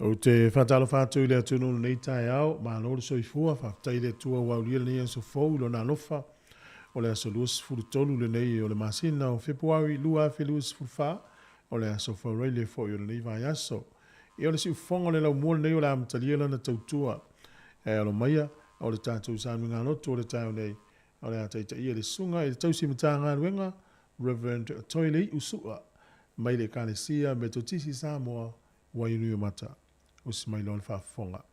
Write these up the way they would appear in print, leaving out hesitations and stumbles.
Ou te faatalofa atu i le atunuu i lenei taeao, malo le soifua, faafetai i le Atua ua aulia lenei aso fou i Lona alofa. O le aso 23 lenei o le masina o Fepuari 2024, o le aso Faraile foi o lenei vaiaso. Ia o le siufofoga o le laumua lenei o le a amatalia lana tautua. Ae alo maia, o le tatou sauniga lotu o le taeao nei, o le a taitaia le Susuga i le Tausi Matagaluega, Rev. Toelei'u Su'a, mai le Ekalesia Metotisi Samoa, Wainuiomata. Usi mai loa le faafofoga.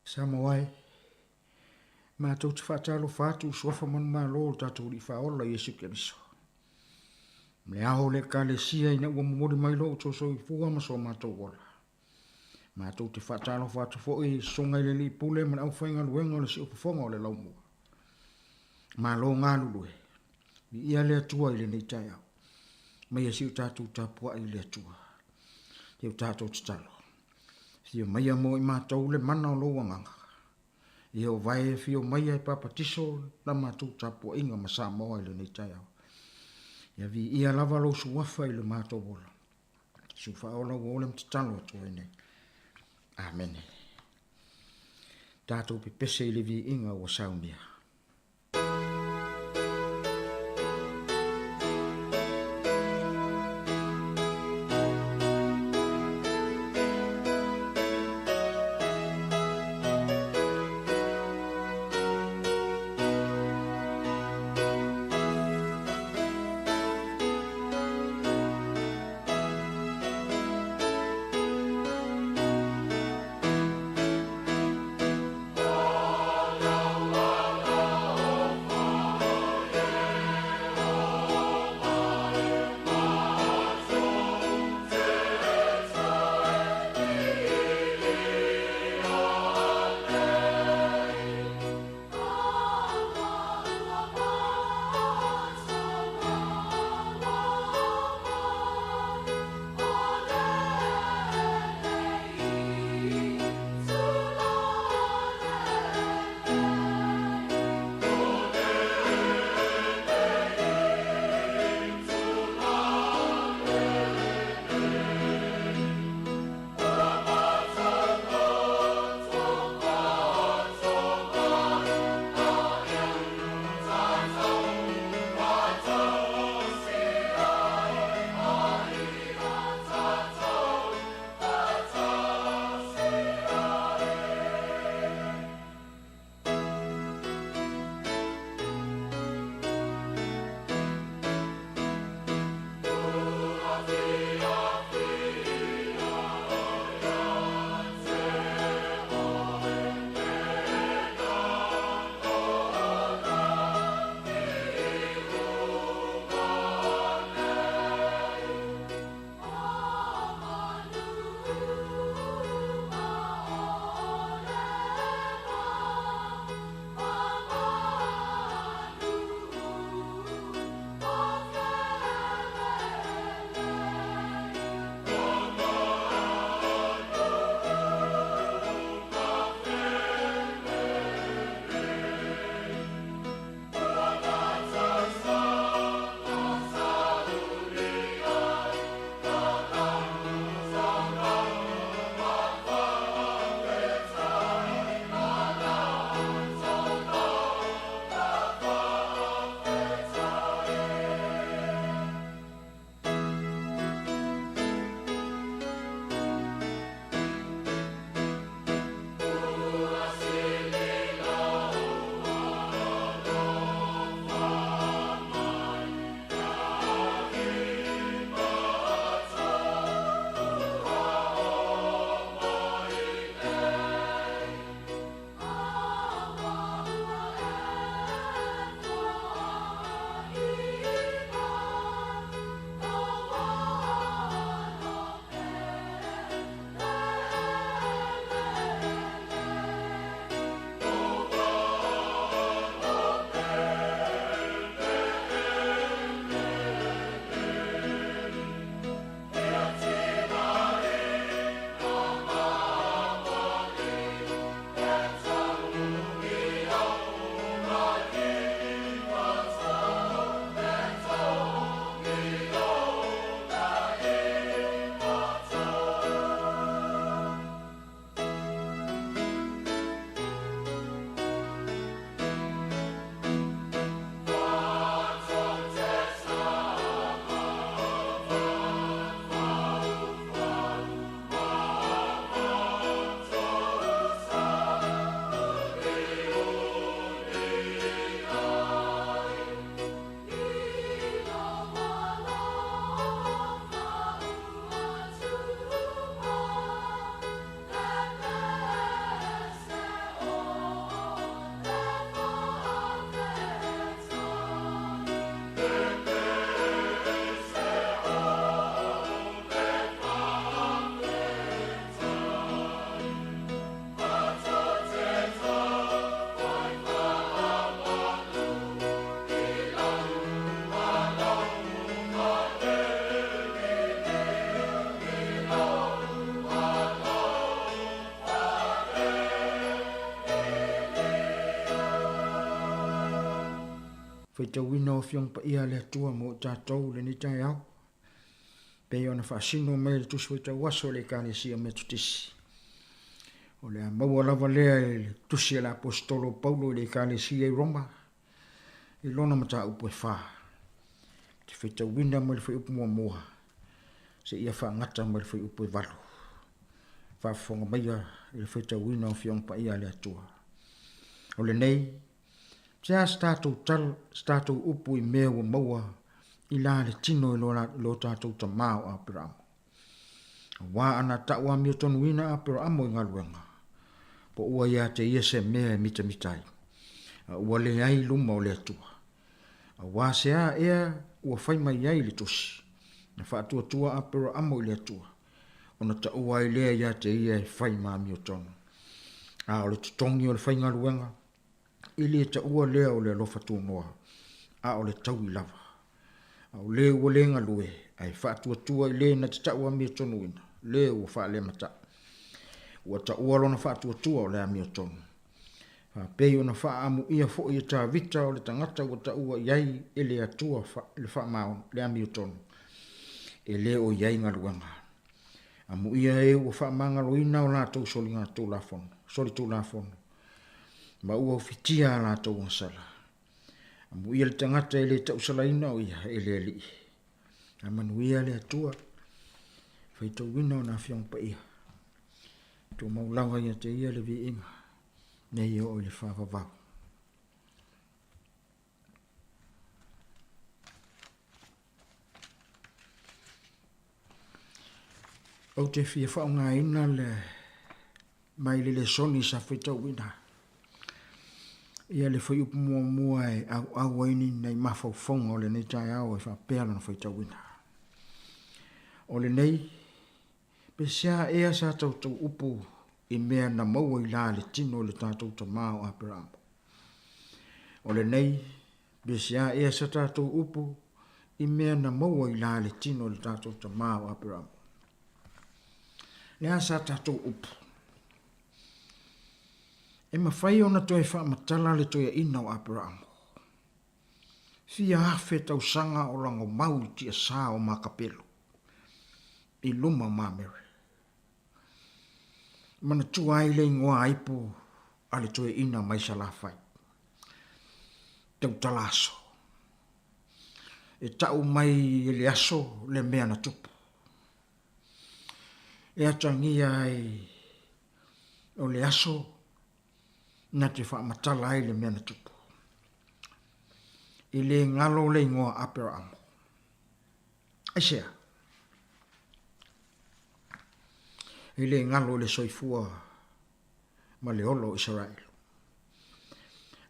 Samoa e, matou te faatalofa atu i suafa manumalo o le tatou Alii Faaola Iesu Keriso. Ma le ao o le Ekalesia ina ua momoli mai lo outou soifua ma so matou ola. Matou te faatalofa atu foi i Susuga i le Alii Pule ma le aufaigaluega o le Siufofoga o le Laumua. Malo galulue, viia le Atua i lenei taeao. Maia si o tatou tapuai i le Atua. Si o tatou tatalo. Afio maia mo i matou le mana o lou agaga. Ia o vae afio maia e papatiso la matou tapuaiga ma Samoa i lenei taeao. Ia viia lava lou suafa i le matou ola. Iesu faaola ua ole ma tatalo atu ai nei. Amene. Tatou pepese i le viiga ua saunia. Faitauina o Afioga Paia a le Atua mo i tatou i lenei taeao, pei ona faasino mai e le Tusi Faitau Aso a le Ekalesia Metotisi. O le a maua lava lea i le Tusi a le Aposetolo o Paulo i le Ekalesia i Roma, i lona mataupu e fa. Ou te faitauina mai le fuaiupu muamua seia faagata mai le fuaiupu e valu. Faafofoga maia i le faitauina o Afioga Paia a le Atua. O lenei, se a se tatou tala, se tatou upu i mea ua maua i la le tino i lo tatou tamā o Aperaamo. Auā ana ta'u amiotonuina Aperaamo i galuega, po ua ia te ia se mea e mitamita ai, a ua leai i luma o le Atua. Auā se a ea ua fai mai ai le Tusi, na faatuatua Aperaamo i le Atua, ona taua ai lea ia te ia e fai ma amiotonu. A o le totogi o le faigaluega, e le taua lea o le alofa tunoa, a o le taui lava. A o le ua le galue, ae faatuatua i le na te tau amiotonuina, le ua faalemataʻi. Ua taua lona faatuatua o le amiotonu. Faapei ona faaamuia foi e Tavita o le tagata ua taua i ai e le Atua le faamaoni, le amiotonu, e le o i ai galuega. Amuia e ua faamagaloina o latou soligatulafono, solitulafono, ma ua ufitia a latou agasala. Amuia le tagata e le tausalaina o ia e le Alii. Faamanuia le Atua, faitauina ona Afioga Paia. Tumau lava ia te ia le viiga, nei e oo i le faavavau. Ou te fia faaaogaina le mai le lesoni sa faitauina ia le fuaiupu muamua e auau ai ni nai mafaufauga o lenei taeao e faapea lona faitauina. O lenei, pe sea ea sa tatou upu i mea na maua i la le tino i le tatou tamā o Aperamo. O lenei, pe sea ea sa tatou upu i mea na maua i la le tino i le tatou tamā o Aperamo. Le a sa tatou upu? E mafai ona toe faamatala le toeaina o Aperamo. Fia afe tausaga o lagomau i tiasa o Makapelu, i luma o Mamere. Manatua ai le igoa aipu a le toeaina mai Salafai. Tautala aso. E tau mai e le aso le mea na tupu. E atagia ai o le aso na te faamatala ai le mea na tupu. E le galo le igoa Aperaamo. Aisea? E le galo i le soifua ma le ola o Isaraelu.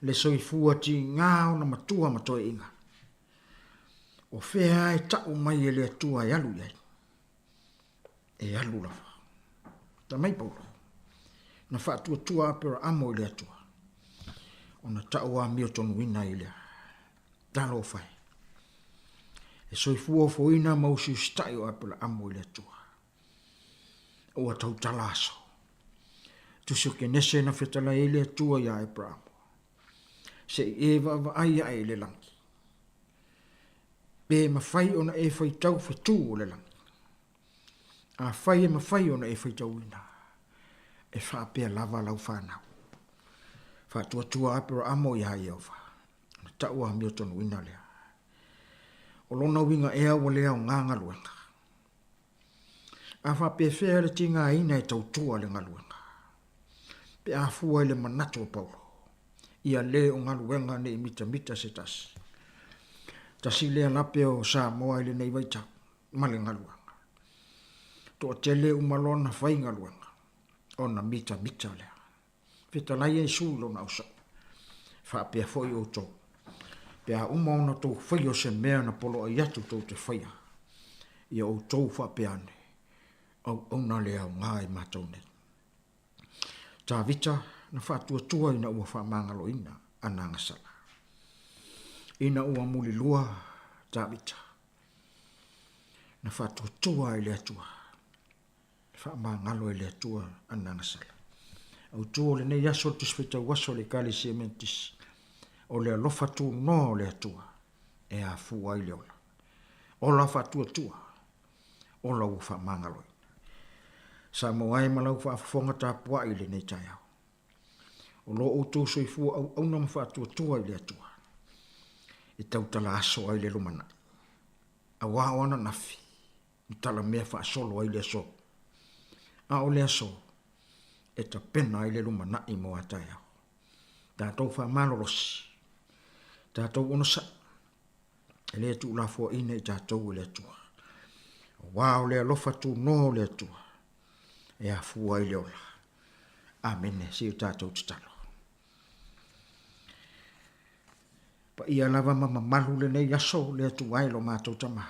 Le soifua tiga ona matua ma toeaiina. O fea e ta'u mai e le Atua e alu i ai? E alu lava. Ta mai Paulo, na faatuatua Aperaamo i le Atua, ona ta'u amiotonuina ai lea. Talofa e. E soifua ofoina ma usiusita'i o Aperaamo i le Atua. Ua tautala aso. Tusi o Kenese na fetalai ai le Atua iā Aperamo. Se i e vaavaai ae i le lagi. Pe mafai ona e faitau fetū o le lagi. Afai e mafai ona e faitauina, e faapea lava lau fanau. Faatuatua Aperaamo iā Ieova, ona tau amiotonuina lea. O lona uiga ea ua le aoga galuega. A faapefea le tigaina e tautua le galuega? Pe a fua i le manatu o Paulo, ia le o galuega ne i mitamita se tasi. Tasi lea lape o Samoa i lenei vaitau ma le galuega. Toatele uma loa na fai galuega, ona mitamita lea. Fetalai Iesu i lona ausoo, Faapea foi outou, pe a uma ona outou faia o se mea na poloai atu tou te faia, ia outou faapea ane, Auauna le aoga i matou nei. Tavita na faatuatua ina ua faamagaloina ana agasala. Ina ua mulilua Tavita, na faatuatua i le Atua. Faamagalo e le Atua ana agasala. Autu o lenei aso le Tusi Faitau Aso a le Ekalesia Metotisi. O le alofa tunoa o le Atua e afua ai le ola. Ola faatuatua, ola ua faamagaloina. Samoa e ma lau faafofoga tapuai i lenei taeao. O lo outou soifua auauna ma faatuatua i le Atua e tautala aso ai le lumanai. Aua o ananafi na talamea faasolo ai le aso. A o le aso e tapena ai le lumanai mo a taeao. Tatou faamalolosi, tatou onosai, e le tuulafoaina i tatou e le Atua. Aua o le alofa tunoa o le Atua e afua ai le ola. Amene. Se i o tatou tatalo. Paia lava ma mamalu lenei aso le Atua e lo matou Tama.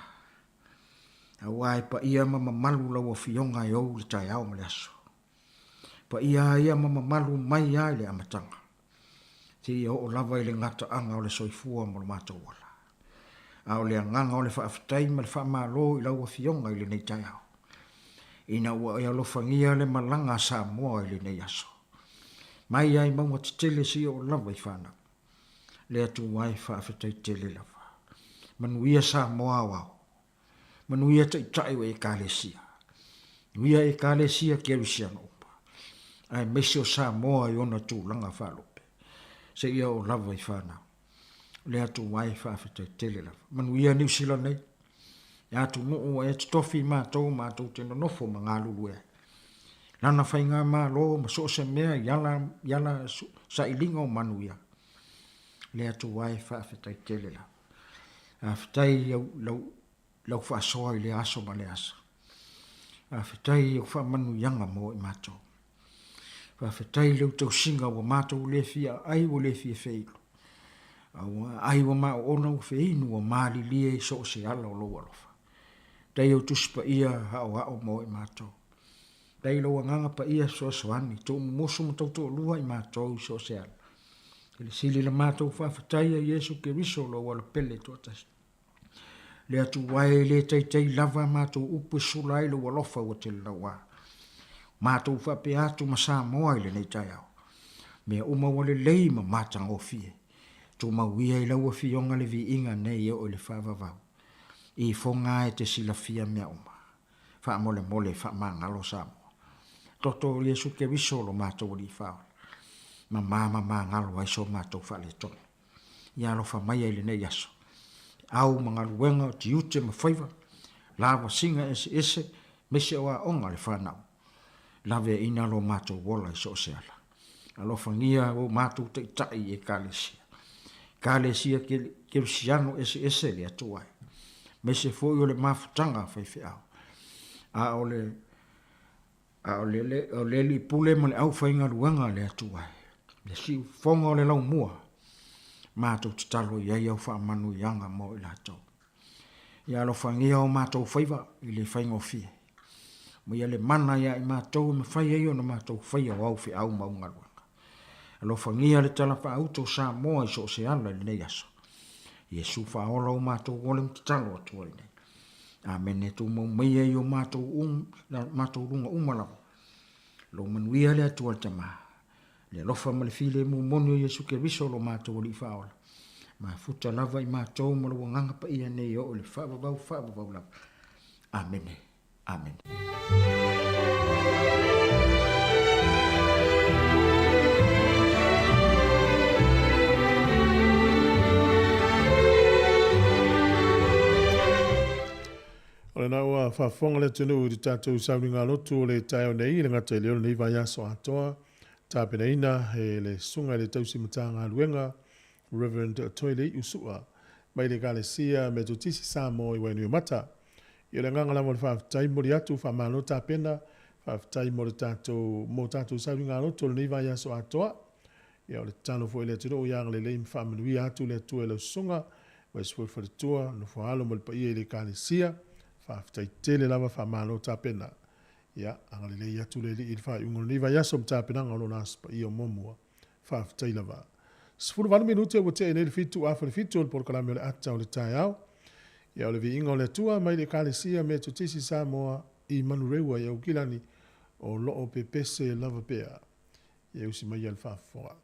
Aua e paia ma mamalu lau Afioga e ou le taeao ma le aso. Paia ia ma mamalu mai lava i le amataga, seia oo lava i le gataaga o le soifua ma lo matou ola. A o le agaga o le faafetai ma le faamalo i lau Afioga i lenei taeao, ina ua e alofagia le malaga a Samoa i lenei aso, mai lava i mauga tetele seia oo lava i fanau. Le Atua e faafetai tele lava. Manuia Samoa aoao. Manuia Taitai o Ekalesia. Manuia Ekalesia Kerisiano uma, aemaise o Samoa i ona tulaga faalupe, seia oo lava i fanau. Le Atua e faafetai tele lava. Manuia Niu Sila nei, le atunuu ua e totofi i matou matou te nonofo ma galulue ai. Lana faigamalo ma so o se mea i ala, i ala sailiga o manuia. Le Atua e faafetai tele lava. Faafetai i lau, lau faasoa i lea aso ma lea aso. Faafetai i au faamanuiaga mo i matou. Faafetai i lau tausiga ua matou le fia aai ua le fia feilu. A ua aai ua maoona ua feinu ua malilie i so o se ala o lou alofa. Faafetai i au Tusi Paia aoao mo i matou. Faafetai i lou Agaga Paia fesoasoani, tuumumusu ma tautoalua i matou i so o se ala. Silisili la matou faafetai a Iesu Keriso lou Alapele toatasi. Le Atua e le taitai lava a matou upu e sula ai lou alofa ua tele lauā. Matou faapea atu ma Samoa i lenei taeao. Mea uma ua lelei ma matagofie. Tumau ia i lau Afioga le viiga nei e oo i le faavavau. Ifoga e te silafia mea uma. Faamolemole faamagalo Samoa. Toto o Iesu Keriso lo matou Alii Faaola. Mama ma magalo ai so matou faaletonu. Ia alofa maia i lenei aso. Au ma galuega o tiute ma faiva, lavasiga eseese, aemaise o aoga a le fanau. Laveaina lo matou ola i so o se ala. Alofagia o matou taitai i Ekalesia. Ekalesia Kerisiano eseese le Atua e. Aemaise foi o le mafutaga a faifeau. A o le a o le, o le alii pule ma le aufaigaluega a le Atua e. Le siufofoga o le laumua, matou tatalo i ai au faamanuiaga mo i latou. Ia alofagia o matou faiva i le faigofie. Aumaia le mana ia i matou e mafai ai ona matou faia o au feau ma au galuega. Alofagia le tala faauto o Samoa i so o se ala i lenei aso. Iesu faaola o matou ole ma tatalo atu ai nei. Amene. Tumau maia i o matou um, matou luga uma lava. Lou manuia le Atua le Tama, le alofa ma le filemu moni o Iesu Keriso lo matou Alii Faaola, mafuta lava i matou ma lou Agaga Paia nei e oo i le faavavau faavavau lava. Amene. Amene. O lena ua faafofoga le atunuu i le tatou sauniga lotu o le taeao nei i le gata i le o lenei vaiaso atoa, tapenaina e le Susuga i le Tausi Matagaluega Rev. Toelei'u Su'a mai le Ekalesia Metotisi Samoa i Wainuiomata. Ia o le agaga lava o le faafetai momoli atu, faamalo tapena, faafetai mo le tatou mo tatou sauniga lotu o lenei vaiaso atoa. Ia o le tatalo foi i le atunuu ia agalelei ma faamanuia atu le Atua i lau susuga, aemaise foi le faletua, nofo alo ma le paia i le Ekalesia. Faafetai tele lava, faamalo tapena. Ia agalelei atu le Alii i le faaiuga o lenei vaiaso ma tapenaga o Lona Aso Paia o muamua. Faafetai lava. 18 minute ua tea nei le 7:47 o le polokalame o le Ata o le Taeao. Ia o le viiga o le Atua mai le Ekalesia Metotisi Samoa i Manureua i Aukilani o lo o pepese lava pea. Ia usi maia le faafofoga.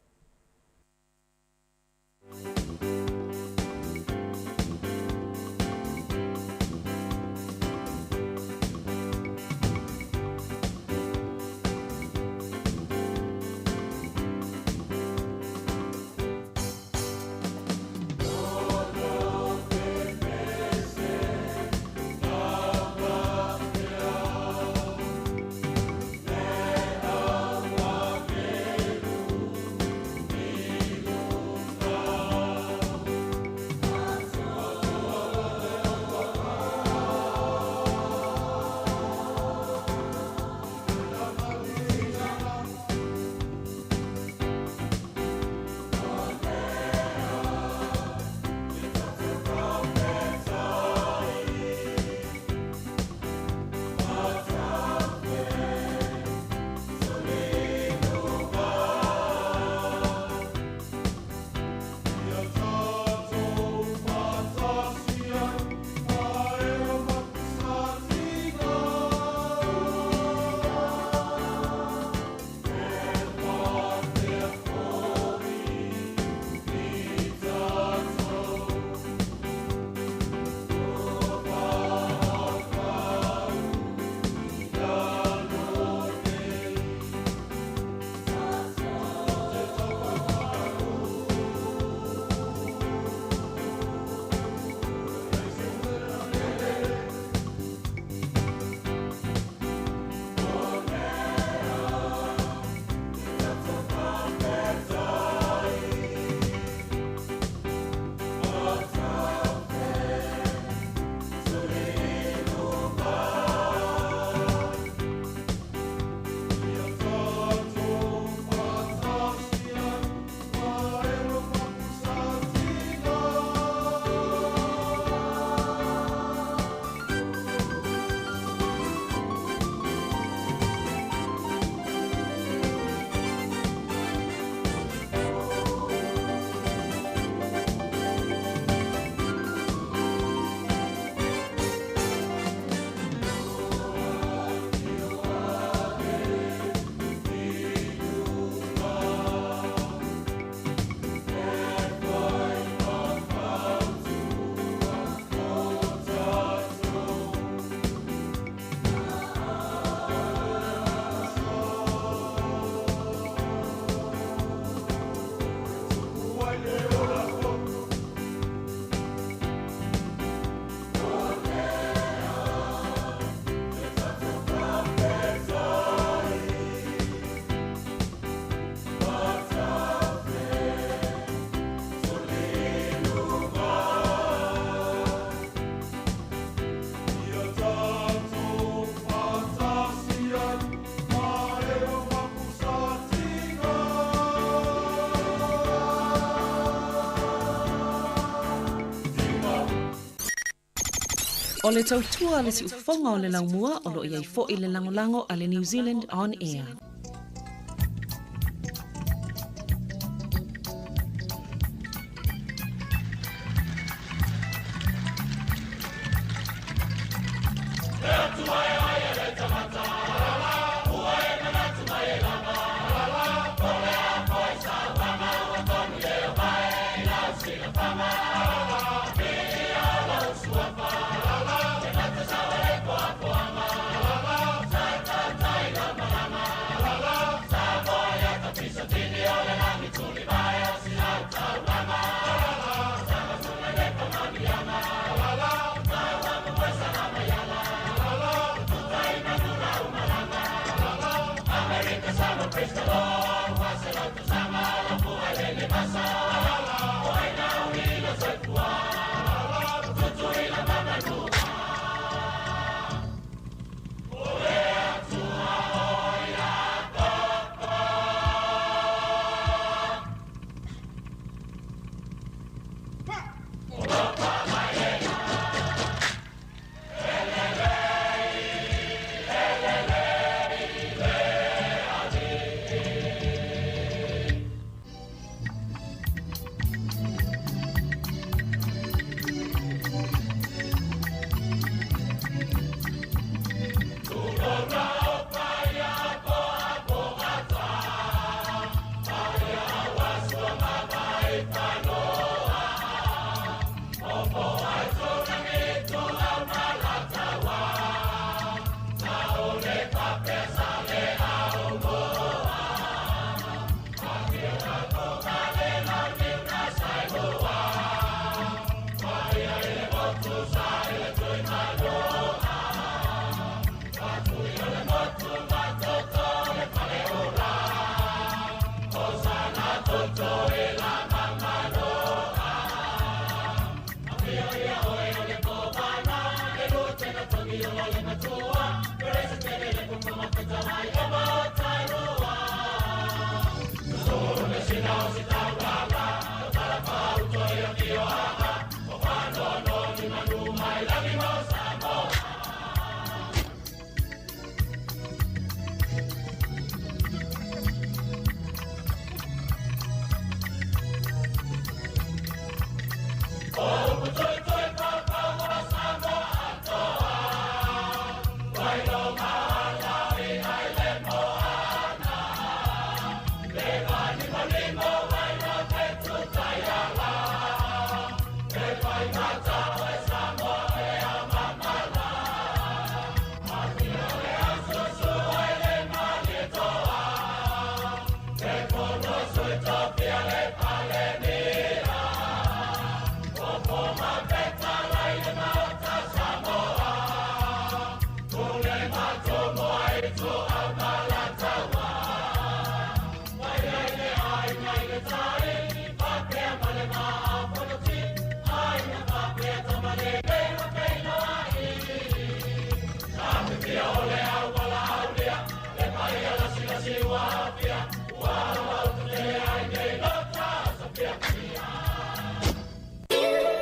O le tautua a le siufofoga o le laumua o lo o i ai foi le lagolago a le New Zealand On Air.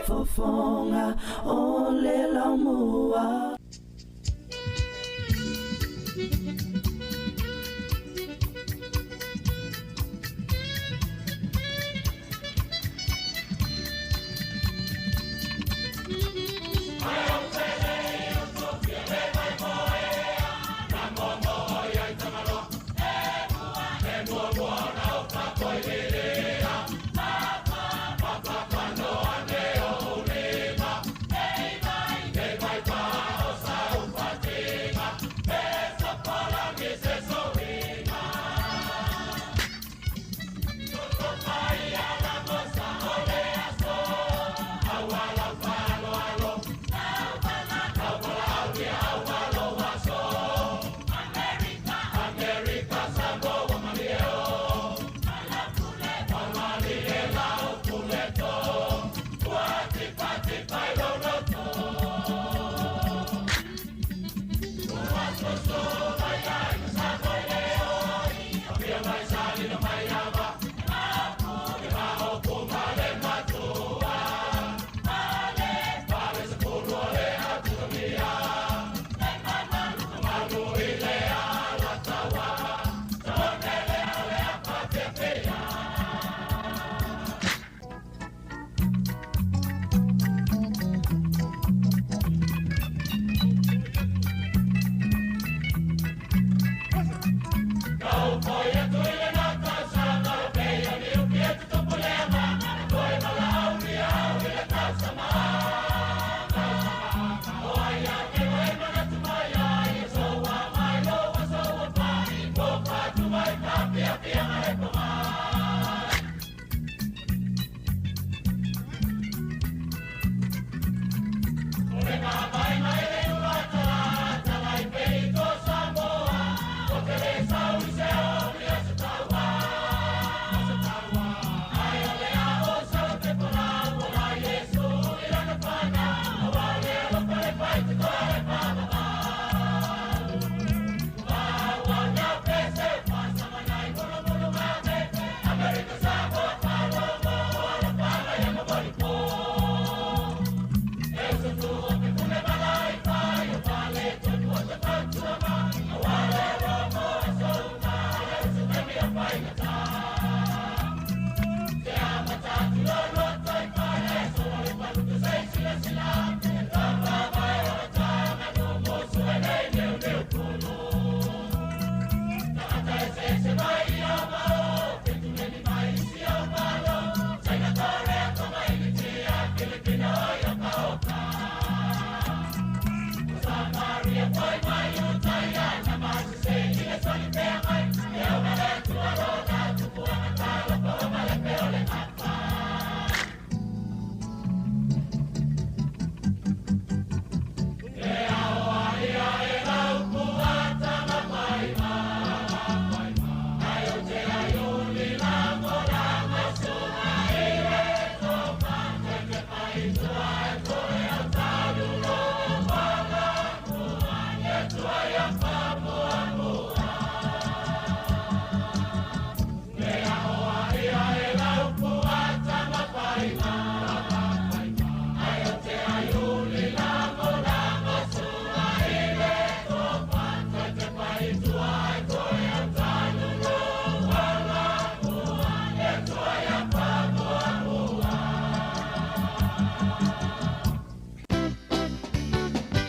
Fofoga o le Laumua.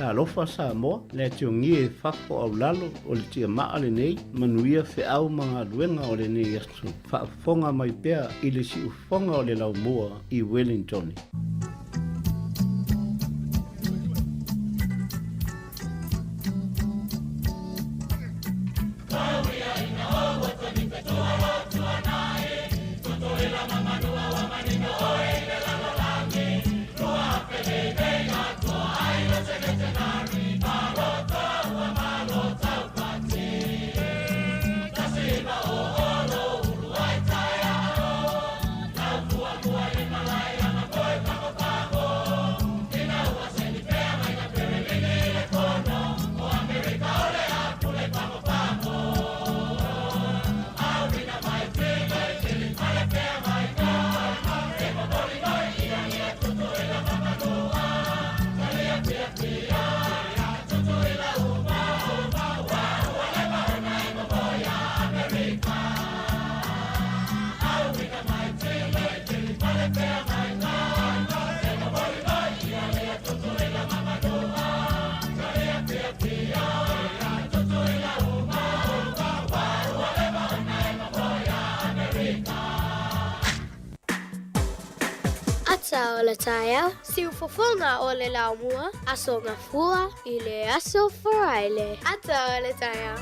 Talofa Samoa, le atiogie e fafo au lalo o le tiamaa lenei, manuia feau ma galuega o lenei aso. Faafofoga mai pea i le siufofoga o le laumua i Wellingtone. Ata o le taeao, siufofoga o le laumua, Aso Gafua i le Aso Faraile. Ata o le taeao.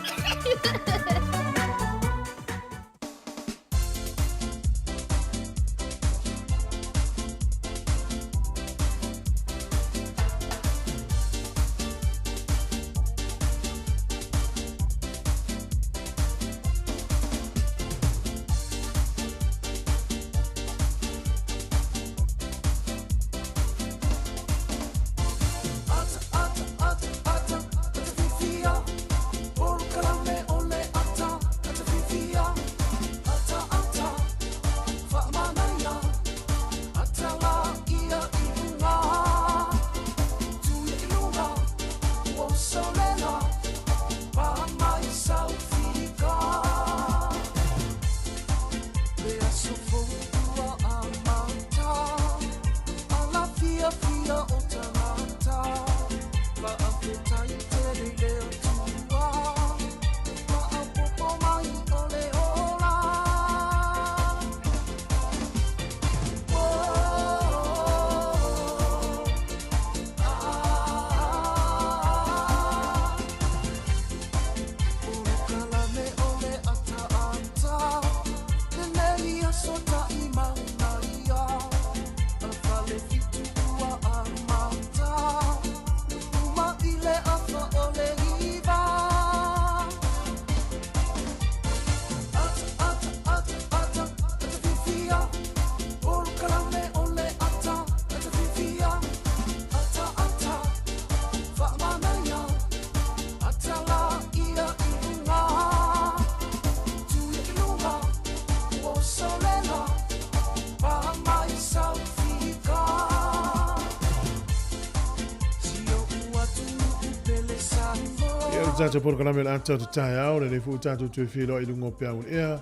Ia o le tatou polokalame o le ata o te taeao, lenei foi ua tatou toe feiloai i luga o peau o le ea,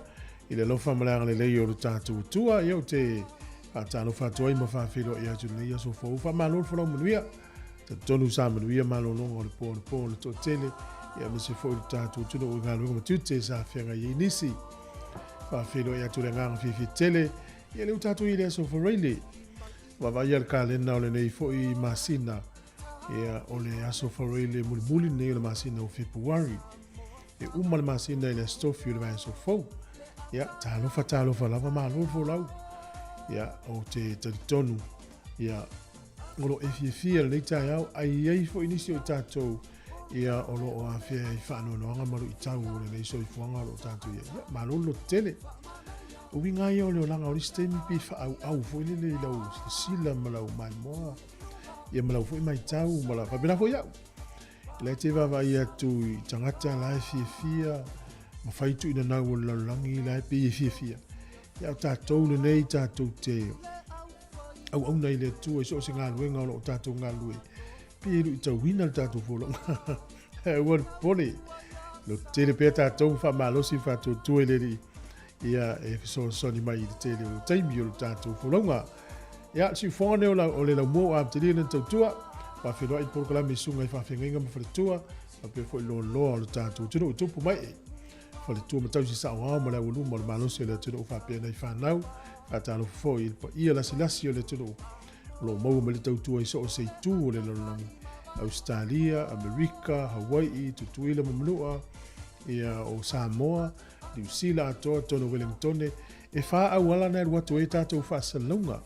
i le alofa ma le agalelei o le tatou Atua. Ia ou te faatalofa atu ai ma faafeiloai atu i lenei aso fou. Faamalo le folau manuia. Talitonu sa manuia malologa o le po anapo o le toatele, ia aemaise foi le tatou atunuu i galuega ma tiute sa feagai ai nisi. Faafeiloai atu le agaga fiafia tele, ia lea ua tatou i le aso Faraile. Vaavaaia le kalena o lenei foi masina, ia o le aso Faraile mulimuli lenei o le masina o Fepuari. E uma le masina i le aso tofi o le vaiaso fou. Ia, talofa talofa lava, malo le folau. Ia, ou te talitonu, ia, o lo o e fiafia lenei taeao, ae i ai foi nisi o tatou ia o lo o afea i faanoanoaga ma luitau o lenei soifuaga o lo o tatou i ai. Ia, malo le lototele. O uiga ia o le olaga o le isi taimi pei faaauau foi lele i lau silasila ma lau maimoa, ia ma lau foi maitau ma lau faapena foi au. La e te vaavaai atu i tagata la e fiafia ma fai tuuinanau o le lalolagi la e pei e fiafia. Ia o tatou lenei tatou te auauna i le Atua i so o se galuega o lo o tatou galulue, pei e luitauina le tatou folauga. Ae aua le popole, lototele pea tatou ma faamalosi ma faatuatua i le Alii, ia e fesoasoani mai i le tele o taimi o le tatou folauga. Ia, le siufofoga lenei o le laumua ua amatalia lana tautua. Faafeiloai i le polokalame i susuga i faafeagaiga ma faletua, faapea foi loaloa o le tatou atunuu i tupu mai e. Faletua ma tausi saoao ma le aualuma o le malosi o le atunuu faapea nai fanau. Faatalofa foi i le paia lasilasi o le atunuu o lo o maua mai le tautua i so o se itu o le lalolagi, Ausetalia, Amerika, Hawai'i, Tutuila ma Manua, ia, o Samoa, Niu Sila atoa, totonu o Wellingtone. E whā auala na alu atu ai tātou faasalalauga.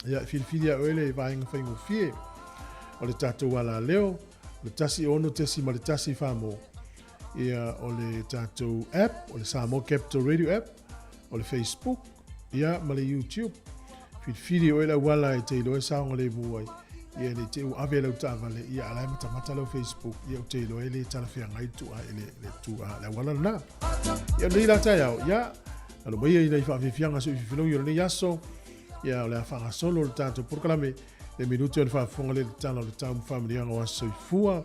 Ia, e filifili a oe le vaega faigofie o le tātou alaleo, o le 16.1 whāmō. Ia, o le tātou app, o le Samoa Capital Radio app, o le Facebook, ia, ma le YouTube. Filifili oe le auala e te iloa e saogalemu ai. Ia, nei te i ua ave lau taavale, ia, a la e matamata lau Facebook, ia, ou te iloa e le talafeagai le tuua i le tuua le auala lena. Ia, o lenei la taeao, ia, alo mai ai nai faafiafiaga soififilogi o lenei aso, ia, o le a faagasolo le tatou polokalame, le minute o le faafofoga le tala o le tau ma faamanuiaga o aso soifua.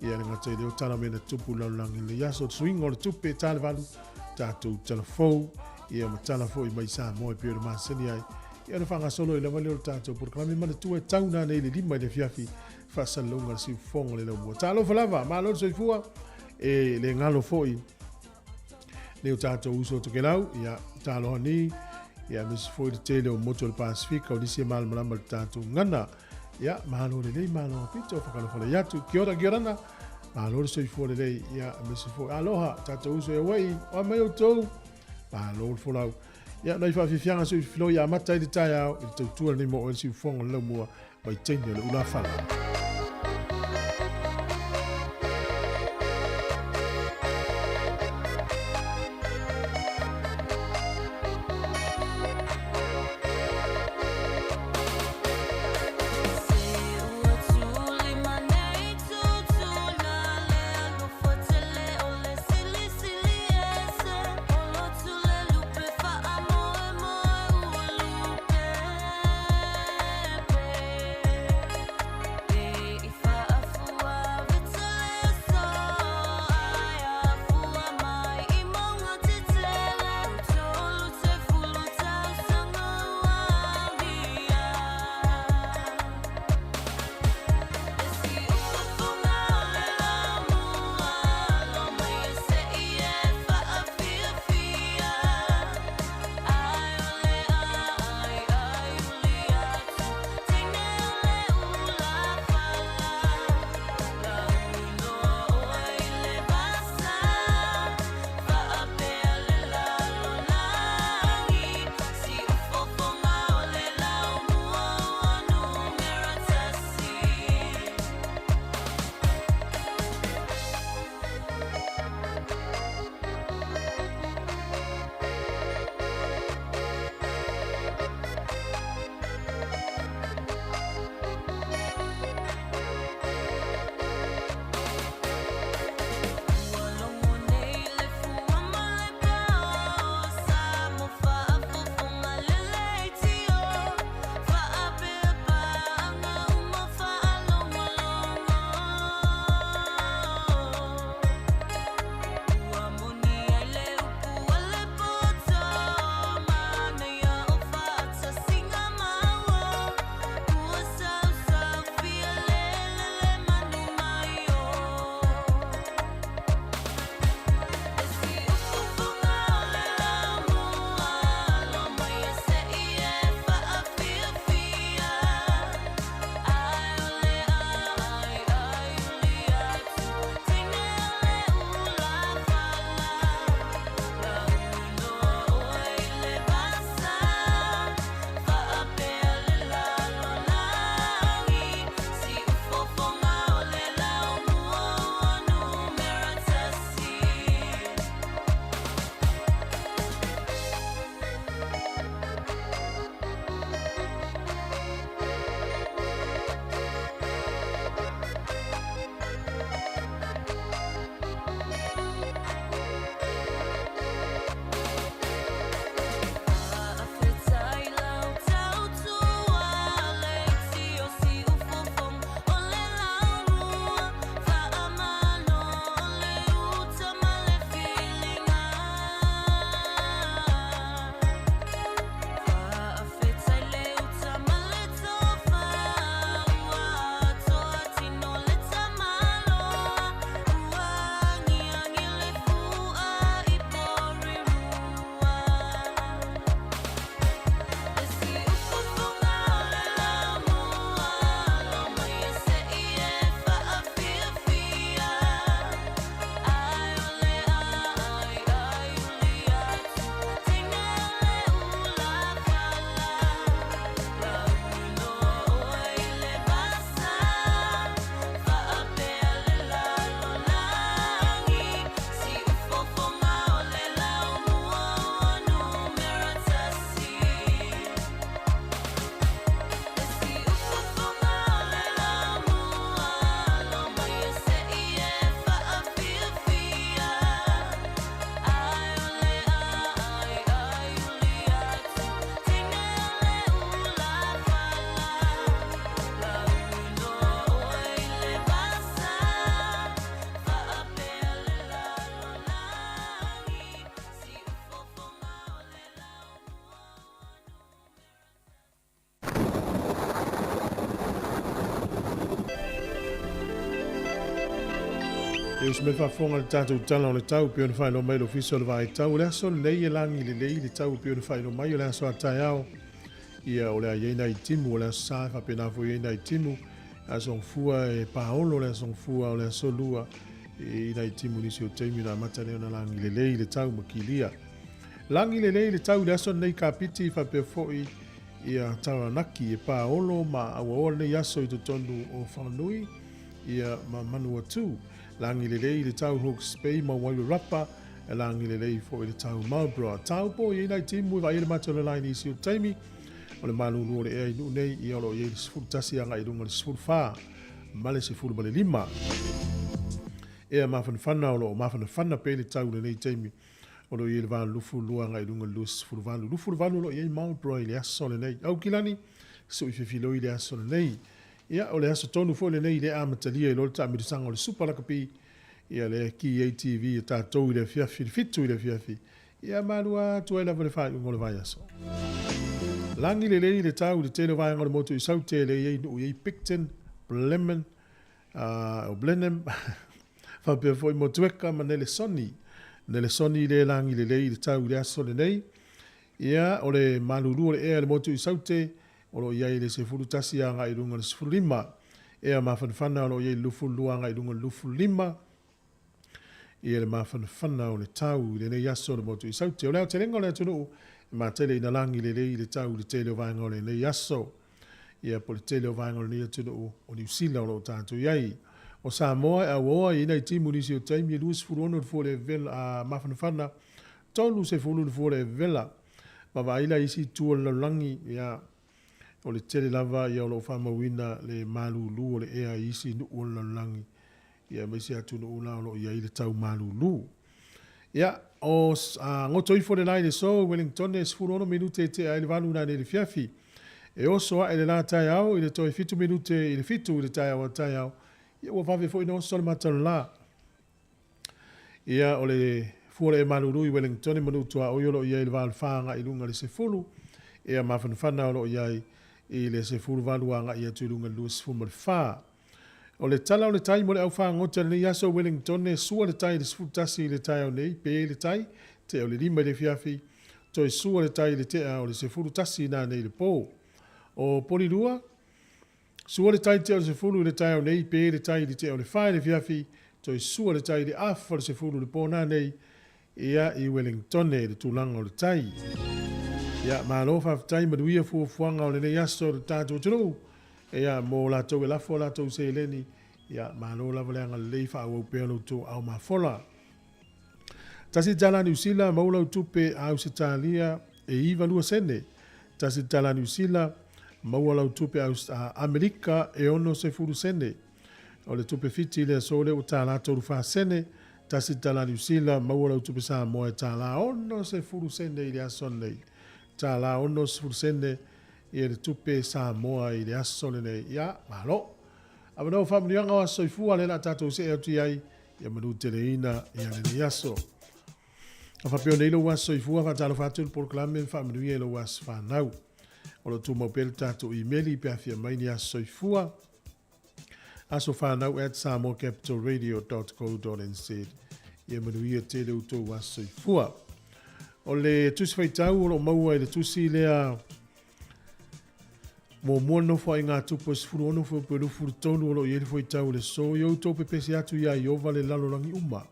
Ia, le gata i lea o tala mea na tupu i le lalolagi i lenei aso, le suiga o le tupe, tala valu, tatou tala fou, ia ma tala foi mai Samoa e pei ona masani ai. Ia ona faagasolo ai lava lea o le tatou polokalame manatua e tau nanei le 5 i le afiafi faasalalauga le siufofoga o le laumua. Talofa lava, malo le soifua, e le galo foi nei o tatou uso o Tokelau, ia taloha ni, ia aemaise foi le tele o motu o le Pasifika o nisi e malamalama i le tatou gagana. Ia, malo lelei, malo pito, whakalofalai atu. Kia ora, kia orana. Malo le soifua lelei. Ia, aemaise foi. Aloha, tatou uso e Hawaii. Oa mai outou. Malo le folau. Ia, nai faafiafiaga soifiloi amata ai le taeao i le tautua lenei mo oe le siufofoga o le laumua vaitaimi o le ulafala. E uso mai faafofoga i le tatou Tala o le Tau e pei ona faailoa mai e le Ofisa o le Vaai Tau. O le aso lenei e lagi lelei le tau e pei ona faailoa mai o le aso a taeao. Ia o le a i ai nai timu o le aso Sa e faapena foi i ai nai timu. Aso Gafua e paolo le aso Gafua o le aso Lua e i nai timu nisi o taimi ona amata lea ona lagi lelei le tau ma kilia. Lagi lelei le tau i le aso lenei Kapiti faapea foi ia Taranaki e paolo ma auaoa lenei aso i totonu o Whanganui ia ma Manuatu. Lagi lelei le tau Hawke's Bay ma Wairarapa, e lagi lelei foi le tau Marlborough. Tau po i ai nai timu e vaai ai le matou lalai nisi o taimi o le malulu o le ea i nuu nei, ia o lo o i ai le 11 agai i luga o le 14 ma le 15. Ea mafanafana o lo o mafanafana pea le tau i lenei taimi o lo o i ai le 82 agai i luga o le 28. 28 o lo o i ai Marlborough i le aso lenei. Aukilani, sui fefiloi i le aso lenei. Ia, o le aso tonu foi lenei i le amatalia i loa le taamilosaga o le Supa Lakapi, ia lea ki ai TV a tatou i le afiafi, le 7 i le afiafi, ia malua atu ai lava le faaiuga o le vaiaso. Lagi lelei le tau i le tele o vaega o le motu i Saute lea i ai nuu i ai Picton, Blenheim, o Blenheim, faapea foi Motueka ma Nelesoni. Nelesoni lea e lagi lelei i le tau i le aso lenei. Ia, o le malulu o le ea i le motu i Saute, O lo o i ai le 11 agai i luga o le 15. Ea mafanafana o lo o i ai le 22 agai i luga o le 25. Ia le mafanafana o le tau i lenei aso o le motu i Saute. O le aotelega o le atunuu e matele ina lagi lelei le tau i le tele o vaega o lenei aso. Ia po o le tele o vaega o lenei atunuu o Niu Sila o lo o tatou i ai. O Samoa e auaoa i ai nai timu i nisi o taimi e 26 le fua o le vela, a mafanafana 30 le fua o le vela. Vaavaai la i isi itu o le lalolagi, ia, o le tele lava ia o lo o faamauina le malulu o le ea i isi nuu o le lalolagi, ia aemaise atunuu la o lo o i ai le tau malulu. Ia, o a, goto ifo le la i le so i Wellingtone e 16 minute e tea ai le valu nanei i le fiafi. E oso ae le la taeao i le toe fitu minute i le fitu i le taeao a taeao, ia ua vave foi ona oso le mata o le la. Ia, o le fua o le malulu i Wellingtone ma Nuu-tuaoi o lo o i ai i le va o le 4 agai i luga i le 10, ia mafanafana o lo o i ai i le 18 agai atu i luga i le 24. O le tala o le tai mo le au fagota i lenei aso i Wellingtone, sua le tai i le 11 i le taeao nei, pe le tai, tea o le 5 i le afiafi, toe sua le tai i le tea o le 11 nanei i le po. O Polilua, Sua le tai tea o le 10 i le taeao nei, pe le tai i le tea o le 4 i le afiafi, toe sua le tai i le afa o le 10 i le po nanei, ia i Wellingtone i le tulaga o le tai. Ia, malo faafetai manuia fuafuaga o lenei aso i le tatou atunuu, ia mo latou e lafo a latou seleni, ia malo lava le agalelei faaauau pea lo outou ao mafola. Tasi tala Niu Sila, maua lau tupe Ausetalia e 92 sene. Tasi tala Niu Sila, maua lau tupe Amerika e 60 sene. O le tupe Fiti i le aso lea ua tālā 34 sene. Tasi tala Niu Sila, maua lau tupe Samoa e tālā 60 sene i le aso nei. Tālā 60 sene ia le tupe Samoa i le aso lenei. Ia, malo. Avanoa faamanuiaga o aso soifua lea o le a tatou see atu i ai Ia manuteleina ia lenei aso. A faapea nei lou aso soifua, faatalofa atu i le polokalame ma faamanuia i lou aso fanau. O lo o tumau pea le tatou imeli pe afia mai ni aso soifua, asofanau at samoacapitalradio.co.nz. Ia manuia tele outou aso soifua. O le tusi faitau o lo o maua i le tusi lea Muamua nofo ai ngā tupu e 16 fuepu e 23 o lo o i ai le fuaitau o le so, i outou pepese atu iā Ieova le lalolagi uma,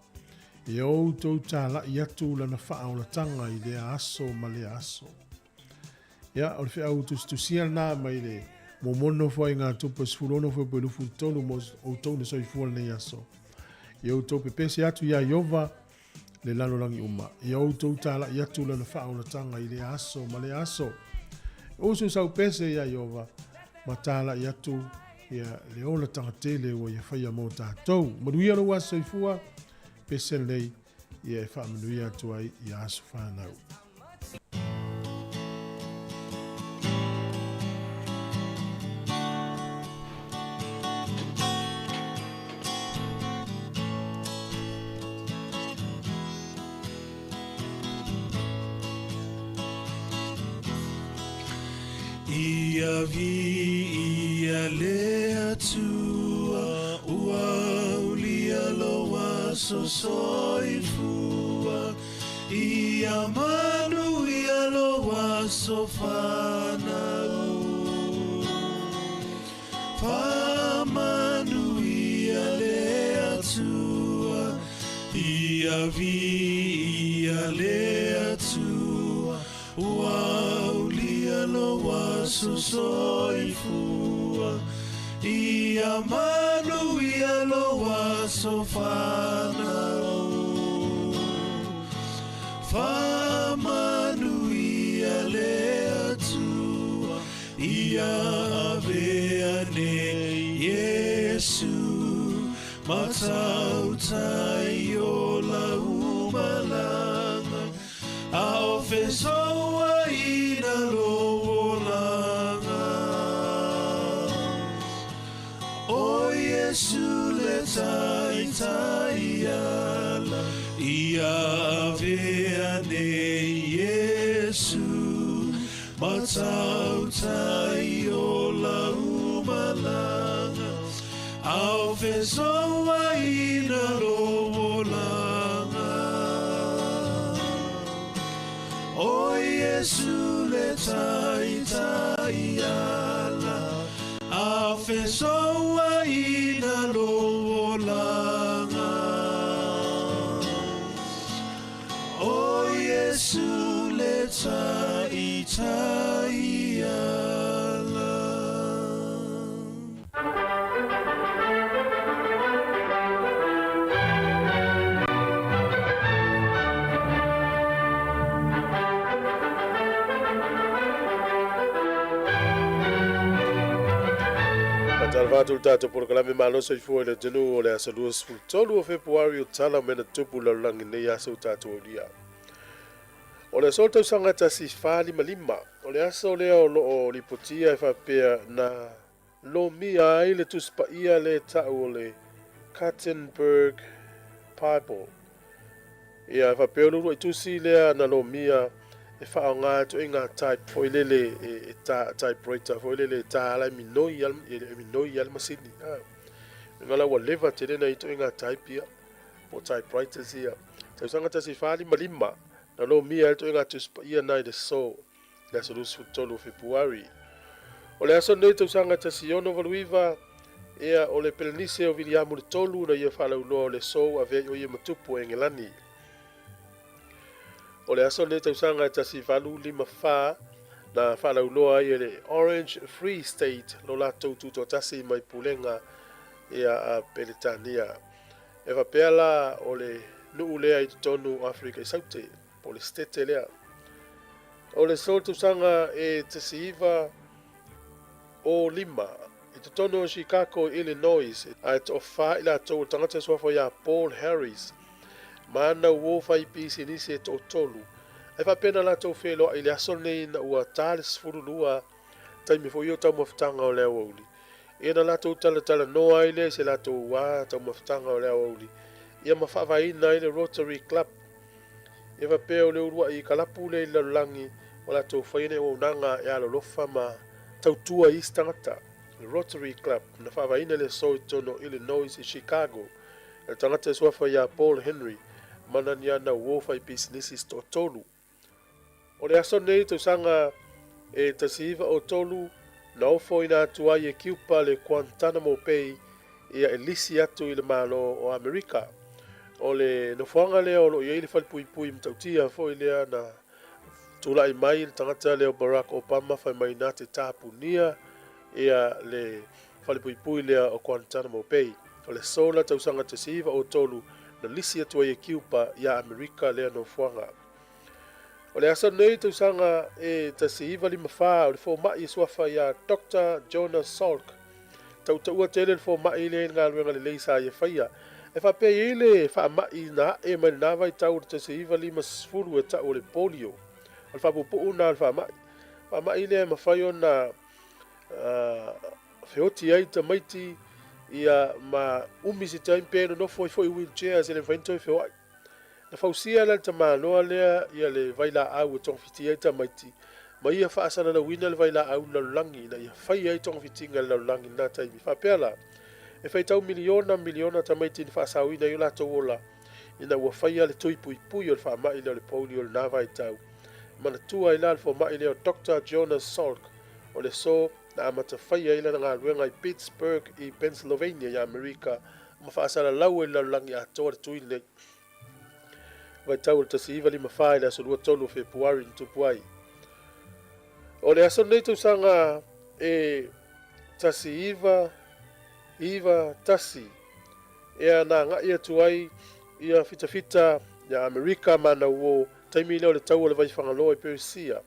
e outou tālaʻi atu lana faaolatanga i lea aso ma lea aso. Ia, o le feau tusitusia lena mai le muamua nofo ai ngā tupu e 16 fuepu e 23 mo outou na soifua lenei aso. I outou pepese atu iā Ieova le lalolagi uma. Ia outou tālaʻi atu lana faaolataga i lea aso ma lea aso. Usu sau pese iā Ieova ma tālaʻi atu ia le olataga tele ua ia faia mo tātou. Manuia lou aso soifua, pese lenei ia e faamanuia atu ai ia aso whānau. Ia viia le Atua, ua aulia lou aso soifua Ia manuia lou aso fanau Faamanuia le Atua Ia viia le Atua Ua aulia lou aso soifua Ia manuia lou aso fanau Faamanuia le Atua Ia avea nei Iesu Ma tautai o lau malaga A o fesouaina lou olaga O Iesu le taitai ala Ia avea nei Iesu Ma tautai o lau malaga A o fesouaina lou olaga O Iesu le taitai ala A o fesouaina lou olaga O Iesu le taitai ala. Faatalofa atu i le tatou polokalame Malo Soifua i le atunuu o le aso 23 o Fepuari o tala o mea na tupu i le lalolagi nei aso ua tatou aulia. O le aso o le tausaga 1455, o le aso lea o lo o lipotia e faapea na lomia ai le Tusi Paia lea e tau o le Gutenberg Bible. Ia, e faapea o le uluai tusi lea na lomia e faaaoga atu ai ngā type foi lele e, e tā, typewriter foi lele e tā ala e minoi al, e, e minoi al masini. Ha. Nga la ua leva tele na ito i ngā type ia, po typewriters ia. Tausaga 1455, na lomia ai to i ngā tusi paia na i le so, le aso 23 o Fepuari. O le aso nei tausaga 1689, ea o le Pelenise o Viliamu le Tolu na ia faalauiloa o le aso ua avea i o ia ma tupu o Engelani. O le aso nei tausaga 1854, na faalauiloa ai e le Orange Free State lo latou tutoatasi mai pulega ia a Peretania. E faapea la o le nuu lea i totonu o Aferika i Saute, po o le Setete lea. O le solo tausaga e 1905 i totonu o Chicago i Illinois, ae toafa i latou o le tagata suafa ia Paul Harris ma ana uo fai pisinisi e toatolu. Ae faapea na latou feiloai i le aso lenei ina ua ta le 12 taimi foi o taumafataga o le aoauli. Ia na latou talatalanoa ai lea i se latou ā taumafataga o le aoauli, ia ma faavaeina ai le Rotary Club. Ia faapea o le uluai kalapu lea i le lalolagi ua latou faia ni auaunaga e alolofa ma tautua i isi tagata. Le Rotary Club na faavaeina i le aso i totonu o Illinois i Chicago e le tagata e suafa ia Paul Henry ma nani ana uo fai pisinisi se toatolu. O le aso nei tausaga e 1903 na ofoina atu ai e Kiupa le Guantanamo Bay ia e lisi atu i le Malo o Amerika. O le nofoaga lea o lo o i ai le falepuipui matautia foi lea na tulai mai le tagata lea o Barack Obama fai mai na te tapunia ia le falepuipui lea o Guantanamo Bay. O le aso la tausaga 1903 na lisi atu ai e Kiupa ia Amerika lea nofoaga. O le aso nei tausaga e 1954 o le fomai e suafa ia Doctor Jonas Salk. Tautaua tele le fomai lea i le galuega lelei sa ia faia. E faapea i ai le faamai na ae mai lena vaitau o le 1950 e tau o le polio. O le faapuupuu lena o le faamai. Faamai lea e mafai ona feoti ai tamaiti ia ma umi se taimi pe nonofo ai foi i wheelchairs e le mafai ona toe feoai. Na fausia la le tamaloa lea ia le vailaau e togafiti ai tamaiti, ma ia faasalalauina le vailaau i le lalolagi ina ia faia ai togafitiga i le lalolagi i lena taimi. Faapea la, E faitau miliona miliona tamaiti na faasaoina ai o latou ola ina ua faia le tui puipui o le faamai lea o le polio i lena vaitau. E manatua ai la le fomai lea o Doctor Jonas Salk o le aso na amata faia ai lana galuega i Pittsburgh i Pennsylvania i Amerika ma faasalalau ai i le lalolagi atoa le tui lenei. Vaitau o le 1954 i le aso 23 o Fepuari na tupu ai. O le aso lenei tausaga e 1991 ea na agai atu ai ia fitafita ia Amerika ma Nauo taimi lea o le tau o le Vaifagaloa i Perisia.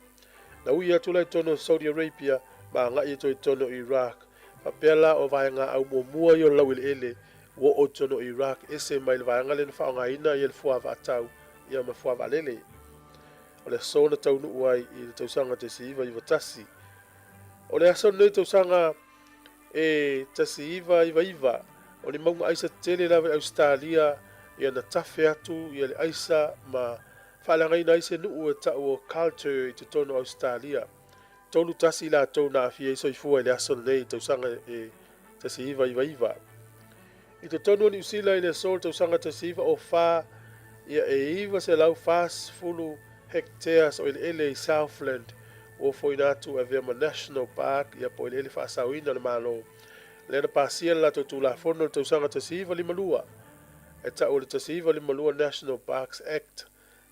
Na ui atu la i totonu o Saudi Arabia ma agai atu ai i totonu o Iraq. Faapea la o vaega au muamua ia o le laueleele ua oo i totonu o Iraq ese mai le vaega lea na faaaogaina ia le fua vaatau ia ma fua vaalele. O le aso na taunuu ai i le tausaga 1991. O le aso lenei tausaga e 1999, o ni mauga aisa tetele lava i Ausetalia ia na tafe atu ia le aisa ma faaleagaina ai se nuu e tau o Carlter i totonu o Ausetalia. 31 i latou na aafia ai soifua i le aso lenei i tausaga e 1999. I totonu o Niu Sila i le aso o le tausaga 1904, ia e 940 hectares o eleele i Southland ua ofoina atu e avea ma National Park ia po o eleele faasaoina o le Malo. Lea na pasia le latou Tulafono i le tausaga 1952 e tau o le 1952 National Parks Act.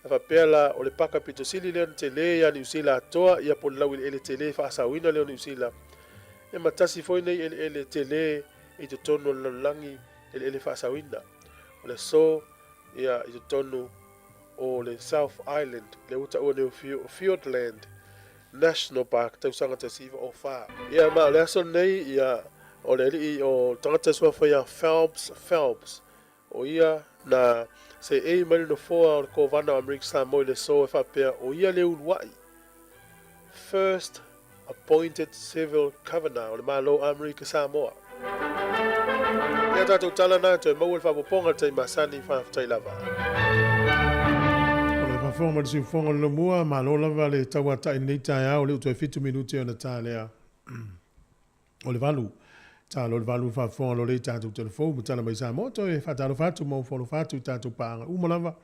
E faapea la, o le paka pito sili lea ona tele ia Niu Sila atoa, ia po o le laueleele tele faasaoina lea o Niu Sila, ia ma tasi foi nei eleele tele i totonu o le lalolagi eleele faasaoina. O le aso ia i totonu o le South Island, lea ua taua nei o Fiordland National Park, tausaga 1904. Ia ma o le aso lenei, ia o le alii o le tagata suafa ia Phelps Phelps, O ia na seei mai le nofoa o le Kovana o Amerika Samoa i le aso e faapea o ia le uluai First Appointed Civil Governor o le Malo o Amerika Samoa. Ia tatou tala na toe maua le faaopoopoga i le taimi masani, faafetai lava. O le faafofoga mai le siufofoga o le Lomua, malo lava le tauatai i lenei taeao, lea ua toe 7 minute ona ta lea. O le 8. Talo le 8 faafofoga lo lei tatou telefou ma tala mai Samoa toe faatalofa atu ma ofo atu i tatou paaga uma lava.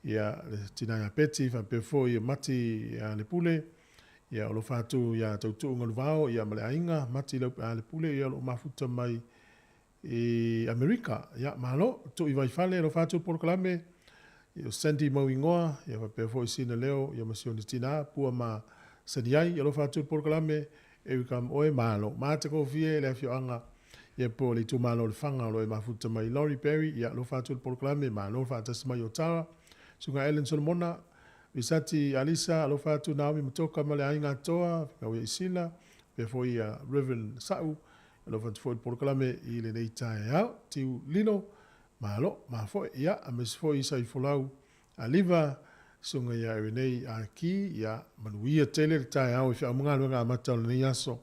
Ia le tina ia Peti faapea foi ia Mati ia le Pule. Ia o alofa atu ia Tautuu Galuvao ia ma le aiga Mati Laupe le Pule ia o lo o mafuta mai i Amerika. Ia malo, tuu i Vaifale alofa atu le polokalame. Ia o Sandy Mauigoa, ia faapea foi Sina Leo, ia ma si ona tina Pua ma Saniai, alofa atu le polokalame. Erica ma oe, malo. Matagofie le afioaga, ia po o le itumalo o Lefaga o lo o e mafuta mai. Laurie Berry, ia alofa atu le polokalame, malo le faatasi mai o Tara. Susuga Ellen Solomona, Visati Alisa, alofa atu Naomi Matoka ma le aiga atoa, Finau ia Isila, faapea foi ia Reverend Sa'u, Alofa atu foi le polokalame i lenei taeao. Tiu Lilo, malo, mafoe, ia, aemaise foi Saifolau Aliva, Susuga ia Irenei Aki, ia, manuia tele le taeao i feau ma galuega amata o lenei aso.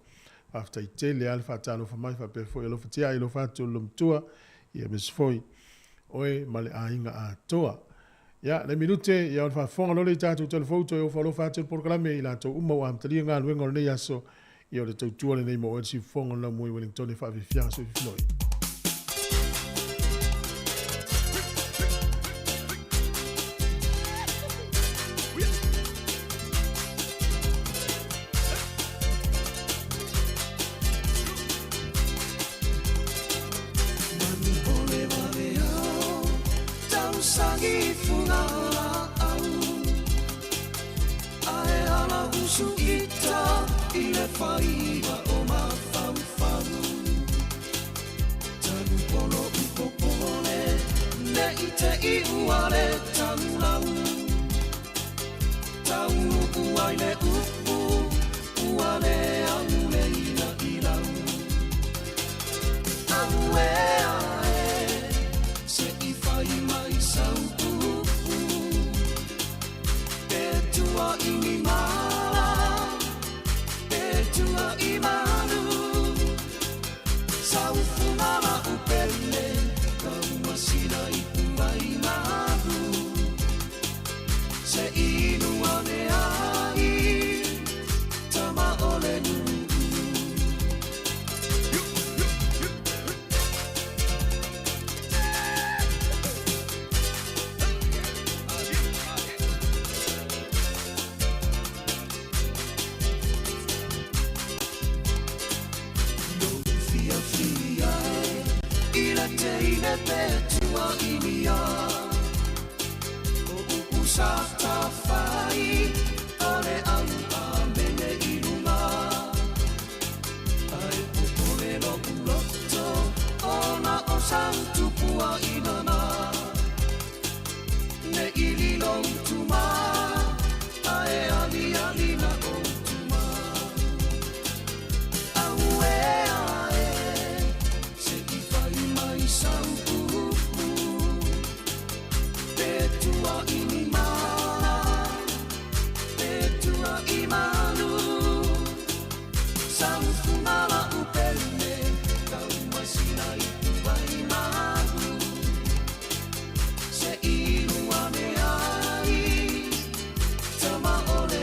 Faafetai tele lava le faatalofa mai, faapea foi alofa tiai, alofa atu le loomatua, ia, aemaise foi oe ma le aiga atoa. Ia, le minute, ia o le faafofoga loa lea i tatou telefou toe ofo alofa atu le polokalame i latou uma ua amatalia galuega o lenei aso, ia o le tautua lenei mo oe le siufofoga o le laumua i Wellington e faafiafiaga soififiloi. teine pe tua inia O upu sa tawhai O le au a mene i lunga Ai popole lo uloto Ona o sau tupua inana Ne ili lo utuma Ae ali ali na o utuma Aue ae Se i fai mai sau upu Pe tua ini mala Pe tua i manu Sau fungala upele Tau masina i tuai mahu Se inu ane ai Tama o le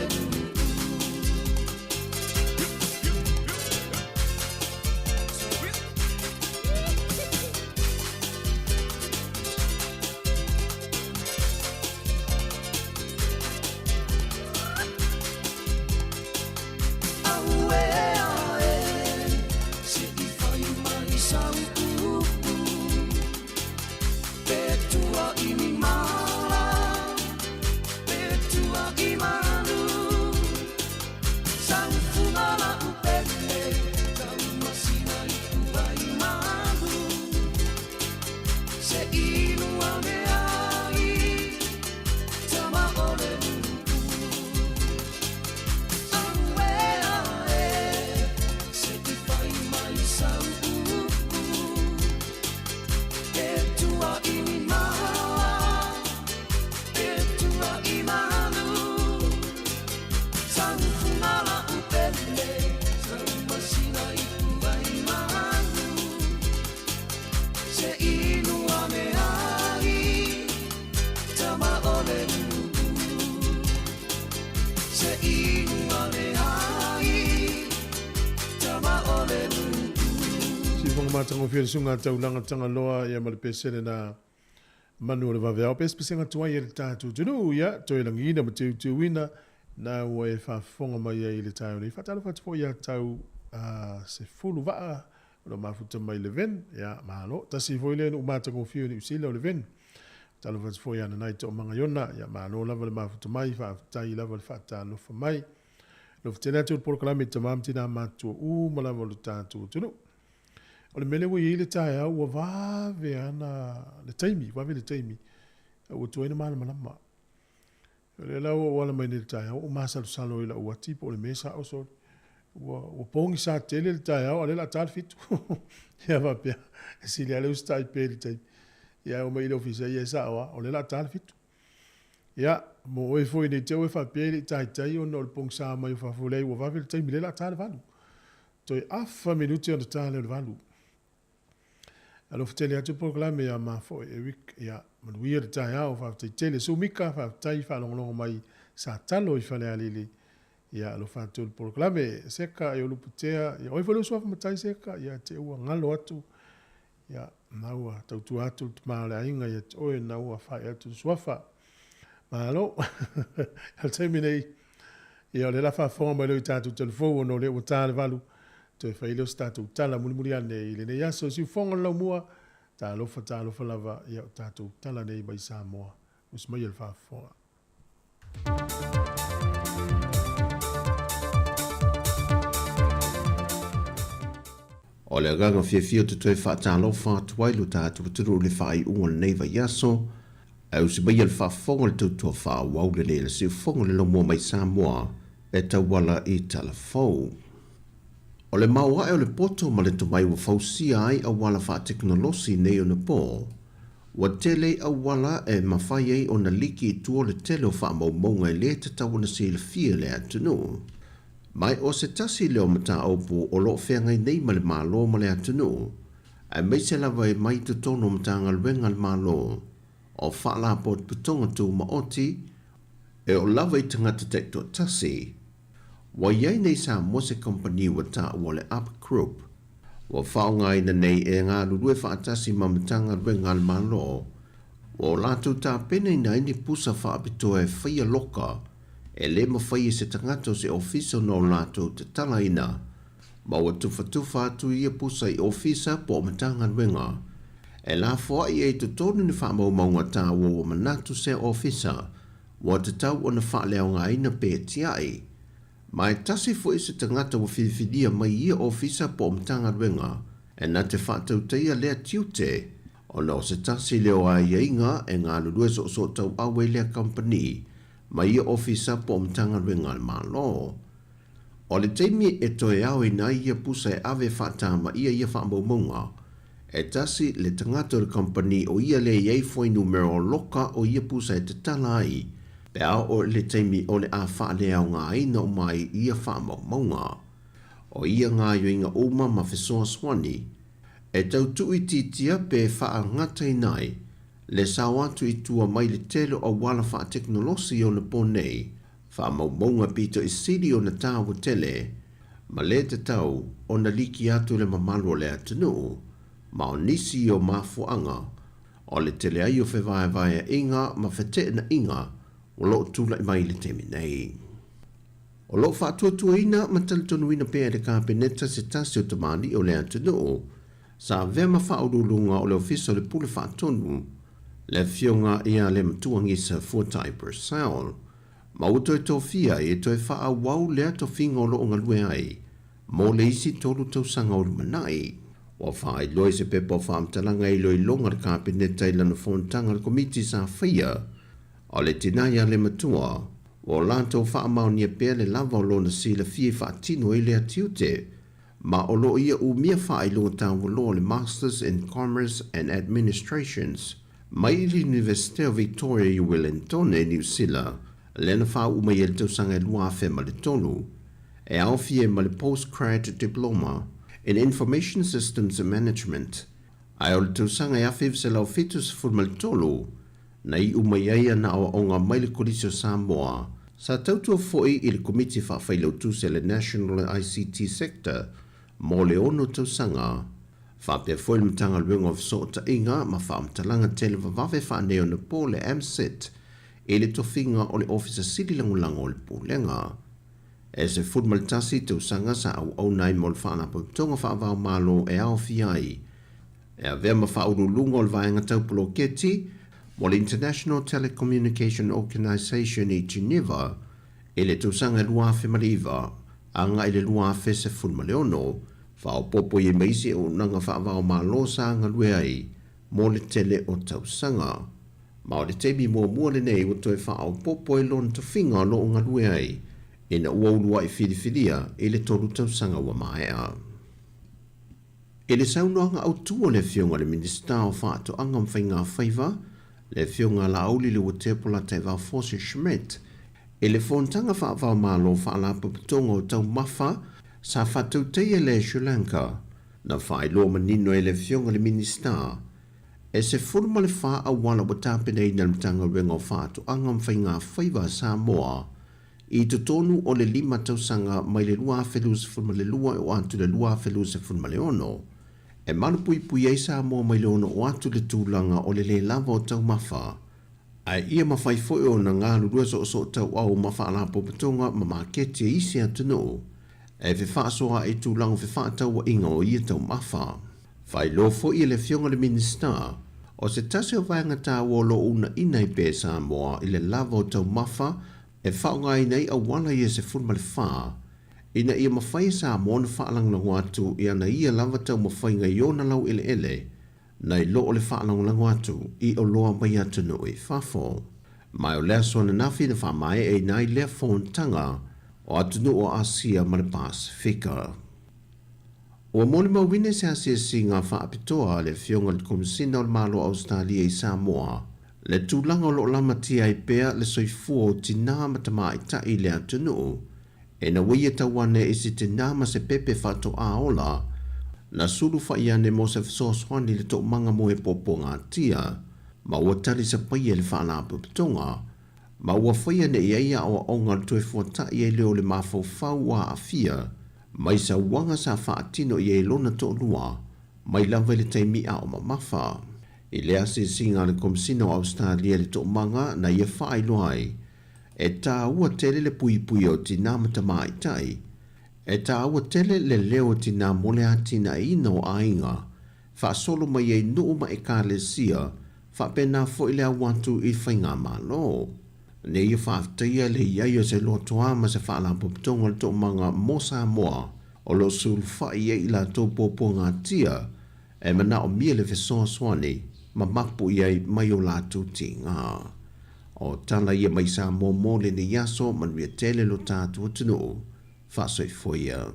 Aue ae Se i fai mai sau upu Pe tua ini mala Pe tua i manu Sau fungala upele Tau masina i tuai mahu Se inu ane ai Tama o le Aue ae Se i fai mai sau upu Pe tua ini mala Pe tua i manu Sau fungala upele Sau masina i tuai mahu Se inu ane ai Tama o le Se inu ane ai Tama o le Siufofoga matagofie le susuga taulaga Tagaloa ia ma le pesele na manu o le vaveao pesepesega tuai e le tatou atunuu ia toe lagiina ma teuteuina na ua e faafofoga mai ai i le taeao nei. Faatalofa atu foi ia tau sefulu vaa o lo mafuta mai Levin ia malo tasi foi lea nuu matagofie o Niu Sila o Levin. Faatalofa atu foi ia Nanai Toomaga Iona ia malo lava le mafuta mai faafetai lava le faatalofa mai. Alofa tele atu le polokalame i tama ma tina matutua uma lava o le tatou atunuu. O le mea lea ua i ai le taeao ua vave ana le taimi, vave le taimi, ua tuai ona malamalama. O lea la ua ou ala mai nei i le taeao ua ou masalosalo i lau ati po o le mea e sao sole. Ua pogisa tele le taeao a o lea o le a ta le 7. Ia faapea, e sili lava le usitai pea i le taimi. Ia ae omai i le ofisa, ia e sao lava, o lea o le a ta le 7. Ia, mo oe foi ne i te i ua e faapea e le i taitai ona o le pogisa mai o fafo, leai ua vave le taimi, lea o le a ta le 8. Toe afa minute ona ta lea o le 8. Alofa tele atu le polokalame ia ma foi Eric, ia manuia le taeao, faafetai tele. Sue Mika, faafetai faalogologo mai sa talo i Falealili. Ia alofa atu le polokalame. Seka e Uluputea, ia oe foi le uso afa matai Seka, ia te ua galo atu. Ia na ua tautua atu le tama o le aiga ia te oe, na ua fai atu le suafa. Malo. O le taimi nei, ia o lea la faafofoga mai loa i tatou telefou ona o lea ua ta le 8, toe fai lea o se tatou tala mulimuli ane i lenei aso. Siufofoga o le laumua, talofa, talofa lava, ia o tatou tala nei mai Samoa. Usi maia le faafofoga. O le agaga fiafia ou te toe faatalofa atu ai lo tatou atunuu i le faaiuga o lenei vaiaso, ae usi maia le faafofoga o le tautua faaauau lenei a le Siufofoga o le Laumua mai Samoa e tauala i Talafou. O le maoae o le poto ma le tomai ua fausia ai auala faatekonolosi nei ona po, ua tele auala e mafai ai ona liki i tua o le tele o faamaumauga e lē tatau ona silafia e le atunuu. Ma o se tasi lea o mataupu o lo o feagai nei ma le Malo ma le atunuu, aemaise lava e mai i totonu o Matagaluega a le Malo, o Faalapotopotoga Tumaoti, e oo lava i tagata taitoatasi. Ua i ai nei Samoa se kamupani ua taua o le Up Group, ua faaaogaina nei e galulue faatasi ma Matagaluega a le Malo, ua o latou tapenaina ai ni pusa faapitoa e faia loka e lē mafai e se tagata o se ofisa ona o latou tatalaina, ma ua tufatufa atu ia pusa i ofisa po o Matagaluega. E lafoai ai i totonu ni faamaumauga taua ua manatu se ofisa ua tatau ona faaleaogaina pe tiai. Ma e tasi foi se tagata ua filifilia mai i ia ofisa po o Matagaluega e na te faatautaia lea tiute ona o se tasi lea o aiaiga e galulue soosootauau ai lea kamupani ma ia ofisa po o Matagaluega a le Malo. O le taimi e toe aoina ai ia pusa e ave faatamaia ia faamaumauga, e tasi le tagata o le kamupani o ia lea i ai fuainumera o loka o ia pusa e tatala ai pe a oo i le taimi o le a faaleaogaina uma ai ia faamaumauga. O ia gaoioiga uma ma fesoasoani e tau tuuitiitia pe faagataina ai le sao atu i tua mai le tele o auala faatekonolosi i ona po nei, faamaumauga pito i sili ona tāua tele, ma lē tatau ona liki atu le mamalu o le atunuu, ma o nisi o mafuaaga o le tele ai o fevaevaeaiga ma feteenaiga o lo o tulai mai i le taimi nei. O lo o faatuatuaina ma talitonuina pea e le Kapeneta se tasi o tamalii o le atunuu sa avea ma faauluuluga o le Ofisa o le Pule Faatonu, le Afioga ia Lematua Gisa Fuatai Purcell, ma ua toe tofia ai e toe faaauau lea tofiga o lo o galue ai mo le isi tolu tausaga o lumanai. Ua faailoa i se pepa o faamatalaga e iloiloga a le Kapeneta i lana fonotaga a le Komiti sa faia o le tina ia Lematua, ua o latou faamaonia pea le lava o lona silafia i faatino ai lea tiute, ma o lo o ia umia faailoga taualoa o le Masters in Commerce and Administrations mai i le Iunivesite o Victoria i Uelentone, Niu Sila, lea na faauu mai ai i le tausaga e 2003, e aofia ai ma le Postgrad Diploma in Information Systems Management, ae o le tausaga e 1973 na iu mai ai ana aoaoga mai le Kolisi o Samoa, sa tautua foi i le Komiti Faafailautusi a le National ICT Sector mo le ono tausaga, faapea foi le Matagaluega o Fesootaiga ma Faamatalaga Televavave Faaneionapo le MSIT i le tofiga o le Ofisa Sili Lagolago o le Pulega. E 11 tausaga sa auauna ai mo le Faalapotopotoga Faava-o-Malo e aofia ai E avea ma faauluuluga o le vaega tau poloketi mo le International Telecommunication Organization i Geneva i le tausaga e 2009 agai i le 2016, faaopoopo i ai ma isi auaunaga faava-o-Malo sa galue ai mo le tele o tausaga. Ma o le taimi muamua lenei ua toe faaopoopo ai lona tofiga o lo o galue ai ina ua uluai filifilia i le tolu tausaga ua maea. I le saunoaga autu a le Afioga i le Minisita o Faatoaga ma Faigafaiva, le Afioga Laauli Leuatepo Lataivao Fosi Schmidt, i le Fonotaga Faavaomalo Faalapotopotoga o Taumafa sa faatautaia le Sri Lanka, na faailoa manino ai le Afioga i le Minisita, e 14 auala ua tapenaina e le Matagaluega o Faatoaga ma Faigafaiva a Samoa I totonu o le lima tausaga mai le 2022 e oo atu i le 2026, e malupuipui ai Samoa mai le ono oo atu le tulaga o le lē lava o taumafa, ae ia mafai foi ona galulue soosootauau ma faalapotopotoga ma maketi e isi atunuu e fefaasoaai i tulaga o fefaatauaiga o ia taumafa. Faailoa foi e le Afioga i le Minisita, o se tasi o vaega taua o lo o uunaina ai pea e Samoa i le lava o taumafa e faaaogaina ai auala ia 14 ina ia mafai e Samoa ona faalagolago atu i ana ia lava taumafaiga i ona laueleele nai lo o le faalagolago atu i oloa mai atunuu i fafo. Ma o le aso ananafi na faamaeaina ai lea fonotaga o atunuu o Asia ma le Pasefika. Ua molimauina se asiasiga faapitoa a le Afioga i le Komesina o le Malo o Ausetalia i Samoa le tulaga o lo o lamatia ai pea le soifua o tinā ma tamaitai i le atunuu ina ua ia tau ane i se tinā ma se pepe faatoā ola na sulufa'i ane mo se fesoasoani i le toomaga mo he puapuagatia ma ua talisapaia e le Faalapotopotoga ma ua faia ne i ai aoaoga o le toe fuata'i ai lea o le mafaufau ua aafia mai sauaga sa faatino i ai lona toalua mai lava i le taimi a o mamafa. I le asiasiga a le Komesina o Ausetalia i le toomaga na ia faailoa ai, e tāua tele le puipuia o tinā ma tamaitai, e tāua tele le leo o tinā mo le atinaeina o aiga. faasolo mai ai nuu ma ekalesia, faapena foi le au atu i faigamalo. Nei ia faafetaia le i ai o se lotoa ma se faalapotopotoga o le Toomaga mo Samoa o lo o sulufai ai i latou puapuagatia e manaomia le fesoasoani ma mapu i ai mai o latou tiga. O tala ia mai Samoa mo lenei aso, manuia tele lo tatou atunuu. Faasoifua ia.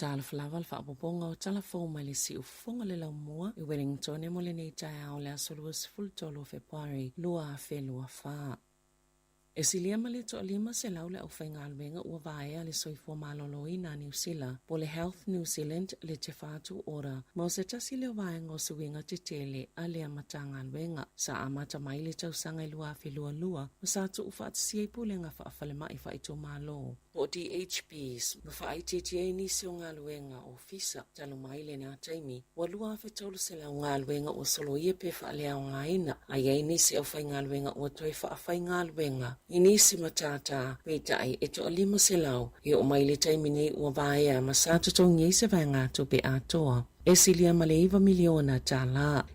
Talofa lava le faaopoopoga o tala fou mai le siufofoga le laumua i Wellington mo lenei taeao le aso 23 o Fepuari 2024. E silia ma le 500 le aufaigaluega ua vaea le soifua maloloina a Niu Sila po o le Health New Zealand le Te Whatu Ora ma o se tasi lea o vaega o suiga tetele a lea Matagaluega. Sa amata mai le tausaga i 2022 ma sa tuufaatasia i pulega faafalemai faaitumalo po o DHBs ma faaitiitia ai nisi o galuega ofisa. Talu mai lena taimi, ua 2,300 galuega ua soloia pe faaleaogaina, a i ai nisi aufaigaluega ua toe faafaigaluega i nisi matata, peitai e toa 500 e oo mai i le taimi nei ua vaea ma sa totogi ai se vaegatupe atoa e silia ma le $9 miliona.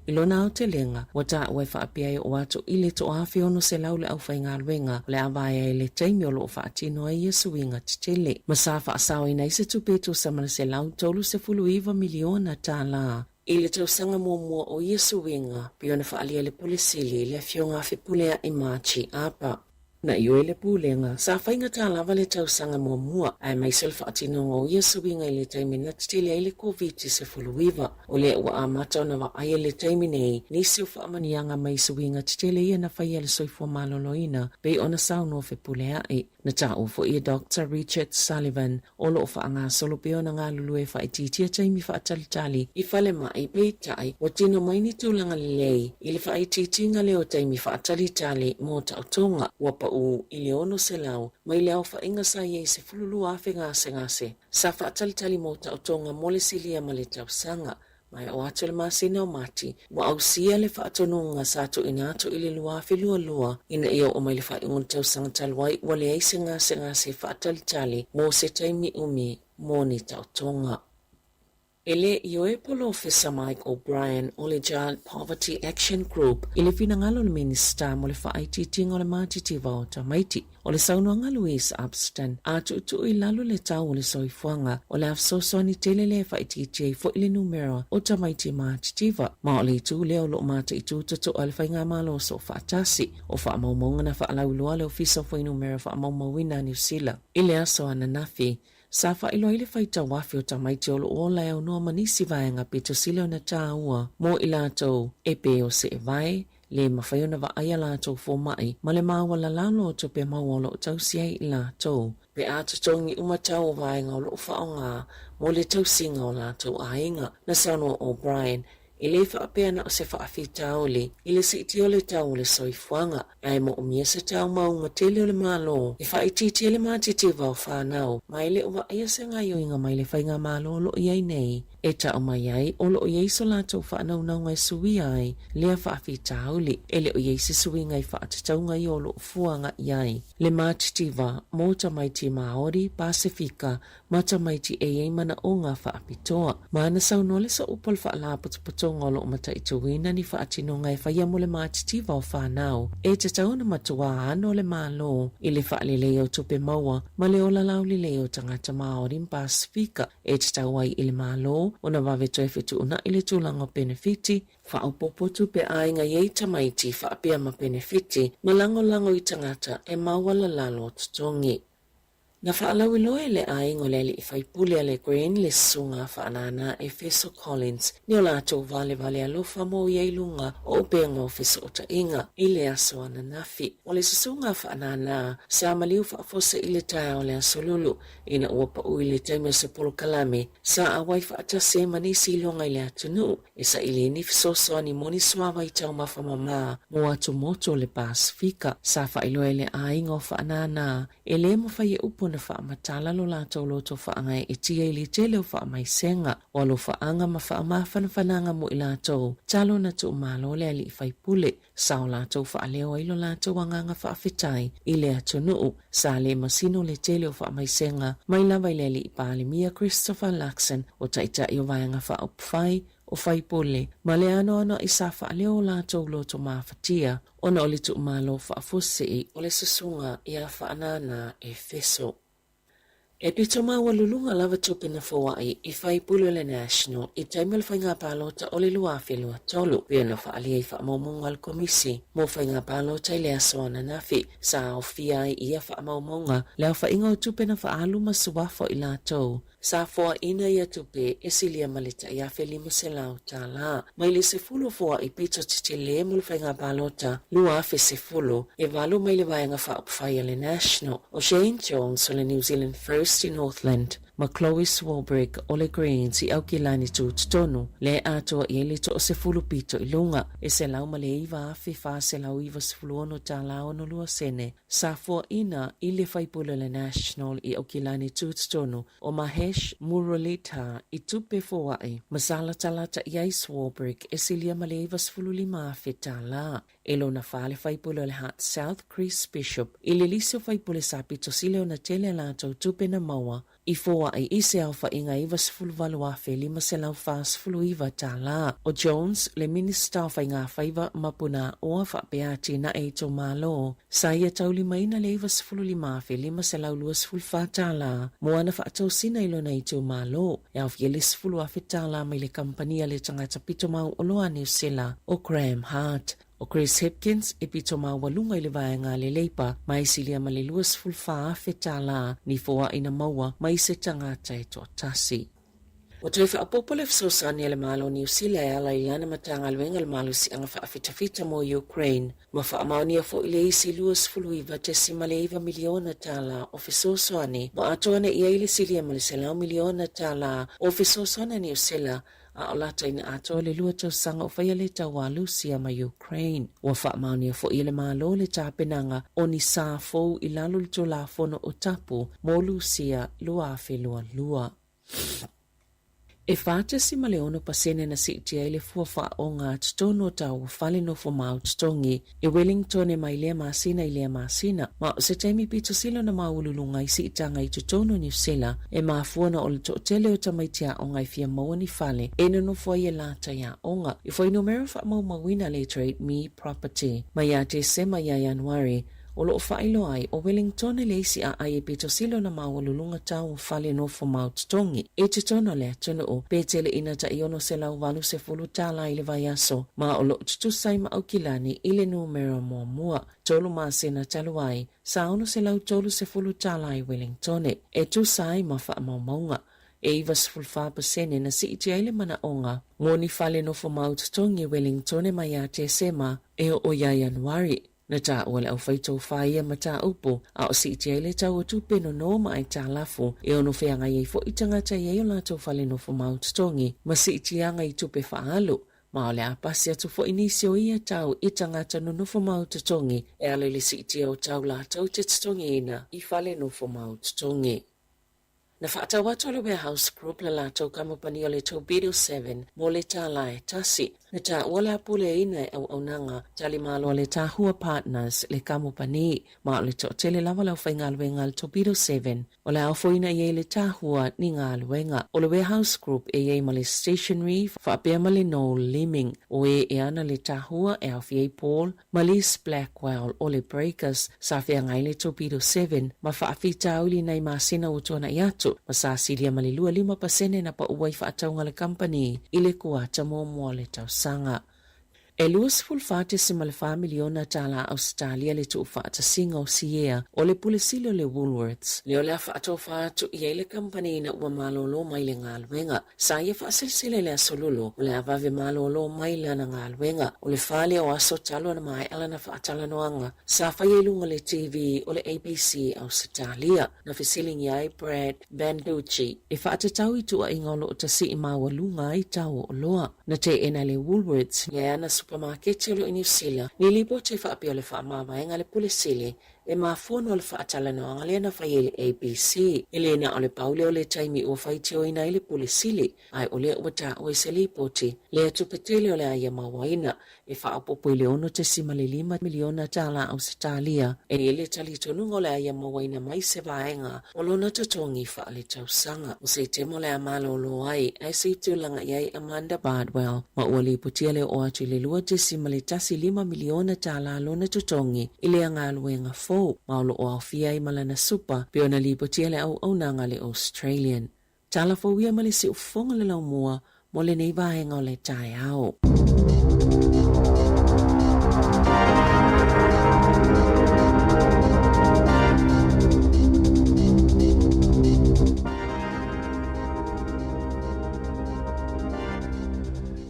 I lona aotelega, ua taua e faapea e oo atu i le 1,600 le aufaigaluega o le a vaea i le taimi o lo o faatino ai ia suiga tetele, ma sa faasaoina ai se tupe e tusa ma le $139 miliona. I le tausaga muamua o ia suiga, pei ona faaalia e le Pule Sili, le Afioga a Fepuleai Margie Apa. Na ioe le Pulega, sa faigata lava le tausaga muamua, aemaise o le faatinoga o ia suiga i le taimi na tetele ai le Koviti-19. O lea ua amata ona vaaia i le taimi nei nisi o faamanuiaga mai suiga tetele ia na faia e le soifua maloloina, pei ona saunoa Fepuleai. Na taua foi e Doctor Richard Sullivan, o lo o faagasolo pea ona galulue e faaitiitia taimi faatalitali i falemai, peitai, ua tino mai ni tulaga lelei i le faaitiitiga lea o taimi faatalitali mo taotoga ua pau i le 600 mai le aofaiga sa i ai 12,000 gasegase sa faatalitali mo taotoga mo le silia ma le tausaga. Ma e oo atu i le masina o Mati, ua ausia le faatonuga sa tuuina atu i le 2022 ina ia oo mai le faaiuga o le tausaga talu ai ua leai se gasegase faatalitali mo se taimi umi mo ni taotoga. E le ioe Polofesa Mike O'Brien o le Child Poverty Action Group i le finagalo o le Minisita mo le faaitiitiga o le matitiva o tamaiti. O le saunoaga Louise Upston, a tuutuu i lalo le tau o le soifuaga, o le a fesoasoani tele lea e faaitiitia ai foi le numera o tamaiti matitiva. Ma o le itu lea o lo o mataitu totoa le Faigamalo Soofaatasi. O faamaumauga na faalauiloa a le Ofisa o Fuainumera Faamaumauina a Niu Sila i le aso ananafi, sa faailoa ai le faitau afe o tamaiti o lo o ola e aunoa ma nisi vaega pito sili ona taua mo i latou e pei o seevae, le mafai ona vaai a latou fomai ma le maualalalo o tupe maua o lo o tausi ai i latou, pe a totogi uma tau o vaega o lo o faaaoga mo le tausiga o latou aiga. Na saunoa O'Brien, e le faapea na o se faafitauli i le siitia o le tau o le soifuaga, ae moomia se tau mauga tele o le Malo e faaitiitia le matitiva o fanau, ma e le o vaaia se gaioiga mai le faigamalo o lo o i ai nei. E tau mai ai o lo o i ai so latou faanaunauga e suia ai lea faafitauli, e le o i ai se suiga i faatatauga ia o lo o fuaga i ai le matitiva mo tamaiti Māori, Pasefika ma tamaiti e i ai manaoga faapitoa. Ma na saunoa le sooupu o le Faalapotopotoga o lo o mataituina ni faatinoga e faia mo le matitiva o fanau e tatau ona matua ano le Malo i le faaleleia o tupe maua ma le ola laulelei o tagata Māori ma Pasefika E tatau ai i le Malo ona vave toe fetuunai le tulaga o penefiti, faaopoopo tupe aiga i ai tamaiti faapea ma penefiti ma lagolago i tagata e maualalalo totogi. Na faalauiloa e le aiga o le alii faipule a le Green le susuga a Faanana Efeso Collins ni o latou valevale alofa mo ia i luga o upega o fesootaiga i le aso ananafi. O le susuga a Faanana sa maliu faafosa i le taeao o le Aso Lulu ina ua pau i le taimi o se polokalame sa auai faatasi ai ma nisi iloga i le atunuu e saili ai ni fesoasoani mo ni suavai taumafa mamā mo atumotu o le Pasefika. Sa faailoa e le aiga o Faanana E lē mafai e upu ona faamatala lo latou loto faagaeetia i le tele o faamaisega, o alofaaga ma faamafanafanaga mo i latou, talo na tuumalo le alii faipule, sa o latou faaleo ai lo latou agaga faafetai i le atunuu. Sa lē masino le tele o faamaisega mai lava i le alii Palemia Christopher Luxon, o taitai o Vaega Faaupufai, o faipule, ma le anoanoai sa faaleo o latou loto mafatia ona o le tuumalo faafuasei o le susuga ia Faanana Efeso. E pito maualuluga lava tupe na foai i faipule o le National i taimi o le faiga palota o le 2023, pei ona faaalia i faamaumauga a le Komisi mo Faiga Palota i le aso ananafi. Sa aofia ai i ia faamaumauga le aofaiga o tupe na faaalu ma suafa o i latou Sa foaina ia tupe e silia ma le tai $1,500 mai le 10 foai pito tetele mo le faiga palota 2010, e valu mai le Vaega Faaupufai a le National, o Shane Jones o le New Zealand First i Northland, ma Chloe Swarbrick o le Greens i Aukilani Tutotonu, lea e atoa i ai le toasefulu pito i luga, e $109,496 62 sene. Sa foaina i le faipule o le National i Aukilani Tutotonu, o Mahesh Muralidhar i tupe foai ma sa latalata i ai Swarbrick e silia ma le $95,000. E lona fa le faipule o le Hutt South Chris Bishop i le lisi o faipule sa pito sili ona tele a latou tupe na maua i foai i se aofaiga $98,549. O Jones le Minista o Faigafaiva ma Punaaoa faapea atinae itumalo, Sa ia taulimaina le $95,524 mo ana faatosina i lona itumalo, e aofia le $10,000 mai le kamupani a le tagata pito mauoloa a Niu Sila o Graham Hart. O Chris Hipkins e pito maualuga i le vaega a le Leipa ma e silia ma le $24,000 ni foai na maua mai se tagata e toatasi. Ua toe faaopoopo le fesoasoani a le Malo o Niu Sila e ala i lana Matagaluega o le Malosiaga Faafitafita mo Ukraine, ma faamaonia foi le isi $29.9 miliona tala o fesoasoani ua atoa nei i ai le silia ma le $100 miliona tala o fesoasoani a Niu Sila a o lata ina atoa le lua tausaga o faia le taua a Lusia ma Ukraine. Ua faamaonia foi e le Malo le tapenaga o ni sa fou i lalo o le Tulafono o Tapu mo Lusia 2022. E 4.6 pasene na siitia ai le fua faaoga a totonu o taua fale nofo mau totogi i Wellingtone mai lea masina i lea masina, ma o se taimi pito sili ona maualuluga ai siitaga i totonu o Niu Sila e mafua ona o le toatele o tamaiti aoga e fia maua ni fale e nonofo ai e latai aoga. I fuainumera faamaumauina le Trade Me Property mai ia Tesema ia Ianuari, O lo o faailoa ai, o Wellingtone le isi aai e pito sili ona maualuluga tau o fale nofo mau totogi i totonu o le atunuu, pe tele ina tai $680 tala i le vaiaso, ma o lo o tutusa ai ma Aukilani i le numera muamua. Tolu masina talu ai, sa $630 tala i Wellingtone, e tusa ai ma faamaumauga. E 94% na siitia ai le manaoga mo ni fale nofo mau totogi i Wellingtone mai ia Tesema e oo ia Ianuari. Na taua le aufaitofā ia mataupu, a o siitia ai le tau o tupe nono ma aitalafu e ono feagai ai foi tagata e i ai o latou fale nofo mau totogi ma siitiaga i tupe faaalu, ma o le a pasi atu foi nisi o ia tau i tagata nonofo mau totogi e ala i le siitia o tau latou te totogiina i fale nofo mau totogi. Na faatau atu e le Warehouse Group le latou kamupani o le Torpedo Seven mo le tala e tasi. Na taua le apuleina e auaunaga talimalo a le Tahua Partners le kamupani, ma o le toatele lava le aufaigaluega a le Torpedo Seven o le a ofoina i ai le Tahua ni galuega. O le Warehouse Group e i ai ma le Stationery faapea ma le Noel Leeming. O e e ana le Tahua e aofia ai Paul ma Liz Blackwell o le Breakers sa feagai le Torpedo Seven ma faafitauli nai masina ua tuanai atu, ma sa silia ma le 25% na pau ai faatauga a le kamupani i le kuata muamua o le tausaga. E $24.4 miliona tālā Ausetalia le tuufaatasiga o siea o le Pule Sili o le Woolworths, lea o le a faatofa atu i ai le kamupani ina ua malōlō mai le galuega. Sa ia faaselesele i le Aso Lulu, o le a vave malōlō mai lana galuega. O le fa lea o aso talu ona maea lana faatalanoaga sa faia i luga o le TV o le ABC Ausetalia. Na fesiligia ai Brad Banducci e faatatau i tuuaiga o lo o tasii maualuga ai tau o oloa. Na teena e le Woolworths le ana supamaketi o lo o i Niu Sila ni lipoti e faapea o le faamavaega a le Pule Sili e mafua ona o le faatalanoaga lea na faia i le ABC. E le na o le pau lea o le taimi ua faitioina ai le Pule Sili, ae o lea ua taua i se lipoti lea tupe tele o le a ia mauaina e faaopoopo i le $6.5 miliona tala Ausetalia. E i ai le talitonuga o le a ia mauaina mai se vaega o lona totogi faaletausaga. O se temo o le a malōlō ai, ae se i tulaga i ai Amanda Bardwell, ma ua lipotia le oo atu i le $2.15 miliona tala lona totogi i lea galuega fou, ma o lo o aofia ai ma lana supa, pei ona lipotia le auaunaga a le Australian. Tala fou ia ma le siufofoga o le laumua mo lenei vaega o le taeao.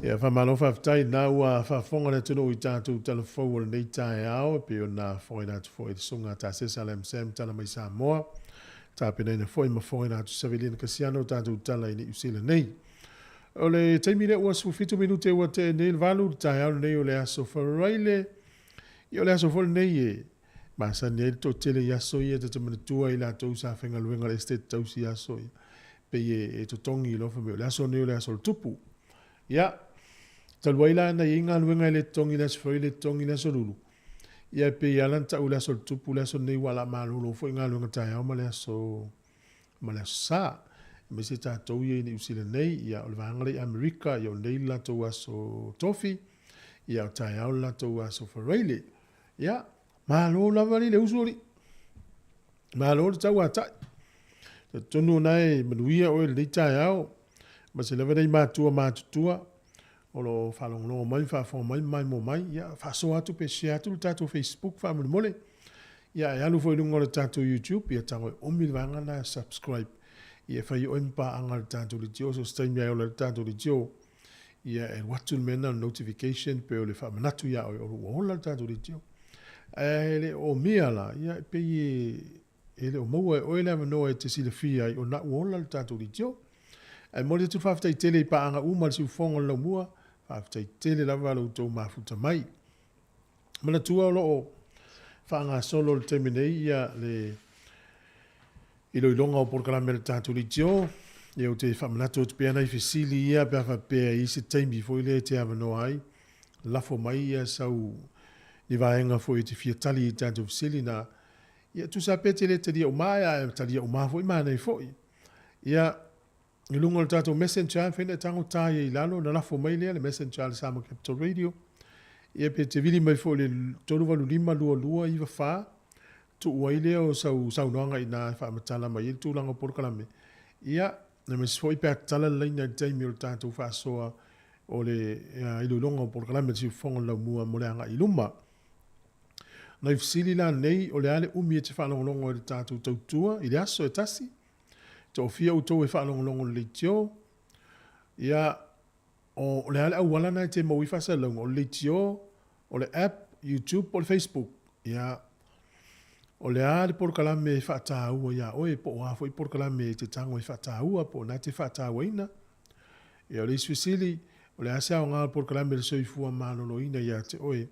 Ia, faamalo faafetai na ua faafofoga le atunuu i tatou tala fou o lenei taeao e pei ona fofogaina atu foi e le Susuga Tasesa Lam Sam tala mai Samoa. Tapenaina foi ma fofogaina atu Savelina Kasiano o tatou tala i Niu Sila nei. O le taimi lea ua 17 minute ua tea nei le 8 le taeao lenei o le aso Faraile. Ia o le aso foi lenei e masani ai le toatele i aso ia ta te manatua i latou sa faigaluega le estate tausi i aso ia. Pei e totogi i lofa mai o le aso lenei o le aso o le tupu. Ia, talu ai la na i ai galuega e le totogi i le aso Faraile, totogi i le aso Lulu. Ia e pei lava la na tau i le aso o le tupu le aso lenei ua ala malolo foi galuega taeao ma le aso ma le aso Sa. Aemaise tatou ia i Niu Sila nei, ia o le vaega lea i Amerika, ia o nei le latou aso Tofi, ia o taeao le latou aso Faraile. Ia, malo lava alii le uso alii. Malo le tauatai. Talitonu o na e manuia oe i lenei taeao, ma se lava nei matua matutua o lo o faalogologo mai ma faafofoga mai ma maimoa mai, ia faasoa atu pe share atu le tatou Facebook faamolemole. Ia e alu foi i luga o le tatou YouTube, ia tago e omi le vaega lena e subscribe. Ia e fai oe ma paaga i le tatou leitio, so o se taimi lava e ola ai le tatou leitio, ia e alu atu le mea lena o le notification pe o le faamanatu ia oe o lo ua ola le tatou leitio. Ae le o omia la, ia e pei e E le o maua e oe le avanoa e te silafia ai o na ua ola le tatou leitio. Ae momoli atu le faafetai tele i paaga uma a le siufofoga o le laumua, faafetai tele lava lo outou mafuta mai. Manatua o lo o faagasolo i le taimi nei ia le iloiloga o polokalame a le tatou leitio. Ia ou te faamanatu atu pea nai fesili ia pe a faapea e i ai se taimi foi lea e te avanoa ai, lafo mai ia sau ni vaega foi e te fia tali i tatou fesili na Ia, tusa pe te le talia uma ae a e talia uma foi manaia foi. Ia, i luga o le tatou messenger, mafai ona e tago ta ia i lalo ona lafo mai lea le messenger a le Samoa Capital Radio. Ia, pe te vili mai foi i le 3852294, tuu ai lea o sau saunoaga i ina e faamatala mai ai le tulaga o polokalame. Ia, aemaise foi pe a tatala le laina i le taimi o le tatou faasoa o le iloiloga o polokalame a le Siufofoga o le Laumua mo le agai i luma. Nai fesili la nei, o le a le umi e te faalogologo ai i le tatou tautua i le aso e tasi? Toafia outou e faalogologo i le leitio? Ia, o le a le auala na e te maua ai faasalalauga? O le leitio, o le app, YouTube po o le Facebook? Ia, o le a le polokalame e faataua iā oe po o a foi polokalame e te tago e faataua po o na te faatauaina? Ia, o le isi fesili, o le a se aoga o le polokalame o le soifua maloloina iā te oe?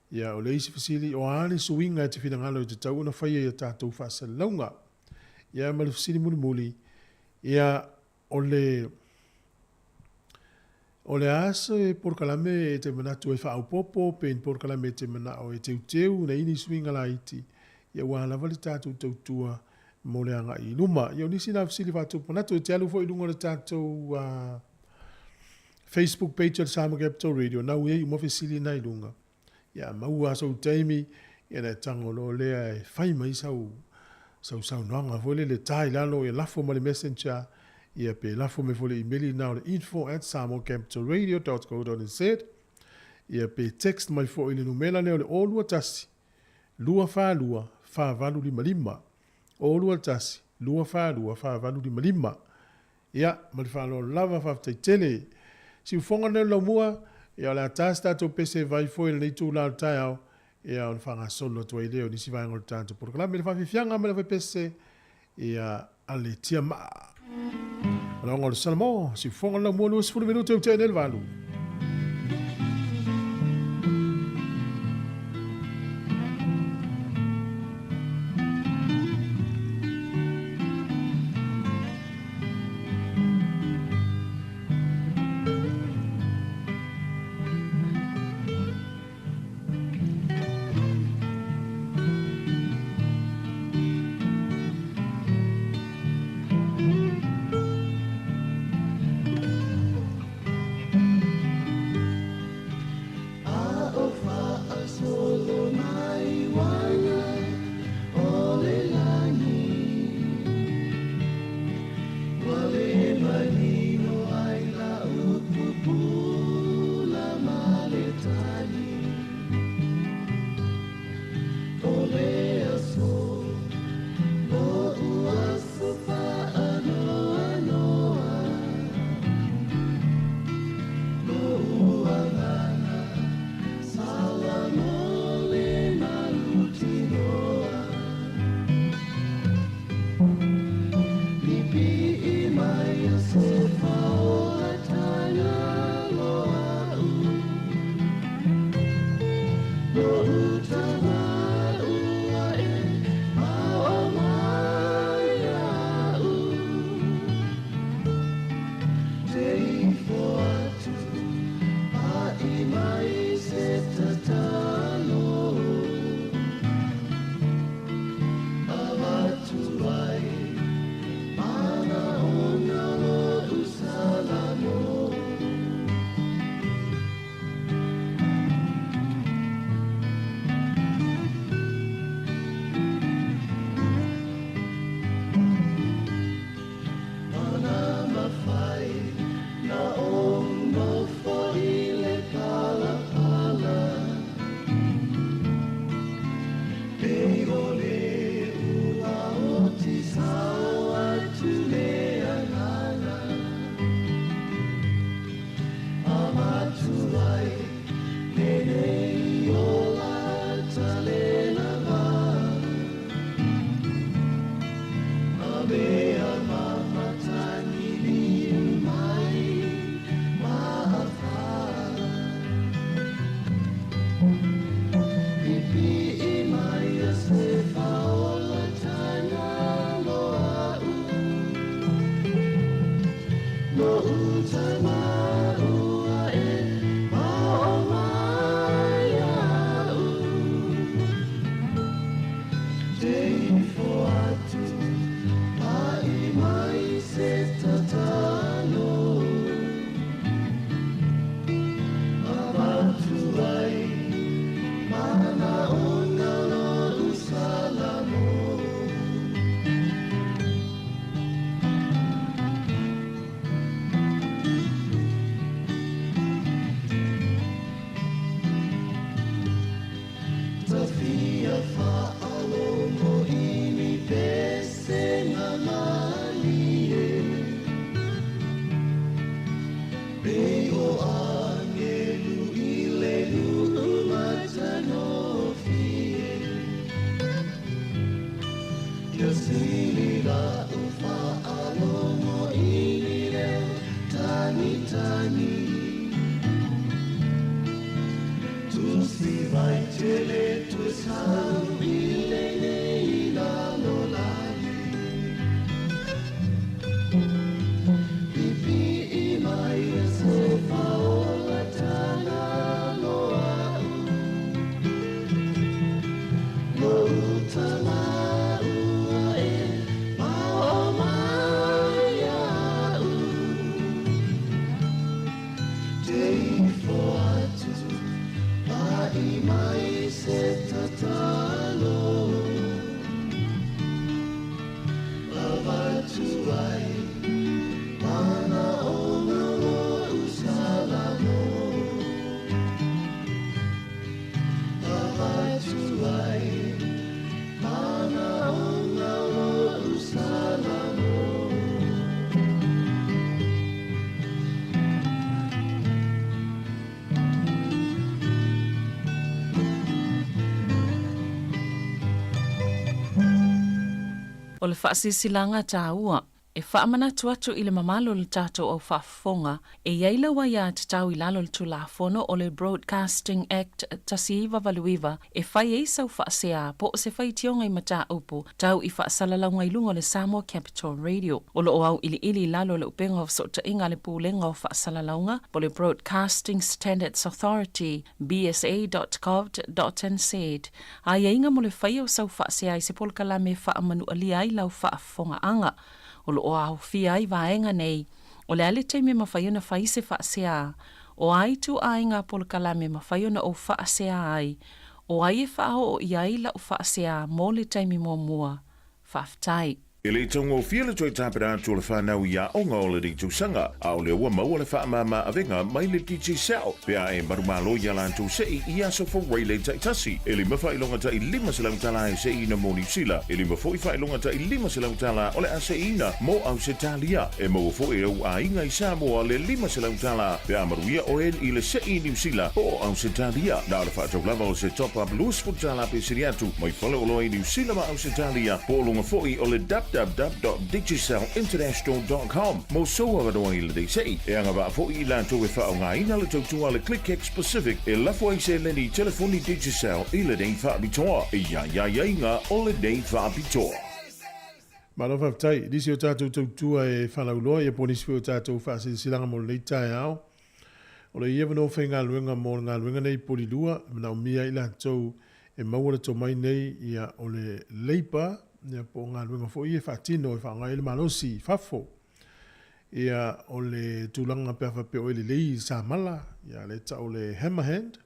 Ia, o le isi fesili, o a ni suiga e te finagalo e tatau ona faia i a tatou faasalalauga? Ia, ma le fesili mulimuli, ia, o le, o le a se polokalame e te manatu e faaopoopo pe ni polokalame e te manao e teuteu ina ia ni suiga laiti, ia aua lava le tatou tautua mo le agai i luma. Ia, o nisi na fesili faatupu manatu e te alu foi i luga o le tatou Facebook page o le Samoa Capital Radio, na ua i ai uma fesili na i luga. Ia, a maua sou taimi, ia ona e tago loa lea e fai mai sau, sau saunoaga foi lele, ta i lalo, ia lafo mai le messenger, ia pe lafo mai foi le imeli na o le info at samoacapitalradio dot co dot nz. Ia pe text mai foi i le numera lea o le 021 242 4855. 021 242 4855. Ia, ma le faaaloalo lava, faafetai tele. Siufoga lenei o le laumua, ia o le a ta se tatou pese e vai foi i lenei itula o le taeao, ia ona faagasolo atu ai lea o nisi vaega o le tatou polokalame. Le faafiafiaga ma le faipese, ia a le tiamaa. Manaoga o le Salamo, siufoga le laumua 20 minute ua tea nei le 8. O le faasilasilaga taua, e faamanatu atu i le mamalu o le tatou au faafofoga, e i ai lau aiatatau i lalo o le Tulafono o le Broadcasting Act 1989 e fai ai sau faasea po o se faitioga i mataupu tau i faasalalauga i luga o le Samoa Capital Radio. O lo o auiliili i lalo o le upega o fesootaiga a le Pulega o Faasalalauga po o le Broadcasting Standards Authority, bsa.govt.nz, aiaiga mo le faia o sau faasea i se polokalame e faamanualia ai lau faafofogaaga. O lo o aofia ai vaega nei, o le a le taimi e mafai ona fai se faasea, o a ituaiga polokalame e mafai ona ou faasea ai, o ai e faaoo i ai lau faasea mo le taimi muamua. Faafetai. E le i taugofie le toe tapena atu o le whanau i aoga o lenei tausaga, a o lea ua maua le faamama avega mai le Digicel pe a e manumalo i a latou se'i i aso Fuaile taitasi. E lima faailoga tai $500 e se'iina mo Niu Sila, e lima foi faailoga tai $500 o le a se'iina mo Ausetalia. E maua foi e ou aiga i Samoa le $500 pe a manuia oe i le se'i i Niu Sila po o Ausetalia. Na o le faatau lava o se top-up $20 pe sili atu mai faleoloa i Niu Sila ma Ausetalia po o luga foi o le www.digicelinternational.com mo sou avanoa i lenei se'i. E agavaa foi i latou e faaaogaina le tautua a le ClickX Pacific e lafo ai seleni i telefoni Digicel i lenei faapitoa. E i ai aiaiga o lenei faapitoa. Malo faafetai i nisi o tatou tautua e faalauiloa ia po o nisi foi o tatou faasilasilaga mo lenei taeao. O le ia avanoa faigaluega mo le galuega nei i Polilua, e manaomia ai i latou e maua le tomai nei ia o le labour ia po o galuega foi ia e faatino e faaaoga ai le malosi i fafo. Ia o le tulaga pe a faapea o e lelei i le samala, ia lea e tau o le hammer hand,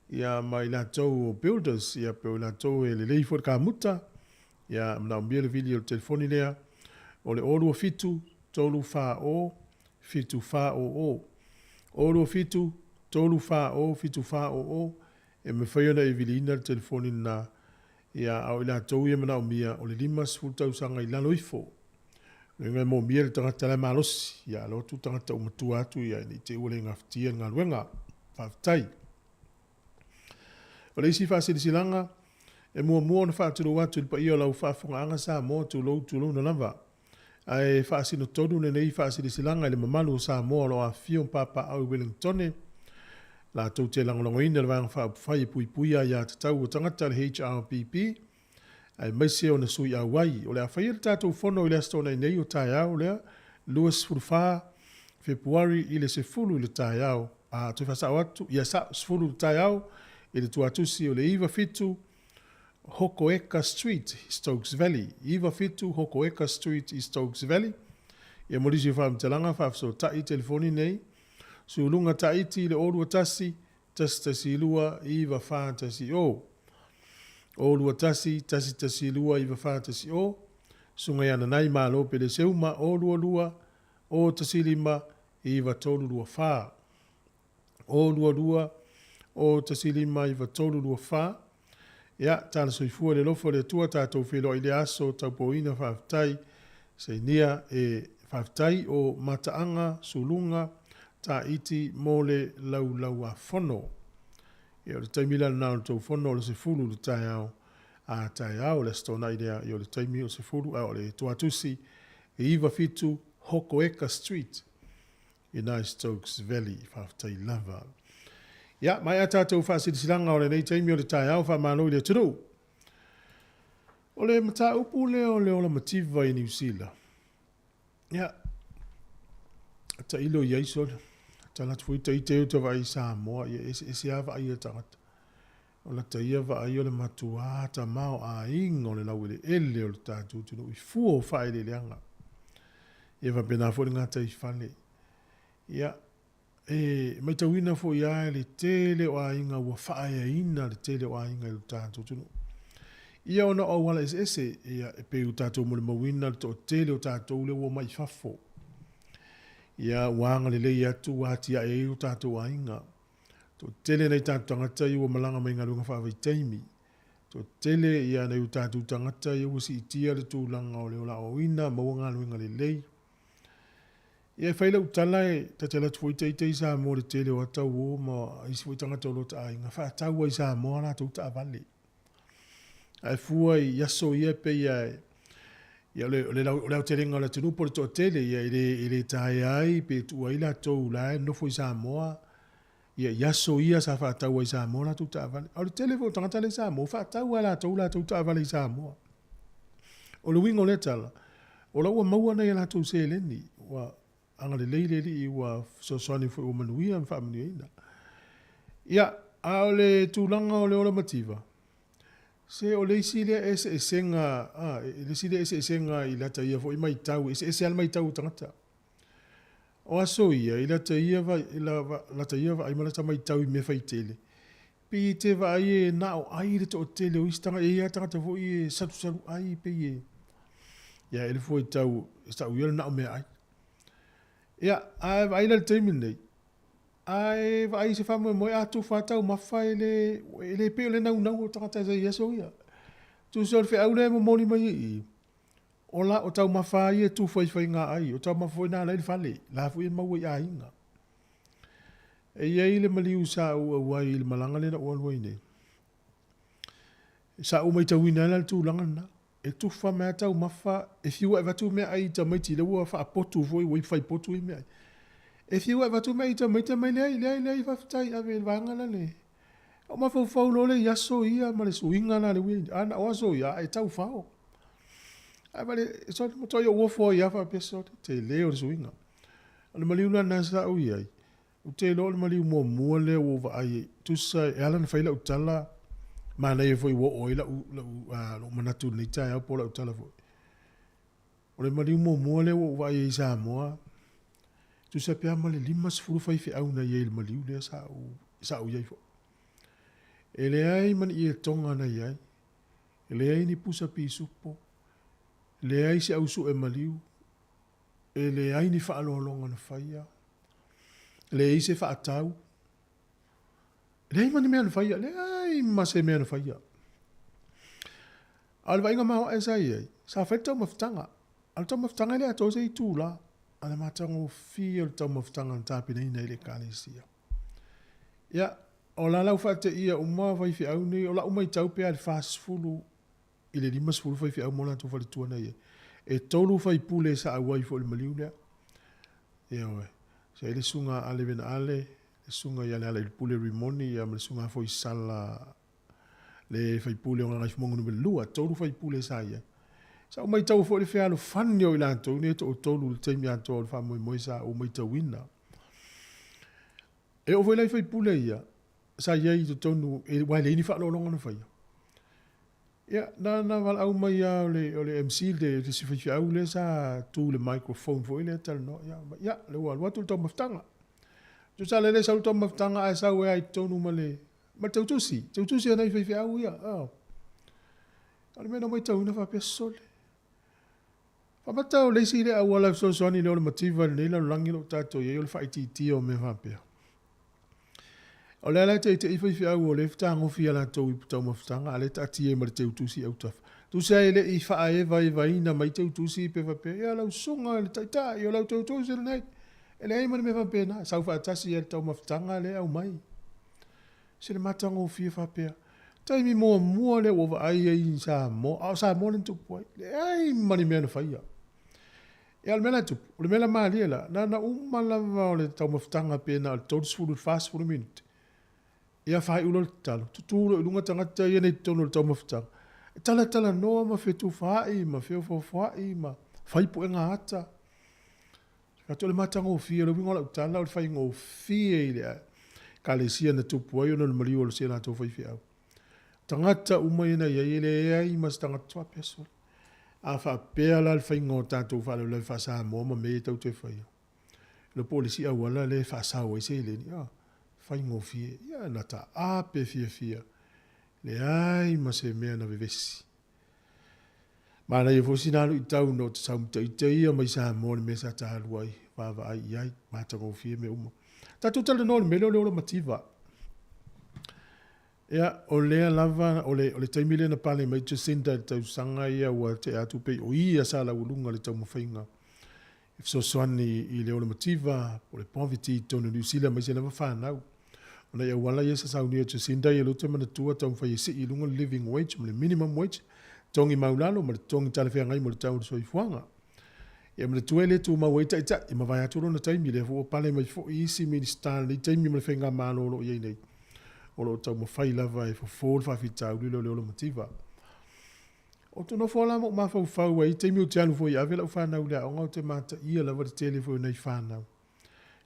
ia ma i latou o builders, ia pe o i latou e lelei foi i le kamuta, Ia manaomia le vili o le telefoni lea o le 027 340 740. 027 340 740 e mafai ona e viliina le telefoni lena, ia, a o i latou ia e manaomia o le 50 tausaga i lalo ifo. O lona uiga e moomia le tagata la e malosi, ia alo atu le tagata ua matua atu ia ne i te i ua le gafatia le galuega. Faafetai. O le isi faasilasilaga, e muamua ona faatulou atu i le paia o lau faafofogaaga Samoa, tulou, tulouna lava. Ae faasino tonu lenei faasilasilaga i le mamalu o Samoa o lo o afifio ma papaaao i Wellingtone, latou te lagolagoina le Vaega Faaupufai e Puipuia Aia Tatau a Tagata, le HRPP, aemaise ona sui auai. O le a faia le tatou fono i le Aso Toonai nei o taeao lea, 24 Fepuari i le 10 i le taeao, a toe faasao atu, ia sao, 10 i le taeao i le tuatusi o le 97 Hokoeka Street i Stokes Valley, 97 Hokoeka Street i Stokes Valley. Ia mo nisi o faamatalaga, faafesootai i telefoni nei, Suluga Taiti i le 021 112 9410. 021 112 9410, Susuga ia Nanai Malo Peleseuma 022 015 9324. 022 015 9324. Ia, tala soifua i le alofa o le Atua, tatou feiloai i lea aso, taupoina faafetai, sainia e faafetai o mataaga, suluga, Tahiti mo le laulauafono. Ia, o le taimi la lena o le tou fono o le 10 i le taeao a taeao, le Aso Toonai lea, ia o le taimi o le 10, a o le tuatusi e 97 Hokoeka Street i Nice Stokes Valley. Faafetai lava. Ia, maea tatou faasilasilaga o lenei taimi o le taeao, faamalo i le atunuu. O le mataupu lea o le ola mativa i Niu Sila, Ia, tailo i ai sole. Tala atu foi taite e uta vaai i Samoa, ia eseese lava vaai a tagata. O lata ia vaai o le matuā tamaoaiga o le laueleele o le tatou atunuu i fua o faaeleeleaga. Ia faapena foi le gataifale. Ia, E maitauina foi lava le tele o aiga ua faaeaina le tele o aiga i lo tatou atunuu. Ia ona o auala eseese, ia e pei ua tatou molimauina le toatele o tatou lea ua omai i fafo. Ia ua agalelei atu ua atiae ai o tatou aiga. Toatele nai tatou tagata ia ua malaga mai i galuega faavaitaimi. Toatele ia nai o tatou tagata ia ua siitia le tulaga o le ola aoaoina, maua galuega lelei. Ia e fai lau tala e ta te alu atu foi ita i Samoa i le tele o ata uo ma isi foi tagata o lo ta aiga, faatau ai i Samoa a latou taavale. Ae fua i aso ia e pei a Ia, o le, o le, o le aotelega o le atunuu po o le toatele, ia, e le, e le taea ai pe tuu ai latou la e nofo i Samoa, ia, i aso ia sa faatau ai i Samoa latou taavale. A o le tele foi o tagata la i Samoa, faatau lava e latou latou taavale i Samoa. O le uiga o lea tala, o la ua maua nai a latou seleni, ua agalelei le Alii ua fesoasoani foi ua manuia ma faamanuiaina. Ia, a o le tulaga o le ola mativa, se o le isi lea eseesega, a, le isi lea eseesega i lata ia foi maitau, e eseese lava le maitau o tagata. O aso ia, i lata ia, lata ia vaai ma lata maitau i mea faitele, pei e te vaai e na o ai le toatele o isi tagata, e i ai lava tagata foi ia e salusalu ai, pei e, ia e le fuaitau, e sau ia le na o meaai. Ia, a e vaai la i le taimi lenei, a e vaai i se faamoemoe, a tufa lava taumafa e le, e le pei o le naunau o tagata sa i aso ia. Tusa o le feau lea e momoli mai i i, o la, o taumafa lava ia e tufa i faigaai, o taumafa foi na ala ai le fale, la foi e maua i aiga. E i ai le maliu sa ou auai i le malaga lea na ou alu ai nei, sa ou maitauina ai la le tulaga lena, e tufa mai lava taumafa, e fiu e avatu meaai i tamaiti lea ua faapotu foi ua fai potu ai meaai. E fiu e avatu meaai i tamaiti, fai mai, leai, leai, leai, faafetai, ave i le vaega lale. Ou mafaufau loa lea i aso ia ma le suiga lena lea ua i ai nei, a na o aso ia, e taufao. Ae vaai, sole, matuai ou ofo ai lava faapea, sole, tele o le suiga. O le maliu la lena sa ou i ai, ou te iloa o le maliu muamua lea ua ou vaai ai, tusa e ala ona fai lau tala, manaia foi ua oo ai lau, lau, lou manatu i lenei taeao po o lau tala foi. O le maliu muamua lea ua ou vaai ai i Samoa, tusa pe a ma le 50 faifeau na i ai i le maliu lea sa ou, sa ou i ai foi. E leai ma ni ietoga na i ai, e leai ni pusa pisupo, leai se au sue maliu, E leai ni faaaloaloga na faia, leai se faatau, leai ma ni mea na faia, leai ma se mea na faia. A o le vaaiga maoae sa i ai, sa fai le taumafataga. A o le taumafataga e le atoa se itula, a o le matagofie o le taumafataga na tapenaina e le Ekalesia. Ia, o la la ua faateia uma faifeau nei, o lau maitau pe a i le 40 i le 50 faifeau ma o latou faletua na i ai. E tolu faipule sa auai foi i le maliu lea. Ioe. Sa i ai le susuga a Ale Venaale, le susuga ia Lealailepule Rimoni ia ma le susuga Foisala le faipule o Gagaifomauga Nu.2, tolu faipule sa i ai. Sa ou maitaua foi le fealofani o i latou nei e toatolu i le taimi atoa o le faamoemoe sa ou maitauina. E oo foi la i faipule ia, sa i ai i totonu, aua e leai ni faaaloaloga na faia. Ia, na ona valaau mai lava o le, o le MC, le, le isi faifeau lea sa tu i le microphone foi lea talanoa, ia, ia, lea ua alu atu le taumafataga. Tusa la e le sau le taumafataga ae sau ai lava i totonu ma le, ma le tautusi, tautusi a nai faifeau ia. Oh. O le mea na maitauina faapea, sole. Faamata o le isi lea auala e fesoasoani lea o le mativa i lenei lalolagi o lo o tatou i ai o le faaitiitia o mea faapea. O lea la e teitei faifeau o lea e fetagofi ia latou i taumafataga a lea e taatia ai ma le teutusi i autafa. Tusa e le i faaevaevaina mai teutusi pe faapea, ia lau susuga i le taitai o lau teutusi lenei. E leai ma le mea faapena, sau faatasi ai le taumafataga lea e aumai. Se le matagofie faapea. Taimi muamua lea ua vaai ai i Samoa, a o Samoa lea na tupu ai. Leai ma ni mea na faia. Ia, o le mea la e tupu, o le mea la malie la, na ona uma lava o le taumafataga pe na o le 30 i le 40 minute, ia faaiu loa le tatalo, tutu loa i luga tagata ia nei i totonu o le taumafataga, e talatalanoa ma fetufaai ma feofoofoai ma fai puega ata. Atu o le matagofie, o le uiga o lau tala, o le faigofie i le Ekalesia na tupu ai ona o le maliu o si a latou faifeau. Tagata uma ia na i ai, e leai ma se tagata faapea sole. A faapea la le faiga o tatou faalavelave faa-Samoa ma mea ia tatou te faia, iloa po o le isi auala lea e faasao ai seleni, a, faigofie. Ia, na taape fiafia, leai ma se mea na vevesi. Manaia foi sina luitau ina ua ta sau ma ita ia mai Samoa i le mea sa ta alu ai, vaavaai i ai, matagofie mea uma. Tatou talanoa i le mea lea o le ola mativa. Ia, o lea lava, o le, o le taimi lea na pale mai Jacinda i le tausaga ia ua tea atu pei o ia sa laualuga i le taumafaiga e fesoasoani i le ola mativa po o le poverty i totonu o Niu Sila aemaise lava fanau. O nai auala ia sa saunia e Jacinda ia lea ou te manatua taumafai e sii i luga le living wage ma le minimum wage. Totogi maulalo ma le totogi talafeagai mo le tau o le soifuaga. Ia manatua e le tumau ai taitai, e mavae atu lona taimi, lea foi ua pale mai foi isi Minisita i lenei taimi ma le Faigamalo o lo o i ai nei, o lo o taumafai lava e fofo le faafitauli lea o le ola mativa. Ou te nofo la ma ou mafaufau ai i taimi ou te alu foi e ave lau fanau i le aoga ou te mataia lava le tele foi o nai fanau.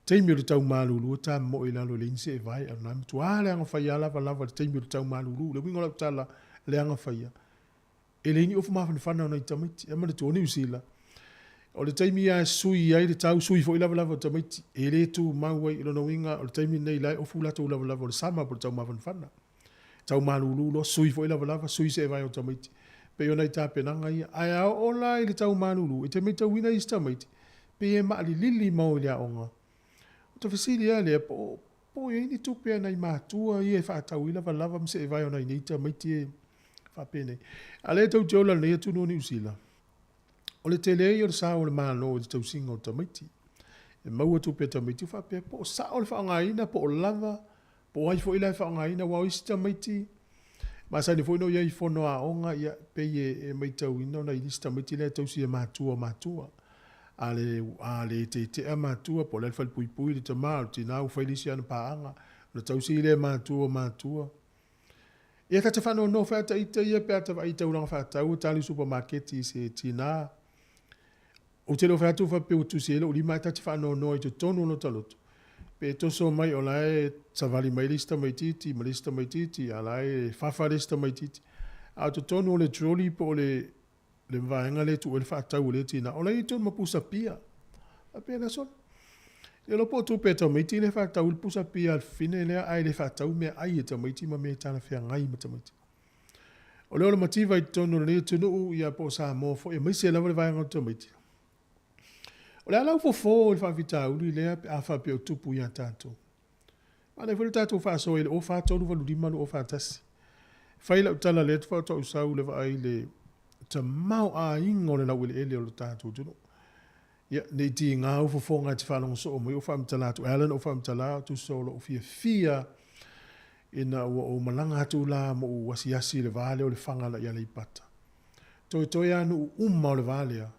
Taimi o le tau malulu e tamoe i lalo e leai ni seevae a o lena e matua leaga faia lavalava i le taimi o le tau malulu. Le uiga o lau tala, leaga faia. E leai ni ofu mafanafana o nai tamaiti. Ae manatua, o Niu Sila, o le taimi lava e sui ai le tau, sui foi lavalava o tamaiti. E le tumau ai, o lona uiga, o le taimi lenei la e ofu latou lavalava o le sama po o le tau mafanafana. Tau malulu loa, sui foi lavalava, sui seevae o tamaiti. Pei o nai tapenaga ia. Ae a oo la i le tau malulu, e te matauina isi tamaiti, pei e maalilili ma o i le aoga. Ota fesili lava lea, po o i ai ni tupe a nai matua ia e faatau ai lavalava ma seevae o nai nei tamaiti e faapenei. A o lea tou te ola i lenei atunuu o Niu Sila, o le tele ia o le sao o le Malo i le tausiga o tamaiti. E maua tupe a tamaiti faapea po o sao le faaaogaina po o lava, po o ai foi la e faaaogaina, aua o isi tamaiti, masani foi ona i ai i fono aoga, ia, pei e matauina o nai isi tamaiti la e tausi e matua o matua. A le, a le tetea matua, po o le a le falepuipui le tama, o le tina ua fai le isi ana paaga, ona tausi lea e matua o matua. Ia ta te faanoanoa foi a ta ita ia pe a ta vaai i taulaga faatau e tali i supamaketi i se tina. Ou te le o fai atu faapea ua tusi ai lou lima ae ta te faanoanoa i totonu o lota loto pe toso mai o la e savali mai le isi tamaitiiti ma le isi tamaitiiti a la e fafa le isi tamaitiiti. A o totonu o le trolley po o le le vaega lea e tuu ai le faatau a lea tina, o la e i ai totonu ma pusa pia. Faapea la sole. Le iloa po o tupe a tamaiti lea e faatau ai le pusa pia a le fafine lea ae le faatau meaai a tamaiti ma mea e talafeagai ma tamaiti. O le ola mativa i totonu o lenei atunuu ia po o Samoa foi aemaise lava le vaega o tamaiti. O le a lau fofo i le faafitauli lea pe a faapea o tupu ia tatou? Manaia foi le tatou faasoa i le 04385241. Fai lau tala lea faatoa ou sau i le vaai i le tamaoaiga o le laueleele o le tatou atunuu. Ia, ne i tiga ou fofoga e te faalogo soo mai o faamatala atu. E ala ona ou faamatala, tusa o lou fiafia ina ua ou malaga atu la ma ou asiasi i le va lea o Lefaga agai i Aleipata. Toetoe lava nuu uma o le va lea,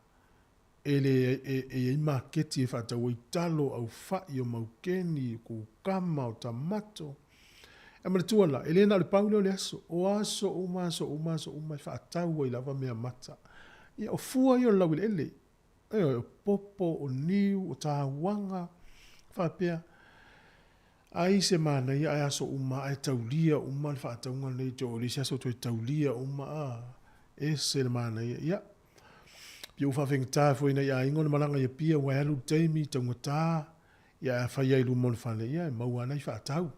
e le e i ai maketi e faatau ai talo, aufai, o maukeni, o kukama, o tamato. Ae manatua la, e le na o le pau lea o le aso, o aso uma, aso uma, aso uma e faatau ai lava meamata. Ia, o fua ia o le laueleele. Ioe, o popo, o niu, o tauaga, faapea. Ai se manaia ae aso uma ae taulia uma le faatauga lenei te oo i le isi aso toe taulia uma a ese le manaia. Ia, pei ua faafaigata foi i nai aiga ona malaga i Apia aua e alu le taimi, taugata, ia ae afai lava i luma o le fale, ia e maua lava nai faatau.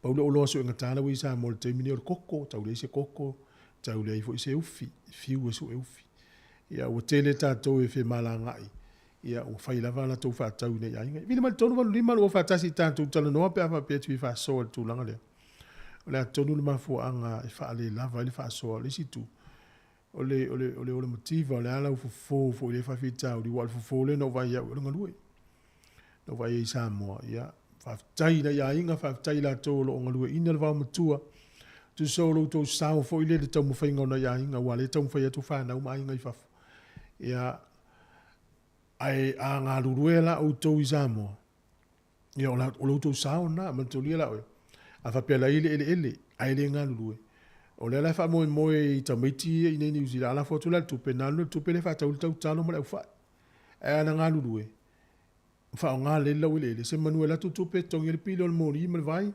Pau le oloa suegata la ua i Samoa i le taimi lenei o le koko, tau leai se koko, tau leai foi se ufi, fiu e sue ufi. Ia ua tele tatou e femalagai, ia ua fai lava a latou faatau i nai aiga. Vili mai le 385 241 i tatou talanoa pe a faapea e te fia faasoa i le tulaga lea. O le a tonu le mafuaaga e faalelava ai le faasoa. O le isi itu, o le, o le, o le ola mativa, o le a lau fofo foi i lea faafitauli, aua o le fofo lea na ou vaai au, o le galue. Na ou vaai ai i Samoa, ia, faafetai i nai aiga, faafetai i latou o lo o galueaiina le vaomatua. Tusa o lo outou sao foi lea i le taumafaiga o nai aiga, aua o lea e taumafai atu fanau ma aiga i fafo. Ia, ae a galulue la outou i Samoa, Ia, o la, o lo outou sao lena, manatulia la oe. A faapea la e i ai le eleele, ae le galulue, o lea la e faamoemoe i tamaiti ia i inei i Niu Sila, a lafo atu la le tupe, na alu lea o le tupe lea e faatau ai le tautalo ma le aufai. Ae a na galulue, faaaoga lelei le laueleele, semanu e alu atu le tupe e totogi ai le pili o le moli ma le vai,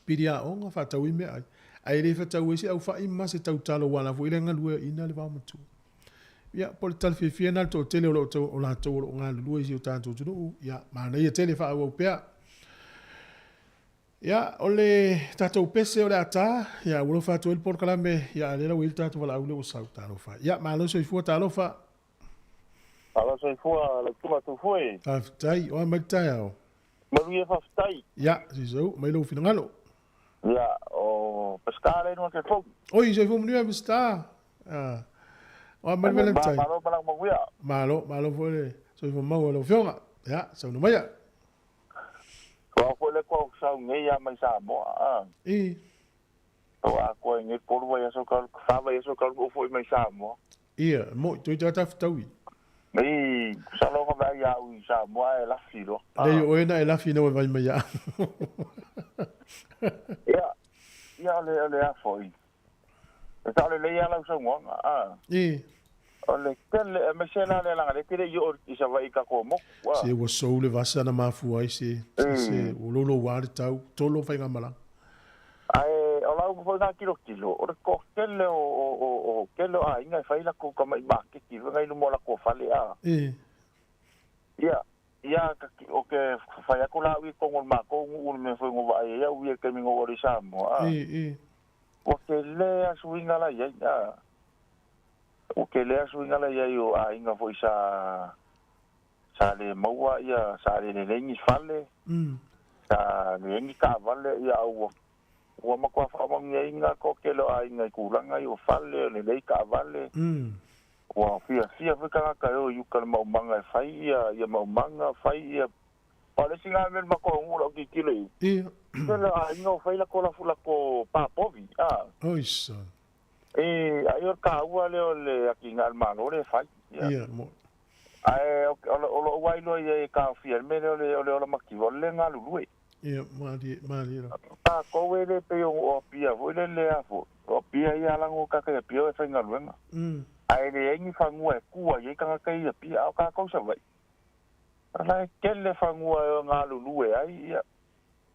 pili aoga, faatau ai meaai, ae le fatau ai se aufai ma se tautalo aua o la foi e le galueaina le vaomatua. Ia, po o le tala fiafia lena i le toatele o lo o latou o lo o galulue i si o tatou atunuu, ia, manaia tele, faaauau pea. Ia, o le tatou pese o le a ta, ia, ua alofa atu ai le polokalame, ia, a o lea la ua i ai le tatou valaau lea ua sau, talofa. Ia, malo soifua, talofa. Malo soifua lau Susuga Tufu e. Faafetai, o a mai le taeao? Manuia faafetai. Ia, se i sau mai lou finagalo. Ia, o Peseta lea i luga o le telefoni. Oi, soifua manuia Peseta. Ah, o a mai le Valentine? Malo malaga manuia. Malo, malo foi le soifua maua i lau Afioga. Ia, saunoa maia. O au foi lea ua sau nei lava mai Samoa. I. Tau atoa i nei tolu vaiaso talu, fa vaiaso talu ou fo'i mai Samoa. Ia, e mo'i, toeitiiti lava ta fetaui. Nei, masalo na vaai ia au i Samoa ae lafi loa. Leai, o oe na e lafi ina ua e vaai mai ia au. Ia, ia o le, o le a fo'i. E sao lelei lava lau saunoaga, a. I. O le tele, aemaise la le laga lea e te le i oo i Savaii i tatou motu, a. Se ua sou le vasa na mafua ai se, se ua louloua le tau, tolo faigamalaga. Ae o lau foi na tilotilo, o le toatele o, o, o, o tele o aiga e fai latou tamai maketi foi na i luma o latou fale, a. I. Ia, ia, ou te fai atu la au i totonu o le matou nuu i le mea foi na ou vaai ai au ia i le taimi na ou alu i Samoa, a. I, i. Ua tele lava suiga la i ai, a. Ua tele lava suiga la i ai o aiga foi sa sa le maua ia, sa le lelei ni fale, sa leai ni taavale, ia a ua ua matua faamanuiaina toatele o aiga i tulaga ia o fale, o lelei taavale. Ua fiafia foi tagata e o i uta i le maumaga e fai ia ia maumaga, fai ia Aua o le isi lena mea i le matou nuu lau tilotilo i ai, tele o aiga ua fai latou latou pa povi, a. Oi sa. E, ai o le taua lea o le atinae a le Malo lea e fai. Ia. Ia, mo. Ae o, o lou lava iloa i ai e taofia ai le mea lea o le, o le ola mativa, o le le galulue. Ia, malie, malie lava. Tatou e le pei o, o Apia foi lele a foi. O Apia ia ala no tagata i Apia o e faigaluega. Ae leai ni fanua e tua i ai tagata i Apia, a o tatou i Savaii. O la e tele fanua e galulue ai, ia.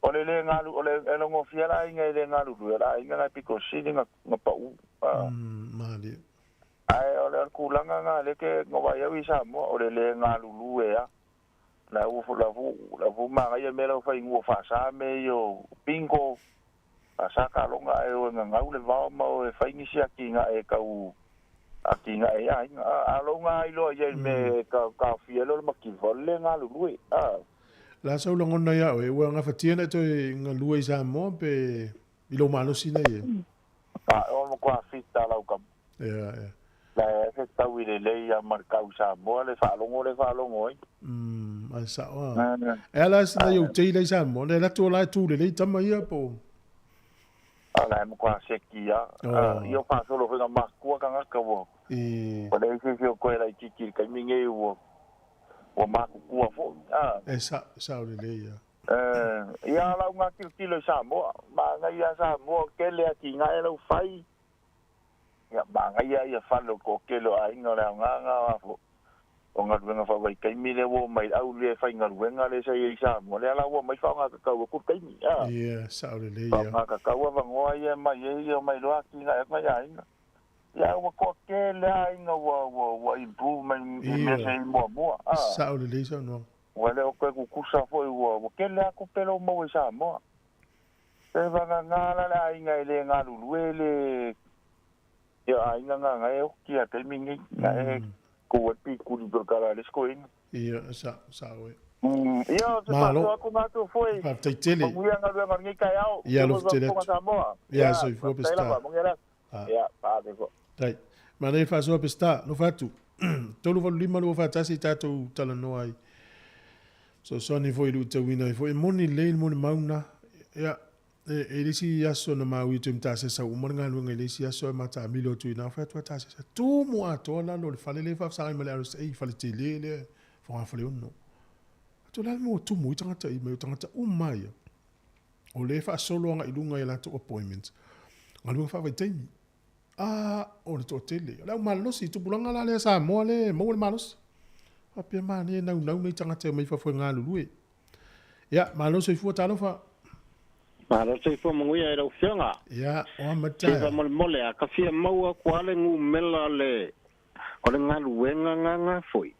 O le le galu, o le e logofia le aiga e le galulue, o le aiga na e pito sili na, na pau. A. Malie. Ae o le, o le tulaga na lea ke na vaai au i Samoa, o le le galulue a. La ua, la fu, la fu manaia mea la ua fai i nuu o Fasa me ia o bingo, Fasa taaloga ae o e gagau le vao ma o e fai nisi atinae e tau atinae ai aiga. A, a lou ga iloa i ai i le mea e taofia ai loa le mativa, o le le galulue. A. La sau lagona ia oe, ua gafatia na e toe galue i Samoa pe i lou malosi nei e? A, o le matua fita lau tama. Ia, ia. La e fetau i lelei a ma le tau Samoa le faalogo le faalogo ai. Ae sao a. E ala se nai ou tei la i Samoa, le latou la e tu lelei tama ia po. A la e matua seki a. Ia o faasolo foi na makua tagata ua. Ua leai se isi o toe laitiiti i le taimi nei ua ua matutua foi a. E sao, sao lelei a. Ia lau na tilotilo i Samoa, manaia Samoa tele atinae lau fai. Ia, manaia ia fale o le toatele o aiga o le aoga a fo o galuega faavaitaimi lea ua omai au lea e faigaluega lea sa i ai i Samoa, lea la ua omai faaaogatatau atu le taimi, a. Ia, sao lelei ia. Faaaogatatau avanoa ia e aumai ai ia omai loa atinae atu nai aiga. Ia, ae ua toatele lava aiga ua, ua, ua improve mai i mea sa i ai muamua, a. Sao lelei saunoaga. Ua le o toe tutusa foi, ua, ua tele lava tupe lea ua maua i Samoa. E vagana la le aiga e le galulue le ia aiga na na e oti a taimi nei na e kou ai pikuli pe kala le isi toeaina. Ia sa sa oe. Ia o se Malo. faasoa atu na atu foi. Faafetai tele. Manuia galuega o lenei taeao. Ia Ia alofa foi tele faafofoga atu. Samoa. Ia Ia soifua faafetai Peseta. lava manuia le aso. Ah. Ia faafetai. Tai. Manaia le faasoa Peseta. Alofa atu. 385 241 tatou talanoa ai. Fesoasoani foi i luitauina ai foi. E moni lelei le molimau lena. Ia, e, e le isi aso na maui atu i Matasiasa ua uma le galuega i le isi aso ae ma taamilo atu i ina, fai atu Matasiasa, tumu atoa lalo o le fale lea e faafesagai ma le RSA, fale tele lea, Fogafaleono. Atu o le a le mea ua tumu ai tagata i mai, o tagata uma lava ia, o lea e faasolo agai i luga i a latou appointments, galuega faavaitaimi. A, o le toatele. O le au malolosi, tupulaga la lea Samoa lea e maua le malosi. Faapea manaia e naunau nei tagata e omai fafo e galulue. Ia, malo soifua, talofa. Malo soifua manuia i lau Afioga. Ia, o a mai Se taeao. faamolemole a ka fia maua atu lava le numera o le o le galuega nga foi.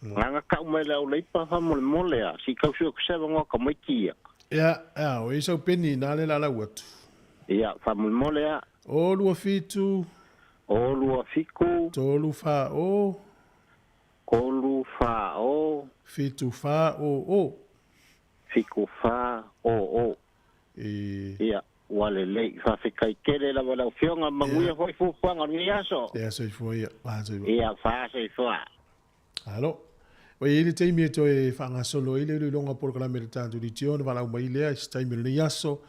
Nga nga kau mai le au leipa faamolemole a si kau sue ku se avanoa ka maiti ia. Ia, ia, o i sau peni ina le lalau atu. Ia, faamolemole a. O 27. O 27. 3 4 o. 3 4 o. 7 4 o o. 7 4 o o. E. Ia, ua lelei. Faafetai tele lava i lau Afioga, manuia foi fuafuaga o lenei aso. Ia soifua ia. Fa soifua. Ia, fa soifua. Alo. Ua i ai le taimi e toe faagasolo ai le iloiloga o polokalame a le tatou Legion, valaau mai lea i se taimi o lenei aso.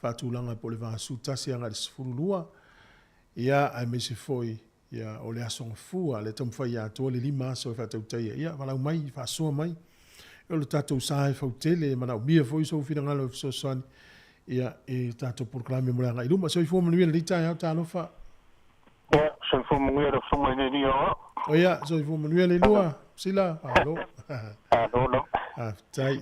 faatulaga po o le 81 agai i le 12, ia, aemaise foi ia, o le Aso Gafua, le taumafai atoa le 5 aso e faatautaia, ia, valaau mai, faasoa mai. O le tatou sa e fautele, e manaomia foi sou finagalo e fesoasoani, ia, i tatou polokalame mo le agai i luma. Soifua manuia lenei taeao, talofa. Ia, soifua manuia le Afioga i le Alii o Ao. O ia, soifua manuia le lua, Sila, malo. Malo lava. Faafetai.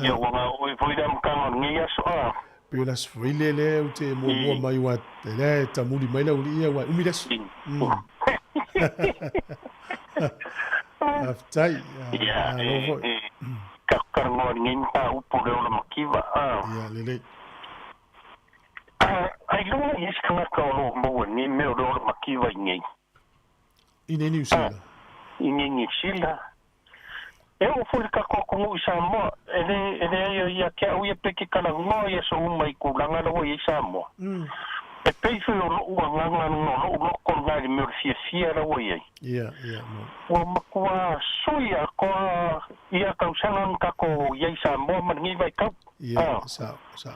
Ia, ua gaooi foi le amataga o lenei aso a. Pei o le aso foi lea lea ou te muamua mai ua lea e tamuli mai le aualii ia ua umi le aso. Faafetai. Ia, Malo foi. e tatou talanoa i lenei mataupu o le ola mativa a. Ia, lelei. Ailoga i ai se tagata o lo o maua i lenei mea o le ola mativa i inei. I nei Niu Sila. I nei Niu Sila. E oo foi i le tatou atunuu i Samoa, e le, e leai o ia te au ia pe te talanoa i aso uma i tulaga la ua i ai Samoa. E pei foi o lou agaga lena, o lou loto lena i le mea o le fiafia la ua i ai. Ia, ia, mo. Ua matua sui atoa ia tausaga na tatou i ai i Samoa ma lenei vaitau. Ia, sao, sao.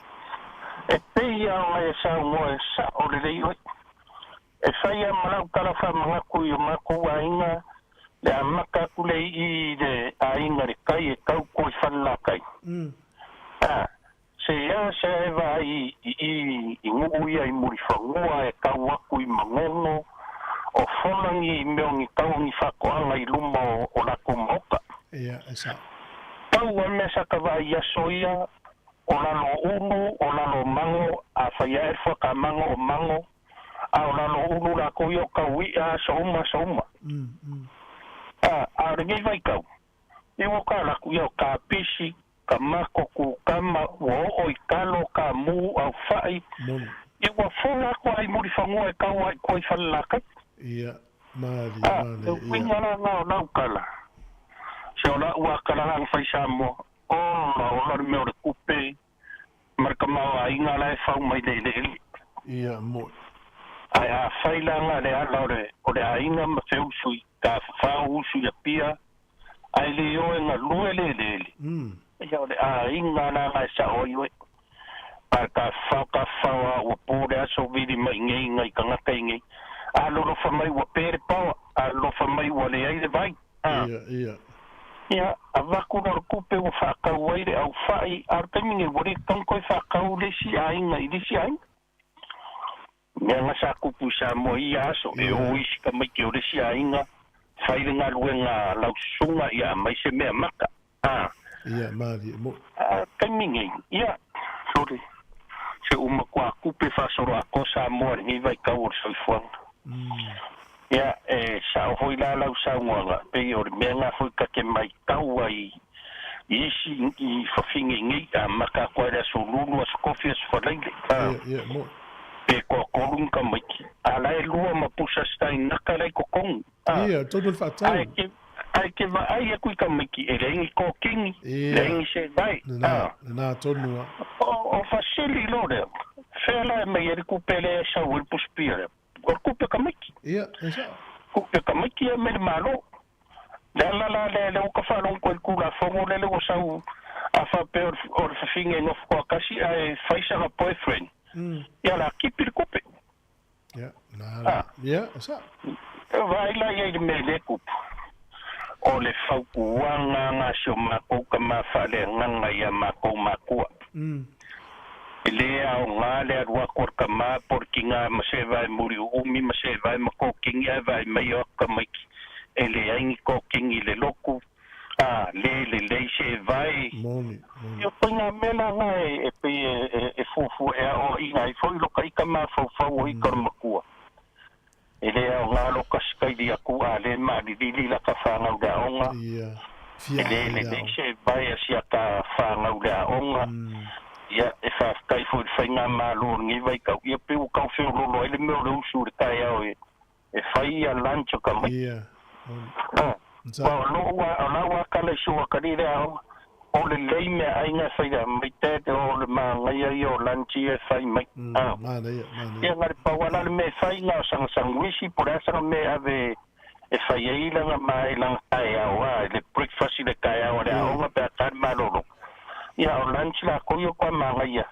E pei lava ona e saunoa e sao lelei oe. E fai lava ma lau tala faamanatu i o matou aiga, le amata atu lea i i le aiga i le tai e tau koe i Falelatai. A, se a se a e vaai i i i nuu ia i Mulifanua e tau atu i Manono, o Folagi i mea o ni tau o ni faatoaga i luma o latou maota. Ia, e sao. Pau a mea sa ta vaai i aso ia, o lalo o ulu, o lalo o mango, a fai ae le fuata mango o mango, a o lalo o ulu latou ia o tau i'a aso uma aso uma. A, a o lenei vaitau, ia ua ta alu atu ia o kapisi, tamato, kukama, ua oo i talo, kamu, aufa'i, Moni. ia ua fola atu lava i Mulifanua e tau ai koe i Falelatai. Ia, malie, A, malie, e ia. uiga la na o lau tala, se o la'u a tala la na fai Samoa, ola, ola le mea o le kupe ma le tamaoaiga la e fau mai le eleele. Ia, moni. Ae afai la na le ala o le, o le aiga ma feusu i tafafao usu i Apia, ae le o e galue le eleele, ia o le aiga la na e sa'o ai oe. A tafafao, tafafao a ua po le aso vili mai inei nai tagata inei. A lolofa mai ua pe le paoa, a lolofa mai ua leai le vai. A. Ia, ia. Ia, avatu loa le tupe ua faatau ai le aufai, a o le taimi nei ua le tatau ona toe faatau le isi aiga i le isi aiga. Leaga sa tupu i Samoa i ia aso, e o isi tamaiti o le isi aiga, fai le galuega a lau susuga ia aumai se mea maka. A. Ia, malie moi. A o le taimi nei, ia, sole, se ua matua tupe faasoloatoa Samoa i lenei vaitau o le soifuaga. Ia, e sao foi la lau saunoaga, pei o le mea lena foi ta te maitau ai i isi i fafine nei, amata atu ai le aso Lulu, aso Kofi, aso Faraile, a. Ia, ia, moi. Pe toatolu ni tamaiti, a la e lua ma pusa sitainaka la i totonu, a. Ia, tonu le faatau. Ae ke, ae ke vaai atu i tamaiti, e leai ni kokini, leai ni sevae, Lena, a. lena tonu a. O, o fasili loa lea, fea la e mai ai le kupe lea e sau ai le pusupia lea? O le kupe tamaiti. Ia, e sao. Kupe tamaiti ia mai le Malo. Le ala la lea, lea ua ka faalogo i le Tulafono lea ua sau a faapea o le fafine e nofo toatasi ae fai sana boyfriend. Ia la kipi le kupe. Ia, na la. Ia, e sao. Vaai la ia i le mea lea e tupu. O le fautuaga na si o matou tama faaleagaga i a matou matua. E le aoga le alu atu a le tama po o le tiga ma se vae muliuumi ma se vae ma kokini ae vaai mai o atu tamaiti e leai ni kokini i le lotu, a le lelei se vae. Moni, moni. Ia, o ituaiga mea la na e pei e fuafua e aoaina ai foi lo ka ika mafaufau o ika o le matua. E le aoga lo ka sikaili atu a le maalilili la ka fanau le aoga. Ia, E fia le ai le lelei aoga. se vae a si ata fanau le aoga. Ia, e faafetai foi i le faigamalo o lenei vaitau. Ia, pei ua tau feoloolo ai le mea o le usu i le taeao e fai ia lunch o tamaiti. Ia, moni. A, ua o lou a, o lau a tala i si ou atalii le aoga, o lelei meaai e fai mai te o le manaia ia o lunch ia e fai mai. A, Manaia, manaia. ia, na le pau lava la le mea e fai na o sana sanguisi po o le a sana mea e ave e fai ai lana ma lana taeao a, le breakfast i le taeao a le aoga pe a ta le malolo. Ia, o lunch lakou ia kwa manaia.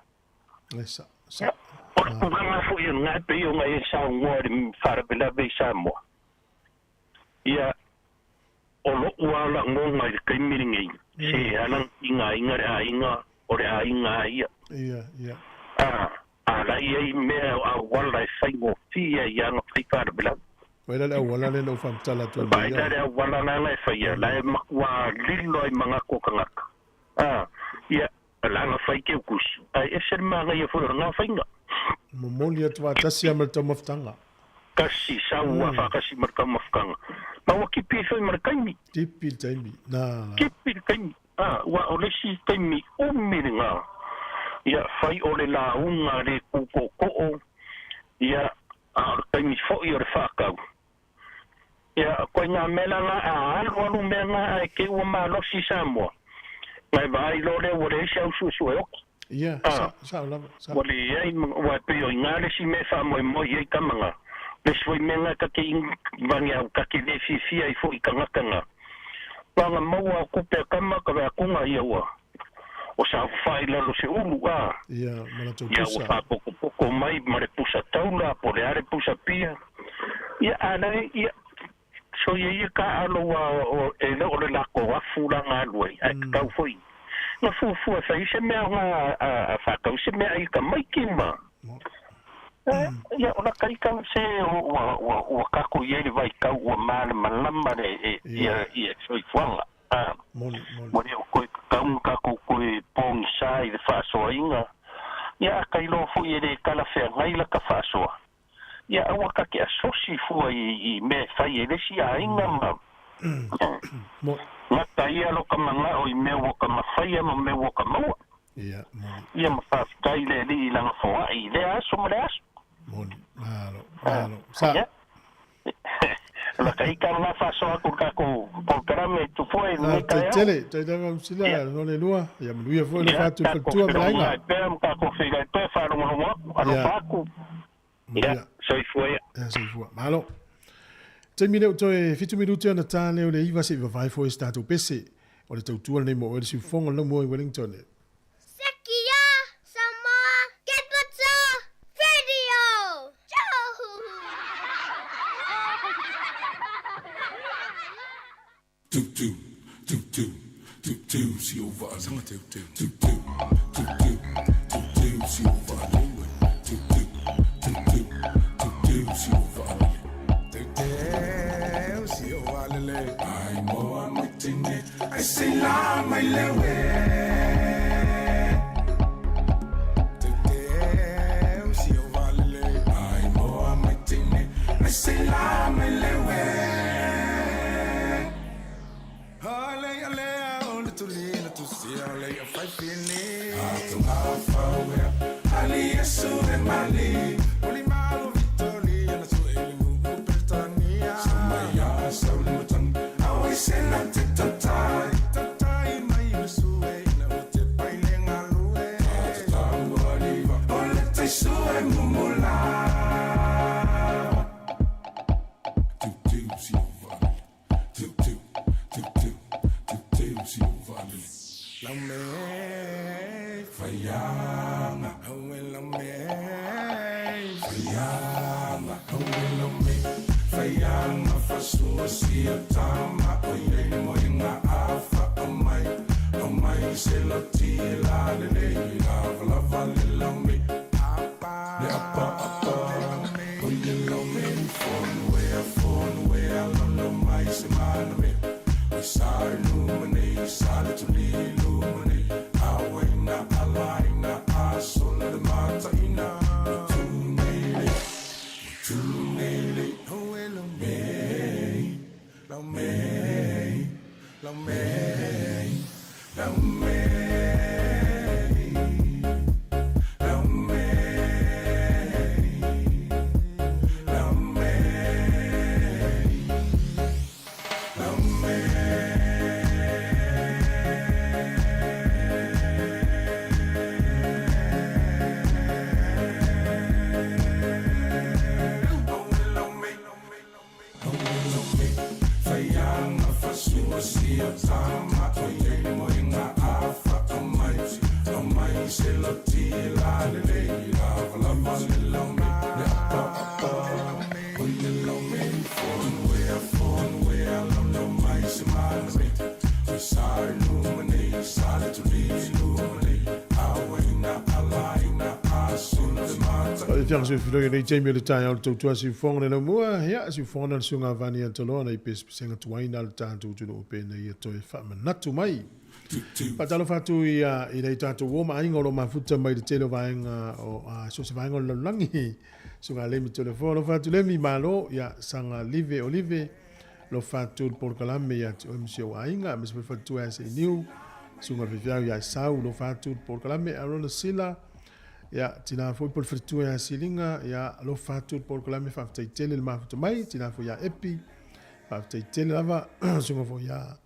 E sa, sa. O le tulaga foi o lena e pei ona e saunoa i le faalavelave i Samoa, ia, o lo'u lava lagona i le taimi lenei, se ala ona tigaina le aiga, o le aiga lava ia. Ia, ia. A, a la i ai mea o auala e faigofie ai lava ona fai faalavelave. Vaai la le auala lea na ou faamatala atu ai Vaai la le auala la la e faia, la e matua lilo ai manatu o tagata. A, ia, la na fai teukusi, ae ese le manaia foi o lena faiga. Momoli atu faatasi lava ma le taumafataga. Kasi, sau lava faatasi ma le taumafataga. Ma ua tipi ai foi ma le taimi. Tipi le taimi, na, na. Tipi le taimi, a, ua o le isi taimi umi lena, ia, fai o le lauga le kūtootoo, ia, a o le taimi foi o le faatau. Ia, koe ngā mea la ngā, a alualu mea ngā ae te ua malosi Samoa. Ngai vaai loa lea ua leai se au suesue oki. Ia, A, sa, sao lava, sa. ua leai, ua e pei o i ngā le isi mea e faamoemoe i ai tama ngā. Le isi foi mea ngā ta te vange au ta te le fiafia ai foi i tagata ngā. Wanga maua o kupe a tama ka vea kunga ia ua o sa whai lalo se ulu a. Ia, ma latou Ia ua pusa. whapokopoko mai ma le pusa taula po le are pusa pia. Ia a le ia so ia ia ka alo ua o e le o le lako afu la ngā lua ai kau foi. Nga fuafua whai se mea nga a whakau se mea ai ka maiki ma. Ia o la kai kau se ua ua ua kako i ai le vaitau ua malamalama le e ia ia soifuaga. A Moni, moni. ua le o koe tatau ona tatou toe pogisa i le faasoaina. Ia a kailoa foi e le talafeagai lata faasoa. Ia aua ta te asosi fua i i mea e fai e le isi aiga ma Moni. Gata ia lo ka manao i mea ua ka mafaia ma mea ua ka maua. Ia, moni. Ia ma faafetai le Alii i lana foai i lea aso ma le aso. Moni, malo, malo. Sa. Ia. La ka ika nga faasoa atu le tatou polokalame e tupu ai i lenei Ah, tai taeao. tele, tai tele ausila, Ia. no le lua. Ia manuia foi le Ia, fatu tatou faletua ma le aiga. felauga pea ma tatou feiloai pea faalogologo atu, alofa Ia. atu. Ia, Manuia. soifua ia. Ia, soifua. Malo. Taimi lea ua toe fitu minute ona ta lea o le iva se'i vavae foi se tatou pese. O le tautua lenei mo oe le siufofoga o le laumua i Wellington. Sekia Samoa Capital Radio! Tu tu tu tu tu tu si o va tu tu tu tu tu tu tu si o va tu tu tu tu tu tu si o va tu tu si o va le le ai moa mai tine ai se la mai le we tu tu si o va le le ai moa mai tine ai se la mai le we Fiafiaga soifua nei taimi o le taeao le tautua siufofoga le laumua, ia siufofoga na le susuga Vani Ataloa na i pesepesega tuaina le tatou atunuu penei e toe faamanatu mai. Faatalofa atu i i nai tatou uo ma aiga o lo o mafuta mai le tele o vaega o so o se vaega o le lalolagi. Susuga Lemi Toleafoa, alofa atu Lemi, malo, ia saga live o live, alofa atu le polokalame ia te oe ma si ou aiga, aemaise foi le faletua ia Seiniu, Susuga i le Faifeau ia Esau, alofa atu le polokalame, Arona Sila, ia tina foi po o le faletua ia Siliga, ia alofa atu le polokalame, faafetai tele le mafuta mai, tina foi ia Epi, faafetai tele lava, Susuga foi ia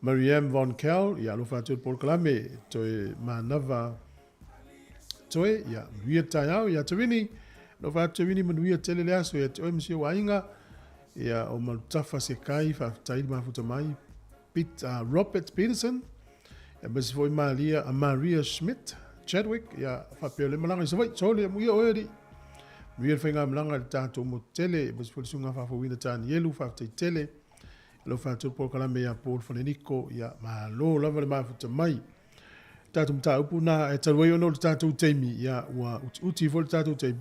Mariam Von Kell, ia alofa atu le polokalame, toe manava toe, ia manuia le taeao, ia Tawini, alofa atu Tawini, manuia tele le aso, ia te oe ma si ou aiga, ia o Malutafa Sekai, faafetai le mafuta mai, Pete, Robert Peterson, ia aemaise foi Maria, Maria Schmidt Chadwick, ia faapea le malaga i Savaii, sole, amuia oe alii. Manuia le faigamalaga i le tatou motu tele, aemaise foi le susuga faafouina Tanielu, faafetai tele. Alofa atu le polokalame ia Paul Faleniko, ia malo lava le mafuta mai. Tatou mataupu na e talu ai ona o le tatou taimi, ia ua utiuti foi le tatou taimi.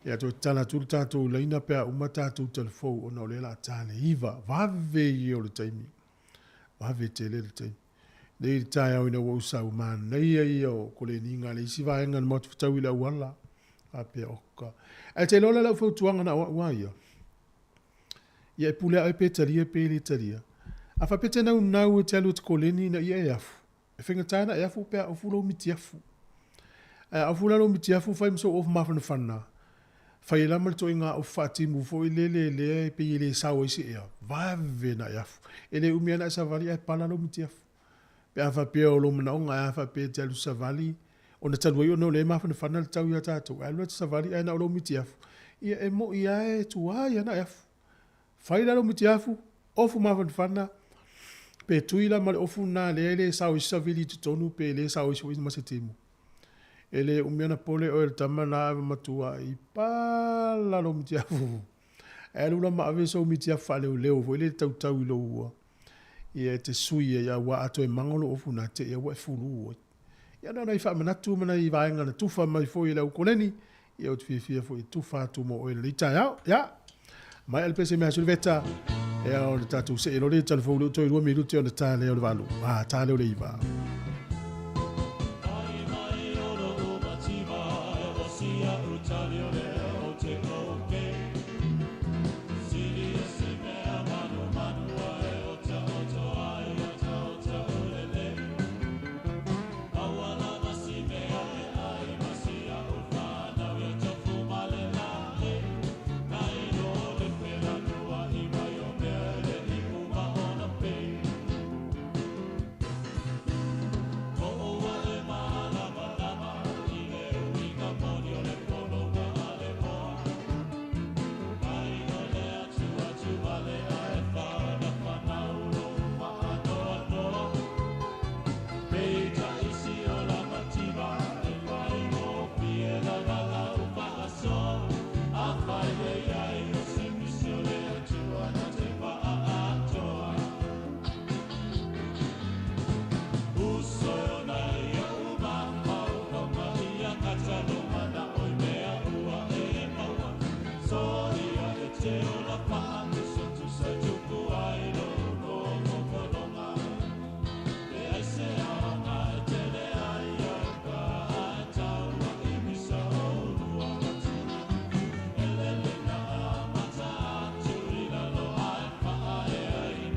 Ia toe tatala atu le tatou laina pe a uma tatou talafou ona o lea o le a ta le 9, vave ia o le taimi. Vave tele le taimi. Nei le taeao ina ua ou sau, manaia ia o koleniga a le isi vaega na matou fetaui i le auala. Faapea, oka. Ae te iloa la lau fautuaga na o au lava ia. Ia e pule lava oe pe talia pe le talia. A faapea e te naunau e te alu e te koleni ina ia e afu, e faigata ona e afu pe a ofu lou mitiafu. Ae a ofu la lou mitiafu fai ma sou ofu mafanafana, fai ai la ma le ituaiga ofu faatimu foi lele lea e pei e le sao ai se ea, vave ona e afu. E le umi lava ona e savali ae pala lou mitiafu. Pe a faapea o lou manaoga ae a faapea e te alu savali, ona talu ai ona o lea e mafanafana le tau ia tatou, ae alu atu savali ae na o lou mitiafu, ia e moi lava e tuai lava ona e afu. Fai la lou mitiafu, ofu mafanafana, pe tui la ma le ofu lena lea e le sao ai se savili i totonu pe le sao ai foi ma se timu. E le umi ona pole oe i le tama lena ave matuai pala lou mitiafu. Ae alu la ma ave sou mitiafu faaleoleo foi lele tautau i lou ua. Ia e te sui ai aua a toe mago lou ofu na te i a ua e fulu ai. Ia na o nai faamanatu ma nai vaega na tufa mai foi e le au koleni, ia ou te fiafia foi e tufa atu mo oe i lenei taeao. Ia, maea le pese mea Suliveta, ia o le tatou see loa lea i talafou lea ua toe 2 minute ona ta lea o le 8, a ta lea o le 9.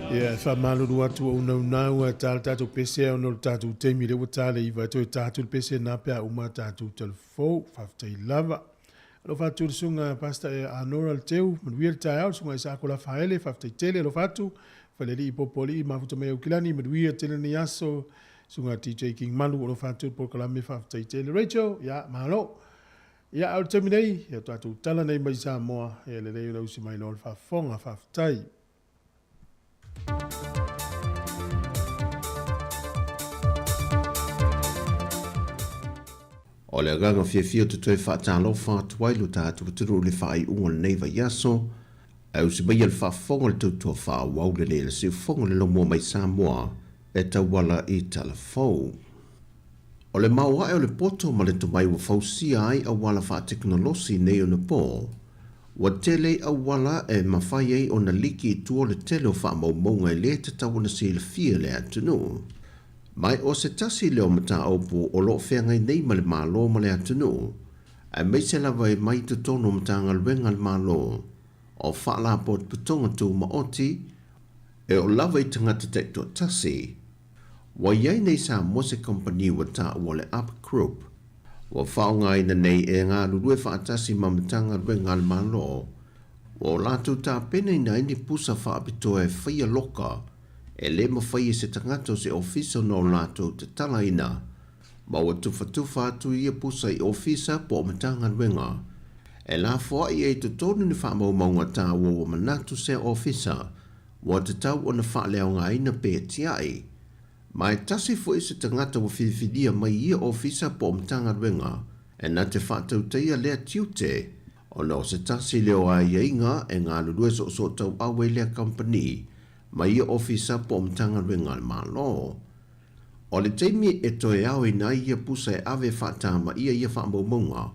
Ia, e faamalulu atu ua ou naunau a ta le tatou pese ona o le tatou taimi lea ua ta le 9 e toe ta atu le pese na pe a uma a tatou talafou. Faafetai lava. Alofa atu i le susuga Pastor Nora Leteu, manuia le taeao, le susuga Isaako Lafaele, faafetai tele, alofa atu, Falealii Popoalii, Mafuta mai Aukilani, manuia tele lenei aso, susuga DJ King Malu, alofa atu i le polokalame, faafetai tele. Rachel, ia, malo. Ia, a o le taimi nei, ia tatou tala nei mai Samoa, ia lelei ona usi mai loa le faafofoga, faafetai. O le agaga fiafia ou te toe faatalofa atu ai lo tatou atunuu i le faaiuga o lenei vaiaso, ae usi maia le faafofoga o le tautua faaauau lenei a le Siufofoga o le Laumua mai Samoa e tauala i Talafou. O le maoae o le poto ma le tomai ua fausia ai auala faatekonolosi i nei onapō, ua tele auala e mafai ai ona liki i tua o le tele o faamaumauga e lē tatau ona silafia e le atunuu. Ma o se tasi lea o mataupu o lo o feagai nei ma le Malo ma le atunuu, aemaise lava e mai i totonu o Matagaluega a le Malo, o Faalapotopotoga Tumaoti, e oo lava i tagata taitoatasi. Ua i ai nei Samoa se kamupani ua taua o le Up Group, ua faaaogaina nei e galulue faatasi ma Matagaluega a le Malo, ua o latou tapenaina ai ni pusa faapitoa e faia loka e lē mafai e se tagata o se ofisa ona o latou tatalaina, ma ua tufatufa atu ia pusa i ofisa po o Matagaluega e lafoai ai i totonu ni faamaumauga taua ua manatu sea ofisa ua tatau ona faaleaogaina pe tiai. Ma e tasi foi se tagata ua filifilia mai i ia ofisa po o Matagaluega e na te faatautaia lea tiute, ona o se tasi lea o aiaiga e galulue soosootauau ai lea kamupani ma ia ofisa po o Matagaluega a le Malo. O le taimi e toe aoina ai ia pusa e ave e faatamaia ia faamaumauga,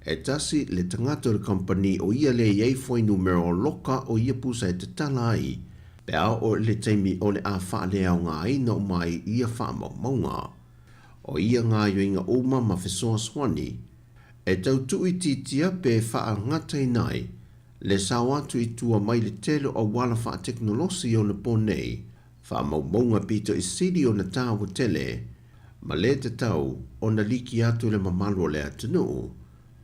e tasi le tagata o le kamupani o ia lea i ai fuainumera o loka o ia pusa e tatala ai pe a oo i le taimi o le a faaleaogaina uma ai ia faamaumauga. O ia gaoioiga uma ma fesoasoani e tau tuuitiitia pe faagataina ai le sao atu i tua mai le tele o auala faatekonolosi i ona po nei, Faamaumauga pito i sili ona taua tele ma lē tatau ona liki atu le mamalu o le atunuu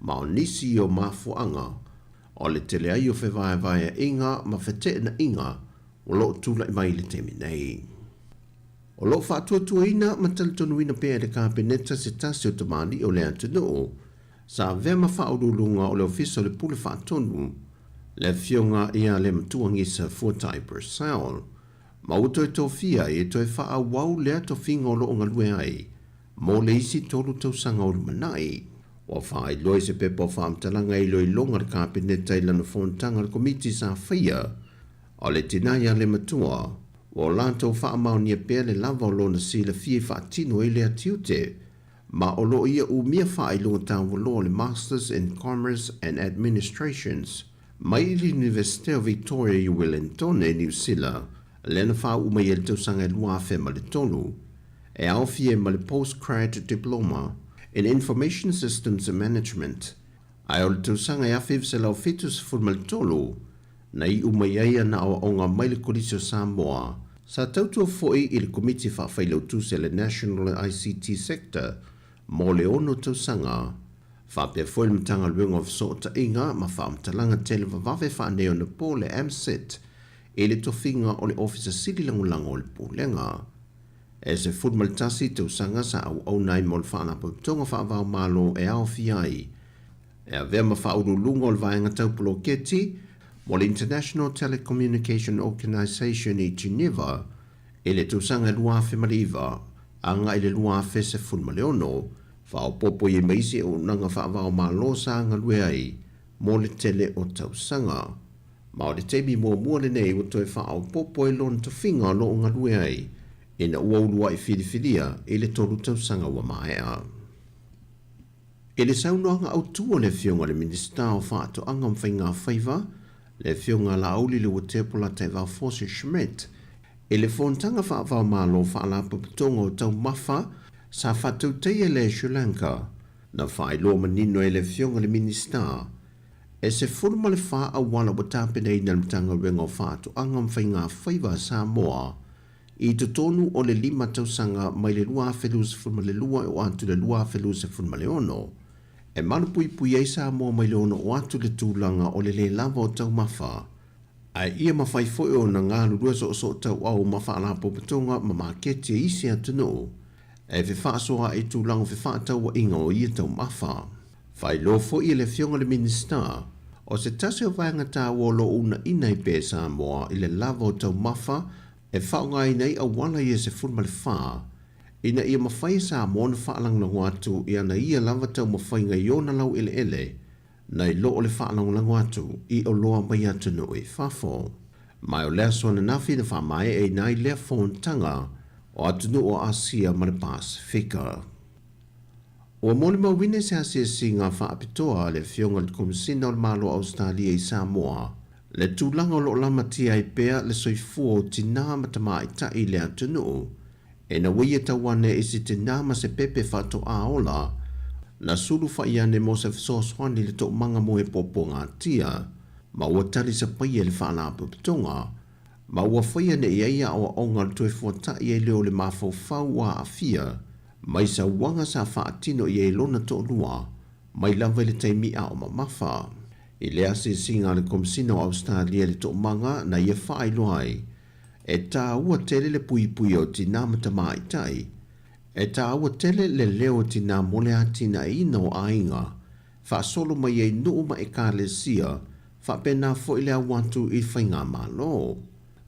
ma o nisi o mafuaaga o le tele ai o fevaevaeaiga ma feteenaiga o lo o tulai mai i le taimi nei. O lo o faatuatuaina ma talitonuina pea e le Kapeneta se tasi o tamalii o le atunuu sa avea ma faauluuluga o le Ofisa o le Pule Faatonu, le Afioga ia Lematua Gisa Fuatai Purcell, ma ua toe tofia ai e toe faaauau lea tofiga o lo o galue ai mo le isi tolu tausaga o lumanai. Ua faailoa i se pepa o faamatalaga e iloiloga a le Kapeneta i lana fonotaga a le Komiti sa faia o le tina ia Lematua, ua o latou faamaonia pea le lava o lona silafia i faatino ai lea tiute, ma o lo o ia umia faailoga taualoa o le Masters in Commerce and Administrations mai i le Iunivesite o Victoria i Uelentone, Niu Sila, lea na faauu mai ai i le tausaga e 2003, e aofia ai ma le Postgrad Diploma in Information Systems Management, ae o le tausaga e 1973 na iu mai ai ana aoaoga mai le Kolisi o Samoa. Sa tautua foi i le Komiti Faafailautusi a le National ICT Sector mo le ono tausaga, faapea foi le Matagaluega o Fesootaiga ma Faamatalaga Televavave Faaneionapo le MSIT i le tofiga o le Ofisa Sili Lagolago o le Pulega. E 11 tausaga sa auauna ai mo le Faalapotopotoga Faava-o-Malo e aofia ai e avea ma faauluuluga o le vaega tau poloketi mo le International Telecommunication Organization i Geneva i le tausaga e 2009 agai i le 2016, faaopoopo i ai ma isi auaunaga faava-o-Malo sa galue ai mo le tele o tausaga. Ma o le taimi muamua lenei ua toe faaopoopo ai lona tofiga o lo o galue ai ina ua uluai filifilia i le tolu tausaga ua maea. I le saunoaga autu a le Afioga i le Minisita o Faatoaga ma Faigafaiva, le Afioga Laauli Leuatepola Taivao Force Schmidt, i le Fonotaga Faavaomalo Faalapotopotoga o Taumafa sa faatautaia i le Sri Lanka, na faailoa manino ai e le Afioga i le Minisita, e 14 auala ua tapenaina e le Matagaluega o Faatoaga ma Faigafaiva a Samoa I totonu o le lima tausaga mai le 2022 e oo atu i le 2026, e malupuipui ai Samoa mai le ono oo atu i le tulaga o le lē lava o taumafa, ae ia mafai foi ona galulue soosootauau ma faalapotopotoga ma maketi a isi atunuu e fefaasoaai i tulaga o fefaatauaiga o ia taumafa. Faailoa foi e le Afioga i le Minisita, o se tasi o vaega taua o lo o uunaina ai pea e Samoa i le lava o taumafa e faaaogaina ai auala ia 14, ina ia mafai e Samoa ona faalagolago atu i ana ia lava taumafaiga i ona laueleele, nai lo o le faalagolago atu i oloa mai atunuu i fafo. Ma o le aso ananafi na faamaeaina ai lea fonotaga o atunuu o Asia ma le Pasefika. Ua molimauina i se asiasiga faapitoa a le Afioga i le Komesina o le Malo o Ausetalia i Samoa le tulaga o lo o lamatia ai pea le soifua o tinā ma tamaitai i le atunuu ina ua ia tau ane i se tinā ma se pepe faatoā ola na sulufa'i ane mo se fesoasoani i le toomaga mo he puapuagatia ma ua tali sapaia e le Faalapotopotoga ma ua faia nei ai aoaoga o le toe fuata'i ai lea o le mafaufau ua aafia mai sauaga sa faatino i ai lona toalua mai lava i le taimi a o mamafa. I le asiasiga a le Komesina o Ausetalia i le toomaga na ia faailoa ai, e tāua tele le puipuia o tinā ma tamaitai, e tāua tele le leo o tinā mo le atinaeina o aiga, faasolo mai ai nuu ma ekalesia, faapena foi le au atu i faigamalo.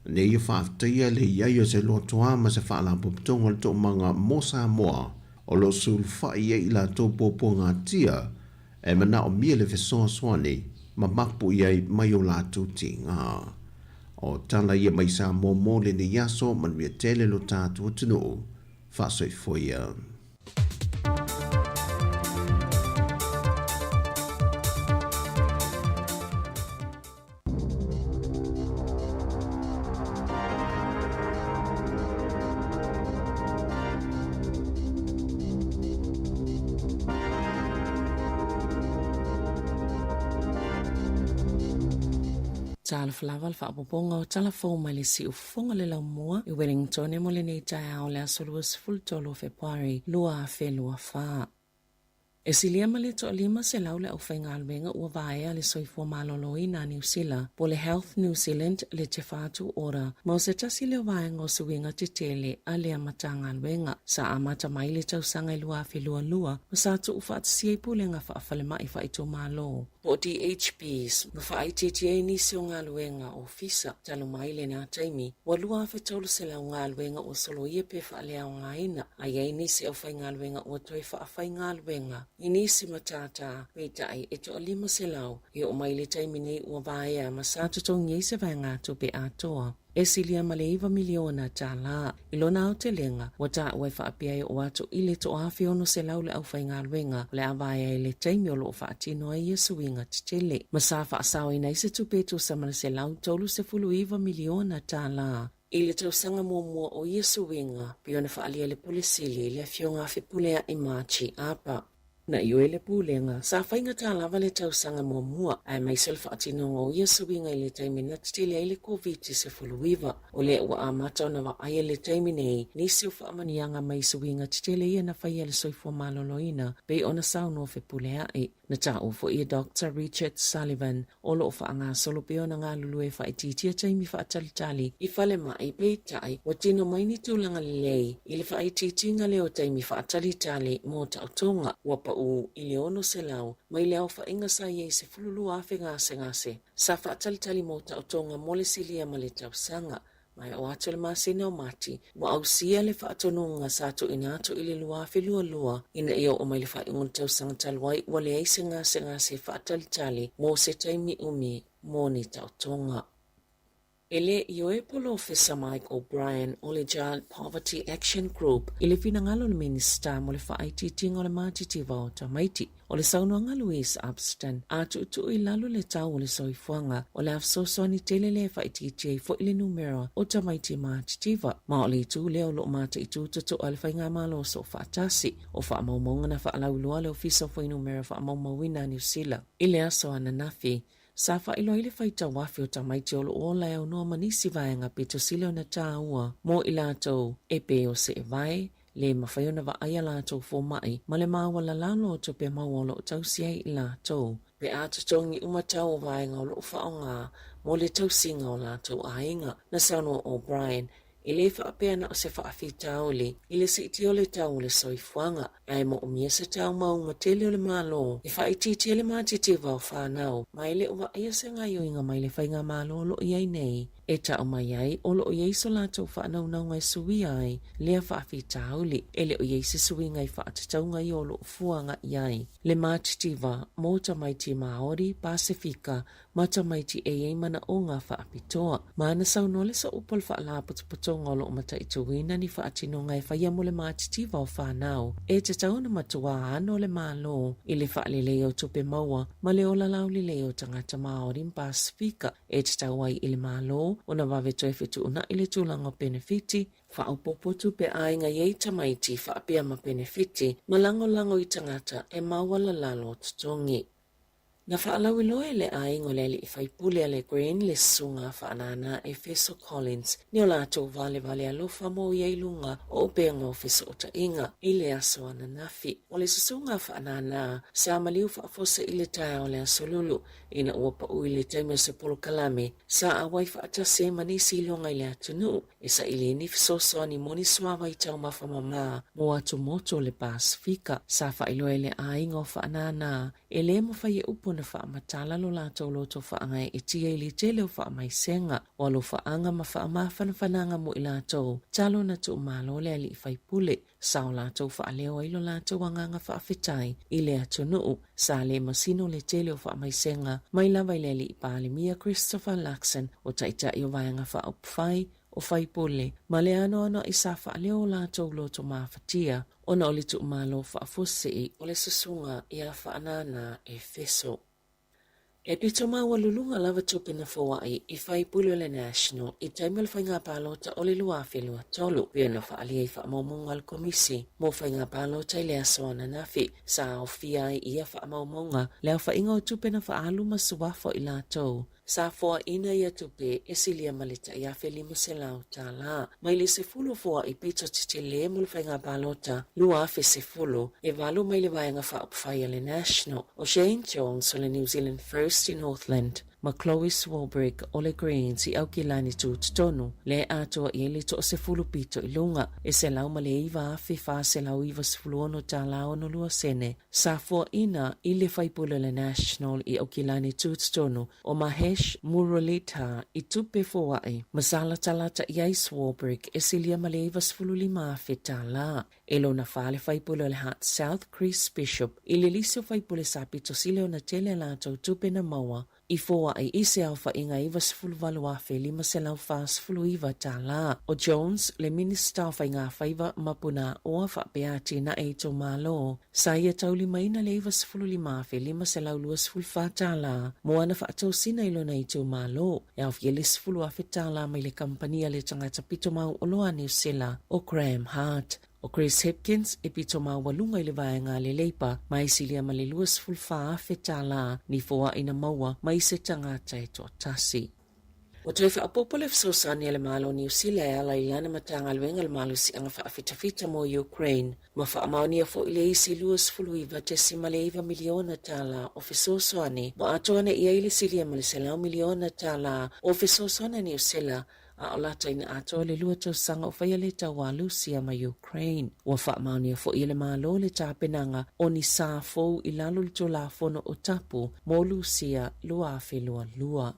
Nei ia faafetaia le i ai o se lotoa ma se faalapotopotoga o le toomaga mo Samoa o lo o sulufai ai i latou puapuagatia e manaomia le fesoasoani ma mapu i ai mai o latou tiga. O tala ia mai Samoa mo lenei aso, manuia tele lo tatou atunuu. Faasoifua ia. Talofa lava le faaopoopoga o tala fou mai le siufofoga le laumua i Wellington mo lenei taeao le aso 23 o Fepuari 2024. E silia ma le 500 le aufaigaluega ua vaea le soifua maloloina a Niu Sila po o le Health New Zealand le Te Whatu Ora ma o se tasi lea o vaega o suiga tetele a lea Matagaluega. Sa amata mai le tausaga i 2022 ma sa tuufaatasia i pulega faafalemai faaitumalo po o DHBs ma faaitiitia ai nisi o galuega ofisa. Talu mai lena taimi, ua 2,300 galuega ua soloia pe faaleaogaina, a i ai nisi aufaigaluega ua toe faafaigaluega i nisi matata, peitai e toa 500 e oo mai i le taimi nei ua vaea ma sa totogi ai se vaegatupe atoa e silia ma le $9 miliona. I lona aotelega, ua taua e faapea e oo atu i le 1,600 le aufaigaluega o le a vaea i le taimi o lo o faatino ai ia suiga tetele, ma sa faasaoina ai se tupe e tusa ma le $139 miliona i le tausaga muamua o ia suiga, pei ona faaalia e le Pule Sili, le Afioga a Fepuleai Margie Apa. Na ioe le Pulega, sa faigata lava le tausaga muamua, aemaise o le faatinoga o ia suiga i le taimi na tetele ai le Koviti-19. O lea ua amata ona vaaia i le taimi nei nisi o faamanuiaga mai suiga tetele ia na faia e le soifua maloloina, pei ona saunoa Fepuleai. Na taua foi e Doctor Richard Sullivan, o lo o faagasolo pea ona galulue e faaitiitia taimi faatalitali i falemai, peitai, ua tino mai ni tulaga lelei i le faaitiitiga lea o taimi faatalitali mo taotoga ua pau i le 600 mai le aofaiga sa i ai 12,000 gasegase sa faatalitali mo taotoga mo le silia ma le tausaga. Ma e oo atu i le masina o Mati, ua ausia le faatonuga sa tuuina atu i le 2022 ina ia oo mai le faaiuga o le tausaga talu ai ua leai se gasegase faatalitali mo se taimi umi mo ni taotoga. E le ioe Polofesa Mike O'Brien o le Child Poverty Action Group i le finagalo o le Minisita mo le faaitiitiga o le matitiva o tamaiti. O le saunoaga a Louise Upston, a tuutuu i lalo le tau o le soifuaga, o le a fesoasoani tele lea e faaitiitia ai foi le numera o tamaiti matitiva. Ma o le itu lea o lo o mataitu totoa le Faigamalo Soofaatasi. O faamaumauga na faalauiloa le Ofisa o Fuainumera Faamaumauina a Niu Sila i le aso ananafi, sa faailoa ai le faitau afe o tamaiti o lo o ola e aunoa ma nisi vaega pito sili ona tāua mo i latou e pei o seevae, le mafai ona vaai a latou fomai ma le maualalalo o tupe maua o lo o tausi ai i latou, pe a totogi uma tau o vaega o lo o faaaoga mo le tausiga o latou aiga. Na saunoa O'Brien, e le faapea na o se faafitauli i le siitia o le tau o le soifuaga, ae moomia se tau mauga tele o le Malo e faaitiitia le matitiva o fanau, ma e le o vaaia se gaioiga mai le faigamalo o lo o i ai nei. E tau mai ai, o lo o i ai so latou faanaunauga e suia ai lea faafitauli. E le o i ai se suiga i faatatauga ia o lo o fua agai i ai le matitiva mo tamaiti Māori, Pasefika ma tamaiti e i ai manaoga faapitoa. Ma na saunoa le sooupu o le Faalapotopotoga o lo o mataituina ni faatinoga e faia mo le matitiva o fanau e tatau ona matuā ano le Malo i le faaleleia o tupe maua ma le ola laulelei o tagata Māori ma Pasefika e tatau ai i le Malo ona vave toe fetuunai le tulaga o penefiti faaopoopo tupe aiga i ai tamaiti faapea ma penefiti ma lagolago i tagata e maualalalo totogi. Na faalauiloa e le aiga o le alii faipule a le Green le susuga faanana Efeso Collins ni o latou valevale alofa mo ia i luga o upega o fesootaiga i le aso ananafi. O le susuga faanana sa maliu faafosa i le taeao o le Aso Lulu ina ua pau i le taimi o se polokalame sa auai faatasi ai ma nisi iloga i le atunuu e saili ai ni fesoasoani mo ni suavai taumafa mamā mo atumotu o le Pasefika. Sa faailoa e le aiga o Faanana e lē mafai e upu ona faamatala lo latou loto faagaeetia i le tele o faamaisega, o alofaaga ma faamafanafanaga mo i latou talo na tuumalo le alii faipule. Sa o latou faaleo ai lo latou agaga faafetai i le atunuu. Sa le masino le tele o faamaisega mai lava i le alii Palemia Christopher Luxon, o taitai o Vaega Faaupufai, o Faipule, ma le anoanoai sa faaleo o latou loto mafatia ona o le tuumalo faafuasei o le susuga ia Faanana Efeso. E pito maualuluga lava tupe na foai i faipule o le National i taimi o le faiga palota o le 2023, pei ona faaalia i faamaumauga a le Komisi mo Faiga Palota i le aso ananafi. Sa aofia ai i ia faamaumauga le aofaiga o tupe na faaalu ma suafa o i latou Sa foaina ia tupe e silia ma le tai $1,500 mai le 10 foai pito tetele mo le faiga palota 2010, e valu mai le Vaega Faaupufai a le National, o Shane Jones o le New Zealand First i Northland, ma Chloe Swarbrick o le Greens i Aukilani Tutotonu, lea e atoa i ai le toasefulu pito i luga, e $109,496 62 sene. Sa foaina i le faipule o le National i Aukilani Tutotonu, o Mahesh Muralidhar i tupe foai ma sa latalata i ai Swarbrick e silia ma le $95,000. E lona fa le faipule o le Hutt South Chris Bishop i le lisi o faipule sa pito sili ona tele a latou tupe na maua i foai i se aofaiga $98,549. O Jones le Minista o Faigafaiva ma Punaoa faapea atinae itumalo Sa ia taulimaina le $95,524 mo ana faatosina i lona itumalo, e aofia le $10,000 mai le kamupani a le tagata pito mauoloa a Niu Sila o Graham Hart. O Chris Hipkins e pito maualuga i le vaega a le Leipa ma e silia ma le $24,000 ni foai na maua mai se tagata e toatasi. Ua toe faaopoopo le fesoasoani a le Malo o Niu Sila e ala i lana Matagaluega o le Malosiaga Faafitafita mo Ukraine, ma faamaonia foi le isi $29.9 miliona tala o fesoasoani ua atoa nei i ai le silia ma le $100 miliona tala o fesoasoani a Niu Sila a o lata ina atoa le lua tausaga o faia le taua a Lusia ma Ukraine. Ua faamaonia foi e le Malo le tapenaga o ni sa fou i lalo o le Tulafono o Tapu mo Lusia 2022.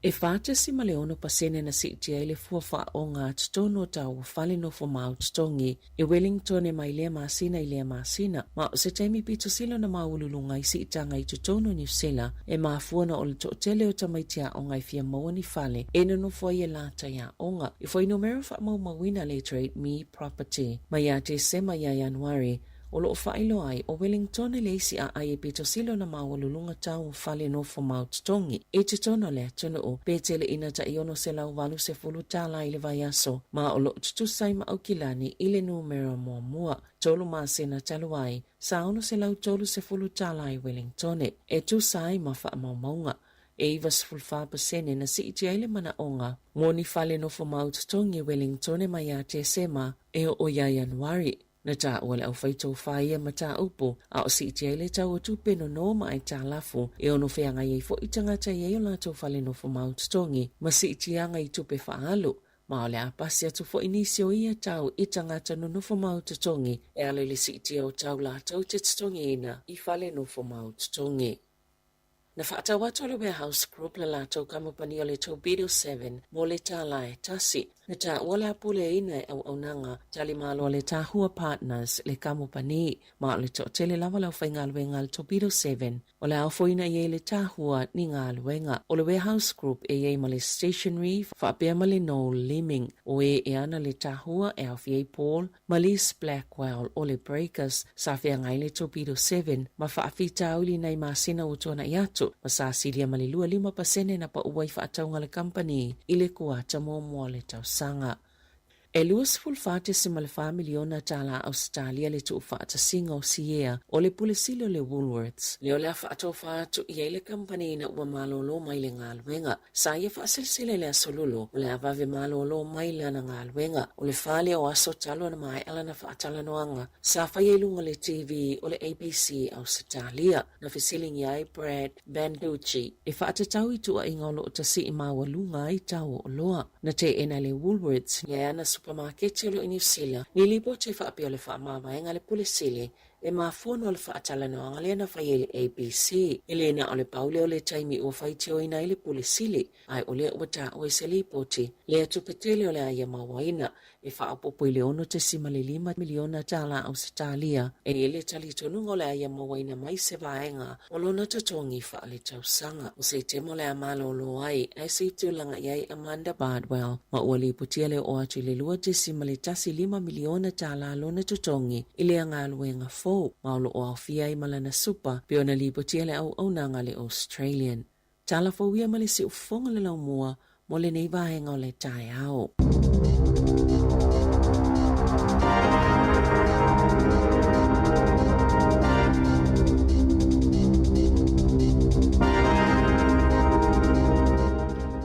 E 4.6 pasene na siitia ai le fua faaoga a totonu o taua fale nofo mau totogi i Wellington mai lea masina i lea masina, ma o se taimi pito sili ona maualuluga ai siitaga i totonu o Niu Sila e mafua ona o le toatele o tamaiti aoga e fia maua ni fale e nonofo ai e latai aoga. I fuainumera faamaumauina le Trade Me Property mai ia Tesema ia Ianuari, o lo o faailoa ai ʻo Wellington le isi aai e pito sili ona maualuluga tau o fale nofo mau totogi i totonu o le atunuu, pe tele ina tai $680 i le vaiaso, ma o lo o tutusa ai ma Aukilani i le numera muamua. Tolu masina talu ai, sa $630 i Wellington e tusa ai ma faamaumauga. E 94% na siitia ai le manaʻoga mo ni fale nofo mau totogi i Wellington mai ia Tesema e oo iā Ianuari. Na taua le aufaitofā ia mataupu, a o siitia ai le tau o tupe nono ma aitalafu e ono feagai ai foi tagata i ai o latou fale nofo mau totogi ma siitiaga i tupe faaalu, ma o le a pasi atu foi nisi o ia tau i tagata nonofo mau totogi e ala i le siitia o tau latou te totogiina i fale nofo mau totogi. Na faatau atu e le Warehouse Group le latou kamupani o le Torpedo Seven mo le tala e tasi. Na taua le apuleina e auaunaga talimalo a le Tahua Partners le kamupani, ma o le toatele lava le aufaigaluega a le Torpedo Seven o le a ofoina i ai le tahua ni galuega. O le Warehouse Group e i ai ma le Stationery faapea ma le Noel Leeming. O e e ana le tahua e aofia ai Paul ma Liz Blackwell o le Breakers sa feagai le Torpedo Seven ma faafitauli nai masina ua tuanai atu ma sa silia ma le 25% na pau ai faatauga a le kamupani i le kuata muamua o le tausaga. E $24.4 miliona tala Ausetalia le tuufaatasiga o siea o le Pule Sili o le Woolworths, lea o le a faatofa atu i ai le kamupani ina ua malolo mai le galuega. Sa ia faaselesele i le Aso Lulu, o le a vave malolo mai lana galuega. O le fa lea o aso talu ona maea lana faatalanoaga sa faia i luga o le TV o le ABC Ausetalia. Na fesiligia ai Brad Banducci e faatatau i tuuaiga o lo o tasii maualuga ai tau o oloa. Na teena e le Woolworths le ana supamaketi o lo o i Niu Sila ni lipoti e faapea o le faamavaega a le Pule Sili e mafua ona o le faatalanoaga lea na faia i le ABC. E le na o le pau lea o le taimi ua faitioina ai le Pule Sili, ae o lea ua taua i se lipoti lea tupe tele o le a ia mauaina e faaopoopo i le $6.5 miliona tala Ausetalia. E i ai le talitonuga o le a ia mauaina mai se vaega o lona totogi faaletausaga. O se temo o le a malolo ai, ae se i tulaga i ai Amanda Bardwell, ma ua lipotia le oo atu i le $2.15 miliona tala lona totogi i lea galuega fou, ma o lo o aofia ai ma lana supa, pei ona lipotia le auaunaga a le Australian. Tala fou ia ma le siufofoga le laumua mo lenei vaega o le taeao.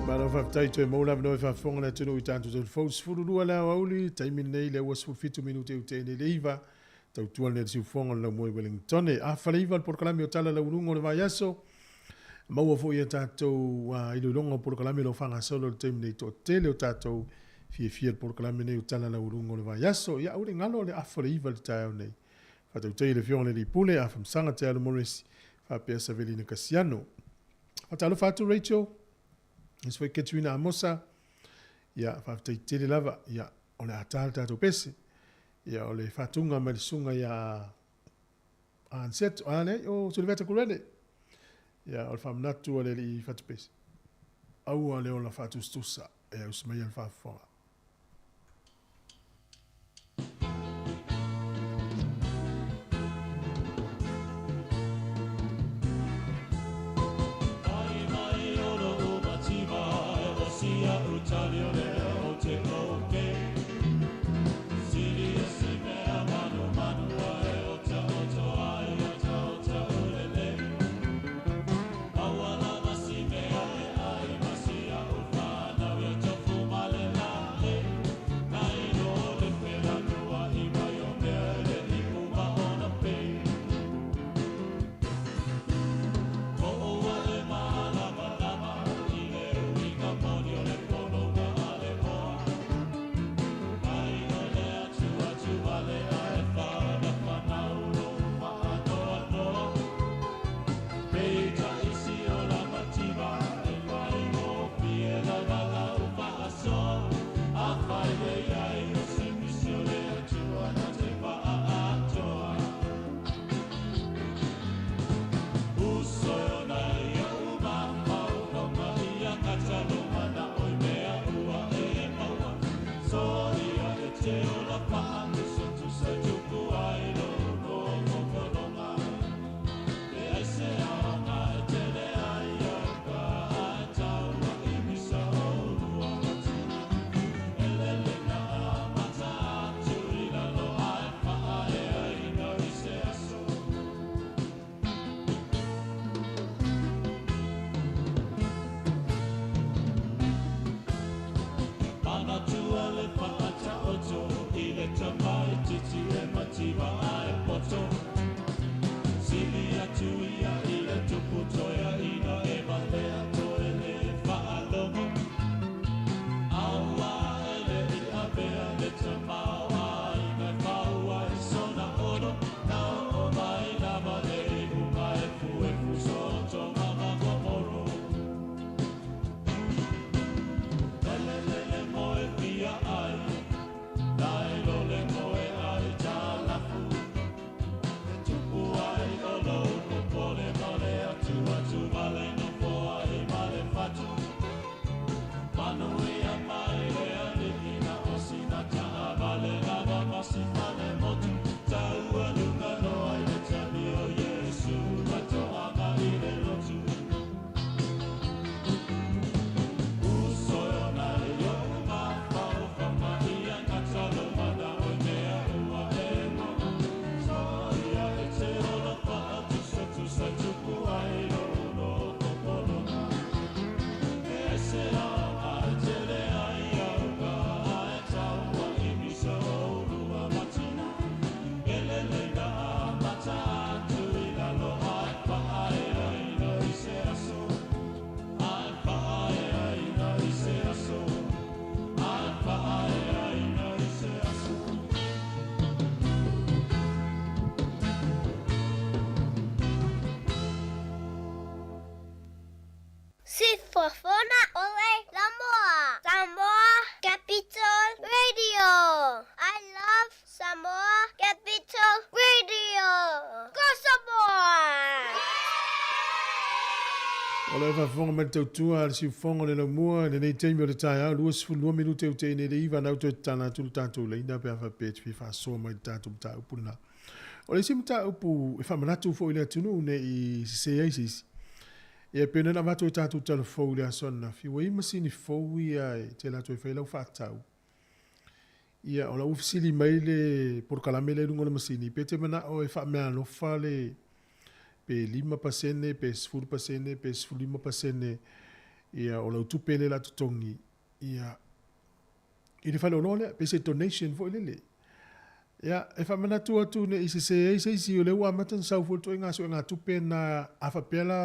Malo faafetai toe maua le avanoa e faafofoga le atunuu i tatou taimi fou 12 le aoauli taimi lenei lea ua 17 minute i uta nei le iva tautua lenei le siufofoga o le laumua i Wellington. A faleiva le polokalame o Tala Lauuluga o le Vaiaso Maua foi e tatou iloiloga o polokalame o lo o faagasolo i le taimi nei, toatele o tatou fiafia i le polokalame nei o Tala Laualuga o le Vaiaso. Ia aua ne i galo le afa o le iva i le taeao nei. Faatautai i le Afioga i le Alii Pule, Afamasaga Te Alo Morris faapea Savelina Kasiano. Faatalofa atu Rachel, aemaise foi Ketuina Amosa. Ia, faafetai tele lava. Ia, o le a ta le tatou pese. Ia, o le faatuga mai le susuga ia Anseto, a leai, o Suliveta Kurele. Ia, o le faamanatu a le alii Fatupese. Aua le ola faatusatusa e ausi mai le faafofoga. O lo o faafofoga mai le tautua a le siufofoga o le laumua i lenei taimi o le taeao, 22 minute ua tea nei le iva, na ua toe tatala atu le tatou laina pe a faapea e te fia faasoa mai i le tatou mataupu lena. O le isi mataupu e faamanatu foi i le atunuu ne i sese ai se isi, ia pei ona avatu e tatou tala fou i le aso ananafi, ua i ai masini fou ia e te alu atu e fai lau faatau. Ia, o la ua fesili mai le polokalame lea i luga o le masini, pe te manao e faameaalofa le pe 5%, pe 10%, pe 15% ia o lau tupe lea o le a totogi, ia, i le faleoloa lea, pe se donation foi lele. Ia, e faamanatu atu ne i sese ai se isi, o lea ua amata ona sau foi le ituaiga suegatupe lena, a faapea la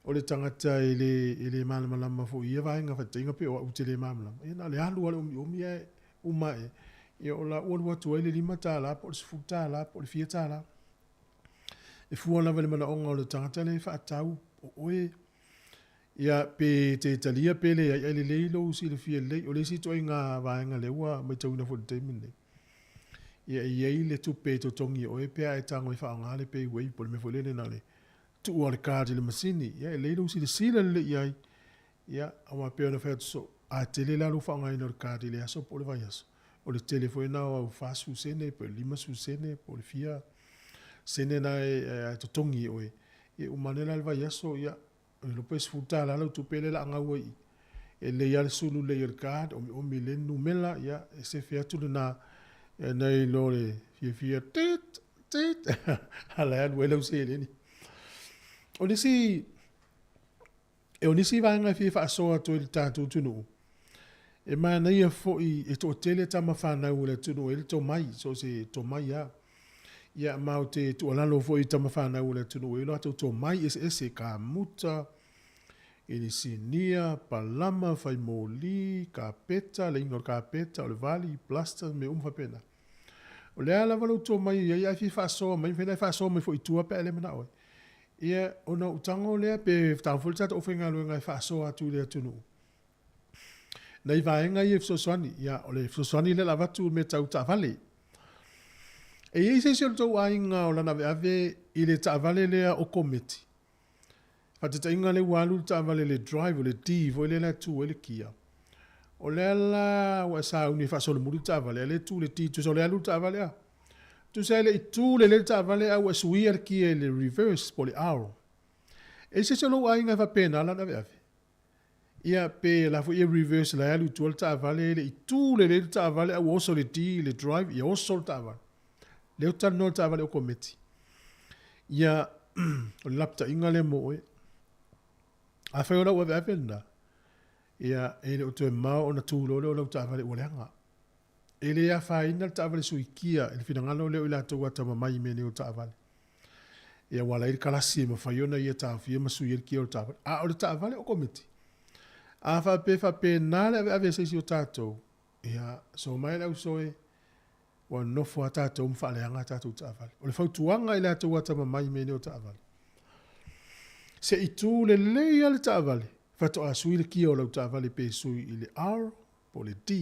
o le tagata e le, e le malamalama foi i ia vaega faataitaiga pei o au ou te le malamalama, ia na o le alu lava o le omiomi ae uma ae, ia o la ua alu atu ai le $5 po o le $10 po o le fia tala. E fua lava i le manaoga o le tagata lea e faatau o oe, ia pe te talia pe leai, ae lelei lou silafia lelei. O le isi ituaiga vaega lea ua matauina foi i le taimi lenei, ia e i ai le tupe e totogi e oe pe a e tago e faaaoga le pay wave po o le mea foi lele na o le tuu lava o le card i le masini, ia e lelei lou silasila lelei i ai, ia, aua e pei ona fai atu soo, a tele la lou faaaogaina o le card i le aso po o le vaiaso, o le tele foi lena o au 40 sene po o le 50 sene po o le fia sene na e totogi e oe, ia uma ane la le vaiaso, ia, e iloa pe $10 lau tupe lea o le a gau ai i i. E lelei lava le sulu lelei o le card, omiomi lelei le numera, ia, e sefe atu lena, nai lo le fiafia tit, tit, a o la e alu ai lau seleni. O nisi, e o nisi vaega e fia faasoa atu ai i le tatou atunuu, e manaia foi e toatele tama fanau a le atunuu e i ai le tomai, so o se tomai lava. Ia, ma ou te tuualalo foi i tama fanau a le atunuu e i ai lo latou tomai eseese, kamuta, inisinia, palama, fai moli, kapeta, le iga o le kapeta, o le vali, plaster, mea uma faapena. O le a lava lou tomai e i ai, a e fia faasoa mai, mafai ona e faasoa mai foi i tua pe a e le manao ai. Ia, ona ou tago lea pe tago foi le tatou aufaigaluega e faasoa atu i le atunuu. Nai vaega ia e fesoasoani, ia, o le fesoasoani lea o le a avatu i mea tau taavale. E i ai se isi o le tou aiga o lana aveave i le taavale lea okometi? Faataitaiga lea ua alu le taavale le drive o le D foi lea la e tu ai le kia. O lea la ua e sauni e faasolomuli le taavale, a o lea e tu le D, tusa o lea e alu le taavale a. Tusa e le i tu lelei le taavale a ua e suia le kia i le reverse po o le R. E i ai se isi o lou aiga e faapena lana aveave? Ia, pe la foi e reverse la e alu i tua le taavale, e le i tu lelei le taavale a ua oso le D i le drive, ia oso le taavale. Lea ou te talanoa i le taavale okometi. Ia, o le lapataiga lea mo oe. Afai o lau aveave lena, ia, e le o toe mao ona tu loa lea o lau taavale ua leaga. E le afaina le taavale suikia i le finagalo lea o i latou atamamai i mea nei o taavale. Ia ua ala ai le kalasi e mafai ona ia taofia ma sui ai le kia o le taavale. A o le taavale okometi, a faapea e faapena le aveave a se isi o tatou, ia, so mai le ausoe, ua nofo lava tatou ma faaleaga a tatou taavale. O le fautuaga i le latou atamamai i mea nei o taavale, se i tu lelei lava le taavale, faatoa sui le kia o lau taavale pe sui i le R po o le D.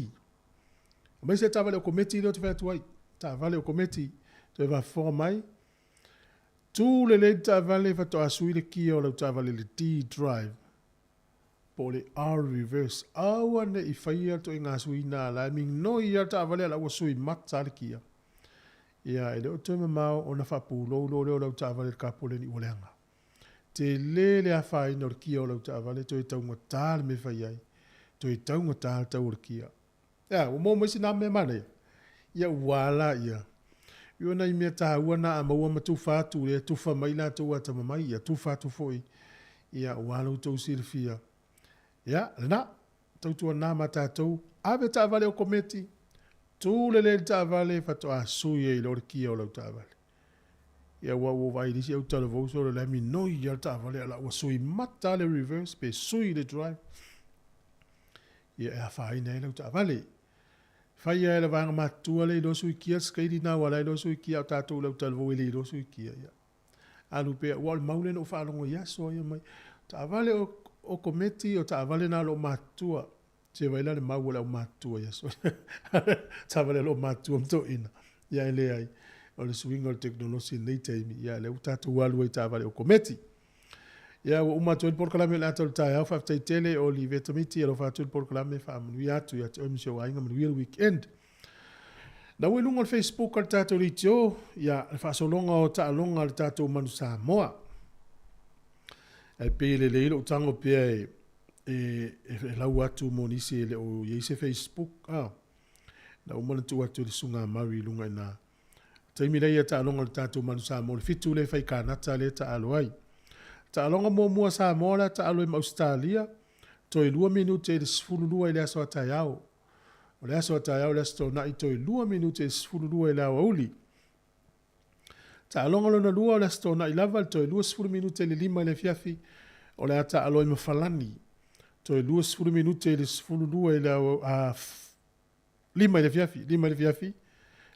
Aemaise le taavale okometi lea ou te fai atu ai, taavale okometi, toe faafofoga mai, tu lelei le taavale faatoa sui le kia o lau taavale i le D drive po o le R reverse. Aua ne i faia le ituaiga suiga la e minoi lava le taavale a la ua sui mata lava le kia. Ia, e le o toe mamao ona faapulou loa lea o lau taavale i le kapoleni ua leaga. Tele le afaina o le kia o lau taavale toe taugata le mea e fai ai, toe taugata le tau o le kia. Ea, ua maua mai sina mea manaia? Ia ua ala ia. Ia o nai mea taua na a maua ma tufa atu lea tufa mai latou atamamai, ia tufa atu foi, ia ua la outou silafia. Ia, lena, tautuana ma tatou, ave taavale okometi, tu lelei le taavale faatoa sui ai loa le kia o lau taavale. Ia aua ua ou vaai i le isi au talavou solo la e minoi lava le taavale a la ua sui mata lava le reverse pe sui le drive. Ia e afaina ai lau taavale. Fai lava e le vaega matutua lea e iloa sui kia sikaili na aua la e iloa sui kia a o tatou le au talavou e le iloa sui kia. Ia alu pea aua o le mau lea na ou faalogo i aso ia mai. Taavale o kometi o taavale na o lo o matutua. Se vaai la le mau a le aumatutua i aso taavale a loomatua ma toeaiina. Ia e leai, o le suiga o le tekonolosi i lenei taimi, ia lea ua tatou alu ai i taavale okometi. Ia, ua uma atu ai le polokalame o le ata o le taeao. Faafetai tele o Liveta Miti, alofa atu i le polokalame, faamanuia atu ia te oe ma si ou aiga, manuia le weekend. Na ua i luga o le Facebook a le tatou leitio, ia, le faasologa o taaloga a le tatou Manu Samoa. Ae pei e lelei lou tago pea e, e, e, e lau atu mo nisi e le o i ai se Facebook. Ah, na uma ona tuu atu i le Susuga a Murray i luga i ina. Taimi lea ia taaloga o le tatou Manu Samoa le fitu lea e fai Kanata lea e taalo ai. Taaloga muamua a Samoa la taalo ai ma Ausetalia, toe lua minute i le 12 i le aso a taeao. O le aso a taeao le Aso Toonai toe lua minute i le 12 i le aoauli. Taaloga lona lua o le Aso Toonai lava le toe 20 minute i le lima i le afiafi o le a taalo ai ma Falani. Toe 20 minute i le 12 i le ao, a, lima i le afiafi, lima i le afiafi,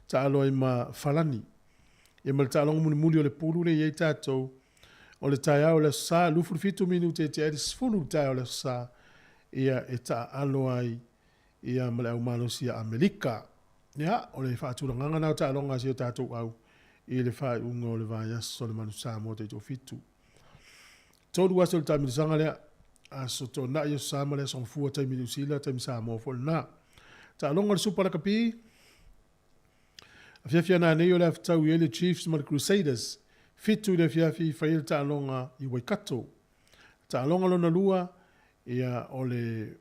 taalo ai ma Falani. Ia ma le taaloga mulimuli o le pulu lea e i ai tatou, o le taeao o le Aso Sa, 27 minute e tea ai le 10 i le taeao o le Aso Sa, ia e taaalo ai ia ma le au malosi a Amerika. Ia, o le faatulagaga na o taaloga a si o tatou au i le faaiuga o le vaiaso o le Manu Samoa taitoafitu. Tolu aso o le taamilosaga lea, Aso Toonai, Aso Sa ma le Aso Gafua, taimi Niu Sila, taimi Samoa foi lena. Taaloga o le Supa Lakapi, afiafi ana nei o le a fetau i ai le Chiefs ma le Crusaders, fitu i le afiafi fai ai le taaloga i Waikato. Taaloga lona lua, ia o le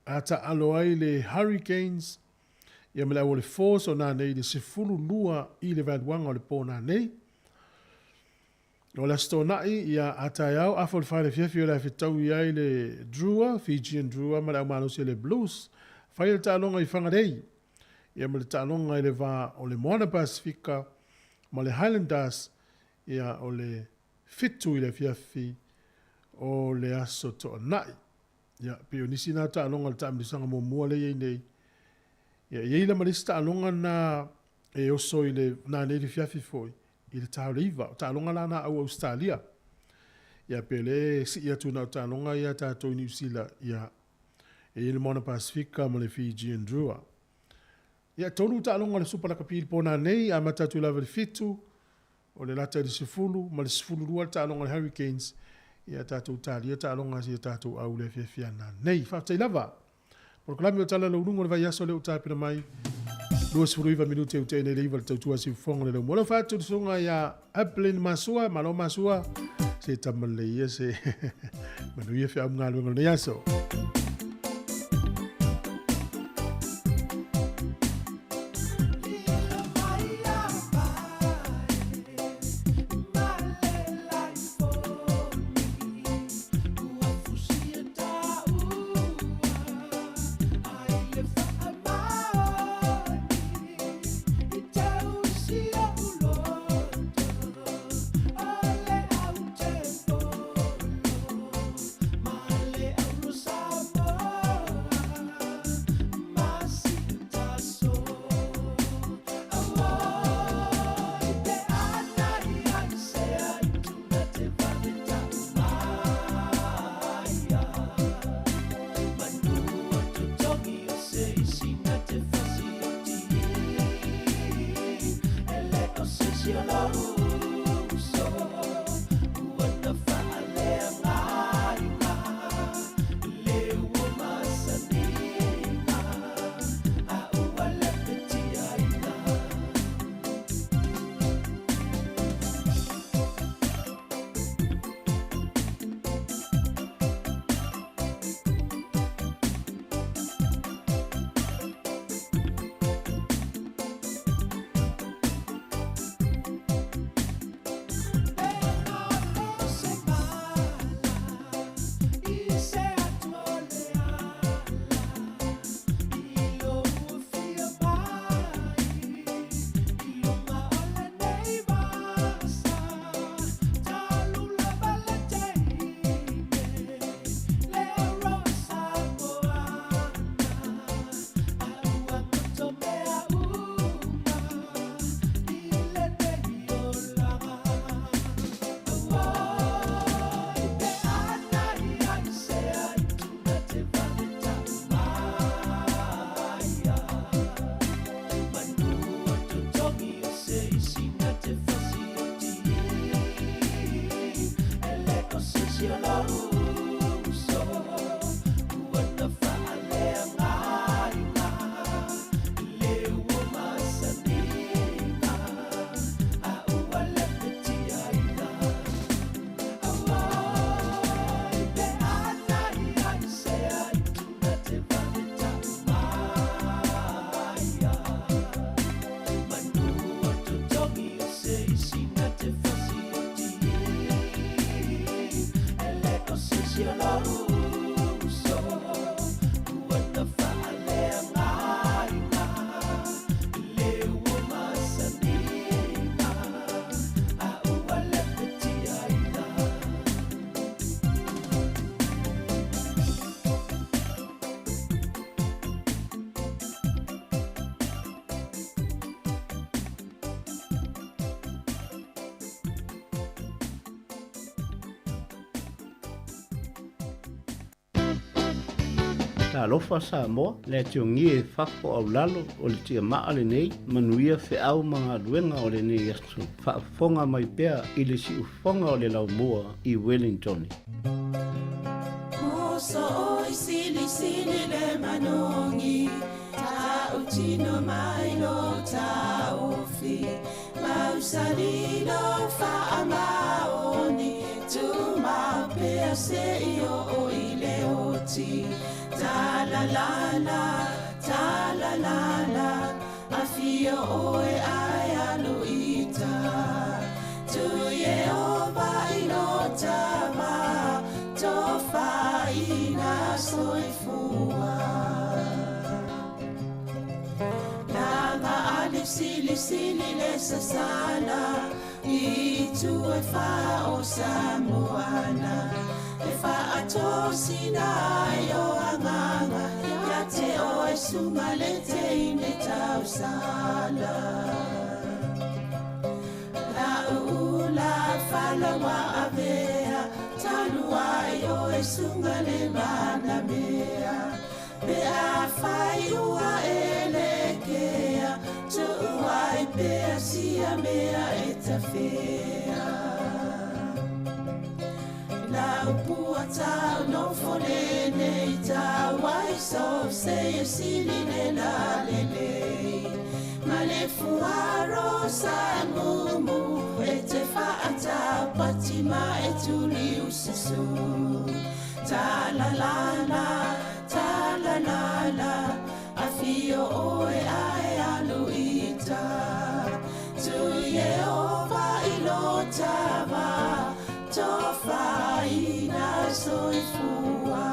a taaalo ai le Hurricanes ia ma le au o le Force o nanei i le 12 i le vaeluaga o le po nanei. O le Aso Toonai, ia, a taeao, afa o le fa i le afiafi o le a fetaui ai le Drua, Fijian Drua ma le au malosi o le Blues. Fai le taaloga i Whangarei, ia ma le taaloga i le va o le Moana Pasifika ma le Highlanders, ia, o le fitu i le afiafi o le Aso Toonai. Ia, pei o nisi na taaloga o le taamilosaga muamua lea e i ai nei. Ia, e i ai la ma le isi taaloga na e oso i le, nanei i le fiafi foi, i le ta o le iva. O taaloga la na au Ausetalia. Ia, pe o lea e sii atu na o taaloga ia tatou i Niu Sila, ia, e i ai le Moana Pasifika ma le Fijian Drua. Ia, tolu taaloga o le Supa Lakapi i le po nanei, amata atu lava i le fitu, O le lata i le 10 ma le 12 le taaloga a le Hurricanes, ia tatou talia taaloga a si a tatou au i le afiafi ana nei. Faafetai lava. Polokalame o Tala Lauluga o le vaiaso lea ua tapena mai 29 minute ua tea nei le iva le tautua siufofoga le laumua. Alofa atu le susuga ia Evelyn Masua, malo Masua, se tama lelei ia se manuia feau ma galuega o lenei aso. Talofa Samoa, le atiogie e fafo aulalo o le tiamaa lenei, manuia feau ma galuega o lenei aso. Faafofoga mai pea i le siufofoga o le laumua i Wellington. Moso oi sili sili le manogi Tautino mai lo taofi Mausali lo faamaoni Tumau pea se i oo i le oti Ta la la la, ta la la la Afio oe ae alu ita Tu Ieova i lo tava Tofaina soifua Laga ali sili sili le sasala I tu e wha o Samoana E whaatosina ai o anganga Ia te oe sunga le teine tausala La ula falawa avea Talu ai oe sunga le manamea Pe a whai ua e le kea Tu'u ai pea sia mea e tawhea La upua tau no fole nei tau ai so se e sili le la le le Ma le fuaro sa mumu e te whaata pati ma e tuli ususu Ta la la la, ta la la la Afio oe ae alu ita Tu Ieova i lo tava Tofaina soifua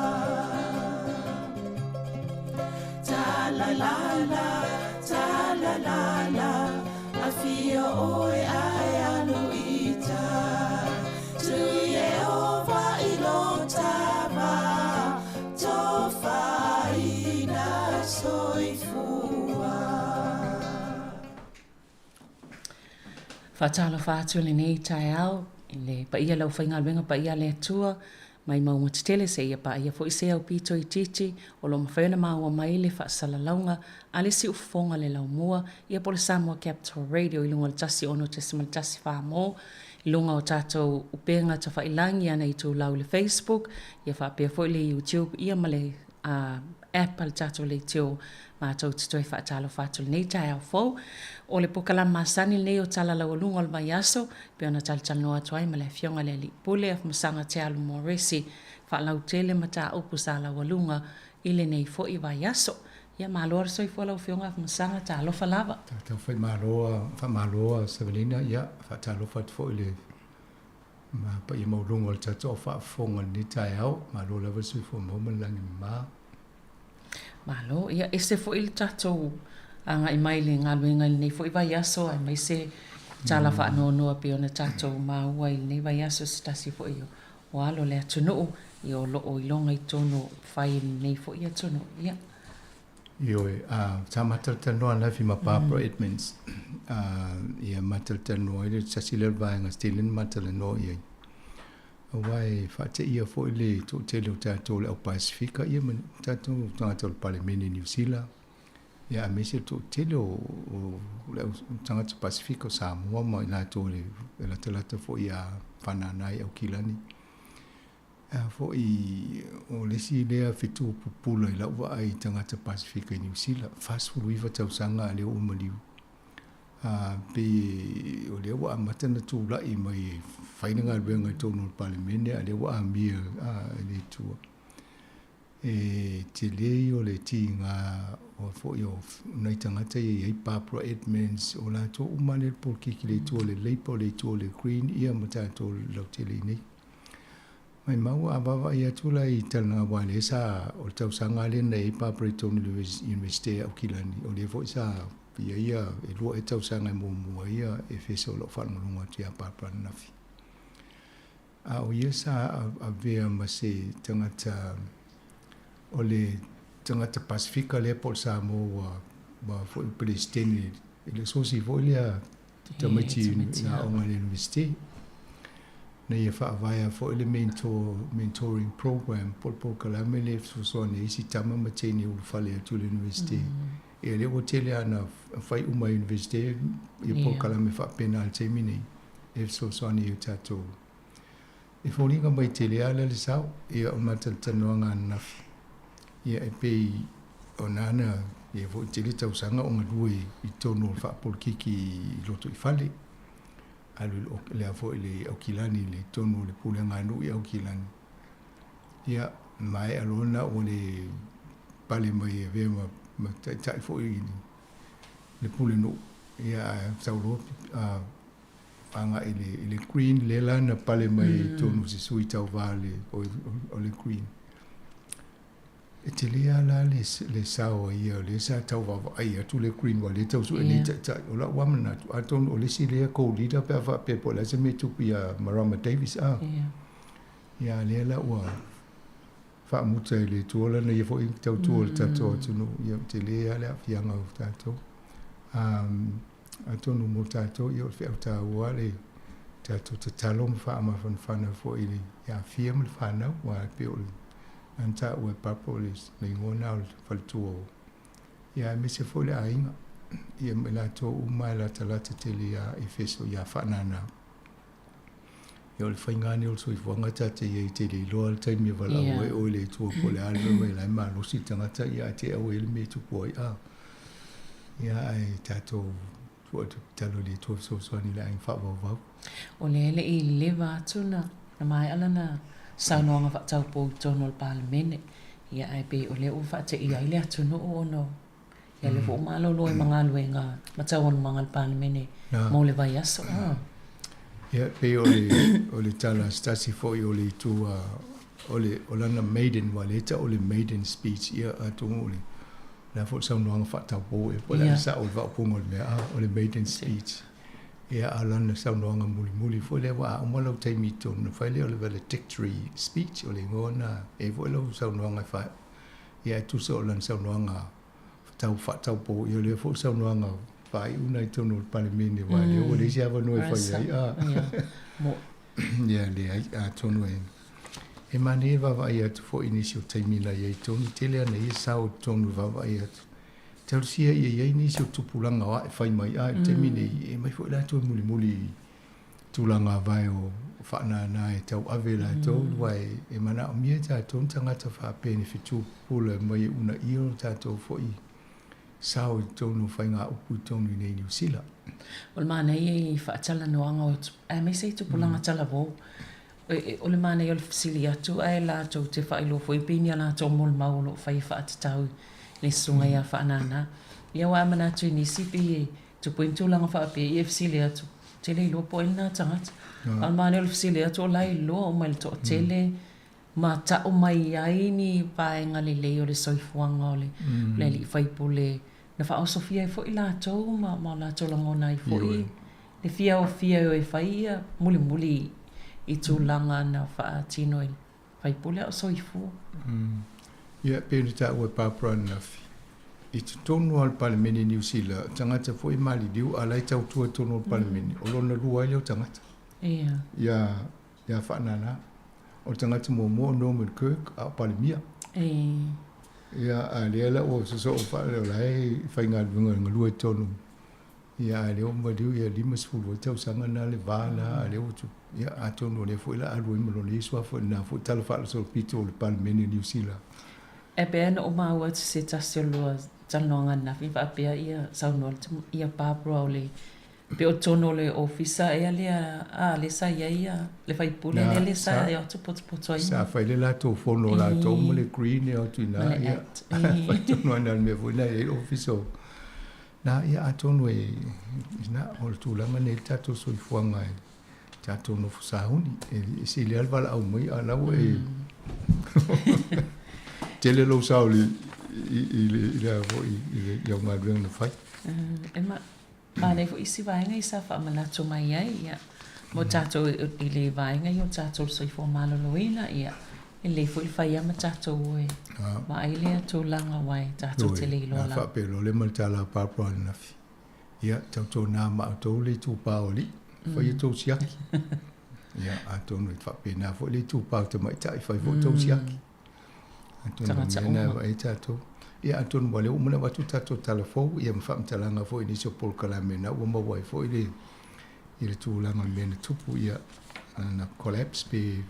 Ta la la la, ta la la la Afio oe ae alu ita Tu Ieova i lo tava Tofaina soifua Faatalofa atu i lenei taeao i le paia o le aufaigaluega paia a le Atua mai mauga tetele seia paia foi se aupito itiiti o lo o mafai ona maua mai le faasalalauga a le siufofoga le laumua ia po o le Samoa Capital Radio i luga o le 106.1 mo i luga o tatou upega tafailagi ana itulau i le Facebook ia faapea foi le YouTube ia ma le app a le tatou leitio matou te toe faatalofa atu i lenei taeao fou. O le pokalama masani lenei o Tala Laualuga o le Vaiaso, e pei ona talatalanoa atu ai ma le Afioga i le Alii Pule Afamasaga Tealu Moresi, faalautele mataupu sa laualuga i lenei foi vaiaso. Ia, malo le soifua lau Afioga Afamasaga, talofa lava. Tatou faimalo, faamalo Savelina, ia, faatalofa atu foi i le ma paia maualuga o le tatou au faafofoga i lenei taeao. Malo lava le soifua maua ma le lagi mama. Malo, ia ese foi le tatou agai mai i le galuega i lenei foi vaiaso aemaise tala faanoanoa pei ona tatou maua i lenei vaiaso se tasi foi o alo o le atunuu ia o lo o iloga i totonu fai i lenei foi atunuu. Ia. Ioe, a, sa matalatalanoa ananafi ma Barbara Edmonds, a, ia matalatalanoa ai le tasi lea o le vaega tele na matalanoa i ai. Aua e faateia foi le toatele o tatou le au Pasifika ia ma tatou tagata o le Palemene i Niu Sila, ia aemaise le toatele o, o le au tagata Pasifika o Samoa ma i latou e latalata foi ia Fanana i Aukilani. A foi o le isi lea fetu pupula i lau vaai i tagata Pasifika i Niu Sila, 49 tausaga a lea ua maliu. A pei o lea ua amata ona tulai mai e fai le galuega i totonu o le Palemene a lea ua amia e le Atua. E tele ia o le tiga o foi o nai tagata ia e i ai Barbara Edmonds, o latou uma lea le polokiki i le itu o le Labour, o le itu o le Green ia ma tatou lautele i nei. Maimau a vaavaai atu la i tala aua lea sa o le tausaga lea na i ai Barbara i totonu o le Iunivesite i Aukilani, o lea foi sa i ai ia e lua ea tausaga e muamua ai ia Efeso o lau faalogologo atu ia Barbara ananafi. A o ia sa avea ma se tagata o le tagata Pasifika lea po o le Samoa ua ua foi Peresetene i le asosi foi lea tamaiti i aoga i le Iunivesite. Na ia faavaea foi le mentor, mentoring program po o le polokalame lea e fesoasoani ai isi tama ma teine e ulufale atu i le Iunivesite. Ia lea ua tele lava ina fai uma e Iunivesite ia polokalame faapena i le taimi nei e fesoasoani ai i o tatou. E foliga mai tele lava lea le sao, ia o le ma talatalanoaga ananafi, ia e pei o na na ia foi tele tausaga o galue i totonu o le faapolokiki i Lotoifale. Alu i le foi i le Aukilani i le totonu o le pulega a nuu i Aukilani. Ia, maea loa lena ua le pale mai e avea ma, ma taitai foi i le pulenuu. Ia, ae sau loa agai i le, i le Green, lea la na pale mai i totonu o se sui tauva le, o, o le Green. E tele lava la le, le sao a ia o lea sa tau vaavaai atu le Green aua o lea e tau sue nei taitai. O la'u lava manatu, atonu o le isi lea co-leader pe a faapea po o le a se mea e tupu ia Marama Davis a. Ia a lea la ua faamuta e le Atua lana ia foi tautua i le tatou atunuu. Ia e tele lava le aafiaga o tatou. Atonu mo tatou, ia o le feau taua lava le tatou tatalo ma faamafanafana foi i le aafia ma le fanau, aua e pei o le na taua e Papa o le igoa lena o le faletua o ia aemaise foi le aiga ia ma i latou uma e latalata tele ia Efeso ia Faanana. Ia o le faiga lenei o le soifuaga ta te i ai te le iloa le taimi e valaau ai oe i le Atua po o le a le mea mai la e malosi le tagata ia ae te au ai le mea e tupu ai a. Ia ae tatou tuu atu tatalo i le Atua fesoasoani i le aiga faavauvau. O lea e le i leva atu na maea lana saunoaga faataupou i totonu o le Palemene, ia ae pei o lea ua faateia ai le atunuu ona o ia lea foi ua malolo ai ma galuega ma taualumaga a le Palemene mo le vaiaso. Ia pei o le o le tala a se tasi foi o le itu a o le o lana maiden aua lea e tau o le maiden speech ia atonu o le le a foi le saunoaga faataupou ea po o le a le sao o le faaupuga o le mea a o le maiden speech. Ia a o lana saunoaga mulimuli foi lea aua a uma lou taimi i totonu ona fai lea o le valedictory speech o le igoa lena e i ai foi lau saunoaga e fai ia e tusa o lana saunoaga tau faataupou ia o lea foi saunoaga faaiu na i totonu o le Palemene aua lea ua leai se avanoa e fai ai a. Ia leai atonu e e manaia le vaavaai atu foi i nisi o taimi na i ai totonu tele ana ia sao i totonu e vaavaai atu. Talosia ia i ai nisi o tupulaga o ae fai mai a i le taimi nei e mai foi latou e mulimuli i tulaga vae o Faanana e tauave latou aua e manaomia e tatou ni tagata faapea ni fetu pupula e mai e uunaia lo tatou foi sao i totonu o faigaupu i totonu i nei Niu Sila. O le manaia i faatalanoaga o aemaise i tupulaga talavou, o le manaia o le fesili atu ae latou te faailoa foi pei ni a latou molimau o lo o fai e faatatau i le susuga ia Faanana. Ia aua a manatu i nisi pei e tupu ai ni tulaga faapea ia e fesili atu, ou te le iloa po o ai lena tagata. A o le manaia o le fesili atu o la e iloa uma e le toatele ma tau mai ai ni vaega lelei o le soifuaga o le alii faipule na faaosofia ai foi latou ma o latou lagona ai foi le fia aofia e o e fai ia mulimuli i tulaga na faatino e le faipule a o soifua. Ia, pei ona taua e Barbara ananafi, i totonu lava o le Palemene i Niu Sila, o tagata foi e maliliu a o la e tautua i totonu o le Palemene, o lona lua ai lea o tagata. Ia. Ia, ia Faanana. O le tagata muamua o Norman Kirk, a o Palemia. Ia, a lea la ua sosoo faale, o la e faigaluega e galue i totonu. Ia, a lea ua maliu ia 50 ai tausaga na le va na, a lea ua tupu. Ia, atonu o lea foi la alu ai ma lona ia suafa i lena foi tala faaolosolopito o le Palemene o Niu Sila. E pei ona ou maua atu se tasi o lua talanoaga ananafi faapea ia saunoa ia Barbara o le Pei o totonu o le ofisa ea lea a lea sa i ai le faipule lea lea sa o atu potopoto ai. Sa fai le latou fono latou ma le Green e o atu i ina ia. Fai tonu ai na le mea foi na i ai le ofisa o na ia atonu e na o le tulaga nei le tatou soifuaga e tatou nofo sauni e sili lava le valaau mai a la ua e tele lou sao i le i le foi i le i au galuega na fai. E ma Manaia foi isi vaega ia sa faamanatu mai ai, ia, mo tatou i le vaega ia o tatou soifua maloloina, ia, e lelei foi le fai lava ma tatou e vaai lea tulaga aua e tatou te le iloa lava. Na faapea loa le ma le tala a Barbara ananafi, ia, tautuana ma outou le itupa o alii, fai a outou siaki. Ia, atonu e faapena foi le itupa o tamaitai fai foi tou siaki. Atonu o Tagata mea na uma. vaai tatou. Ia, atonu ua lea ua uma ona avatu tatou tala fou, ia ma faamatalaga foi i nisi o polokalame na ua maua ai foi le i le tulaga o le mea na tupu, ia, na collapse pe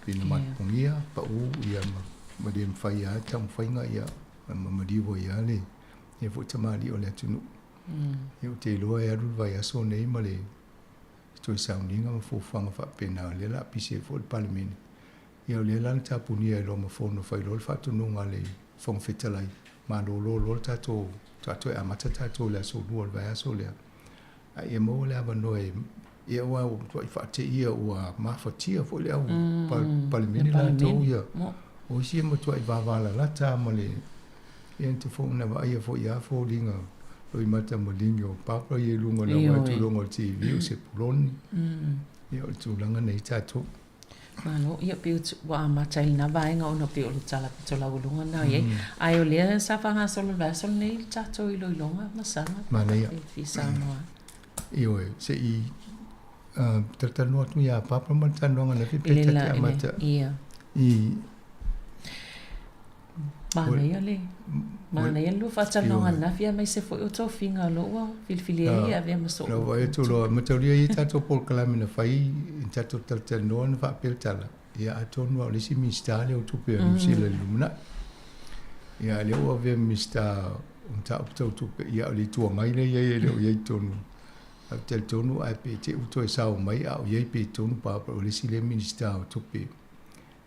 pe na mapogia, pau, ia, ma ma le mafai lava taumafaiga, ia, ma maliu ai lava le ia foi tamalii o le atunuu. Ia ou te iloa e alu le vaiaso nei ma le toe sauniga ma fuafuaga faapena, o lea o le a pisi ai foi le Palemene. Ia o lea la na tapunia ai loa ma fono fai loa le faatonuga a le Fofoga Fetalai, malolo loa le tatou, faatoa toe amata tatou i le aso Lua o le vaiaso lea, a ia maua le avanoa e, ia aua ua matuai faateia ua mafatia foi le au Palemene latou ia. O isi e matuai vavalalata lava ma le, ia na te fo, na vaaia foi lava foliga loimata ma ligi o Barbara ia i luga o le auala tulaga o le TV o Sepuloni. Ia o le tulaga nei tatou. Malo, ia pei ua amata i lena vaega ona pei o le tala pito laualuga lena i ai. Ae o lea sa faagasolo i le vaiaso lenei le tatou iloiloga Masaga. Manaia. E fia saunoa. Ioe, se i talatalanoa atu ia Barbara ma le talanoaga ananafi pe ta te amata i Manaia le manaia le lua faatalanoaga ananafi aemaise foi o tofiga o lo o ua filifili ai e avea ma soo. Lau vaai atu loa, mataulia ia tatou polokalame na fai i tatou talatalanoa na faapea le tala, ia atonu lava o le isi Minisita lea o Tupe a Niu Sila i le lumanai. Ia a lea ua avea ma Minisita o Mataupu Tau Tupe, ia o le Itu Agai lea e i ai e le o i ai i totonu. Ae ou te talitonu ae pe te i ua toe sao mai a o i ai pea i totonu Barbara o le isi lea Minisita o Tupe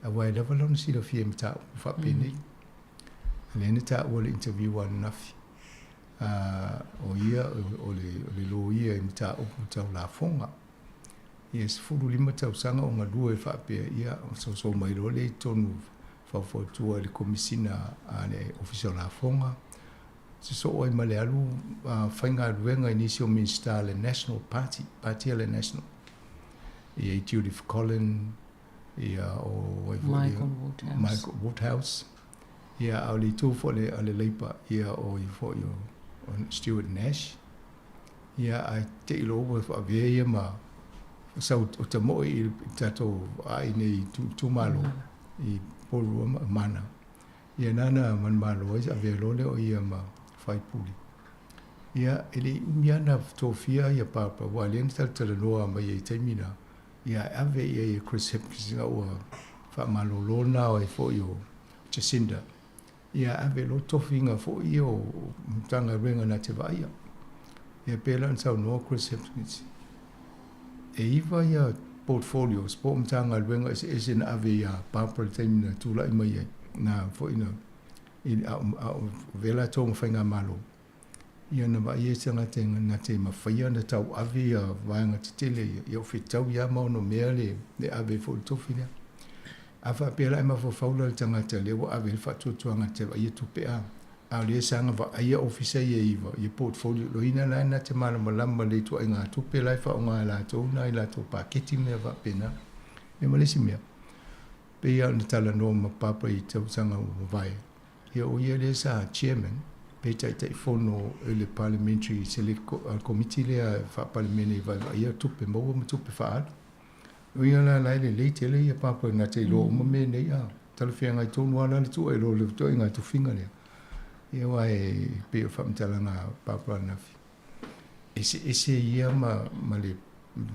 aua e lava lona silafia i mataupu faapenei. Lea na taua i le interview ananafi, o ia o le loia i mataupu tau lafoga. Ia 15 tausaga o galue faapea, ia soso mai loa lea i totonu faufautua i le Komesina a le Ofisa o Lafoga, sosoo ai ma le alu faigaluega i nisi o Minisita a le National Party, Pati a le National. E i ai Judith Collin, ia o ai foi Michael Woodhouse. Michael Woodhouse. Ia a o le itu foi a le Labour, ia o ia foi o Stuart Nash. Ia ae te i loa ua avea ia ma sau o tamoe i tatou ai nei itumalo i Porirua ma Mana. Ia nana manumalo ai avea loa lea o ia ma faipule. Ia e le i umi lava na tofia ia Barbara aua o lea na talatalanoa mai ai i taimi na. Ia e ave i ai e Chris Hipkins ina ua faamalolo na o ai foi o Jacinda. Ia ave loa tofiga foi ia o Matagaluega na te vaaia. Ia pei la ona saunoa Chris Hipkins, e 9 ia portfolios po o Matagaluega eseese na ave iā Barbara i le taimi na tulai mai ai, na foi na a o avea latou ma faigamalo. Ia na vaai ai se tagata na te mafaia ona tauave ia vaega tetele ia, ia o fetau ia ma ono mea le le ave ai foi le tofi lea. A faapea la e mafaufau la le tagata lea ua ave ai le faatuatuaga te vaaia tupe a, a o lea saga vaaia ofisa ia e 9, ia portfolio loina la na te malamalama le ituaiga tupe la e faaaoga e latou na i latou paketi ma mea faapena. Ia ma le isi mea, pei lava ona talanoa ma Papa i tausaga ua mavae, Ia o ia lea sa Chairman pe Taitaifono i le Parliamentary Select Committee lea faa-Palemene i vaevaaia tupe maua ma tupe faaalu. O ia la la e lelei tele ia papa na te iloa uma mea nei a talafeagai tonu lava la le tua i lo le ituaiga tofiga lea. Ia aua e pei o le faamatalaga a Barbara ananafi, eseese ia ma, ma le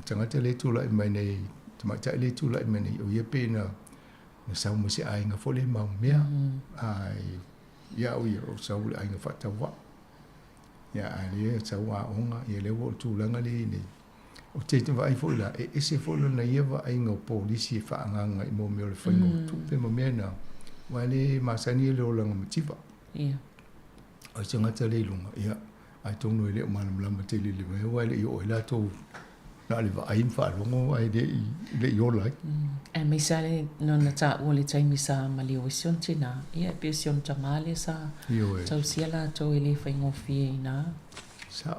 tagata lea e tulai mai nei, tamaitai lea e tulai mai nei, o ia pei na Na sau mai se aiga foi lea mau mea, ae ia au ia, o sau i le aiga faatauvaa. Ia, a lea sau aoga, ia lea ua o le tulaga lea i nei. Ou te vaai foi la, e ese foi lona ia vaaiga o polisi e faaagaaga i mea o le faiga o tupe ma mea na, aua e le masani ia le olaga mativa. Ia. O se tagata lea i luga, ia, atonu e le o malamalama tele i le mea, aua e le i oo ai latou Na o le vaai ma faalogo ae le i, le i ola ai. Aemaise lava le nona taua i le taimi sa maliu ai si ona tinā, ia e pei o si ona tamā lea sa tausia latou e le faigofie i ina. Sa,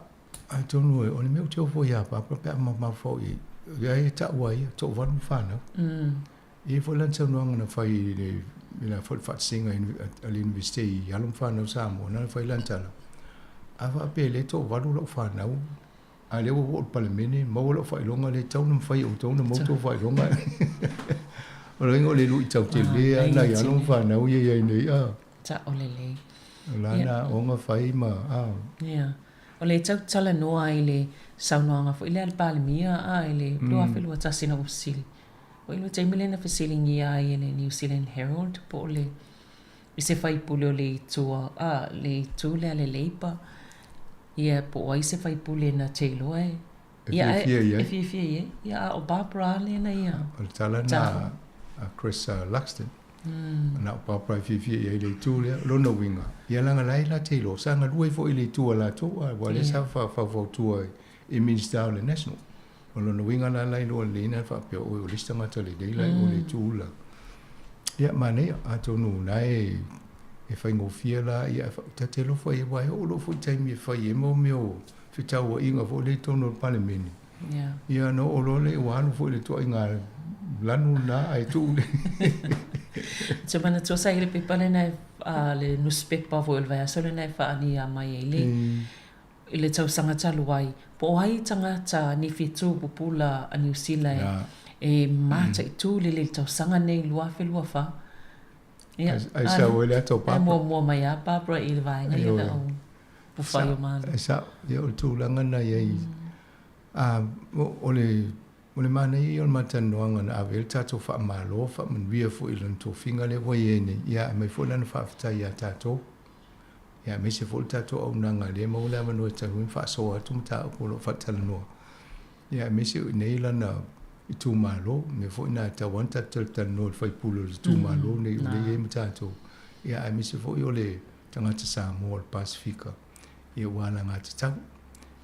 atonu o le mea ou te ofo iā Papa pe a mafaufau i ai, ia e taua ai ia, toavalu ma fanau. E i ai foi lana saunoaga na fai i le, i la foi le faatasiga a le Universite i alo ma fanau Samoa, na ona fai lana tala, a faapea e le toavalu lau fanau, A lea ua oo i le Palemene, maua lau faailoga lea e tatau ona mafai e outou ona maua tou faailoga. O le uiga o le luitau tele lava nai alo ma fanau ia i ai nei. A. Sao lelei. O la na aoga fai ma, a. Ia. O le tau talanoa i le saunoaga foi lea a le Palemia a i le 2021 na ua fesili. Oi le taimi lea na fesiligia ai e le New Zealand Herald po o le i se faipule o le itu a le itu lea a le Labour ia po o ai se faipule na te iloa e E fiafia i ai. E fiafia i ai. Ia a o Barbara lea na ia. O le tala na a Chris Luxton. Na o Barbara e fiafia i ai i le itu lea. O lona uiga, ia leaga la e la te iloa, sa galue foi i le itu a latou, a ua lea sa faufautua i Minista o le National. O lona uiga la la iloa lelei na faapea oi o le isi tagata lelei la i o le itu la. Ia manaia, atonu na e e faigofie la ia e ta te alofa i ai aua e oo loa foi taimi e fai ai mo mea o fetauaiga foi lea i totonu o le Palemene. Ia ona oo loa lea ua alu foi i le ituaiga lanu lena ae tuu le Ou te manatua sa i ai le pepa lena le nusipepa foi o le vaiaso lena e faaalia mai ai le i le tausaga talu ai, po o ai tagata nifi tū pupula a Niu Sila e mataitū lelei i le tausaga nei 2024. Ia, Ai sau ai le ata o Barbara. Ai muamua mai lava Barbara i le vaega ia na o pufai o Malo. E sao, ia o le tulaga na i ai, a, o le, o le manaia ia o le matalanoaga na ave ai le tatou faamalo, faamanuia foi i lona tofiga lea ua i ai nei, ia aumai foi lana faafetai ia tatou. Ia aemaise foi le tatou auaunaga lea e maua le avanoa e talu ai ona faasoa atu mataupu o lo o faatalanoa. Ia aemaise o i inei lana itumalo, o mea foi na e tatau lava ona tatou talatalanoa i le faipule o le itumalo lenei o lea e i ai ma tatou. Ia aemaise foi o le tagata Samoa o le Pasefika, ia ua alagatatau.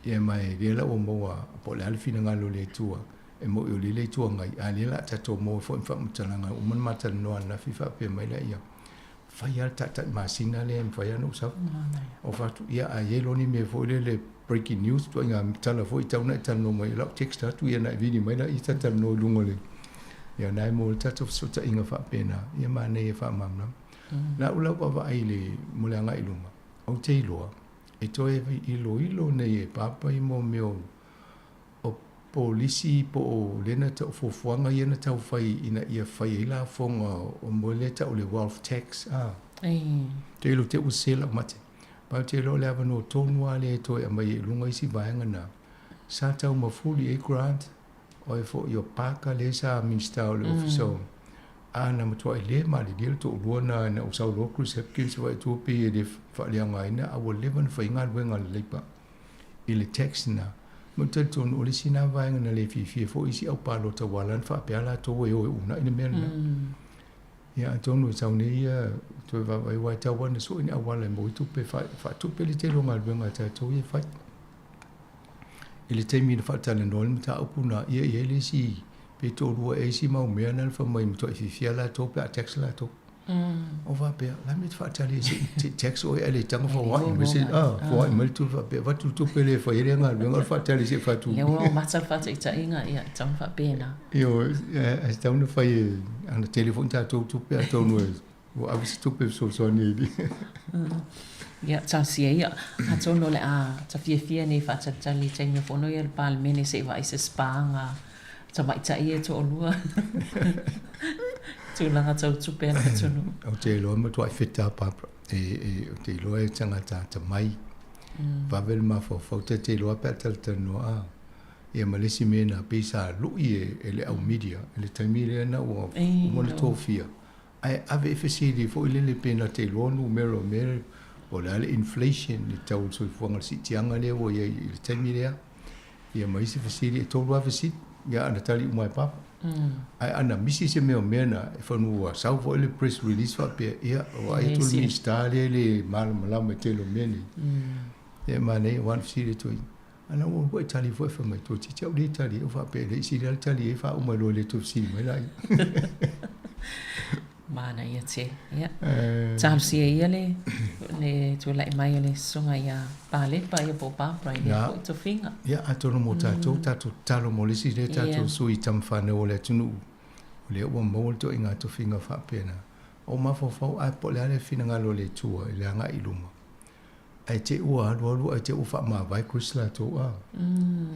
Ia ma e lea la ua maua po o le a le finagalo o le Atua, e moni o lea le Itu Agai, a o lea o le a tatou maua foi ma faamatalaga uma na ma talanoa ananafi faapea mai laia, fai lava le taitai masina lea e mafai lava ona ou sau. Ou fai atu, ia a i ai loa ni mea foi lele breaking news, ituaiga tala foi e tatau ona e talanoa mai, o lau text atu ia ona e vili mai lea ta talanoa i luga o le... Ia na e maua ai le tatou fesootaiga faapena, ia manaia e faamalamalama. Lau la vaavaai i le, mo le agai i luma, ou te iloa, e toe iloilo nei e Papa i mo mea o O polisi po o lea na tau fuafuaga ia na tau fai ina ia fai ai lafoga o mea lea tau o le wealth tax a. Te ilo te ua sela mate. Pa te iloa o le avanoa tonu lava lea e toe aumai ai i luga isi vaega na. Sa tau mafuli ai Grant o e foi o Parker lea sa Minista o le Ofisa o a na matuai le malilie le toalua na ina ua sau loa Chris Hipkins vaai atu pei e le faaleaogaina a ua leva ona fai galuega a le Labour i le tax na. Ma ou te talitonu o le isi na vaega na le fiafia foi isi au palota ua ala ona faapea latou e o e uunai le mea lena. Ia atonu e sau nei ia toe vaavaai aua e tatau lava ona sue ni auala e maua ai tupe e faatupe le tele o galuega a tatou ia e fai. I le taimi na faatalanoa ai le mataupu na, ia e i ai le isi pe toalua ea isi mau mea na na fai mai e matuai fiafia latou pe a tax latou. Ou faapea, o le a le mea e te faatali ai se i tax oe ae le tago foai mai se, ah, foai mai le tupe faapea, avatu le tupe lea e fai ai lea galuega o le faatali se i faatu. Lea ua mata le faataitaiga, ia, e tatau ona faapena. Ioe, e tatau ona fai e, ana tele foi ni tatou tupe atonu e ua ave se tupe e fesoasoani ai. Ia, talosia ia, atonu o le a ta fiafia nei faatalitali i taimi o fono ia le Palemene se i vaai se spaga tamaitai ia e toalua. Tulaga tau tupe a le atunuu. Ou te iloa e matuai feta a Barbara. E, e, ou te iloa e tagata atamai. Vave le mafaufau, ta te iloa pe a talatalanoa, a. Ia ma le isi mea na pei sa lui e, e le au media i le taimi lea na ua uma ona tofia. Ae ave i fesili foi lele pe na te iloa numera o mea po o le a le inflation, le tau o le soifuaga, le siitiaga lea ua i ai i le taimi lea. Ia ma isi fesili, e tolu lava fesili, ia ana tali uma e Papa. Ae ana misi se mea o mea na, e whanu ua sau foi le press release faapea, ia, ua ai atu le Minista lea e le malamalama i tele o mea nei. Ia manaia, ua ana fesili atu ai, ana ua ua e tali foi fai mai, toeitiiti au le tali, ou faapea, e le i sili lava le tali e faauma loa i le toe fesili mai laia. Manaia tele. Ia. Talosia ia le, le tulai mai o le susuga ia Palepa ia po o Barbara i lea foi tofiga. Ia, atonu mo tatou, tatou tatalo mo le isi lea tatou sui tama fanau o le atunuu, o lea ua maua le ituaiga tofiga faapena. O mafaufau, ae po o le a le finagalo o le Atua i le agai i luma. Ae te ua alualu ae te ua faamavae Chris latou a.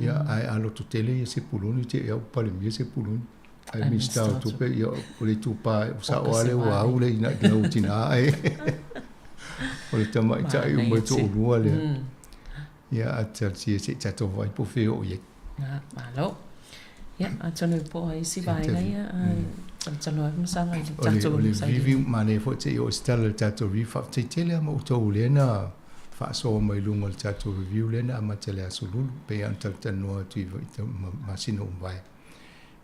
Ia ae a lototele ia Sepuloni te ia ua Palemia Sepuloni. Ae Minista o Tupe ia o le itupa sao lava lea ua au le ina i lau tina ae o le tamaitai uma e toalua lea. Ia a talosia se i tatou vaai po o fea o i ai. Malo. Ia, atonu po o isi vaega ia talanoa ai ma saga i le tatou O le review, manaia foi te i oo se tala i le tatou review. Faafetai tele lava ma outou lea na faasoa mai luga o le tatou review lea na amata i le Aso Lulu. E pei lava ona talatalanoa atu i masina ua mavae.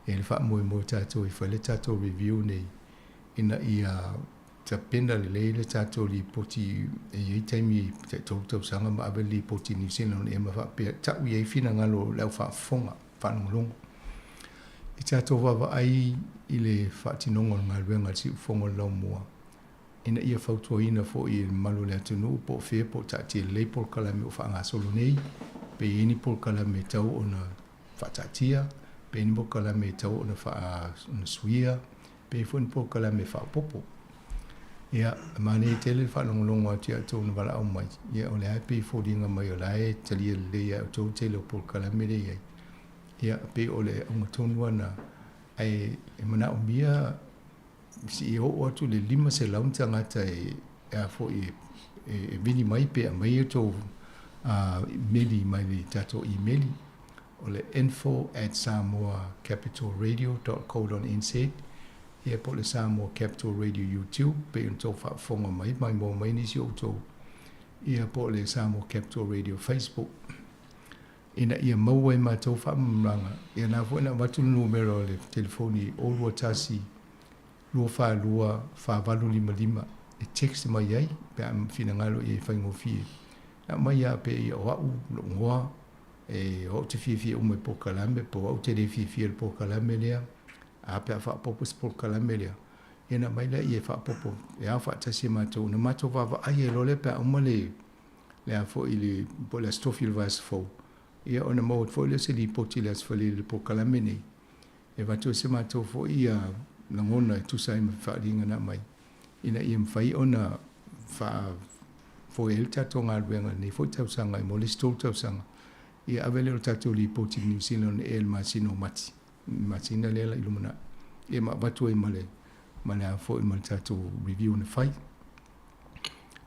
E i ai le faamoemoe o tatou e fai le tatou review nei ina ia tapena lelei le tatou lipoti e i ai taimi tai tolu tausaga ma ave le lipoti i New Zealand ea ma faapea tau i ai finagalo o le au faafofoga, faalogologo. I tatou vaavaai i le faatinoga o le galuega a le Siufofoga o le Laumua ina ia fautuaina foi e le mamalu o le atunuu po o fea po o taatia lelei polokalame o faagasolo nei, pe i ai ni polokalame e tatau ona faataatia, pe i ai ni polokalame e tatau ona suia, Pei foi ni polokalame faaopoopo. Ia, e manaia tele le faalogologo atu ia outou na valaau mai, ia o lea e pei e foliga mai o la e talia lelei ia outou le tele o polokalame lea e i ai. Ia, pei o le auga tonu lava lena, ae e manaomia seia oo atu i le 500 ni tagata e a foi e vili mai pe aumai outou meli mai le tatou imeli. O le info at samoacapitalradio dot co dot nz ia po o le Samoa Capital Radio YouTube pei ona outou faafofoga mai maimoa mai nisi o outou ia po o le Samoa Capital Radio Facebook ina ia maua e matou faamalamalamaga ia na foi na avatu le numera o le telefoni 021 242 4855 e text mai ai pe a finagalo ia e faigofie na aumai lava pea ia o au lou igoa E o au te fiafia uma i polokalame, po o au te le fiafia i le polokalame lea, a pe a faaopoopo se polokalame lea, ia ona aumai lea e faaopoopo, e ao faatasi e matou, ona matou vaavaai ai loa lea pe a uma le, le a foi le, po o le Aso Tofi o le vaiaso fou, ia ona maua atu foi lea o se lipoti i le Aso Faraile i le polokalame nei, e avatu ai se matou foi lagona e tusa ai ma faaaliga na aumai, ina ia mafai ona faafoe ai le tatou galuega i lenei foi tausaga mo le isi 3 tausaga, ia ave lea o le tatou lipoti i Niu Sila ona ea i le masina o Mati, le masina lea la i lumanai, ia ma avatu ai ma le ma le a foi ma le tatou review na fai.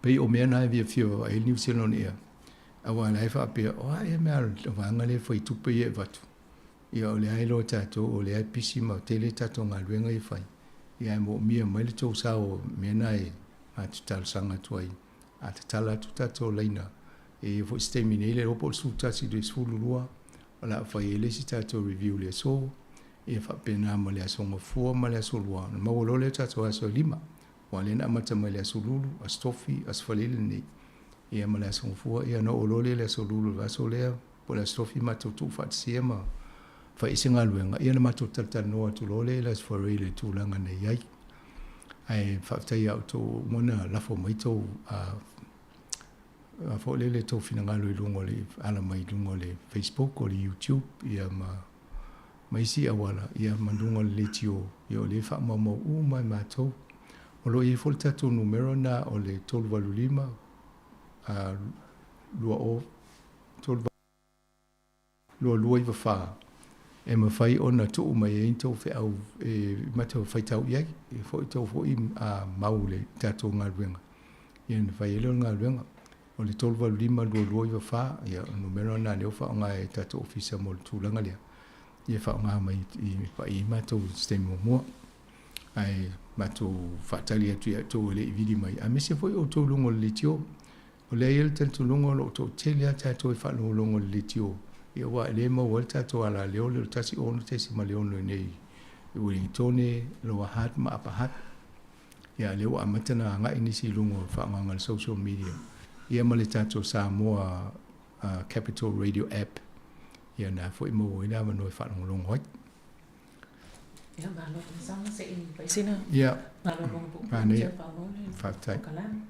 Pei o mea na e fiafia vaavaai ai le Niu Sila on Air, aua la e faapea, o a ea mea a le vaega lea e fai tupe ia e avatu. Ia o lea e iloa e tatou o lea e pisi ma tele tatou galuega ia e fai, ia ae moomia mai le tou sao o mea na e matou talosaga atu ai. A tatala atu tatou laina, e i ai foi se taimi nei, le iloa po o le 11 i le 12 o le a fai ai le isi tatou review i le aso, ia faapena ma le Aso Gafua ma le Aso Lua, ona maua loa lea o tatou aso e lima, aua o lea na amata mai i le Aso Lulu, Aso Tofi, Aso Faraile nei, ia ma le Aso Gafua, ia ona oo loa lea i le Aso Lulu o le vaiaso lea, Po o le Aso Tofi matou tuufaatasia ma fai ai se galuega, ia ona matou talatalanoa atu loa lea i le Aso Faraile i le tulaga na i ai. Ae faafetai ia outou ua uma ona lafo mai tou foi lele tou finagalo i luga o le ala mai luga o le Facebook o le YouTube ia ma ma isi auala ia ma luga o le leitio ia o lea e faamaumau uma e matou. O lo o i ai foi le tatou numera lena o le 385 20 32294 e mafai ona tuu mai ai ni tou feau e matou faitau i ai, e foi tou foi mau i le tatou galuega, ia ona fai ai lea o le galuega. O le 385 2294, ia o le numera lena lea ua faaaoga e tatou ofisa mo le tulaga lea, ia faaaoga mai i pai ai matou i se taimi muamua. Ae matou faatali atu ia outou e le i vili mai, aemaise foi outou i luga o le leitio. O lea e i ai le talitonuga o lo o toatele lava tatou e faalogologo i le leitio, ia aua e le maua ai le tatou alaleo lea o le 16.6 i inei i Ueligitone, Lower Hutt ma Upper Hutt. Ia a lea ua amata ona agai nisi i luga o le faaaogaina o le social media, ia ma le tatou Samoa Capital Radio App, ia na foi e maua ai le avanoa e faalogologo ai. Ia, malo tausaga se i fai sina Ia, malologa puupuu manaia. tau faaauau le Faafetai. polokalame.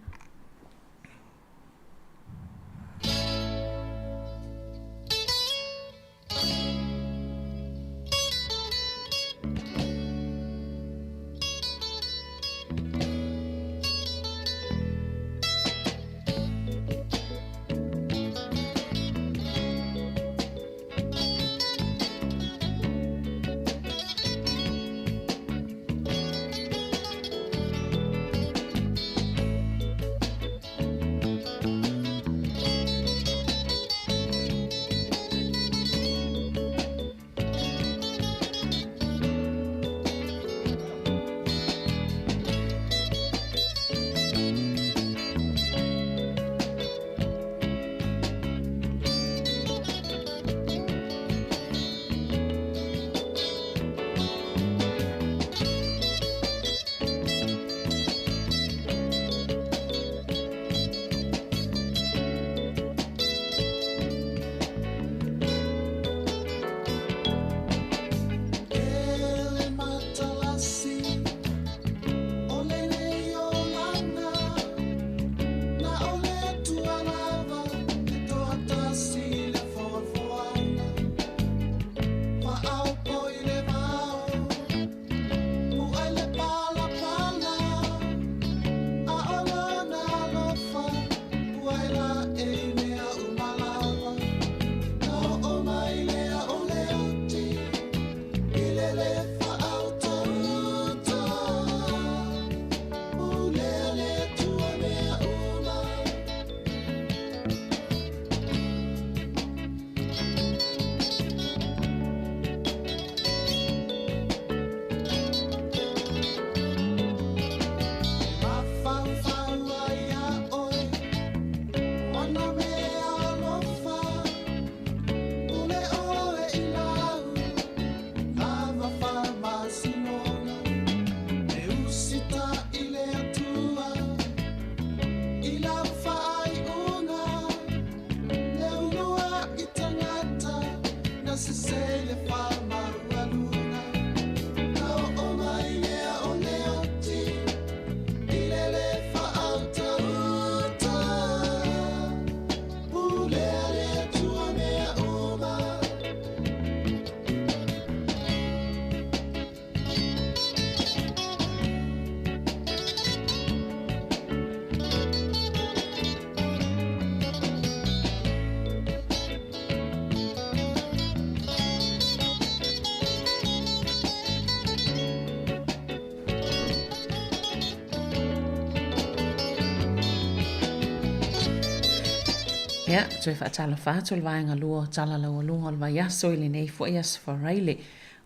Ia, toe faatalofa atu i le vaega lua o Tala Laualuga o le Vaiaso i lenei foi Aso Faraile.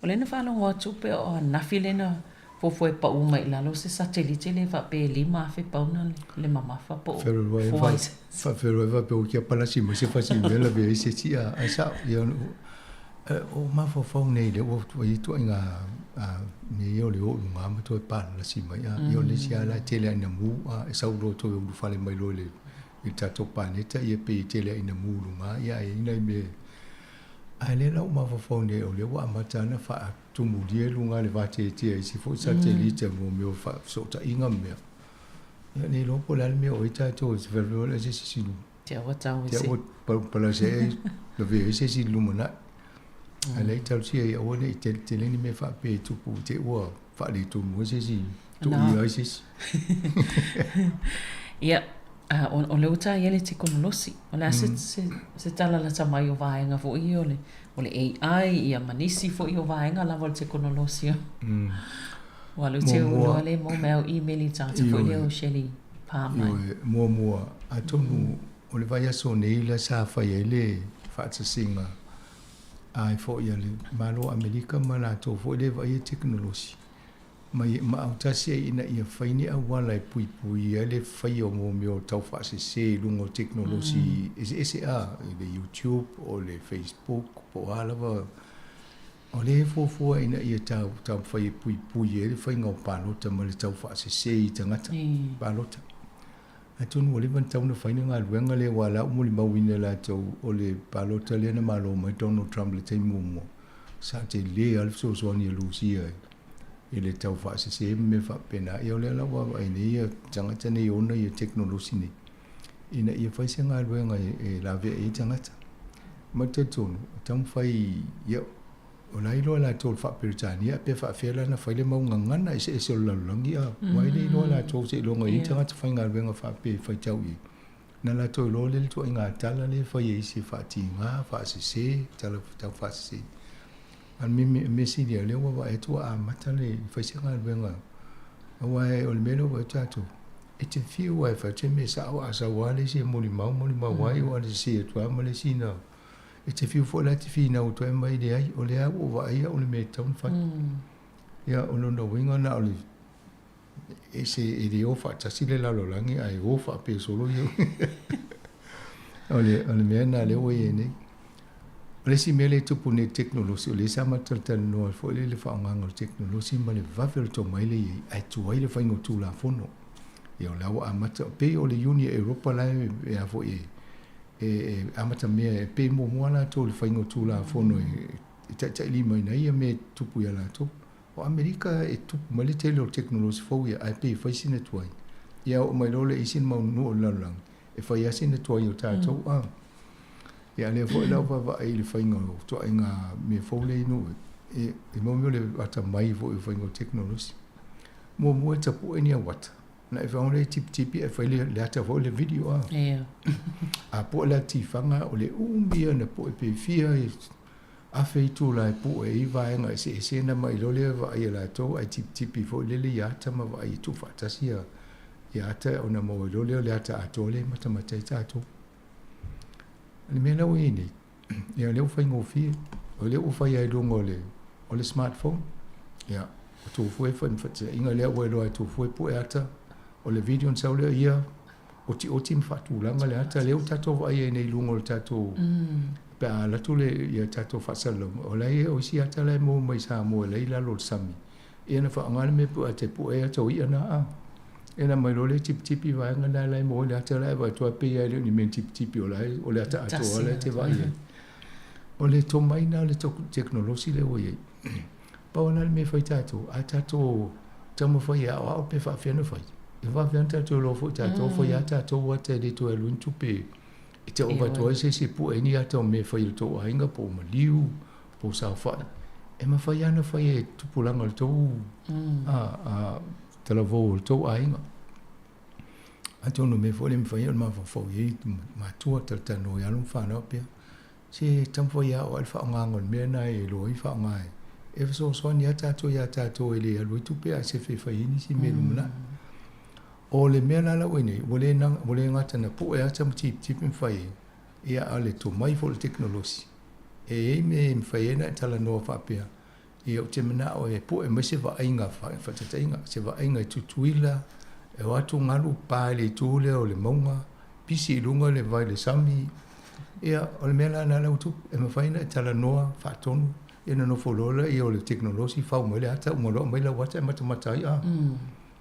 O lea na faalogo atu pe o ananafi lea na fuafua e pau mai i lalo se satelite lea faapea e 5,000 pauna le mamafa po o Fealuai faafeluai faapea ua kia palasi mai se fasimea lavea ai se tia ae sao ia o mafaufau nei lea ua i ai ituaiga mea ia o le o i luga ma toe palasi mai a ia o le isi lava la e tele lava ina mu a e sau loa toe ulufale mai loa i le i le tatou paneta ia pei e tele lava ina mu i luga ia ae i ai nai mea ae lea la ua mafaufau nei o lea ua amata ona faatumulia i luga le vateatea i isi foi satelite mo mea o fesootaiga ma mea. Ia ne iloa po o le a le mea o ai tatou e fefelofelo ai se isi i Te aua tau e se. Te aua palasi ai lavea ai se isi i le lumanai. Ae lea e talosia ia aua ne i tele tele ni mea faapea e tupu i te i ua faaletonu ai se isi, tuuia ai se isi. Ia, o le uta ia le tekonolosi. O le a se, se, se tala lata mai o vaega foi ia o le, o le AI ia ma nisi foi o vaega lava o le tekonolosi o. Ua alu te uloa le mo mea o email i tagata foi lea o Shelley pa mai. Ioe, muamua, atonu o le vaiaso nei la sa fai ai le faatasiga ai foi a le Malo o Amerika ma latou foi lea e vaaia tekonolosi ma ia ma autasi ai ina ia fai ni auala e puipuia ai le faia o mo mea o taufaasese i luga o tekonolosi eseese a, i le YouTube o le Facebook po o a lava. O lea e fuafua ina ia taumafai e puipui ai le faiga o palota ma le taufaasese i tagata palota. Atonu ua leva ona tatau ona fai le galuega lea aua o la ua molimauina e latou o le palota lea na malo mai Donald Trump i le taimi muamua, sa tele lava le fesoasoani a Lusia i le taufaasese ma mea faapena. Ia o lea la ua vaavaai nei ia tagata nei e ona ia tekonolosi nei ina ia fai se galuega e laveai ai tagata. Ma talitonu, e taumafai, ia, o la e iloa e latou le faa-Peretania pe faapefea la ona fai le mau gagana eseese o le lalolagi, a, aua e le iloa e latou seiloga e i ai tagata faigaluega faapea e faitau i ai. Na latou iloa lea le ituaiga tala lea e fai e isi e faatiga, faasese, tala taufaasese. A o le mea sili lea ua vaai atu ua amata le fai se galuega, aua o le mea lea ua vaai atu tatou, E te fiu lava e fai te mea sao a sau lava le isi e molimau, molimau ai o le sese atu lava ma le isi na. E te fiu foi la e te finau atu ai mai leai, o lea ua ou vaai au i le mea e tatau ona fai. Ia, o lona uiga na o le e se e le o faatasi le lalolagi ae o faapea solo ia. O le, o le mea lena lea ua i ai nei. O le isi mea lea e tupu nei i le tekonolosi, o lea sa matou talatalanoa ai foi lea i le faaaogaina o le tekonolosi ma le vave o le tomai lea e i ai, ae tuai le faiga o Tulafono. Ia o la ua amata, pei o le Iuni a Europa la e a foi e, e amata mea, e pei muamua latou i le faiga o Tulafono e taitailimaina ai ia mea e tupu ia latou. O Amerika e tupu mai le tele o tekonolosi fou ia, ae pei e fai sina tuai. Ia oo mai loa le isi mau nuu o le lalolagi, e fai lava sina tuai o tatou a. Ia a lea foi la ua vaavaai i le faiga o ituaiga mea fou lea i nuu e, e mo mea o le atamai foi o faiga o tekonolosi. Muamua e tapue ni au ata, ona e fagogo lea e tipitipi ae fai le ata foi le video a. A pue la tifaga o le umi ia ona pue pe fia afe itula e pue ai vaega eseese na mai loa lea vaai e latou ae tipitipi foi lele ia ata ma vaai e tuufaatasi ia ia ata ona maua ai loa lea o le ata atoa lea e matamata ai tatou. O le mea la ua i ai nei, ia lea ua faigofie, o lea ua fai ai luga o le, o le smartphone. Ia, o tou fua e fai ma faataiga lea ua iloa e tou fua e pue ata, o le video na sau lea ia otioti ma faatulaga le ata lea ua tatou vaai ai nei i luga o le tatou pe a alu atu le ia tatou faasalalauga, o la e o isi ata la e maua mai Samoa la e i lalo o le sami. Ia na faaaoga le mea pue ata e pue ai ata o i'a na a. Ia na aumai loa lea tipitipi vaega na la e maua ai le ata la e vaai atu lava pei lava e le o ni mea tipitipi o la e o le ata atoa la e te vaai ai. O le tomai na o le tekonolosi lea ua i ai. Pau lava la le mea e fai tatou, a tatou taumafai e aoao pe faapefea ona fai, e vave lava ona tatou iloa foi tatou, fai lava tatou ata e le toe alu ai ni tupe e tau avatu ai se isi e pue ai ni ata o mea e fai e le tou aiga po o maliu, po o saofai. E mafai lava ona fai e tupulaga o le tou talavou o le tou aiga. Atonu o mea foi lea e mafai ona mafaufau i ai matua, talatalanoa i alo ma fanau faapea, se taumafai e aoao le faaaogaina o le mea lena e iloa ai faaaoga e e fesoasoani lava tatou ia tatou e le alu ai tupe ae sefe e fai ai nisi mea i lumanai. O le mea la la ua i ai nei, ua le gata na pue ata ma tipitipi ma fai ai. Ia, a o le tomai foi o le tekonolosi, e i ai mea e mafai ai ona e talanoa faapea, ia ou te manao e pue mai se vaaiga faataitaiga, se vaaiga i Tutuila, e o atu galu pa i le itu lea o le mauga, pisi i luga le vai i le sami. Ia, o le mea la lena ua tupu, e mafai ona e talanoa faatonu, ia ona nofo loa lea o le tekonolosi fau mai le ata, uma loa aumai lau ata e matamata ai. A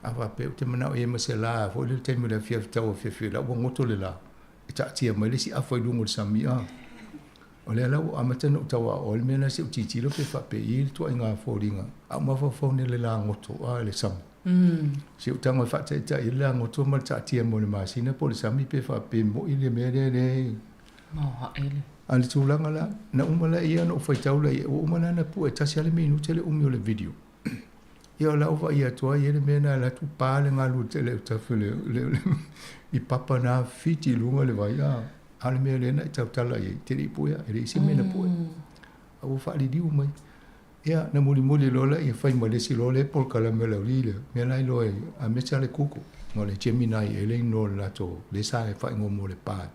a faapea ou te manao i ai ma se la foi lea i le taimi o le afiafi tau afiafi o la ua goto le la, e taatia mai le isi afa i luga o le sami. A o lea la ua amata ona ou tau aoao i le mea lena se i ou tilotilo pe faapei le ituaiga foliga a ou mafaufau nei i le lagoto a le sami. Se i ou tago e faataitai ai le lagoto ma le taatia mai o le masina po o le sami pe faapei moi le mea lea le Maoae le. A le tulaga la, na uma la ia ona ou faitau la i ai, ua uma la ona pue tasi lava le minute le umi o le video. Ia o lau vaai atu ai le mea na alu atu pa le galu tele autafa le le i papa na fiti i luga le vai a a le mea lea na e tautala i ai te le i puea e leai se mea na pue a ua faaliliu mai. Ia na mulimuli loa lea ia fai ma le isi loa le polokalame a le aualii lea mea la e iloa ai aemaise lava le Google ma o le Gemini ea le igoa o le latou lea sa faaigoa mo le pa.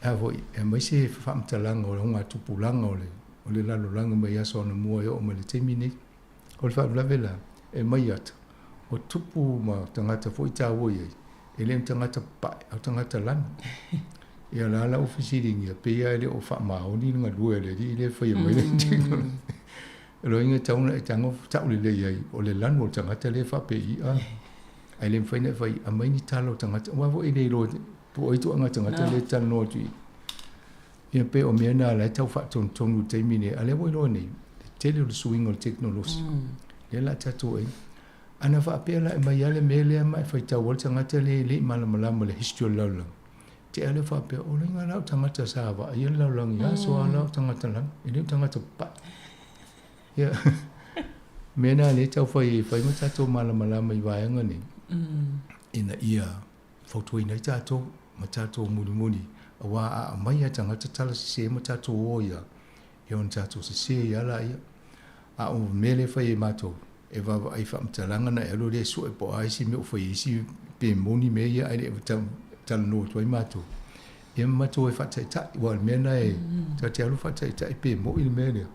A foi aemaise faamatalaga o le augatupulaga o le o le lalolagi mai aso anamua e oo mai le taimi nei. O le faalavelave la, e mai ata, o tupu ma tagata foi taua i ai, e le o ni tagata papae, a o tagata lanu. Ia la la ua fesiligia, pei lava e le o faamaoni le galue a le alii lea e faia mai le tino. O lona uiga e tatau ona e tago tau lelei ai, o le lanu o le tagata lea e faapei a. Ae le mafai ona e fai, aumai ni tala o tagata, aua foi e le iloa po o ai tulaga tagata lea e talanoa atu i i. Ia pei o mea na la e tau faatonutonu i le taimi lenei, a o lea ua iloa nei, le tele o le suiga o le tekonolosi, lea la tatou ai. Ana faapea la e aumai lava le mea lea ma e faitau ai le tagata lea e le i malamalama i le history o le lalolagi, te i lea faapea, o lea la o tagata sa vaaia le lalolagi i aso a la o tagata lanu, e le o tagata papae. Ia, mea na lea e tau fai e fai ma tatou malamalama i vaega nei, ina ia fautuaina ai tatou ma tatou mulimuli, aua a aumai lava tagata tala sese ma tatou o ai lava, ia ona tatou sese ai lava laia. A o le mea lea e fai e matou, e vaavaai i faamatalaga ona e alu lea e sue po o a isi mea ua fai ai isi pe moni mea ia ae le i talanoa atu ai matou. Ia ma matou e faataitai, aua o le mea lena e ta te alu faataitai pe moi le mea lea,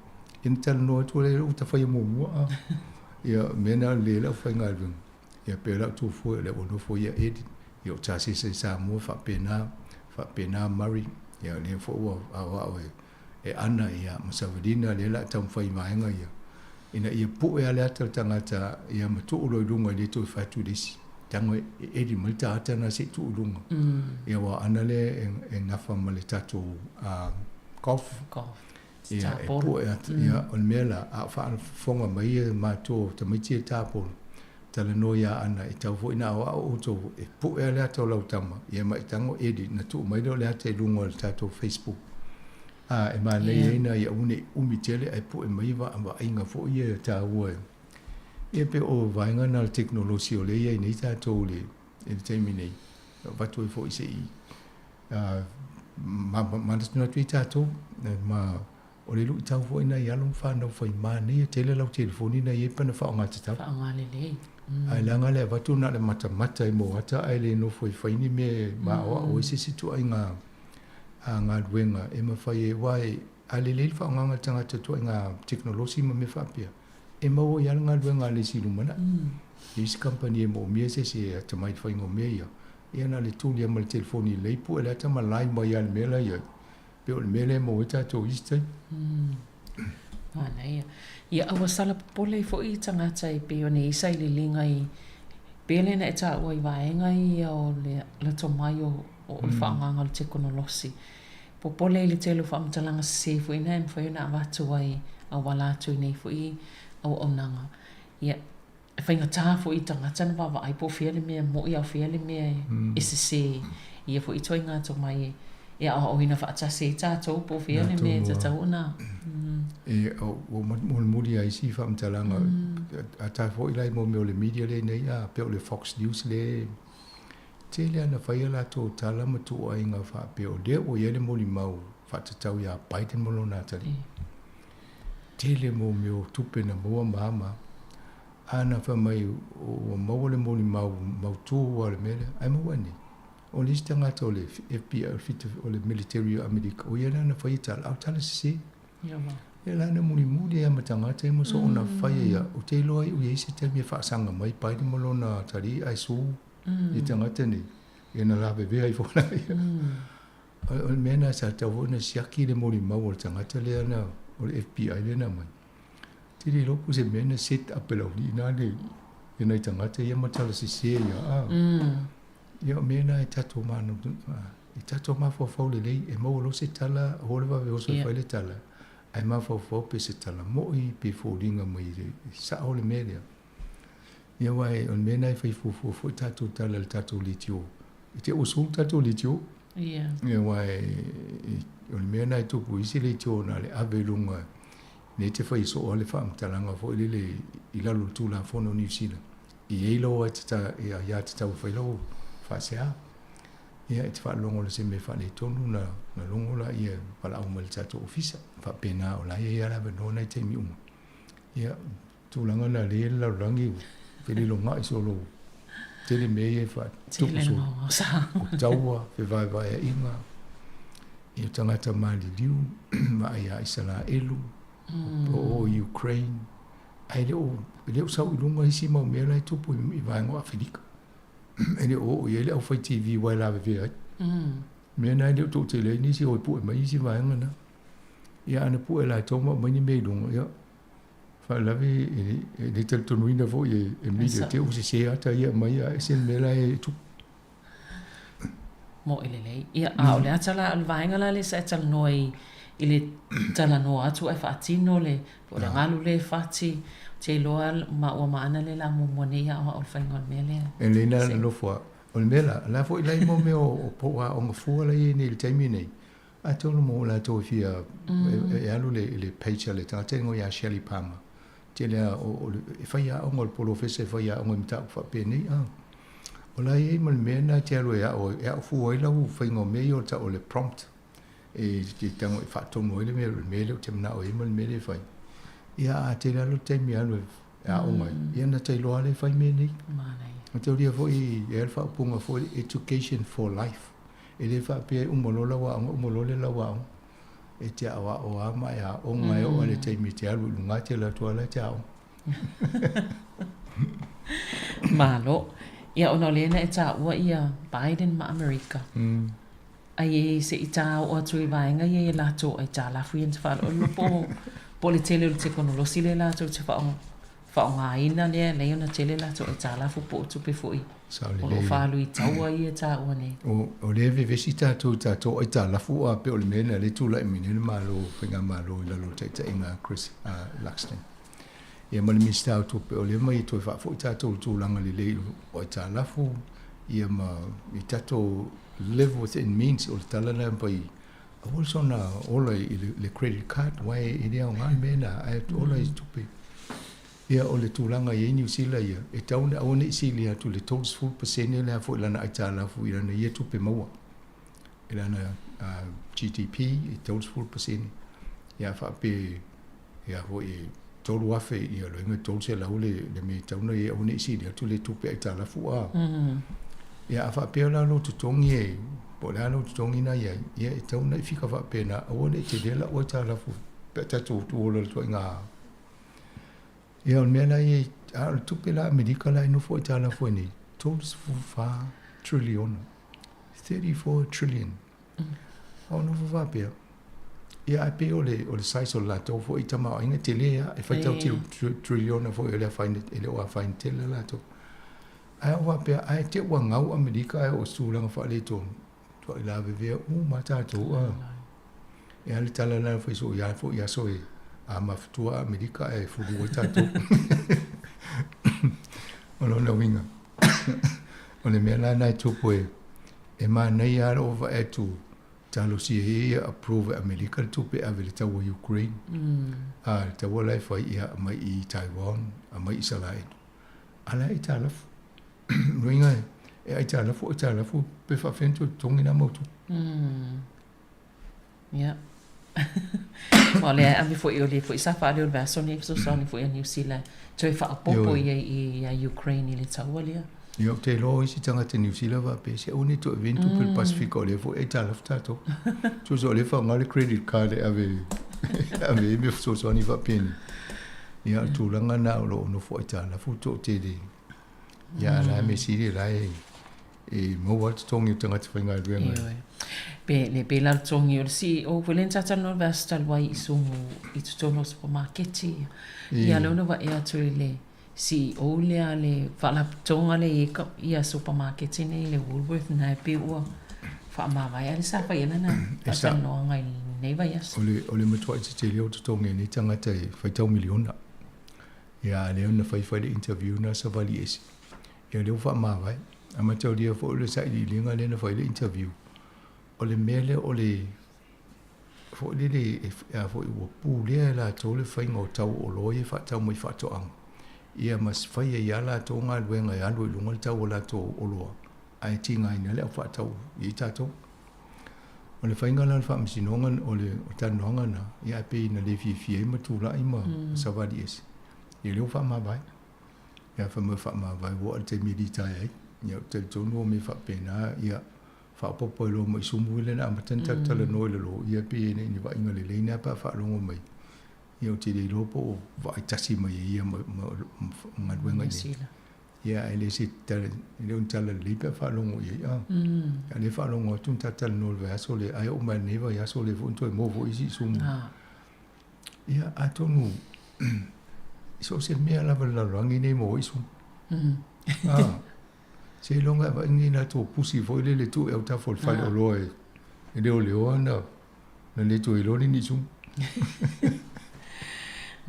ia ona talanoa atu lea, ua ta faia muamua a. Ia o le mea lena o le lau faigaluega. Ia pei o lau tuafua o lea ua nofo ia Ed, ia o Tasesa i Samoa faapena, faapena Murray, ia o lea foi ua aoao e, e Ana ia ma Savalina lea la a taumafai i vaega ia, ina ia pue lava le ata o le tagata ia ma tuu loa i luga e le toe fai atu i le isi. Tago e edit mai le ta ata lena se i tuu i luga. Ia aua o Ana lea e, e nafa ma le tatou golf. Golf. Ia, e pue atu, ia, o le mea la, a o faafofoga mai ia matou tamaiti e tapolo, talanoa ia Ana, e tatau foi ona aoao outou, e pue lava le ata o lau tama, ia ma e tago edit, ona tuu mai lea o le ata i luga o le tatou Facebook. A, e manaia ai na ia aua ne i umi tele ae pue mai vaaiga foi ia taua e. Ia pei o vaega na o le tekonolosi o lea e i ai nei tatou i le taimi nei, e avatu ai foi se i manatunatu ai tatou, ma o le luitau foi nai alo ma fanau fai manaia tele lau telefoni na i ai pe na faaaoga tatau. Faaaoga lelei. Ae leaga le avatu na o le matamata i moata ae le nofo e fai ni mea e maoao ai se isi ituaiga galuega e mafai ai aua a lelei le faaaogaina e le tagata ituaiga tekonolosi ma mea faapea, e maua ai lava le galuega a le isi i lumanai. E i ai isi kamupani e moomia se isi e atamai i le faiga o mea ia, ia na o le tuli lava ma le telefoni lelei pue le ata ma live mai lava i le mea la i ai. Pei o le mea lea e maua ai tatou i isi taimi. Manaia. Ia, a ua sala popole ai foi tagata e pei ona i ai sailiiliga i pei lea na e taua i vaega ia o le le tomai o o le faaaogaina o le tekonolosi. Popole i le tele o faamatalaga sese foi na e mafai ona avatu ai auala atu i nei foi auaunaga. Ia, E faigata foi i tagata na vaavaai po o fea le mea moʻi a o fea le mea e sesē. Ia foi ituaiga tomai e aoaoina faatasi ai tatou po o fea le mea e tatau ona. E, ua mulimuli lava isi faamatalaga, a ta foi la i mea o le media lea nei, a pei o le Fox News lea e tele lava ina fai a latou tala ma tuuaiga faapea o lea ua i ai le molimau faatatau ia Biden ma lona atalii. Tele mō mea o tupe na maua ma ama. A na fai mai ua maua le molimau mautū a le mea lea, ae maua nei. O le isi tagata o le FBI, o le fitu, o le military o Amerika, o ia lea na faia tala, a o tala sese. Ia la na mulimuli ai ma tagata ia ma soona faia ia, ou te iloa ai ua i ai se taimi e faasaga mai Biden ma lona atalii ae sue i tagata nei, ia na lavevea ifo laia. O le mea lena sa tatau foi ona siaki le molimau o le tagata lea na, o le FBI lea na aumai. Ou te le iloa po o se mea na set up e le aualii na le, ia nai tagata ia ma tala sese ia, a. Ia o mea na e tatou e tatou mafaufau lelei, e maua loa se tala, aua le vave oso e fai le tala, ae mafaufau pe se tala mo'i pe foliga mai e sa'o le mea lea. Ia aua o le mea lena e fai fuafua foi tatou tala i le tatou leitio. E te ua sulu tatou leitio. Ia. Ia aua o le mea lena e tupu i isi leitio na o le ave i luga nei te fai soo le faamatalaga foi lele i lalo o le Tulafono o Niu Sila. E i ai lau aiatatau e fai lau faasea. Ia, e te faalogo i se mea faaletonu na logo laia e valaau mai i le tatou ofisa. Faapena, o la e i ai lava le avanoa nai taimi uma. Ia, tulaga na lea i le lalolagi ua felilogai solo tele mea ia e faatupu solo. O taua, fevaevaeaiga, ia tagata maliliu, vaai ia Isaraelu, o Ukraine, Ae le o, e le o sau i luga isi mau mea la e tupu i vaega o Afelika. E le o oo i ai le aufai TV aua e lavevea ai. Mea na e le o toatele ai nisi o e pue mai isi vaega na. Ia ana pue latou ma aumai ni mea i luga, ia, faalavelave e le talitonuina foi e media te ua sese ata ia aumai ae ese le mea la e tupu. Moe lelei. Ia, a o le ata la, o le vaega la lea sa e talanoa i, i le talanoa atu ae faatino le, po o le galu lea e fati, ou te iloa ma ua maana le la muamua nei aoao i le faiga o le mea lea. E lelei la le nofo a. O le mea la, o la foi la i mo mea o po o aoga fua la i ai nei i le taimi nei, atonu mo latou e fia e alu le le page a le tagata e igoa ia Shelley Palmer. Tele a o e fai aoga o le polofesa e fai aoga i mataupu faapenei a. O la e i ai ma le mea lena e te alu e aʻo ai, e aʻo fua ai lau faiga o mea ia o le tau o le prompt e te tago e faatonu ai le mea, le mea lea ou te manao i ai ma le mea lea e fai. Ia a tele lava lou taimi e alu e aoga ai, ia ona ta iloa lava lea e fai mea nei. Ma taulia foi e i ai le faaupuga foi education for life. E le faapea e uma loa lau aoga, uma loa le lau aoga. E te aʻoaʻo lava ma e aoga e oo i le taimi e te alu i luga e te alu atu lava la e te aoga. Malo. Ia ona o lea na e taua ia Biden ma Amerika. Ai e se i tā oo atu i vaega ia ia latou aitalafu ia na te faaloaloa po o po o le tele o le tekonolosi lea latou te faaaogaina lea e alai ona tele latou aitalafu po o tupe foi o lo o faalu i taua ia e taua nei. O lea e vevesi tatou i tatou aitalafu a pei o le mea lena lea e tulai mai nei le Malo, Faigamalo i lalo o le taitaiga a Chris Luxton. Ia ma le Minisita o Tupe, o lea mai e toe faafoi tatou i le tulaga lelei o aitalafu, ia ma i tatou live within means, o le tala lena e mafai, aua le soona ola i le credit card, aua e le aoga le mea lena, ae ola i tupe. Ia o le tulaga e i ai Niu Sila ia, e tatau ona aua ne i sili atu i le 30% lea foi i lana aitalafu i lana ia tupe maua, i lana GDP e 30%. Ia faapea Ia foi e 3,000 ia loiga e 300 le, le mea e tatau ona i ai aua ne i sili atu le tupe aitalafu a. Ia a faapea la lou totogi e, po o le a lou totogi na i ai, ia e tatau ona e fika faapena aua ne i tele lau aitalafu pe a tatou tu ola i le ituaiga. Ia o le mea la i ai, a o le tupe la Amerika la e nofo aitalafu ai nei, 34 triliona. 34 trillion. A o nofo faapea, ia ae pei o le, o le size o le latou foi tamaoaiga e tele lava, e faitau triliona foi o le afaina, e le o afaina tele latou. Ae o faapea, ae te ua gau Amerika ae oo i se tulaga faaletonu, matuai lavevea uma lava tatou a. E a le tala lena na fai soo ia foi aso e a mafutua Amerika ae fulu ai tatou. O lona uiga, o le mea la lena e tupu e E manaia lava lou vaai atu talosia ia ia approve e Amerika le tupe e ave i le taua Ukraine a le taua la e fai ia aumai i Taiwan aumai Isaraelu a la e aitalafu lona uiga e aitalafu aitalafu pe faafefea ona toe totogi na mau tupe. Ia. Ma o lea e ave foi, o lea foi sa faaleo i le vaiaso nei fesoasoani foi a Niu Sila e toe faaopoopo i ai ia Ukraine i le taua lea. Ia, ou te iloa o isi tagata Niu Sila faapea, se aua ne i toe avea ni tupe i le Pasefika o lea foi e aitalafu tatou. Tusa o lea e faaaoga le credit card e ave e ave ai mea fesoasoani faapenei. Ia, o le tulaga lena o lo o nofo aitalafu le toatele. Ia, a o le mea sili o la e e maua lava le totogi o tagata faigaluega. Ioe. Pe le pe la le totogi o le CEO foi lea na talanoa i le vaiaso talu ai i Sumu i totonu o supamaketi. Ia lea na vaai atu i le CEO lea a le faalapotopotoga lea e i ai ia supamaketi nei le Woolworth na e pei ua faamavae a lea sa fai ai lana faatalanoaga i lenei vaiaso. O le matuai tetele o totogi a nei tagata e faitau miliona. Ia a lea na fai fai le interview na savali ese. Ia lea ua faamavae. A mataulia foi o le sailiiliga lea na fai le interview. O le mea lea o le foi lele a foi ua pulea e latou le faiga o tau o oloa ia e faatau mai faatoaga. Ia ma fai ai lava latou galuega e alu ai i luga le tau o latou oloa ae tigaina ai le au faatau i tatou. O le faiga la o le faamasinoga o le talanoaga lena, ia ae pei na le fiafia ai ma tulai ma savali ese. Ia lea ua faamavae. Ia fai mai faamavae ua oo i le taimi e litaea ai. Ia ou te talitonu o mea faapena, ia faaopoopo ai loa ma isumu lea na amata ona talatalanoa i lalo, ia pei e le o ni vaaiga lelei lena pe a faalogo mai. Ia ou te le iloa po o vaai tasi mai e ia ma galuega i inei. Ia ae le se tala, e le o ni tala lelei pe a faalogo i ai. A o lea e faalogo atu na talatalanoa i le vaiaso lea, ae oo mai i lenei vaiaso lea foi na toe maua foi isi isumu. Ia, atonu so o se mea lava i le lalolagi nei maua ai isumu. Seiloga e vaai ni latou pusi foi lele tuu i autafa o le fale oloa e leoleoa na le toe iloa lea ni isumu.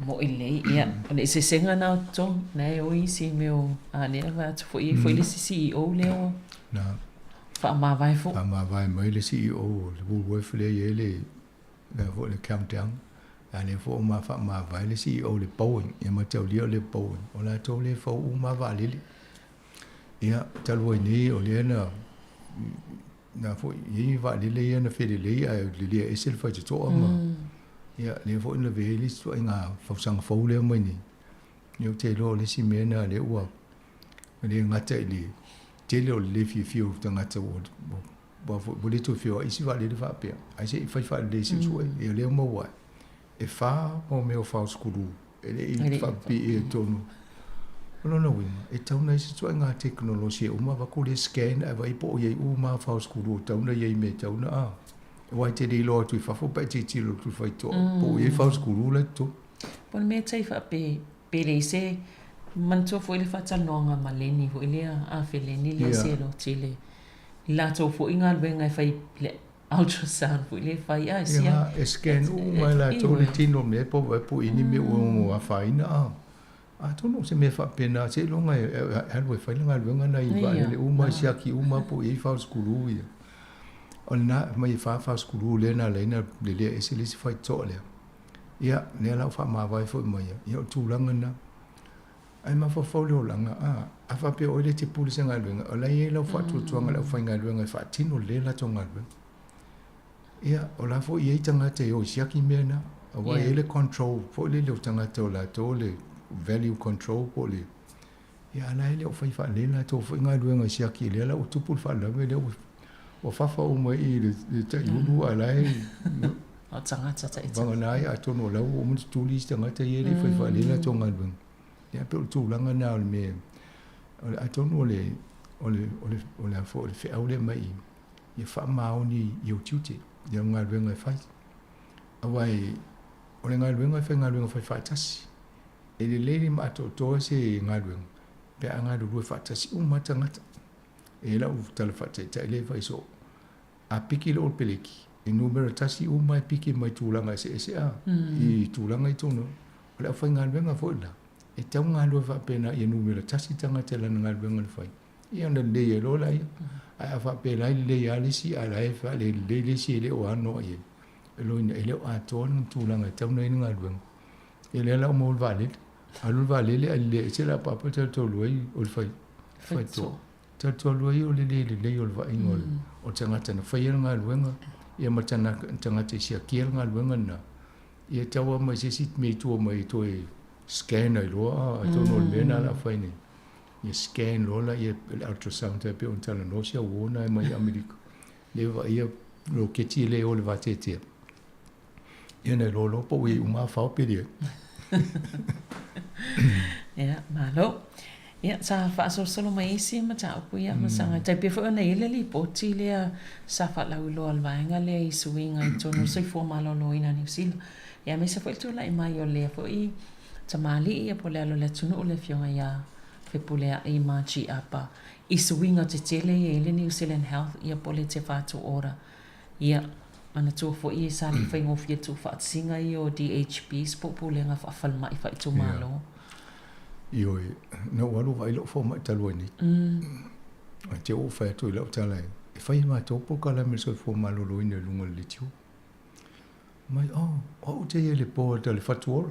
Moʻi lelei, ia, o le eseesega lena o totogi, na e o isi mea o, a lea e vaai atu foi, e i ai foi le isi CEO lea ua faamavae foi. Faamavae mai le CEO o le Woolworth lea e i ai le lea foi le countdown, a lea foi ua faamavae le CEO o le Boeing, ia mataulia o le Boeing, o latou lea e fau uma lava vaalele. Ia, talu ai nei o lea na na foi e i ai vaalele ia na felelei ae lelea ese le faitotoa ma ia lea foi na lavea ai le isi ituaiga fausaga fou lea mai nei. Ia ou te iloa o le isi mea lena lea ua le gata i le tele o le le fiafia o tagata ua ua foi ua le toe feoai isi vaalele faapea ae se i fai faalelei se i sue. Ia lea ua maua ai e fa mau mea o faoskulu e le i faapipii i totonu. O lona uiga, e tatau ona i ai se ituaiga tekonolosi e uma avatu le scan ae vaai po o i ai uma lava faoskulu o tatau ona i ai i mea e tatau ona a. Aua e te le iloa atu i fafo pe a e tilotilo atu i le faitotoa po o i ai faoskulu la i totonu. Po o le mea tai faape pe leai se manatua foi le faatalanoaga ma Lenny foi lea afe Lenny lea Seloti le latou foi galuega e fai le ultrasound foi lea e fai a e sia. Ia, e scan uma e latou le tino mea po o po i ni mea ua ono afaina a. Atonu o se mea faapena seiloga e alu e fai le galuega na i vaalele uma e siaki uma po o i ai faoskulu ia. O lena mai e fa faoskulu lea na ala ai ona lelea ese le isi faitotoa lea. Ia, lea la ua faamavae foi ma ia, ia o le tulaga lena. Ae mafaufau le olaga, a, a faapea o oe lea e te pule i se galuega, o la e i ai lau faatuatuaga i le aufaigaluega e faatino lelei le latou galuega. Ia, o la foi e i ai tagata e o e siaki mea na, aua e i ai le control foi lele o tagata o latou le value control po o le, ia, a o la e le o fai faalelei le latou foi galuega e siaki, lea la ua tupu le faalavelave lea ua fafa uma i i le taiulu a o la e O tagata taitasi. Vagana ai atonu o la ua uma ona tutuli isi tagata ia e le i fai faalelei le latou galuega. Ia pei o le tulaga lena o le mea, atonu o le, o le, o le, o le a foi, o le feau lea mai i, ia faamaoni i ou tiute, i au galuega e fai. Aua e, o le galuega e faigaluega fai faatasi. E lelei le maatoatoa se galuega pe a galulue faatasi uma lava tagata. E i ai lau tala faataitai lea e fai soo, A piki loa le peleki, e numera tasi uma e piki mai tulaga eseese a, i tulaga i tonu. O le aufaigaluega foi la, e tatau ona galue faapena ia numera tasi le tagata i lana galuega na fai, ia ona lelei ai loa laia. Ae a faapea la e lelei lava le isi ae la e faalelelei le isi e le o ano i ai, o lona uiga e le o atoa le tulaga e tatau ona i ai le galuega. Ia lea la ua maua le vaalele, alu le vaalele ae lelei ese le apaapa talu ai o le fai, faitotoa. Talitonu ai o le le lelei o le vaaiga o le tagata na faia le galuega ia ma le tagata i siakia le galuega lena, ia e tau lava mai se isi mea i tua mai e toe scan ai loa, atonu o le mea lena o le a fai nei. Ia scan loa laia e le ultrasound tai pei ona talanoa si au uo na e mai Amerika. Le vaaia loketi e le o le vateatea. Ia na iloa loa po ua i ai uma afa pe leai. Ia, malo. Ia, sa faasolosolo mai isi mataupu ia ma saga. Tai pei foi ona i ai le lipoti lea sa faalauiloa a le vaega lea i suiga i totonu o le soifua maloloina o Niu Sila. Ia aemaise foi le tulai mai o lea foi tamalii ia po o le alo o le atunuu le afioga ia Fepuleai Margie Apa i suiga tetele ia i le New Zealand Health ia po o le Te Whatu Ora. Ia, manatua foi e sa le i faigofie le tuufaatasiga ia o DHBs po o Pulega Faafalemai Faaitumalo. Ioe, na ou alu vaai lou fomai talu ai nei. Ae te ou fai atu i lau tala e fai e matou polokalame le soifua maloloina i luga o le leitio. Mai, oh, o au te i ai i le board a le Whatu Ora.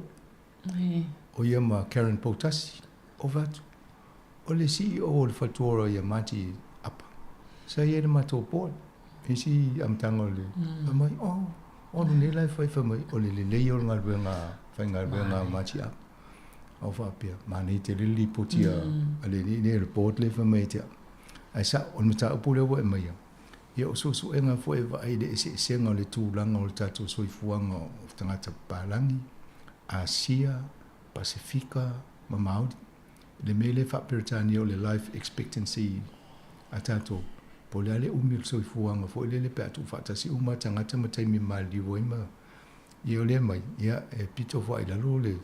O ia ma Karen Poutasi, o fai atu, o le CEO o le Whatu Ora ia Marty Apa. Sa i ai le matou board. Isi amataga o le, fai mai, oh, o alu nei la e fai, fai mai, o le lelei o le galuega, faigaluega a Marty Apa. Au faapea, manaia tele le lipoti a le alii lea, le board lea fai mai ia te au. Ae sao, o le mataupu lea ua e aumaia, ia o suesuega foi e vaai i le eseesega o le tulaga o le tatou soifuaga o tagata papalagi, Asia, Pasefika ma Māori. Le mea lea e faa-Peretania o le life expectancy a tatou, po o le a le umi o le soifuaga foi lele pe a tuufaatasi uma tagata ma taimi e maliliu ai ma ia o lea mai, ia e pito foi i lalo le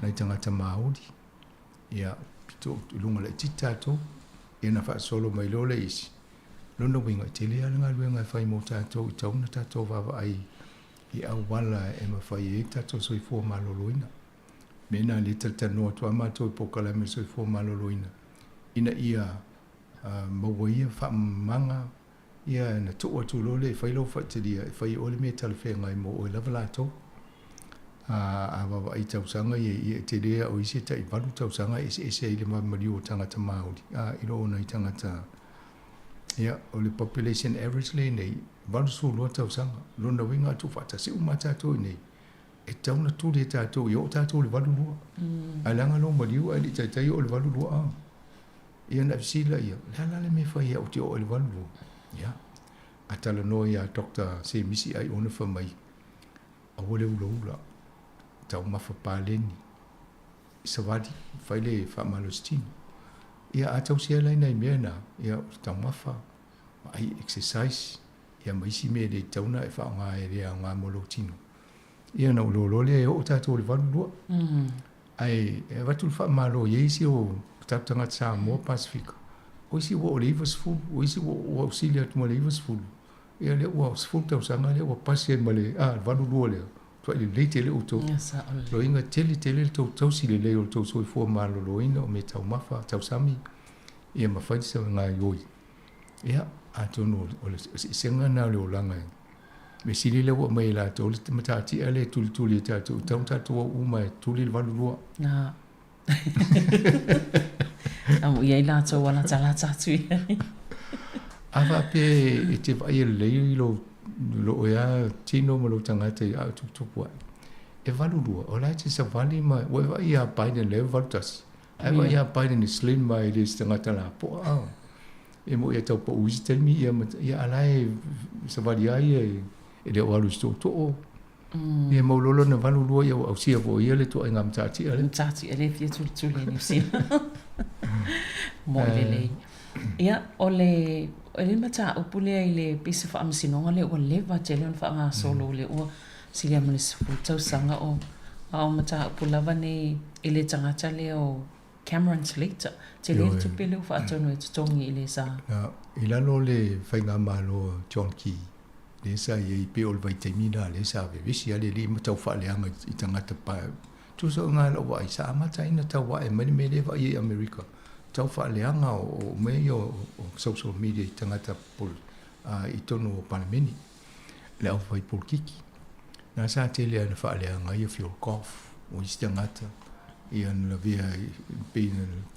nai tagata Māori, ia pito i luga laitiiti tatou, ia na faasolo mai loa le isi. Lona uiga, e tele lava le galuega e fai mo tatou i tatau ona tatou vaavaai i auala e mafai ai le tatou soifua maloloina. Mea na lea e talatalanoa atu lava matou i polokalame o le soifua maloloina ina ia maua ia faamamaga ia na tuu atu loa lea e fai lau faitalia e fai e oe le mea e talafeagai mo oe lava latou. A vaavaai i tausaga ia, ia e tele lava o isi e tai 8 tausaga e eseese ai le maliu o tagata Māori i lo nai tagata. Ia, o le population average lea nei, 82 tausaga. Lona uiga a tuufaatasi uma lava tatou i nei, e tatau ona tuli e tatou ia oo tatou i le 82. Ae leaga lou maliu ae le i taitai oo i le 82 a. Ia ona e fesili laia, o le a la le mea e fai ai ou te oo i le 82? Ia, a talanoa ia Doctor Semisi Aiona fai mai, aua le ulaula, taumafa paleni, savali, fai le faamalositino. Ia a tausia la i nai mea na, ia o taumafa, vaai exercise, ia ma isi mea e le tatau ona e faaaoga e le aoga mo lou tino. Ia ona ou iloa loa lea e oo tatou i le 82. Ae e avatu le faamalo i isi o tatou tagata Samoa, Pasefika, o isi ua oo i le 90, o isi ua ausili atu ma le 90. Ia lea ua 10 tausaga lea ua pasi ai ma le 82 lea, matuai lelei tele outou. Loiga tele tele le tou tausi lelei o le tou soifua maloloina o meataumafa, tausami, ia ma fai se gaoioi. Ia, atonu o le eseesega lena o le olaga e mea sili lea ua aumai e latou le matatia lea e tulituli e tatou, e tatau ona tatou au uma e tuli le 82. Na. Amo i ai latou a latalata atu i ai. A faapea e te vaai lelei lou lou oe lava tino ma lou tagata i a o tuputupu ae, e 82, o la e te savali ma, ua e vaai ia Biden lea e 81. Ae vaai ia Biden e slim mai e le o se tagata lapoa a. E moi e tau pau isi taimi ia ma ia a la e savali lava ia e le o alu i se tootoo. Ia mau loa lona 82 ia ua ausia foi e ia le ituaiga matatia lea. Matatia lea e fia tulituli e Niu Sila. Moi lelei. Ia, o le o le mataupu lea i le pisa faamasinoga lea ua leva tele ona faagasolo lea ua silia ma le 10 tausaga o a o mataupu lava nei i le tagata lea o Cameron Slater. Tele le tupe lea ua faatonu e totogi i le sa. Na, i lalo o le faigamalo a John Key, lea sa i ai pei o le vaitaimi lena lea sa vevesi lava le alii ma tau faaleaga i tagata pa. Tusa o ngā lau vaai, sa amata ai ona tau ae mai le mea lea e vaai ai i Amerika, tau faaleaga o mea ia o social media i tagata i totonu o Palemene, le aufai polokiki. Na sa tele lava ina faaleaga ai ia Phil Goff, o isi tagata, ia na lavea pei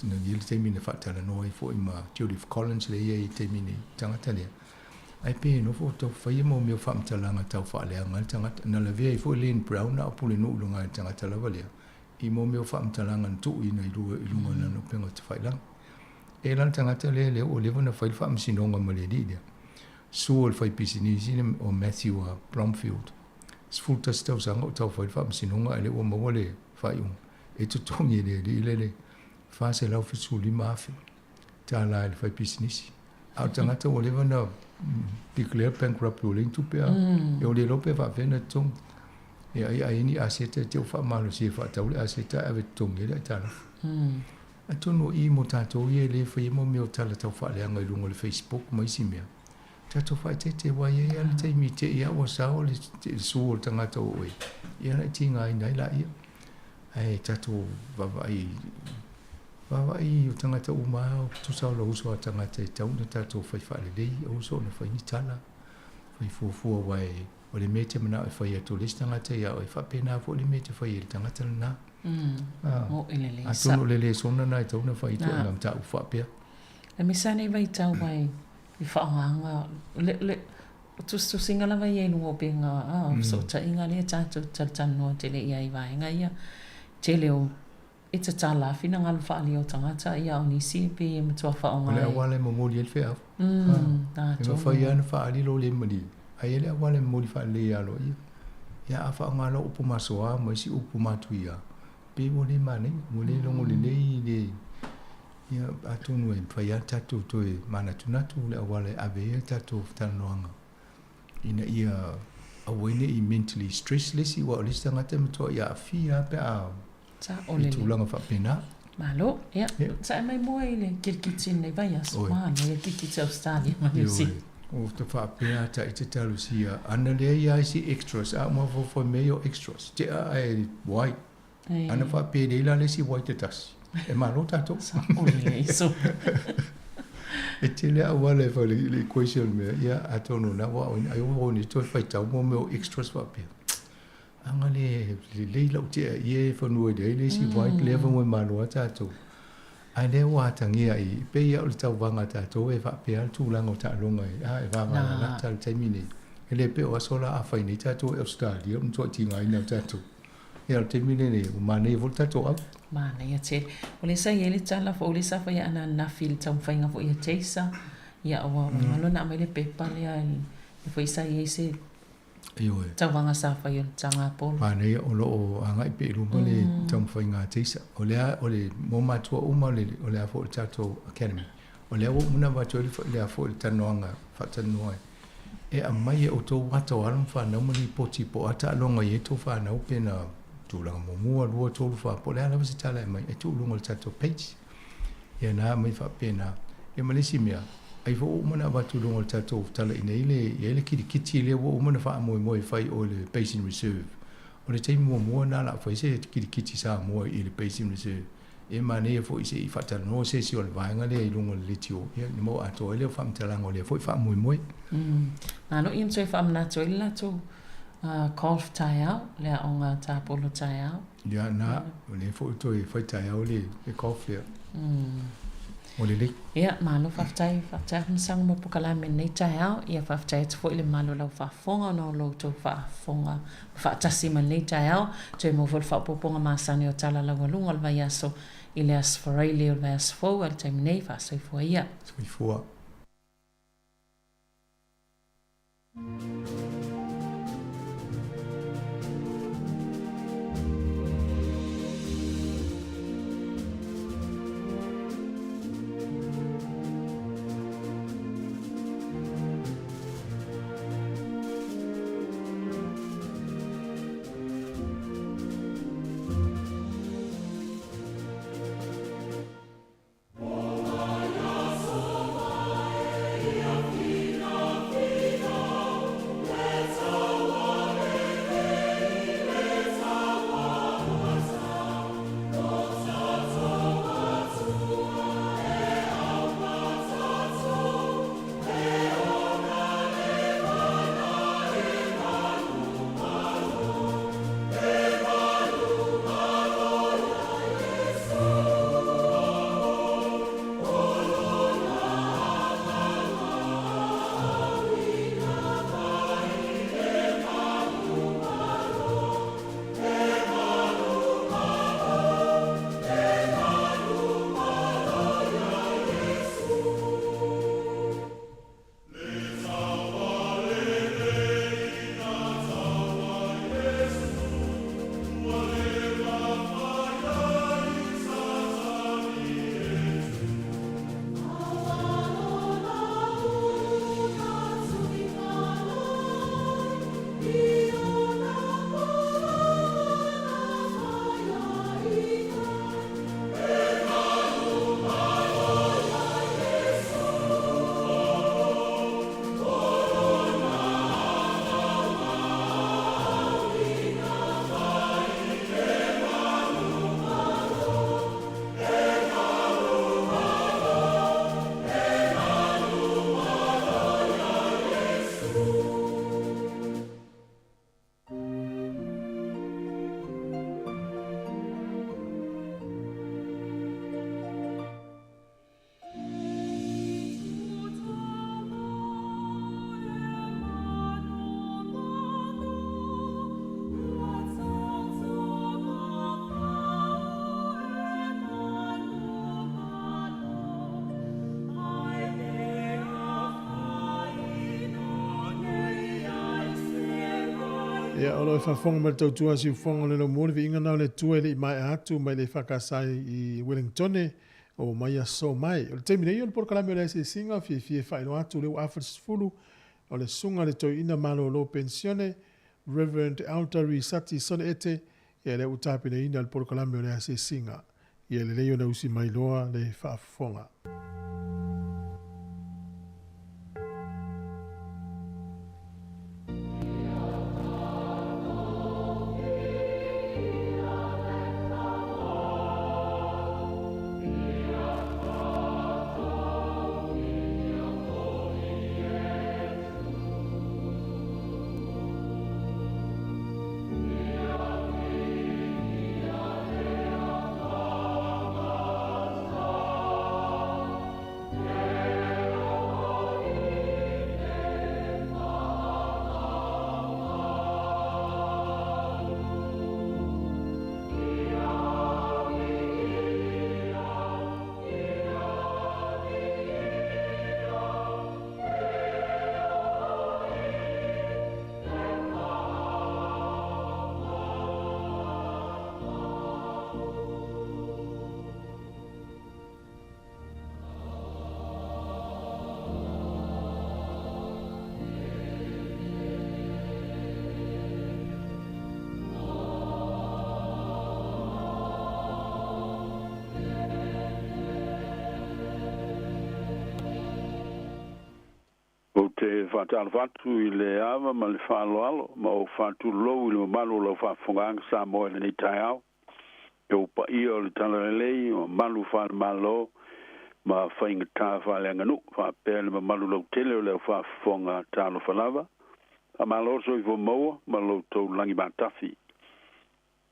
na i ai le taimi na faatalanoa ai foi ma Judith Collins lea e i ai i le taimi nei, tagata lea. Ae pei e nofo tau fai ia mau mea o faamatalaga tau faaleaga ai le tagata. Na lavea ai foi Len Brown a o pulenuu i luga i le tagata lava lea, i mau mea o faamatalaga na tuuina i luga o lana upega tafailagi. E la le tagata lea lea ua leva ona fai le faamasinoga ma le alii lea. Sua le faipisinisi le o Matthew Bromfield. 11 tausaga o taufai le faamasinoga ae lea ua maua le faaiuga e totogi e le alii lea le $475,000 tala i le faipisinisi. A o le tagata ua leva ona declare bankrupt ua leai ni tupe a. E o le iloa pe faapefea ona totogi. E ai a i ai ni aseta e te i ua faamalosia e faatau le aseta ae ave e totogi ai le aitalafu. Atonu o i mo tatou ia e le faia mo mea o tala taufaaleaga i luga o le Facebook ma isi mea, tatou faaeteete aua e i ai lava le taimi e te i lava ua sao le su o le tagata o oe, ia ona e tigaina ai laia. Ae tatou vaavaai, vaavaai o tagata uma lava, tusa o lou uso a tagata e tatau ona tatou fai faalelei, aua soona fai ni tala, fai fuafua aua e O le mea e te manao e fai atu e le isi tagata ia oe, e faapena foi le mea e te fai ai i le tagata lena. Moʻi lelei sa. Atonu o le lesona lena e tatau ona fai i ituaiga mataupu faapea. E misa nei vaitau ai i faaaogaga le le tusitusiga lava ia i luga o upega a fesootaiga lea tatou te talatalanoa tele i ai i vaega ia tele o E tatala finagalo faaalia o tagata ia o nisi e pei e matua faaaoga ai. O le auala e momoli ai le feau. E mafai lava ona faaali lou le malie, ae i ai le auala e momoli faalelei e aloaia. Ia a faaaoga loa upu masoa ma isi upu matuia, pei ua le manaia, ua le logo lelei le Ia, atonu e mafai lava ona tatou toe manatunatu le auala e ave ai a tatou talanoaga ina ia aua ai ne i mentally stress le isi, aua o le isi tagata e matuai aafia lava pe a i tulaga faapena. Malo, ia, sae mai mua i le kirikiti i lenei vaiaso. Manaia le kirikiti Australia ma New Zealand. Oi, o te faapea ta i te talusia, ana lea ia ai si extras, a uma fofo mea i o extras, tea ae white. Ana faapea lei la le isi white te tasi. E malo tatou. E tele auala e fai le equation mea, ia atonu na wa ai o ni toe faitau mo mea o extras faapea. Aga le lelei lau tea ia e fanua i leai le isi white lea fanua e malo a tatou. Ae lea ua atagia i, pei lava o le tauvaga a tatou e faapea le tulaga o taaloga e, a e vavalalata i le taimi nei. E le pei o aso la a fai nei tatou e Australia o le matuai tigaina o tatou. Ia o le taimi lenei ua manaia foi le tatou au. Manaia tele. O lea sa i ai le tala foi, o lea sa fai ananafi i le taumafaiga foi a Taser, ia ua galo ona aumai le pepa lea, lea foi sa i ai se Ioe. Tauvaga sa fai o le tagapolo. Manaia o lo o agai pea i luma le taumafaiga a Taser. O lea, o le, mo matua uma o le, o le a foi o le tatou academy, o lea ua uma ona avatu ai le, le a foi le talanoaga, faatalanoa ai, e aumai e outou ata o alo ma fanau ma lipoti po o a taaloga e i ai tou fanau pe na tulaga muamua, lua, tolu, fa, po o le a lava se tala e aumai, e tuu i luga o le tatou page. Ia na aumai faapena. Ia ma le isi mea, ai foi ua uma ona avatu i luga o le tatou tala ina i le, i ai le kilikiti lea ua uma ona faamoemoe e fai o le Basin Reserve. O le taimi muamua lena o le a fai se kilikiti Samoa i le Basin Reserve. E manaia foi se i faatalanoa se isi o le vaega lea i luga o le leitio, ia ina maua atoa ai lea o faamatalaga o lea foi faamoemoe. Malo ia ma toe faamanatu ai le latou golf taeao, le aoga tapolo taeao. Ia, na, o lea foi toe fai taeao le, le golf lea. O lelei. Ia, malo faafetai, faafetai Afamasaga mo polokalame i lenei taeao. Ia, faafetai atu foi i le mamalu o lau faafofoga ona o lo outou faafofoga ma faatasi mai i lenei taeao. Toe maua foi le faaopoopoga masani o tala laualuga o le vaiaso i le Aso Faraile o le vaiaso fou. A o le taimi nei, faasoifua ia. Soifua. Ia, o lo o e faafofoga mai le tautua a Siufofoga o le Laumua le viiga na o le Atua e le i maea atu mai le EFKS i Wellingtone o mai aso mai. O le taimi nei o le polokalame o le asiasiga, fiafia e faailoa atu lea ua afa le 10 o le susuga i le toeaina malolo penisione, Rev. Alta Risati Sone Ete, ia lea ua tapenaina le polokalame o le asiasiga. Ia lelei ona usi mai loa le faafofoga. Ou te faatalofa atu i le ava ma le faaaloalo ma ou faatulou i le mamalu o lau faafofogaaga Samoa i lenei taeao. E ou paia o le Talalelei, o mamalu faale-Malo ma faigata faaleaganuu, faapea le mamalu lautele o le au faafofoga talofa lava. Faamalo le soifua maua ma lo outou lagi matafi.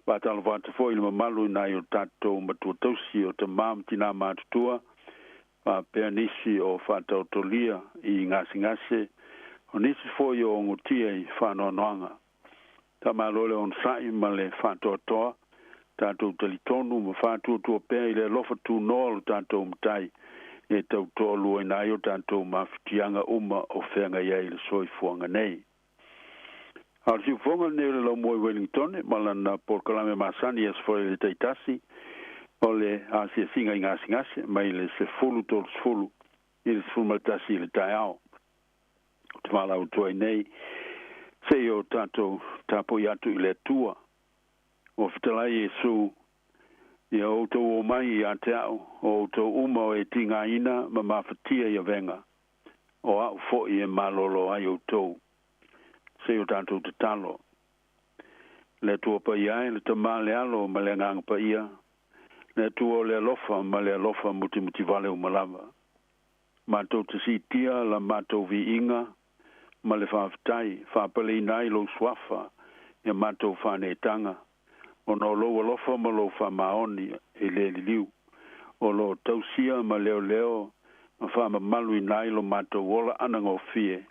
Faatalofa atu foi i le mamalu i nai o tatou matua tausi o tamā ma tinā matutua, faapea nisi o faataotolia i gasegase, o nisi foi o ogotia i faanoanoaga. Faamalo le onosai ma le faatoatoa, tatou talitonu ma faatuatua pea i le alofa tunoa o lo tatou Matai e tautoaluaina ai o tatou mafatiaga uma o feagai ai i le soifuaga nei. A o le siufofoga lenei o le Laumua i Wellingtone ma lana polokalame masani i Aso Faraile taitasi o le asiasiga i gasegase mai le 10:30 i le 11 i le taeao. Ou te valaau atu ai nei se i o tatou tapuai atu i le Atua. Ua fetalai Iesu, Ia outou omai ia te a'u, o outou uma o e tigaina ma mafatia i avega, o a'u fo'i e malolo ai outou. Se i o tatou tatalo. Le Atua paia e, le Tamā le Alo ma le Agaga Paia, le Atua o le alofa ma le alofa mutimutivale uma lava. Matou te siitia la matou viiga ma le faafetai, faapaleina ai lou suafa ia matou faaneetaga, ona o lou alofa ma lou faamaoni e le liliu, o lo o tausia ma leoleo ma faamamaluina ai lo matou ola anagofie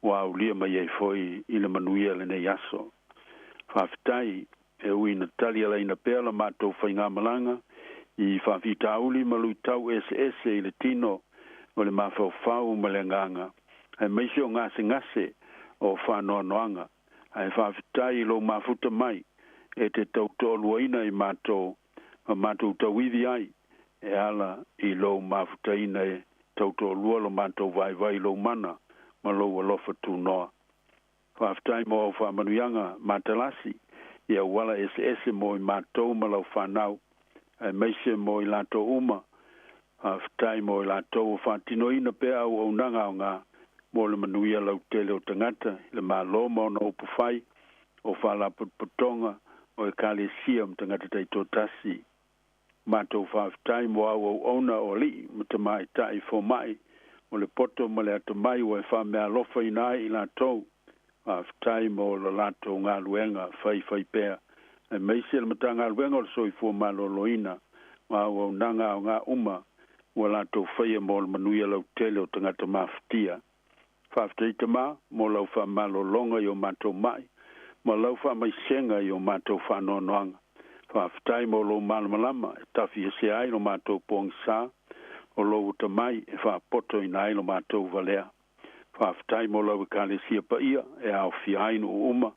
ua aulia mai ai foi i le manuia lenei aso. Faafetai, e ui ina talialaina pea la matou faigamalaga i faafitauli ma luitau eseese i le tino o le mafaufau ma le agaga, aemaise o gasegase o faanoanoaga, ae faafetai i lou mafuta mai e te tautoaluaina i matou ma matou tauivi ai e ala i lou mafutaina e tautoalua lo matou vaivai i lou mana ma lou alofa tunoa. Faafetai mo au faamanuiaga matalasi i auala eseese mo i matou ma lau fanau, aemaise mo i latou uma. Faafetai mo i latou o faatinoina pea auaunaga aoga mo le manuia lautele o tagata i le Malo ma ona upufai, o faalapotopotoga, o ekalesia ma tagata taitoatasi. Matou faafetai mo au auauna o alii ma tamaitai fomai o le poto ma le atamai ua e faameaalofaina ai i latou. Faafetai mo lo latou galuega faifaipea, aemaise le Matagaluega o le Soifua Maloloina ma auaunaga aoga uma ua latou faia mo le manuia lautele o tagata mafatia. Faafetai Tamā mo lau faamalologa i o matou ma'i ma lau faamaisega i o matou faanoanoaga. Faafetai mo lou malamalama e tafi ese ai lo matou pogisa, o lou atamai e faapotoina ai lo matou valea. Faafetai mo lau Ekalesia paia e aofia ai nuu uma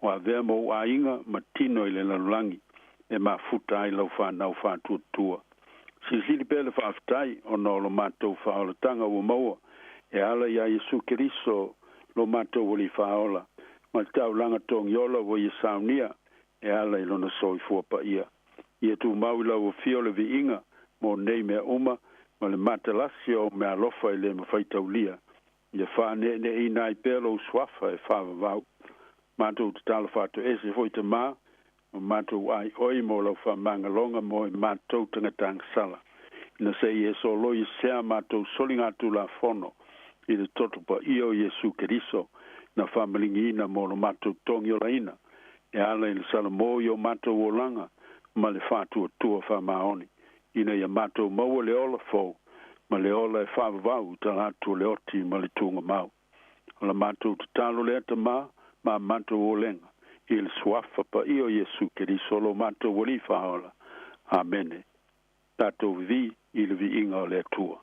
Ua avea ma ou aiga ma tino i le lalolagi e mafuta ai lau fanau faatuatua. Silisili pea le faafetai ona o lo matou faaolataga ua maua e ala iā Iesu Keriso lo matou Alii Faaola ma le taulaga togiola ua ia saunia e ala i lona soifua paia. Ia tumau i lau afio le viiga mo nei mea uma ma le matalasi o ou meaalofa e lē mafai taulia. Ia faaneeneeina ai pea lou suafa e faavavau. Matou tatalo faatoese foi Tamā ma matou aioi mo lau faamagaloga mo e matou tagatagasala, ina se i e soloi i sea matou soligatulafono i le toto paia o Iesu Keriso na faamaligiina mo lo matou togiolaina e ala i le salamo i o matou olaga ma le faatuatua faamaoni, ina ia matou maua le ola fou ma le ola e faavavau i tala atu o le oti ma le tugamau. O la matou tatalo lea Tamā ma matou olega i le suafa paia o Iesu Keriso lo matou Alii Faaola. Amene. Tatou vivī i le viiga o le Atua.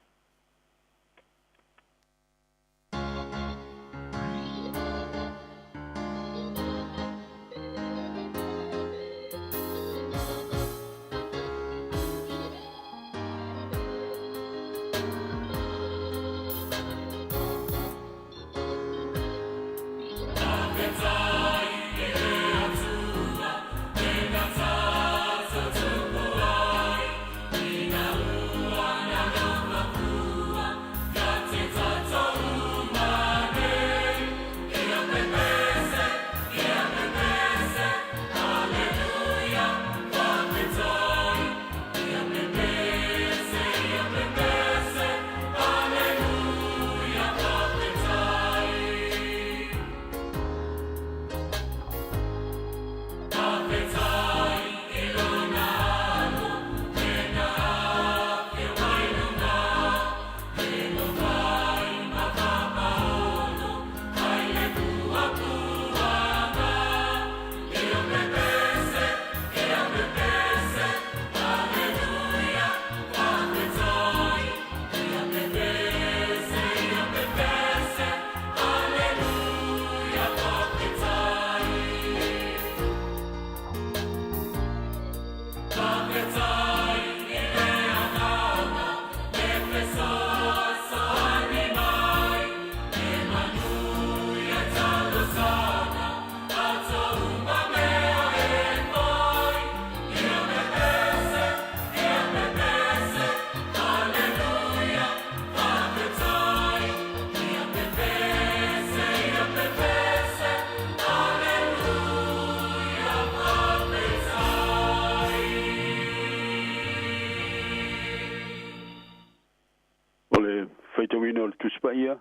O le faitauina o le Tusi Paia,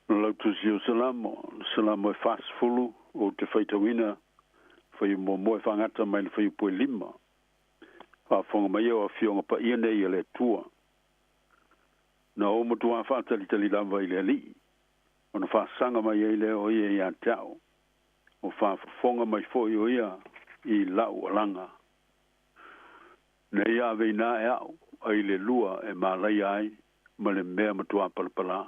o lau Tusi o Salamo, le Salamo e 40, ou te faitauina fuaiupu muamua e faagata mai le fuaiupu e 5. Faafofoga mai o afioga paia nei a le Atua. Na ou matuā faatalitali lava i le Alii, ona faasaga mai ai lea o ia iā te a'u, ua faafofoga mai foi o ia i la'u alaga. Na ia aveinā e a'u ai le lua e malaia ai ma le mea matuā palapalā.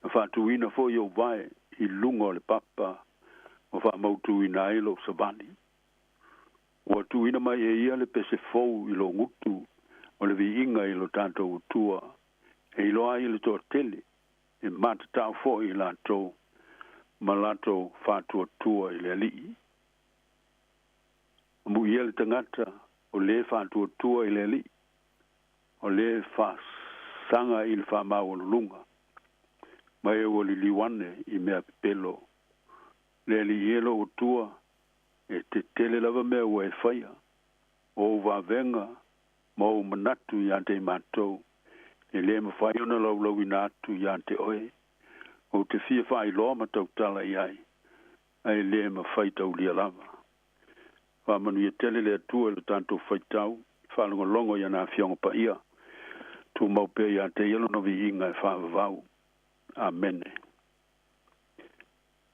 Na faatuina foi ou vae i luga o le papa ma faamautuina ai lou savali. Ua tuuina mai e ia le pese fou i lou gutu o le viiga i lo tatou Atua, e iloa ai le toatele, e matatau foi i latou ma latou faatuatua i le Alii. Amuia le tagata o lē faatuatua i le Alii, o lē faasaga i le faamaualuluga, ma e ua liliu ane i mea pepelo. Le Alii e lou Atua, e tetele lava mea ua e faia, o ou vavega ma ou manatu iā te i matou, e lē mafai ona laulauina atu iā te oe. Ou te fia faailoa ma tautala i ai, ae lē mafai taulia lava. Faamanuia tele le Atua i lo tatou faitau faalogologo i ana Afioga Paia. Tumau pea iā te ia lona viiga e faavavau. Amene.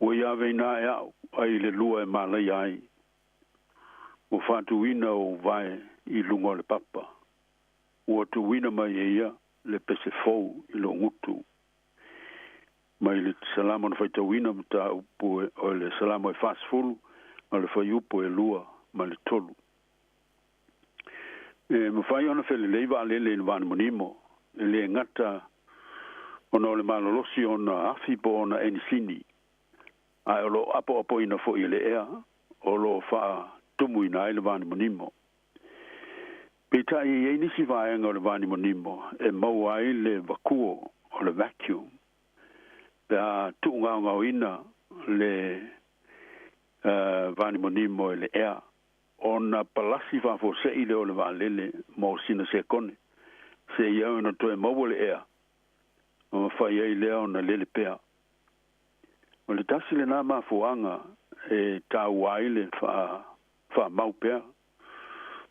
Ua ia aveinā e a'u ai le lua e malaia ai. Ua faatuina ou vae i luga o le papa. Ua tuuina mai e ia le pese fou i lou gutu. Mai le Salamo na faitauina mataupu o le Salamo e 40. ma le fuaiupu e 2 ma le 3. E mafai ona felelei vaalele i le vanimonimo e lē gata ona o le malolosi ona afi po ona enisini ae o loo apoapoina foʻi e le ea o loo faatumuina ai le vanimonimo. Peitai e iai nisi vaega o le vanimonimo e maua ai le vakuo o le vacuum pe a tuugaogaoina le vanimonimo e le ea ona palasi faafuaseʻi lea o le vaalele mo sina sekone seia ona toe maua le ea ma mafai ai lea ona lele pea. O le tasi lenā mafuaaga e taua ai le faamau pea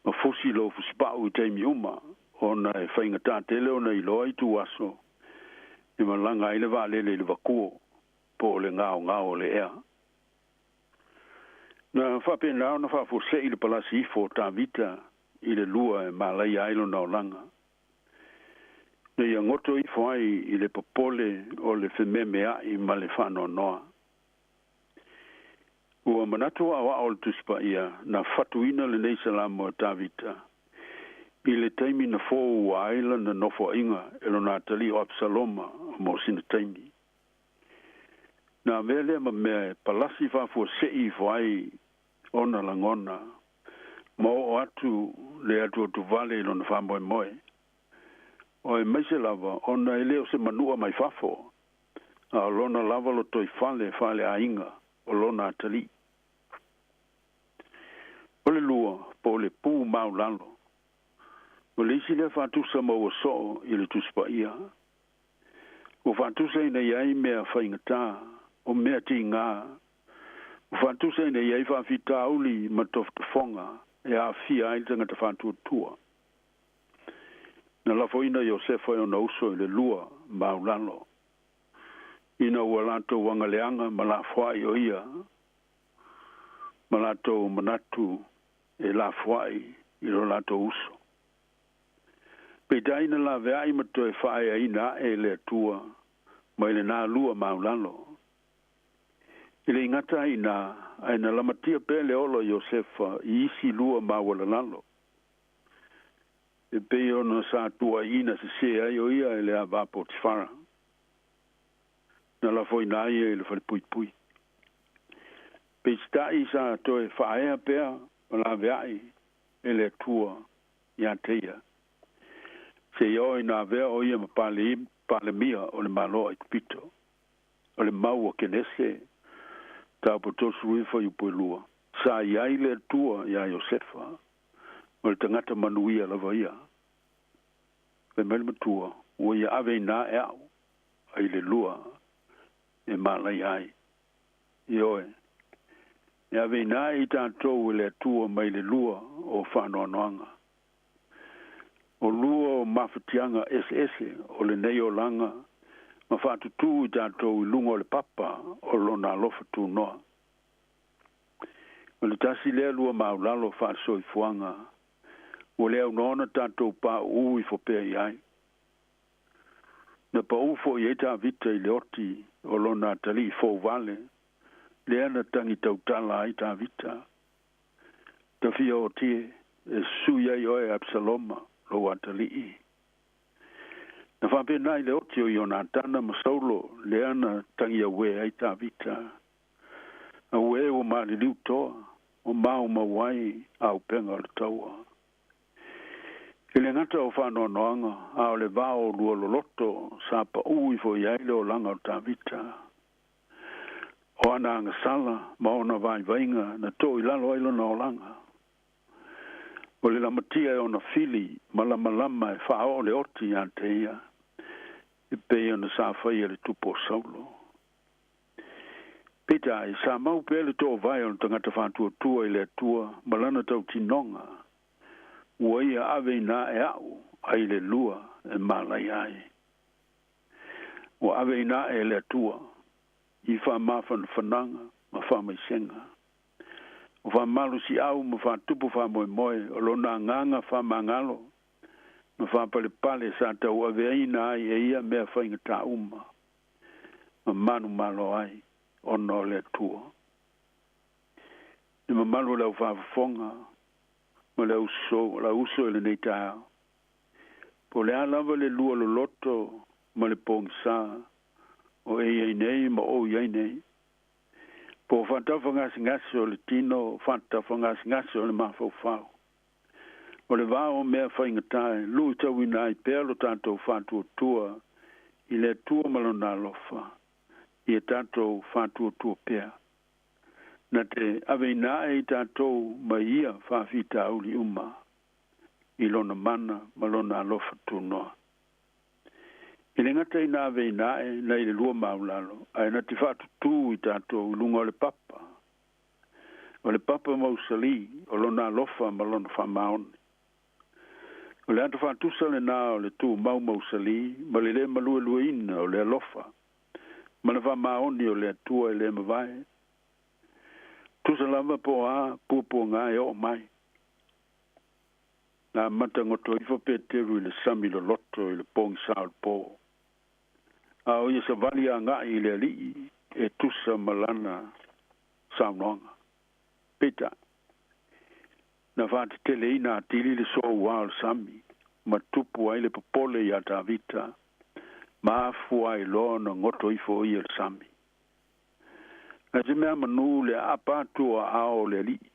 ma fusi lou fusipa'u i taimi uma ona e faigatā tele ona iloa i tu aso e malaga ai le vaalele i le vakuo po o le gaogao o le ea. Na faapenā ona faafuaseʻi le palasi ifo o Tavita i le lua e malaia ai lona olaga. Na ia goto ifo ai i le popole o le fememeaʻi ma le faanoanoa. Ua manatu aoao le Tusi Paia na fatuina lenei salamo e Tavita i le taimi na foua ai lana nofoaiga e lona atalii o Apisaloma mo sina taimi. Na avea lea ma mea e palasi faafuaseʻi ifo ai ona lagona ma oo atu le atuatuvale i lona faamoemoe. O e maise lava ona e lē o se manua mai fafo a o lona lava lotoifale faaleaiga o lona atalii. O le lua po o le pu maulalo. O le isi lea faatusa maua soo i le Tusi Paia. Ua faatusaina i ai mea faigatā o mea tigā. Ua faatusaina i ai faafitauli ma tofotofoga e aafia ai le tagata faatuatua. Na lafoina Iosefa e ona uso i le lua maulalo. Ina ua latou agaleaga ma lafoai o ia ma latou manatu e lafoai i lo latou uso. Peitai na laveai ma toe faaeaina aʻe e le Atua mai lenā lua maulalo. E le i gata ai iinā ae na lamatia pea le ola o Iosefa i isi lua maualalalo. E pei ona sa tuuaiina sesē ai o ia e le avā Potifara. Na lafoina ai ia i le falepuipui. Peisitaʻi sa toe faaea pea ma laveai e le Atua iā te ia. Seia oo ina avea o ia ma Palemia o le Malo o Aikupito. O le mau a Kenese mataupu 39 iupu e 2. Sa i ai le Atua iā Iosefa o le tagata manuia lava ia. Fai mai le matua, ua ia ave inā e a'u ai le lua e malaia ai. Ioe, e ave inā e i tatou e le Atua mai le lua o faanoanoaga. O lua o mafatiaga eseese o lenei olaga ma faatutū i tatou i luga o le papa o lona alofa tunoa. O le tasi lea lua maulalo faalesoifuaga ua le aunoa ona tatou pauu ifo pea i ai. Na paū foʻi ai Tavita i le oti o lona atalii fouvale lea na tagi tautala ai Tavita. Tafia otie e sui ai oe Apisaloma lou atalii. Na faapenā i le oti o Ionatana ma Saulo lea na tagi auē ai Tavita. Auē ua maliliu toa o maumau ai aupega o le taua. E le gata o faanoanoaga a o le vao o lua loloto sa paū ifo i ai le olaga o Tavita. O ana agasala ma ona vaivaiga na too i lalo ai lona olaga. O le lamatia e ona fili malamalama e faaoo le oti iā te ia e pei ona sa faia le tupu o Saulo. Peitai, sa mau pea le toovae o le tagata faatuatua i le Atua ma lana tautinoga, ua ia ave inā e a'u ai le lua e malaia ai. Ua ave inā e le Atua i faamafanafanaga ma faamaisega. O faamalosiau ma faatupu faamoemoe o lona agaga faamagalo ma faapalepale sa tauaveaina ai e ia mea faigatā uma ma manumalo ai ona o le Atua. Le mamalu o le aufāfofoga ma le auso la uso i lenei taeao. Po o le a lava le lua loloto ma le pogisā o e i ai nei ma ou i ai nei. Po o faatafagasegase o le tino, faatafagasegase o le mafaufau. O le vā o mea faigata e luitauina ai pea lo tatou faatuatua i le Atua ma lona alofa, ia tatou faatuatua pea. Na te aveina ae i tatou mai ia faafitauli uma i lona mana ma lona alofa tunoa. E le gata ina aveina ae nai le lua maulalo, ae na te faatutū i tatou i luga o le papa. O le papa mausali o lona alofa ma lona faamaoni. O le ata faatusa lenā o le tumau mausali ma le lē maluelueina o le alofa ma le faamaoni o le Atua e lē mavae. Tusa lava po o a puapuagā e oo mai. Na amata goto ifo Peteru i le sami loloto i le pogisā o le pō. A o ia savali agai i le Alii e tusa ma lana saunoaga. Peitai, na faateteleina atili le soua o le sami ma tupu ai le popole iā Tavita ma afua ai loa ona goto ifo o ia i le sami. Ae se mea manū le aapa atu o aao o le Alii.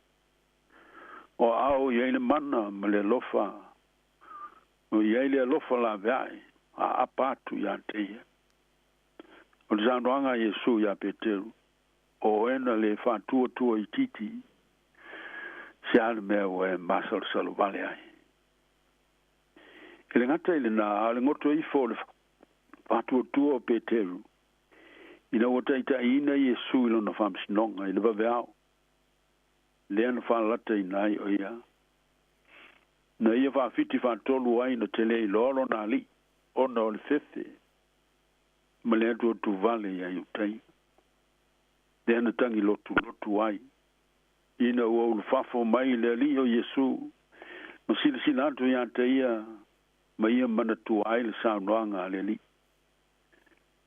O aao i ai le mana ma le alofa, o i ai le alofa laveai aapa atu iā te ia. O le saunoaga a Iesu iā Peteru, O oe na lē faatuatua itiiti, se a le mea ua e masalosalo vale ai? E le gata i lenā, a o le goto ifo o le faatuatua o Peteru, ina ua taitaiina Iesu i lona faamasinoga i le vaveao, lea na faalalataina ai o ia. Na ia faafiti faatolu ai na tele iloa lona alii, ona o le fefe ma le atuatuvale iā Iutaia. Lea na tagi lotulotu ai, ina ua ulufafo mai le Alii o Iesu, ma silasila atu iā te ia, ma ia manatua ai le saunoaga a le Alii.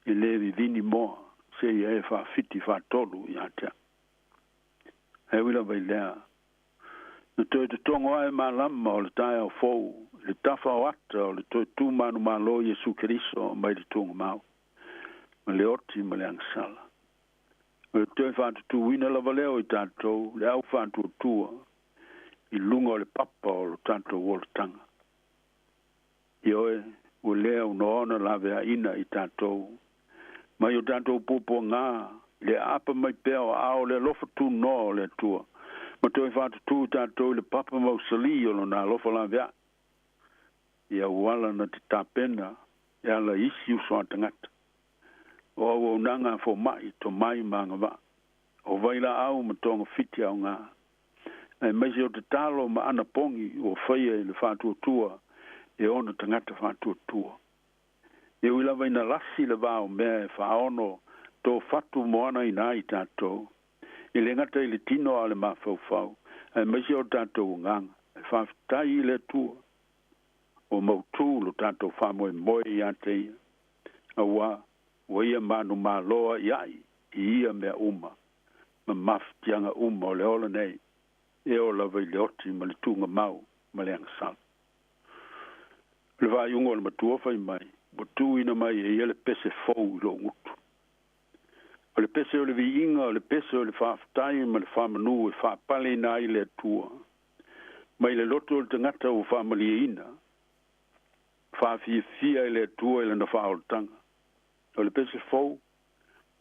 E lē vivini moa, seia e faafiti faatolu iā te au. Ae ui lava i lea, na toe totogo ae malama o le taeao fou i le tafa o ata o le toe tu manumalo Iesu Keriso mai le tugamau, ma le oti ma le agasala. O le toe faatutūina lava lea o i tatou, le au faatuatua, i luga o le papa o lo tatou olataga. Ioe, ua le aunoa ona laveaiina i tatou mai o tatou puapuagā i le aapa mai pea o aao o le alofa tunoa o le Atua, ma toe faatutū i tatou i le papa mausali o Lona alofa laveai, i auala na te tapena e ala i isi uso a tagata. O auaunaga a fomai, tomai ma agavaa, o vailaau ma togafiti aoga, aemaise o tatalo ma anapogi ua faia i le faatuatua e ona tagata faatuatua. E ui lava ina lasi le va o mea e faaono tō fatu moanaina ai tatou, e le gata i le tino a o le mafaufau, aemaise o tatou agaga, e faafetai i le Atua ua mautū lo tatou faamoemoe iā te Ia, auā ua Ia manumalo aʻiaʻi i ia mea uma ma mafatiaga uma o le ola nei, e oo lava i le oti ma le tugamau ma le agasala. O le faaiuga o le matua fai mai, ua tuuina mai e ia le pese fou i lou gutu. O le pese o le viiga, o le pese o le faafetai ma le faamanu e faapaleina ai le Atua mai le loto o le tagata ua faamalieina, faafiafia i le Atua i lana faaolataga. O le pese fou,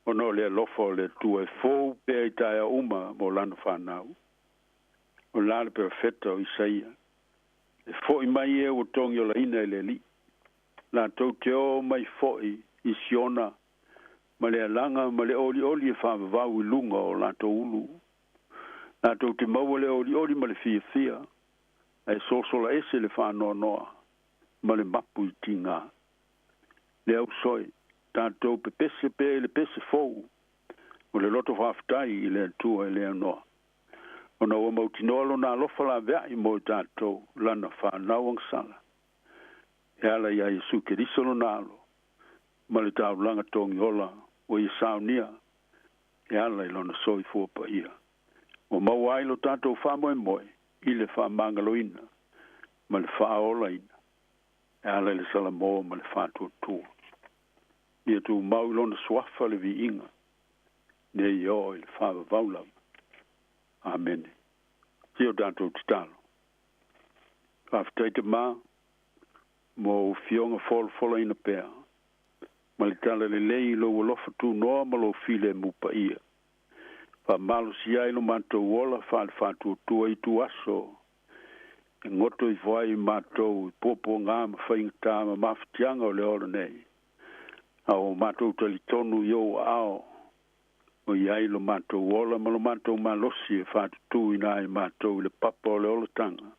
ona o le alofa o le Atua e fou pea i taeao uma mo lana fanau. O la le perofeta o Isaia, E foʻi mai e ua togiolaina e le Alii, latou te o mai foʻi i Siona ma le alaga ma le olioli e faavavau i luga o latou ulu. Latou te maua le olioli ma le fiafia, ae sosola ese le faanoanoa ma le mapu i tigā. Le ausoe, tatou pepese pea i le pese fou o le loto faafetai i le Atua e le aunoa, ona ua mautinoa Lona alofa laveai mo i tatou, Lana fanau agasala, e ala iā Iesu Keriso Lona Alo, ma le taulaga togiola ua ia saunia e ala i Lona soifua paia. Ua maua ai lo tatou faamoemoe i le faamagaloina ma le faaolaina e ala i le salamo ma le faatuatua. Ia tumau i lona suafa le viiga nei oo i le faavavau lava. Amene. Se o tatou tatalo. Faafetai Tamā mo ou fioga folafolaina pea ma le talalelei i lou alofa tunoa ma lou filemu paia. Faamalosia ai lo matou ola faale-faatuatua i ituaso e goto ifo ai matou i puapuagā ma faigata ma mafatiaga o le ola nei. A ua matou talitonu i ou aao o i ai lo matou ola ma lo matou malosi e faatutuina ai matou i le papa o le olataga,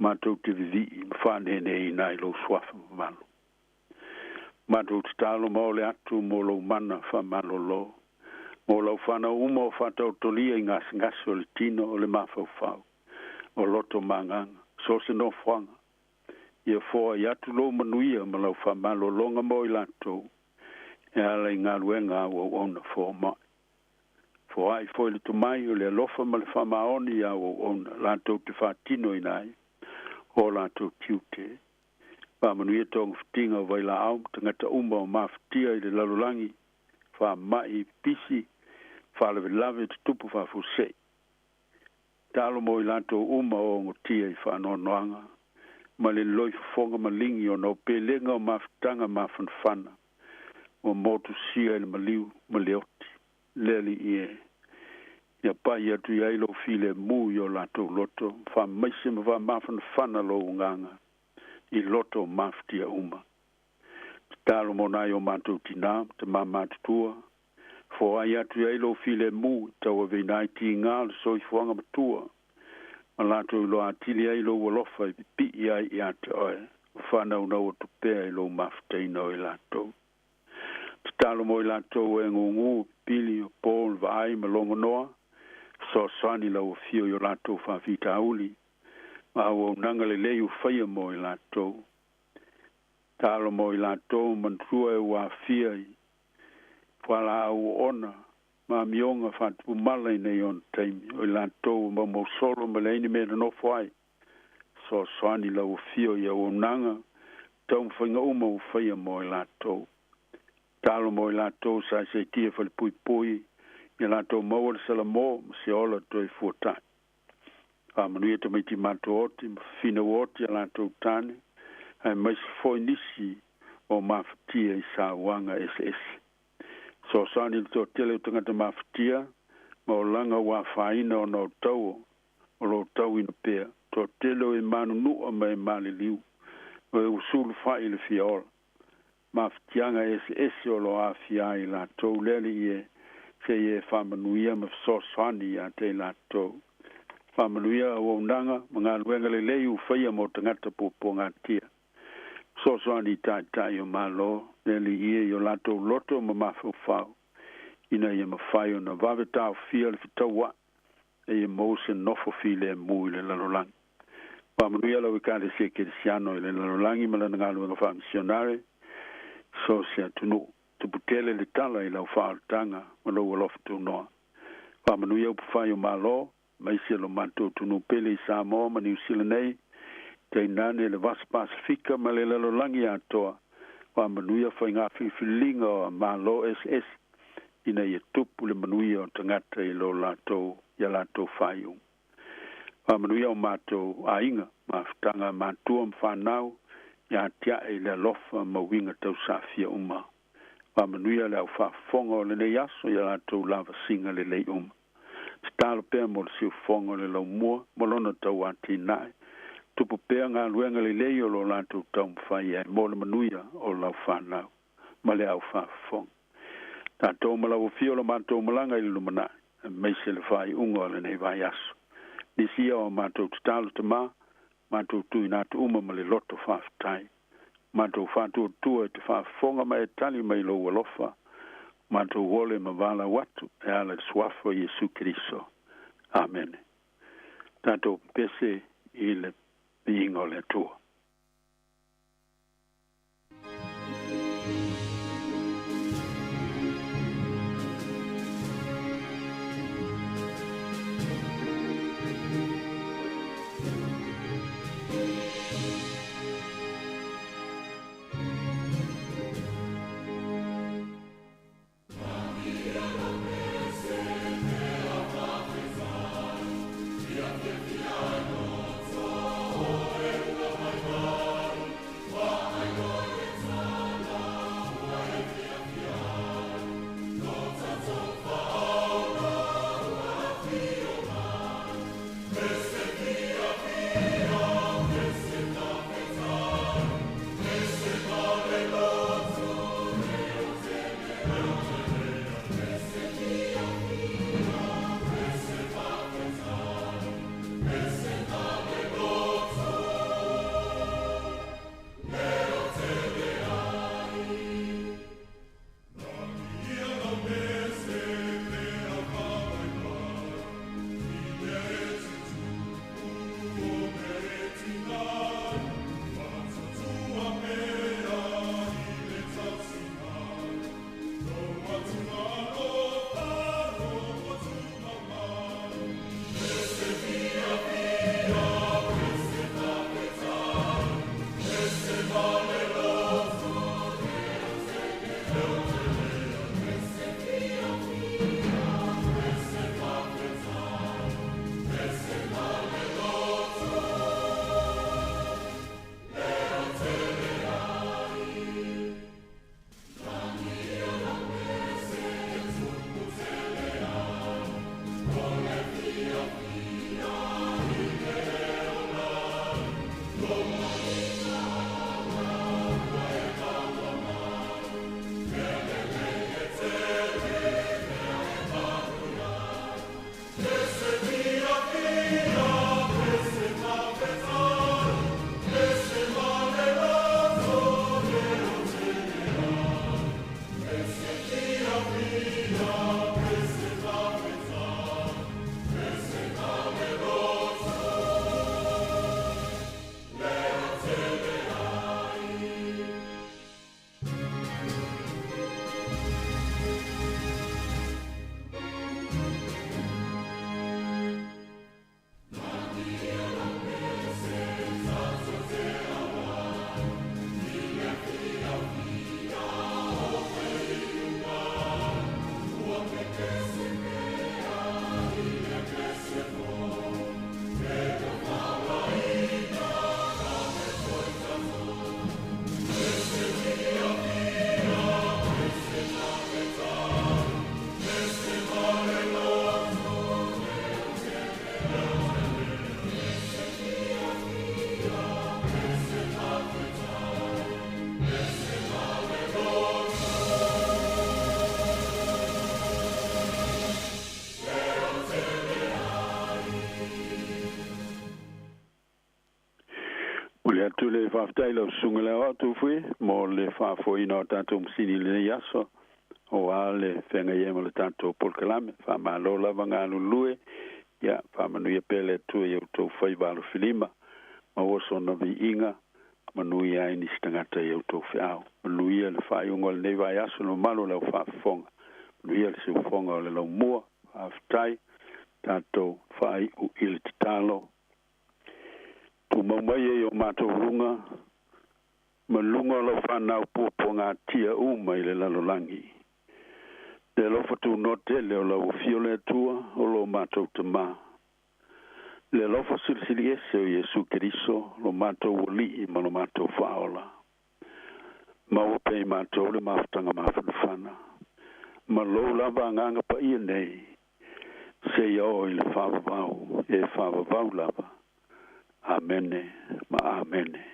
matou te vivii ma faaneeneeina ai lou suafa mamalu. Matou tatalo ma ole atu mo lou mana faamalolo, mo lau fanau uma o faataotolia i gasegase o le tino, o le mafaufau, o loto ma agaga, so o se nofoaga, ia foai atu lou manuia ma lau faamalologa mo i latou, e ala i galuega a ua auauna fomai. Foai foi le tomai o le alofa ma le faamaoni iā ua auauna latou te faatinoina ai o latou tiute. Faamanuia togafitiga o vailaau ma tagata uma o mafatia i le lalolagi, faamai, pipisi, faalavelave tutupu faafuasei. Talo mo i latou uma o ogotia i faanoanoaga ma le loifofoga maligi ona o pelega o mafutaga mafanafana ua motusia i le maliu ma le oti. Le Alii e, ia pai atu i ai lou filemu i o latou loto, faamaise ma faamafanafana lou agaga i loto o mafatia uma. Tatalo mo nai o matou tinā ma tamā matutua, foai atu i ai lou filemu i tauaveina ai tigā o le soifuaga matua, ma latou iloa atili ai lou alofa e pipii ai ia te oe, ma faanaunau atu pea i lou mafutaina o i latou. Tatalo mo i latou e gugū, pili, o Paul, Vaai ma Logonoa, fesoasoani lau afio i o latou faafitauli, ma auaunaga lelei ua faia mo i latou. Talo mo i latou manatua e ua aafia i fualaau oona ma amioga faatupumala i nei ona taimi, o i latou ua maumausolo ma leai ni mea e nonofo ai. Fesoasoani lau afio i auaunaga, taumafaiga uma ua faia mo i latou. Talo mo i latou sa saisaitia falepuipui, ia latou maua le salamo ma se ola toe fuatai. Faamanuia tamaiti matooti ma fafinau oti a latou tane, aemaise foi nisi o mafatia i sauaga eseese. Fesoasoani i le toatele o tagata mafatia ma olaga ua afaina ona o taua o lo o tauina pea, toatele o e manunua ma e maliliu, o e ua sulufai i le fia ola. Mafatiaga eseese o lo o aafia ai i latou, le Alii e, se i e faamanuia ma fesoasoani ia te i latou. Faamanuia auaunaga ma galuega lelei ua faia mo tagata puapuagatia. Fesoasoani i taitai o Malo, le Alii e, i o latou loto ma mafaufau, ina ia mafai ona vave taofia le fetaua'i, a ia maua se nofo filemu i le lalolagi. Faamanuia lau Ekalesia Kerisiano i le lalolagi ma lana galuega faamisionare i so o se atunuu. Tuputele le tala i lau faaolataga ma lou alofa tunoa. Faamanuia upufai o Malo, aemaise lo matou atunuu pele i Samoa ma Niu Sila nei, tainane le Vasa Pasefika ma le lalolagi atoa. Faamanuia faiga filifiliga o Malo eseese ina ia tupu le manuia o tagata i lo latou ia latou faaiuga. Faamanuia o matou aiga, mafutaga a matua ma fanau, ia atiae i le alofa ma uiga tausaafia uma. Faamanuia le au faafofoga o lenei aso ia latou lavasiga lelei uma. Tatalo pea mo le siufofoga o le laumua ma lona tauatinae. Tupu pea galuega lelei o lo latou taumafai ai mo le manuia o lau fanau ma le au faafofoga. Tatou ma lau afio lo matou malaga i le lumanai, aemaise le faaiuga o lenei vaiaso. Nisi ia o matou tatalo Tamā, matou tuuina atu uma ma le loto faafetai. Matou faatuatua e te faafofoga ma e tali mai i lou alofa, matou ole ma valaau atu e ala i le suafa o Iesu Keriso. Amene. Tatou pepese i le viiga o le Atua. Le atu le faafetai lau susuga le aoao fue mo le faafoeina o tatou masini i lenei aso o a le feagai ai ma le tatou polokalame. Faamālō lava galulue ia faamanuia pea le Atua i outou faiva alofilima ma ua sona viiga manuia ai nisi tagata i outou feau. Manuia le faaiuga o lenei vaiaso le mamalu o le aufaafofoga. Manuia le siufofoga o le laumua. Faafetai tatou faaiu i le tatalo. Tumau mai e i o matou luga ma luga o lau fanau puapuagatia uma i le lalolagi. Le alofa tunoa tele o lau afio le Atua o lo matou tamā. Le alofa silisili ese o Iesu Keriso, lo matou ualii ma lo matou faaola. Maua pea i matou le mafutaga mafanafana. Ma lou lava agaga paia nei, seia oo i le faavavau, e faavavau lava. Amene ma amene.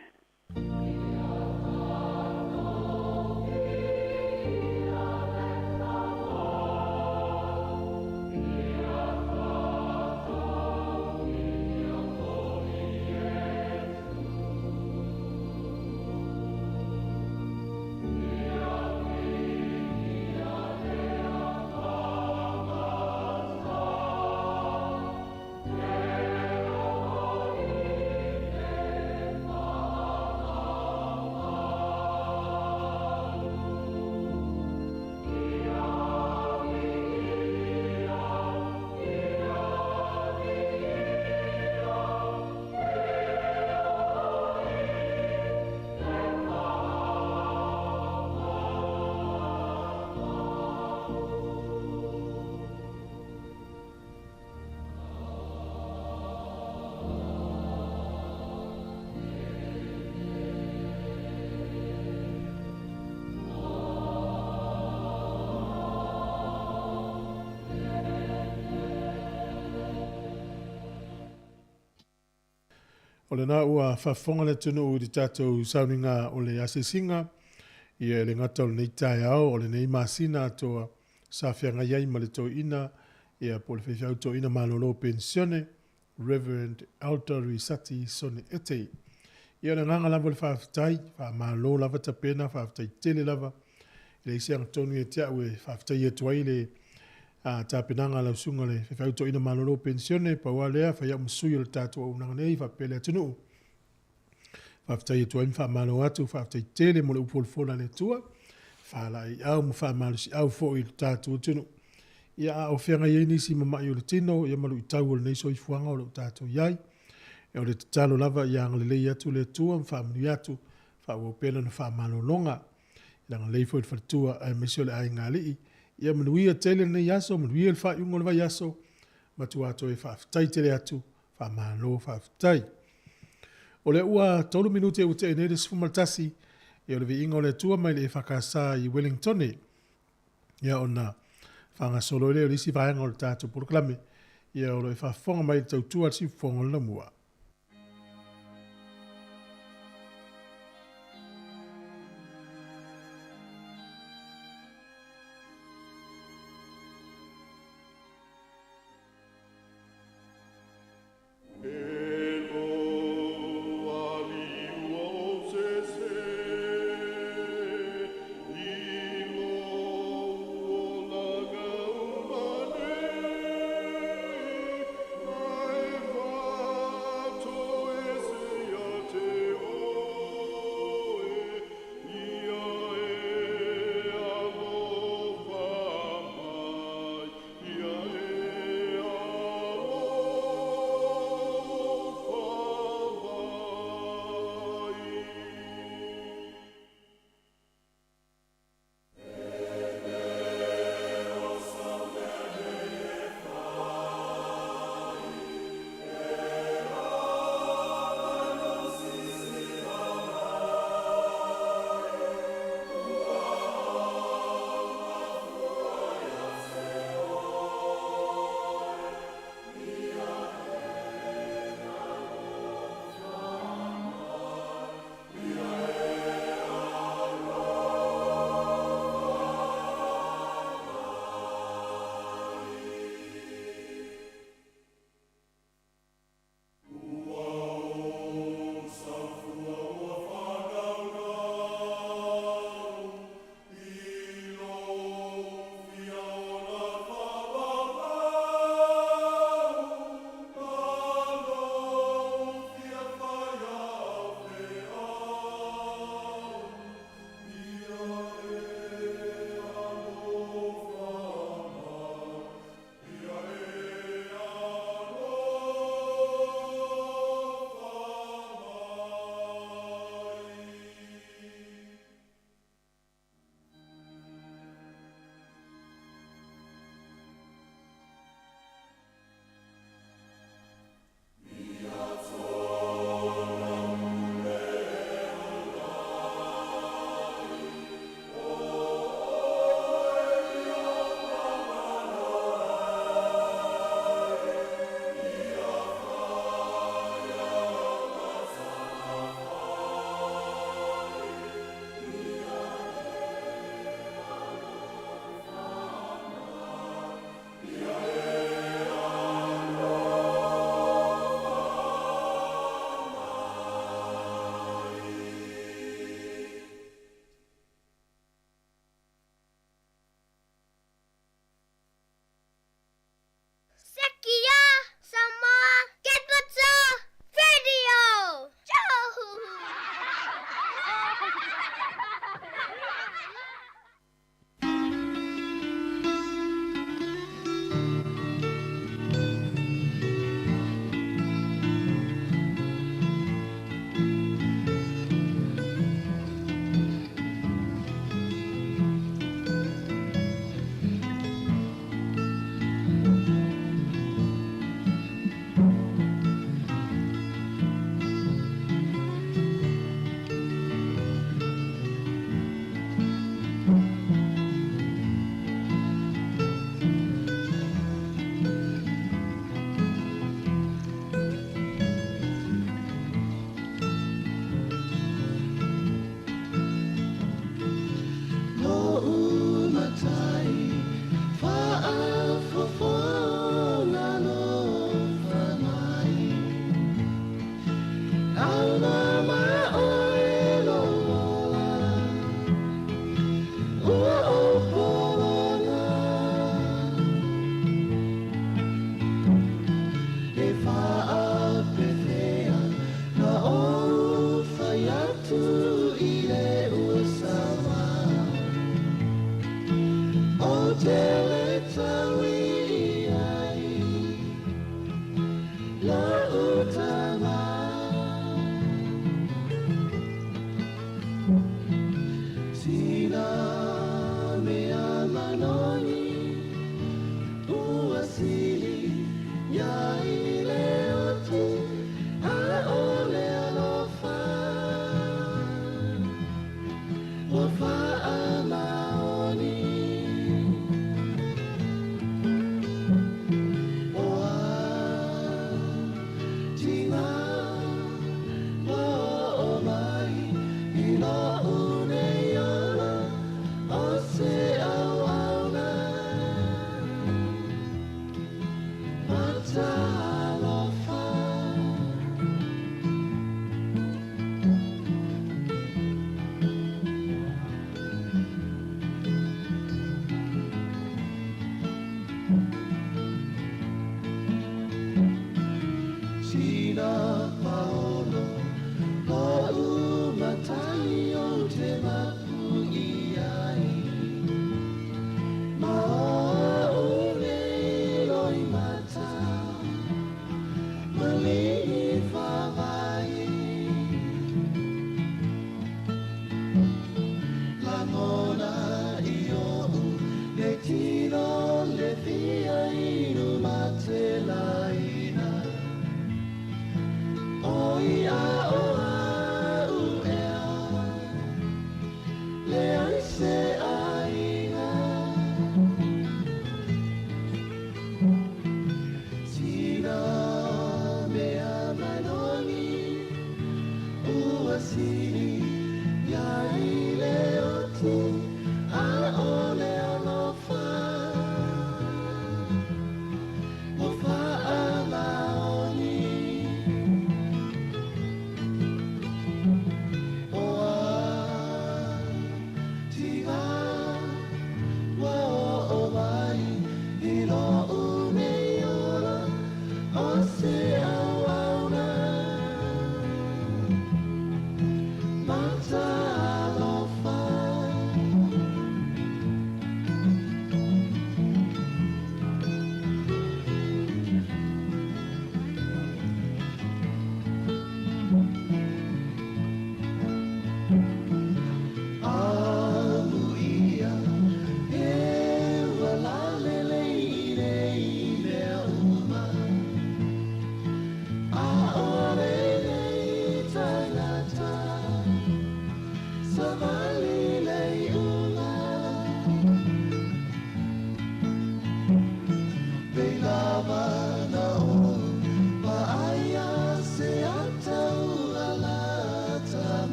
O lena ua faafofoga le atunuu i le tatou sauniga o le asiasiga, ia e le gata o lenei taeao, o lenei masina atoa sa feagai ai ma le toeaina, ia po o le faifeau toeaina malolo penisione, Rev. Elder Risati Sone Ete. Ia o le agaga lava o le faafetai, faamalo lava tapena, faafetai tele lava. E leai se agatonu ia te au e faafetai atu ai le tapenaga a lau susuga le faifeau toeaina malolo penisione, pau lava lea, fai au ma sui o le tatou auaunaga nei faapea le atunuu. Faafetai atu ai ma faamalo atu, faafetai tele mo le upu folafola a le Atua, faalaeiau ma faamalosiau foi i le tatou atunuu. Ia a o feagai ai nisi ma ma'i o le tino, ia ma luitau o lenei soifuaga o lo o tatou i ai, o le tatalo lava ia agalelei atu le Atua ma faamanuia atu, faaauau pea lana faamalologa. Ia agalelei foi i le faletua aemaise o le aigaalii. Ia manuia tele lenei aso, manuia le faaiuga o le vaiaso. Matua toe faafetai tele atu, faamalo faafetai. O lea ua 3 minute ua tea nei le 11, ia o le viiga o le Atua mai le EFKS i Wellingtone. Ia ona faagasolo ai lea o le isi vaega o le tatou polokalame, ia o lo o e faafofoga mai i le tautua a le Siufofoga o le Laumua.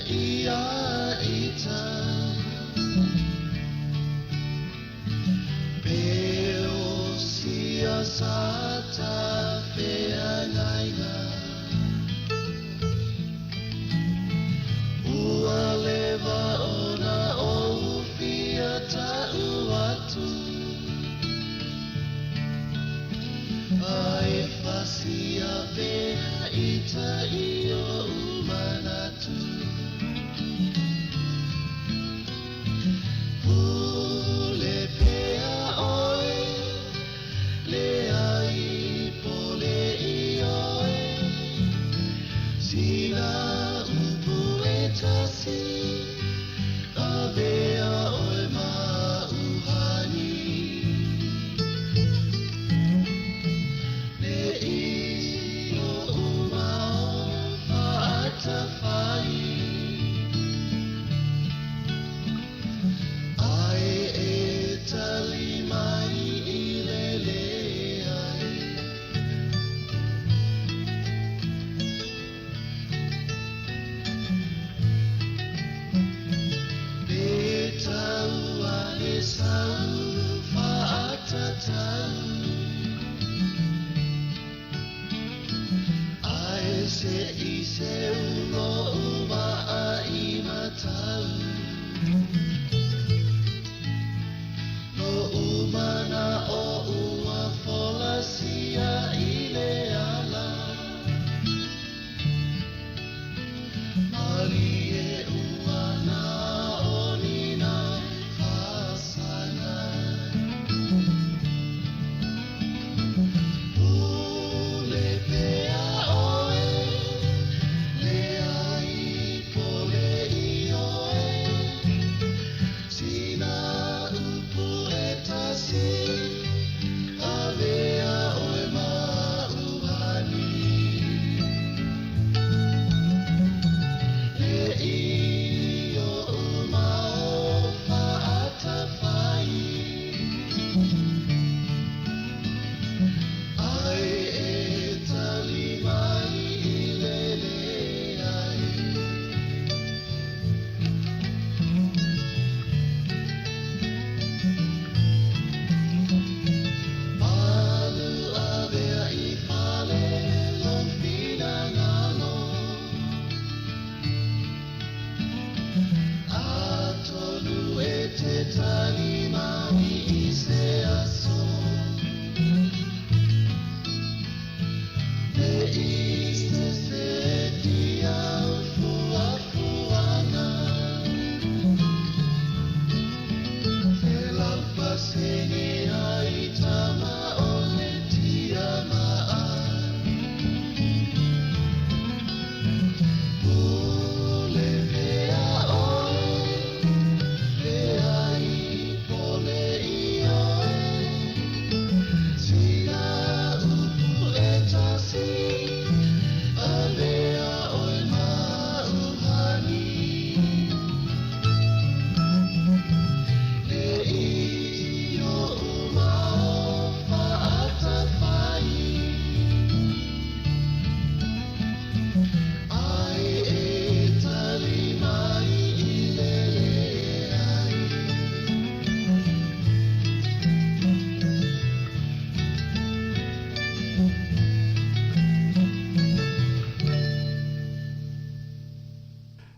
ia ita Pe o sia sa ta feagaiga Ua leva ona ou fia ta'u atu Ae fasia pea ita i o'u manatu Pule pea oe le ai pole i oe Sina upu e tasi avea oe ma uhani Le i o'u mao fa'atafai Ae e tali mai i le leai. Pe tau ane sau fa'atatau Ae se i seu lo'u va'a i matau Lo'u mana'o ua folasia i le ala Malie ua na o ni nai fasaga Pule pea oe le ai pole i oe Sina upu e tasi avea oe ma uhani Le i o'u mao fa'atafai Ae e tali mai i le leai. Malu avea i fale lou finagalo Atonu e te tali mai i se aso Le i se setia fuafuaga Se laupasene ai tama o le tiamaa Pule pea oe le ai pole i oe Sina upu e tasi avea oe ma uhani Le i o'u mao fa'atafai Ae e tali mai i le leai.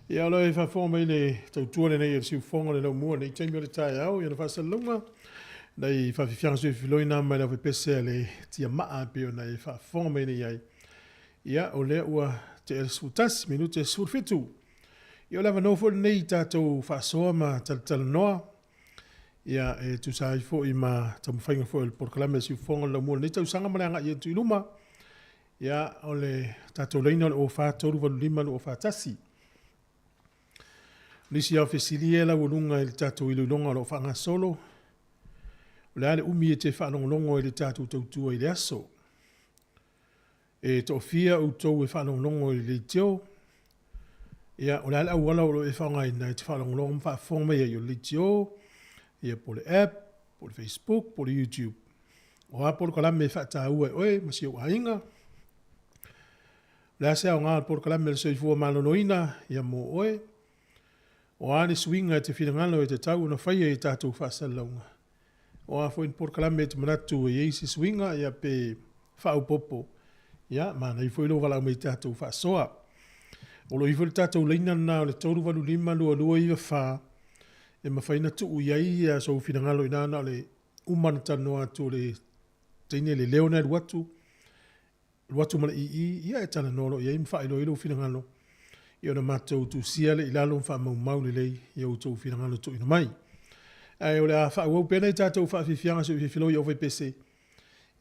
Ia, o lo o faafofoga mai le tautua lenei e le siufofoga o le laumua i lenei taimi o le taeao i ona faasalalauga nai faafiafiaga soifiloina mai le aufepese a le tiamaa e pei ona e faafofoga mai nei ai. Ia, o lea ua tea le 11 minute 17. Ia, o le avanoa foi lenei i tatou faasoa ma talatalanoa. Ia, e tusa ai foi ma taumafaiga foi o le polokalame a le siufofoga o le laumua i lenei tausaga ma le agai atu i luma. Ia, o le tatou laina o le 04 385 241. O nisi lava o fesili ia laualuga i le tatou iloiloga o lo o faagasolo, o le a le umi e te faalogologo ai i le tatou tautua i le aso? E toafia outou e faalogologo i le leitio? Ia, o le a le auala o lo o e faaaogaina e te faalogologo ma faafofoga mai ai, o le leitio, ia po o le app, po o le Facebook, po o le YouTube? O a polokalame e faataua e oe ma si ou aiga? O le a se aoga o le polokalame o le soifua maloloina ia mo oe? O a ni suiga e te finagalo e tatau ona faia i tatou faasalalauga. O a foi ni polokalame e te manatu e i ai se suiga ia pe faaopoopo, ia manaia foi lou valaau mai i tatou faasoa. O lo o i ai foi le tatou laina lena o le 385 2294 e mafai ona tuu i ai sou finagalo ina na o le uma ona talanoa atu o le teine le leo na e alu atu, alu atu ma le ii, ia e talanoa loa i ai ma faailoa ai lou finagalo, ia ona matou tusia lea i lalo ma faamaumau lelei i outou finagalo tuuina mai. Ae o le a faaauau pea nai tatou faafiafiaga se i fefiloi i Ofaipese,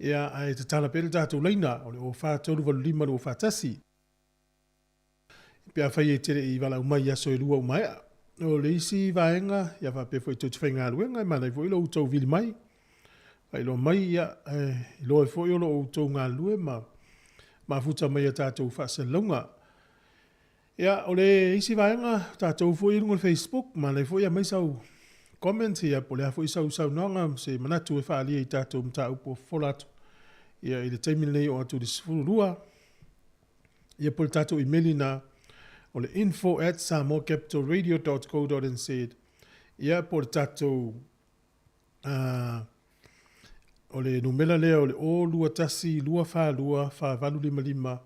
ia ae tatala pea le tatou laina o le 04 385 241. Pe afai e te le i valaau mai i aso e lua ua maea. O le isi vaega, ia faapea foi tou te faigaluega, e manaia foi lo outou vili mai, faailoa mai, ia, e iloa ai foi o lo o outou galulue ma mafuta mai i a tatou faasalalauga. Ia, o le isi vaega, o tatou foi i luga o le Facebook, manaia foi aumai sau comment, ia, po o le a foi sau saunoaga ma se manatu e faaalia i tatou mataupu o fofola atu, ia, i le taimi lenei oo atu i le 12. Ia po o le tatou imeli na o le info@samoacapitalradio.co.nz ia po o le tatou o le numera lea o le 021 242 4855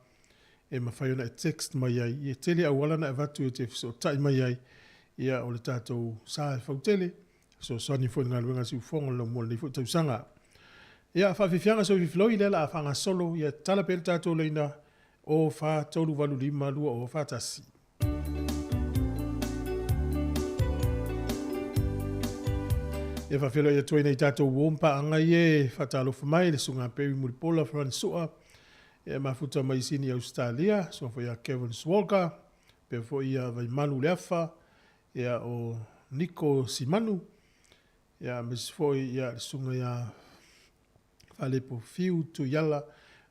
e mafai ona e text mai ai. Ia e tele auala na avatu e te fesootai mai ai. Ia o le tatou sa e fautele, fesoasoani foi i le galuega a Siufofoga o le Laumua i lenei foi tausaga. Ia, faafiafiaga soififiloi lea la a faagasolo, ia tatala pea le tatou laina 0 4 3 8 5 2 0 4 1. Ia faafeiloai atu ai nai tatou uo ma paaga ia e faatalofa mai, le Susuga Perry Mulipola Frans Sua, e mafuta mai i Sini Ausetalia, susuga foi ia Kevin Swalker, pea foi ia Vaimalu Leafa, ia o Niko Simanu, ia aemaise foi ia le susuga ia Faalepo Fiu Tuiala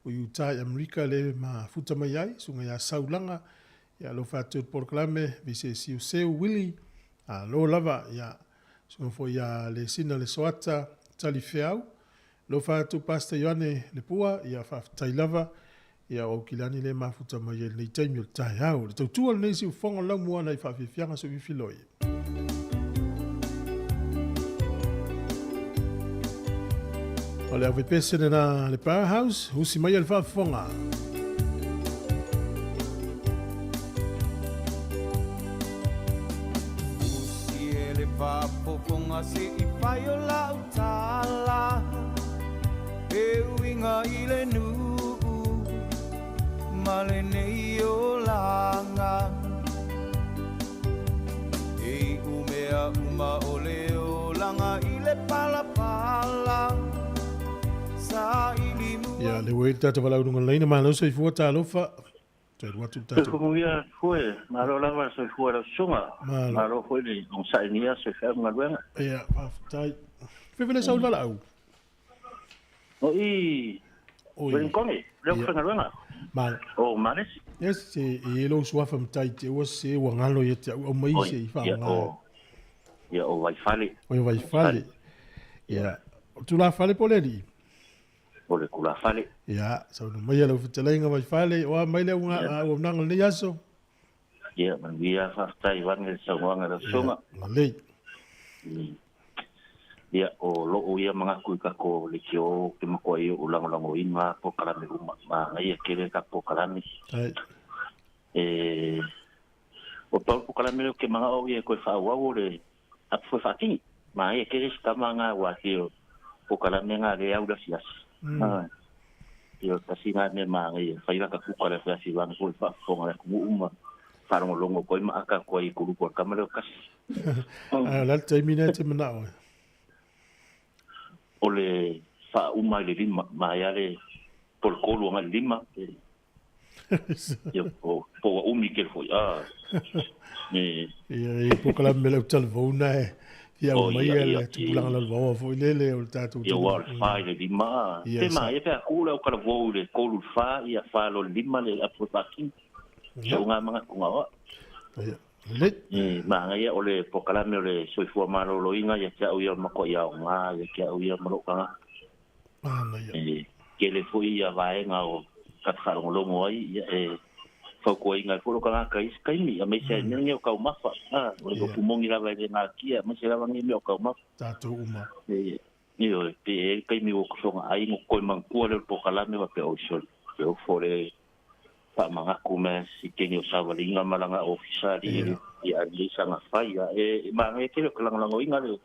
o Utah i Amerika le mafuta mai ai, susuga ia Saulaga, ia alofa atu i le polokalame, Vise Siuseu Willie, alo lava, ia susuga foi ia Lesina Lesoata Talifeau, alofa atu Pastor Ioane Lepua, ia faafetai lava, Ia o Aukilani lea e mafuta mai ai i lenei taimi o le taeao. O le tautua lenei siufofoga o le laumua nai faafiafiaga soififiloi. O le aufaipese lena le Powerhouse, usi mai le faafofoga. Usi e le faafofoga se i fai o lau tala e uiga i le nuu ma lenei olaga e iu mea uma o le olaga i le palapala saili mua. Ia, le ua i le tatou valaau luga laina, malo soifua, talofa. Toe alu atu le tatou. Soifua manuia foe, malo lava le soifua i lau susuga. Malo. Malo foi le onosaigia soifua ma galuega. Ia, faafetai. Fefele sau le valaau. O i Oi. Wellingtone, lea Ia. ku faigaluega. Malo. O Malesi. Yes, se e i lou suafa matai te ua se ua galo ia te au aumai Oi, se i ia faaaoga. o ia o Vaifale. Oi Vaifale. Ia, o tulafale po o le alii? O le tulafale. Ia, saunoa maia lau fetalaiga Vaifale, o a mai le auaunaga o lenei aso? Ia, manuia, faafetai vaeane le saunoaga lau susuga. Ia, lelei. Ia, o lou ia manatu i tatou leitio ke matua ia o lagolagoina polokalame uma. Manaia tele tatou polokalame. Ai. E, o pau polokalame lea ou te manao ia e toe faaauau o le apu foi faatini. Manaia tele si tama na ua te o polokalame na le au le asiasi. Ia, o tasi na mea manaia. Fai laka kuka le asiasi vaeane foi faafofoga le atunuu ma faalogologo atu ai ma aka atu ai i kuluku o le tama lea o kasi. Ae o le a le taimi lea e te manao ai? O le faauma i le 5, maea le po le 3 agai i le 5, ia po ua umi tele foi. E. Ia, e polokalame me lau talavou na e fia O, aumai ia, le ia, tupulaga lalovaoa foi lele o le tatou Ia, ua o le tele. 4 i le 5. Ia, Pe sa. maea pe a tu le au talavou i le 3 i le 4, ia 4 loa i le 5 le apu e faatino. Ia. So ngā manatu ngā oa. Ia, lelei. E, manaia o le polokalame o le soifua malōlōina ia te au ia o le matua ia aoga, ia te au ia ma lou tagata. Manaia. E, tele foi ia vaega o tatou faalogologo ai, ia e Fautuaina ai foi lou tagata i isi taimi aemaise ai mea nei o taumafa a o le upu moni lava e le natia aemaise lava nei mea o taumafa. Tatou uma. Ioe, pe e i ai le taimi ua tosoga ai ma toe manatua lea o le polokalame faapea oi sole pe ofo le faamanatu mai si teine o savaliga ma lana ofisa alii ia alii sana fai a e manaia tele o te lagolagoina le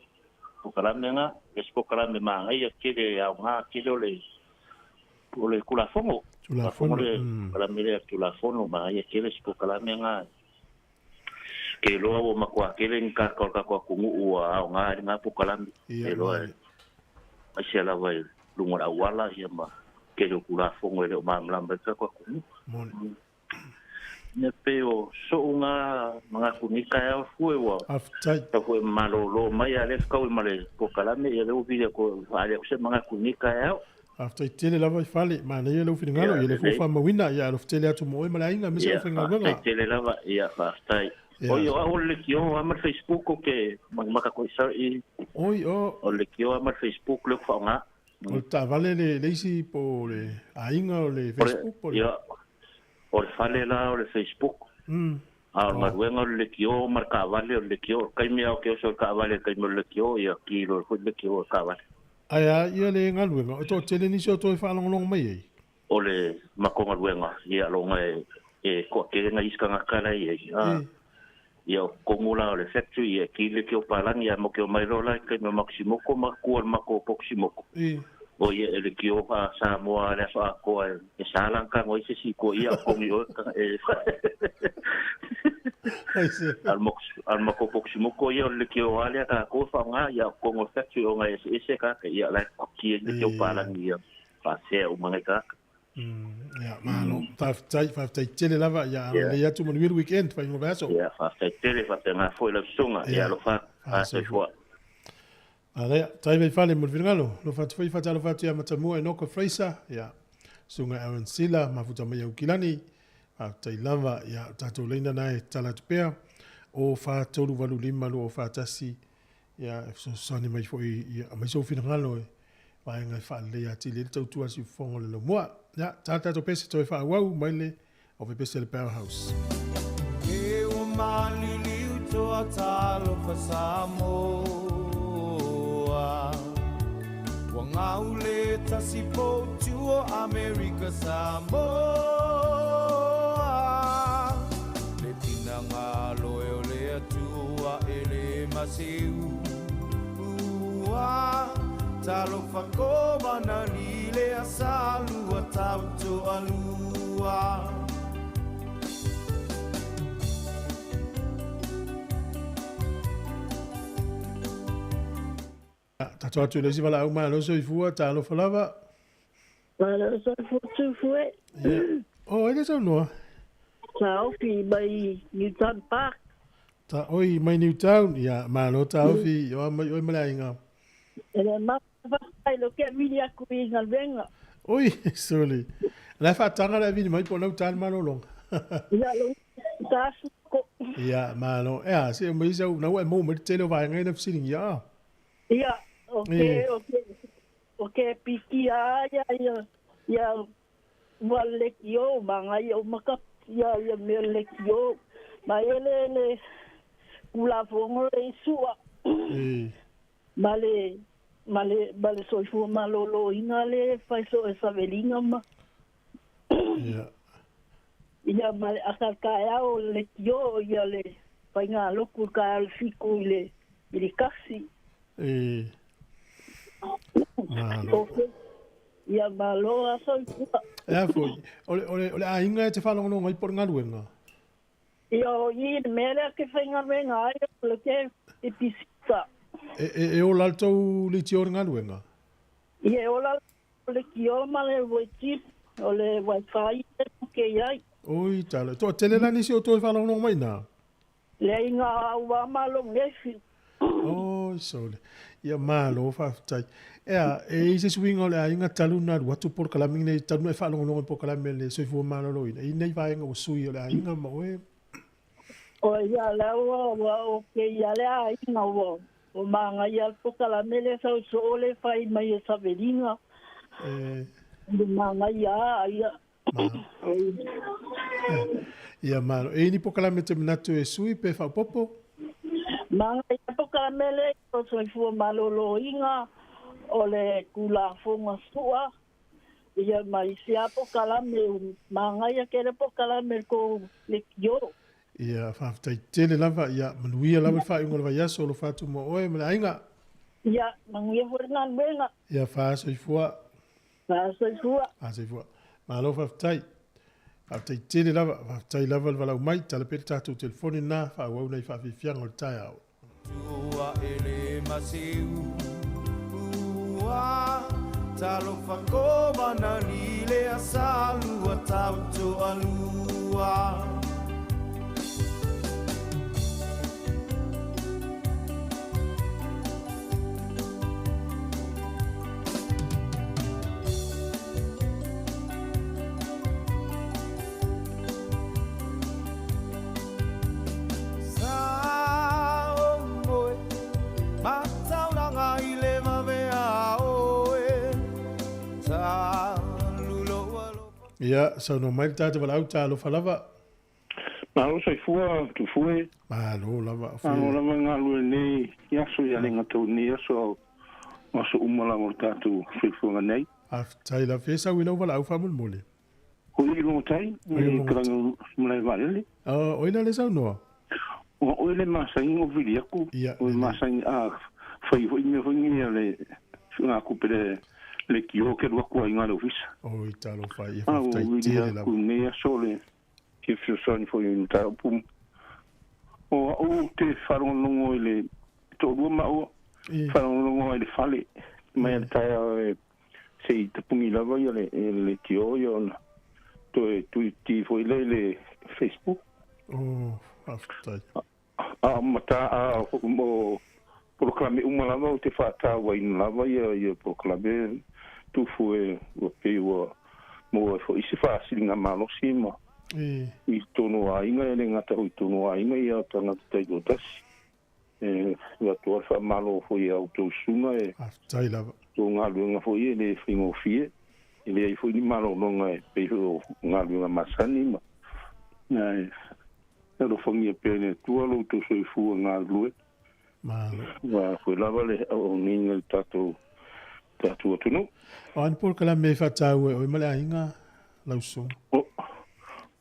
polokalame lena le isi polokalame manaia tele e aoga tele o le o le Tulafono. Tulafono le polokalame lea Tulafono manaia tele si polokalame lena. Ke iloa ua matua tele ni tagata o le tatou atunuu ua aoga i lena polokalame. Ke iloa e aemaise lava i luga o le auala ia ma tele o Tulafono e le o malamalama ai le tatou atunuu. Moni. Ia pei o so'u na manatu i lenei taeao fue ua Faafetai. tau foi malōlō mai a o lea e fetaui ma le polokalame ia lea ua vili atu e faaali atu se manatu i lenei taeao. Faafetai tele lava i fale, manaia lou finagalo, Ia ia lea foi ua lelei. faamauina, ia alofa tele atu mo oe ma le aiga aemaise Ia aufaigaluega. faafetai tele lava, ia faafetai. Ia. Oi o au o le leitio lava ma le Facebook ou te matamata koe i Oi o. O le leitio lava ma le Facebook lea ou te faaaoga. O le taavale le le isi po o le aiga o le O le Facebook po o le. ia o le fale la o le Facebook. A o le galuega o le leitio ma le taavale o le leitio. O le taimi lava ou te oso i le taavale i le taimi o le leitio, ia ki loa foi le leitio o le taavale. Ae a ia le galuega, o toatele nisi o toe faalogologo mai ai? O le matou galuega, ia loga e e toatele nai isi tagata la e i ai, a. Ia o totonu la o le factory, ia e ki le leitio palagi, ae matou te omai loa la i le taimi o makisimoto ma tua i le matou pokisimoto. O ia e leitio faa-Samoa le aso atoa e sa la ona tago ai se isi i tua ia a o totonu i o e A o le matou pokisimoto ia o le leitio lava lea a tatou e faaaoga, ia a o totonu o le factory ona e eseese tagata, ia o la e ki ai le leitio palagi ia faasea uma nai tagata. Ia, malo. Faafetai, faafetai tele lava. Ia, agalelei atu manuia le weekend, faaiuga o le vaiaso. Ia, faafetai tele, faapena foi lau susuga. Ia, alofa atu. Soifua. Manaia, tai mai fale mo le finagalo. Alofa atu foi, faatalofa atu ia Matamua Enoka Fraser, ia, Susuga Aaron Sila, mafuta mai Aukilani. Faafetai lava, ia, o tatou laina na e tatala atu pea, o 4385 241, ia, e fesoasoani mai foi, ia, aumai sou finagalo e vaega e faaleleia atili ai le tautua a Siufofoga o le Laumua. Ia, ta tatou pese toe faaauau mai le Ofe pese le Powerhouse. E ua maliliu toa talofa Samoa Ua ngau le tasi poutu o Amerika Samoa Le pinagalo e o le Atua e le maseu ua Talofa kovana li le asalua tau toalua. Tatou atu i le isi valaau malo soifua, talofa lava. Malo soifua Tufue. Ia. Oh, ai le saunoa. Taofi mai Newtown Park. Ta oi mai Newtown, ia malo Taofi, mm. Oa mai oi ma le aiga. E le mafai lo ke vili aku i galuega. Oi, sole. La faatanga le vili mai po lau tale malolonga. Ia lo ta ko. Ia malo. Ea, se mai sau na ua mo mai tele o vaenga ina fesilingia. Ia, o ke o ke o ke pikia ia ia ia ua lekiō ma ngai o maka ia ia mea lekiō ma ele le Tulafono le i sua ma le ma le ma le soifua malōlōina le fai so e saveliga ma Ia. Ia ma le aka taeao o le lekiō ia le faigalotu taeao le fiku i le i le kasi. E. Malo. Ia malo a soifua. E a foi, o le, o le, o le aiga e te faalogologo ai po o le galuega? Ia o i le mea lea ke faigaluega ai o le ke i pisita. E, e, e ola le tou leitio o le galuega? Ia e ola le leitio ma le wifi, o le wifi e ke i ai. Oi, tala. E toatele la nisi o toe faalogologo mai i ina? Leai ngā au a malo ngefi. Oi sole. Ia malo faafetai. Ea, e i ai se suiga o le aiga talu na alu atu polokalame nei, talu na e faalogologo i polokalame a le soifua maloloina, i nei vaega ua sui o le aiga ma oe? O ia la ua ua o ke ia le aiga ua o manaia le polokalame lea sau soo le fai mai e Savelina. E. Le manaia a ia. Ia malo. E ni pokalame te manatu e sui pe faaopoopo? Manaia pokalame le o soifua malōlōina o le Tulafono sua ia ma isi a pokalame manaia kele pokalame ko lekiō. Ia faafetai tele lava ia manuia lava le faaiuga o le vaiaso o lo fatu mo oe ma le aiga. Ia manuia foi le galuega. Ia faasoifua. Faasoifua. Faasoifua. Malo faafetai. Faafetai tele lava, faafetai lava le valaau mai, tala pea le tatou telefoni lena, faaauau nai faafiafiaga o le taeao. Tua e le maseu ua talofa kovana ni le asalua tau toalua. Sa o moe mataulanga i le vavea oe ta lulo alo. Ia, saunoa mai le tatou valaau talofa lava. Malo soifua tufue. Malo lava. Malo lava galue nei i aso ia le gata nei aso ao aso uma lava o le tatou soifuaga nei. Faafetai lava. Fia sau i lau valaau faamolemole. O i luga tai, Oi i kalanga malae vaalele. O ina le saunoa. O oe le masani o vili aku. Ia, O le masani a fai foi mea foi ngia le ngā kupe le le kio ke rua kua i ngā le ofisa. Oi talofa ia A o faafetai vili tele aku lava. nei aso le ke fesoasoani foi i mataupu. O au te wharongonongo i le to'olua maua, wharongonongo ai le fale, mai le taeao e se i tapungi lava ia le, e le tio ia ona toe tui ti foi le le Facebook. Oh, faafetai. A mata a o polokalame uma lava o te whaatauaina lava ia ia polokalame tufu e ua pei ua maua ai foi se faasiliga malosi ma E. i tonu aiga e le gata oi tonu aiga ia tagata taitoatasi. E ua toa le faamalo foi i a outou susuga e Faafetai lava. tou galuega foi e le faigofie. E leai foi ni malologa e pei foi o galuega masani ma ae alofagia pea i le Atua lo outou soifua galulue. Malo. Ua foi lava le auaunaina i le tatou tatou atunuu. O a ni polokalame e faataua e oe ma le aiga lau susuga? O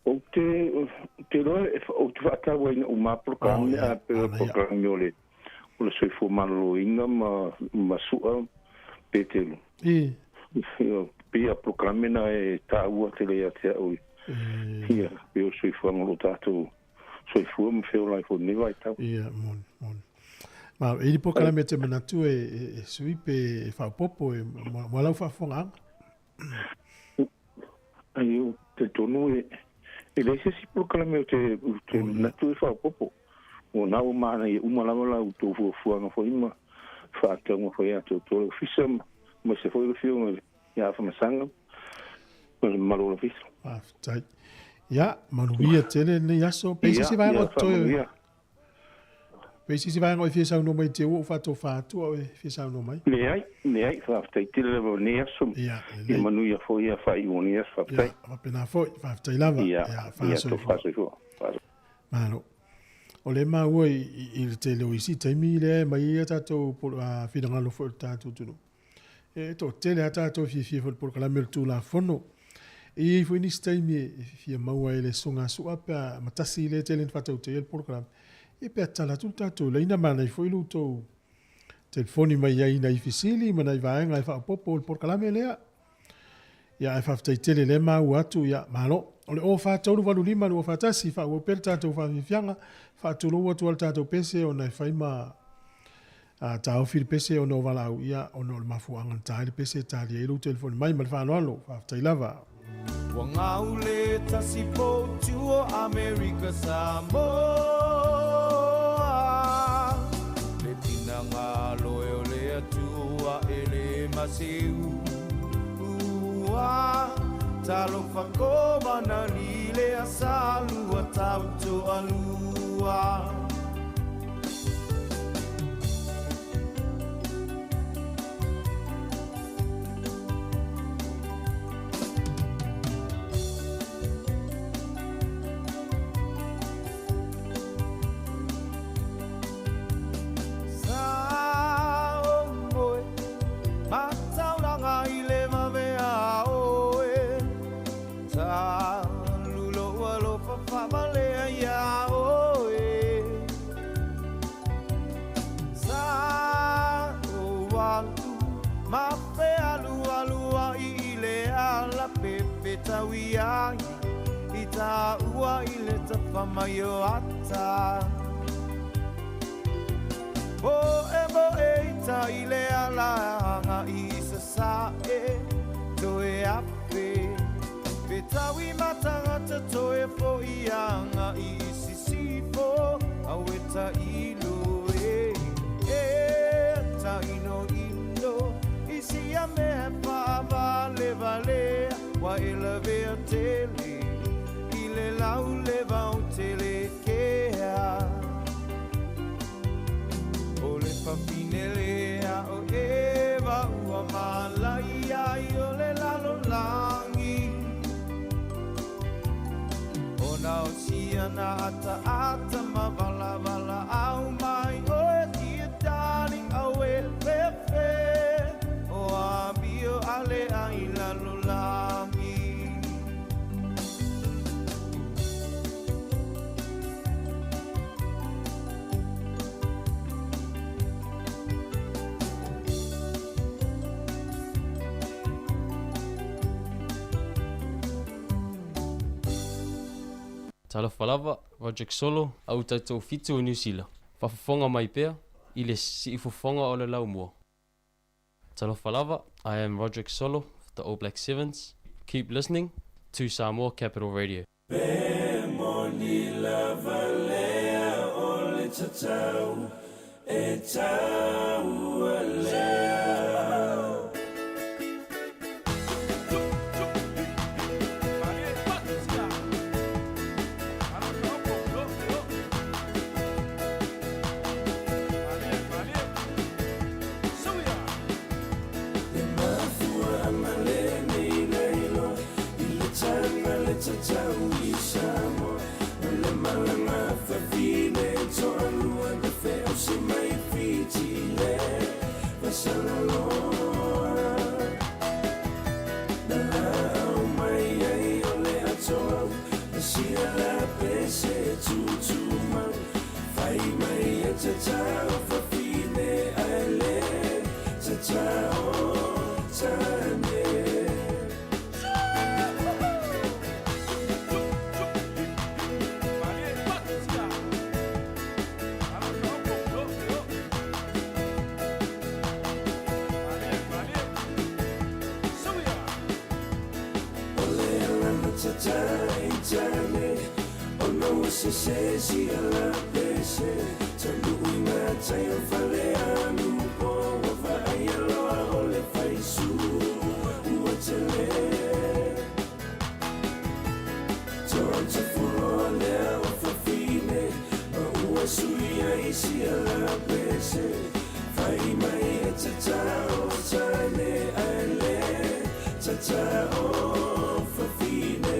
ou te te loa e ou te faatauaina uma polokalame a pe o polokalame o le o le soifua maloloina ma ma sua Petelu. E. Ia pei a polokalame na e taua tele ia te au. Ia pe o soifuaga o lo tatou soifua ma feola ai foi i lenei vaitau. Ia, moni, moni. Ma e ni polokalame te manatu e, e, e sui pe e faaopoopo e mo lau faafofogaaga. Ai o te tonu e e leai se isi polokalame o te o te manatu e faaopoopo. O na ua manaia uma lava la outou fuafuaga foi ma faatauga foi ia te outou le ofisa ma ma se foi le afioga ia Afamasaga ma le mamalu o le ofisa. Faafetai. Ia, manuia tele lenei aso. Pe i se isi Ia, vaega ia o totoe. faamanuia. Pe i se isi vaega o e fia saunoa mai te ua ou faatofa atu au e fia saunoa mai. Leai, leai, faafetai tele lava o lenei aso. Ia, Ia manuia foi ia faaiuga o lenei aso, faafetai. Ia, faapena foi, faafetai lava. Ia, Ia, ia, faasoifua. faasoifua. Faasoifua. Malo. O le maua i, i, i le tele o isi taimi lea e mai ai a tatou finagalo foi o le tatou atunuu. E toatele lava tatou e fiafia foi i le polokalame o le Tulafono. E i ai foi nisi taimi e fia maua ai le sogasua pe a matasi lea e tele ina faatautaia le polokalame. Ia pe a tatala atu le tatou laina ma nai foi lo outou telefoni mai ai nai fesili ma nai vaega e faaopoopo i le polokalame lea. Ia ae faafetai tele lea maua atu, ia malo. O le 04385 241 faaauau pea le tatou faafiafiaga, faatulou atu lava le tatou pese ona e fai ma a taofi le pese ona o valaau, ia ona o le mafuaaga na ta ai le pese e talia ai lou telefoni mai ma le faaaloalo. Faafetai lava. Ua gau le tasi poutu o Amerika Samoa Le finagalo e o le Atua e le maseu Ua talofa kovana ni le asalua tau toalua. taui ai i tā ua i le tapa mai o ata. O e mo e ita i le ala anga i sa e toe ape. Pe taui matangata toe fo i anga i sisifo au e ta ilo e. E ta ino ino i sia mea whaavale vale wa e lavea tele i le lau le vau tele kea. O le pafinele a o Eva ua malai ai o le lalo langi. O na o sia na ata ata ma vala vala au mai o e tia darling au e fefe. O a mio ale ai lalo langi. Talofa lava, Roderick Solo, au tatou fitu o New Zealand. Faafofoga mai pea i le siifofoga o le laumua. Talofa lava, I am Roderick Solo, the All Black Sevens. Keep listening to Samoa Capital Radio. Pe moni lava lea o le tatau e taua lea. Le mafua a malene i nailo i le tanga le tatau i Samoa. O le malanga a fafine toalua na feau se mai Fiji le vasalaloa. Na lau mai ai o le atoau, na sia la pese tutu mau. Fai mai e tatau fafine ai le tatau tane. Se se si ala pese Tanu i ngā tai o whale anu po Wa whaai aloa o le whaisu ua tele. Toa te furoa lea o whawhine Ma ua sui ai si ala pese Whai mai e te tau tane ai le Tatao whawhine.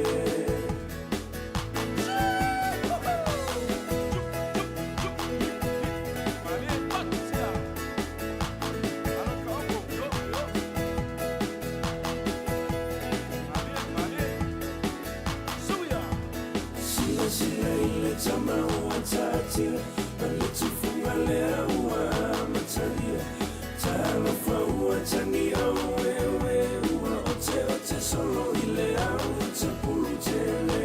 Sila sila i le tama ua tatia, ma le tufunga lea ua amatalia. Talofa ua tangi au ewe, ua ote ote solo i le au tapulu tele.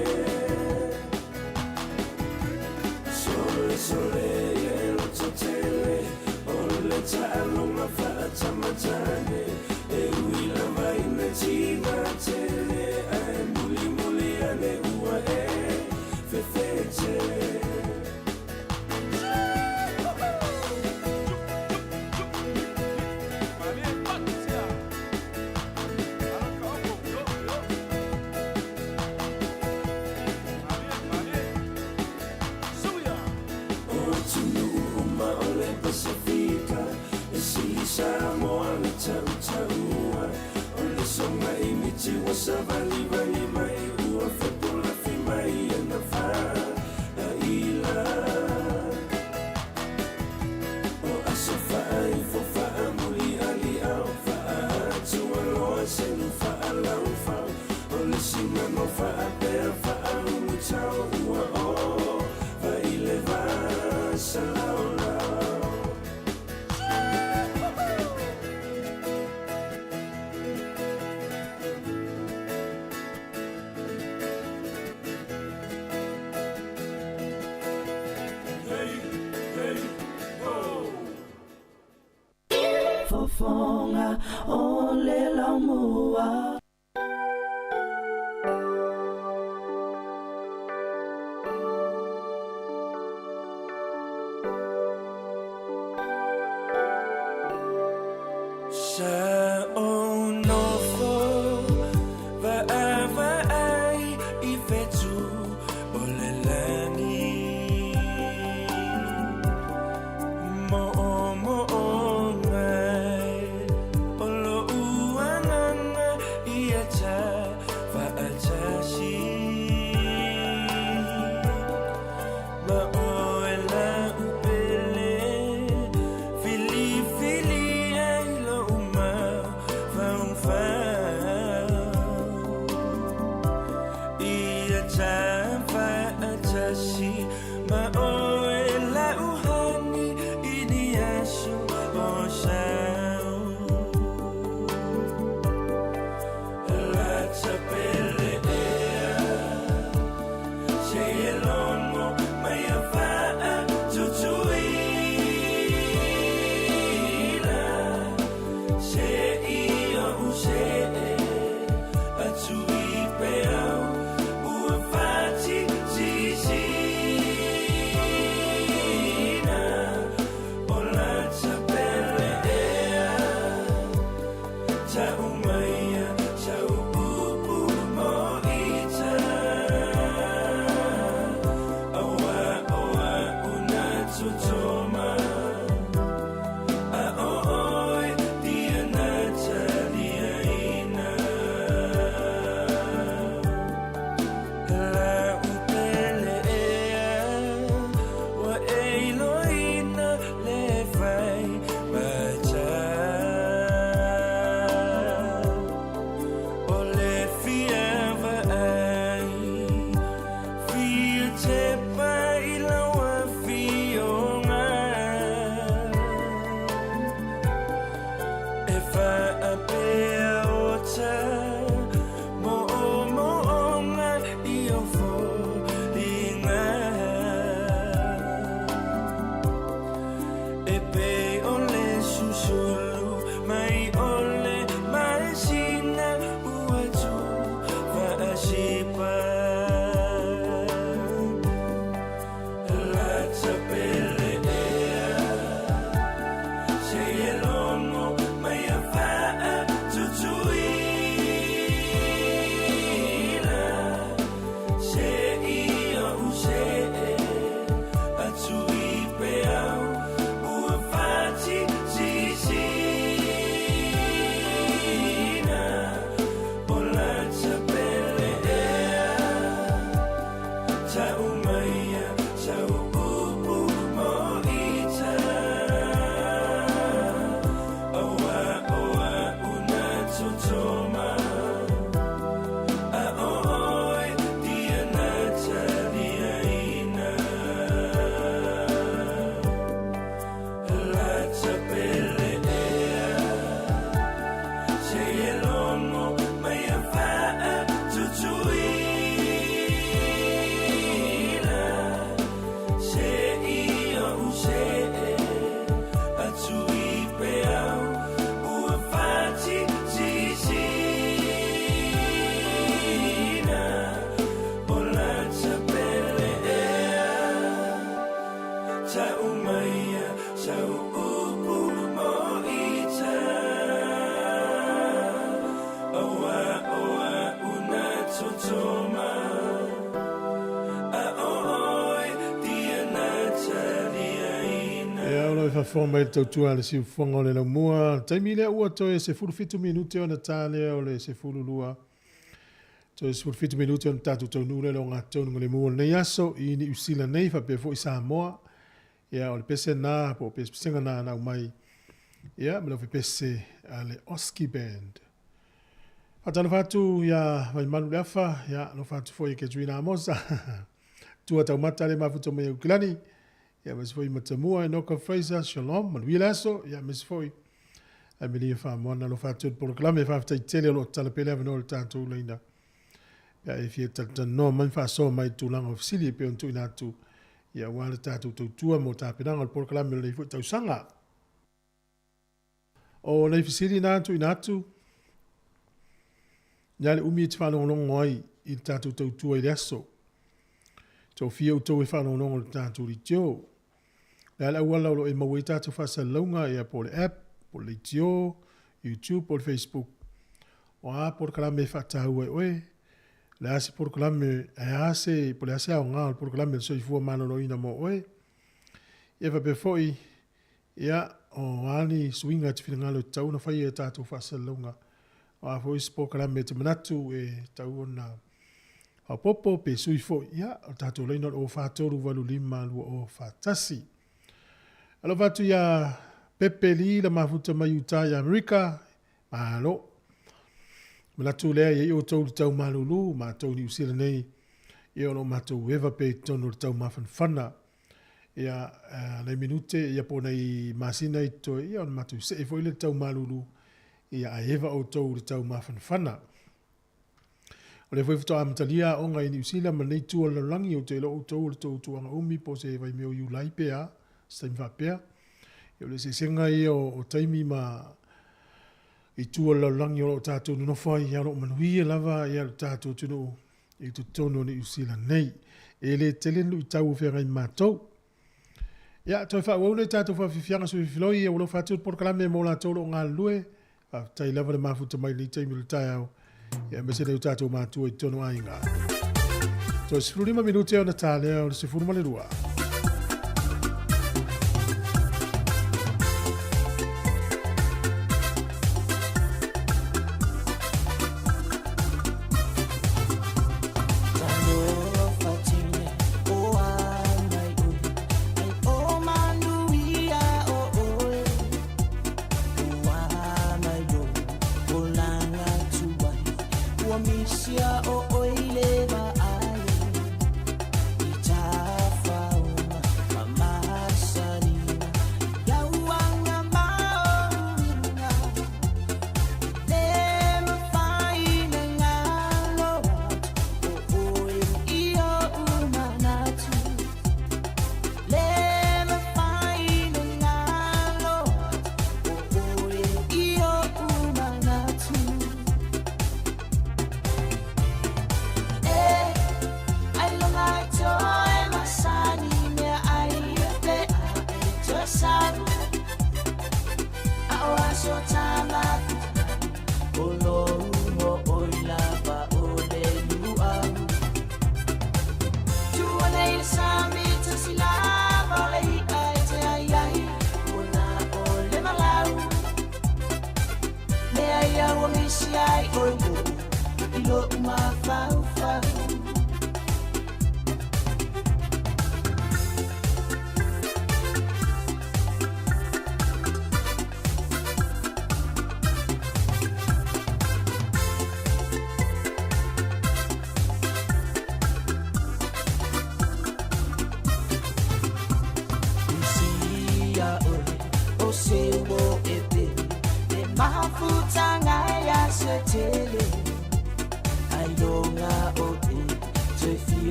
Sole sole e loto tele, o le ta'alonga fa'atamatane. E ui lava ina tina tele, ae muli muli ane ua e fefete. O atunuu uma o le Pasifika, e sili Samoa le tautaua. O le soga i miti ua savalivali mai, ua fepulafi mai e na fa'aila. O aso fa'aifo fa'amuliali ao, fa'aatualoa selu fa'alaufau. O le sigano fa'apea fa'aulutau, ua o fa'ile vasalaolau. Siufofoga o le Laumua. Sa ou nofo vaavaai i fetu o le lagi Moomooga o lo'u agaga ia ta faatasi Ma oe la'u pele filifili ai lo'u mafaufau Ia ta faatasi ma oe la'u hani i ni aso o sau Lata pele ea se e logo mai a fa'atutuila Se i o'u se'e atu i peau ua fa'atisisina O lata pele ea ta'u maia sau upu mo ita Auā o a'u na totoma A o oe dia na taliaina La'u pele ea ua e iloina le fai mata O le fia vaai fia tepa i lau afioga E faapea o ta moomooga i o foliga E pei o le susulu mai o le masina ua tufaasipa Lata pele ea se e logo mai a fa'atutuila Se i o'u se'e atu i peau ua fa'atisisina O lata pele ea ta'u maia sau upu mo ita Auā o a'u na totoma A o oe dia na taliaina Lata pele ea se e logo mai a fa'atutuila Se i o'u se'e atu i peau ua fa'atisisina O lata pele ea ta'u maia sau upu mo ita Auā o a'u na totoma A o oe dia na taliaina Ia, o lo o faafofoga mai le tautua a le siufofoga o le laumua. Taimi lea ua toe 17 minute ona ta lea o le 12. Toe 17 minute ona tatou taunuu lea i le ogatotonu le mu o lenei aso i Niu Sila nei faapea foi Samoa. Ia, o le pese na, po o pesepesega na na aumai, ia, ma le aufepese a le Oski Band. Faatalofa atu ia Vaimalu le Afa, ia, alofa atu foi i Katrina Amosa. Tua taumata le mafuta mai Aukilani, ia, aemaise foi Matamua, Enoka Fraser, Shalom, manuia le aso, ia, aemaise foi Amelia Faamoana, alofa atu i le polokalame, faafetai tele o lo o tatala pea le avanoa i le tatou laina. Pe a e fia talatalanoa mai ma faasoa mai i le tulaga o fesili e pei ona tuuina atu, ia, aua le tatou tautua mo tapenaga o le polokalame o lenei foi tausaga. O nai fesili na tuuina atu, le a le umi e te faalogologo ai i le tatou tautua i le aso? Tofia outou e faalogologo i le tatou leitio. Le a le auala o lo o e maua ai tatou faasalalauga, ia po o le app, po o le leitio, YouTube po o le Facebook. O a polokalame e faataua e oe? Le a se polokalame, ae a se, po o le a se aoga o le polokalame o le soifua maloloina mo oe? Ia faapea foi, Ia, o a ni suiga e te finagalo e tatau ona faia i a tatou faasalalauga? O a foi se polokalame e te manatu e tatau ona faaopoopo pe sui foi? Ia, o le tatou laina o le 04385 2041. Alofa atu iā Pepe Lee la mafuta mai Utah i Amerika. Malo. Manatu lea ia i outou le tau malulu, matou i Niu Sila nei, ia o lo o matou eva pea i totonu o le tau mafanafana. Ia, nai minute, ia po o nai masina i totoe, ia ona matou see foi lea i le tau malulu, ia ae eva outou i le tau mafanafana. O lea foi faatoa amatalia aoga i Niu Sila ma lenei itu o le lalolagi, ou te iloa outou o le tou tulaga umi po o se vaimea o Iulai pe a, se taimi faapea. Ia o le eseesega ia o taimi ma itu o le lalolagi o lo o tatou nonofo ai, ia o lo o manuia lava ia lo tatou atunuu i totonu o Niu Sila nei. E le tele ni luitau o feagai ma matou. Ia, toe faaauau nei tatou faafiafiaga sui filifiloi, ua lofa atu le polokalame mo latou o lo o galulue. Faafetai lava le mafuta mai i lenei taimi o le taeao, ia aemaise nai o tatou matua i totonu o aiga. Toe 15 minute ona ta lea o le 12.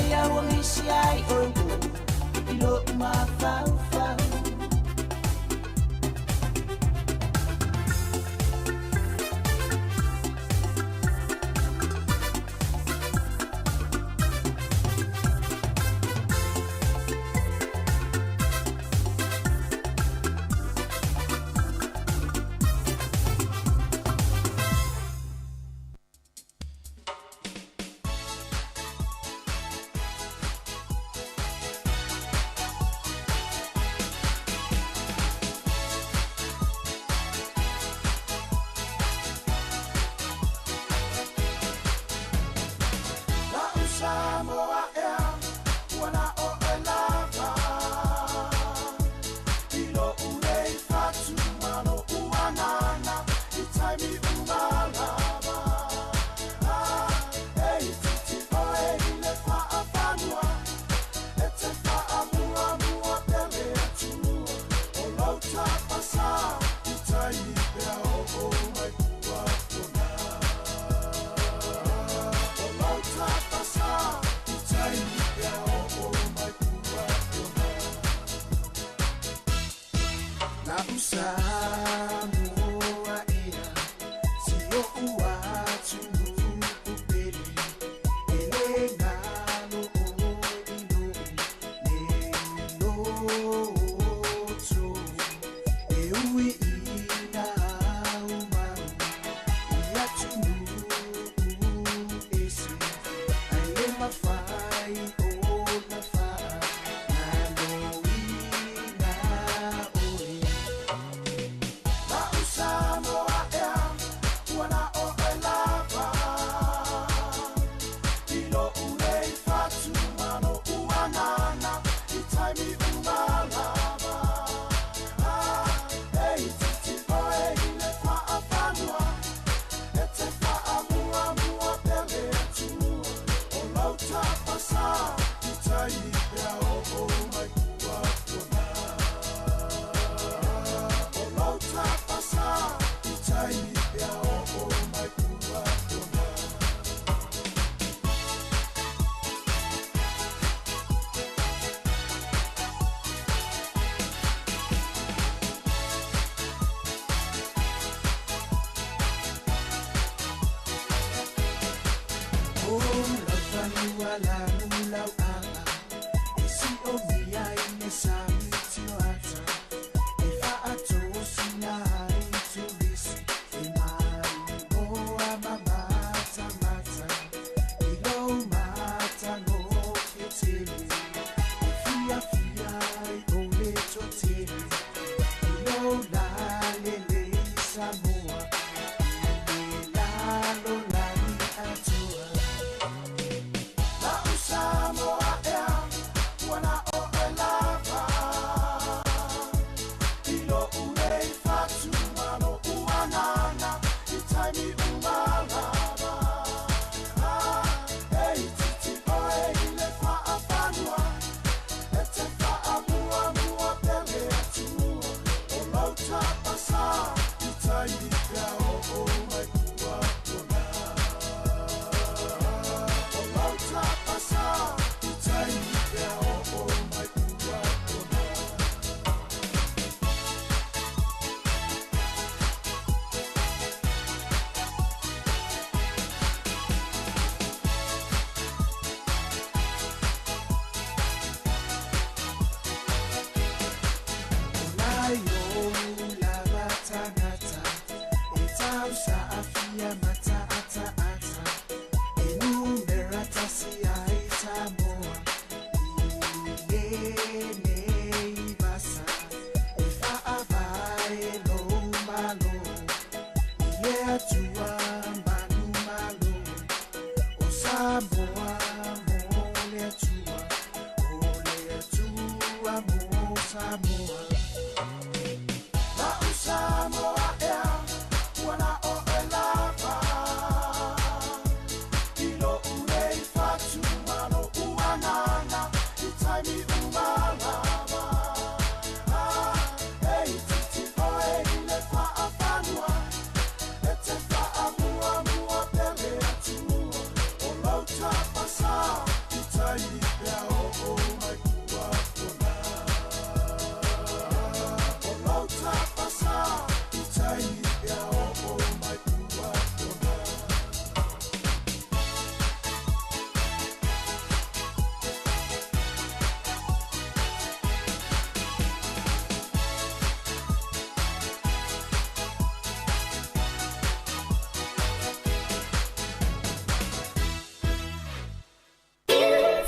ai au misi ai oi i lo mafaufau. Samoa ea, ua na o e lava.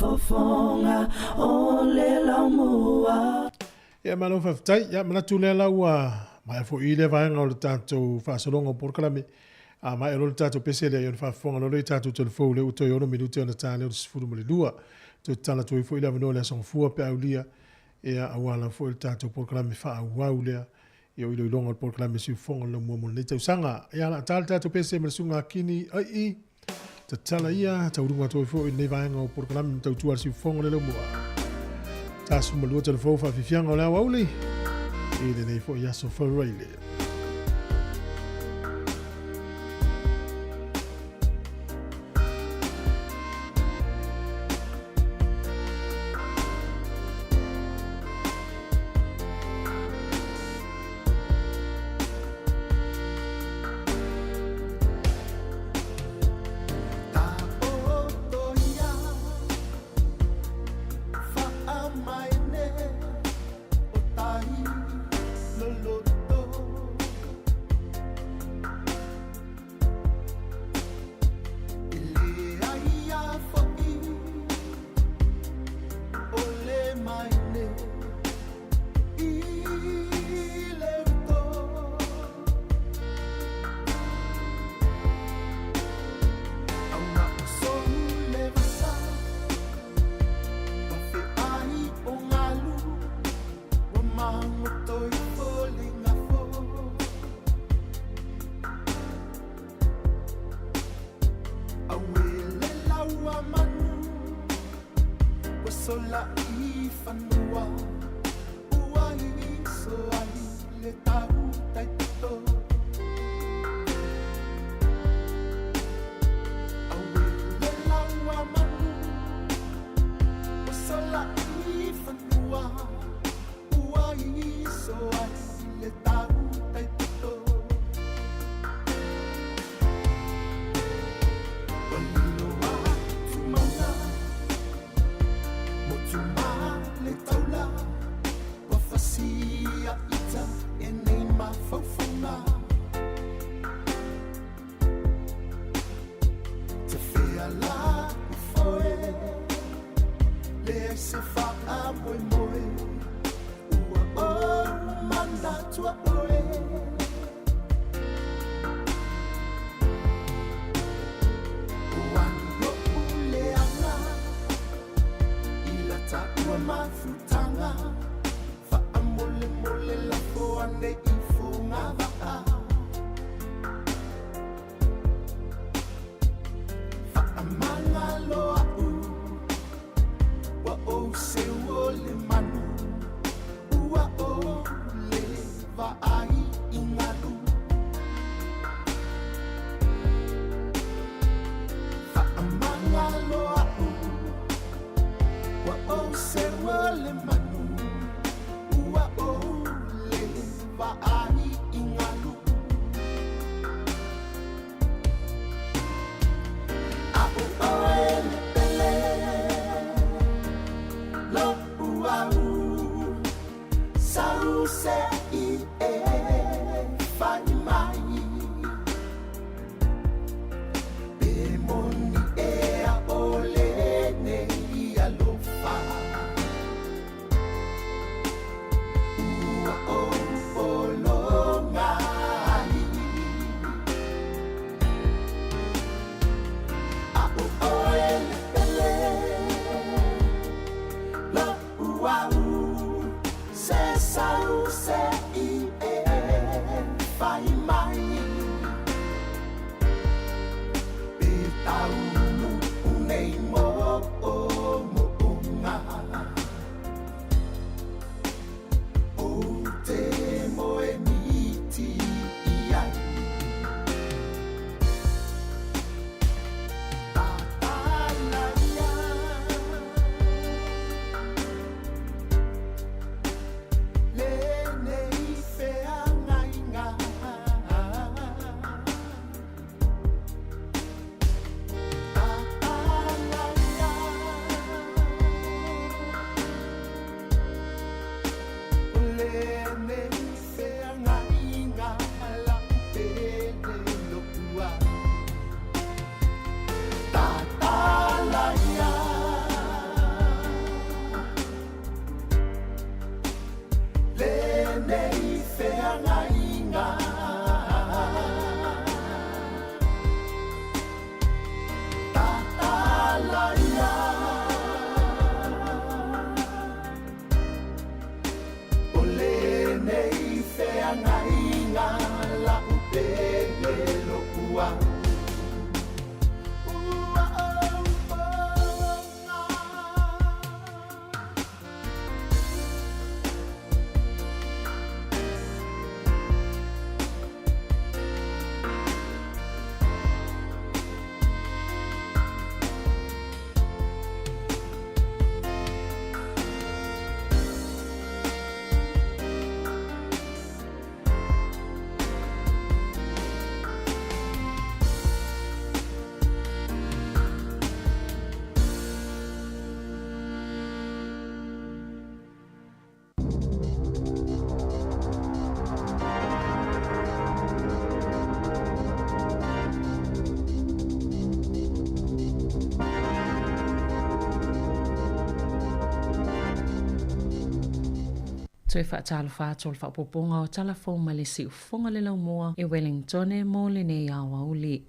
Siufofoga o le Laumua. Ia, malo faafetai. Ia, manatu lea la ua maea foi i lea vaega o le tatou faasologa o polokalame. A maea loa le tatou pese lea, ia ona faafofoga loa lea i tatou telefou lea ua toe 6 minute ona ta lea o le 12. Toe tatala atu ai foi le avanoa i le Aso Gafua pe a aulia, ia, aua lava foi le tatou polokalame faaauau lea, ia o iloiloga o le polokalame siufofoga o le laumua mo lenei tausaga. Ia, o le a ta le tatou pese ma le susuga a Kini Ai'i. Tatala ia, tauluga atu ai foi i lenei vaega o polokalame ma tautua a le siufofoga o le laumua. 42 telefou faafiafiaga o le aoauli i lenei foi aso Faraile. Toe faatalofa atu o le faaopoopoga o tala fou mai le siufofoga le laumua i Wellingtone mo lenei aoauli.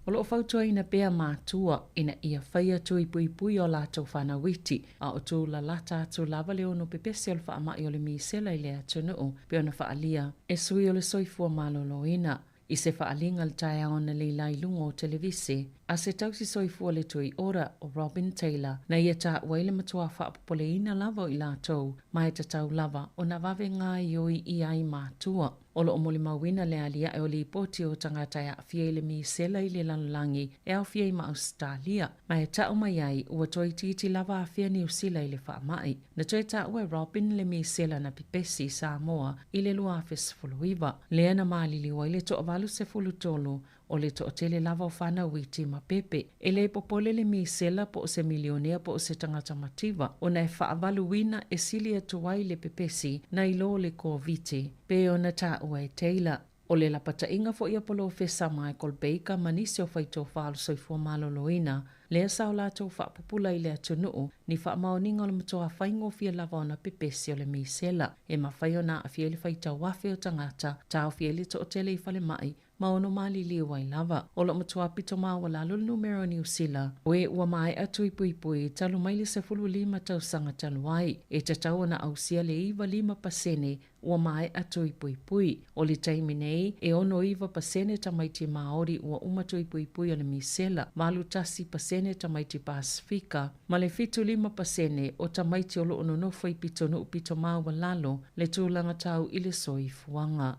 O lo o fautuaina pea matua ina ia faia tui puipui o latou fanau iti, a o tūlalata atu lava le ono pepesi o le faamai o le misela i le atunuu, pei ona faaalia e sui o le soifua maloloina. I se faaaliga i le taeao analeila i luga o televise a se tausi soifua le Tui Ora o Robin Taylor, na ia taua ai le matua faapopoleina lava o i latou ma e tatau lava ona vave gaoioi i ai matua. O lo o molimauina le aliae o lipoti o tagata e aafia i le misela i le lalolagi e aofia ai ma Ausetalia, ma e tau mai ai ua toeitiiti lava afea Niu Sila i le faamai. Na toe taua e Robin le misela na pepesi i Samoa i le 2019, lea na maliliu ai le toa-83 o le toatele lava o fanau iti ma pepe. E le popole le misela po o se milionea po o se tagata mativa ona e faavaluina e sili atu ai le pepesi nai lo le Koviti, pei ona taua e Taylor. O le lapataiga foi a Polofesa Michael Baker ma nisi o faitofa o le soifua maloloina, lea sa o latou faapupula i le atunuu ni faamaoniga o le matua faigofie lava ona pepesi o le misela, e mafai ona aafia ai le faitau afe o tagata, taofia ai le toatele i falemai, ma ono maliliu ai lava. O lo o matua pito maualalo le numera o Niu Sila, o e ua maea tui puipui talu mai le 15 tausaga talu ai, e tatau ona ausia le 95% ua maea tui puipui. O le taimi nei, e 69% tamaiti Māori ua uma tui puipui o le misela, 81% tamaiti Pasifika, ma le 75% o tamaiti o lo o nonofo i pitonuu pito maualalo le tulaga tau i le soifuaga.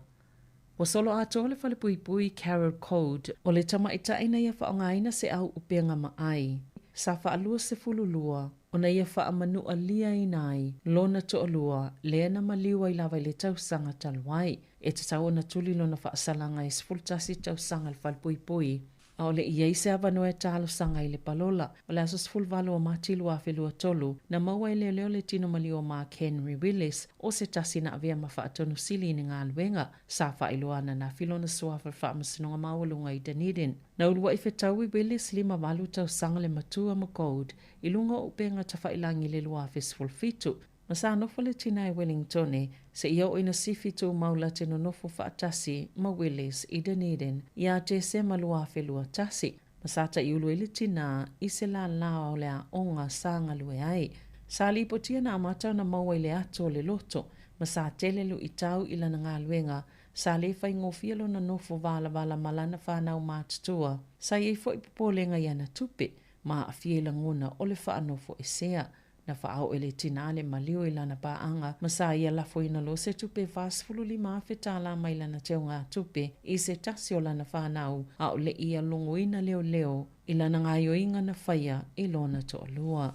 Ua solo atoa le falepuipui Carol Code o le tamaitai na ia faaaogaina se au upega maai sa faa-22 ona ia faamanualiaina ai lona toalua lea na maliu ai lava i le tausaga talu ai. E tatau ona tuli lona faasalaga e 11 tausaga i le falepuipui a o le i ai se avanoa e talosaga i le palola. O le aso 18 o Mati 2023, na maua e leoleo le tino maliu o Mark Henry Willis, o se tasi na avea ma faatonu sili i ni galuega sa faailoa ananafi lona suafa i le Faamasinoga Maualuga i Dunedin. Na uluai fetaui Willis 58 tausaga le matua ma Gold i luga o upega tafailagi i le 2017, Ma sa nofo le tina i Wellingtone seia oo ina sifi tumau la te nonofo faatasi ma Willis i Dunedin ia Tesema 2021, ma sa taiulu ai le tina i se lālā o le aoga sa galue ai. Sa lipotia na amata ona maua i le ato o le loto, ma sa tele luitau i lana galuega, sa le faigofie lona nofo valavala ma lana fanau matutua. Sa i ai foi popolega i ana tupe, ma aafia i lagona o le faanofoesea. Na faaoo e le tina le maliu i lana paaga ma sa ia lafoina loa se tupe e $45,000 tālā mai lana teugatupe i se tasi o lana fanau a o le i ia logoina leoleo i lana gaoioiga na faia i lona toalua.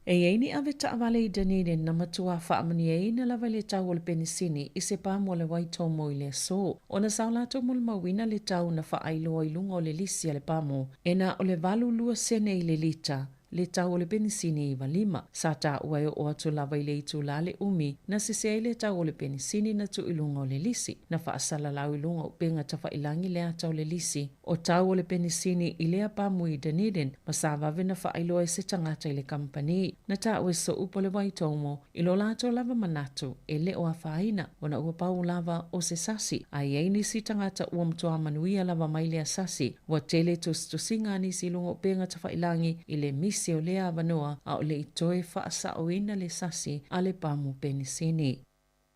E i ai ni ave taavale i Dunedin na matua faamanuiaina lava i le tau o le penisini i se pamu o le Waitomo i le aso ona sa o latou molimauina le tau na faailoa i luga o le lisi a le pamu e na o le 82 sene i le lita le tau o le penisini e 95. Sa taua e oo atu lava i le itulā le umi na sese ai le tau o le penisini na tuu i luga o le lisi. Na faasalalau i luga o upega tafailangi le ata o le lisi o tau o le penisini i lea pamu i Dunedin ma sa vave na faailoa e se tagata i le kamupani. Na taua e So'upu o le Waitomo i lo latou lava manatu e le o afaina ona ua pau lava o se sasi, a i ai nisi tagata ua matua manuia lava mai lea sasi. Ua tele tusitusiga a nisi i luga o upega tafailangi i le misi o lea avanoa a o le i toe faasaoina le sasi a le pamu penisini.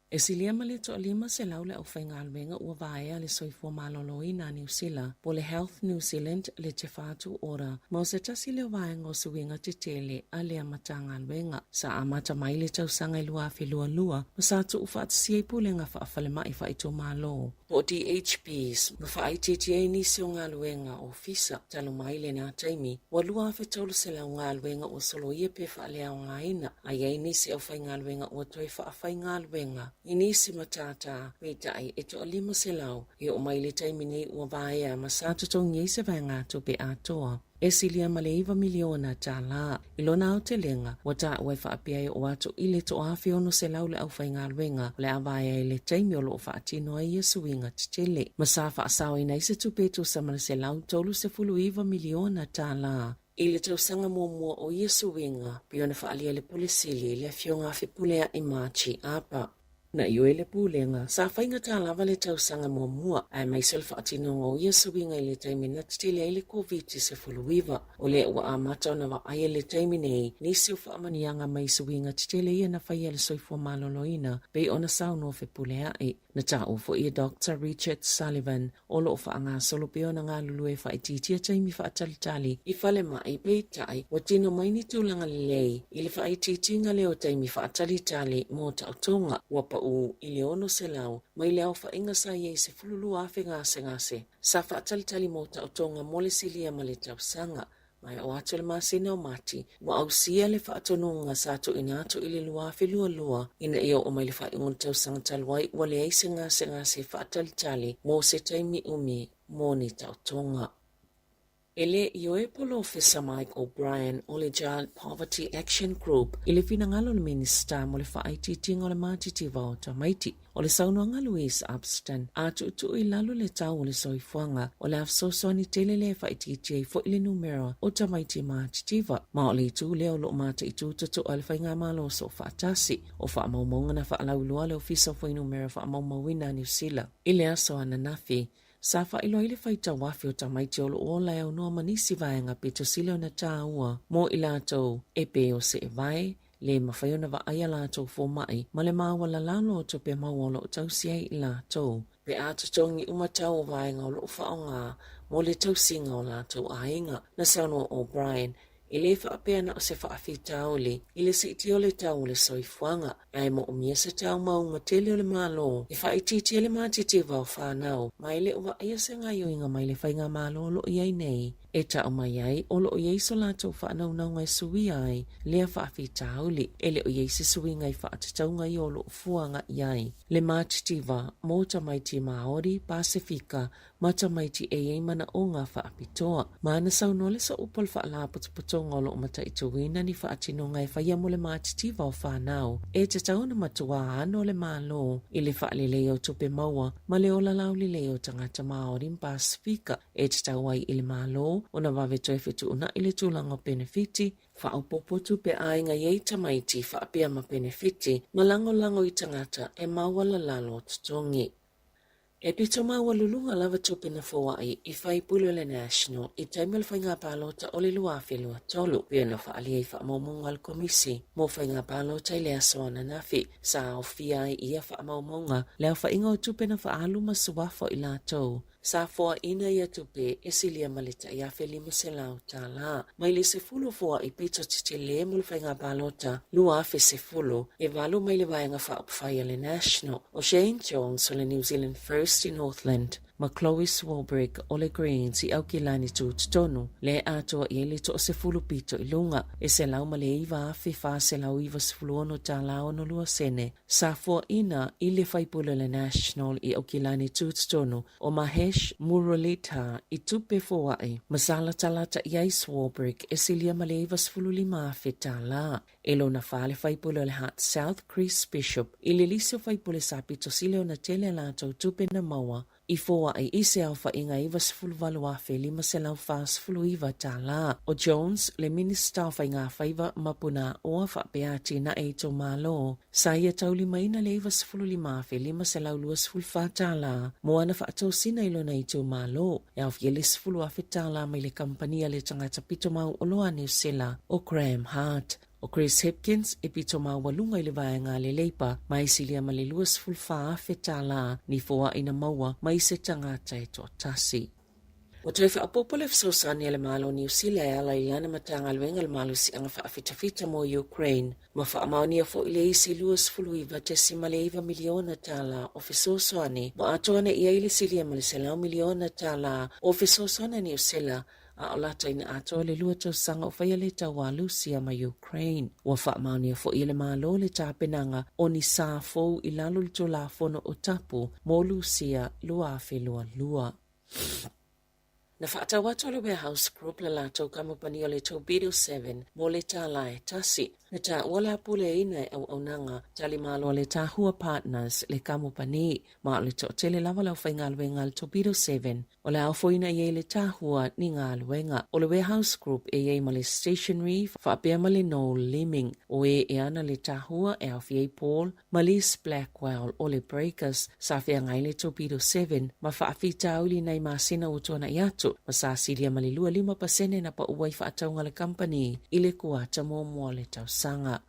E silia ma le toa-500 le aufaigaluega ua vaea le soifua maloloina a Niu Sila, po o le Health New Zealand le Te Whatu Ora, ma o se tasi lea o vaega o suiga tetele a lea Matagaluega. Sa amata mai le tausaga i 2022 ma sa tuufaatasia ai pulega faafalemai faaitumalo, po o DHBs, ma faaitiitia ai nisi o galuega ofisa. Talu mai lena taimi, ua 2,300 galuega ua soloia pe faaleaogaina, a i ai nisi aufaigaluega ua toe faafaigaluega i nisi matata, peitai e toa-500 e oo mai i le taimi nei ua vaea ma sa totogi ai se vaegatupe atoa e silia ma le $9 miliona. I lona aotelega, ua taua e faapea e oo atu i le 1,600 le aufaigaluega o le a vaea i le taimi o lo o faatino ai ia suiga tetele, ma sa faasaoina ai se tupe e tusa ma le $139 miliona. I le tausaga muamua o ia suiga, pei ona faaalia e le Pule Sili, le Afioga a Fepuleai Margie Apa. Na ioe le Pulega, sa faigata lava le tausaga muamua, aemaise o le faatinoga o ia suiga i le taimi na tetele ai le Koviti-19. O lea ua amata ona vaaia i le taimi nei nisi o faamanuiaga mai suiga tetele ia na faia e le soifua maloloina pei ona saunoa Fepuleai. Na taua foi e Doctor Richard Sullivan o lo o faagasolo pea ona galulue e faaitiitia taimi faatalitali i falemai, peitai, ua tino mai ni tulaga lelei i le faaitiitiga lea o taimi faatalitali mo taotoga ua pau i le 600 mai le aofaiga sa i ai 12,000 gasegase sa faatalitali mo taotoga mo le silia ma le tausaga. Ma e oo atu i le masina o Mati, ua ausia le faatonuga sa tuuina atu i le 2022 ina ia oo mai le faaiuga o le tausaga talu ai ua leai se gasegase faatalitali mo se taimi umi mo ni taotoga. E le ioe Polofesa Mike O'Brien o le Child Poverty Action Group i le finagalo o le Minisita mo le faaitiitiga o le matitiva o tamaiti. O le saunoaga a Louise Upston, a tuutuu i lalo le tau o le soifuaga, o le a fesoasoani tele lea e faaitiitia ai foi le numera o tamaiti matitiva. Ma o le itu lea o lo o mataitu totoa e le Faigamalo Soofaatasi. O faamaumauga na faalauiloa a le Ofisa o Fuainumera Faamaumauina a Niu Sila i le aso ananafi, sa faailoa ai le faitau afe o tamaiti o lo o ola e aunoa ma nisi vaega pito sili ona taua mo i latou e pei o seevae, le mafai ona vaai a latou fomai ma le maualalalo o tupe maua o lo o tausi ai i latou, pe a totogi uma tau o vaega o lo o faaaoga mo le tausiga o latou aiga. Na saunoa O'Brien, e le faapea na o se faafitauli i le siitia o le tau o le soifuaga, ae moomia se tau mauga tele o le Malo e faaitiitia le matitiva o fanau, ma e le o vaaia se gaoioiga mai le faigamalo o lo o i ai nei e tau mai ai o lo o i ai so latou faanaunauga e suia ai lea faafitauli. E le o i ai se suiga i faatatauga ia o lo o fua agai i ai le matitiva mo tamaiti Māori, Pasefika ma tamaiti e i ai manaoga faapitoa. Ma na saunoa le sooupu o le Faalapotopotoga o lo o mataituina ni faatinoga e faia mo le matitiva o fanau e tatau ona matuā ano le Malo i le faaleleia o tupe maua ma le ola laulelei o tagata Māori ma Pasefika e tatau ai i le Malo ona vave toe fetuunai le tulaga o penefiti faaopoopo tupe aiga i ai tamaiti faapea ma penefiti ma lagolago i tagata e maualalalo totogi. E pito maualuluga lava tupe na foai i faipule o le National i taimi o le faiga palota o le 2023, pei ona faaalia i faamaumauga a le Komisi mo Faiga Palota i le aso ananafi. Sa aofia ai i ia faamaumauga le aofaiga o tupe na faaalu ma suafa o i latou Sa foaina ia tupe e silia ma le tai $1,500 mai le 10 foai pito tetele mo le faiga palota 2010, e valu mai le Vaega Faaupufai a le National, o Shane Jones o le New Zealand First i Northland, ma Chloe Swarbrick o le Greens i Aukilani Tutotonu, lea e atoa i ai le toasefulu pito i luga, e $109,496 62 sene. Sa foaina i le faipule o le National i Aukilani Tutotonu o Mahesh Muralidhar i tupe foai ma sa latalata i ai Swarbrick e silia ma le $95,000. E lona fa le faipule o le Hutt South Chris Bishop i le lisi o faipule sa pito sili ona tele a latou tupe na maua i foai i se aofaiga $98,549. ʻO Jones le Minisita o Faigafaiva ma Punaoa faapea atinae itumalo, sa ia taulimaina le $95,524 mo ana faatosina i lona itumalo, e aofia le $10,000 mai le kamupani a le tagata pito mauoloa a Niu Sila o Graham Hart. ʻO Chris Hipkins e pito maualuga i le vaega a le Leipa ma e silia ma le $24,000 ni foai na maua mai se tagata e toatasi. Ua toe faaopoopo le fesoasoani a le Malo o Niu Sila e ala i lana Matagaluega o le Malosiaga Faafitafita mo Ukraine, ma faamaonia foi le isi $29.9 miliona tala o fesoasoani ua atoa nei i ai le silia ma le $100 miliona tala o fesoasoani a Niu Sila a o lata ina atoa le lua tausaga o faia le taua a Lusia ma Ukraine. Ua faamaonia foi e le Malo le tapenaga o ni sa fou i lalo o le Tulafono o Tapu mo Lusia 2022. Na faatau atu e le Warehouse Group le latou kamupani o le Torpedo 7 mo le $1. Na taua le a puleaina e auaunaga talimalo a le Tahua Partners le kamupani, ma o le toatele lava le aufaigaluega a le Torpedo Seven o le a ofoina i ai le tahua ni galuega. O le Warehouse Group e i ai ma le Stationery faapea ma le Noel Leeming. O e e ana le tahua e aofia ai Paul ma Liz Blackwell o le Breakers sa feagai le Torpedo Seven ma faafitauli nai masina ua tuanai atu ma sa silia ma le 25% na pau ai faatauga le kamupani i le kuata muamua o le tausaga.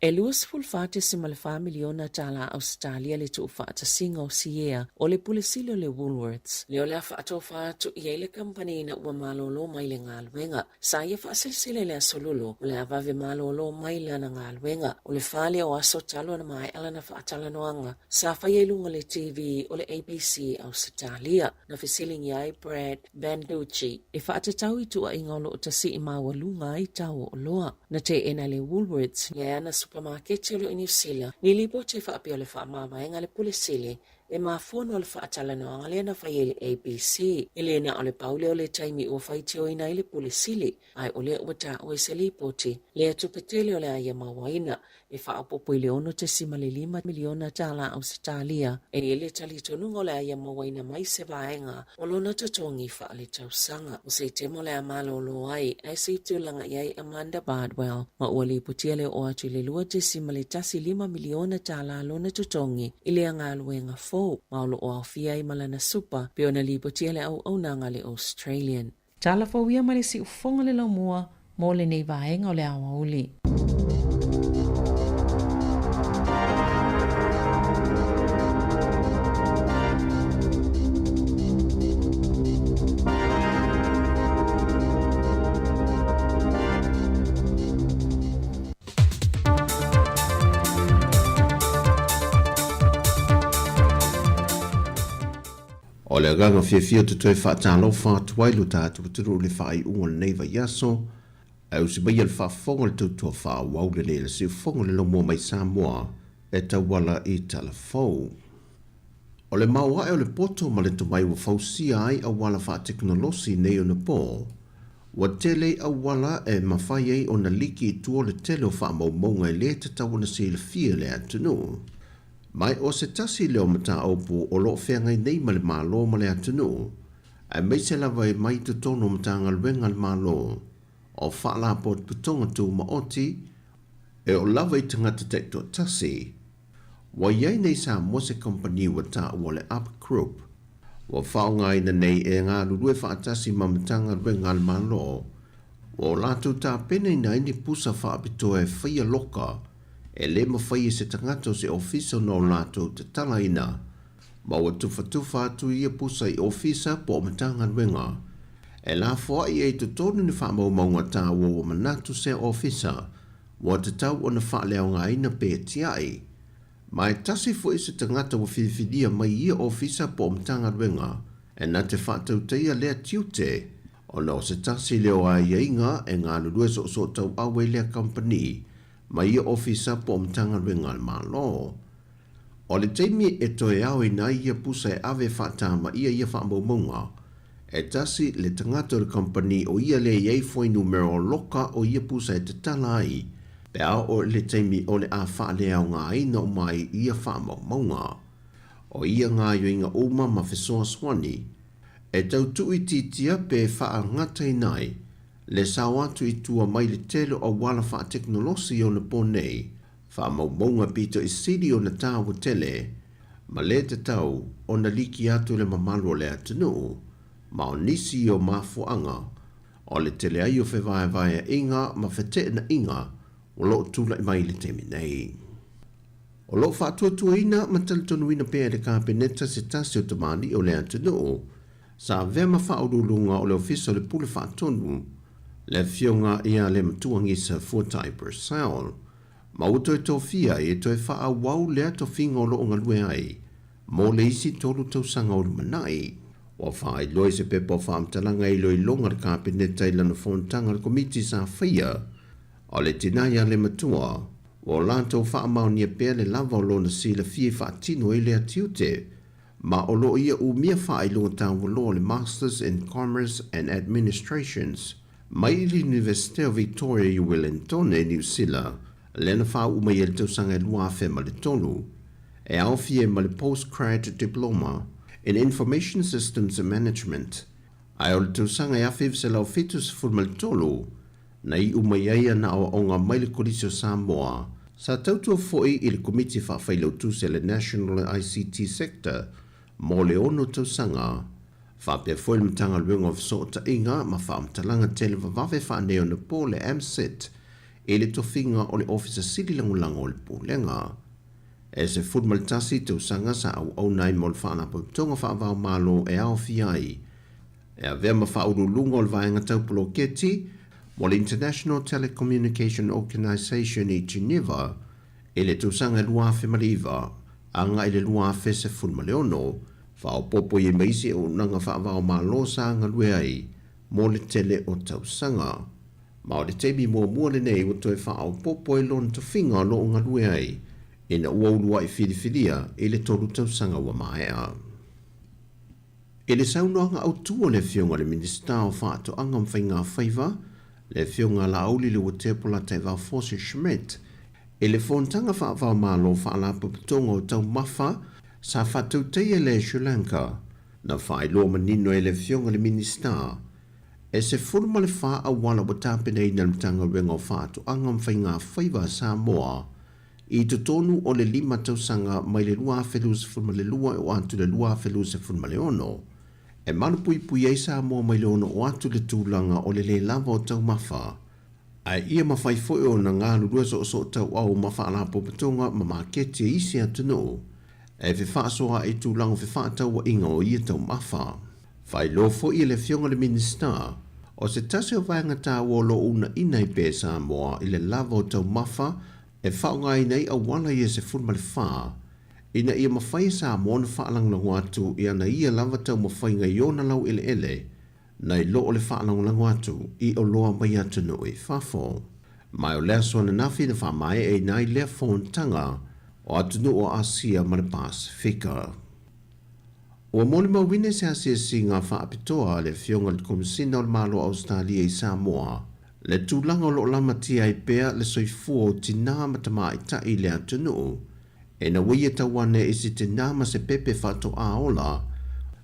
E $24.4 miliona tālā Ausetalia le tuufaatasiga o Siea o le Pule Sili o le Woolworths, lea o le a faatofa atu i ai le kamupani ina ua malolo mai le galuega. Sa ia faaselesele i le Aso Lulu, o le a vave malolo mai lana galuega. O le fale o aso talu ona maea lana faatalanoaga sa faia i luga o le TV o le ABC Ausetalia. Na fesiligia ai Brad Banducci e faatatau i tuuaiga o lo o tasii maualuga ai tau o oloa. Na teena e le Woolworths le ana supamaketi o lo o i Niu Sila ni lipoti e faapea o le faamavaega a le Pule Sili e mafua ona o le faatalanoaga lea na faia i le ABC. E le na o le pau lea o le taimi ua faitioina ai le Pule Sili, ae o lea ua taua i se lipoti lea tupe tele o le a ia mauaina e faaopoopo i le $6.5 miliona tālā Ausetalia. E i ai le talitonuga o le a ia mauaina mai se vaega o lona totogi faaletausaga. O se itema o le a malolo ai, ae se i tulaga i ai Amanda Bardwell, ma ua lipotia le oo atu i le $2.15 miliona tālā lona totogi i lea galuega fou, ma o lo o aofia ai ma lana supa, pei ona lipotia le auaunaga a le Australian. Tala fou ia mai le siufofoga le laumua mo lenei vaega o le aoauli. O le agaga fiafia ou te toe faatalofa atu ai lo tatou atunuu i le faaiuga o lenei vaiaso, ae usi maia le faafofoga o le tautua faaauau lenei a le Siufofoga o le Laumua mai Samoa e tauala i Talafou. O le maoae o le poto ma le tomai ua fausia ai auala faatekonolosi nei ona po, ua tele auala e mafai ai ona liki i tua o le tele o faamaumauga e lē tatau ona silafia e le atunuu. Mai o se tasi lea o mataupu o lo o feagai nei ma le Malo ma le atunuu, aemaise lava e mai i totonu o Matagaluega a le Malo, o Faalapotopotoga Tumaoti, e oo lava i tagata taitoatasi. Ua i ai nei Samoa se kamupani ua taua o le Up Group, ua faaaogaina nei e galulue faatasi ma Matagaluega a le Malo, ua o latou tapenaina ai ni pusa faapitoa e faia loka e lē mafai e se tagata o se ofisa ona o latou tatalaina, ma ua tufatufa atu ia pusa i ofisa po o Matagaluega e lafoai ai i totonu ni faamaumauga taua ua manatu sea ofisa ua tatau ona faaleaogaina pe tiai. Ma e tasi foi se tagata ua filifilia mai ia ofisa po o Matagaluega e na te faatautaia lea tiute ona o se tasi lea o aiaiga e galulue soosootauau ai lea kamupani ma ia ofisa po o Matagaluega a le Malo. O le taimi e toe aoina ai ia pusa e ave faatamaia ia faamaumauga, e tasi le tagata o le kamupani o ia lea i ai fuainumera o loka o ia pusa e tatala ai pe a oo i le taimi o le a faaleaogaina uma ai ia faamaumauga. O ia gaoioiga uma ma fesoasoani e tau tuuitiitia pe faagataina ai le sao atu i tua mai le tele o auala faatekonolosi ona po nei, faamaumauga pito i sili ona tāua tele, ma lē tatau ona liki atu le mamalu o le atunuu, ma o nisi o mafuaaga o le tele ai o fevaevaeaiga ma feteenaiga o lo o tulai mai i le taimi nei. O lo o faatuatuaina ma talitonuina pea e le Kapeneta se tasi o tamalii o le atunuu Sa avea ma faauluuluga o le Ofisa o le Pule Faatonu, le Afioga ia Lematua Gisa Fuatai Purcell, ma ua toe tofia ai e toe faaauau lea tofiga o lo o galue ai mo le isi tolu tausaga o lumanai. Ua faailoa i se pepa o faamatalaga e iloiloga a le Kapeneta i lana fonotaga a le Komiti sa faia o le tina ia Lematua, ua o latou faamaonia pea le lava o lona silafia e faatino ai lea tiute Ma o lo o ia umia faailoga taualoa o le Masters in Commerce and Administrations. Mai i le Iunivesite o Victoria i Uelentone, Niu Sila, lea na faauu mai ai i le tausaga e 2003, e aofia ai ma le Postgrad Diploma in Information Systems Management, ae o le tausaga e 1973 na iu mai ai ana aoaoga mai le Kolisi o Samoa. Sa tautua foi i le Komiti Faafailautusi a le National ICT Sector mo le ono tausaga, faapea foi le Matagaluega o Fesootaiga ma Faamatalaga Televavave Faaneionapo le MSIT i le tofiga o le Ofisa Sili Lagolago o le Pulega. E 11 tausaga sa auauna ai mo le Faalapotopotoga Faava-o-Malo e aofia ai e avea ma faauluuluga o le vaega tau poloketi mo le International Telecommunication Organization i Geneva i le tausaga e 2009 agai i le 2016, faaopoopo i ai ma isi auaunaga faava-o-Malo sa galue ai mo le tele o tausaga. Ma o le taimi muamua lenei ua toe faaopoopo ai lona tofiga o lo o galue ai ina ua uluai filifilia i le tolu tausaga ua maea. I le saunoaga autu a le Afioga i le Minisita o Faatoaga ma Faigafaiva, le Afioga Laauli Leuatea Polataivao Fosi Schmidt, i le Fonotaga Faava-o-Malo Faalapotopotoga o Taumafa sa faatautaia i le Sri Lanka, na faailoa manino e le Afioga i le Minisita, e 14 auala ua tapenaina e le Matagaluega o Faatoaga ma Faigafaiva a Samoa i totonu o le lima tausaga mai le 2022 e oo atu i le 2026, e malupuipui ai Samoa mai le ono oo atu i le tulaga o le lē lava o taumafa, ae ia mafai foi ona galulue soosootauau ma faalapotopotoga ma maketi e isi atunuu e fefaasoaai i tulaga o fefaatauaiga o ia taumafa. Faailoa foi e le Afioga i le Minisita, o se tasi o vaega taua o lo o uunaina ai pea e Samoa i le lava o taumafa e faaaogaina ai auala ia 14 ina ia mafai e Samoa ona faalagolago atu i ana ia lava taumafaiga i ona laueleele nai lo o le faalagolago atu i oloa mai atunuu i fafo. Ma o le aso ananafi na faamaeaina ai lea fonotaga o atunuu o Asia ma le Pasefika. Ua molimauina se asiasiga faapitoa a le Afioga i le Komesina o le Malo o Ausetalia i Samoa le tulaga o lo o lamatia ai pea le soifua o tinā ma tamaitai i le atunuu ina ua ia tau ane i se tinā ma se pepe faatoā ola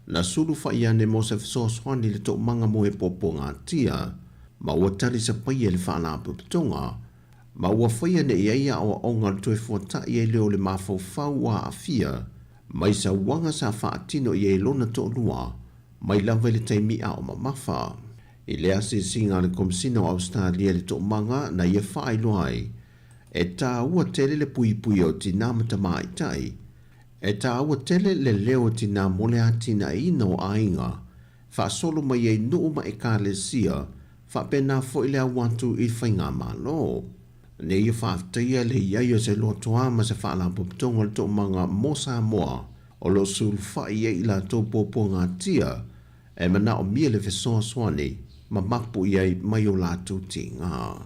na sulufa'i ane mo se fesoasoani i le toomaga mo e puapuagatia ma ua tali sapaia e le Faalapotopotoga ma ua faia nei ai aoaoga o le toe fuata'i ai lea o le mafaufau ua aafia mai sauaga sa faatino i ai lona toalua mai lava i le taimi a o mamafa. I le asiasiga a le Komesina o Ausetalia i le toomaga na ia faailoa ai, e tāua tele le puipuia o tinā ma tamaitai, e tāua tele le leo o tinā mo le atinaeina o aiga, faasolo mai ai nuu ma ekalesia, faapena foi le au atu i faigamalo. Nei ia faafetaia le i ai o se lotoa ma se faalapotopotoga o le toomaga mo Samoa o lo o sulufai ai i latou puapuagatia e manaomia le fesoasoani ma mapu i ai mai o latou tiga.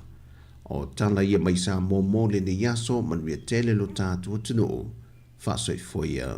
O tala ia mai Samoa mo lenei aso, manuia tele lo tatou atunuu. Faasoifua ia.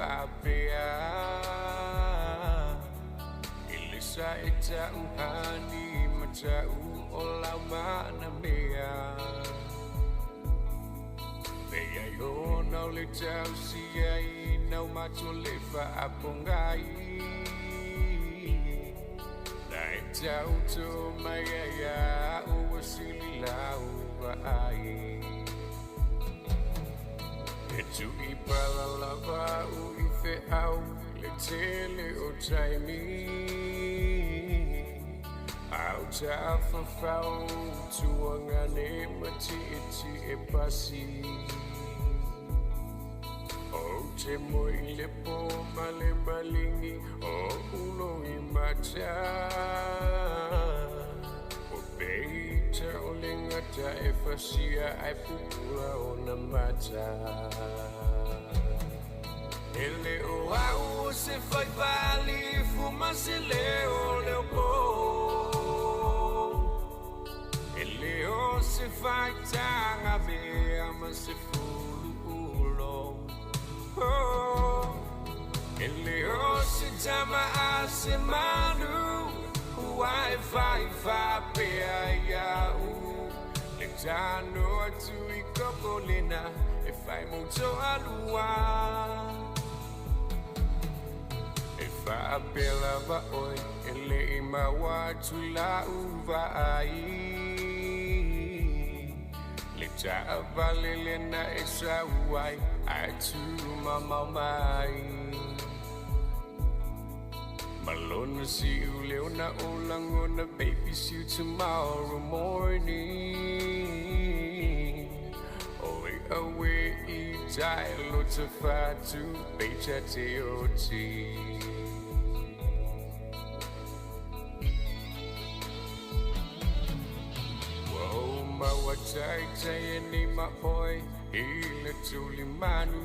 faapea I le sa e tauhani ma tau o lau mana mea Leai ona o le tausia i nau matua le faapogai Na e tauto mai ai a'u ua sili lau vaai E tu'i pala lava a'u i fe'au le tele o taimi Au tafafao tuagane ma ti'eti'e pasi O te moe i le pō ma le maligi o ulogi mata O peita o le gata e fasia ae pupula ona mata E le o a'u o se faipa'alifu ma se leo leopō E le o se faitaga mea ma se fulu'ulo Oh, e le o se tama a se manu ua e fai faapea ia'u Le tano atu i koko lena e fai mo to'alua E faapea lava oe e le'i maua atu la'u vaai Le taavale lena e sau ai ae tumamao mai Ma lona si'u leo na o lagona Baby see you tomorrow morning O e awe i tai lo te fatu Peita te oti Ua ou maua taitai e nei ma oe i le tulimanu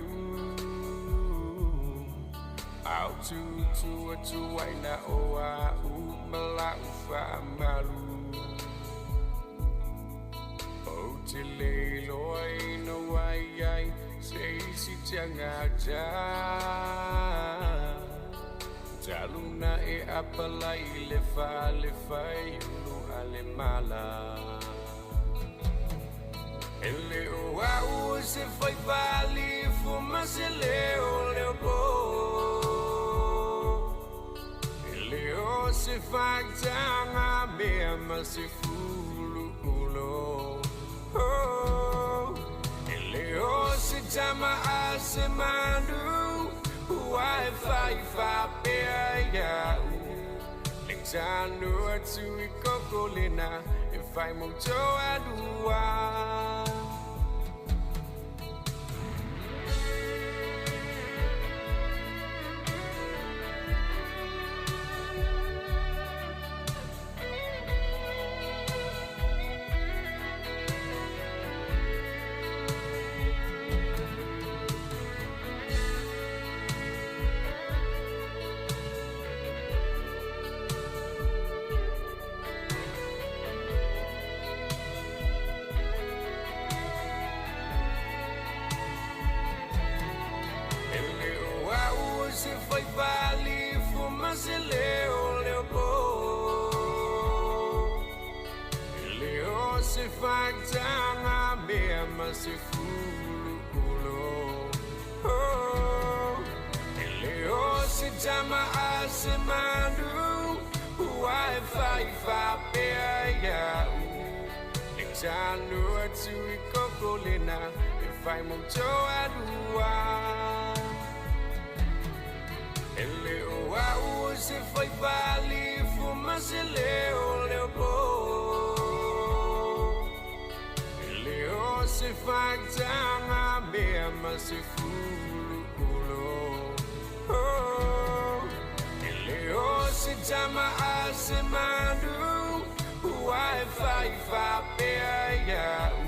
Au tutu atu ai na o a'u ma la'u faamalu Ou te le iloaina ua i ai se isi tagata Talu na e apalai i le fale faiulu a le mala E le o a'u o se faipa'alifu ma se leo leopō E le o se faitaga mea ma se fulu'ulo Oh, e le o se tama a se manu ua e fai faapea ia'u Le tano atu i koko lena e fai mo to'alua E le o a'u o se faipa'alifu ma se leo leopō E le o se faitaga mea ma se fulu'ulo Oh, e le o se tama a se manu ua e fai faapea ia'u Le tano atu i koko lena e fai mo to'alua E le o a'u o se faipa'alifu ma se leo leopō E le o se faitaga mea ma se fulu'ulo Oh, e le o se tama a se manu ua e fai faapea ia'u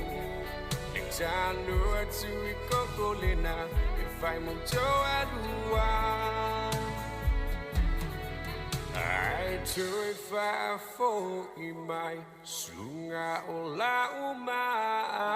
Le tano atu i koko lena e fai mo to'alua Ae toe faafo'i mai suga o la'u ma'a.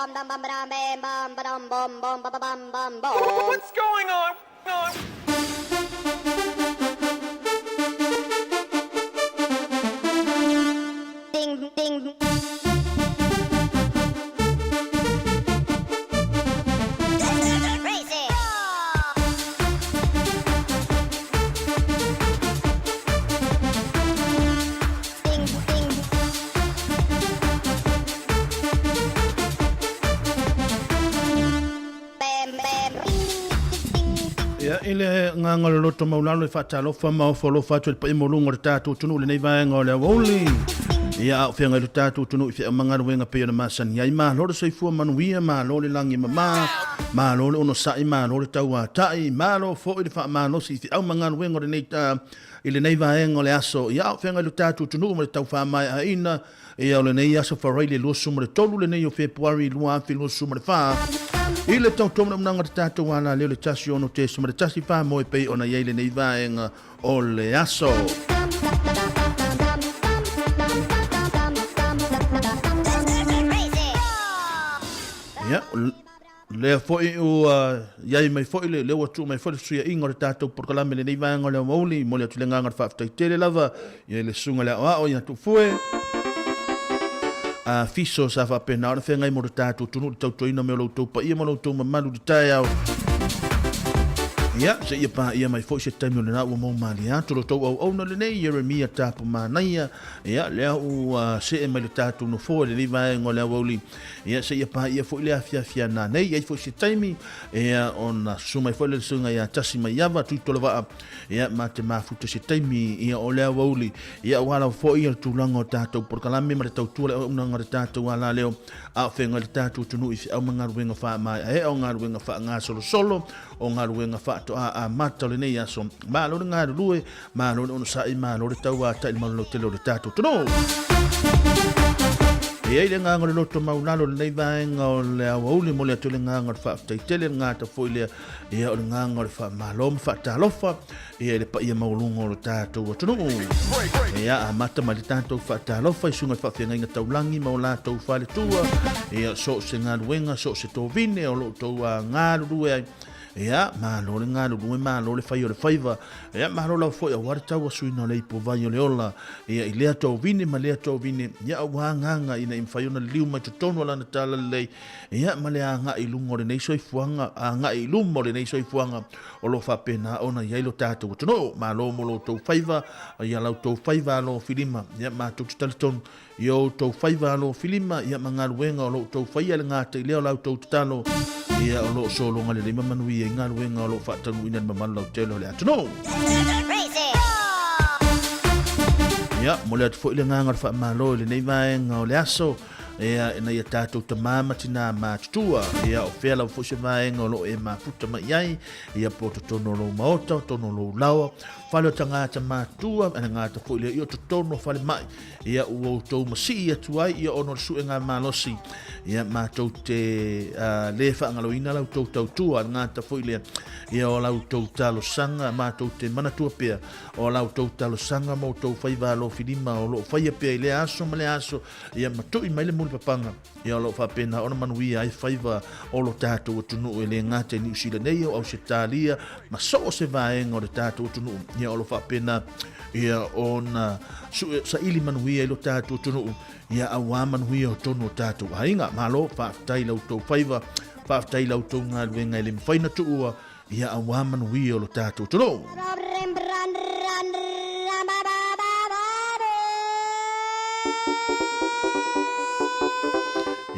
What's going on? Ding, ding. Ia, i le agaga o le loto maulalo e faatalofa ma ofoalofa atu i le paia maualuga o le tatou atunuu i lenei vaega o le aoauli. Ia, a o feagai lo tatou atunuu i feau ma galuega pei ona masani ai. Malo le soifua manuia, malo le lagi e mama, malo le onosai, malo le tauatai, malo foi le faamalosi i feau ma galuega o lenei i lenei vaega o le aso. Ia, a o feagai lo tatou atunuu ma le tau faamaeaina Ia o lenei aso Faraile 23 lenei o Fepuari 2024, i le tautoga o le tatou alaleo le 16.14 moe pei ona i ai lenei vaega o le aso. Ia, lea foi ua i ai mai foi le, lea ua tuu mai foi le fesuiaiga o le tatou polokalame i lenei vaega o le aoauli. Momoli atu le agaga o le faafetai tele lava i le susuga i le aoao ia Tuufue a Fiso sa faapena ona feagai mo le tatou atunuu i le tautuaina mai o lo outou paia ma lo outou mamalu i le taeao. Ia, seia paia mai foi se taimi o lena ua maumalie atu lo outou auauna lenei, Ieremia Tapu Manaia. Ia, lea ua see mai le tatou nofoa i lenei vaega o le aoauli. Ia, seia paia foi le afiafi a nanei. I ai foi se taimi, ia, ona susu mai foi le susuga ia Tasi Maiava, Tuitolovaa, ia, ma te mafuta se taimi, ia, o le aoauli. Ia, aua lava foi le tulaga o tatou polokalame ma le tautua le auaunaga a le tatou alaleo, a o feagai le tatou atunuu i feau ma galuega faamaeaea, o galuega faagasolosolo, o galuega faatoa amata o lenei aso. Malo le galulue, Malo le onosai, malo le tauatai i le malolo tele o le tatou atunuu. E i ai le agaga o le loto maulalo i lenei vaega o le aoauli, momoli atu ai le agaga o le faafetai tele, le gata foi lea, ia o le agaga o le faamalo ma faatalofa ia i le paia maualuga o le tatou atunuu. Ia amata mai le tatou faatalofa i susuga i faafeagaiga taulagi ma o latou faletua, ia so o se galuega, so o se tovine o lo o outou galulue ai. Ia, malo le galulue, malo le fai o le faiva. Ia, malo lava foi aua le tauasuina o le ipovai o le ola. Ia, i lea tovine ma lea tovine, ia aua agaga ina ia mafai ona liliu mai totonu o lana talalelei, ia, ma le agai i luga o lenei soifuaga, agai i luma o lenei soifuaga o lo o faapena ona i ai lo tatou atunuu. Malo mo lo outou faiva, ia la outou faiva alofilima. Ia, matou te talitonu I o outou faiva alofilima, ia ma galuega o lo outou faia le gata i lea o la outou tatalo, ia o lo o sologa lelei ma manuia i galuega o lo o faataunuuina i le mamalu lautele o le atunuu. Ia, momoli atu foi le agaga o le faamalo i lenei vaega o le aso, ia, ina ia tatou tamā ma tinā matutua, ia, o fea lava foi se vaega o lo o e mafuta mai i ai, ia, po o totonu o lou maota, o totonu o lou laoa, fale o tagata matutua, a le gata foi lea, ia, o totonu o falemai, Ia ua outou masii atu ai ia ona o le suega malosi, ia matou te lē faagaloina la outou tautua, le gata foi lea, ia o la outou talosaga, matou te manatua pea o la outou talosaga ma outou faiva alofilima o lo o faia pea i lea aso ma lea aso, ia matui mai le mulipapaga, ia o lo o faapena ona manuia ai faiva o lo tatou atunuu e le gata i Niu Sila nei, o Ausetalia ma so o se vaega o le tatou atunuu, ia o lo o faapena ia ona saili manuia i lo tatou atunuu, ia auā manuia o tonu o tatou aiga. Malo, faafetai i la outou faiva, faafetai i la outou galuega e le mafai ona tuua, ia auā manuia o lo tatou atunuu.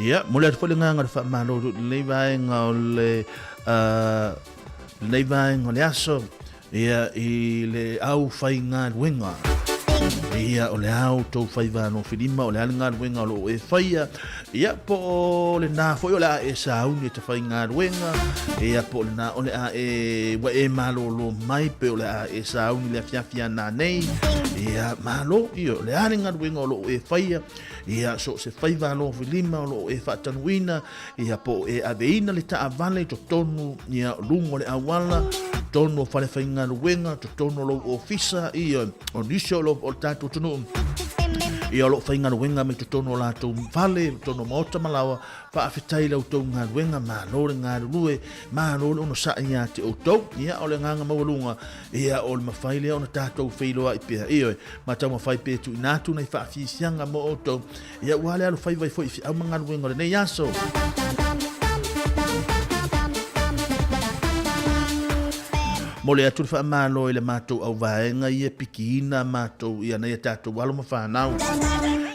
Ia, momoli atu foi le agaga o le faamalo i lenei vaega o le lenei vaega o le aso, ia, i le aufaigaluega. Ia, o le a outou faiva alofilima, o le a le galuega o lo o e faia, ia, po o lena foi o le a e sauni e te faigaluega, ia, po o lena o le a e, ua e malolo mai, pe o le a e sauni i le afiafi a nanei, ia, malo, ia, o le a le galuega o lo o e faia, ia, so o se faiva alofilima o lo o e faatanuina, Ia, po o e aveina le taavale i totonu, ia, luga o le auala, totonu o falefaigaluega, totonu o lou ofisa, ia, o nisi o, lo, o le tatou atunuu. Ia o lo o faigaluega mai totonu o latou fale, totonu o maota ma laoa, faafetai i la outou galuega, malo le galulue, malo le onosai ia te outou. Ia o le agaga maualuga, ia o le mafai lea ona tatou feiloai pea, ioe, ma taumafai pea e tuuina atu nai faafiafiaga mo outou, ia aua le alofaiva ai foi i feau ma galuega o lenei aso. Momoli atu le faamalo i le matou auvaega ia e pikiina matou ia nai a tatou alo ma fanau.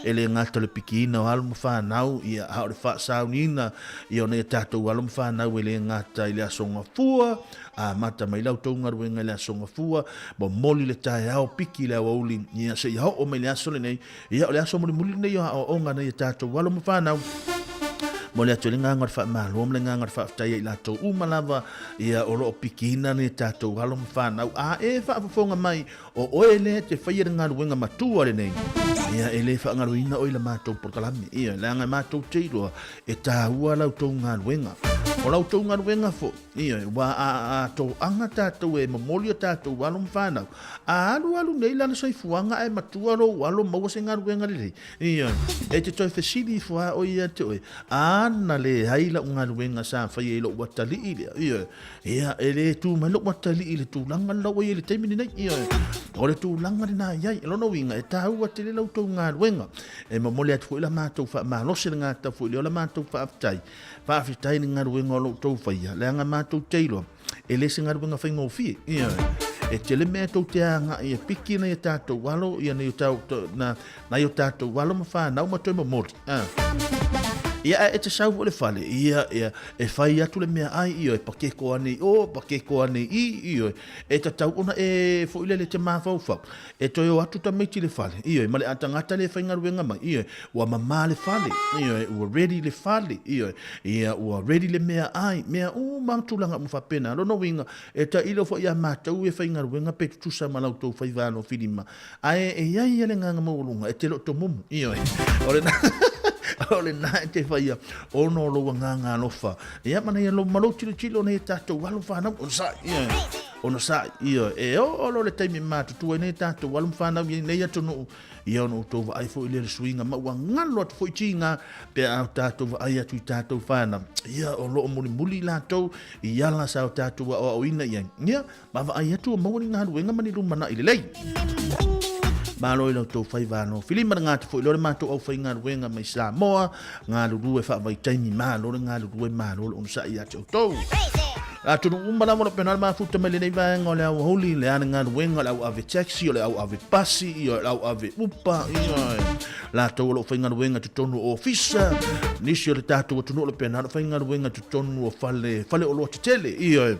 E le gata o le pikiina o alo ma fanau, ia a o le faasauniina ia o nai a tatou alo ma fanau e le gata i le Aso Gafua, Amata mai la outou galuega i le Aso Gafua, momoli le taeao, piki le aoauli, ia seia oo mai le aso lenei. Ia o le aso mulimuli lenei o aoaoga a nai a tatou alo ma fanau. Momoli atu ai le agaga o le faamalo ma le agaga o le faafetai ia i latou uma lava ia o lo o pikiina nai a tatou alo ma fanau. A e faafofoga mai, o oe lea e te faia le galuega matua lenei, ia e le faagaloina oe i la matou polokalame. Ia leaga e matou te iloa e taua la outou galuega. O la outou galuega foi, Ioe, ua a, a toaga tatou e momoli o tatou alo ma fanau. A alualu nei lana soifuaga ae matua lou alo maua se galuega lelei. Ioe, e te toe fesili ifo lava oe ia te oe, a na leai lau galuega sa faia i lou atalii lea. Ioe, ia, e le tu mai lou atalii i le tulaga lela ua i ai i le taimi lenei. Ioe, o le tulaga lena e i ai. O lona uiga, e taua tele la outou galuega. E momoli atu foi la matou faamalosi le gata foi lea o la matou faafetai. Faafetai i le galuega o lo outou faia, leaga matou te iloa, e le se galuega faigofie. Ioe. E tele mea tou te agai e piki nai o tatou alo, ia nai o tau, na, nai o tatou alo ma fanau ma toe momoli. Ah. Ia, ae e te sau foi le fale, ia, ia, e fai atu le mea ai, ioe, pakeko ane i o, pakeko ane i i, ioe, e tatau ona e foi lele te mafaufau. E toe o atu tamaiti i le fale, ioe, ma le atagata lea e faigaluega mai, ioe, ua mamā le fale, ioe, ua ready le fale, ioe, ia, ua ready le meaai, mea uma ma tulaga uma faapena. Lona uiga, e tailo foi ia matou e faigaluega pe tutusa ma la outou faiva alofilima, ae e i ai lava le agaga maualuga e te le o tomumu, ioe, o lena, o lena e te faia ona o lou agaga alofa, ia, ma nai ma lou tilotilo nei tatou alo fanau, onosai, ioe. Onosai, ioe, e oo loa le taimi e matutua ai nei tatou alo ma fanau i nei atunuu, ia ona outou vaai foi lea i le suiga ma ua galo atu foi tiga pe a tatou vaai atu i tatou fanau, ia o lo o mulimuli latou i ala sa o tatou aoaoina i ai, ia ma vaai atu ua maua ni galuega ma ni lumanai lelei. Malo i la outou faiva alofilima le gata foi lea o le matou aufaigaluega mai Samoa, galulue faavaitaimi, malo le galulue, malo le onosai ia te outou. Atunuu uma lava o lo o pena le mafuta mai lenei vaega o le aoauli, le a le galuega, o le au ave taxi, o le au ave pasi, ia, o le au ave upa, ia, latou o lo o faigaluega i totonu o ofisa, nisi o le tatou atunuu o lo o pena le faigaluega i totonu o fale, fale oloa tetele, ia,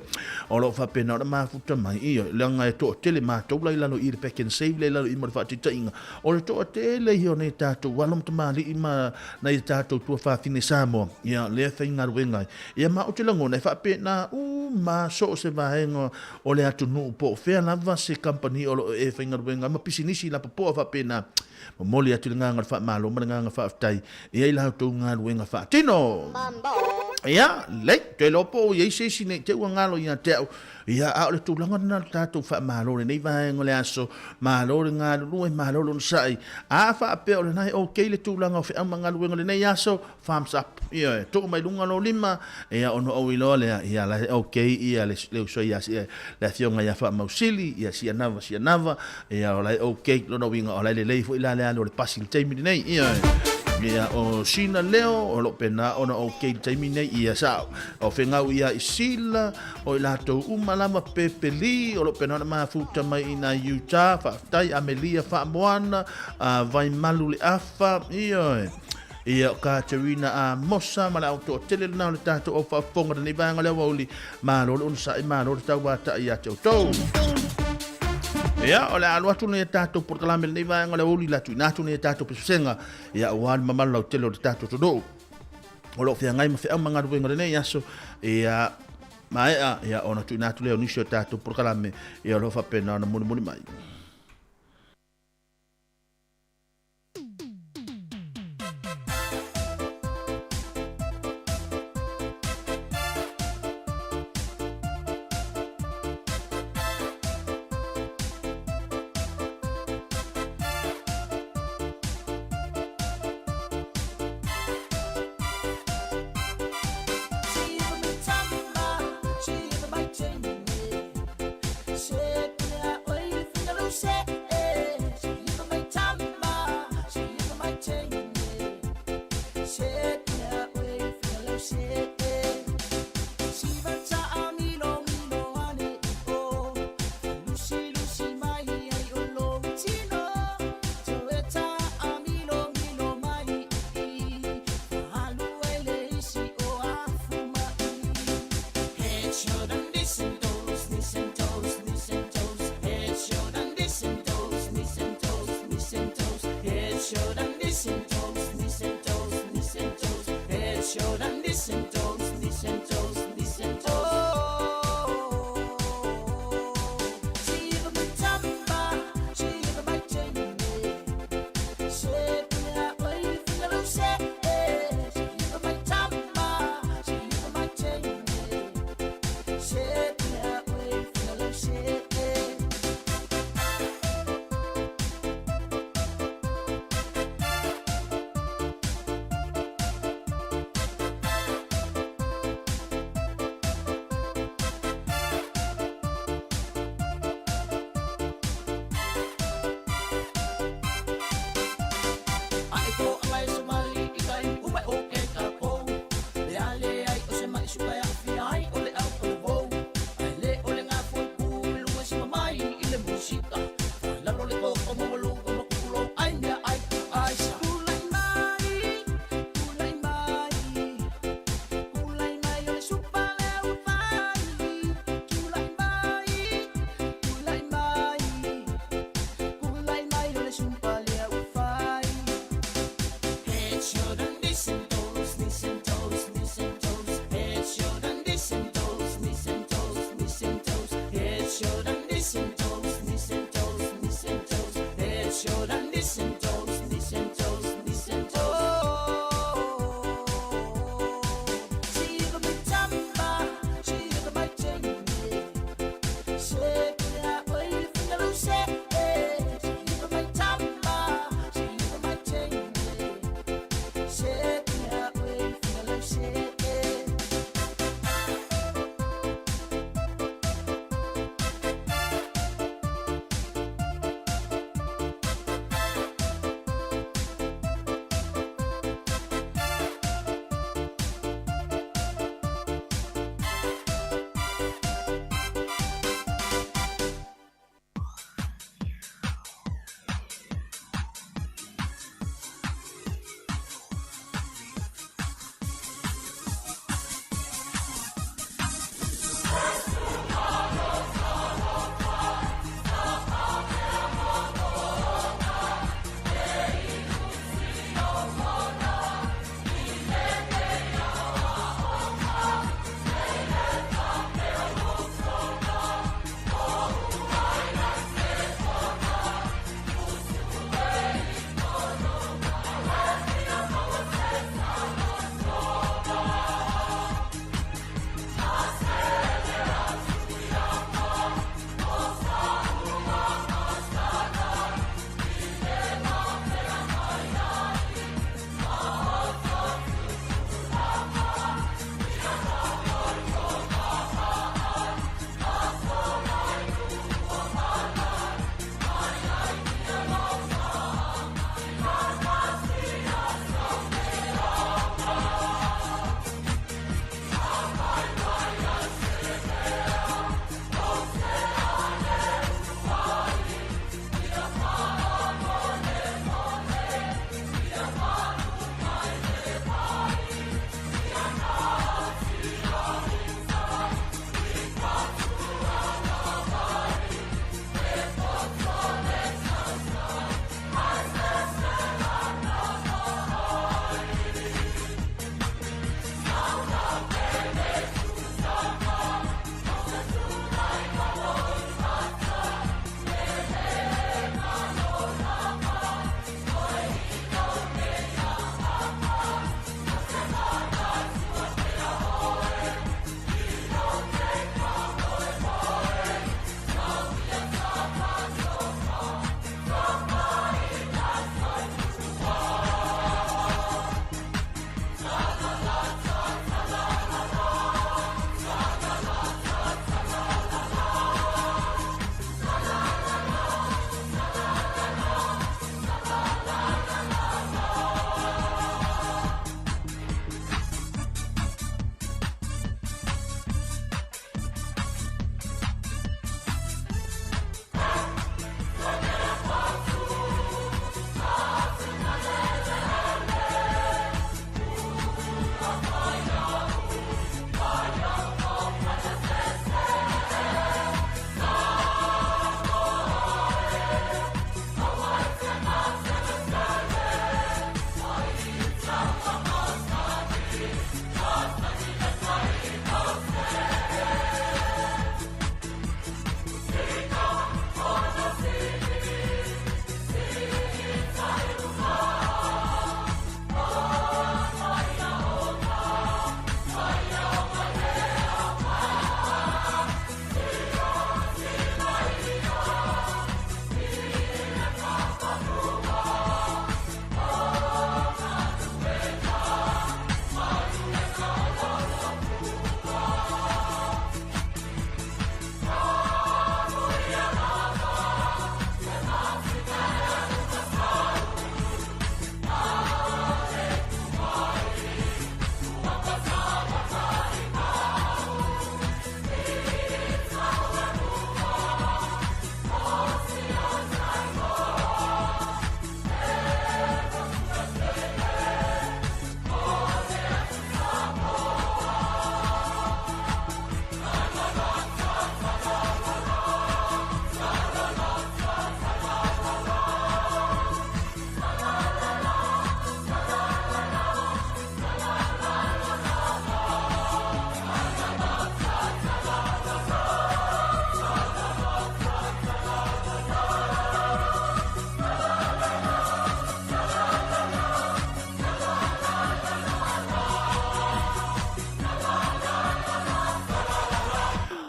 o lo o faapena ona mafuta mai, ia, leaga e toatele matou la i lalo i le pack and save la i lalo i mo le faataitaiga, O le toatele ia o nei tatou alo ma tamalii ma nai a tatou tuafafine Samoa, ia, lea e faigaluega ai. Ia, ma ou te lagona e faapena uma so o se vaega o le atunuu po o fea lava se kamupani o lo o e faigaluega ai ma pisinisi lapopoa faapena. Momoli atu le agaga o le faamalo ma le agaga faafetai ia i la outou galuega faatino. Ia, lelei, toe iloa po o i ai se isi nei te ua galo ia te au. Ia, a o le tulaga lena o le tatou faamalo i lenei vaega o le aso, malo le galulue, malo le onosai. A faapea o lena e okay le tulaga o feau ma galuega o lenei aso, thumbs up. Ioe, tuu mai luga lou lima, ia ona ou iloa lea, ia la e okay ia le, le uso ia, le afioga ia Faamausili, ia Sianava Sianava, ia o la e okay, lona uiga o la e lelei foi la le alu o le pasi i le taimi lenei. Ioe. Ia, o Sina Leo, o lo o pena ona okay i le taimi lenei, ia sao. O Fegau ia i Sila, O i latou uma lava Pepeli, o lo o pena ona mafuta mai i nai Utah, faafetai, Amelia Faamoana, a Vaimalu le Afa, ioe. Ia, o Katerina Amosa ma le au toatele lena o le tatou au faafofoga lenei vaega o le aoauli. Malo le onosai, malo le tauatai ia te outou. Ia, o le a alu atu nei a tatou polokalame lenei vaega o le aoauli la tuuina atu nei a tatou pesepesega, ia, aua le mamalu lautele o le tatou atunuu. O lo o feagai ma feau ma galuega o lenei aso, ia maea, ia ona tuuina atu lea o nisi o tatou polokalame, ia o lo o faapena ona mulimuli mai. Listen toes, listen toes, listen toes.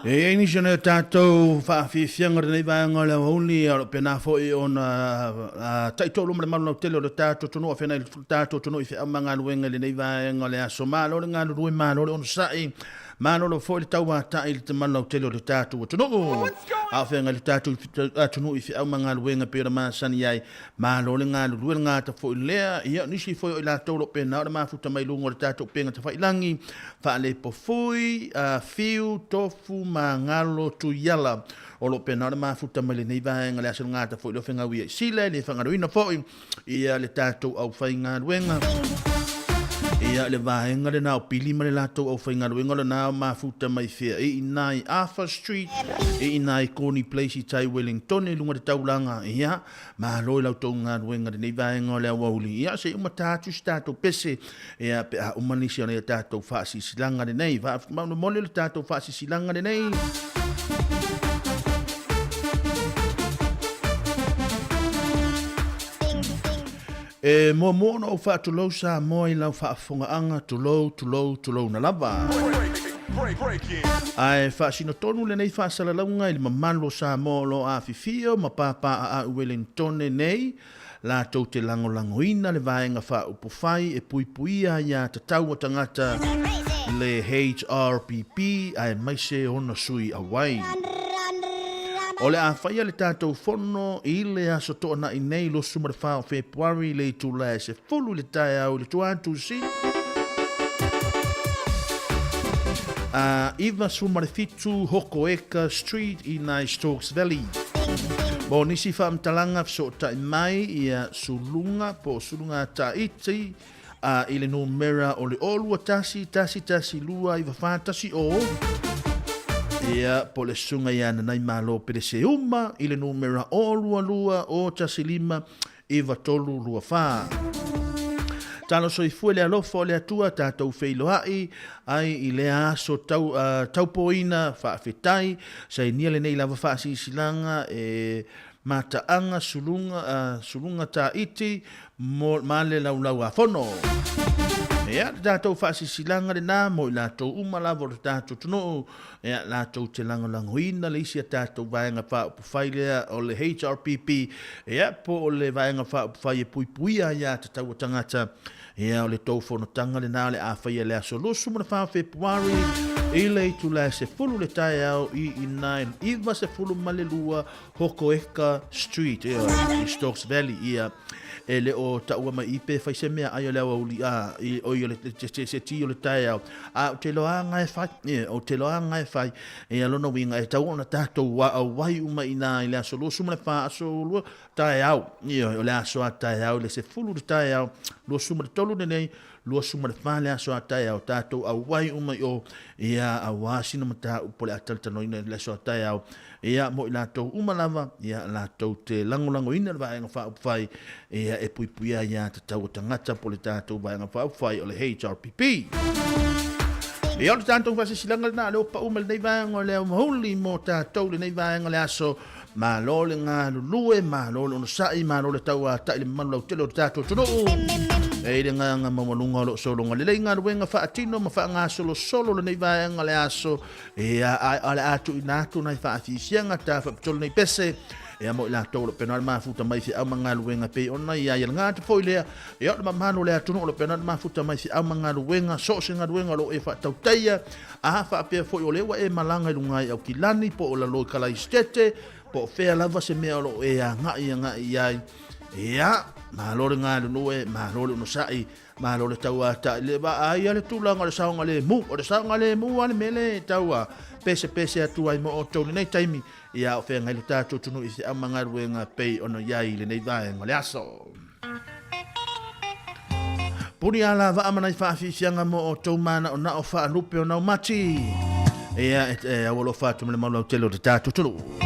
E i ai nisi o nai o tatou faafiafiaga o lenei vaega o le aoauli, o lo o pena foi ona taitoalua ma le malu lautele o le tatou atunuu, afenai le tatou atunuu i feau ma galuega i lenei vaega o le aso. Malo le galulue, malo le onosai, malolo foi le tauatai i le malu lautele o le tatou atunuu. A o feagai le tatou atunuu i feau ma galuega e pei ona masani ai, Malo le galulue le gata foi lea, ia o nisi foi o i latou o lo o pena o le mafuta mai luga o le tatou upega tafailagi, Faalepofui, Fiu, Tofu, Magalo, Tuiala, o lo o pena o le mafuta mai lenei vaega le aso le gata foi lea o Fegaui ai Sila, e le faagaloina foi ia le tatou aufaigaluega. Ia le vaega lena o Pili ma le latou aufaigaluega lena o mafuta mai fea i ina i Arthur Street, i ina i Corney Place i tai Wellington i luga o le taulaga, ia Malo i la outou galuega i lenei vaega o le aoauli. Ia, se i uma ta atu si tatou pese, ia, pe a uma nisi o nai a tatou faasilasilaga lenei. Faamolemole le tatou faasilasilaga lenei. E muamua ona ou faatulou Samoa i lau faafofogaaga, tulou, tulou, tulouna lava. Ae faasino tonu lenei faasalalauga i le mamalu o Samoa o lo o afifio ma papaaao i Welengtone nei, latou te lagolagoina le Vaega Faaupufai e puipuia aiā tatau a tagata, le HRPP, aemaise ona sui auai. O le a faia le tatou fono i le aso Toonai nei 24 o Fepuari i le itula e 10 i le taeao i le Tuatusi a 97 Hokoeka Street i nai Stokes Valley. Mo nisi faamatalaga fesootai mai ia Suluga po o Suluga Taiti a i le numera o le 021 1 1 2 9 4 1 0 ia po o le susuga ia Nanaimalo Peleseuma i le numera 022 015 93 24. Talo soifua i le alofa o le Atua tatou feiloai ai i lea aso tau, taupoina faafetai sainia lenei lava faasilasilaga e mataaga suluga, suluga taiti mo, ma le laulauafono. Ia, le tatou faasilasilaga lena mo i latou uma lava o le tatou atunuu Ea, latou te lagolagoina le isi a tatou Vaega Faaupufai lea o le HRPP, ea, po o le Vaega Faaupufai e puipuia ai aiatatau a tagata. Ea, o le tou fonotaga lena o le a faia i le aso 24 o Fepuari i le itula e 10 i le taeao i ina i 92 Hokoeka Street, ea, i Stokes Valley, ia. E le o taua mai i pe fai se mea ai o le aoauli a i oi o le se se ti o le taeao a ou te iloa lava e fai e ou te iloa lava e fai ia lona uiga e tatau ona tatou auai uma i ina i le aso 24 aso lua taeao ioe o le aso a taeao i le 10 i le taeao 23 lenei 24 le aso a taeao tatou auai uma i o ia aua sina mataupu o le a talatalanoaina i le aso a taeao Ia, mo i latou uma lava, ia, latou te lagolagoina le Vaega Faaupufai, ia, e puipuia ai aiatatau a tagata po o le tatou Vaega Faaupufai o le HRPP. Ia, o le tatou faasilasilaga lena, lea ua pau mai lenei vaega o le aoauli mo tatou lenei vaega o le aso. Malo le galulue, malo le onosai, malo le tauatai i le mamalu lautele o le tatou atunuu. E i le agaga maualuga o lo o sologa lelei galuega faatino ma faagasolosolo lenei vaega o le aso. Ia, a o le a tuuina atu nai faafiafiaga ta faapitolo nei pese, ia mo i latou o lo o pena le mafuta mai feau ma galuega pei ona ia ia le gata foi lea, ia o le mamalu o le atunuu o lo o pena le mafuta mai feau ma galuega, so o se galuega o lo o e faatautaia, a faapea foi o lea ua e malaga i luga i Aukilani po o lalo i Kalaisitete, po o fea lava se mea o lo o e agai agai i ai, ia, malo le galulue, malo le onosai, Malo le tauatai le vaai a le tulaga o le saogalemu. O le saogalemu lava le mea lea e tau a pesepese atu ai mo outou i lenei taimi, ia a o feagai lo tatou atunuu i feau ma galuega pei ona i ai i lenei vaega o le aso. Puni alavaa ma nai faafiafiaga mo outou manaonao faalupe o naumati. Ia, e aualofa atu ma le maulautele o le tatou atunuu.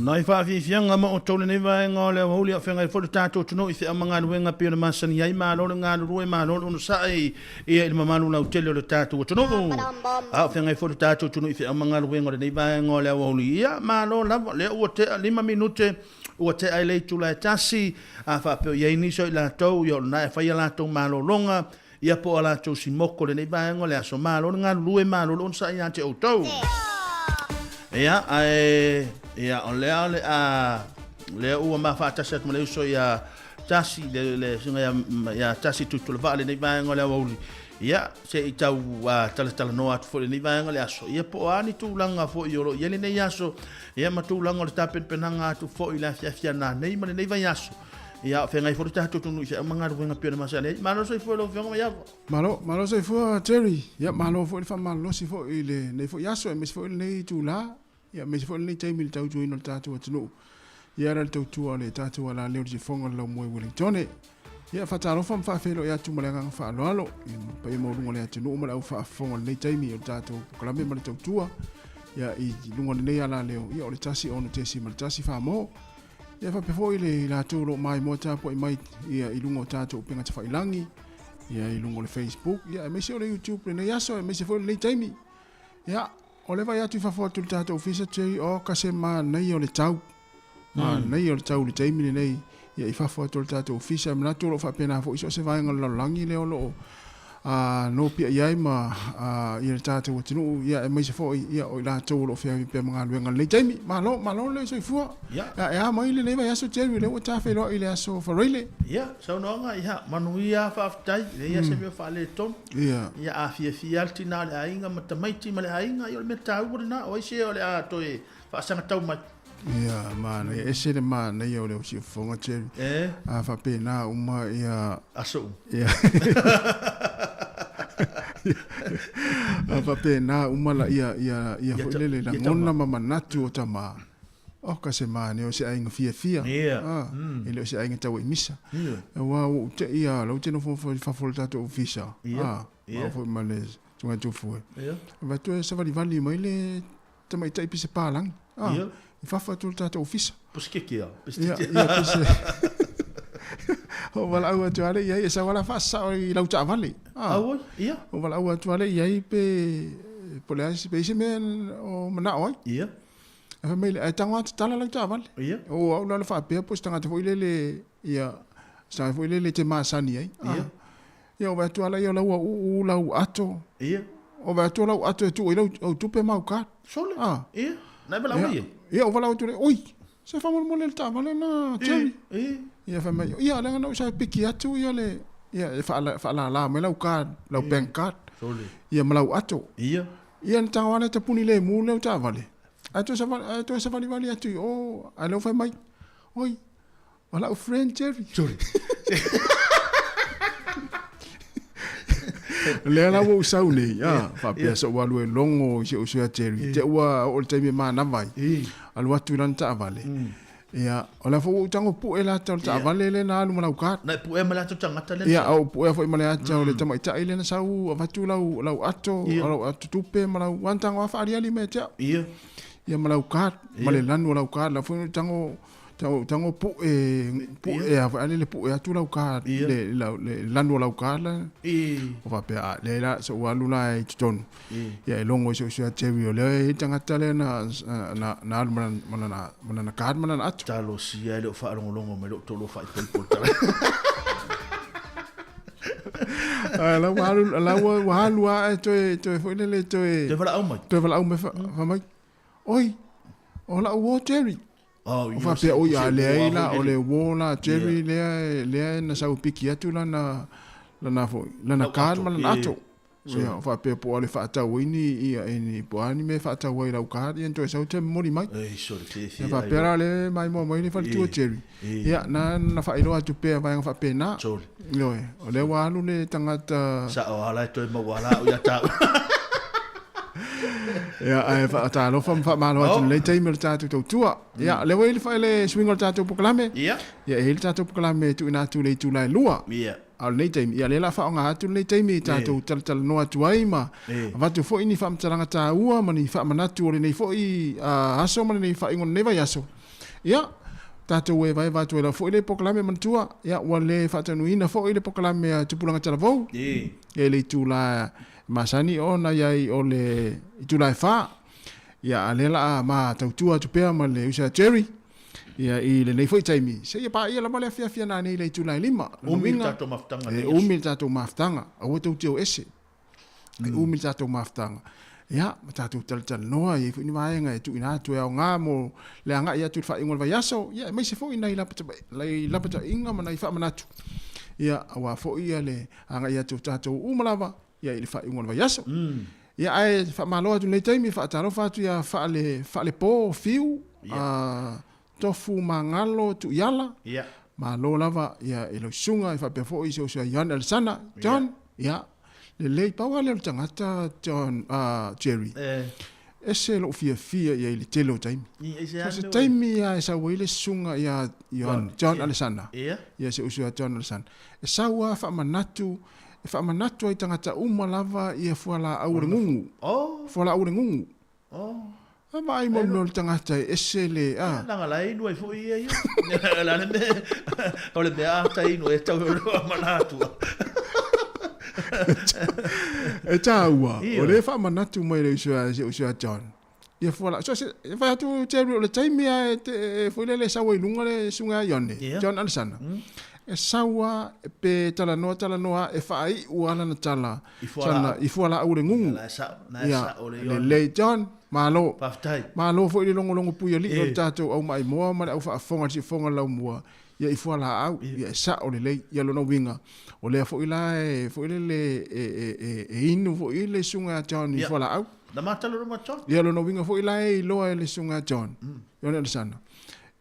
Nai faafiafiaga ma outou lenei vaega o le aoauli a o feagai foi le tatou atunuu i feau ma galuega pei ona masani ai. Malo le galulue, malo le onosai ia i le mamalu lautele o le tatou atunuu. A o feagai foi le tatou atunuu i feau ma galuega o lenei vaega o le aoauli. Ia, malo lava, lea ua tea 5 minute ua tea ai le itula e tasi. A faapea o i ai nisi o i latou, ia o lena e fai a latou malologa, ia po o a latou simoko i lenei vaega o le aso. Malo le galulue, malo le onosai ia te outou. Ia, ae, ia, o lea o le a, lea ua ma faatasi atu ma le uso ia Tasi, le, le susuga ia, ia Tasi Tutulavaa i lenei vaega o le aoauli. Ia, se i tau uh, talatalanoa atu foi i lenei vaega o le aso. Ia, po o a ni tulaga foi o lo o i ai lenei aso, ia, ma tulaga o le tapenapenaga atu foi i le afiafi a nanei ma lenei vaiaso. Ia, o feagai foi le tatou atunuu i feau ma galuega pei ona masani ai. Malo soifua i lau Afioga Maiava. Malo, malo soifua Jerry. Ia, malo foi le faamalolosi foi i lenei foi aso, aemaise foi lenei itula, ia, aemaise foi lenei taimi i le tautuaina o le tatou atunuu. Ia, ala i le tautua o le tatou alaleo i le sifofoga o le Laumua i Ueligitone. Ia, faatalofa ma faafeiloai atu ma le agaga faaaloalo i le paia maualuga o le atunuu ma le au faafofoga o lenei taimi o le tatou polokalame ma le tautua. Ia, i luga o lenei alaleo, ia, o le 1 6.1 Samoa. Ia faapea foi le i latou o lo o maimoa tapuai mai ia i luga o tatou upega tafailangi, ia i luga o le Facebook, ia aemaise o le YouTube lenei aso, aemaise foi lenei taimi. Ia, o le vai atu i fafo atu i le tatou ofisa, Jerry, o ka se manaia o le tau. Manaia o le tau i le taimi lenei, ia i fafo atu o le tatou ofisa. E manatu o lo o faapena foi so o se vaega o le lalolagi lea o lo o a nopiai ai ma a, ia le tatou atunuu, ia aemaise foi ia o i latou o lo o feagai pea ma galuega i lenei taimi. Malo, malo le soifua. Ia. Ia, e a mai lenei vaiaso Jerry, lea ua ta feiloai i le aso Faraile. Ia, saunoaga, ia, manuia, faafetai, leai lava se mea o faaletonu. Ia. Ia, a fiafia lava le tina o le aiga ma tamaiti ma le aiga, ia o le mea taua lena, o ai se o le a toe faasagatau mai. Ia, manaia, ese le manaia o le siufofoga Jerry. E? A faapena uma ia... Aso uma. Ia. A faapena uma la ia ia ia foi lele lagona ma manatu o tama. O ka se manaia o se aiga fiafia. Ia. Ah, e le o se aiga tau i misa. Ia. Aua ua ou te ia lau te nofo i fafo o le tatou ofisa. Ia. Ah, Ia. foi ma le susuga Tufue. Ia. Avatu e savalivali mai le tamaitai pise palangi. Ah, Ia. I fafo atu o le tatou ofisa. Pose keke a. Pese Ia, tete. ia, pese. O valaau atu lava lea i ai, e sau lava la faasasao i lau taavale. Ah. Auoi, ia. O valaau atu lava lea i ai pe, po o le a pe i ai se mea o manao ai. Ia. Ae fai mai le, ae tago lava tatala lau taavale. Ia. O au la le faapea po o se tagata foi lele, ia, se tagata foi lele e te masani ai. Ia. Ia, o vaai atu lava ia o la ua uu lau ato. Ia. O vaai atu o lau ato e tuu ai lau au tupe ma au card. Sole. Ah. Ia. Na e valaau ai e? Ia, o valaau atu lea, oi, se faamolemole le taavale lena, Jerry. Ia. Ia, fai mai, ia, leaga na ou sa piki atu ia le, ia, e faalala mai lau card, lau bank card. Sole. Ia, ma lau ato. Ia. Ia, na tago lava lea tapuni lemu le au taavale. Ae toe savali, ae toe savalivali atu i o, ae lea ua fai mai, oi, O lau friend Jerry. Sorry. Lea la ua ou sau nei, a, faapea sa ou alu e logo i si ou uso ia Jerry. Te ua oo le taimi e manava ai. Alu atu i lana taavale. Ia, o la foi ua ou tago pue le ata o le taavale lea na alu ma lau card. Na e puea ma le ata o le tagata lea na Ia, sau. a ou puea foi ma le ata o le tamaitai lea na sau avatu lau, lau ato, lau ato tupe ma lau, ua tago lava faaliali mai ia te au. Ia. Ia ma lau card, ma le lanu o lau card, la foi na ou tago Tago tago pu'e pu'e a foi lele pu'e atu lau card le le lanu o lau card la. O faapea a leai la se ou alu la i totonu. Ia e logo i si ou uso ia Jerry o lea e i ai le tagata lea na na na alu ma lana ma lana card ma lana ato. Talosia e le o faalogologo mai lou tolo faaipoipo le tala. Ae la ua alu la ua alu lava ae toe toe foi lele toe Toe valaau mai. Toe valaau mai fai mai, oi, o lau uo Jerry. Oh, O faapea, oi, a leai la, o le uo la Jerry lea, lea na sau piki atu lana, lana foi, lana card ma lana ato. Ia, o faapea po o le faatau ai ni, ia, ni, po o a ni mea e faatau ai i lau card, ia na toe sau toe momoli mai. Ia faapea la lea e maimoa mai le faletua Jerry. Ia, na, na faailoa atu pea vaega faapena. Ioe, o lea ua alu le tagata. Sao lava la e toe maua la au ia te au. Ia, ae faatalofa ma faamalo atu i lenei taimi o le tatou tautua. Ia, o lea ua i ai le suiga o le tatou polokalame. Ia. Ia, e i ai le tatou polokalame e tuuina atu i le itula e 2. Ia. A o lenei taimi, ia, lea o le a faaaoga atu lenei taimi e tatou talatalanoa atu ai ma avatu foi ni faamatalaga taua ma ni faamanatu o lenei foi aso ma lenei faaiuga o lenei vaiaso. Ia, tatou evaeva atu ai lava foi le polokalame manatua, ia, ua le faataunuuina foi le polokalame a Tupulaga Talavou. Ia, i le itula masani ona i ai o le itula e 4. Ia, a lea la a ma tautua atu pea ma le uso ia Jerry, ia, i lenei foi taimi, seia paia lava le afiafi a nanei i le itula e 5. Umi le tatou mafutaga. E umi le tatou mafutaga, aua tou te o ese. E umi le tatou mafutaga. Ia, ma tatou talatalanoa, e i ai foi ni vaega e tuuina atu e aoga mo le agai atu i le faaiuga o le vaiaso, ia, aemaise foi nai lapataiga ma nai faamanatu, ia, aua foi le agai atu o tatou uma lava, ia, i le faaiuga o le vaiaso. Ia, ae faamalo atu i lenei taimi, faatalofa atu ia Faalepo Fiu, Tofu Magalo Tuiala, malo lava ia i lau susuga e faapea foi si ou uso ia Ioane Alesana, John, ia, lelei, pau lava lea o le tagata John, Jerry, ese lou fiafia i ai i le tele o taimi. So se taimi lava e sau ai le susuga ia Ioane, John Alesana, ia si ou uso ia John Alesana, e sau lava faamanatu, e faamanatu ai i tagata uma lava ia fualaau o le gugu, fualaau o le gugu. A vaai mo mea o le tagata e ese le, a. Leaga la e inu ai foi ia ia. O le a le mea, o le mea a ta inu e tau e ma la atua. E tāua, o lea e faamanatu mai le uso a, si uso a John. Ia fualaau, so se, e fai atu Jerry o le taimi a e, te, e foi lele e sau ai luga le susuga ia Ione, John Alesana. E sau a, pe talanoa talanoa e faaiu a lana tala. I fualaau. I le gugu. Ia, lelei John, malo. Faafetai. Malo foi le logologo puialii o le tatou au maimoa ma le au faafofoga i le siufofoga o le laumua, ia i fualaau, ia e sao lelei. Ia lona uiga, o lea foi la e foi lele e inu foi le susuga ia John i fualaau. Na matalo ma John. Ia lona uiga foi la e iloa e le susuga ia John, Ione Alesana,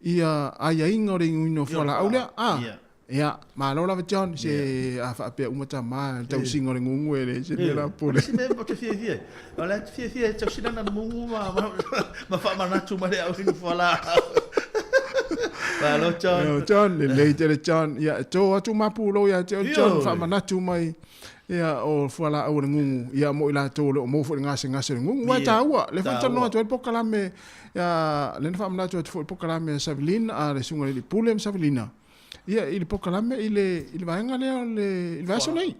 ia aiaiga o le inuina o fualaau lea. Ia, malo lava John, se a faapea uma tama, le tausiga o le gugu e leai se mea la pule. Si mea ou te fiafia ai, o la e te fiafia e tausi lana gugu ma faamanatu mai le au inu fualaau. Malo John. Io John, lelei tele John. Ia, e tō atu mapulou ia te oe John, faamanatu mai ia o fualaau o le gugu, ia mo i latou o lo o maua foi i le gasegase o le gugu. Aua e taua, lea foi na talanoa atu ai le polokalame, ia, lea na faamanatu atu foi i le polokalame a Savelina, a le Susuga i le Alii Pule ma Savelina. Ia, i le polokalame, i le, i le vaega lea o le, i le vaiaso nei.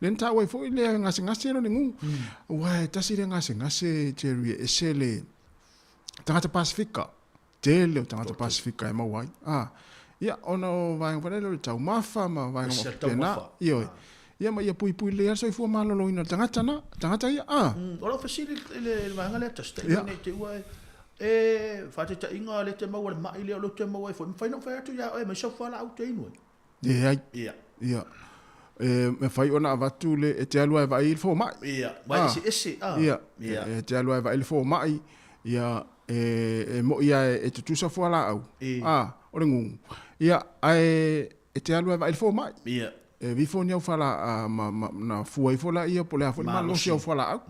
Lea na taua ai foi le gasegase lea o le gugu. Aua e tasi lea gasegase, Jerry, e ese le tagata Pasifika. Tele o tagata Pasifika e maua ai. Ah, ia, ona o vaega foi lea o le taumafa ma vaega uma faapena. Ioe. Ia ma ia puipui lelei lava le soifua maloloina o le tagata na, tagata ia, ah. O lau fesili i le vaega lea, tasi taimi nei te ua e, E faataitaiga lea te maua le ma'i lea o lea ou te maua ai foi, mafai ona ou fai atu ia oe aumai sau fualaau te inu ai? Leai. Ia. Ia. E mafai ona avatu le, e te alu lava e vaai i le fomai. Ia, aua e eseese. A. Ia. Ia. E te alu lava e vaai i le fomai, ia, e mo'i lava e tutusa fualaau. A, o le gugu. Ia, ae e te alu lava e vaai i le fomai. Ia. E vifo ni au fualaau, ma, ma, na fua ifo laia po o le a foi le malosi o au fualaau.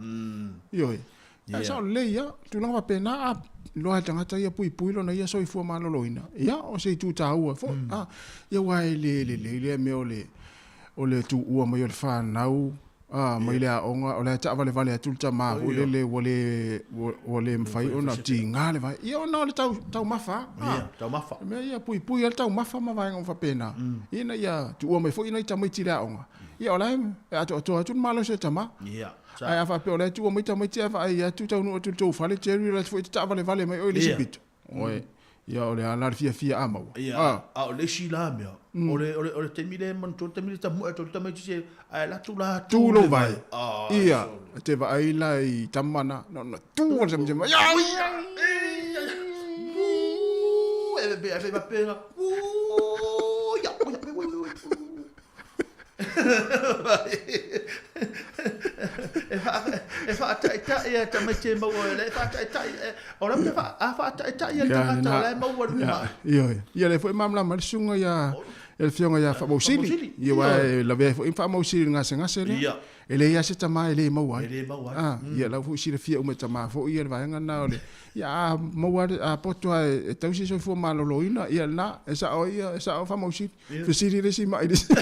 Ioe. Ia, sao lelei ia, tulaga faapena, a iloa e le tagata ia puipui lona ia soifua maloloina, ia, o se itu taua foi. A, ia aua e le lelei lea mea o le, o le tuua mai o le fanau, a, mai le aoga, o la e taavalevale atu le tama foi lele ua le, ua le mafai ona tiga le vae. Ia ona o le tau, taumafa a. Ia, taumafa. O le mea ia puipui ai le taumafa ma vaega uma faapena, ina ia tuua mai foi nai tamaiti i le aoga. Ia o la e atoatoa atu le malosi o le tama. Ia. Ae a faapea o la e tuua mai tamaiti ae vaai atu taunuu atu i le tou fale, Jerry, o la foi e te taavalevale mai oe i le isi pito. Oe. Ia o le a la le fiafia a maua. Ia, a, a o le isi la mea, o le, o le, o le taimi lea e manatua le taimi lea tamu'e atu ai le tamaiti se, ae alu atu la tu lou vae. Ia, e te vaai la i tama na, na ona tu o le tamaiti mai, ia, ia, ia, e, e, e, e, ia, ia, E faataitai e tamaiti e maua e le faataitai o la te a faataitai e le tagata o la e maua le mai. Ioe. Ia lea foi e malamalama ai le susuga ia le afioga ia Faamausili. Ia aua e lavea ai foi Faamausili i le gasegase lea. E leai lava se tama e le maua ai. E le maua ai. Ia la foi silafia uma e tama foi ia le vaega lena o le ia a maua a poto lava e tausi le soifua maloloina ia lena e sao ai ia e sao Faamausili. Fesili le isi mai le isi.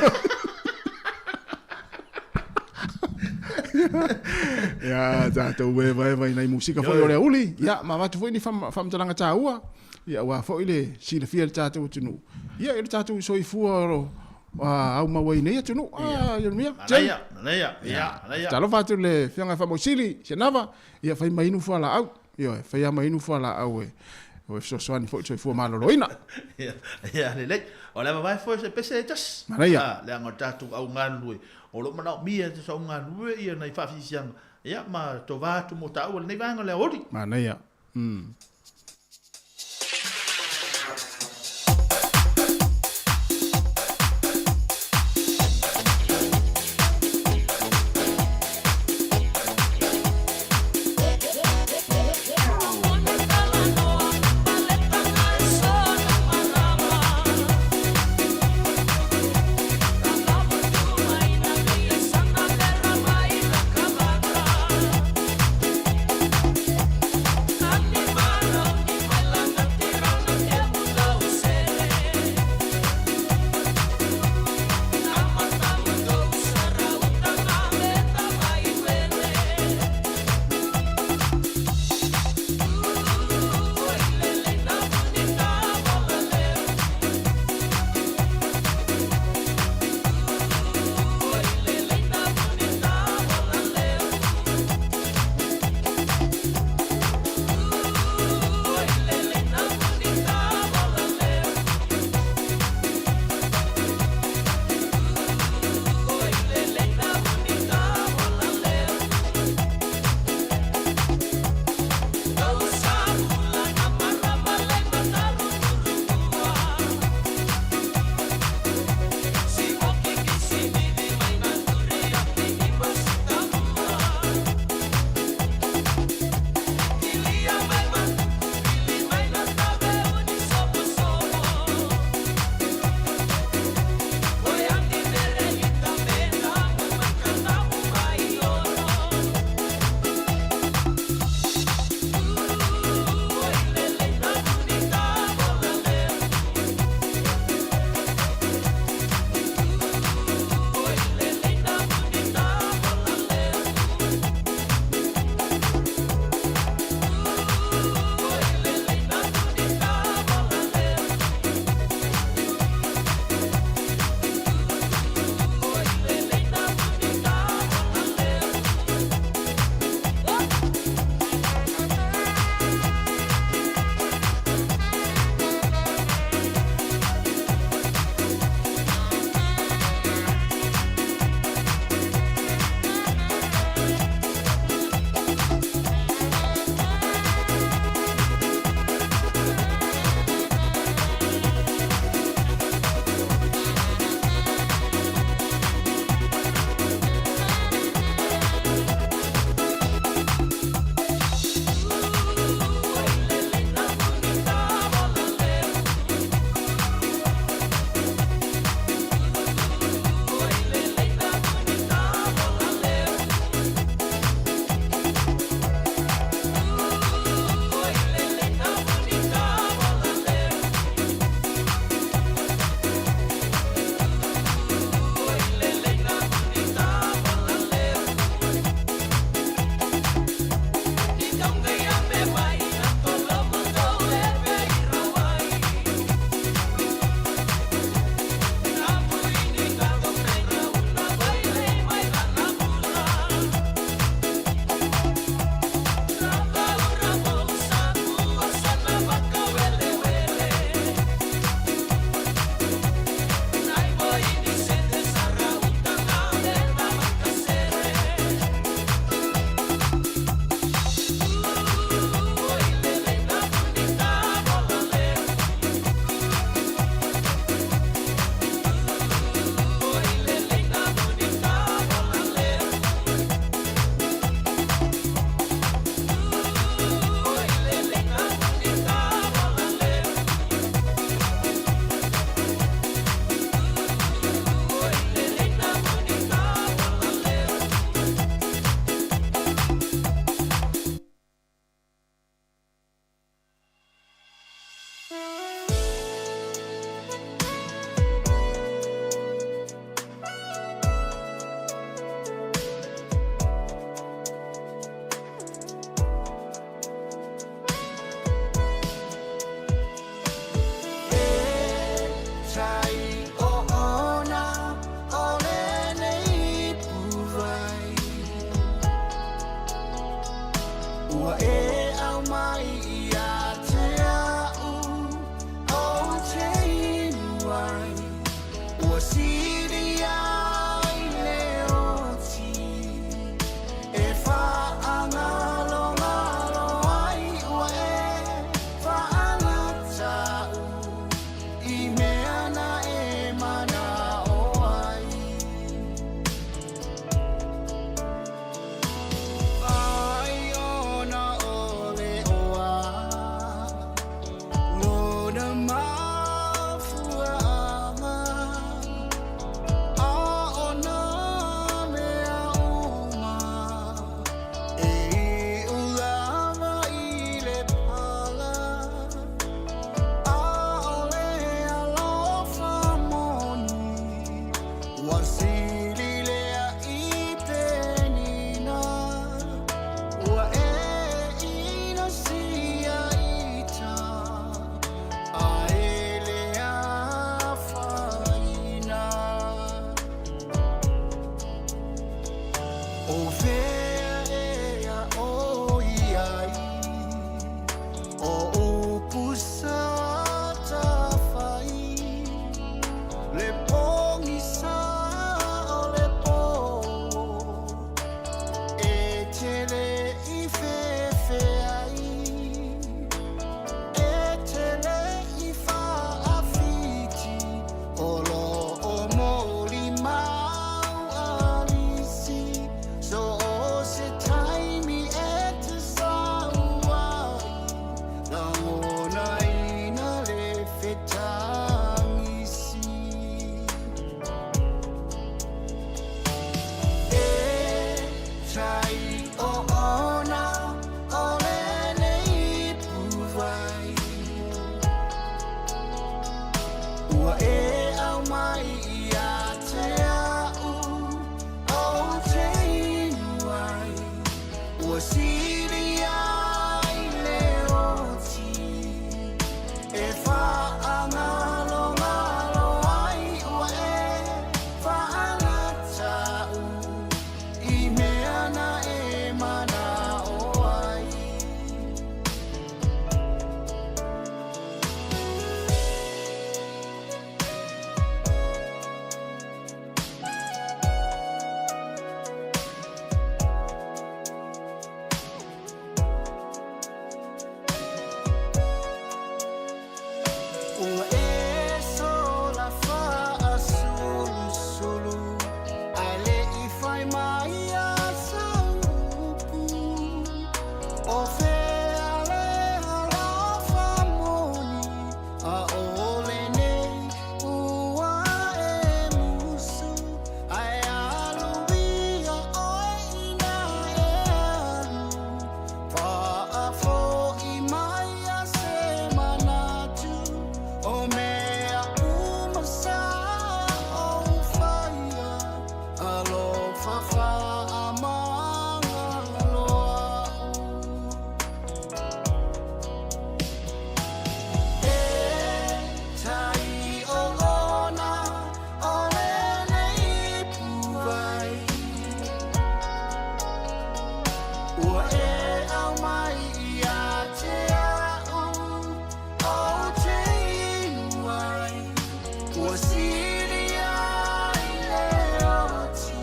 Ia, tatou evaeva i nai musika foi o le auli. Ia, ma avatu foi ni faamatalaga taua. Ia aua foi le silafia e le tatou atunuu, ia i le tatou soifua o lo o aumau ai nei atunuu. Ah, Ieremia, Jerry. Manaia, manaia, ia, manaia. Talofa atu i le Afioga ia Faamausili Sianava, ia fai mai inu fualaau. Ioe, fai lava ma inu fualaau e e fesoasoani foi i le soifua maloloina. Ia, ia lelei. O le avavae foi o se pese e tasi. Manaia. Ah, leaga o le tatou au galulue, o lo o manaomia e tatou au galulue ia nai faafisiisiaga, ia, ma tova atu mo taua i lenei vaega o le aoauli. Manaia. Mm. Ua e au mai ia te au o te inu ai Ua sili ai le oti E whaangalongalo ai ua e whaalatau I mea na e mana o ai Ai ona o le oa Lona mafuaanga A ona mea uma E iu lava i le pala A o le alofa moni Ua sili lea i penina Ua e inosia ita A e le afaina O fea ea o i ai O upu sa tafai Le pogisa o le po E te le i fefe ai E te le i whaafiti O lo o moli mau alisi So o se taimi e te sau ai Langona ina le fetangisi E tai o ona o lenei puvai Ua e au mai ia te au o te inu ai Ua sili ai le oti E whaangalongalo ai ua e whaalatau I mea na e mana o ai Ua e sola faasulusulu Ae le i fai mai a saupu O fea le alofa moni A o lenei ua e musu Ae alu ia oe ina e alu Faafoi mai a se manatu O mea uma sa ou faia Alofa faamagalo a'u E tai o ona o lenei puvai Ua e au mai ia te au o te inu ai Ua sili ai le oti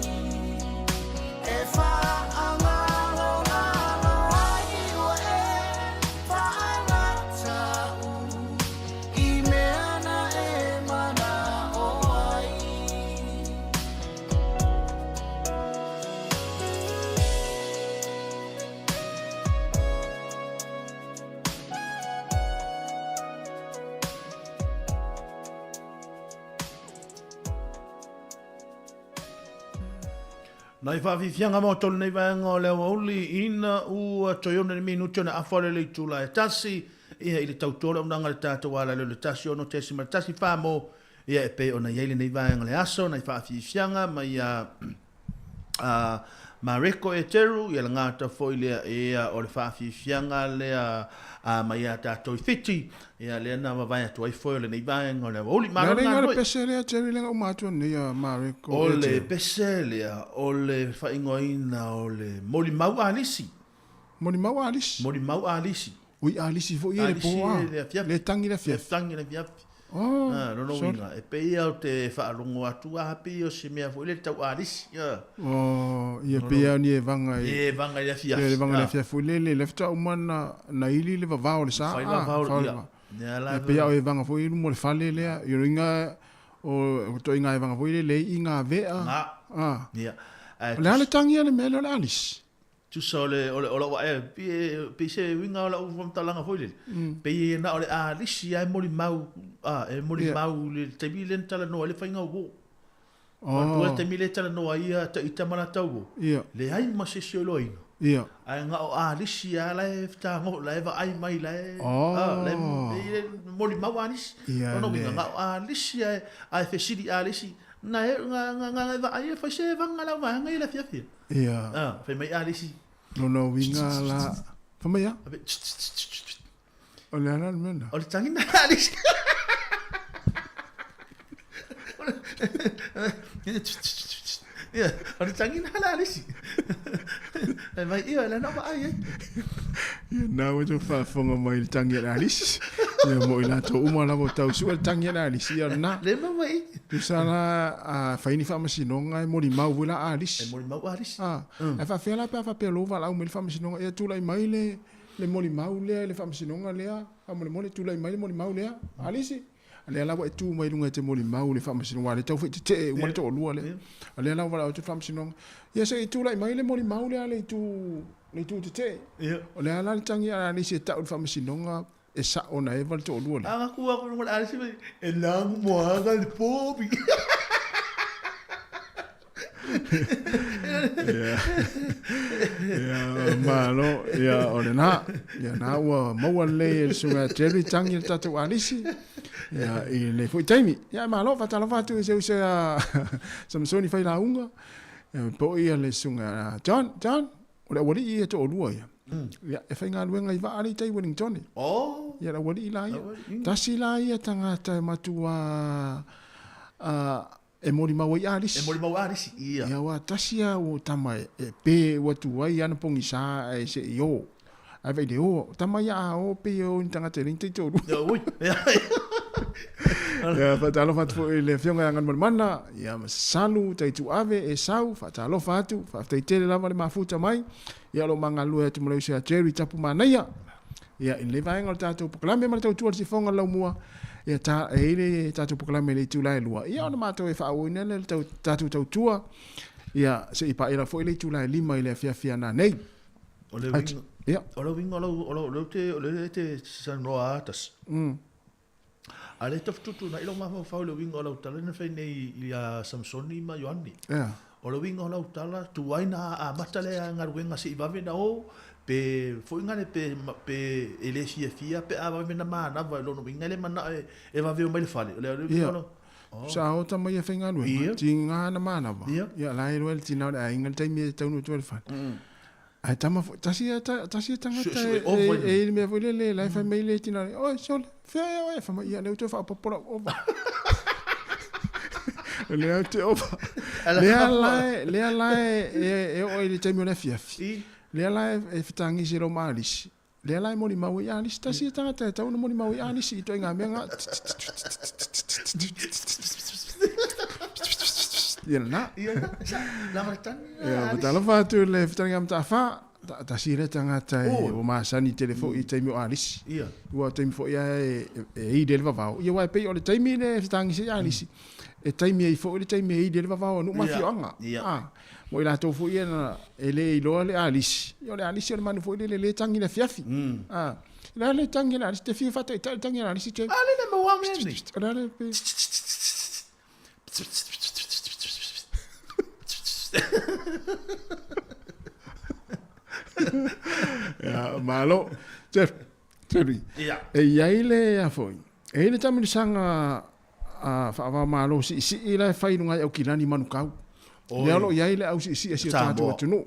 E whaangalongalo ai ua e whaalatau I mea na e mana o ai Nai whaafifianga mo tolu nei vaenga o le aoauli ina ua toe ono le minuti ona afa o le le itula e tasi ia i le tautua o le auaunaga a le tatou ala leo le 16.14 mo ia e pei ona i ai lenei vaega o le aso nai faafiafiaga mai ia a Mareko Eteru ia le gata foi lea ia o le faafiafiaga lea a mai ia tatou i Fiti ia lea na vavae atu ai foi o lenei vaega o le aoauli. Malo Le le le galulue. pese lea Jerry lea na uma atu nei a Mareko O le Eteru. pese lea o le faaigoaina o le molimau alisi. Molimau alisi. Molimau alisi. Ui alisi foi ia le po a. Le afiafi. Le tangi le afiafi. Le tangi le afiafi. Oh, Ah, lona sorry. uiga, e pei ia o te faalogo atu a pei o se mea foi le tau alisi. Ah. Oh, ia Lona pei ia ni e vanga i. E vanga i le afiafi. Ia le vanga i le Ah. afiafi foi lele, le faatoa uma na, na ili le vavao o le sa. Fai Ah, vavao, fai ia. vavao. Ia la Ia pei ia o e vanga foi i luma o le fale lea. Ia uiga o to inga e vanga foi lele i ngā vea. Ngā. Ah. Ia. Ae O le a le tangi a le mea lea o le alisi. Tusa o le o le o lau ae pe pe se uiga o lau faamatalaga foi lele. Pei e na o le alisi ae molimau a e molimau le taimi le na talanoa ai le faiga o uo. Oh. O le taimi le talanoa ai ia ita ma latou uo. Ia. Leai ma se isi o iloaina. Ia. Ae na o alisi lava la e fetago la e vaai mai la e Oh. a la e molimau alisi. Ia Lona uiga le. na o alisi ae ae fesili alisi na e nga nga nga nga vaai e fai se vaga lau vaega ia le afiafi. Ia. A fai mai alisi. Lona uiga la. Fai mai a? O le a la le mea lena? O le tagi na alisi. Ia, o le tagi na le alisi. E mai ia, le na vaai ai. Ia na ua tou faafofoga mai i le tangi a le alisi. Ia mo i latou uma lava o tausua le tangi a le alisi. Ia lena. Le maua i. Tusa la a fai ni faamasinoga e molimau foi la alisi. E molimau alisi. Ah, ae faafefea la pe a faapea lou valaau mai le faamasinoga ia tulai mai le le molimau lea i le faamasinoga lea faamolemole tulai mai le molimau lea alisi. Lea la ua e tu mai i luga e te molimau i le faamasinoga, aua lea tau faitetee uma le toalua lea. O lea la ua valaau atu le faamasinoga, ia se i tulai mai le molimau lea le itu le itu tetee. O lea la le tagi a le alisi e tau i le faamasinoga e sao na eva le toalua lea. A gaku aku luga le alisi mai, e langu moaga le popi. Ia, ia, malo, ia, o lena, ia, na ua maua lelei e le susuga ia Jerry tangi le tatou alisi, ia, i lenei foi taimi. Ia, malo, faatalofa atu i se uso ia Samsoni Failauga, ia, po o ia le susuga ia John, John, o le aualii ia toalua ia. Ia, e faigaluega i vaa le i tai Wellington. Oh. Ia, le aualii la ia. Tasi la ia tagata e matua, E molimau ai alisi. E molimau alisi, ia. Ia aua tasi a ua tama e, e pe ua tu ai ana pogisa ae se'i o. Ae vaai le o, tama ia a o pei e o ni tagata e le ni taitoalua. Ia, ui. Ia, faatalofa atu foi i le Afioga ia Galumalemana, ia ma Salu Taituave, Esau, faatalofa atu, faafetai tele lava le mafuta mai. Ia o lo o magalue atu ma le uso ia Jerry Tapumanaia. Ia, i lenei vaega o le tatou polokalame ma le tautua i le sifoga o le laumua, ia ta, e i le tatou polokalame i le itula e lua, ia ona matou e faaauauina lea le tau, tatou tautua, ia, se i paia foi le itula e lima i le afiafi ana nei. O le uiga, Ia. o le uiga o lau, o lau, o lea te, o lea e te saunoa atasi. A lea e tafatutuna'i lou mafaufau i le uiga o lau tala na fai nei ia Samsoni ma Ioane. Ia. O le uiga o lau tala, tuai na amata lea galuega se'i vave na o, pe foi gale pe, pe e le fiafia pe a vave na manava i lona uiga e le mana'o e, e vave o mai le fale. O le uiga Ia. o lau. Oh. Sa o tama ia faigaluega, Ia. tiga na manava. Ia. Ia, la e iloa e le tina o le aiga le taimi e taunuu atu ai le fale. Ae tama foi, tasi ia ta, tasi ia tagata Suesue e, ova e, ina. e i le mea foi lele, la e fai mai le tina, oi, sole, fea ea oe, fai mai, ia, lea ua toe faaopoopo lau ova. Lea te ova. Lea la e, lea la e, e, e oo i le taimi o le afiafi. Lea la e, e fetagisi e lou maalisi. Lea la e molimau ai alisi. Tasi ia tagata e tatau ona molimau ai alisi i ituaiga mea nga. Ia lena. Ia, sa, lava le tagi. Ia, matalofa atu le fetaliga mataafa. Tasi lea tagata e Oh. ua masani tele foi i taimi o alisi. Ia. Ua taimi foi ae e i le vavao. Ia aua e pei o le taimi le fetagisi ai alisi. E taimi ai foi le taimi e i le vavao a nuu ma Ia. afioaga. Ia. Ah, mo i latou foi ia na e le iloa le alisi. Ia o le alisi o le manu foi lele le tagi i le afiafi. Ah, le a le tagi a le alisi, te fiu faataitai le tagi a le alisi, James. A le le maua mea nei. O le a le pe. Ia, malo. Jeff, Jerry. Ia. E i ai le a foi. E i ai le taamilosaga a faava-o-Malo siisii la e fai i luga i Aukilani i Manukau. Oi. Lea o lo o i ai le au siisii a si o tatou Samoa. atunuu.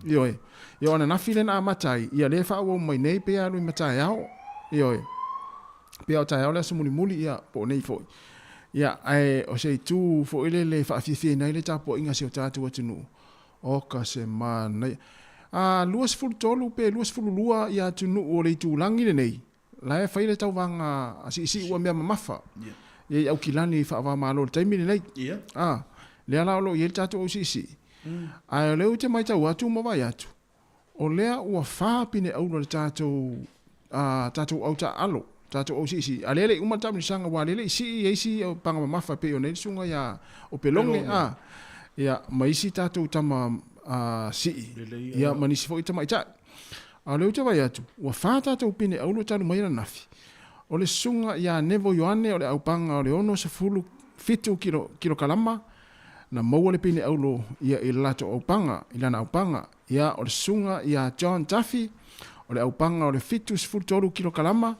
Ioe. Ia o ananafi lea na amata ai, ia lea e faaauau mai nei pe alu i mataeao. Ioe. Pe o taeao le aso mulimuli, ia, po o nei foi. Ia, ae o se itu foi lele e faafiafiaina ai le tapuaiga a si o tatou atunuu. Oka se manaia. A 23 pe 22 ia atunuu o le itulagi lenei, la e fai le tauvaga a siisii ua mea mamafa. Ia i Aukilani i faava-o-Malo i le taimi lenei. A, lea la o lo o i ai le tatou au siisii. Ae o lea ou te matau atu ma vaai atu, o lea ua fa pine auro le tatou, a, tatou au taaalo, tatou au siisii. A lea e le i uma le taamilosaga, aua o lea e le i sii ia isi paga mamafa e pei ona i ai le susuga ia Opeloge, a, ia, ma isi tatou tama, a, sii, ia, ma nisi foi tamaitai. A o lea ou te vaai atu, ua fa tatou pine auro talu mai ananafi. O le susuga ia Nevo Ioane o le aupaga o le 67 kilo, kilokalama, na maua le pine auro ia i le latou aupaga, i lana aupaga. Ia, o le susuga ia John Duffy, o le aupaga o le 73 kilokalama,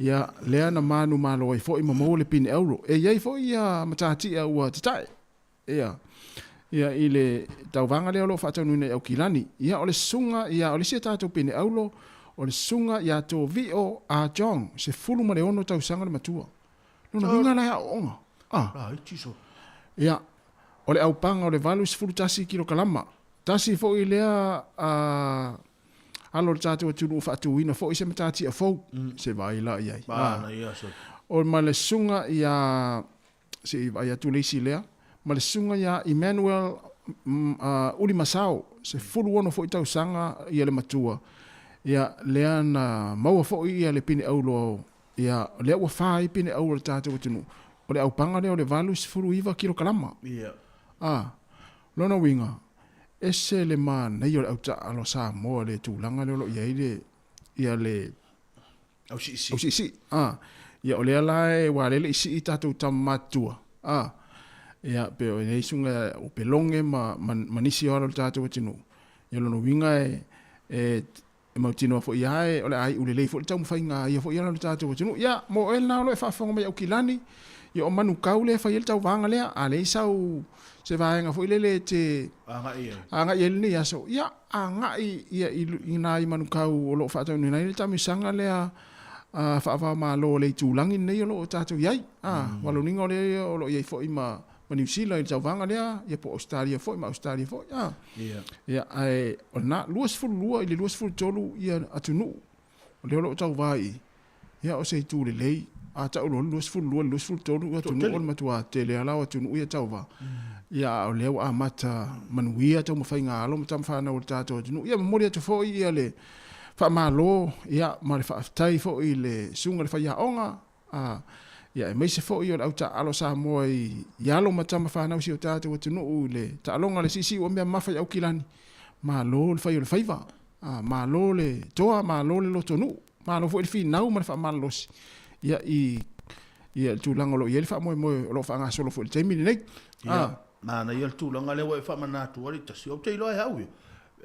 ia, lea na manumalo ai foi ma maua le pine auro. E i ai foi ia matatia ua tatae. Ia, ia i le tauvaga lea o lo o faataunuina i Aukilani. Ia, o le susuga ia, o le isi a tatou pine auro, o le susuga ia Tovio A. Jong, 16 tausaga le matua. Lona uiga la e aooga. Ah. Laiti so. Ia, o le aupaga o le 81 kilokalama. Tasi foi lea a alo o le tatou atunuu faatuina foi se matatia fou, se vaai la i ai. Manaia so. O ma le susuga ia se i vaai atu le isi lea, ma le susuga ia Emmanuel Ulimasao, 16 foi tausaga ia le matua, ia lea na maua foi ia le pine auro, ia lea ua fa ai pine auro o le tatou atunuu, o le aupaga lea o le 89 kilokalama. Ia. A, lona uiga, ese le manaia o le autaaalo a Samoa i le tulaga lea o lo o i ai le, ia le Ausiisii. Ausiisii, a. Ia, o lea la e, ua lele i sii tatou tama matutua, a. Ia, pe o nei susuga o Peloge ma, ma, ma nisi o alo o le tatou atunuu. Ia, lona uiga e, e, e mautinoa foi lava e, o le a iu lelei foi le taumafaiga a ia foi alo o le tatou atunuu. Ia, mo oe lena o lo o e faafofoga mai Aukilani, ia o Manukau lea e fai ai le tauvaga lea, a leai sau, se vaega foi lele e te agai ai, agai ai lenei aso, ia, agai ia i ina i Manukau o lo o faataunuuina ai le taamilosaga lea faava-o-Malo o le itulagi lenei o lo o tatou i ai. A, aua o lona uiga o lea o lo o i ai foi ma Niu Sila i le tauvaga lea, ia po o Ausetalia foi ma Ausetalia foi. A, ia, ae o lena, 22 i le 23 ia atunuu o lea o lo o tauva i i, ia o se itu lelei. A tau loa le 22 i le 23 atunuu o le matua tele lava la o atunuu ia e tauva. Ia a o lea ua amata manuia taumafaiga a alo ma tama fanau a le tatou atunuu. Ia momoli atu foi ia le faamalo ia ma le faafetai foi i le susuga i le faiaoga a ia aemaise foi o le au taaalo Samoa i i alo ma tama fanau o si o tatou atunuu i le taaloga le siisii ua mea mamafa i Aukilani. Malo le fai o le faiva. A malo le toa, malo le lotonuu, malo foi le finau ma le faamalolosi ia i ia le tulaga o lo o i ai le faamoemoe o lo o faagasolo foi i le taimi lenei. Ia, manaia le tulaga lea ua e faamanatu ai le tasi. Ou te iloa e au ia,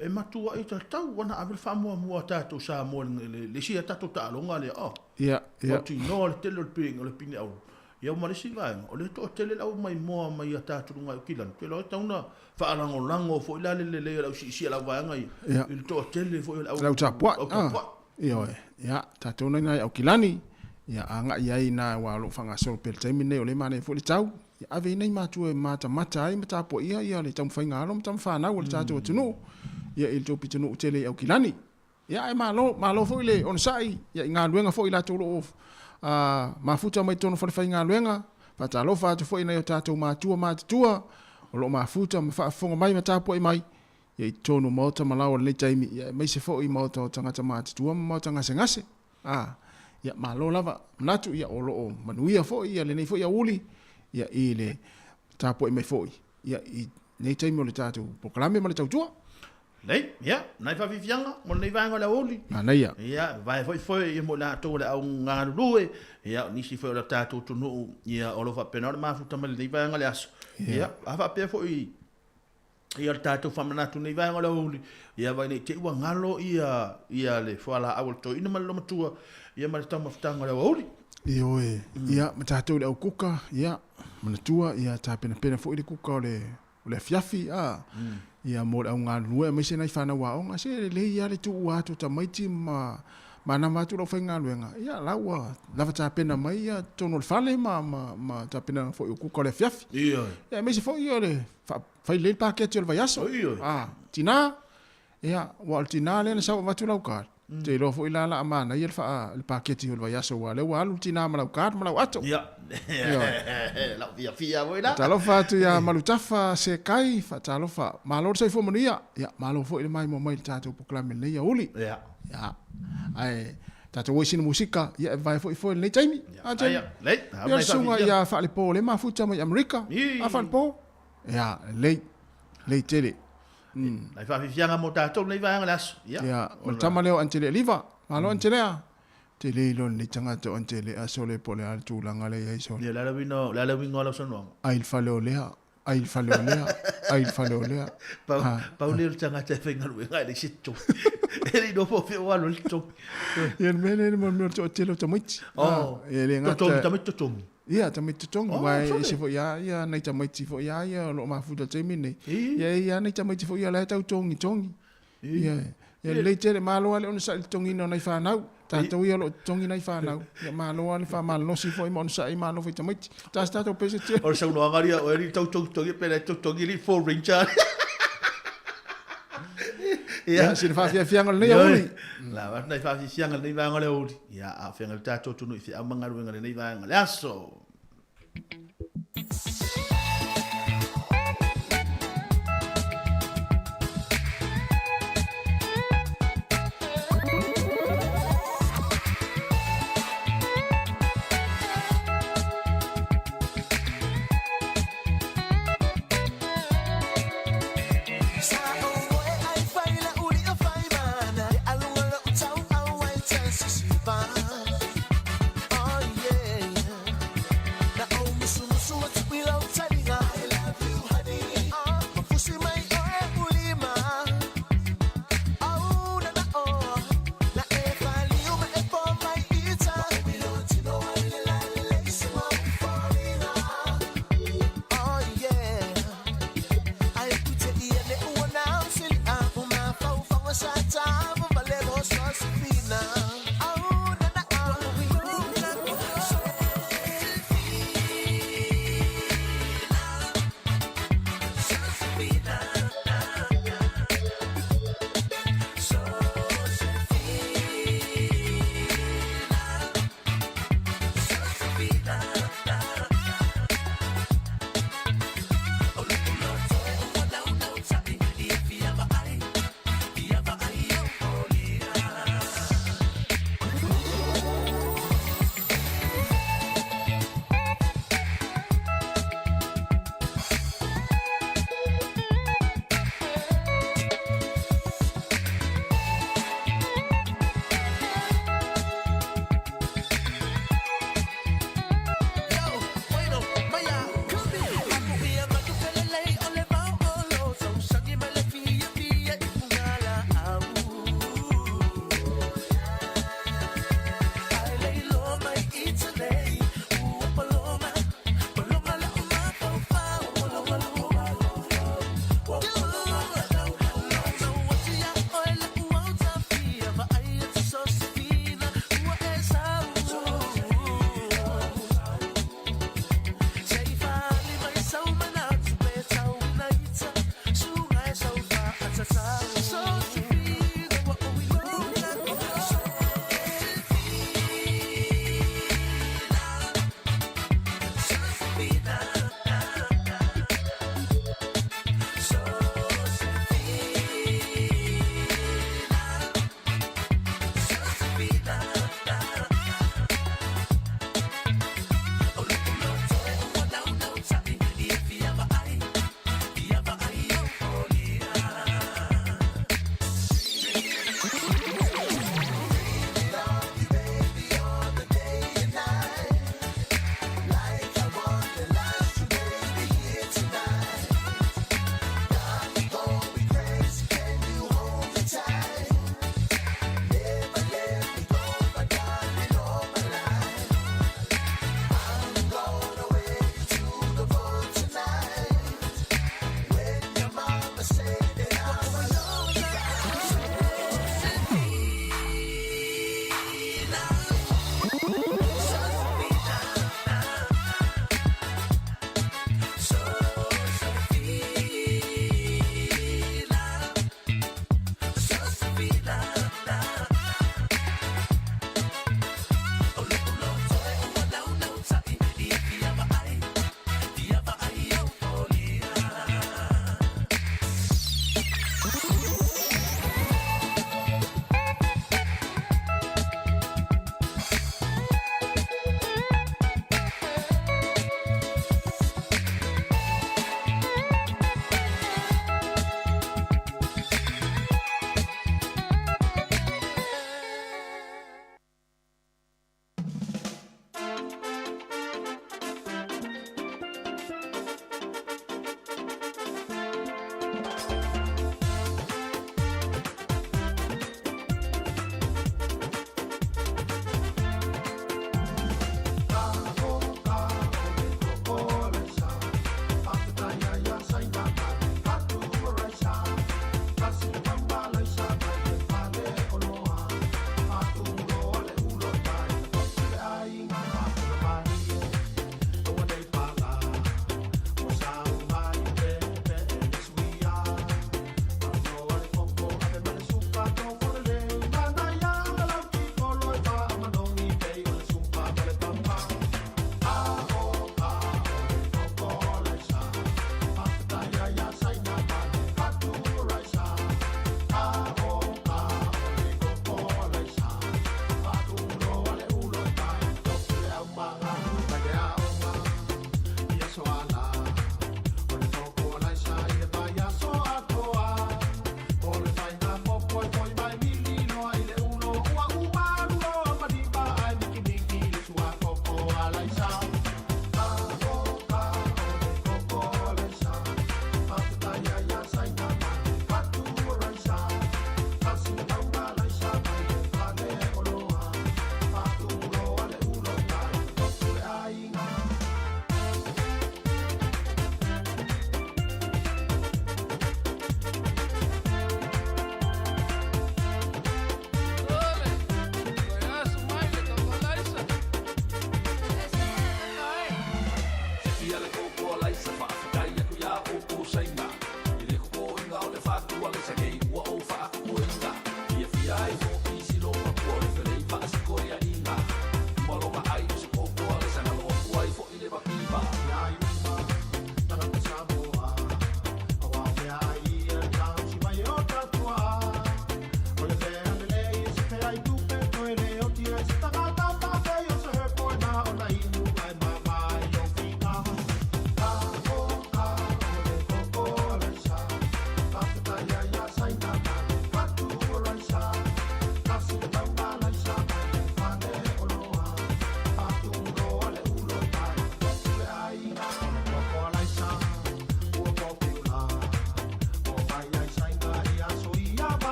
e matuai tatau ona ave le faamuamua a tatou Samoa i le isi a tatou taaloga lea. Oh, ia, ia. Mautinoa le tele o le pine, o le pine auro. Ia ma le isi vaega, o lea e toatele le au maimoa mai a tatou luga i Aukilani. Ou te iloa e tatau ona faalagolago foi la le lelei o le au siisii a le au vaega ia, Ia. i le toatele foi o le au, Le au tapuai. au tapuai. Ioe. Ia, tatou na i ina i Aukilani, ia agai i ai ina aua o lo o faagasolo pea i le taimi lenei o lea e manaia foi le tau. Ia ave i nai matua e matamata ai ma tapuaia ia le taumafaiga a alo ma tama fanau a le tatou atunuu, ia i le tou pitonuu tele i Aukilani. Ia ae malo, malo foi le onosai ia i galuega foi i latou o lo o mafuta mai totonu o falefaigaluega. Faatalofa atu foi i nai o tatou matua matutua o lo o mafuta ma faafofoga mai ma tapuai mai ia i totonu o maota ma laoa i lenei taimi, ia aemaise foi maota o tagata matutua ma maota gasegase. A, ia malo lava. Manatu ia o lo o manuia foi ia lenei foi aoauli ia i le tapuai mai foi ia i lenei taimi o le tatou polokalame ma le tautua. Lelei, ia, nai faafiafiaga mo lenei vaega o le aoauli. Manaia. Ia, vae foi foi ia mo i latou o le au galulue, ia, o nisi foi o le tatou atunuu, ia, o lo o faapena ona mafuta mai lenei vaega o le aso. Ia, a faapea foi ia le tatou faamanatu i lenei vaega o le aoauli, ia, vaai nei te i ua galo ia, ia le fualaau a le toeaina ma le olomatua, ia ma le taumafataga o le aoauli. Ioe, ia, ma tatou i le au kuka, ia, manatua, ia, tapenapena foi le kuka o le O le afiafi, a, ia mo le au galulue aemaise nai fanau aoga, se lelei lava le tuua atu o tamaiti ma manava atu lau faigaluega, ia la ua lava tapena mai ia totonu o le fale ma, ma, ma tapenaga foi o kuka o le afiafi. Ioe. Ia aemaise foi o le fai lelei le paketi o le vaiaso. Ioe. A, tina, Ia, aua o le tina lea na sau avatu lau card. Te iloa foi la la a manaia le faa le paketi o le vaiaso aua o lea ua alu le tina ma lau card ma lau ato. Ia. Lau fiafia foi la. Talofa atu ia Malutafa Sekai, faatalofa. Malo le soifua manuia. Ia, malo foi le maimoa mai i le tatou polokalame i lenei aoauli. Ia. Ia. Ae tatou o i sina musika, ia e vavae foi foe i lenei taimi. A Jamie? Lei. Ia le susuga ia Faalepo lea e mafuta mai Amerika. A Faalepo? Ia, lelei. Lelei tele. Nai faafiafiaga mo tatou lenei vaega o le aso. Ia. Ia, o le tama lea o Antelea Liva. Malo Antelea. Tele iloa lenei tagata o Antelea sole po o le a le tulaga lea i ai sole. Ia, o le a le uiga o le a le uiga o lau saunoaga? Ai le fale o lea, ai le fale o lea, ai le fale o lea. Pau, pau lea o le tagata e faigaluega e leai se totogi. E le i iloa po o fea ua alu ai le totogi. Ia, le mea lea le mea o le toatele o tamaiti. Oh, E le gata. Totogi, tamaiti totogi. Ia, tamaiti totogi, Oh, aua e sole. ese foi lava ia nai tamaiti foi lava ia o lo o mafuta i le taimi lenei. I. Ia, e i ai lava nai tamaiti foi ia o la e tau togitogi. I. Ia, ia lelei tele, malo lava le onosai i le totogiina o nai fanau. Tatou ia o lo o totogi nai fanau. Ia malo lava le faamalolosi foi ma onosai malo foi i tamaiti. Ta se tatou pese tele. O le saunoaga ia, o e alii tau togitogi pe la e togitogi alii Ford Ranger. Ia, sina faafiafiaga o lenei aoauli. La va nai faafiafiaga lenei vaega o le aoauli. Ia, a o feagai le tatou atunuu i feau ma galuega i lenei vaega o le aso.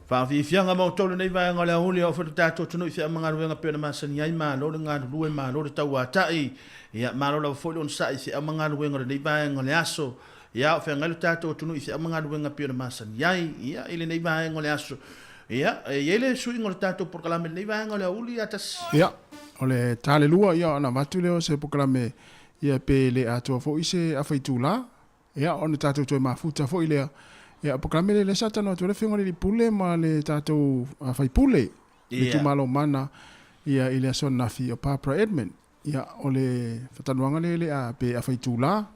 Faafiafiaga ma outou lenei vaega o le aoauli, oo foi le tatou atunuu i feau ma galuega pei ona masani ai, malo le galulue, malo le tauatai, ia malo lava foi le onosai i feau ma galuega o lenei vaega o le aso. Ia, o feagai le tatou atunuu i feau ma galuega pei ona masani ai, ia, i lenei vaega o le aso. Ia, e i ai le suiga o le tatou polokalame i lenei vaega o le aoauli, ia tasi. Ia, o le ta le lua, ia, ona avatu lea o se polokalame, ia, pe le atoa foi se afa itula, Ia, ona tatou toe mafuta foi lea. Ia, o polokalame lea lea sa talanoa atu ai le Afioga i le Alii Pule ma le tatou Sui Usufono i le itumalo Mana, ia, i le aso ananafi, o Barbara Edmund. Ia, o le faatanoaga lea e le a, pe afa itula.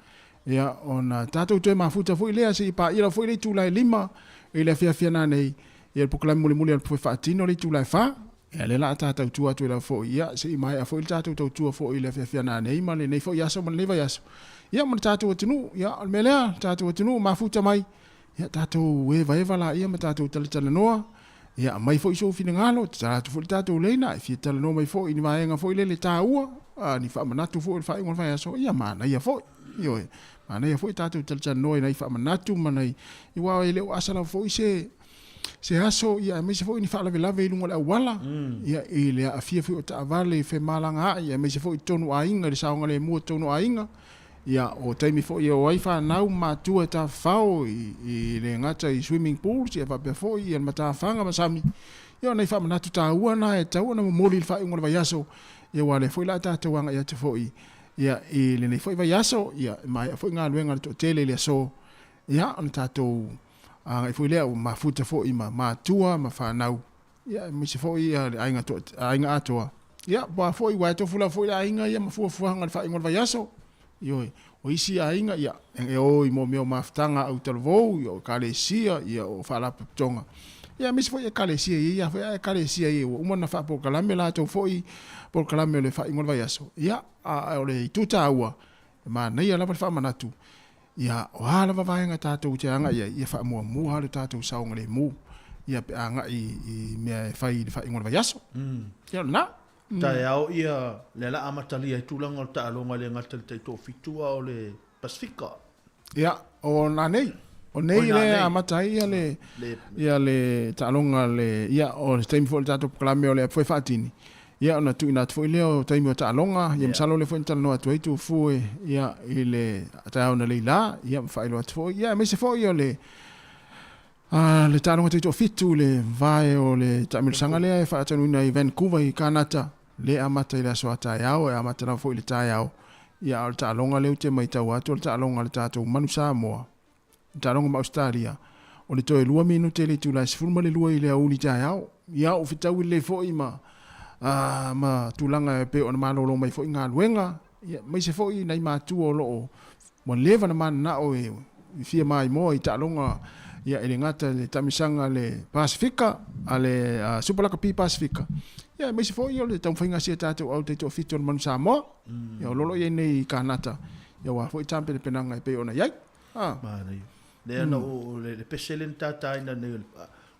Ia, ona tatou toe mafuta foi lea se i paia lava foi le itula e 5 i le afiafi ana nei, ia, le polokalame mulimuli a le Faatino le itula e 4. Ia, lea la a ta tautua atu ai lava foi, ia, se i maea foi le tatou tautua foi i le afiafi nanei ma lenei foi aso ma lenei vaiaso, ia, ma le tatou atunuu. Ia, o le mea lea, le tatou atunuu, mafuta mai, ia, tatou evaeva laia ma tatou talatalanoa, ia, aumai foi sou finagalo, tatala atu foi le tatou leina, e fia talanoa mai foi i ni vaega foi lele taua, a, ni faamanatu foi o le faaiuga o le vaiaso, ia, manaia foi, ioe, manaia foi tatou talatalanoa i nai faamanatu ma nai, aua e le o asa lava foi se se aso, ia aemaise foi ni faalavelave i luga o le auala, ia i le aafia foi o taavale i femalagaai, aemaise foi i totonu o aiga, i le saogalemu o totonu o aiga. Ia, o taimi foi e o ai fanau ma matua e tafafao i, i le gata i swimming pools, ia faapea foi ia le matafaga ma sami. Ia o nai faamanatu taua na e tatau ona momoli i le faaiuga o le vaiaso, ia aua o lea foi o le a tatou agai atu foi ia i lenei foi vaiaso, ia e maea foi galuega a le toatele i le aso, ia ona tatou agai foi lea ua mafuta foi ma matua ma fanau, ia aemaise foi le aiga toa, aiga atoa. Ia, po a foi, ua e tofu lava foi le aiga ia ma fuafuaga i le faaiuga o le vaiaso. Ioe, o isi aiga, ia, e o i mea o mafutaga a autalavou, ia o ekalesia, ia o faalapotopotoga. Ia aemaise foi ekalesia i ia foi a ekalesia ia ua uma ona faapolokalame latou foi polokalame o le faaiuga o le vaiaso. Ia, a o le itu taua, e manaia lava le faamanatu, Ia, o a lava vaega tatou te agai ai, ia faamuamua lava le tatou saogalemu, ia pe a agai i mea e fai i le faaiuga o le vaiaso. Ia, o lena. Taeao ia, lea la amatalia ai tulaga o le taaloga e le gata i le taitoafitu a o le Pasifika. Ia, o nanei. O nei lea e amata ai ia le, ia le taaloga le, ia, o le taimi foi o le tatou polokalame o le app foi faatini. Ia ona tuuina atu foi lea o taimi o taaloga, ia masalo o lea foi na talanoa atu ai Tufue ia i le taeao analeila, ia ma faailoa atu foi, ia aemaise foi o le le taaloga taitoafitu le vae o le taamilosaga lea e faataunuuina i Vancouver i Kanata, lea e amata i le aso a taeao, e amata lava foi i le taeao, ia a o le taaloga lea ou te matau atu o le taaloga a le tatou Manu Samoa, le taaloga ma Ausetalia, o le toe 2 minute le itula e 12 i le aoauli taeao. Ia, ua fetaui lelei foi ma, ma tulaga e pei ona malolo mai foi galuega, ia, aemaise foi nai matua o lo o ua leva ona mananao e fia maimoa i taaloga, ia, e le gata i le taamilosaga a le Pasefika, a le Super Lakapi Pasefika, ia, aemaise foi o le taumafaiga a si a tatou au taitoafitu o le Manu Samoa, ia, o lo o i ai nei i Kanata, ia, aua foi tapenapenaga e pei ona i ai. Ah. Manaia. Lea na o le, le pese lea na tātāina nei o le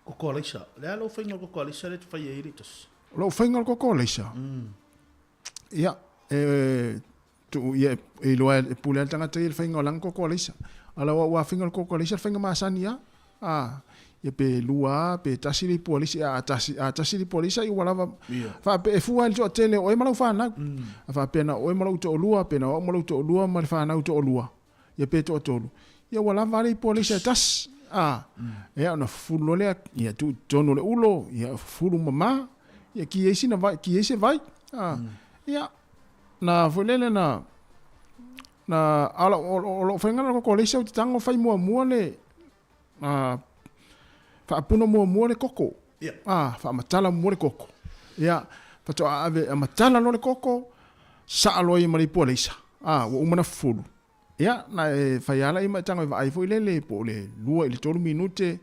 koko alaisa. Le a lou faiga o le koko alaisa lea te fai ai le tasi? O lou faiga o le koko alaisa? Ia, e, tu, ia, e iloa e pule a le tagata ia le faiga o lana koko alaisa. A lau au a faiga o le koko alaisa, le faiga masani a. A, ia pe lua a, pe tasi le ipu alaisa, a tasi, a tasi le ipu alaisa, ia ua lava. Yeah. Faape, e fua ai le toatele o oe ma lau whanau. A faapea na o oe ma lou toalua, pe na o au ma lou toalua ma le whanau toalua. Ia pe toatolu, ia ua lava le ipu alaisa e tasi. A, ia ona fufulu loa lea, ia tuu i totonu o le ulo, ia fufulu mama, ia ki ai sina vai, ki ai se vai. A, ia, na foi lele na, na, a o lou faiga lena o koko alaisa ou te tago fai muamua le, a, faapuno muamua le koko. A, faamatala muamua le koko. Ia, faatoa ave, a matala loa le koko, saa loa ia ma le ipu alaisa. A, ua uma ona fufulu. Ia, na e fai ala i ma e tago e vaai foi lele po o le 2 i le 3 minute,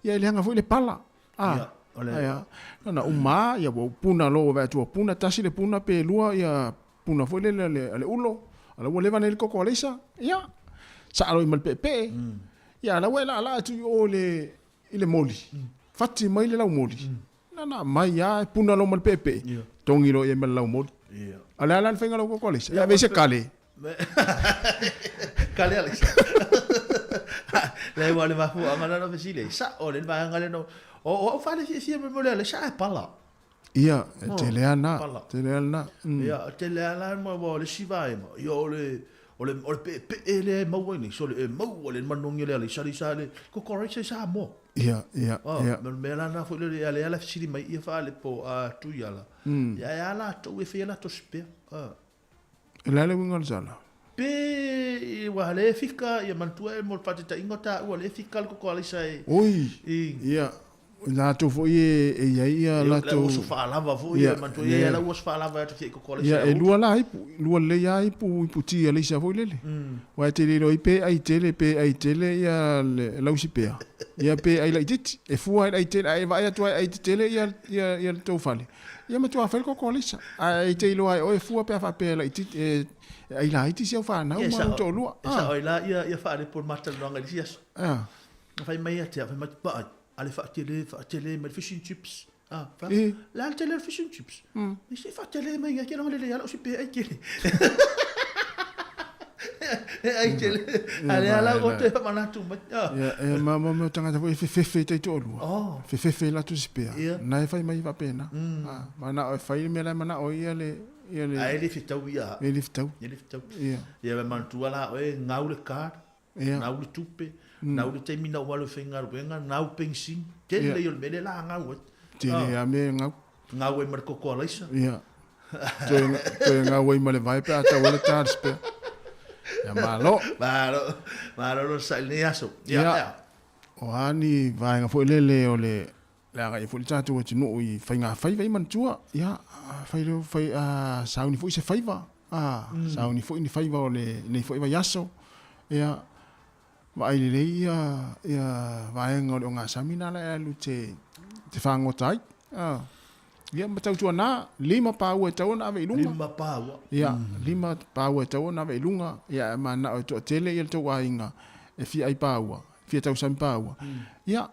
ia e leaga foi le pala. A, Ia, o le- ia, na na uma, ia ua puna loa ua vaai atu ua puna tasi le puna pe lua, ia puna foi lele a le, a le ulo, a la ua leva nei le koko alaisa, ia, saa loa i ma le peepee. Ia, a la ua e laalaa atu i o i le, i le moli, fati mai le laumoli, Na na mai a e puna loa ma le peepee, togi loa i ai ma le laumoli. A o le a la le faiga o lau koko alaisa? Ia ave i se kale. Kale alaisa. Le ua le mafuaga lena fesili ai, sa'o le vaega lena o o a'u faalefiafia mo le mea o le alaisa ae pala. Ia, e tele lava lena, tele lava lena. Ia, e tele lava la ma o le isi vaega, ia o le o le o le peepee lea e maua ai nei, sole e maua le manogi o le alaisa alaisa le koko alaisa i Samoa. Ia, ia, ia. O le mea la lena foi lea lea la fesili mai ia faalepo a Tuiala, ia e a latou e fai a latou spare. O le a le uiga o le tala? Pe ua le fika, ia manatua e mo le faataitaiga o taua le fika le koko alaisa e. Oi! Ia, latou foi e i ai ia latou. Le uso faalava foi, ia manatua e i ai la uso faalava e atu fia i koko alaisa. Ia, e lua la ipu, lua lelei lava ipu, ipu ti alaisa foi lele. Aua e te le iloa ai pe ai tele, pe ai tele ia le lausipea, ia pe ai laitiiti. E fua lava i le ai tele, ae vaai atu lava e ai tetele ia le tou fale. Ia matua fai le koko alaisa. Ae e te iloa e oe fua pe a faapea e laitiiti, e ai laiti si au fanau ma ou toalua. E sao ai la ia, ia faalepo le ma talanoaga i le isi aso. Na fai mai ia te au, fai mai, Vaai, a le faatele, faatele mai le fish and chips. A, fa, le a le tele o le fish and chips? E se faatele mai ia, ke longa lelei lava lau sipe ai tele. E ai tele. A lea la ua toe faamanatu mai. Ia, e ma ma mea o tagata foi e fefefe i taitoalua. Fefefe i latou sipea. Na e fai mai faapena. Manao e fai le mea la e manao ai ia le ia le. Ae le fetau ia. E le fetau. E le fetau. Ia. Ia ma manatua la oe gau le card. Gau le tupe. Gau le taimi na ou alu e faigaluega, gau penisini. Tele ia o le mea lea la gau ai. Tele lava mea e gau. Gau ai ma le koko alaisa. Ia. Toe, toe gau ai ma le vae pe a tau ai le tā le spare. Ia malo. Malo, malo lo sa i lenei aso. Ia, ia. O a ni vaega foi lele o le le agai foi le tatou atunuu i faiga faiva i manatua. Ia, fai leo, fai, a, sauni foi se faiva. A, sauni foi ni faiva o le, nei foi vaiaso. Ia, vaai lelei ia, ia vaega o le ogasami na la e alu te, te fagota ai. A, ia ma tautuana, lima paua e tatau ona ave i luga. Lima paua. Ia, lima paua e tatau ona ave i luga. Ia, e manao e toatele ia le tou aiga e fia ai paua, fia tausami paua. Ia,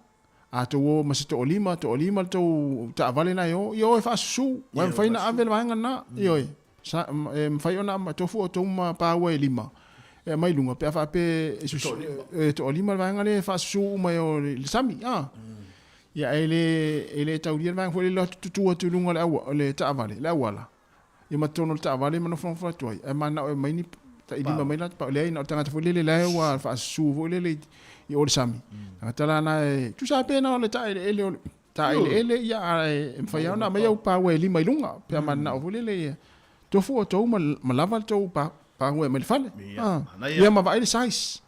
a tou o ma se toalima, toalima le tou taavale la e o, ia o e faasusu, aua e mafai ona ave le vaega lena. Ioe, sa, e mafai ona tofu outou ma paua e lima e aumai i luga pe a faapea e susu, e toalima le vaega lea e faasusu uma e o i le sami. A. Ia, e le, e le taulia le vaega foi lele o atu tutu atu i luga o le aua, o le taavale, le auala. Ia ma totonu o le taavale ma nofonofo atu ai, ae mananao e aumai ni tailima mai la, leai na o le tagata foi lele la ua faasusu foi lele i o le sami. Tagata la na e tusa lava pe na o le taeleele o le taeleele ia ae e mafai lava ona aumai au paua e lima i luga pe a mananao foi lele ia tofu outou ma lava le tou paua e aumai i le fale. Ia ma vaai le size,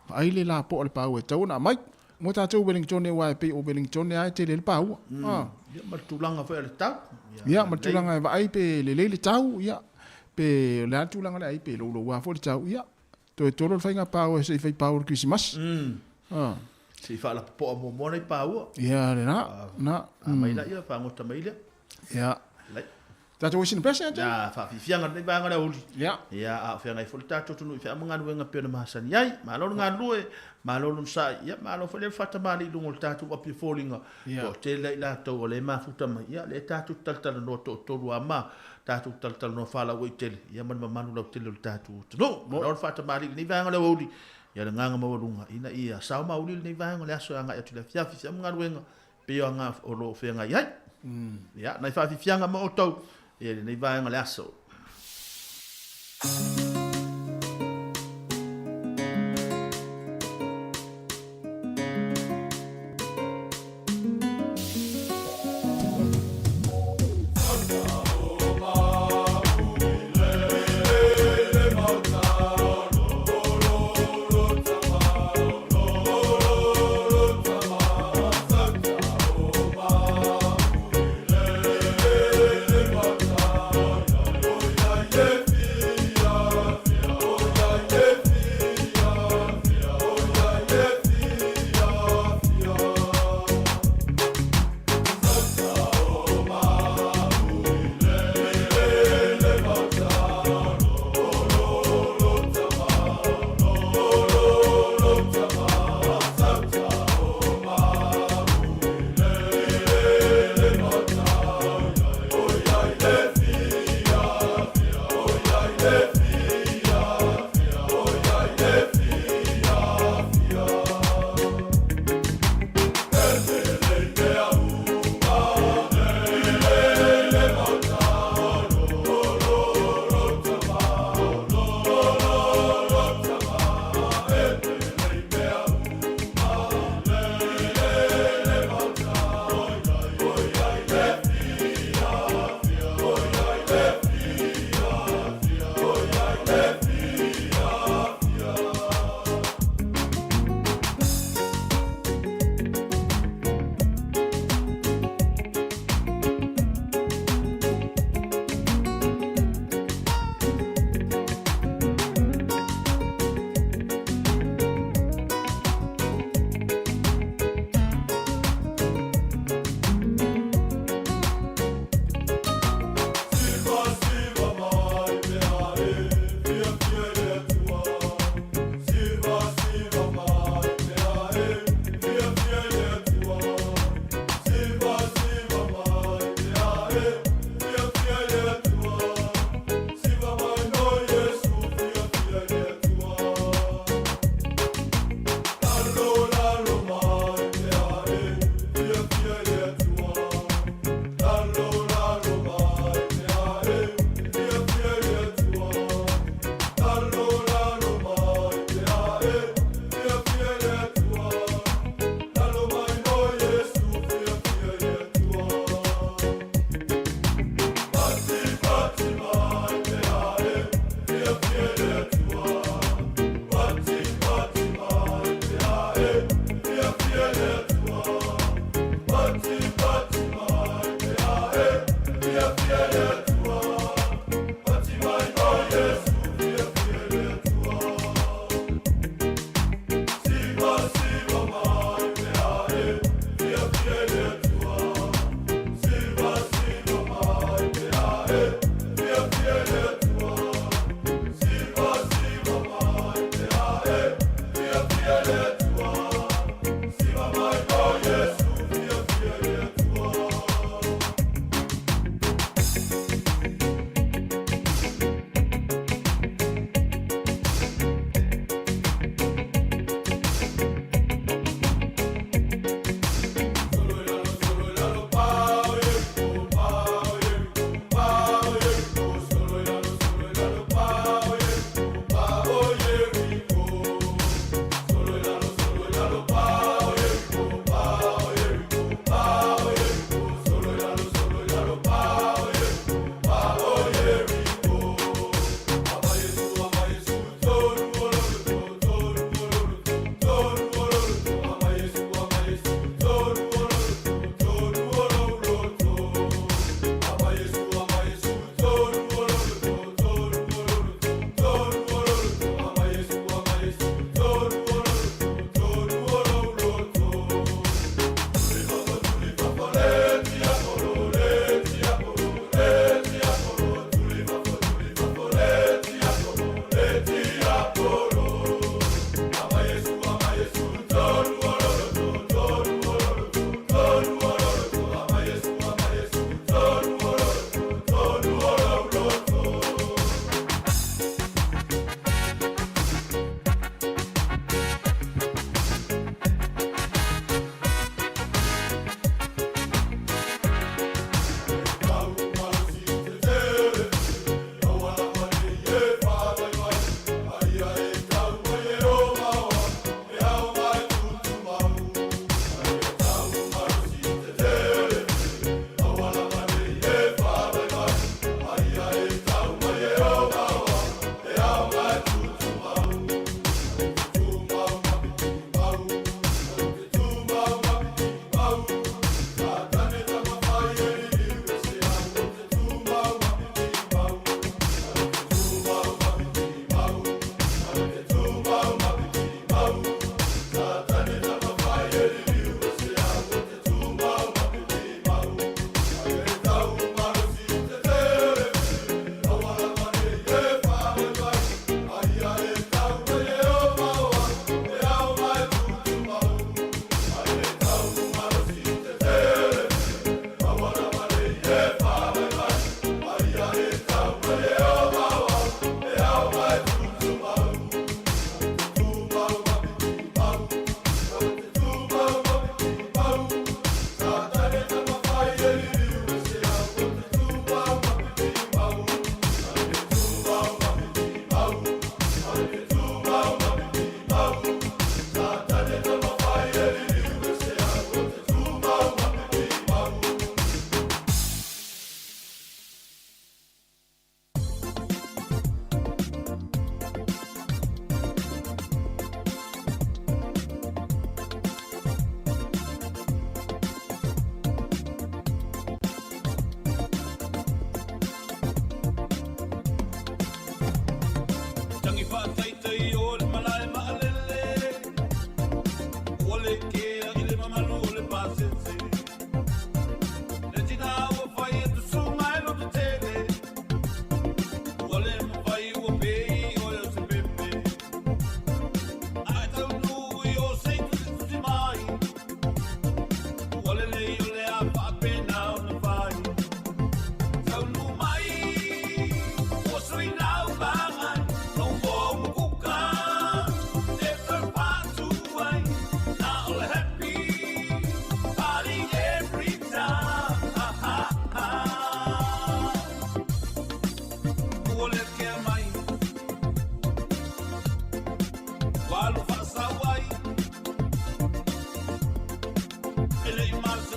vaai le lapoa o le paua e tatau ona aumai. Mo tatou Wellingtone aua e pei o Wellingtone lava e tele ai le paua. Ia ma le tulaga foi o le tau. Ia ma le tulaga e vaai pe lelei le tau, ia pe o le a le tulaga o le ai pe louloua foi le tau, ia toe tolo le faiga paua se i fai paua i le Kerisimasi. Se i faalapopoa muamua nai paua. Ia lena, na. Aumai laia, fagota mai lea. Ia. Lai. Tatou isi na pese atu. Ia, faafiafiaga lenei vaega o le aoauli. Ia. Ia, a o feagai foi le tatou atunuu i feaamagaluega e pei ona masani ai. Malo le galulue, malo le onosai, ia malo foi le faatamalii i luga o le tatou api e foliga. Ia. Toatele ai latou o lea e mafuta mai. Ia, lea tatou te talatalanoa toatolu lava ma tatou talatalanoa faalauaitele, ia ma le mamalu lautele o le tatou atunuu. Malo le faatamalii i lenei vaega o le aoauli. Ia, le agaga maualuga ina ia sao mauli lenei vaega o le aso e agai atu i le afiafi i feaamagaluega pei o aga o lo o feagai ai. Ia, nai faafiafiaga ma outou i lenei vaega o le aso.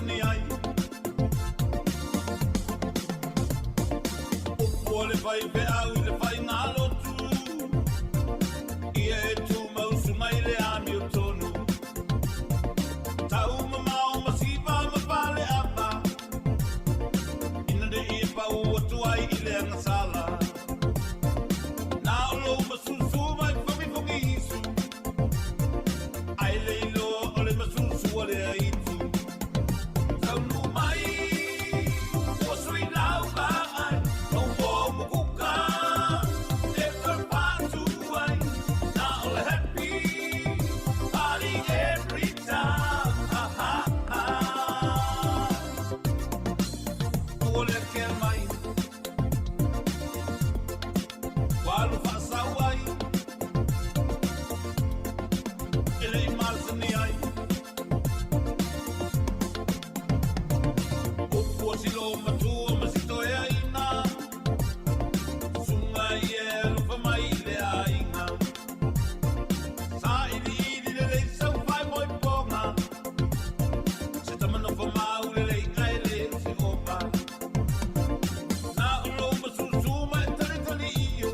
malasani ai. Upu o le faifeau i le faigalotu, ia e tumausu mai le amiotonu. Tau mamao ma siva ma fale ava, ina ne i pau atu ai i le agasala. Na o lou masusu mai fogifogi isu, ai le iloa o le masusu o le aitu. Taunu mai, ua sui lau vaai, lou moa mukuka, e toe patu ai. Na o le happy party every time. Ha, ha, ha. Ua le kea mai, ua alu faasau ai, e le i malasani ai. Upu o silo matua ma sitoeaina, susuga ia e alofa mai i le aiga. Sa iliili lelei sau faimoipoga, se tamanofo mau lelei ae le o se opa. Na o lou masusu ma e talitali io,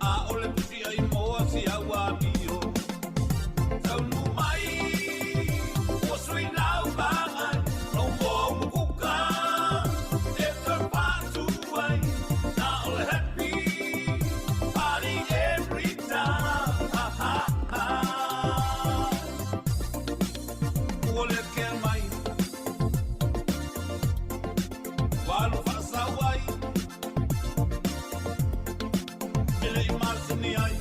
a o le pusi ai moa si au amio. Taunu mai, ua sui lau vaai, lou moa mukuka, e toe patu ai. Na o le happy party every time. Ha, ha, ha. Ua le kea mai, ua alu faasau ai, e le i malasani ai.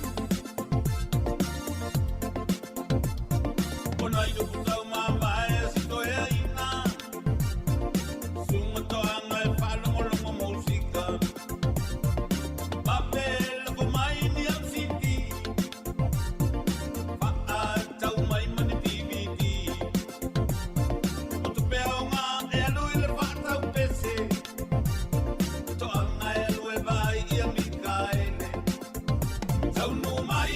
Ona i luku tau mamae a sitoeaina, suga toaga e faalogologo musika. Mapeloko mai ni au CD, faatau mai ma ni DVD. O tupe aoga e alu i le faatau pese, toaga e alu e vaai ia Mikaele. Taunu mai,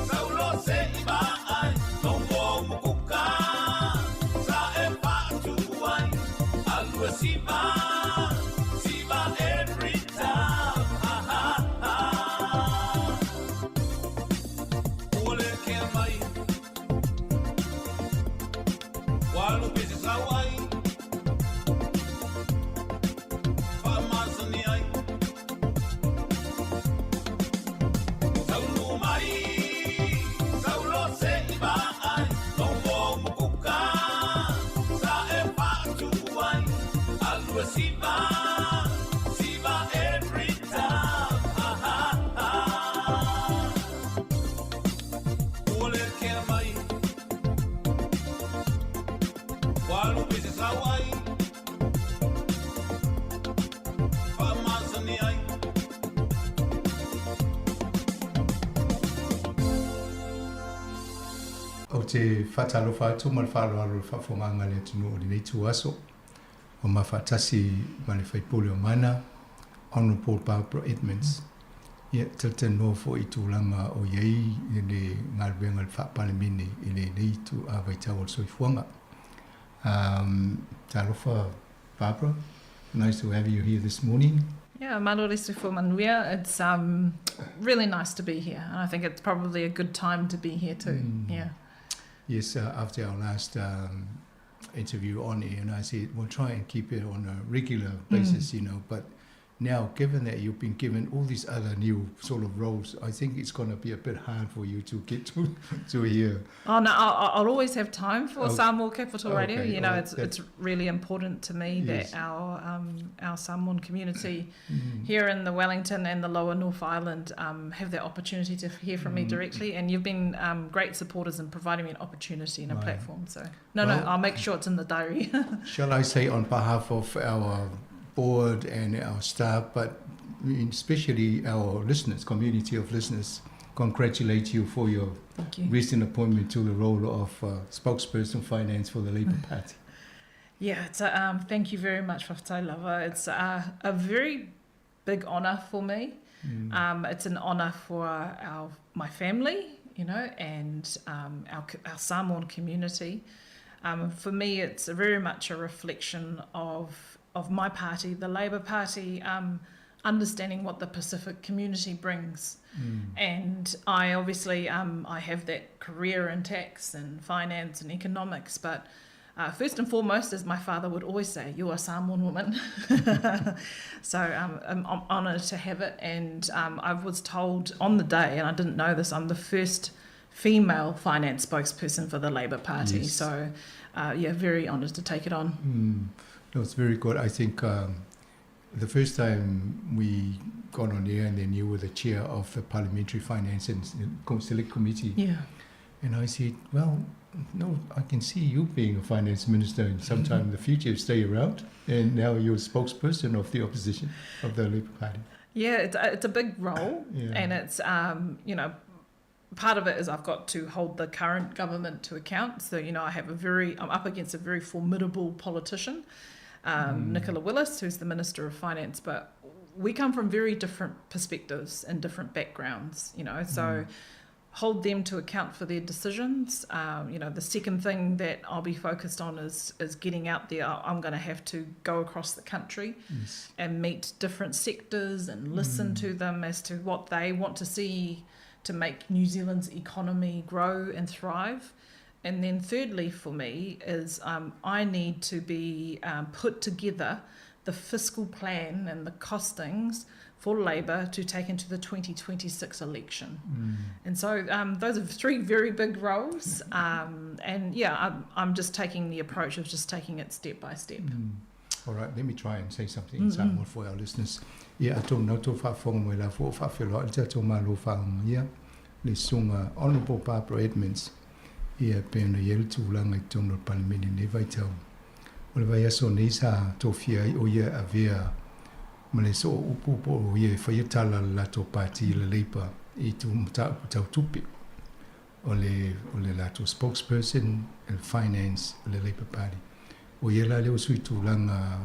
saulo se i vaai, lou moa mukuka, sa e faatu ai. Alu e siva, siva every time. Ha, ha, ha. Ua le kea mai, ua alu pese sau ai, faamasani ai. Taunu mai, saulo se i vaai, lou moa mukuka, sa e faatu ai. Alu e siva, siva every time. Ha, ha, ha. Ua le kea mai, ua alu pese sau ai, faamasani ai. Ou te faatalofa atu ma le faaaloalo i le faafofogaaga a le atunuu o lenei ituaso o mafaatasi ma le faipule o Mana, Honourable Barbara Edmonds. Ia, talatalanoa foi i tulaga o i ai le galuega a le Faa-Palemene i lenei itu vaitau o le soifuaga. Talofa Barbara, nice to have you here this morning. Yeah, malo le soifua manuia. It's really nice to be here, and I think it's probably a good time to be here too. Yeah. Yes, after our last interview on air, and I said we'll try and keep it on a regular basis, but now, given that you've been given all these other new sort of roles, I think it's going to be a bit hard for you to get to here. Oh, no, I'll always have time for Samoa Capital Radio. It's really important to me that our Samoan community here in the Wellington and the Lower North Island have that opportunity to hear from me directly. And you've been great supporters in providing me an opportunity and a platform. So, no, I'll make sure it's in the diary. Shall I say on behalf of our board and our staff, but especially our listeners, community of listeners, congratulate you for your Thank you. recent appointment to the role of spokesperson finance for the Labour Party. Yeah, thank you very much, Faafetai lava. It's a very big honour for me. It's an honour for my family, and our Samoan community. For me, it's very much a reflection of of my party, the Labour Party, understanding what the Pacific community brings. And I obviously I have that career in tax and finance and economics, but first and foremost, as my father would always say, you are a Samoan woman. So I'm honoured to have it. And I was told on the day, and I didn't know this, I'm the first female finance spokesperson for the Labour Party. Yes. So, yeah, very honoured to take it on. No, it's very good. I think the first time we got on air, and then you were the chair of the Parliamentary Finance and Select Committee. And I said, well, no, I can see you being a finance minister in some time in the future, stay around. And now you're a spokesperson of the opposition, of the Labour Party. Yeah, it's a big role. And it's, you know, part of it is I've got to hold the current government to account. So, you know, I have a very, I'm up against a very formidable politician, Nicola Willis, who's the Minister of Finance, but we come from very different perspectives and different backgrounds, you know, so hold them to account for their decisions. You know, the second thing that I'll be focused on is getting out there. I'm going to have to go across the country and meet different sectors and listen to them as to what they want to see to make New Zealand's economy grow and thrive. And then thirdly for me is I need to be put together the fiscal plan and the costings for Labour to take into the 2026 election. And so those are three very big roles. And yeah, I'm just taking the approach of just taking it step by step. All right, let me try and say something in Samoan for our listeners. Ia, atonu na outou faafofoga mai la fua o faafeiloai le tatou Malo faauga, le Susuga Honourable Barbara Edmonds, ia, pei ona i ai le tulaga i totonu o le Palemene i lenei vaitau. O le vaiaso nei sa tofia ai o ia e avea ma le soo upu po o ia e faia tala a le latou pati le Labour i tu mataupu tau tupe. O le, o le latou spokesperson i le finance o le Labour Party. O ia la lea ua sui tulaga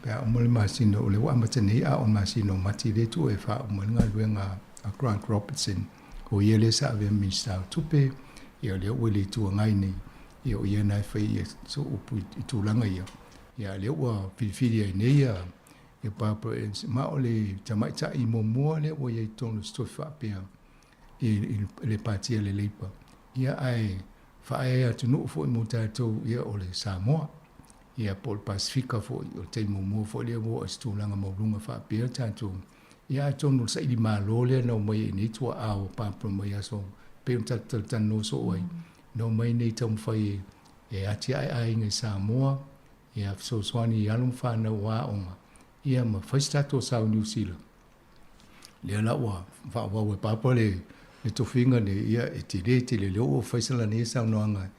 pe a uma le masina o lea ua amata nei a o le masina o Mati lea tuu e faauma ai le galuega a Grant Robertson. O ia lea sa avea ma Minisita o Tupe, ia o lea ua i le Itu Agai nei, ia o ia na e fai ia so upu i tulaga ia. Ia a lea ua filifili ai nei ia ia Barbara Ernst, ma o le tamaitai muamua lea ua i ai i totonu o se tofi faapea i le Pati a le Labour. Ia ae faaeaea atunuu foi mo tatou ia o le Samoa. Ia po o le Pasefika foi, o le taimi muamua foi lea ua oo i se tulaga maualuga faapea tatou. Ia atonu o le saili malo lea na omai ai nei tuaa o Barbara mai aso pei ona tatou talatalanoa soo ai, na omai nei taumafai e atiae aiga i Samoa, ia fesoasoani i alo ma fanau o aoga, ia ma fai se tatou sao i Niu Sila. Lea la ua faaauau e Papa le le tofiga nei, ia e tele tele lea ua fai salani ai saunoaga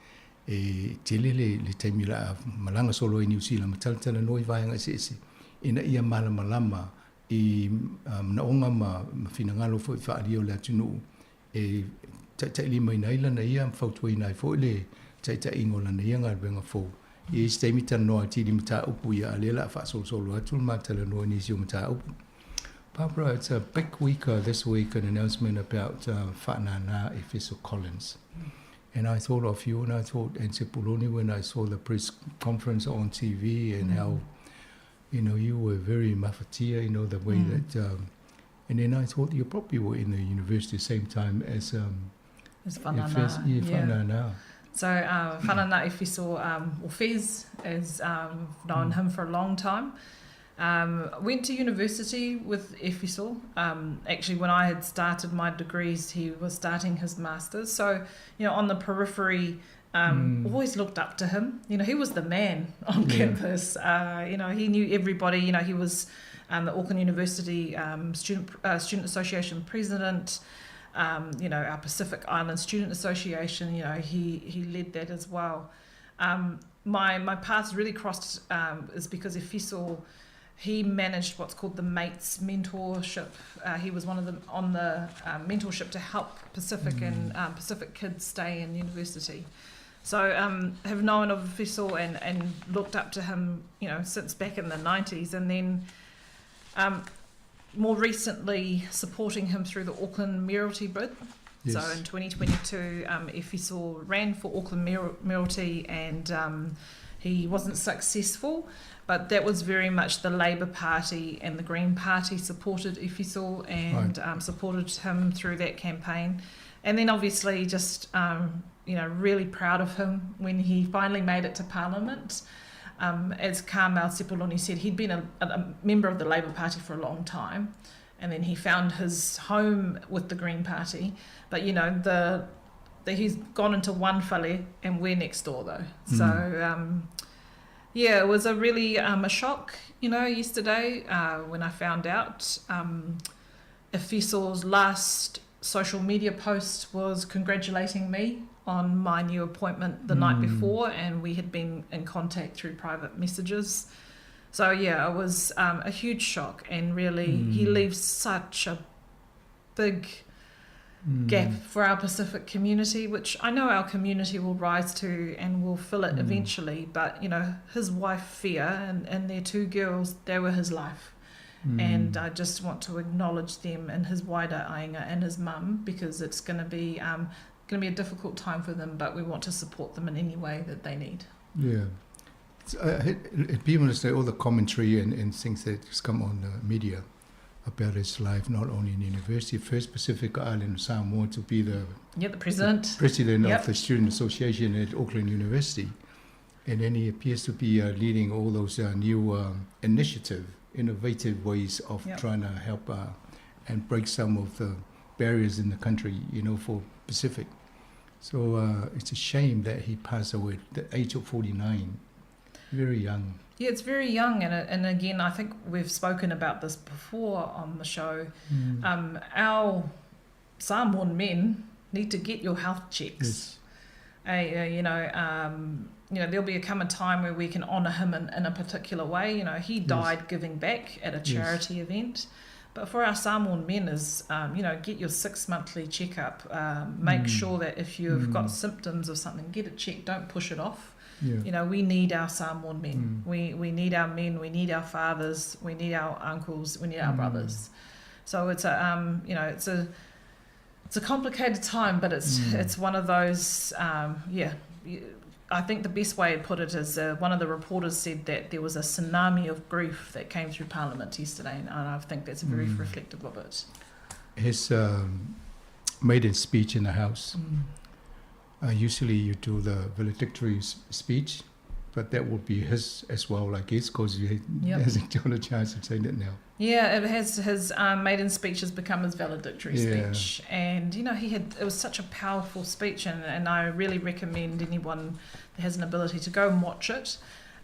e tele le le taimi o le a malaga solo ai i Niu Sila ma talatalanoa i vaega eseese ina ia malamalama i manaoga ma finagalo foi faaalia o le atunuu e taitailimaina ai lana ia ma fautuaina ai foi le taitaiga o lana ia galuega fou. E i ai se taimi talanoa atili i mataupu ia, a o lea o le a faasolosolo atu le ma talanoa i nisi o mataupu. Barbara, it's a big week uh, this week, an announcement about Fa'anana Efeso Collins. And I thought of you, and I thought, and Sepuloni, when I saw the press conference on TV and how, you know, you were very mafatia, you know, the way that... And then I thought you probably were in the university the same time as... As Fa'anana. Efes, yeah, Fa'anana. So Fa'anana Efeso, or Fez, as known him for a long time. Went to university with Efeso. Actually, when I had started my degrees, he was starting his master's. So, you know, on the periphery, always looked up to him. You know, he was the man on campus. You know, he knew everybody. You know, he was the Auckland University Student Association president. You know, our Pacific Island Student Association, you know, he led that as well. My paths really crossed is because Efeso, he managed what's called the Mates mentorship. He was one of them on the mentorship to help Pacific and Pacific kids stay in university. So have known of Efeso and looked up to him, you know, since back in the 90s. And then more recently supporting him through the Auckland mayoralty bid. So in 2022, Efeso ran for Auckland Mayoralty and he wasn't successful, but that was very much the Labour Party and the Green Party supported Efeso and supported him through that campaign. And then obviously just, really proud of him when he finally made it to Parliament. As Carmel Sepuloni said, he'd been a member of the Labour Party for a long time, and then he found his home with the Green Party. But, he's gone into one fale and we're next door, though. So, it was a really a shock, yesterday when I found out. Efeso's last social media post was congratulating me on my new appointment the night before, and we had been in contact through private messages. So, it was a huge shock, and really he leaves such a big gap for our Pacific community, which I know our community will rise to and will fill it eventually. But, his wife, Fia, and their two girls, they were his life. And I just want to acknowledge them and his wider ainga and his mum, because it's going to be a difficult time for them, but we want to support them in any way that they need. Yeah. People say all the commentary and things that just come on the media about his life, not only in university, first Pacific Island Samoa to be the president, the president of the Student Association at Auckland University. And then he appears to be leading all those new innovative ways of trying to help and break some of the barriers in the country, for Pacific. So it's a shame that he passed away at the age of 49, very young. Yeah, it's very young, and again, I think we've spoken about this before on the show. Our Samoan men need to get your health checks. Yes. There'll be a come a time where we can honour him in a particular way. He died giving back at a charity event. But for our Samoan men is, get your 6 monthly checkup. Make sure that if you've got symptoms of something, get it checked. Don't push it off. Yeah. We need our Samoan men. We need our men. We need our fathers. We need our uncles. We need our brothers. So it's a it's a complicated time, but it's one of those I think the best way to put it is one of the reporters said that there was a tsunami of grief that came through Parliament yesterday, and I think that's very reflective of it. His maiden speech in the House. Usually you do the valedictory speech, but that would be his as well, I guess, because he hasn't got a chance of saying it now. Yeah, it has his maiden speech has become his valedictory speech, and it was such a powerful speech, and I really recommend anyone that has an ability to go and watch it.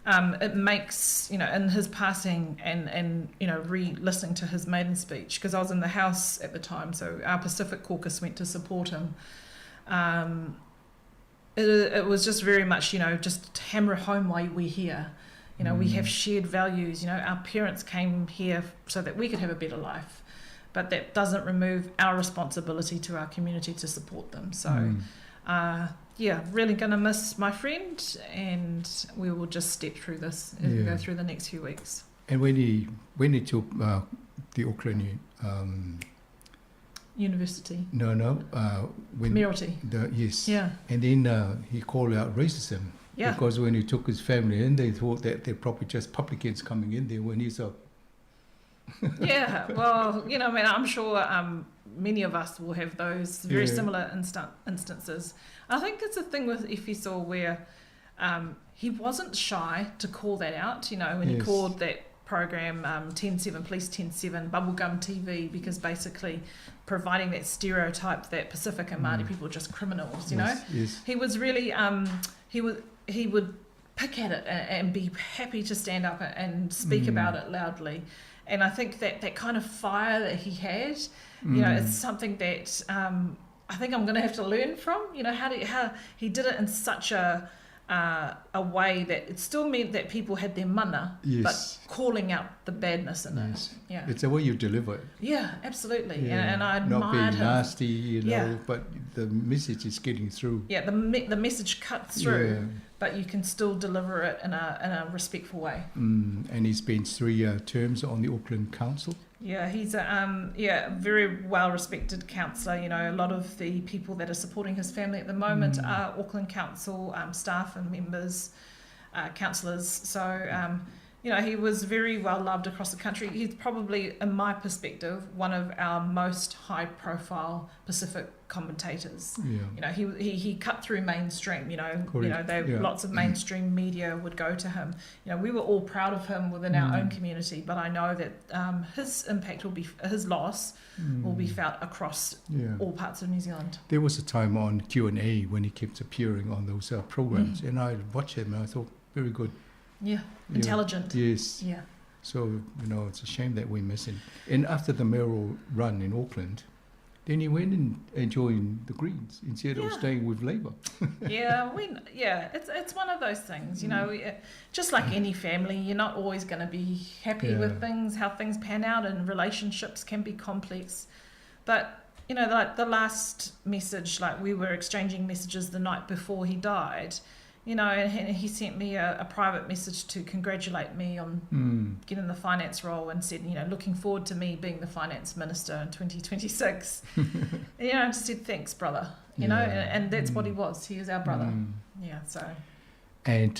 It makes, in his passing and re-listening to his maiden speech, because I was in the House at the time, so our Pacific Caucus went to support him. It was just very much, just hammer home why we're here. We have shared values. Our parents came here so that we could have a better life, but that doesn't remove our responsibility to our community to support them. So, really going to miss my friend, and we will just step through this as we go through the next few weeks. And when he went into the Auckland University. No. When Mayoralty. Yes. Yeah. And then he called out racism. Yeah. Because when he took his family in, they thought that they're probably just publicans coming in there when he's up. Yeah, well, I'm sure many of us will have those very similar instances. I think it's a thing with Efeso where he wasn't shy to call that out, when he called that program 10-7, Police 10-7, Bubblegum TV, because basically providing that stereotype that Pacific and Māori people are just criminals, you know? Yes. He was really, he would pick at it and be happy to stand up and speak about it loudly. And I think that kind of fire that he had, you know, it's something that I think I'm going to have to learn from. You know, how he did it in such a way that it still meant that people had their mana, but calling out the badness in it. Yeah. It's the way you deliver it. Yeah, absolutely. Yeah. And I admired Not being him. nasty, you know, but the message is getting through. Yeah, the message cuts through, but you can still deliver it in a respectful way. And he spent 3 terms on the Auckland Council. Yeah, he's a yeah very well respected councillor. You know, a lot of the people that are supporting his family at the moment are Auckland Council staff and members, councillors. So you know, he was very well loved across the country. He's probably, in my perspective, one of our most high profile Pacific commentators. You know, he cut through mainstream. You know, Correct. they lots of mainstream media would go to him. You know, we were all proud of him within our own community, but I know that his impact will be his loss will be felt across all parts of New Zealand. There was a time on Q&A when he kept appearing on those programs, and I watched him and I thought, very good. Yeah, intelligent. Yes. Yeah. So, you know, it's a shame that we miss him. And after the mayoral run in Auckland, then he went and joined the Greens instead of staying with Labour. Yeah, we yeah, it's one of those things, you know, just like any family, you're not always going to be happy with things, how things pan out, and relationships can be complex. But you know, like the last message, like we were exchanging messages the night before he died, you know, and he sent me a private message to congratulate me on getting the finance role, and said, you know, looking forward to me being the finance minister in 2026. You know, I just said, thanks, brother, you know, and that's what he was. He is our brother. Yeah, so. And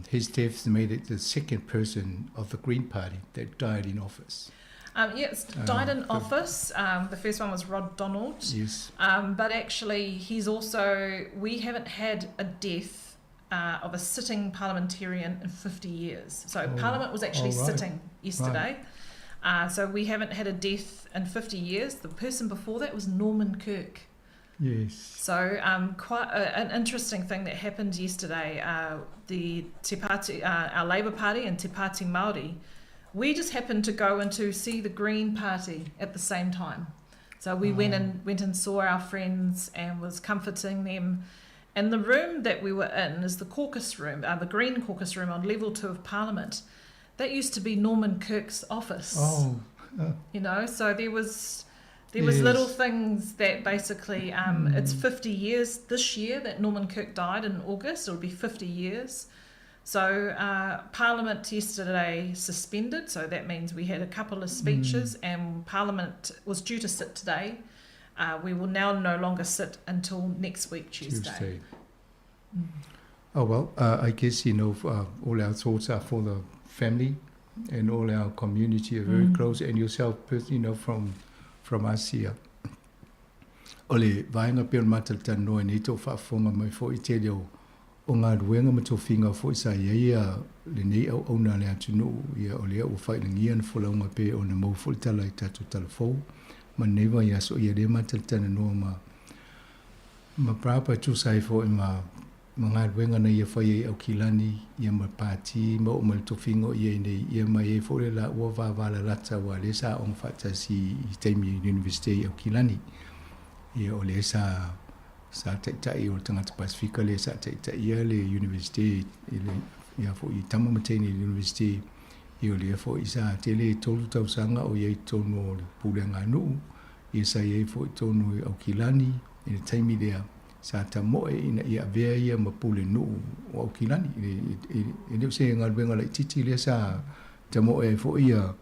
his death made it the second person of the Green Party that died in office. Yes, died in office. The first one was Rod Donald. Yes. But actually, he's also, we haven't had a death of a sitting parliamentarian in 50 years. So Parliament was actually sitting yesterday. So we haven't had a death in 50 years. The person before that was Norman Kirk. Yes. So quite an interesting thing that happened yesterday. The Te Pāti, our Labour Party and Te Pāti Māori, we just happened to go and to see the Green Party at the same time. So we went and saw our friends and was comforting them. And the room that we were in is the caucus room, the Green caucus room on level 2 of Parliament. That used to be Norman Kirk's office. Oh. You know, so there was little things that basically, it's 50 years this year that Norman Kirk died in August. It'll be 50 years. So Parliament yesterday suspended, so that means we had a couple of speeches, and Parliament was due to sit today. We will now no longer sit until next week, Tuesday. Tuesday. Oh, well, I guess, you know, all our thoughts are for the family and all our community are very close, and yourself, you know, from us here. O le vaenga pea o le matalitanoa nei tō whaafonga mai fo i te leo o ngā ruenga ma tō whinga fo i sa ia le nei au auna le atunu ia o lea o whailangia na folaunga pe o na mau fo i tala i tātou talafou. Ma nei wa ia so ia le matalitana noa ma prapa tū sai fo i ma ngā ruenga na ia whai ai au kilani ia ma pāti ma o ma le tō ia nei ia ma e fo le la ua vāvāla lata wa le sa ong whatasi i teimi university au kilani. Ia o le sa taitai o le tangata Pasifika le sa taitai ia le university i le ia fo i tama matene i le university ia o le fo i sa tele tolu tausanga o ia i tonu o le pule ngā nuu ia sa ia fo i tonu i Aukilani i le taimi lea sa tamoe ina ia avea ia ma pule nuu o Aukilani i le se ngā luenga lai titi lea sa tamoe fo ia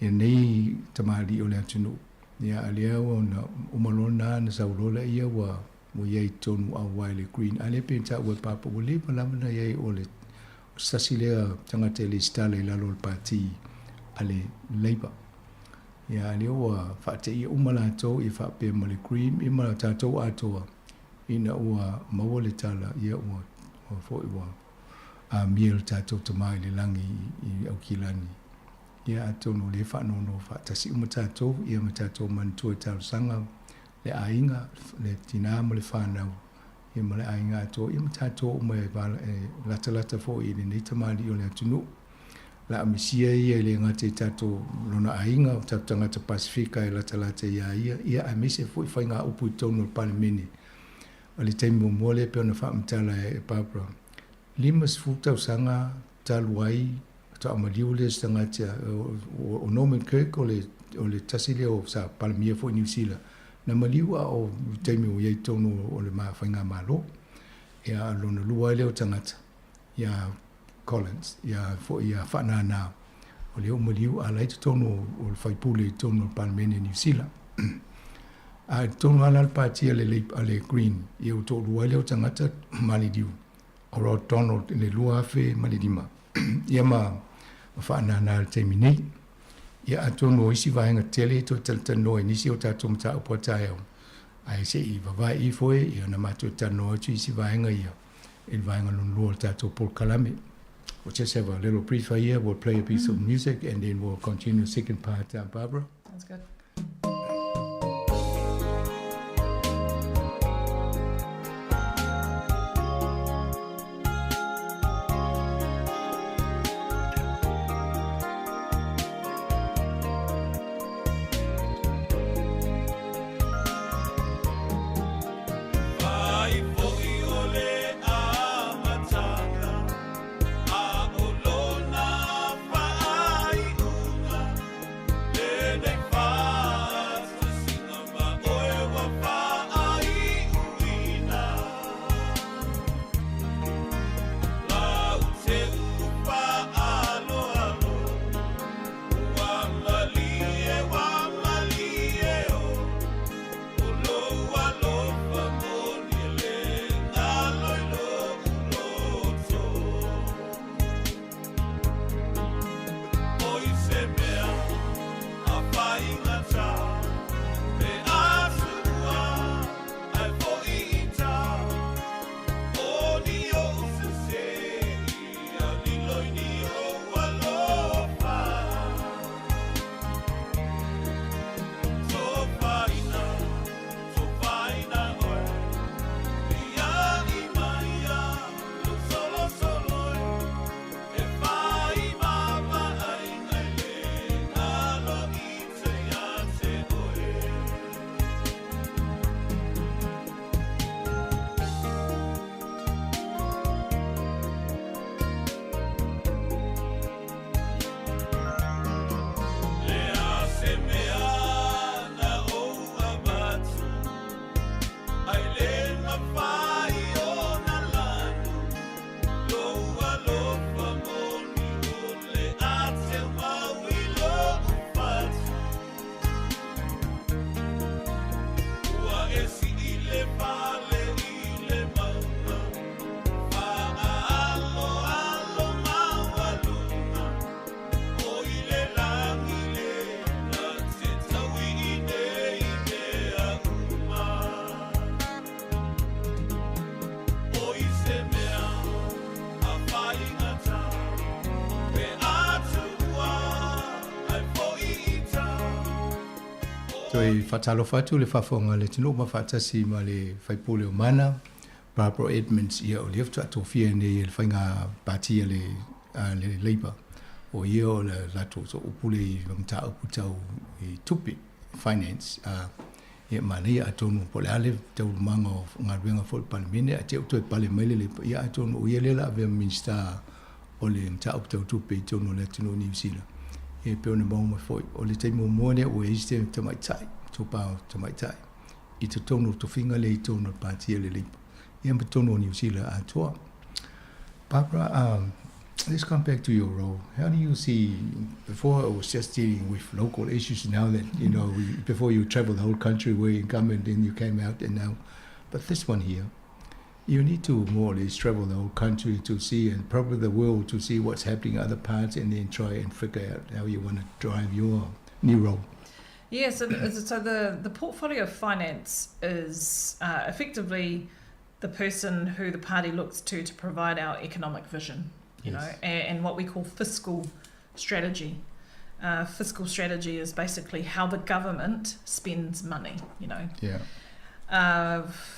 nei tamali o le atunuu. Ia alea ua na umalona na saulola ia ua mo ia i tonu au wai le Green. A le penta ua papa ua le malama na ia o le sasi lea tangata le stala i lalo o le pāti a le Labour. Ia alea ua whaate ia umala tau i whaapea ma le Green i ma tātou atoa ina ua maua le tala ia ua foi ua a mia le tātou tamai le langi i Aukilani. Ia atonu le whaanono whaatasi uma tātou, ia ma tātou manatua talosaga, le aiga, le tinā ma le whānau, ia ma le aiga atoa, ia ma tātou uma e latalata foi i lenei tamali o le atunuu. La amisia ia i le ngata i tātou lona aiga, o tātou tangata Pasifika e latalata ia ia, ia aemaise foi whai ngā upu i tonu o le Palemene. O le taimi muamua lea pe ona whaamatala e Barbara. 50 tausaga talu ai, ta amaliu le tangata o Norman Kirk o le tasi lea o sa palemia foi New Zealand. Na maliu a o taimi o iai tonu o le whainga malo. Ia lona lua lea o tangata, ia Collins, ia foi ia whanana. O lea ua maliu a la e i totonu o le faipule i totonu o le Palemene o Niu Sila. A i totonu lava la le pati a le, a le Green, ia ua toalua ai lea o tagata maliliu, o Rod Donald i le 2005, ia ma, ma faanānā i le taimi nei. Ia atonu o isi vaega tele e toe talatalanoa i nisi o tatou mataupu a taeao, ae se i vavae ifo e, ia ona matou talanoa atu i isi vaega ia i le vaega lona lua o le tatou polokalame. We'll just have a little brief here. We'll play a piece of music and then we'll continue the second part, Barbara. Sounds good. Toe faatalofa atu le faafofoga a le atunuu ma faatasi ma le faipule o Mana, Barbara Edmonds, ia o lea faatoa tofia nei e le faiga pati a le, a le Labour. O ia o le latou soaupule i mataupu tau i tupe, finance. A, ia manaia atonu po o le a le taualumaga o galuega foi a le Palemene ae te i ua toe pale mai le Labour, ia atonu o ia lea o le a avea ma Minisita o le mataupu tau tupe i totonu o le atunuu o Niu Sila. Ia e pei ona maua mai foi, o le taimi muamua lea ua i ai se tamaitai, tofa tamaitai, i totonu o tofiga lea i totonu o le Pati a le Labour, ia ma totonu o Niu Sila atoa. Barbara, let's come back to your role. How do you see, before it was just dealing with local issues, now that, you know, before you travel the whole country where you come and then you came out and now, but this one here, you need to more or less travel the whole country to see and probably the world to see what's happening in other parts and then try and figure out how you want to drive your new role. Yeah, so, so the, the portfolio of finance is effectively the person who the party looks to to provide our economic vision, you yes. know, and, and what we call fiscal strategy. Fiscal strategy is basically how the government spends money, you know. Yeah.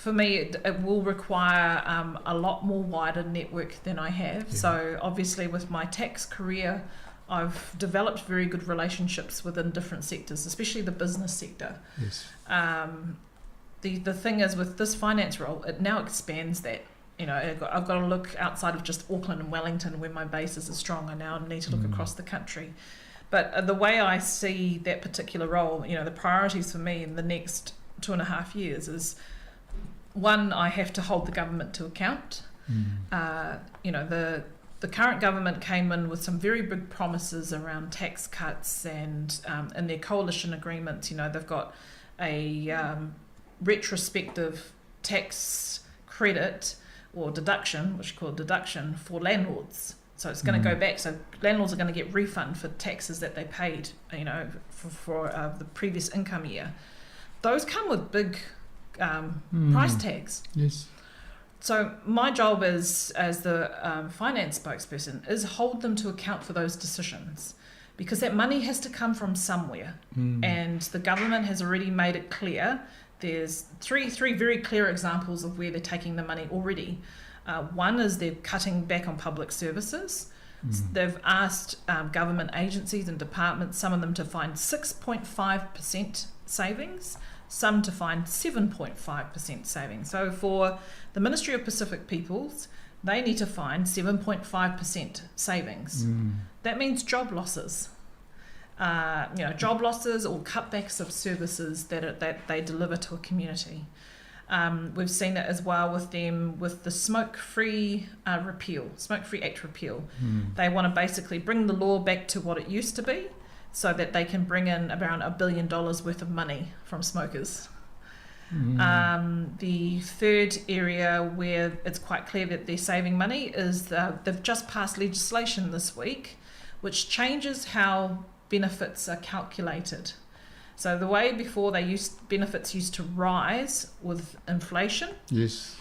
For me, it, it will require a lot more wider network than I have. Yeah. So obviously, with my tax career, I've developed very good relationships within different sectors, especially the business sector. Yes. The thing is, with this finance role, it now expands that. You know, I've got, I've got to look outside of just Auckland and Wellington, where my bases are strong. I now need to look across the country. But the way I see that particular role, you know, the priorities for me in the next 2.5 years is, one, I have to hold the government to account. You know, the The current government came in with some very big promises around tax cuts and in their coalition agreements, you know, they've got a retrospective tax credit or deduction, which is called deduction, for landlords. So it's going to go back. So landlords are going to get refund for taxes that they paid, you know, for the previous income year. Those come with big price tags. Yes. So my job as the finance spokesperson is hold them to account for those decisions, because that money has to come from somewhere. And the government has already made it clear. There's three very clear examples of where they're taking the money already. One is they're cutting back on public services. They've asked government agencies and departments, some of them to find 6.5% savings, some to find 7.5% savings. So for the Ministry of Pacific Peoples, they need to find 7.5% savings. That means job losses. You know, job losses or cutbacks of services that they deliver to a community. We've seen it as well with them with the smoke-free Smoke-Free Act repeal. They want to basically bring the law back to what it used to be, so that they can bring in around $1 billion worth of money from smokers. The third area where it's quite clear that they're saving money is they've just passed legislation this week which changes how benefits are calculated. So the way before benefits used to rise with inflation. Yes.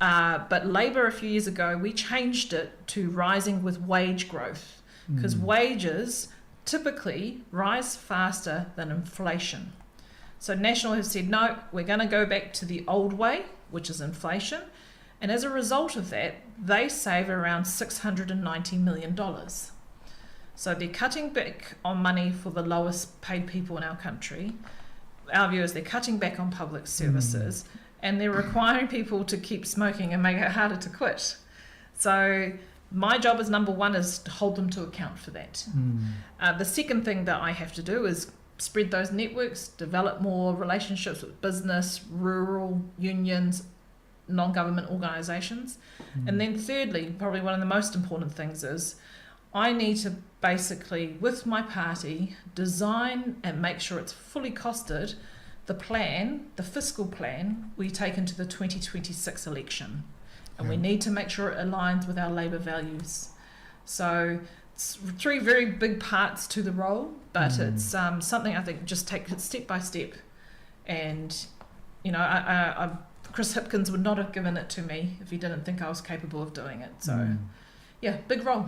But Labor a few years ago, we changed it to rising with wage growth, because wages typically rise faster than inflation. So National has said, no, we're going to go back to the old way, which is inflation. And as a result of that, they save around $690 million. So they're cutting back on money for the lowest paid people in our country. Our view is they're cutting back on public services and they're requiring people to keep smoking and make it harder to quit. So my job as number one is to hold them to account for that. The second thing that I have to do is spread those networks, develop more relationships with business, rural unions, non-government organisations. And then thirdly, probably one of the most important things is I need to basically, with my party, design and make sure it's fully costed, the plan, the fiscal plan we take into the 2026 election. And we need to make sure it aligns with our Labour values. So it's three very big parts to the role, but it's something I think just take it step by step. And, you know, I Chris Hipkins would not have given it to me if he didn't think I was capable of doing it. So, yeah, big role.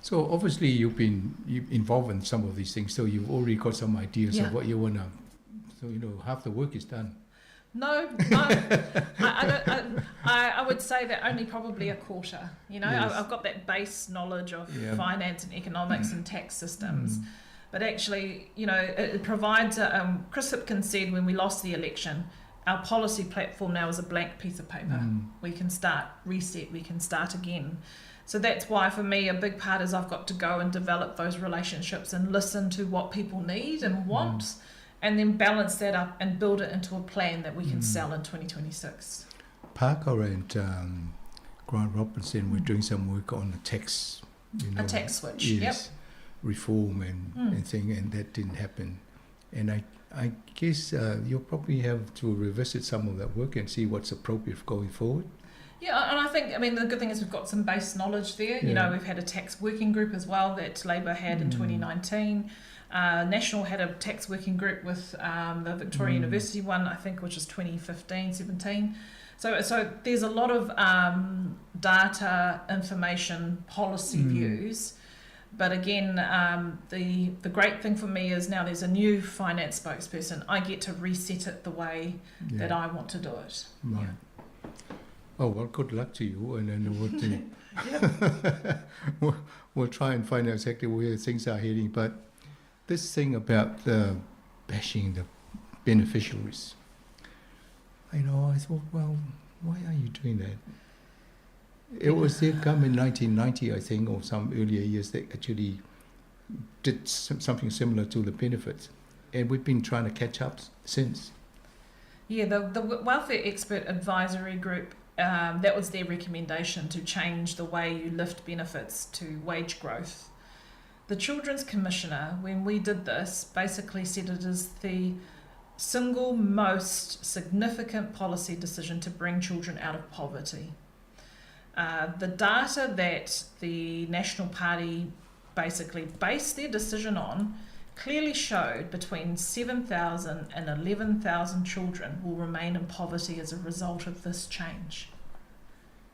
So obviously you've been involved in some of these things, so you've already got some ideas of what you want to. So, you know, half the work is done. No, I would say that only probably a quarter. You know, yes. I've got that base knowledge of finance and economics and tax systems. But actually, you know, it provides, Chris Hipkins said when we lost the election, our policy platform now is a blank piece of paper. We can start, reset, we can start again. So that's why for me a big part is I've got to go and develop those relationships and listen to what people need and want. And then balance that up and build it into a plan that we can sell in 2026. Parker and Grant Robinson were doing some work on the tax, you know, a tax switch, yes, reform and thing, and that didn't happen. And I guess you'll probably have to revisit some of that work and see what's appropriate going forward. Yeah, and I think, I mean, the good thing is we've got some base knowledge there. You know, we've had a tax working group as well that Labor had in 2019. National had a tax working group with the Victoria University one, I think, which is 2015, 17. So there's a lot of data, information, policy views. But again, the great thing for me is now there's a new finance spokesperson. I get to reset it the way that I want to do it. Right. Yeah. Oh, well, good luck to you. And then we'll, we'll try and find out exactly where things are heading. But this thing about the bashing the beneficiaries, you know, I thought, well, why are you doing that? It was their government in 1990, I think, or some earlier years that actually did something similar to the benefits. And we've been trying to catch up since. Yeah, the Welfare Expert Advisory Group That was their recommendation to change the way you lift benefits to wage growth. The Children's Commissioner, when we did this, basically said it is the single most significant policy decision to bring children out of poverty. The data that the National Party basically based their decision on clearly showed between 7,000 and 11,000 children will remain in poverty as a result of this change.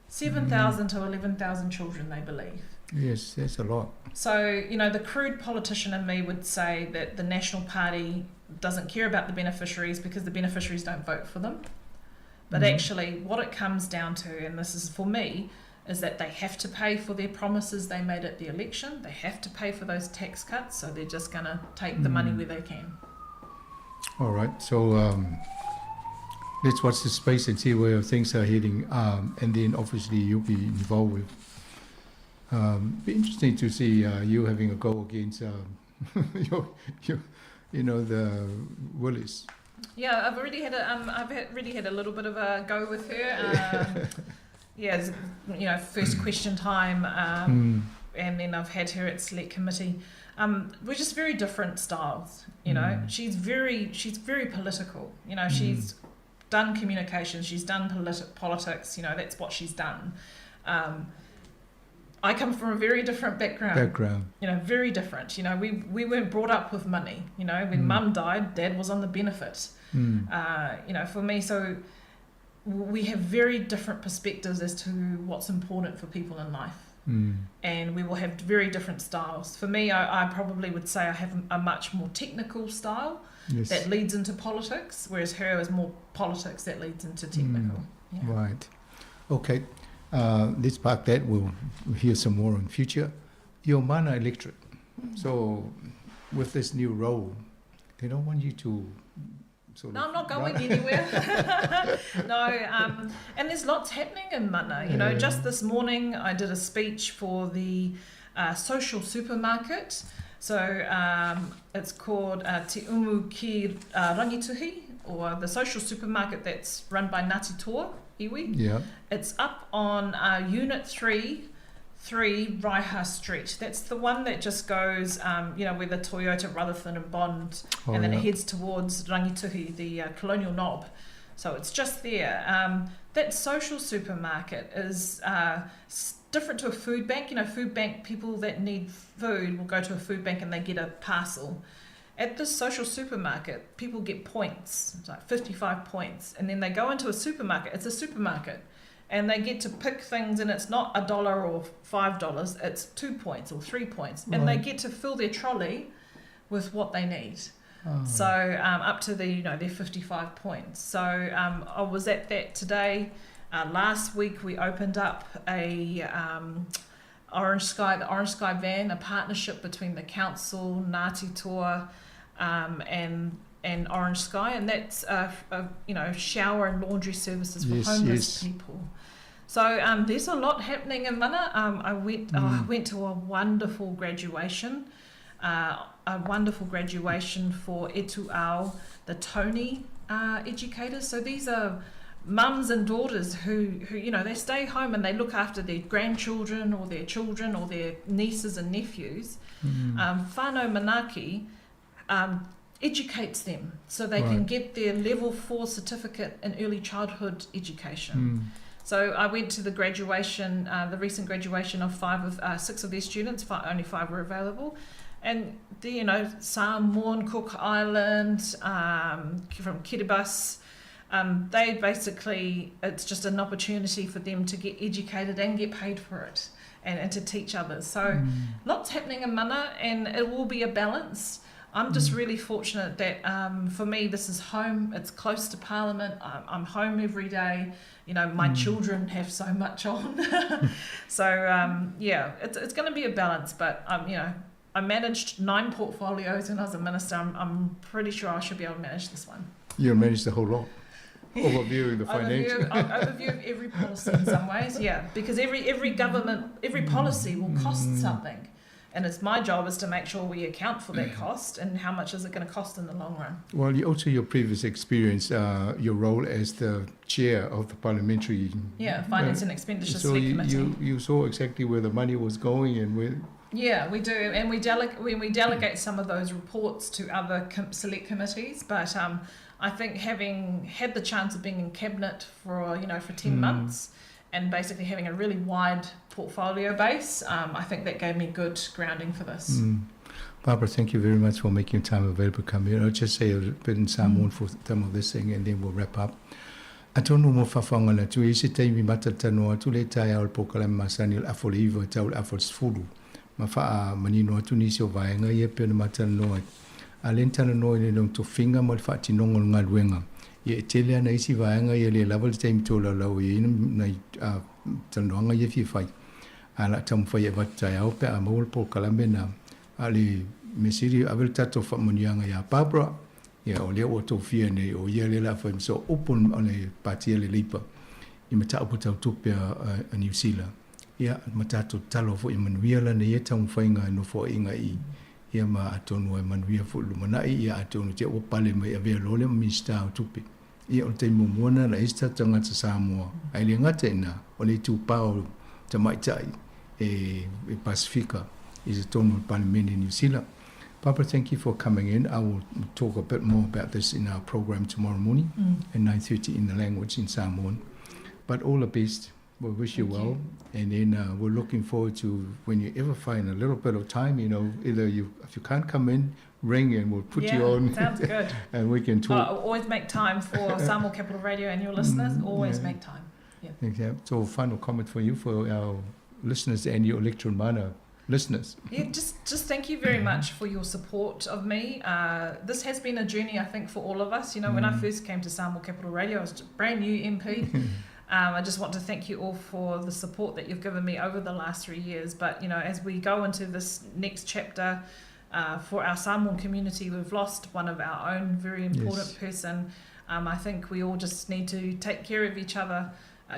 7,000 to 11,000 children, they believe. Yes, that's a lot. So, you know, the crude politician in me would say that the National Party doesn't care about the beneficiaries because the beneficiaries don't vote for them. But actually, what it comes down to, and this is for me, is that they have to pay for their promises they made at the election. They have to pay for those tax cuts, so they're just going to take the money where they can. All right, so let's watch the space and see where things are heading, and then obviously you'll be involved with. Be interesting to see you having a go against the Willis. Yeah, I've already had a little bit of a go with her. Yeah, you know, first question time, and then I've had her at select committee. We're just very different styles, you know. She's very political. You know, she's done communications, she's done politics. You know, that's what she's done. I come from a very different background. You know, very different. You know, we weren't brought up with money. You know, when Mum died, Dad was on the benefit. You know, for me, so we have very different perspectives as to what's important for people in life. And we will have very different styles. For me, I probably would say I have a much more technical style that leads into politics, whereas her is more politics that leads into technical. Yeah. Right. Okay. Let's park that. We'll hear some more in future. Your Mana electorate. So with this new role, they don't want you to... No, I'm not going anywhere. No, and there's lots happening in Mana. You know, just this morning I did a speech for the social supermarket. So it's called Te Umu Ki Rangituhi, or the social supermarket that's run by Ngāti Toa iwi. Yeah. It's up on Unit 3 Raiha Street. That's the one that just goes, you know, where the Toyota Rutherford and Bond, and then it heads towards Rangituhi, the Colonial Knob. So it's just there. That social supermarket is different to a food bank. You know, food bank people that need food will go to a food bank and they get a parcel. At this social supermarket, people get points, it's like 55 points, and then they go into a supermarket. It's a supermarket. And they get to pick things, and it's not $1 or $5, it's 2 points or 3 points. And they get to fill their trolley with what they need. Oh. So up to the, you know, their 55 points. So I was at that today. Last week we opened up a Orange Sky, the Orange Sky van, a partnership between the council, Ngāti Toa, and Orange Sky, and that's you know, shower and laundry services for homeless people. So there's a lot happening in Mana. I went to a wonderful graduation, for Etu Ao, the Tony educators. So these are mums and daughters who you know, they stay home and they look after their grandchildren or their children or their nieces and nephews. Whānau Manaaki educates them so they can get their level 4 certificate in early childhood education. So I went to the graduation, the recent graduation of 6 of their students. Only 5 were available. And, the, you know, Samoan, Cook Island, from Kiribati, they basically, it's just an opportunity for them to get educated and get paid for it and to teach others. So lots happening in Mana, and it will be a balance. I'm just really fortunate that for me this is home. It's close to Parliament. I'm home every day. You know, my children have so much on. So, yeah, it's going to be a balance. But, you know, I managed 9 portfolios when I was a minister. I'm pretty sure I should be able to manage this one. You'll manage the whole lot. Overview of the financial. Overview of every policy in some ways, yeah. Because every government, every policy will cost something. And it's my job is to make sure we account for that cost and how much is it going to cost in the long run. Well, you, also your previous experience, your role as the chair of the parliamentary Yeah, Finance and Expenditure so Select you, Committee. you saw exactly where the money was going and where. Yeah, we do, and we delegate we delegate some of those reports to other select committees. But I think having had the chance of being in cabinet for for 10 months, and basically having a really wide portfolio base, I think that gave me good grounding for this. Barbara, thank you very much for making time available to come here. I'll just say a bit in Samoan for some of this thing, and then we'll wrap up. Atonu mo fawhanga na tu i se taimi matatanoa atu le tae ao le pōkalame masani o le afo le iva tau le afo le sefulu. Ma whaa manino atu nisi o vaenga ia pe ona matalanoa ai. A le talanoa i le long tofinga mo le whaatinongo o le galuega. Ia e tele ana isi vaenga ia le lava le taimi tolaulau i ai nai talanoaga ia fia fai. A la taumafai e avatu taeao pe a maua le polokalame na. A o le mea sili ave le tatou faamanuiaga iā Barbara, ia o lea ua tofia nei o ia lea o le a fai ma sooupu o le Pati a le Leipa i mataupu tau tupe a Niu Sila. Ia ma tatou tatalo foi ia manuia lana ia taumafaiga e nofoaiga i ia ma atonu e manuia foi i le lumanai, ia atonu te ua pale mai avea loa lea ma Minisita o Tupe. Ia o le taimi muamua lena na i ai se tatou tagata Samoa, ae le gata i lena, o le itupa o tamaitai e Pasifika i totonu o le Palemene i Niu Sila. Barbara, thank you for coming in. I will talk a bit more about this in our program tomorrow morning at 9:30 in the language in Samoan. But all the best. We wish you Thank well. you. And then we're looking forward to when you ever find a little bit of time, either you, if you can't come in, ring and we'll put you Yeah, on. Sounds good. And we can talk. I'll always make time for Samoa Capital Radio and your listeners. Always make time. Yeah. Okay. So final comment for you, for our listeners and your electoral mana listeners. Yeah, just thank you very much for your support of me. This has been a journey, I think, for all of us. When I first came to Samoa Capital Radio, I was a brand new MP. I just want to thank you all for the support that you've given me over the last 3 years. But, as we go into this next chapter for our Samoan community, we've lost one of our own very important person. I think we all just need to take care of each other,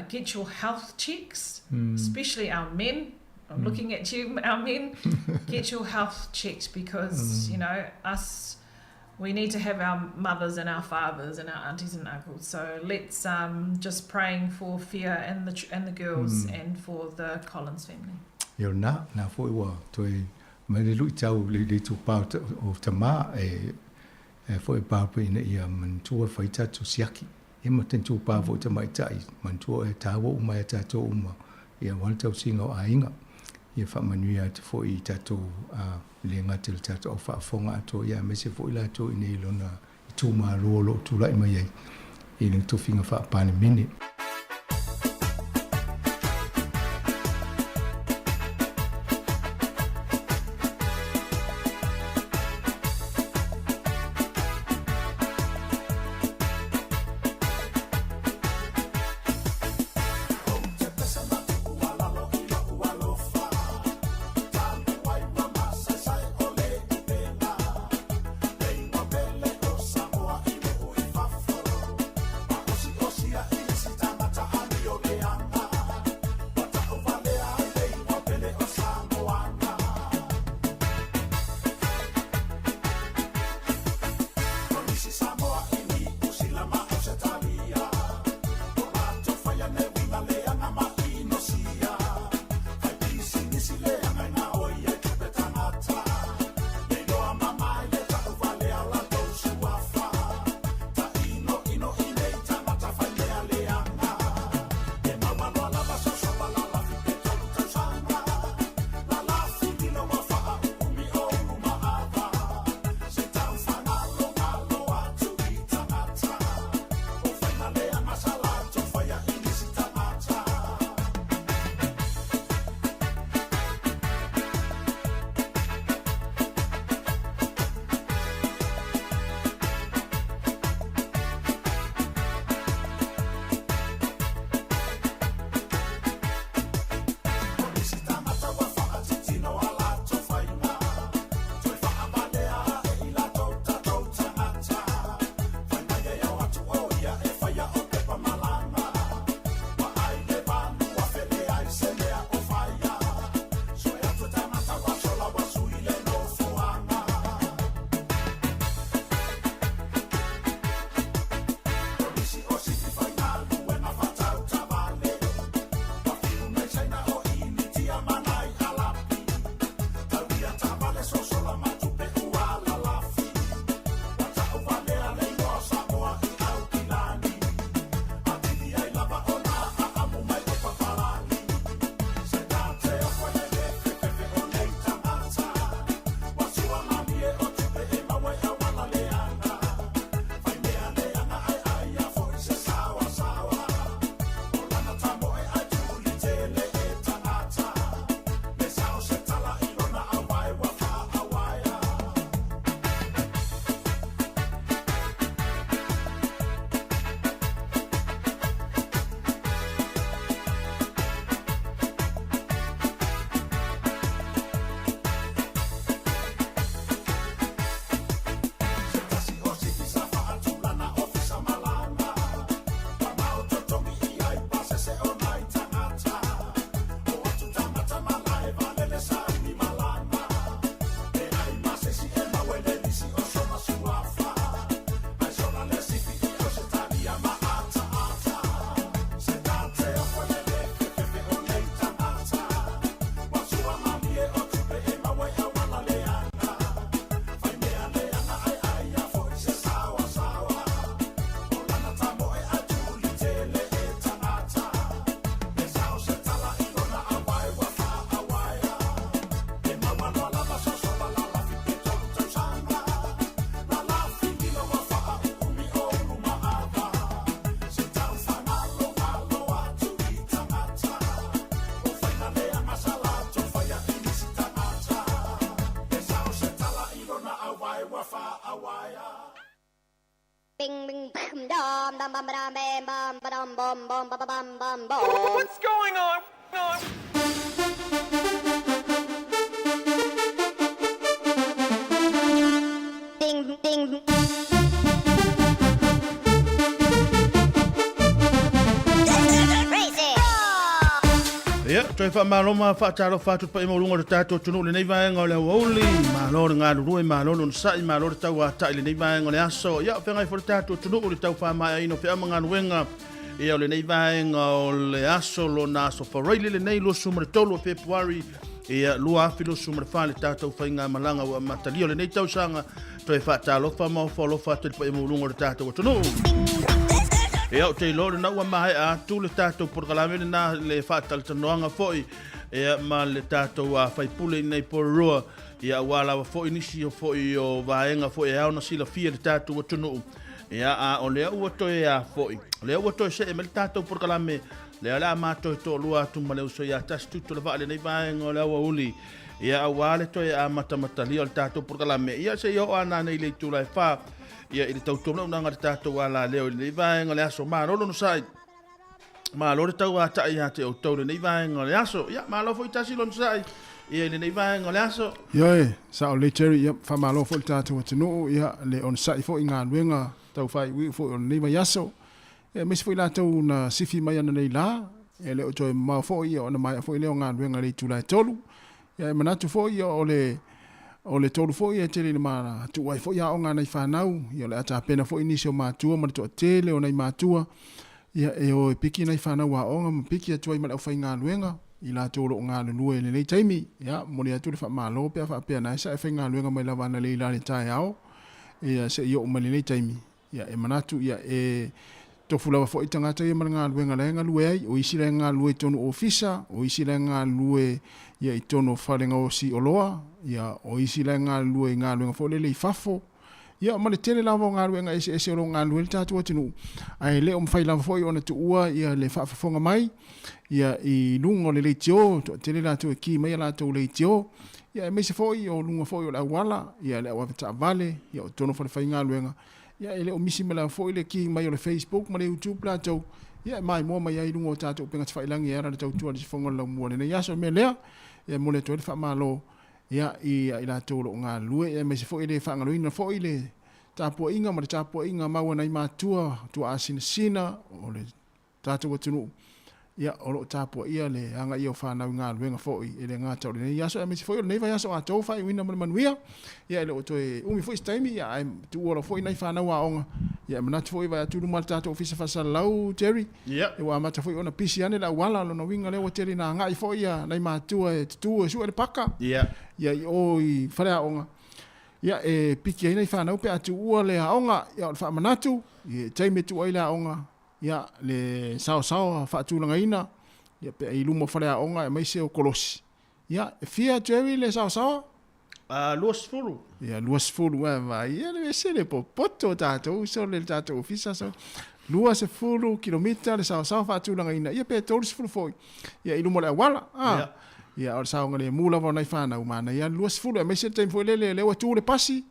get your health checks, especially our men. I'm looking at you, our men. Get your health checked because, us, we need to have our mothers and our fathers and our aunties and uncles. So let's just praying for Fia and the girls and for the Collins family. Ia na foi ua toe mai le lui tau le tu pā o tama e foi pā pe ina ia mantua whai tātou siaki. E ma ten tu pā fo tamai tai mantua e tāua uma e tātou uma. Ia wale tau singa o ainga. Ia whaamanuia atu foi i tātou le ngā te le tātou au whaafonga ato ia me se foi lātou i nei lona i tū māloa lo tūlai mai ai i le tofinga whaapālemene. What's going on? Ding ding. Ia, toe faamalo ma faatalofa atu le paia maualuga o le tatou atunuu i lenei vaega o le aoauli. Malo le galulue, malo le onosai, malo le tauatai i lenei vaega o le aso. Ia, o feagai foi le tatou atunuu i le tau faamaeaina o feau ma galuega ia o lenei vaega o le aso lona aso Faraile lenei 23 o Fepuari ia 2024 le tatou faigamalaga ua amatalia o lenei tausaga. Toe faatalofa ma ofo alofa atu i le paia maualuga o le tatou atunuu. Ia, ou te iloa o lena ua maea atu le tatou polokalame lena le faatalatalanoaga foi ia, ma le tatou faipule i nei Porirua, ia, aua lava foi nisi o foi o vaega foi e ao ona silafia e le tatou atunuu. Ia, a o lea ua toe a foi, o lea ua toe see mai le tatou polokalame, lea o le a matou toalua atu ma le uso ia Tasi Tutu le vaa i lenei vaega o le aoauli. Ia, aua le toe amatamatalia o le tatou polokalame, ia seia oo ana nei i le itula e 4, ia i le tautuamaunaga o le tatou alaleo i lenei vaega o le aso. Malo le onosai, malo le tauatai ia te outou i lenei vaega o le aso. Ia, malo foi Tasi le onosai, ia i lenei vaega o le aso. Ioe, sao lelei Jerry, ia faamalo foi le tatou atunuu, ia le onosai foi i galuega tau faaiuiu foi o lenei vaiaso. Ia aemaise foi latou na sifi mai ananei la, e le o toe mamao foi ia ona maea foi lea o galuega i le itula e 3. Ia e manatu foi ia o le o le 3 foi e tele ina ma tuu ai foi aoga a nai fanau, ia o le a tapena foi nisi o matua ma le toatele o nai matua, ia e o e piki nai fanau aoga ma piki atu ai ma le aufaigaluega i latou o lo o galulue i lenei taimi. Ia momoli atu le faamalo pe a faapea na e sa e faigaluega mai lava ananei la i le taeao, ia se i oo mai lenei taimi. Ia, e manatu, ia, e tofu lava foi tagata ia ma le galuega la e galue ai, o isi la e galulue i tonu ofisa, o isi la e galulue ia i tonu o fale gaosi oloa, ia, o isi la e galulue i galuega foi lele i fafo, ia, ma le tele lava o galuega eseese o lo o galulue ai le tatou atunuu, ae le o mafai lava foi ona tuua ia le faafofoga mai ia i luga o le leitio, toatele latou e ki mai a latou leitio, ia aemaise foi o luga foi o le auala, ia le au avetaavale, ia o totonu o falefaigaluega, ia e le o misi mai lava foi le ki mai o le Facebook ma le YouTube latou, ia e maimoa mai ai i luga o tatou upega tafailagi e ala i le tautua a le sifoga o le laumua i lenei aso. O le mea lea, ia e momoli atu ai le faamalo ia i a i latou o lo o galulue, ia aemaise foi e le faagaloina foi le tapuaiga ma le tapuaiga mau a nai matua, tuaa sinasina o le tatou atunuu, ia, o lo o tapuaia le agaia o fanau i galuega foi, e le gata o lenei aso, aemaise foi o lenei vaiaso atoa ua faaiuina ma le manuia. Ia, e le o toe umi foi se taimi, ia, ae tuua loa foi nai fanau aoga. Ia, e manatu foi e vaai atu i luma o le tatou Ofisa Faasalalau, Jerry, ia, ua amata foi ona pisi ane le auala, lona uiga lea ua tele ina agai foi ia nai matua e tutu e sue le paka, ia, i o i faleaoga. Ia, e piki ai nai fanau pe a tuua le aoga. Ia, o le faamanatu, ia, e taimi e tuu ai le aoga, Ia, le saosaoa faatulagaina, ia, pe i luma o faleaoga aemaise o kolosi. Ia, e fia, Jerry, le saosaoa? A, 20. Ia, 20, ua vaai, ia, le ese le popoto o tatou uso le tatou ofisa, so, 20 kilomita le saosaoa faatulagaina, ia, pe 30 foi, ia, i luma o le auala, a. Ia. Ia, o le saogalemu lava o nai fanau, manaia lava le 20, aemaise le taimi foi lele, lea ua tu le pasi,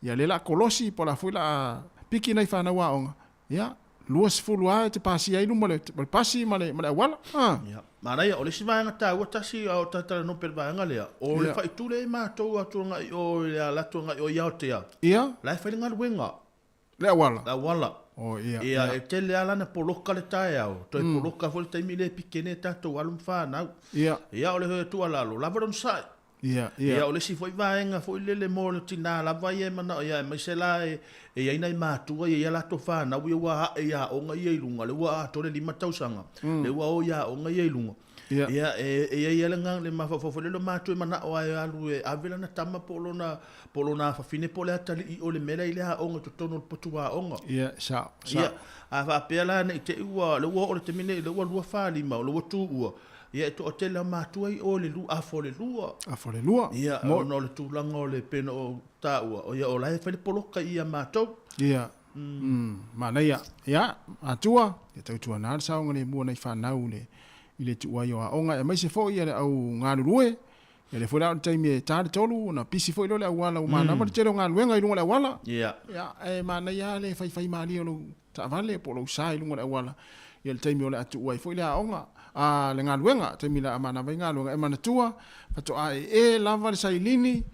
ia, lea o le a kolosi, po o le a foi o le a piki nai fanau aoga, Ia, 20 lava e te pasia ai luma o le pasi ma le auala. Ia, manaia, o le isi vaega taua tasi a o talatalanoa pea i le vaega lea, o le faitule ai matou atu agai i o i le ala atu agai i o i Aotea. Ia. La e fai le galuega. Le auala. Le auala. Oh, ia. Ia, e tele lava lana poloka le taeao, toe poloka foi le taimi lea e piki ai nei tatou alo ma fanau. Ia. Ia, o le tuualalo, lava lona sai. Ia, ia. Ia, o le isi foi vaega foi lele mo le tina lava ia e manao ia, aemaise la e i ai nai matua ia i a latou fanau ia ua ae i aoga ia i luga, lea ua atoa le 5 tausaga, lea ua o i aoga ia i luga. Ia. Ia, e i ai lava le agaga, le mafaufau foi lele o matua e manao lava e alu e ave lana tama po o lona, po o lona afafine po o le atalii o le mea la e i le aoga i totonu o le potu aoga. Ia, sao, sao. Ia, a faapea la ne i te i ua, lea ua oo i le taimi nei, lea ua 2 4 5, lea ua tuua, Ia e toatele a matua i o i le afa o le lua. Afa o le lua. Ia, ona o le tulaga o le pei ona ou taua, o ia o la e fai le poloka i a matou. Ia, manaia. Ia, matua, ia tautuana le saogalemu o nai fanau i le i le tuuai o aoga, aemaise foi ia le au galulue. Ia lea foi la o le taimi e ta le 3 ona pisi foi lea o le auala ua manava le tele o galuega i luga o le auala. Ia, ae manaia lava le faifai malie o lou taavale po o lou sa i luga o le auala i le taimi o le a tuua ai foi le aoga, a, le galuega, taimi o le a manava ai galuega. E manatua, faatoa ee lava le sailini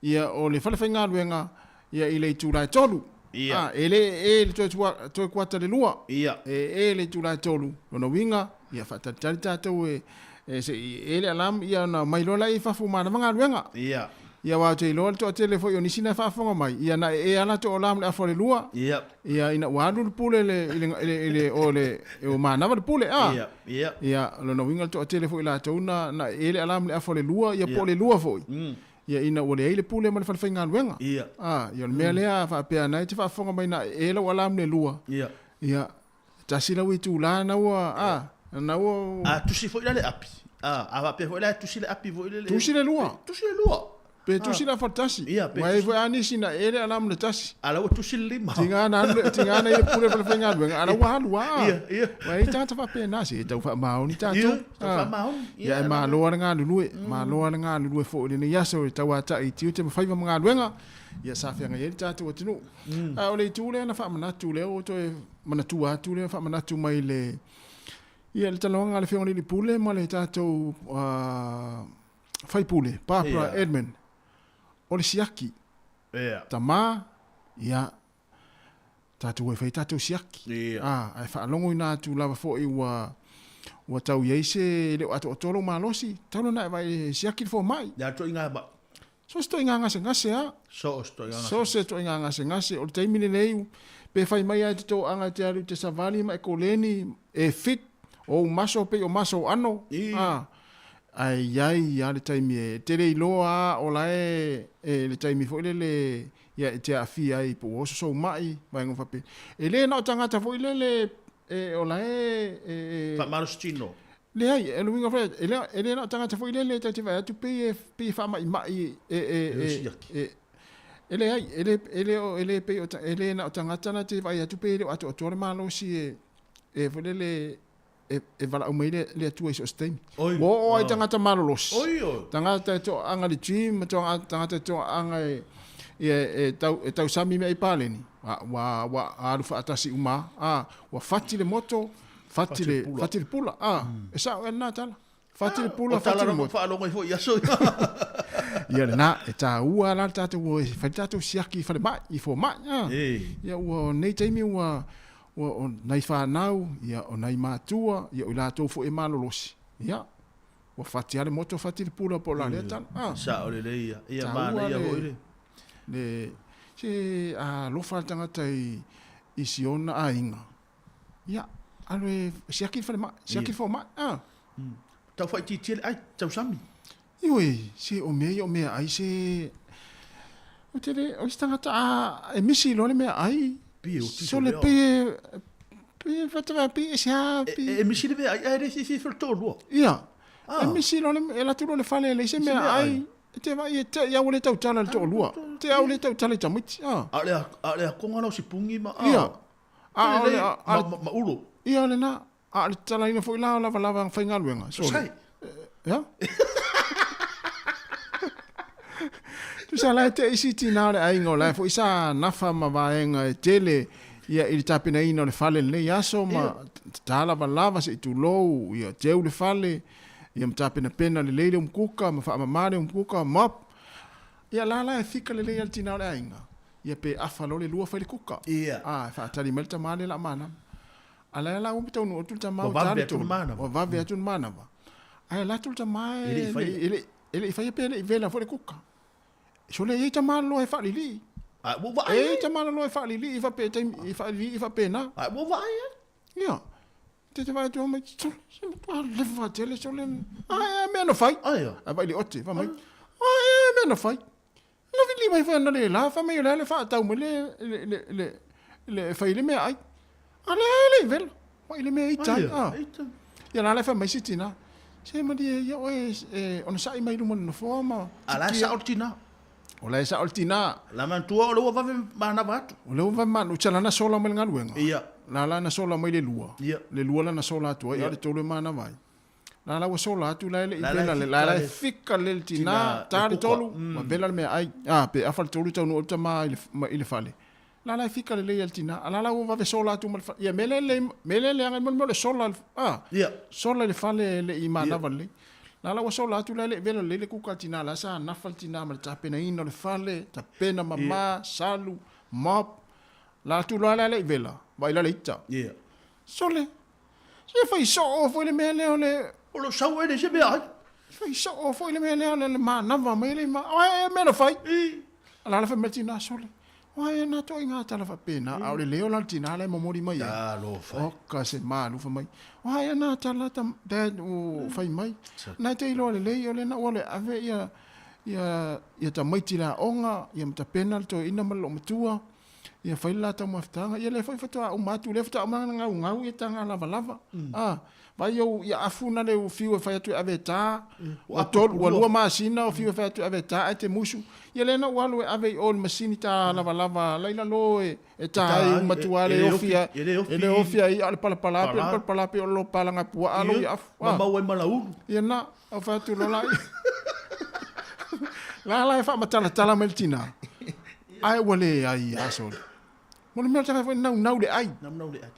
ia o le falefaigaluega ia i le itula e 3. A, e le ee i le toe kuata le 2. E ee i le itula e 3. Lona uiga, ia faatalitali tatou e e se i ee le alarm ia ona omai loa lea i fafo manava galuega. Ia aua ou te iloa le toatele foi o nisi na e faafofoga mai, ia na ee lava latou alarm i le afa o le 2. Ia ina ua alu le pule i le, i le, i le, i le, o le, ua manava le pule, a. Ia, o lona uiga le toatele foi o latou na, na ee le alarm i le afa o le 2, ia po o le 2 foi. Ia ina ua leai le pule ma le falefaigaluega. A, ia o le mea lea faapea na e te faafofoga mai na ee lau alarm i le 2. Ia, tasi lau itula na ua, a, na ua. A tusi foi la le api. A, a faapea foi la e tusi le api foi lele. Tusi le 2. Tusi le 2. Pe tusi le afa tasi. Ia, pe Ua i ai foi lava nisi na ee le alarm i le tasi. A la ua tusi le 5. Tiga na alu, tiga na i le pule falefaigaluega, a la ua alu lava. Ia, ia. Ua i ai tagata faapena, se tau faamaoni tatou. Ia, tau faamaoni. Ia, ae malo lava le galulue, malo lava le galulue foi i lenei aso i le tauatai i tiute ma faiva ma galuega, ia sa feagai ai le tatou atunuu. A o le itu lea na faamanatu lea ua toe manatua atu lea faamanatu mai le ia le talanoaga a le Afioga i le Alii Pule ma le tatou faipule Barbara Edmund, o le siaki. Tama, ia, tatou o e fai tatou siaki. A, ae faalogoina atu lava foi ua ua tau i ai se e le o atoatoa lou malosi, tatau lona e vaai e siaki le fomai. Le a toaiga mai? So se toaiga gasegase a. So se toaiga gasegase. So se toaiga gasegase. O le taimi lenei, pe fai mai lava e te toaga e te alu i te savali ma e koleni, e fit, o ou maso pei o maso o ano. A, ae i ai lava le taimi e te le iloa lava o la e, e le taimi foi lele ia e te aafia ai po ua oso sou mai, vaega faapea. E le na o tagata foi lele e, o la e, e, e Faamalosi tino. Leai, e le uiga foi, e le, e le na o tagata foi lele e tatou te vaai atu pei e, pei e faamaimai e, e, e, e, e leai, e le, e le, e le pei o, e le na o tagata na te vaai atu pei e le o atoatoa le malosi e, e foi lele, e, e valaau mai le, le Atua i so o se taimi. Oi, Ua oo ai tagata malolosi. Oi, oi. Tagata e toaaga i le gym, ma tagata e toaaga e, ia, e, tau, e tausami mea i paleni. A, ua, ua alu faatasi uma, a, ua fati le moto, Fati le pula. Fati le pula. Ah, e sao e lena tala. Fati le pula, fati le moto. Faalogo ai foi i aso ia. Ia lena, e tāua la le tātou ua fai le tātou siaki i falemai, i fomai. Ah. Ia ua nei taimi ua ua o nai whānau, ia o nai mātua, ia o i latou foi e malolosi. Ia, ua fati lava le moto, fati le pula po o la lea tala. Ah. Sao lelei ia. Ia manaia foi le. Le, se alofa le tagata i, i si ona aiga. Ia, alu e siaki le falemai, siaki le fomai, a. Tau faaitiitia le ai, tausami. Ioe, se o mea ia o mea ai se... O te le, o isi tagata a, e misi loa le mea ai. Pei e oti So le pei e, pei e whatawa, pei e se a, pei... E, e misi le mea ai, ae le fifi le toalua. Ia, e misi loa le, e alu atu loa le fale e leai se mea ai. E te vai e te i au le tautala le toalua. Te au le tautala i tamaiti, a. A o le akonga lau sipungi ma a. Ia. A o le, a, ma, ma ulo. Ia o lena, a o le tatalaina foi la o lavalava faigaluega. Sorry. Sai. Ia? Tusa la e te isi tina o le aiga o la e foi sa nafa ma vaega e tele ia i le tapenaina o le fale lenei aso ma tatā lavalava se i tulou ia teu le fale ia ma tapenapena lelei le umukuka ma faamama le umukuka mop. Ia la la e fika lelei a le tina o le aiga. Ia pe afa loa le lua fai le kuka. Ia. A, e faatali mai le tama lea la manava. A la la ua taunuu atu le tama ua ta le tolu. Ua vave atu le manava. Ae alu atu le tama e le e le i faia pe le i vela foi le kuka. Sole e i ai tama loloa e faalilii. A ua vaai. E i ai tama loloa e faalilii faapea taimi e faalilii faapena. A ua vaai ai. Ia. Te te vaai atu mai, sole, se matua lefa tele sole. A e mea na fai. Aia. A vai le ote, fai mai. A e mea na fai. Na vili mai foi ana le la, fai mai o le a le faatau mai le, le, le, le, le fai le mea ai. A le le i vela, wa i le mea ita ai. Ah. Ia la le fai mai si tina. Se malie ia oe e, ona sa'i mai luma le nofoa ma... A la e sa'o le tina. O la e sa'o le tina. La manatua o le ua vave manava atu. O le ua vave manava, uta lana sola mai le galuega. Ia. La lana sola mai le lua. Ia. Le lua lana sola atu ai, a o le tolu e manava ai. La la ua sola atu la e le i vela le la la e fika lelei le tinā, ta le tolu, ua vela le meaai. A, pe afa le tolu taunuu ai le tama i le, i le fale. La la e fika lelei a le tinā, a la la ua vave sola atu ma le fale. Ia, mea lea e lelei, mea lea e leaga ai mo le mea o le sola, a, sola i le fale e le i manava lelei. La la ua sola atu la e le i vela lelei le kuka a le tinā, la sa nafa le tinā ma le tapenaina o le fale, tapena mama, salu, mop. La atu loa la e le i vela, vaai la le ita. Sole, Se fai soo foi le mea lea o le... O lo sau e le se mea ai. Fai soo foi le mea lea o le manava mai le ma... O e mea na fai. A la la fai mai tina sole. O e na toi ngā tala faapena. A o le leo la le tina la e momoli mai ai. Talofa. O ka se malu fa mai. O e na tala ta dad o fai mai. Na te iloa lelei o le na ua le ave ia ia ia tamaiti le aoga, ia matapena le toeaina ma le loomatua. Ia fai le latou mafutaga, ia lea foi faatoa uma atu, lea faatoa uma ona gaugau ia taga lavalava. A, vaai ou ia afu na le fiu e fai atu e ave e ta, ua tolu, ua lua masina o fiu e fai atu e ave e ta ae te musu. Ia lea na ou alu e ave i o i le masini ta lavalava laila lo e ta ai matua le ofi e le ofi ai a o le palapala pe o le palapala pe o le lopalaga puaa lou ia afu. Ma mau ai ma laulu. Ia na, au fai atu loa la la la e faamatalatala mai le tina. Ae ua leai a sole. Mo le mea o le tagata foi naunau le ai. Naunau le ai.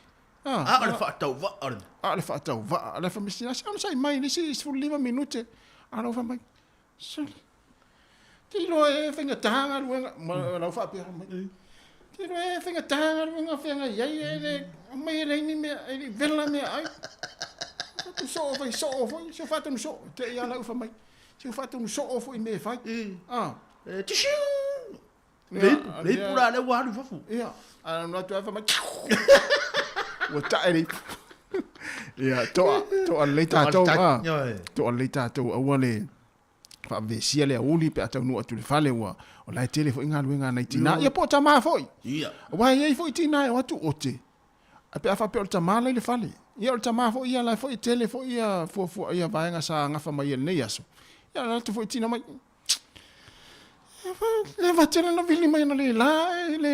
Ah, a o le faatauvaa o le. A o le faatauvaa. A le faamasina, se onosai mai le isi 15 minute. A lau fai mai, sole. Te iloa e faigata galuega, ma lau faapea mai. Te iloa e faigata galuega feagai ai e le aumai e leai ni mea, e le i vela meaai. Tu soo fai soo foi, se faatonu soo, te i a lau fai mai. Se faatonu soo foi i mea e fai. Ah. E tisiu! Le ipu, le ipu la lea ua alu i fafo. Ia, a na atu ai fai mai. Ua tae le ipu. Ia, toa, toa lelei tatou. Ah. Toa lelei tatou aua le faavesia le aoauli pe a taunuu atu i le fale ua o la e tele foi galuega a nai tinā ia po o tamā foi. Ia. Aua e i ai foi tinā e o atu ote ae pe a faapea o le tamā la i le fale. Ia o le tamā foi ia la e foi e tele foi ia fuafua ia vaega sa gafa mai ai i lenei aso. Ia o la atu foi tina mai leva tele na vili mai ana le la e le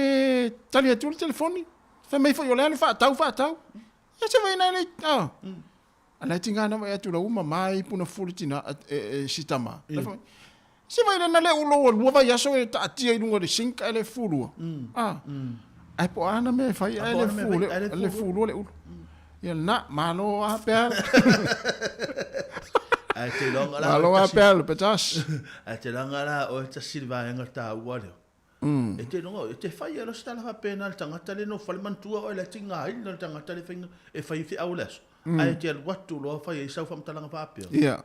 tali atu le telefoni. Fai mai foi o le a le faatau faatau. Ia se vai nai le ah. A la tinga na vai atu la uma mai puna fulu tina e, e, si tama. Mm. Se vai na le ulo o lua vai aso e taatia i lunga le sink e le fulua. Ah. Ai po ana me fai ai le fulu le fulu le ulo. Ia na malo a pea. Ai te longa la. Malo a pea le petas. Ai te longa la o tasi le vaenga tāua leo. E te rongo, e te whai alo se tala whapena le tangata le no whale mantua o le tinga ai le tangata le whainga e whai whiau le aso. Ai te alu atu loa whai ai sau whamtalanga whaapea. Ia.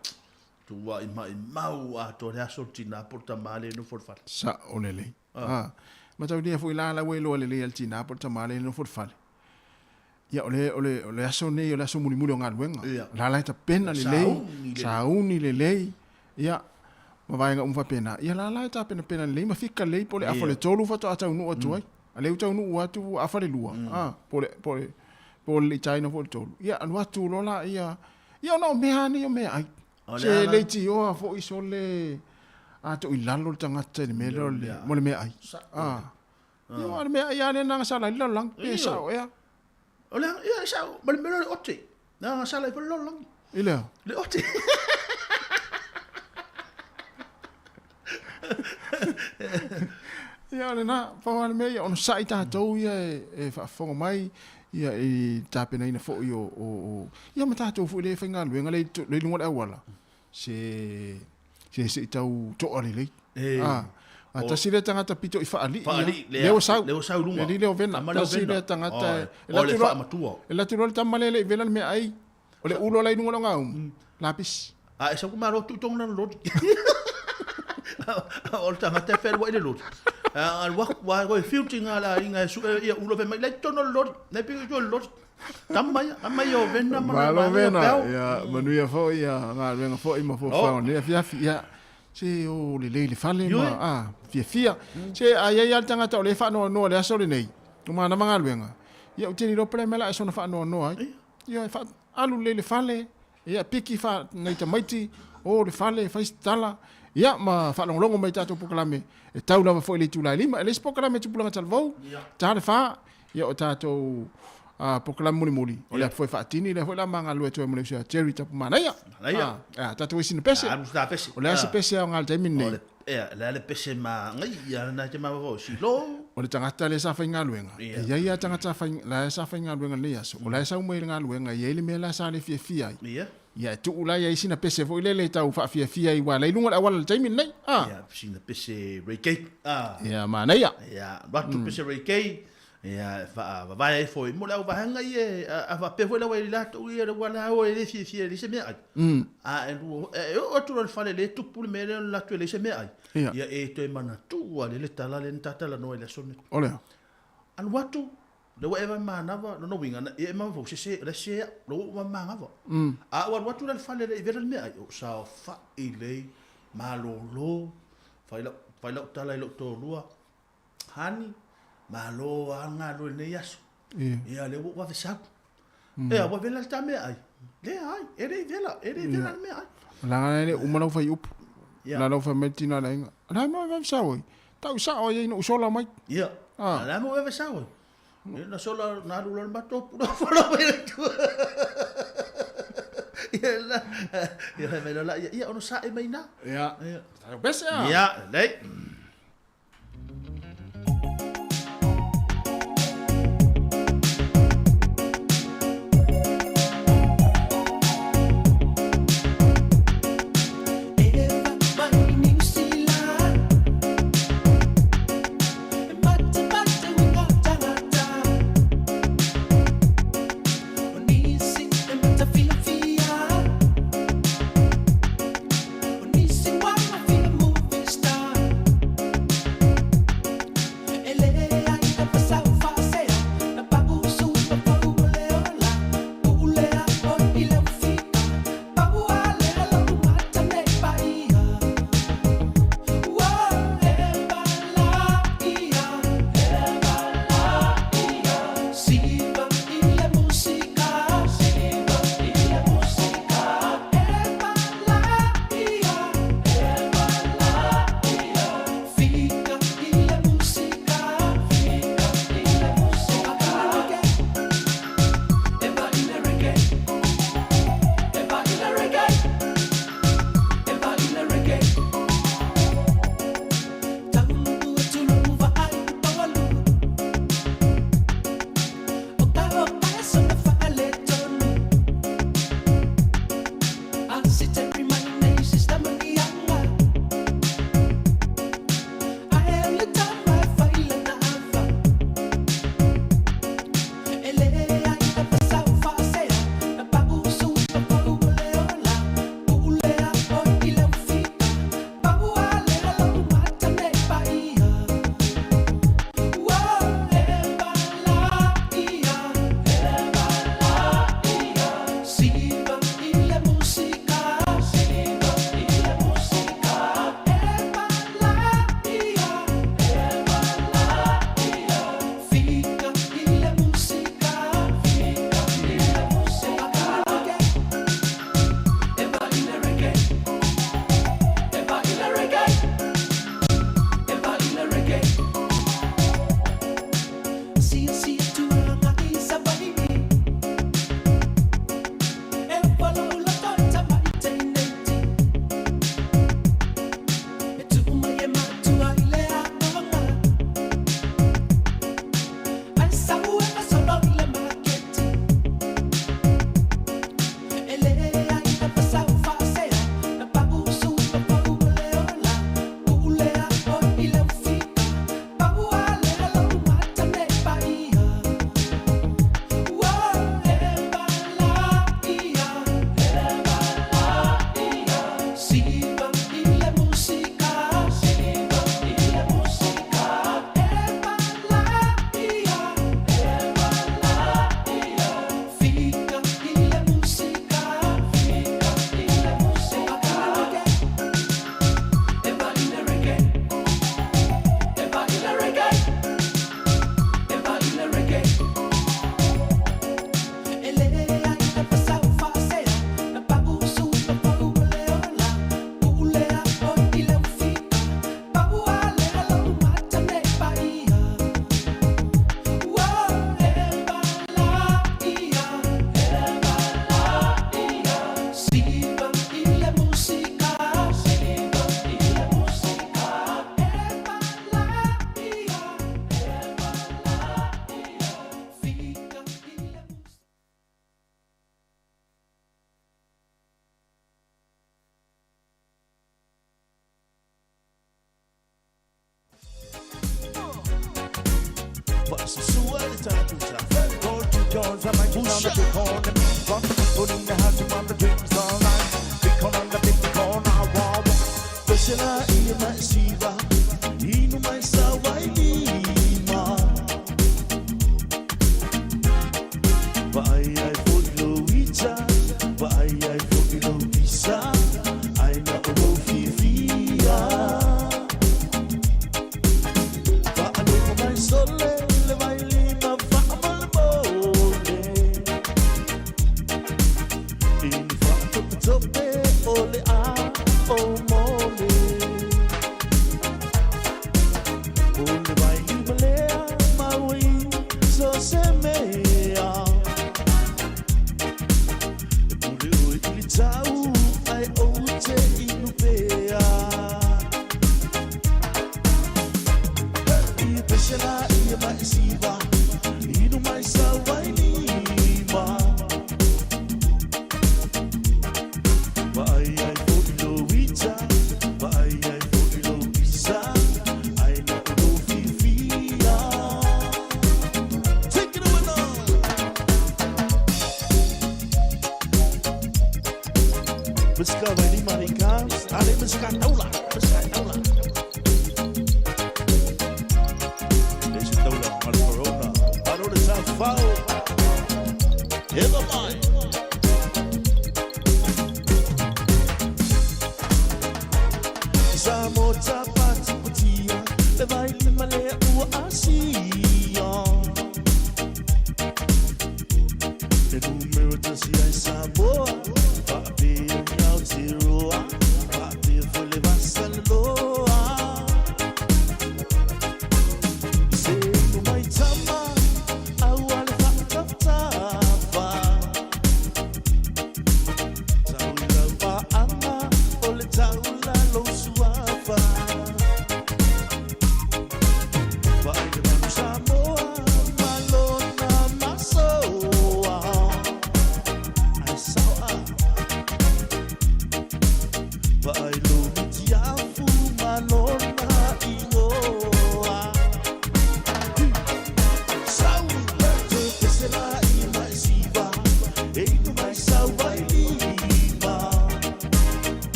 Tua i mai mau a to le aso tina po tama le no fo le fale. Sa o lelei. Ah. Mataulia foi la la ua iloa lelei e le tina po o le tama le nofo i le fale. Ia o le o le o le aso nei o le aso mulimuli o galuega. Ia. La la e tapena lelei, Sauni lelei. sauni lelei. Ia ma vaega uma faapena. Ia la la e tapenapena lelei ma fika lelei po o le afa o le tolu faatoa taunuu atu ai. A lea ua taunuu atu ua afa le lua. Ah, po o le po o le po o le itaina foi o le tolu. Ia alu atu loa laia. Ia ona o mea lava nei o meaai. O le Se ala. leitioa foi sole a to i lalo le tagata i le mea lea o le mo le meaai. Ah. Ia o le meaai lava lea na gasala ai le lalolagi. Pe sao ea. O le ia e sao ma le mea lea o le ote. Na gasala ai foi le lalolagi. I le a? Le ote. Ia o lena, pau lava le mea ia onosai tatou ia e faafofoga mai ia i tapenaina foi o, o, o ia ma tatou foi le faigaluega le i luga o le auala se se se i tau toa lelei. E. Ah, a tasi lea tagata pito i faalii Faalii, ia, lea ua sau. Lea ua sau i luga. Le alii lea o Vena. Tama lea o Tasi Vena. lea tagata Oi, e o le latu loa, faamatua. e latu loa le tama lea e le i vela le meaai, o le ulo la i luga o le ogaumu, lapisi. A e sau ku malo tu tong lana lori. O le tagata e whenua i le lori. A alu aku wa koe whiuti ngā la inga e sue ia ulo whai mai lai tono le lori. Nei piki i le lori. Tama ia, tama ia o Vena ma Malo ia Vena, Peo. ia manuia foi ia galuega foi ma fuafuaga o lenei afiafi. Ia, se o lelei le fale ma a fiafia. Se a i ai lava le tagata o lea e faanoanoa i le aso lenei, o manava galuega, ia ou te le iloa pe o le a mea la a e soona faanoanoa ai. Ia e faaalu lelei le fale, Ia, piki fa nai tamaiti, o le fale, fai se tala, ia, ma faalogologo mai i tatou polokalame e tau lava foi i le itula e lima. E le isi polokalame Tupulaga Talavou, ta le fa, ia, o tatou polokalame mulimuli, o le apu foi faatini lea foi la ma galue atu ai ma le uso ia Jerry Tapumanaia. Manaia. Tatou i sina pese. Alu sina pese. O le a se pese aoga i le taimi lenei? O le, ia, le a le pese ma ngai, ia na te mafaufau, silo. O le tagata lea sa faigaluega, e i ai lava tagata fai, la sa faigaluega i lenei aso, o la e sau mai i le galuega, e i ai le mea la sa le fiafia ai. Ia. Ia, e tuu la i ai sina pese foi lele e tau faafiafia ai, aua la i luga o le auala i le taimi lenei. Ia, sina pese Ray K. Ia, manaia. Ia, alu atu pese Ray K, Ia, e faavavae ai foi mo le auvaega ia, a faapea foi la ua i latou ia le ua la e le fiafia e leai se meaai. A e lua, e oo atu loa i le fale le tupu le mea lea o le latou e leai se meaai. Ia e toe manatu lava le tala lea na ta talanoa i le aso lenei. O le a? Alu atu, lea ua e vae manava, lona uiga, ia e mafaufau, se, o la e sese au, lea ua ou vae manava. A ua alu atu la i le fale lea i vela le meaai, ou saofai lelei, malolo, fai lau, fai lau tala i lou toalua, Hani, malo lava le galue i lenei aso. Ia, lea ua ou vave sau. Ea, ua vela le ta meaai? Leai, e le i vela, e le i vela le meaai. Leaga e le uma lau fuaiupu. La lau fai mai le tina o le aiga, o le a mea ua e vave sau ai? Tau sao ai ina ou sola mai. Ia, o le a mea ua e vave sau ai? Ia, na sola, na alu loa le matou pula fola mai le tua. Ia, la, ia, fai mai loa la, ia, ia, ono sae mai ina. Ia, tatou pese a. Ia, lelei.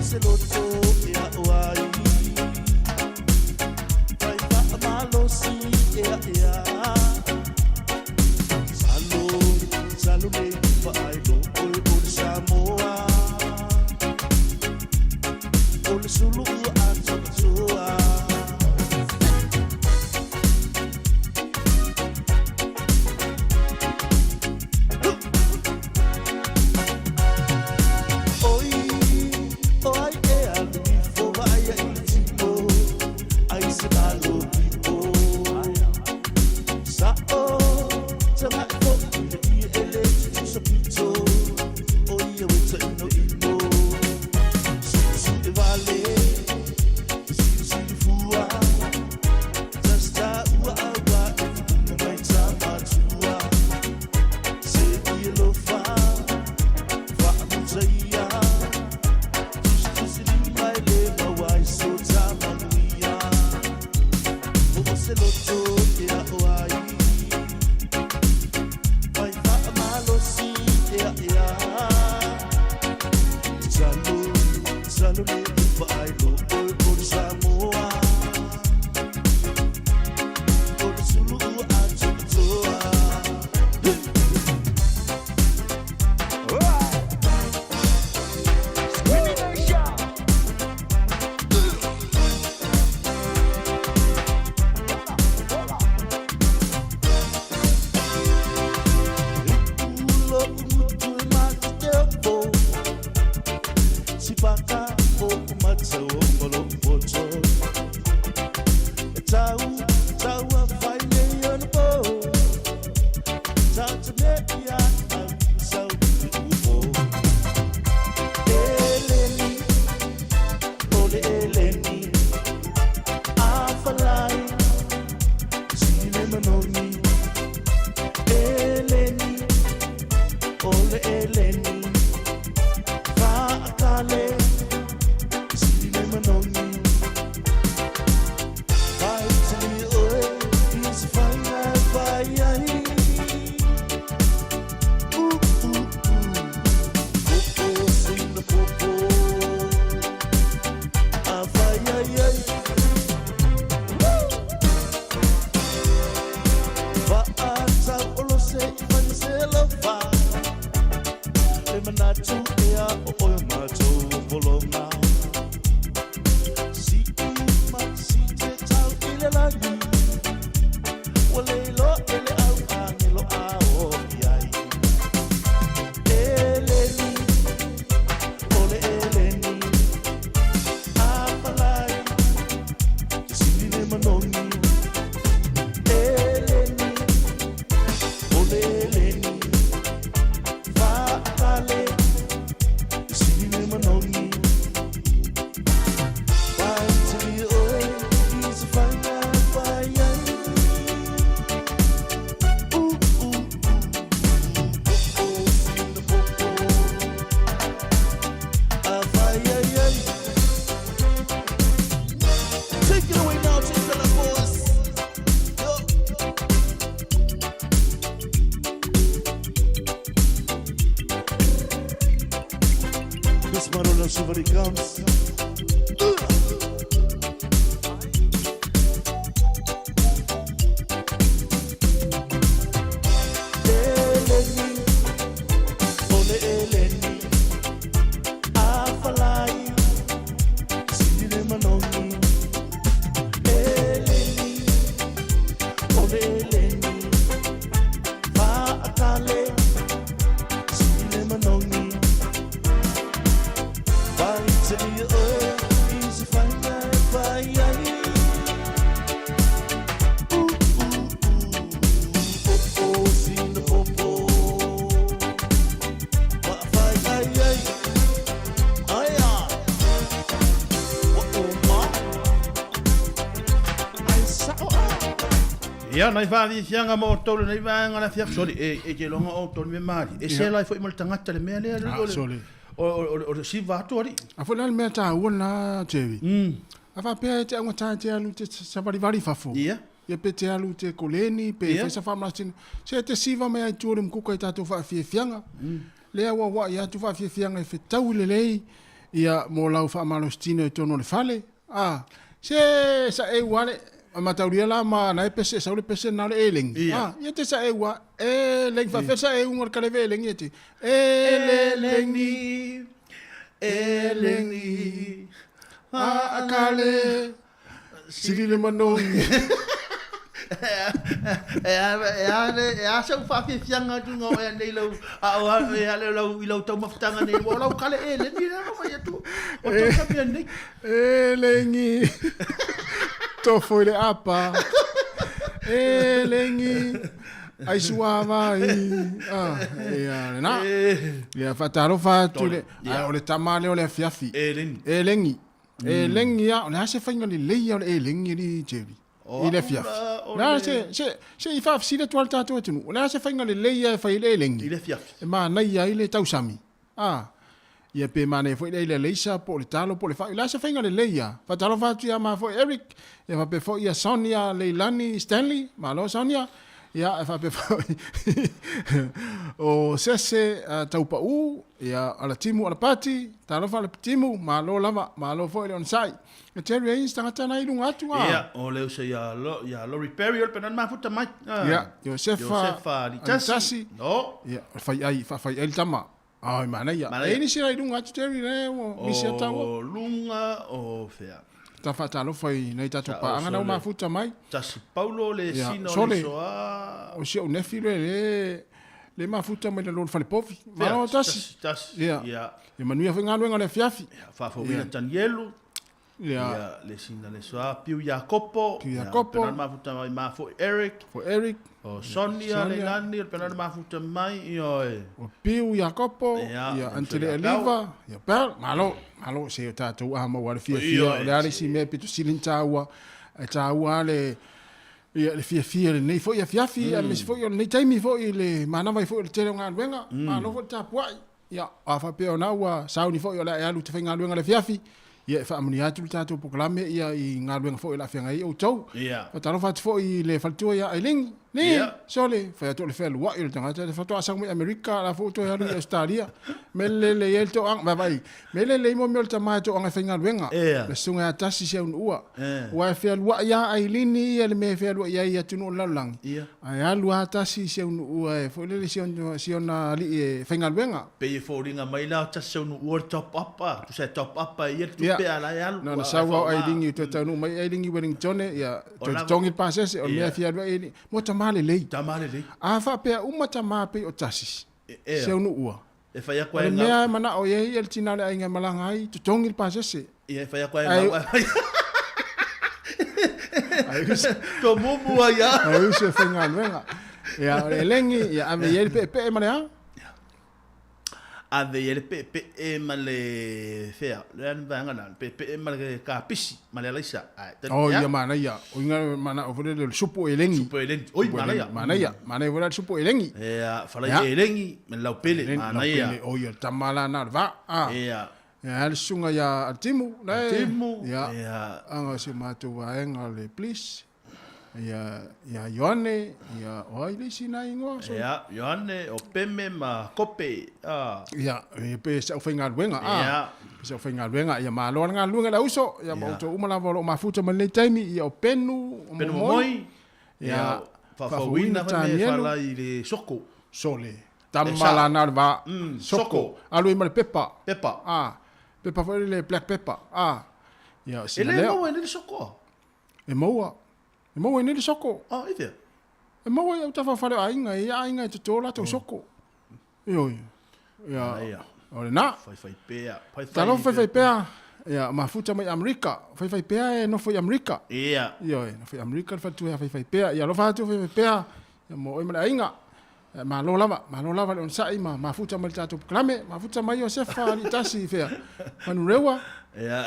Salute, Ia, nai whaafiafiaga ma outou lenei vaega o le afiafi. Soli, e, e te iloga outou le mea malie. E sela ai foi ma le tagata le mea lea, Ah, o le, soli. o, o, o, o le siva atu alii. A foi la le mea taua lena, Jerry. A faapea e te augata e te alu te savalivali i fafo. Ia. Ia pe te alu te koleni, pe Ia. fai sa faamalositino. Se te siva mai ai i tua o le mukuka i tatou faafiafiaga. Lea ua aua'i atu faafiafiaga e fetaui lelei, ia mo lau faamalositino i totonu o le fale. A, se saʻeu lava le mataulia la ma na e pese sau le pese na o le elegi. Ia. A, ia te saʻeu lava, elegi, faapefea le saʻeuga o le kaleve elegi e te, elelegi, elegi, aakale, sili le manogi. E a e a le e a sau whaafiafiaga atu ngā oe nei lau a o a e a le lau i lau taumafataga nei ua o lau kale e leni le alo mai atu o tau ka mea nei. Elegi, tofo i le apa. Elegi, ai suavai. Ah, ia lena. Ia faatalofa atu i le, a o le tama lea o le afiafi. Elegi. Elegi. Elegi lava, o le a se faiga lelei a o le elegi alii Jerry O i le au afiafi. la o O le a le- se, se, se i faafesili atu lava le tatou atunuu, o le a se faiga lelei lava e fai ai le elegi? I le afiafi. E manaia ai le tausami. Ah, ia pe manaia foi le ai le alaisa po o le talo po o le fai. O le a se faiga lelei lava? Faatalofa atu ia ma foi Eric, ia faapea foi ia Sonia Leilani Stanley, malo Sonia. Ia, e faapea foi o Sese Taupau, ia, Alatimu Alapati, talofa Alapatimu, malo lava, malo foi le onosai. E Terry ai se tagata na i luga atu a. Ia, o le uso ia, Lo, ia Lori Perry o le pena mafuta mai. Ia, Iosefa Iosefa Alitasi. Alitasi. No. Ia, o le fai ai, faafai ai le tama. Ai, manaia. Manaia. E nisi la i luga atu Terry le ua misi atu taua. O luga o fea. Ta faatalofa i nai tatou Sa paaga na o ua sole. mafuta mai. Tasi Paulo le Ia, sina o le sole. soa. O si au nefi le le le mafuta mai le lolo falepovi. Fea, Malo tasi. tasi, tasi. Ia. Ia. Ia manuia foi galuega o le afiafi. Faafouina Ia. Tanielu. Ia. Ia, le sina le soa. Piu Iakopo. Piu Iakopo. Ia, pena mafuta mai ma foi Eric. Fo Eric. O Sonia, Sonia. le nani, le pena mafuta mai. Ia, e. O Piu Iakopo, Ia, ia Antele Ia Eliva, ia Bell, malo, malo se o tātou a maua le fiafia, Ia, o le ale si mea pito silin tāua, e tāua le, ia le fiafia lenei foi afiafi, mm. aemaise foi o lenei taimi foi le manava ai foi o le tele o galuega, malo foi le tapuai. Ia, a faapea ona ua sauni foi o le a e alu i te faigaluega le afiafi, ia e faamanuia atu le tatou polokalame ia i galuega foi o le a feagai ai outou. Ia. Faatalofa atu foi i le faletua ia Ailingi. Ni, Ia. sole, fai atu o le fealuai o le tagata, le faatoa sau mai Amerika, la foi toe alu i Australia. Me lele i ai le toaga, vaavaai, me lele i mo mea o le tama e toaga e faigaluega. Ia. Le susuga ia Tasi Seunuua. Ia. Ua e fealuai lava Ailini ia le mea e fealuai ai i atunuu o le lalolagi. Ia. Ae alu lava Tasi Seunuua e foi lele si ona alii e faigaluega. Pei e foliga mai la o tasi sau nuua le top up a. Tusa e top up ai ia le Ia. tupe a la e alu. Na na a- sau au a faaaoga. Ailingi toe taunuu mai Ailingi Wellington ia O toe lava- totogi le pasese o le mea Ia. e fia alu ai Ailingi. Mo tama lelei. Tama lelei. A faapea uma tama pei o Tasi. Ea. Seunuua. E fai atu O le ai mea ngau. e manao i ai ia le tina o le aiga e malaga ai, totogi le pasese. Ia, e fai atu ai Ai- ngau. To mumu ai ia. Ai uso e faigaluega. Ia, o le elengi, ia ave i ai le peepee ma le a. Ave i ai le peepee ma le fea. Le anu vaega na, le peepee ma le kapisi, ma le alaisa. Ai, Oh, ia. ia manaia. O inga mana o fole le supu elengi. Supu elengi. Oi, manaia. Manaia. Manaia fole le supu elengi. Ia, falai Ia. elengi, me lau pele, manaia. Laupele, o ia tama la na le va. Ah. Ia. Ia, le susuga ia Altimu. Le. Altimu, Ia. ia. Anga si o matou vaega le please. Ia, ia Ioane, ia o ai le isi nai ingoa. So. Ia, Ioane, o Peme ma Kope. Ah. Ia, ia pe sa faigaluega. Ah. Ia. Pe sa faigaluega. Ia malo le galuega le uso. Ia ma Ia. outou uma lava o loo mafuta ma lenei taimi. Ia o Penu, o Penu Momoi. Momoi. Ia, Ia, faafouina foi me falai i le soko. Sole. E Tama sa- la na le va. Soko. Soko. Alu i ma le pepa. Pepa. Ah. Pepa foi le black pepper. Ah. Ia, E sina le lea. maua e le soko. E maua. E maua i nei le soko. Ah, e fea. E maua i au tafafale o aiga, i aiga e totō latou soko. Ioe. Ia. Manaia. O lena. Faifai pea. Faifai Talofa faifai pea. Ia, mafuta mai Amerika. Faifai pea e nofo i Amerika. Ia. Ioe, nofo i Amerika le faletua ia faifai pea. Ia alofa atu faifai pea. Ia mo oe ma le aiga. Ia, malo lava, malo lava le onosai ma mafuta mai le tatou polokalame. Mafuta mai Iosefa Alitasi i fea. Manurewa. Ia.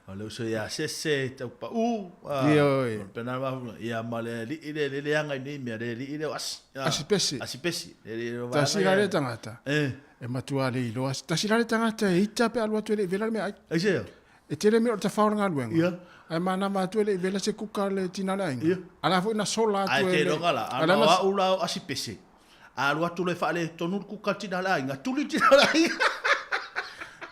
O le uso ia sese tau pau. Ah, Ioe. o le pena mafuta. Ia ma le alii le le leaga i nei mea le alii le o asi. Ah, Asi pesi. Asi pesi. Le alii le o vaega Tasi la ia. le tagata. Eh. E matua le iloa. Tasi la le tagata e ita pe alu atu e le i vela le mea ai. Ai se? E tele mea o le tafao o le galuega. Ia. Ae manama atu e le i vela se kuka le tina le aiga. Ia. Ala foi na sola atu Ai e te le- longa la. ala Ana na- o au la o asi pesi. Alu atu le whaale tonu kuka tina le aiga. Tuli tina le aiga.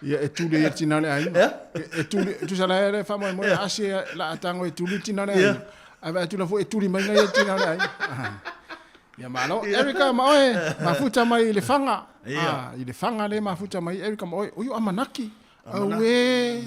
Ia e tuli ia tina le aiga. Ia. E tuli, tusa la ele faamoemoe Ia. asi e la atango e tuli tina le Ia. aiga. Ae vaai atu la foi e tuli mai ia tina le aiga. Ah. Ia malo, Erika ma oe, mafuta mai i le fanga. Ia. Ah, i le fanga le mafuta mai Erika ma oe. Oio amanaki. Amanaki. Auē.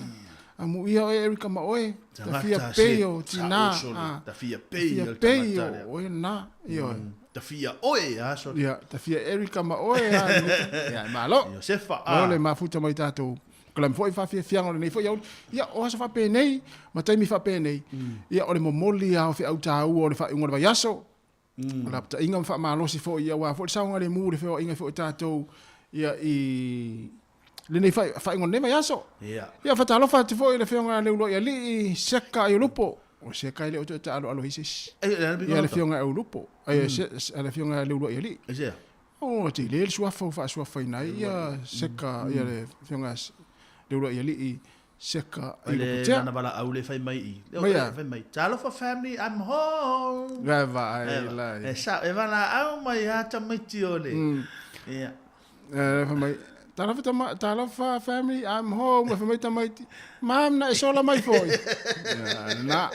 Amuia oe Erika ma oe. Tafia Tagata peio, se- tina. sa o sole. Ah. Tafia peio Tafia le peio, tagata lea. oe na. Ia. Tafia oe, a sole. Ia, tafia Erika ma oe. ah, Ia, malo. Iosefa, ah. O le mafuta mai tatou. Kalame foi faafiafiaga o lenei foi auli. Ia, o aso faapenei, ma taimi faapenei. Ia, o le momoli lava o feau tāua o le faaiuga o le vaiaso. O lapataiga ma faamalosi foi, ia, uā foi le saogalemu le feoaiga foi o tatou, ia, i lenei faaiuga o lenei vaiaso. Ia. Ia, faatalofa atu foi i le afioga a Leuluai alii, Seka Aiolupo. O Seka e le o toe taaloalo ai se isi. Eh, le ana Ia, le afioga a Aiolupo. Ai, le afioga a Leuluai alii. Ai se? O, te le le suafa ua faasuafaina ai ia Seka, ia le afioga a Leuluai alii, Seka i Le Lokotea. nana vala au le fai mai i. Le Mai a? fai mai. Talofa family, I'm home. Vai vai E lai. E sa e vala au mai a tamaiti o le. Ia. Fai mai, talofa tama, talofa family, I'm home. Fai mai tamaiti, mam na e sola mai foi. Ia, na.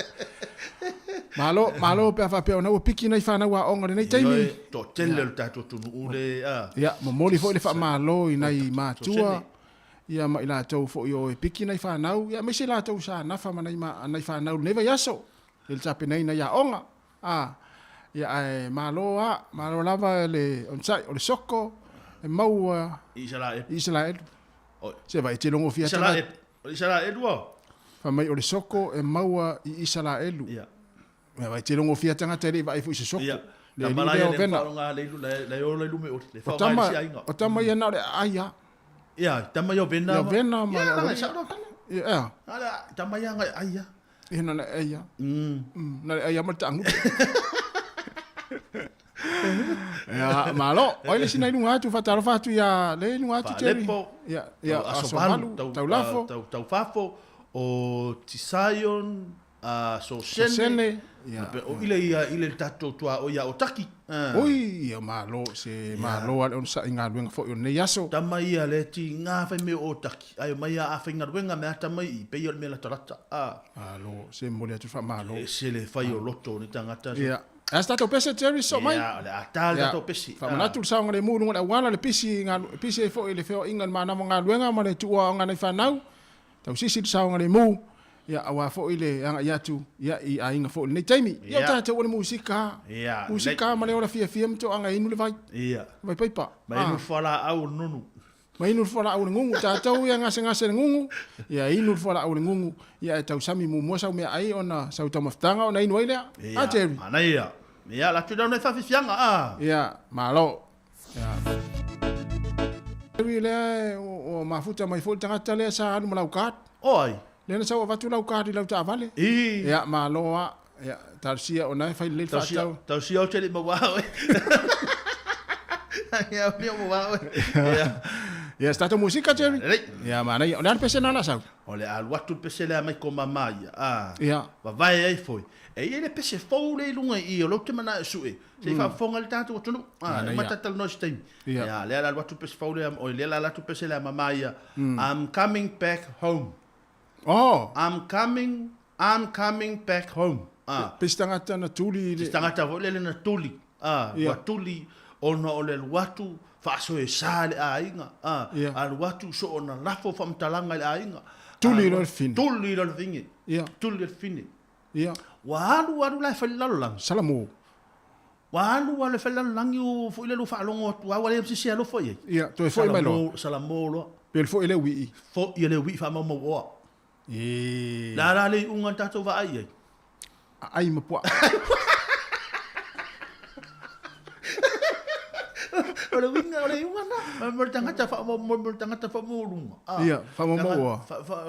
Malo, malo pe a whapea ona ua piki nei whanau a onga le nei taimi. Ioe, to tele o le tātou tunu ule. A. Ia, momoli foi le whaamalo i nei mātua. sene. Ia ma i lātou foi o e piki nei whanau. Ia, meise lātou sa nafa ma nei, ma, nei whanau nei vai aso. I le tape nei nei a onga. A, ia, e, malo a, malo lava le onsai, o le soko, e maua Israel. Israel. Oi. Se vai te longo fia Israel. Israel ua. Fa mai o le soko e maua i Israelu. Ia. Ia vai te longo fia tangata le vai fu i se soko. Ia. Le La li malaia leo le vena. whaonga le ilu, le o le lume o le O whaonga tama, le si ainga. o tama ia na o le aia. Ia, tama ia vena. Ia vena ma Ia, le langa, awali. sa o tana. Ia. Ala, tama ia ngai aia. Ia na le aia. Na le aia ma le taangu. Ia, malo. Oi le sina i lunga atu, whatalofa atu ia le lunga atu, Jerry. Faalepo. Ia, ia, Tau aso aso valu, valu, tau lafo. Tau, tau fafo, o Tisayon, a Sosene. Sosene, ia, O ile ia, ile le tātou tua o ia o taki. Ah. Oi, ia malo, se malo ale ona sa i ngā luenga foi o nei aso. Tama ia le ti ngā whai me o taki. Ai mai ia a whai ngā luenga me ata mai i pei o le mea tarata. Ah. Malo, se mole atu wha malo. E se le whai o loto ni tangata. Ia. As tātou pese, Jerry, so mai. Ia, o le atā le tātou pese. Wha manatu le saonga le mū lunga le awala le pisi, ngā, pisi e foi le feo inga le mānama ngā luenga ma le tua o ngā nei whanau. Tau sisi le saonga le mū. Ia, awa foi le anga i atu, ia, i a inga foi le nei taimi. Ia, Ia. o tātou o le musika. Ia. Musika ma le ora fia fia mto anga inu le vai. Ia. Vai paipa. Ma inu whala au nunu. Ma inu le au le ngungu, tātou ia ngase ngase le ngungu. Ia inu le au le ngungu. Ia e tau sami mumua sau mea ai ona sau taumafutaga ona inu ai lea. Ia. A Jerry. Ana ia. Ia, la tu dauna whawhiwhianga. Ah. Ia, malo. Ia. Jerry lea o mafuta mai foi le tagata lea sa alu ma lau card. Oi. Lea na sau avatu lau card i lau taavale. I. Ia, malo a. Ia, talosia ona e fai lelei le Tau sia, faatau. tau sia o te le mawao. Ia, o ni o mawao. Ia. Ia, se tatou musika, Jerry. Lelei. Ia, manaia. O le a le pese na la sau. O le alu atu le pese lea mai ko mama ia. Ah. Ia. Vavae ai foi. E ia le pese fou le i lunga i o lau te mana e sue. Se i whaafonga le tātou atunu. Ah, Ana e ia. matata le noise taimi. Ia. Ia, lea la alu atu pese fou le, o lea la alu atu pese lea mama ia. I'm coming back home. Oh. I'm coming back home. Ah. Pese tagata na tuli i le. Se tangata foi le na tuli. Ah, Ia. ua tuli ona o le alu atu faaso e sa le aiga. Ah, Ia. alu atu so ona lafo whamtalanga le aiga. Tuli Ah, lo le fine. Tuli lo le fine. Ia. Tuli le fine. Ia. Ua alu alu la e whai lalo langi. Salamu. Ua alu alu e whai lalo langi o fo ile lo whaalongo atu. Awa le sisi alo fo i. Ia, toe foi mai loa. Salamo loa. Pe le foi le wii. Fo i le wii wha mau oa. E. La la le unga tātou wa ai ai. Ai ma pua. O le winga, o le unga na. Mo le tangata wha mau, mo le tangata wha mau lunga. Ah. Ia, wha mau mau oa.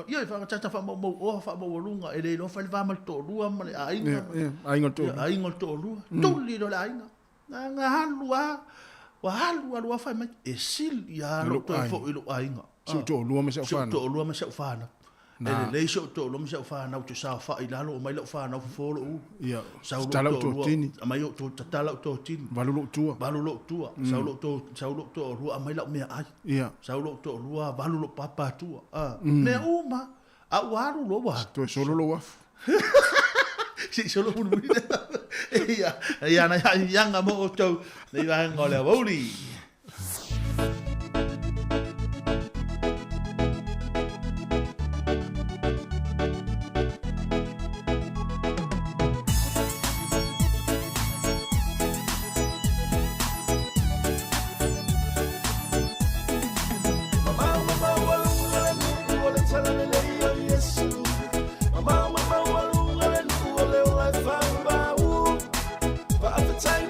Ia, wha tangata wha mau mau oa, wha mau lunga. E le lo wha le wha ma le tōrua ma le ainga. Ia, ia, ainga le tōrua. Ia, ainga le tōrua. Tuli lo le ainga. Nga nga halu a. Wa halu alu a whai mai. E sil ia Lo lo toe ainga. fo i lo ainga. Si o tōrua ma se o Si o whana. tōrua ma se o whana. Nā. E le lei si o tōrua ma se o whana. O te sa wha i lalo o mai lau whana o fofolo u. Ia, Sau lo tatala o tōrua. tōtini. Mai o tō tatala o tōtini. Valu lou tua. Valu lou tua. Sau lou tō, sau lou tōrua a mai lau mea ai. Ia. Sau lou tōrua, valu lou papa tua. Ah. Mea uma. A ua alu lo wa. Toe solo lou afu. Si solo mulu mulu. Ia, ia na ia nga mo o tau. Nei vaenga o le wauli. Time,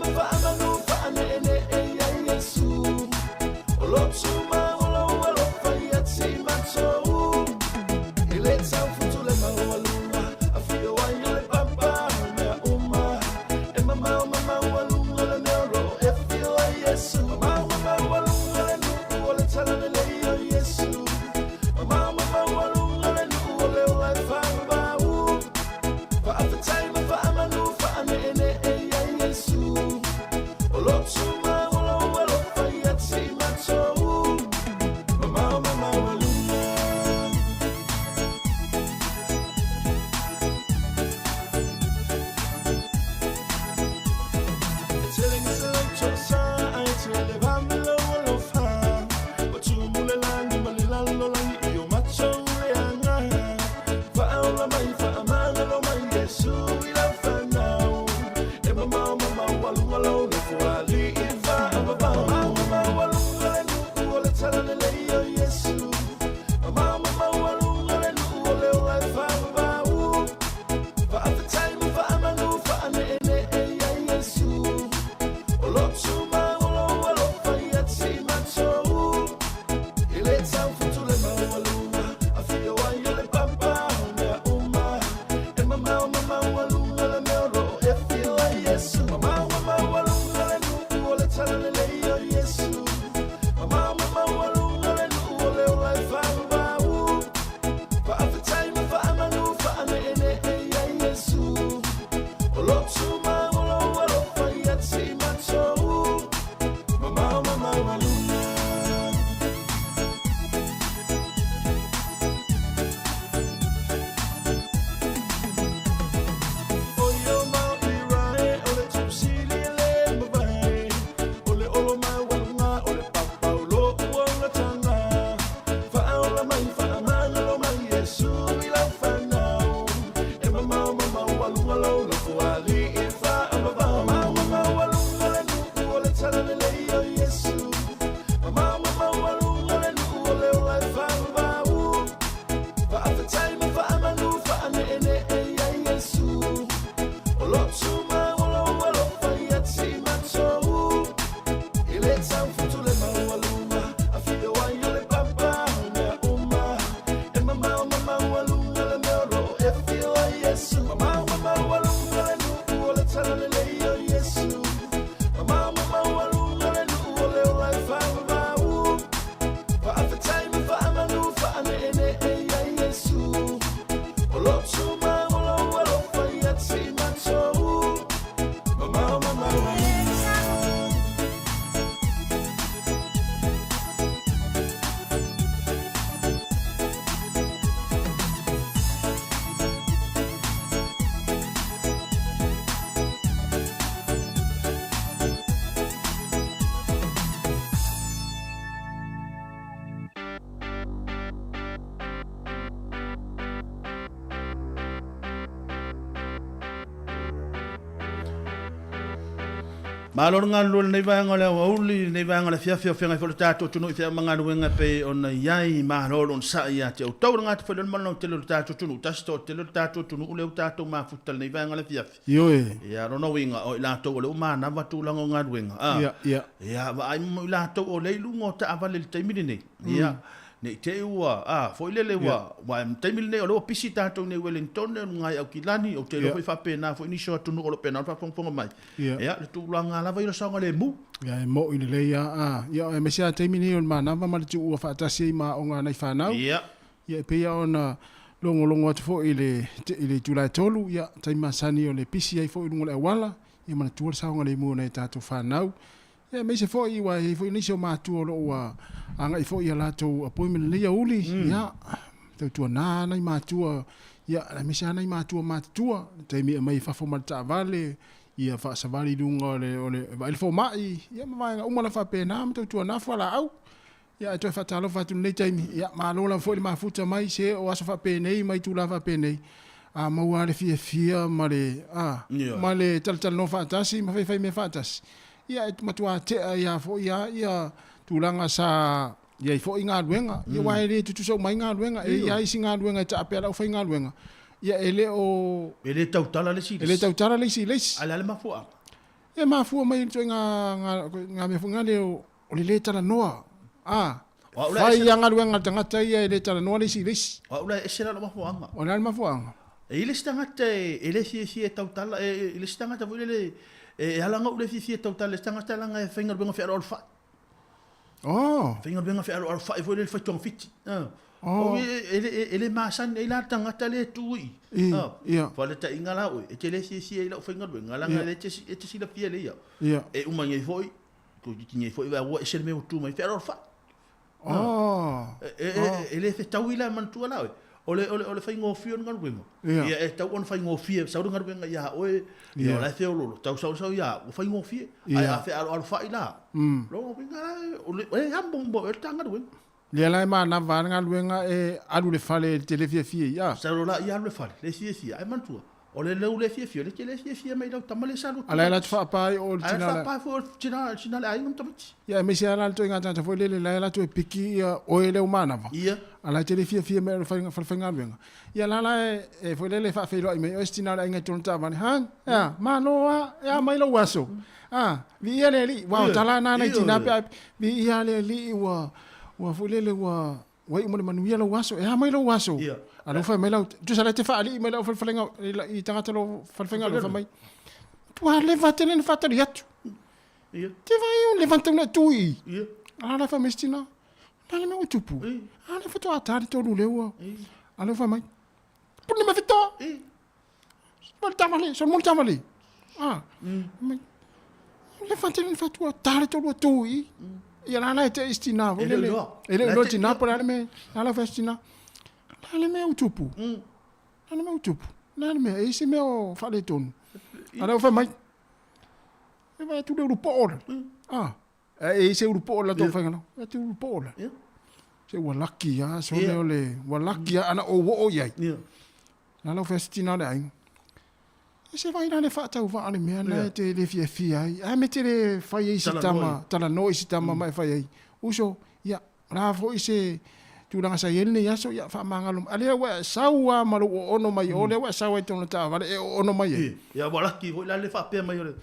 Malo le galulue i lenei vaega o le aoauli, i lenei vaega o le afiafi o feagai foi le tatou atunuu i feau ma galuega e pei ona i ai. Malo le onosai ia te outou. E le gata foi i lea o le malautele o le tatou atunuu, tasi toatele o le tatou atunuu lea ua tatou mafuta i lenei vaega o le afiafi. Ioe. Ia, o lona uiga, o i latou o lea ua manava tulaga o galuega, a. Ia, ia. Ia, vaai mo i latou o lea i luga o taavale i le taimi lenei. Ia, ne i te i ua, a, foi lele ua, aua i le taimi lenei o lea ua pisi tatou i nei Wellington, o luga i Aukilani, ou te iloa foi faapena foi nisi o atunuu o lo o pena ona faafogafoga mai. Ia, le tulaga lava ia o le saogalemu. Ia, e mo'i lelei lava, a, ia, aemaise lava le taimi lenei o le manava ma le tuua faatasi ai ma aoga a nai fanau. Ia. Ia, e pei lava ona logologo atu foi i le, i le itula e 3, ia, taimi masani o le pisi ai foi i luga o le auala, ia manatua le saogalemu o nai a tatou fanau. Ia, aemaise foi ua i ai foi nisi o matua o lo o ua agai foi i a latou appointment i lenei aoauli, ia, tautuana nai matua, ia, aemaise lava nai matua matutua, i le taimi e aumai i fafo ma le taavale, ia faasavali i luga o le, o le, vaai le fomai, ia ma vaega uma lava faapena ma tautuana fualaau. Ia, ae toe faatalofa atu i lenei taimi, ia, malo lava foi le mafuta mai, se o aso faapenei ma itula faapenei, a maua lava le fiafia ma le, a, ma le talatalanoa faatasi ma faifai mea faatasi. Ia, e matua tea ai lava foi lava ia tulaga sa i ai foi galuega. Ia, aua e le tutusa uma ai galuega. E i ai isi galuega e taape a le aufaigaluega, ia, e le o... E le tautala le isi i le isi. E le tautala le isi i le isi. Ae o le a le mafuaaga? E mafua mai i le ituaiga mea foi lea o le le talanoa. A, fai lava galuega a le tagata ia e le talanoa le isi i le isi. O au la e ese la lou mafuaaga. O le a le mafuaaga? E i ai le isi tagata e le fiafia e tautala, e i le isi tagata foi lele e ala ona ou le fiafia e tautala i le isi tagata leaga e faigaluega fealoalofai. Oh. Faigaluega fealoalofai foi lele fai togafiti. Oh. E le masani ai la le tagata lea e tu i i. Ia. Faaletaiga la oe, e te le fiafia i lau faigaluega leaga e te silafia lelei au. Ia. E uma nei foi, toeitiiti nei foi ua ese le mea ua tu mai, fealoalofai. Oh. E le fetaui la manatua la oe. O le, o le, o le faigofie o le galuega. Ia. E tatau ona faigofie, sau le galuega ia oe, ia o la e feoloolo, tau sau sau ia au, ua faigofie. Ae a fealoalofai la, lona uiga la, o le, e amo mo oe le ta galuega. Lea la e manava lava le galuega e alu i le fale e te le fiafia ai, a. Sau la ia alu i le fale, le fiafia, ae manatua, o le leu le fiafia, le te le fiafia mai lau tama le sa A la e latou faapa ai o le tina. Ae faapa foi o le tina, le tina le aiga ma tamaiti. Ia aemaise lava la le ituaiga tagata foi lele la e latou e piki ia oe lea ua manava. Ia. A la e te le fiafia mai o le fale faigaluega. Ia la la e foi lele e faafeiloai mai oe si tina o le aiga i totonu taavale, ha, ea, malo a, e a mai lou aso. A, viia le Alii, ua o tala na nai tina pe a, viia le Alii ua, ua foi lele ua, Ua iu ma le manuia lou aso, e a mai lou aso? Ia. A lou fai mai lau, tusa la e te faalii mai lau falefalenga i tagata lo falefaigaluega fai mai, ua leva tele na faatali atu. Ia. Te vai o leva tau na tu i. Ia. A la fai mai si tina, na le mea ua tupu. A le faatoa ta le tolu lea ua. A lou fai mai, pule ma fitoa. Ma le taavale, solomua le taavale. Ah, mai. Le fa tele na fatua, ta le tolu atu i. Ia la la e te isi tina. E le o iloa. E le o iloa tina, po o le a le mea. La la fai isi tina. La le mea ua tupu. La le mea ua tupu. La le mea, e i ai se mea o faaletonu. A lea ua fai mai. E vaai atu le ulu poo la. Ah. E i ai se ulu poo la tou faiga. E atu ulu poo la. Se ua laki lava, sole o le, ua laki lava, ana ou oo i ai. La lau fai atu tina o le aiga. E se vai la le faatauvaa le mea na e te le fiafia ai. A me te le fai ai si tama, talanoa i si tama ma e fai ai. Uso, ia, la foi se tulaga sa i ai lenei aso, ia, faamagalo mai. A lea ua e sau lava ma lou oono mai o, lea ua e sau ai i totonu o le taavale e oono mai ai. Ia, ua laki foi la le faapea mai o le,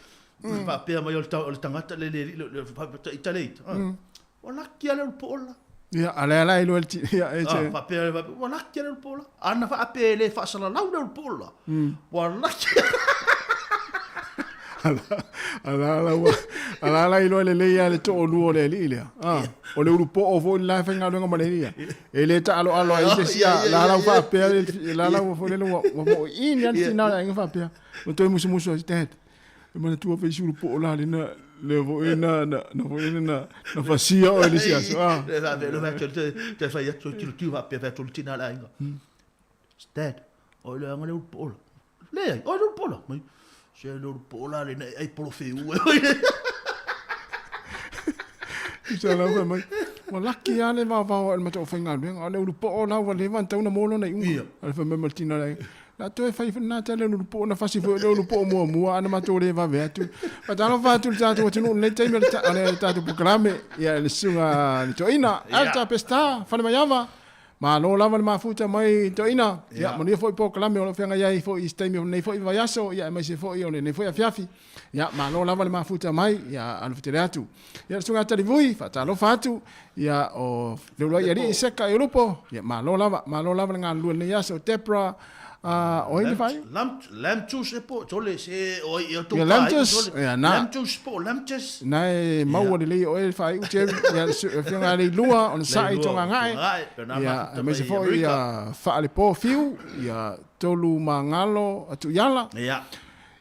faapea mai o le tagata le le le ita le ita. Ua laki a le ulu poo la. Ia, a lea la e iloa e le ti, ia, e te. Faapea, ua laki a le ulu poo la. Ana faapea e le faasalalau le ulu poo la. Ua laki. A la la ua, a la la iloa lelei lava le toalua o le alii lea. A, o le ulu poo foi le la e faigaluega ma le alii ia. E le taaloalo ai se isi, a la la ua faapea, la la ua foi lele ua moiini lava le tina o le aiga faapea. Ua toe musumusu ai, Dad, E manatua fai si ulu poo la lena le foi na na na foi lena na na fasia oe le isi aso a. Le fa le fa te te fai atu tilo tilo fa pe fa tolo tina le aiga. Dad, oi le anga le ulu poo la. Le ai, oi le ulu poo la. Mai se le ulu poo la le na ai polo feu e. Sa la fai mai. Ua laki lava le vaovao o le matou faigaluega. O le ulu poo la ua leva ona tatau ona maua lona iuga. A le fai mai ma le tina o le aiga. La toe fai na tale ulu po na fasi foi le ulu po mua mua ana matou le vave atu. Faatalofa atu le tatou atunuu lenei taimi o le tatou polokalame ia le susuga le toeaina Alta Peseta Falemaiava. Malo lava le mafuta mai toeaina. Ia manuia foi polokalame o lo o feagai ai foi i se taimi o lenei foi vaiaso ia aemaise foi o lenei foi afiafi. Ia malo lava le mafuta mai ia alofa tele atu. Ia le susuga Talivui faatalofa atu ia o Leuluai Alii Seka i Ulupo. Ia malo lava, malo lava le galulue i lenei aso Debra o ai le faaiu? Lamtus e po tole se o ai ia tou Lamtus ia na Lamtus po Lamtus na e maua lelei o e faaiu Jerry ia le afioga ia Leilua ona sa'i Togagae ia aemaise foi ia Faalepo Fiu ia Tolu Magalo Atuiala ia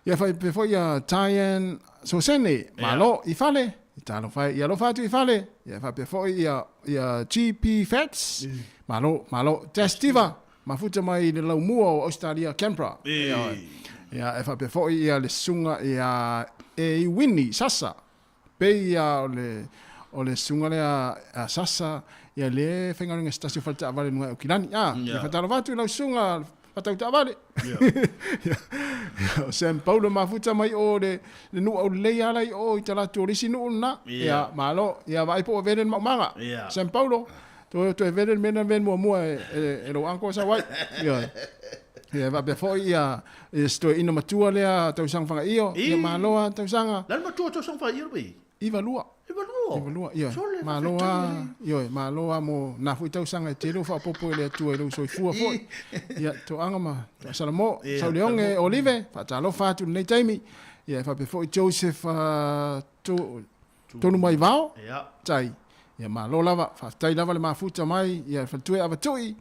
Ia faapea foi ia Tyan Sosene, malo i fale, i talofa e, ia alofa atu i fale, ia faapea foi ia ia GP Fats, malo, malo, Des Diva, mafuta mai i le laumua o Ausetalia, Canberra. Ia, ia e faapea foi ia le susuga ia Eiwini Sasa, pei ia o le o le susuga lea a Sasa, ia le faigaluega i se tasi o fale taavale i luga i Aukilani. A, ia faatalofa atu i lau susuga fatau taavale. Ia, o Sam Paulo mafuta mai o le le nuu aulelei lava la i o i talaatu o le isi nuu lena. Ia, malo. Ia vaai po ua vele le maumaga. Sam Paulo, toe toe vele le mea na vele muamua e e lou uncle sau ai. Ioe. Ia faapea foi ia ia si toeaina matua lea tausaga fagaio, ia malo lava tausaga. La le matua tausaga fagaio le wei? 92. 92? 92, ioe. Malo lava, ioe, malo lava mo na foi tausaga e tele o faaopoopo e le Atua i lou soifua foi. Ia, toaga ma Salamo, Sauleoge, Olive, faatalofa atu i lenei taimi. Ia, e faapea foi Joseph Tonumaivao, tai. Ia, malo lava, faafetai lava le mafuta mai, ia, le faletua ia Avatui,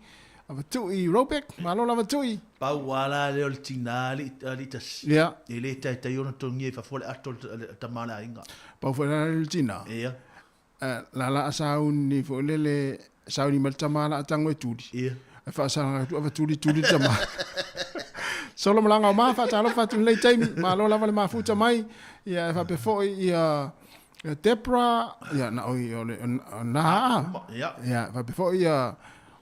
Avatui Robeck, malo lava Tui. Pau lava la lea o le tina alii tasi. Ia. E le taitai ona togia i fafo le ato o le tama a le aiga. Pau foi la lea o le tina. Ia. La la a sauni foi lele, sauni mai le tama la a tago e tuli. Ia. Ae faasalaga atu Avatuli tuli le tama. Solo malaga o ma faatalofa atu i lenei taimi. Malo lava le mafuta mai. Ia e faapea foi ia ia Debra, ia na oi o le na aa. Ia. Ia faapea foi ia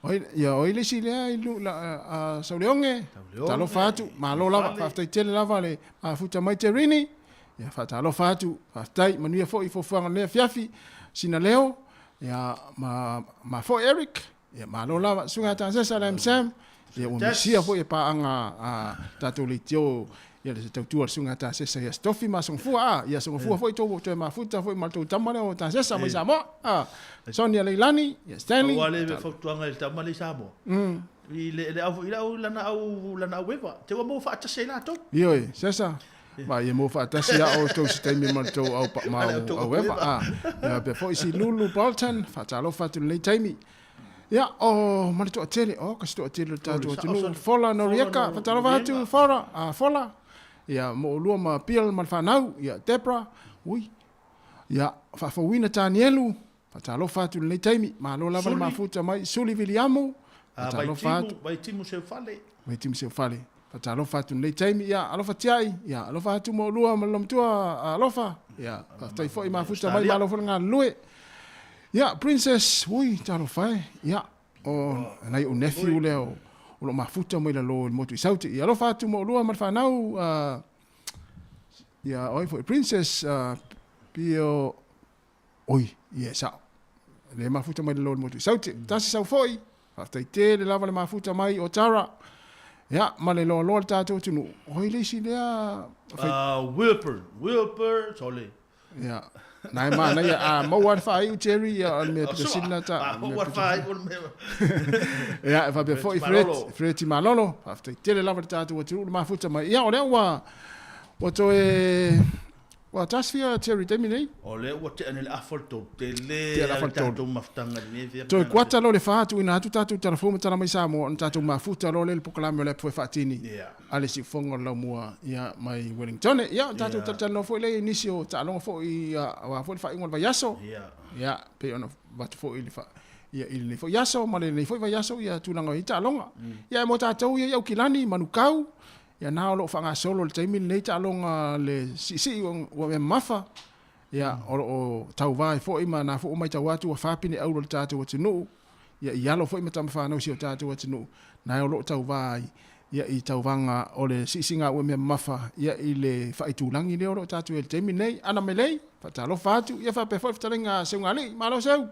oi ia oi le isi lea i lu la a Sauleoge. Talofa atu, malo lava, faafetai tele lava le mafuta mai Terini. Ia faatalofa atu, faafetai, manuia foi fuafuaga o lenei afiafi. Sina leo, ia ma ma foi Eric. Ia malo lava, susuga Tansesa Lam Sam, ia ua misia foi e paaga a tatou leitio ia le tautua le susuga Tansesa ia Stofi ma Songafua a ia Songafua foi tou toe mafuta foi ma le tou tama lea o Tansesa mai Samoa a Sonia Leilani ia Stanley. Pau lava le fautuaga i le tama lea i Samoa. I le le au i le au lana au lana au eva te ua maua faatasi ai latou. Ioe, Sesa. Ma ia maua faatasi a outou se taimi ma le tou au ma au eva a. Ia faapea foi si Lulu Bolton, faatalofa atu i lenei taimi. Ia, o ma le toatele, o ka se toatele o le tatou atunuu, Fola Norieka, faatalofa atu Fola, a Fola, ia mo olua ma Bill ma le fanau, ia Debra, ui, ia faafouina Tanielu, faatalofa atu i lenei taimi, malo lava le mafuta mai, Suli Viliamu, faatalofa atu. Vaitimu Seufale. Vaitimu Seufale. Faatalofa atu i lenei taimi, ia alofa tiai, ia alofa atu mo olua ma le lomtua, alofa, ia faafetai foi mafuta mai, malo foi le galulue. Ia Princess, ui talofa e, ia o nai ou nephew lea o o lo o mafuta mai lalo i le motu i Saute. Ia alofa atu mo olua ma le fanau, ia oi foi Princess Pio, Oi, ia e sao. Le mafuta mai lalo i le motu i Saute. Tasi sau foi, faafetai tele lava le mafuta mai o Tara. Ia, ma le loaloa le tatou atunuu. Oi le isi lea... Wilbur, Wilbur, sole. Ia, na e manaia, a maua le faaiu Jerry, ia o le mea pito sili na ta. A maua le faaiu o le mea. Ia, e faapea foi Fred, Fred Malolo, faafetai tele lava le tatou atunuu le mafuta mai. Ia, o lea ua, ua toe Ua tasi fia Terry taimi nei. O lea ua tea nei le afa o le tolu. Tele Tea le afa o le tolu. tatou mafutaga i lenei afiafi. Toe kuata loa le fa tuuina atu tatou tala fou ma tala mai Samoa ona tatou mafuta loa lea i le polokalame o le apu e faatini a le siufofoga o le laumua ia mai Wellingtone. Ia tatou talatalanoa foi lea i nisi o taaloga foi ia aua foi le faaiuga o le vaiaso. Ia pei ona avatu foi i le fa ia i lenei foi aso ma lenei foi vaiaso ia tulaga o i ai taaloga. Ia mo tatou ia i Aukilani, Manukau, Ia na o lo o faagasolo i le taimi lenei taaloga le siisii ua mea mamafa, ia o lo o tauva ai foi ma na foi ua matau atu ua fa pine auro i le tatou atunuu, ia i alo foi ma tama fanau o si o tatou atunuu, na o lo o tauva ai. ia i tauvaga o le siisiga ua mea mamafa ia i le faaitulagi lea o lo o tatou i ai i le taimi lenei. Ana Melei, faatalofa atu, ia faapea foi le fetalaiga a Seugalii. Malo Seu,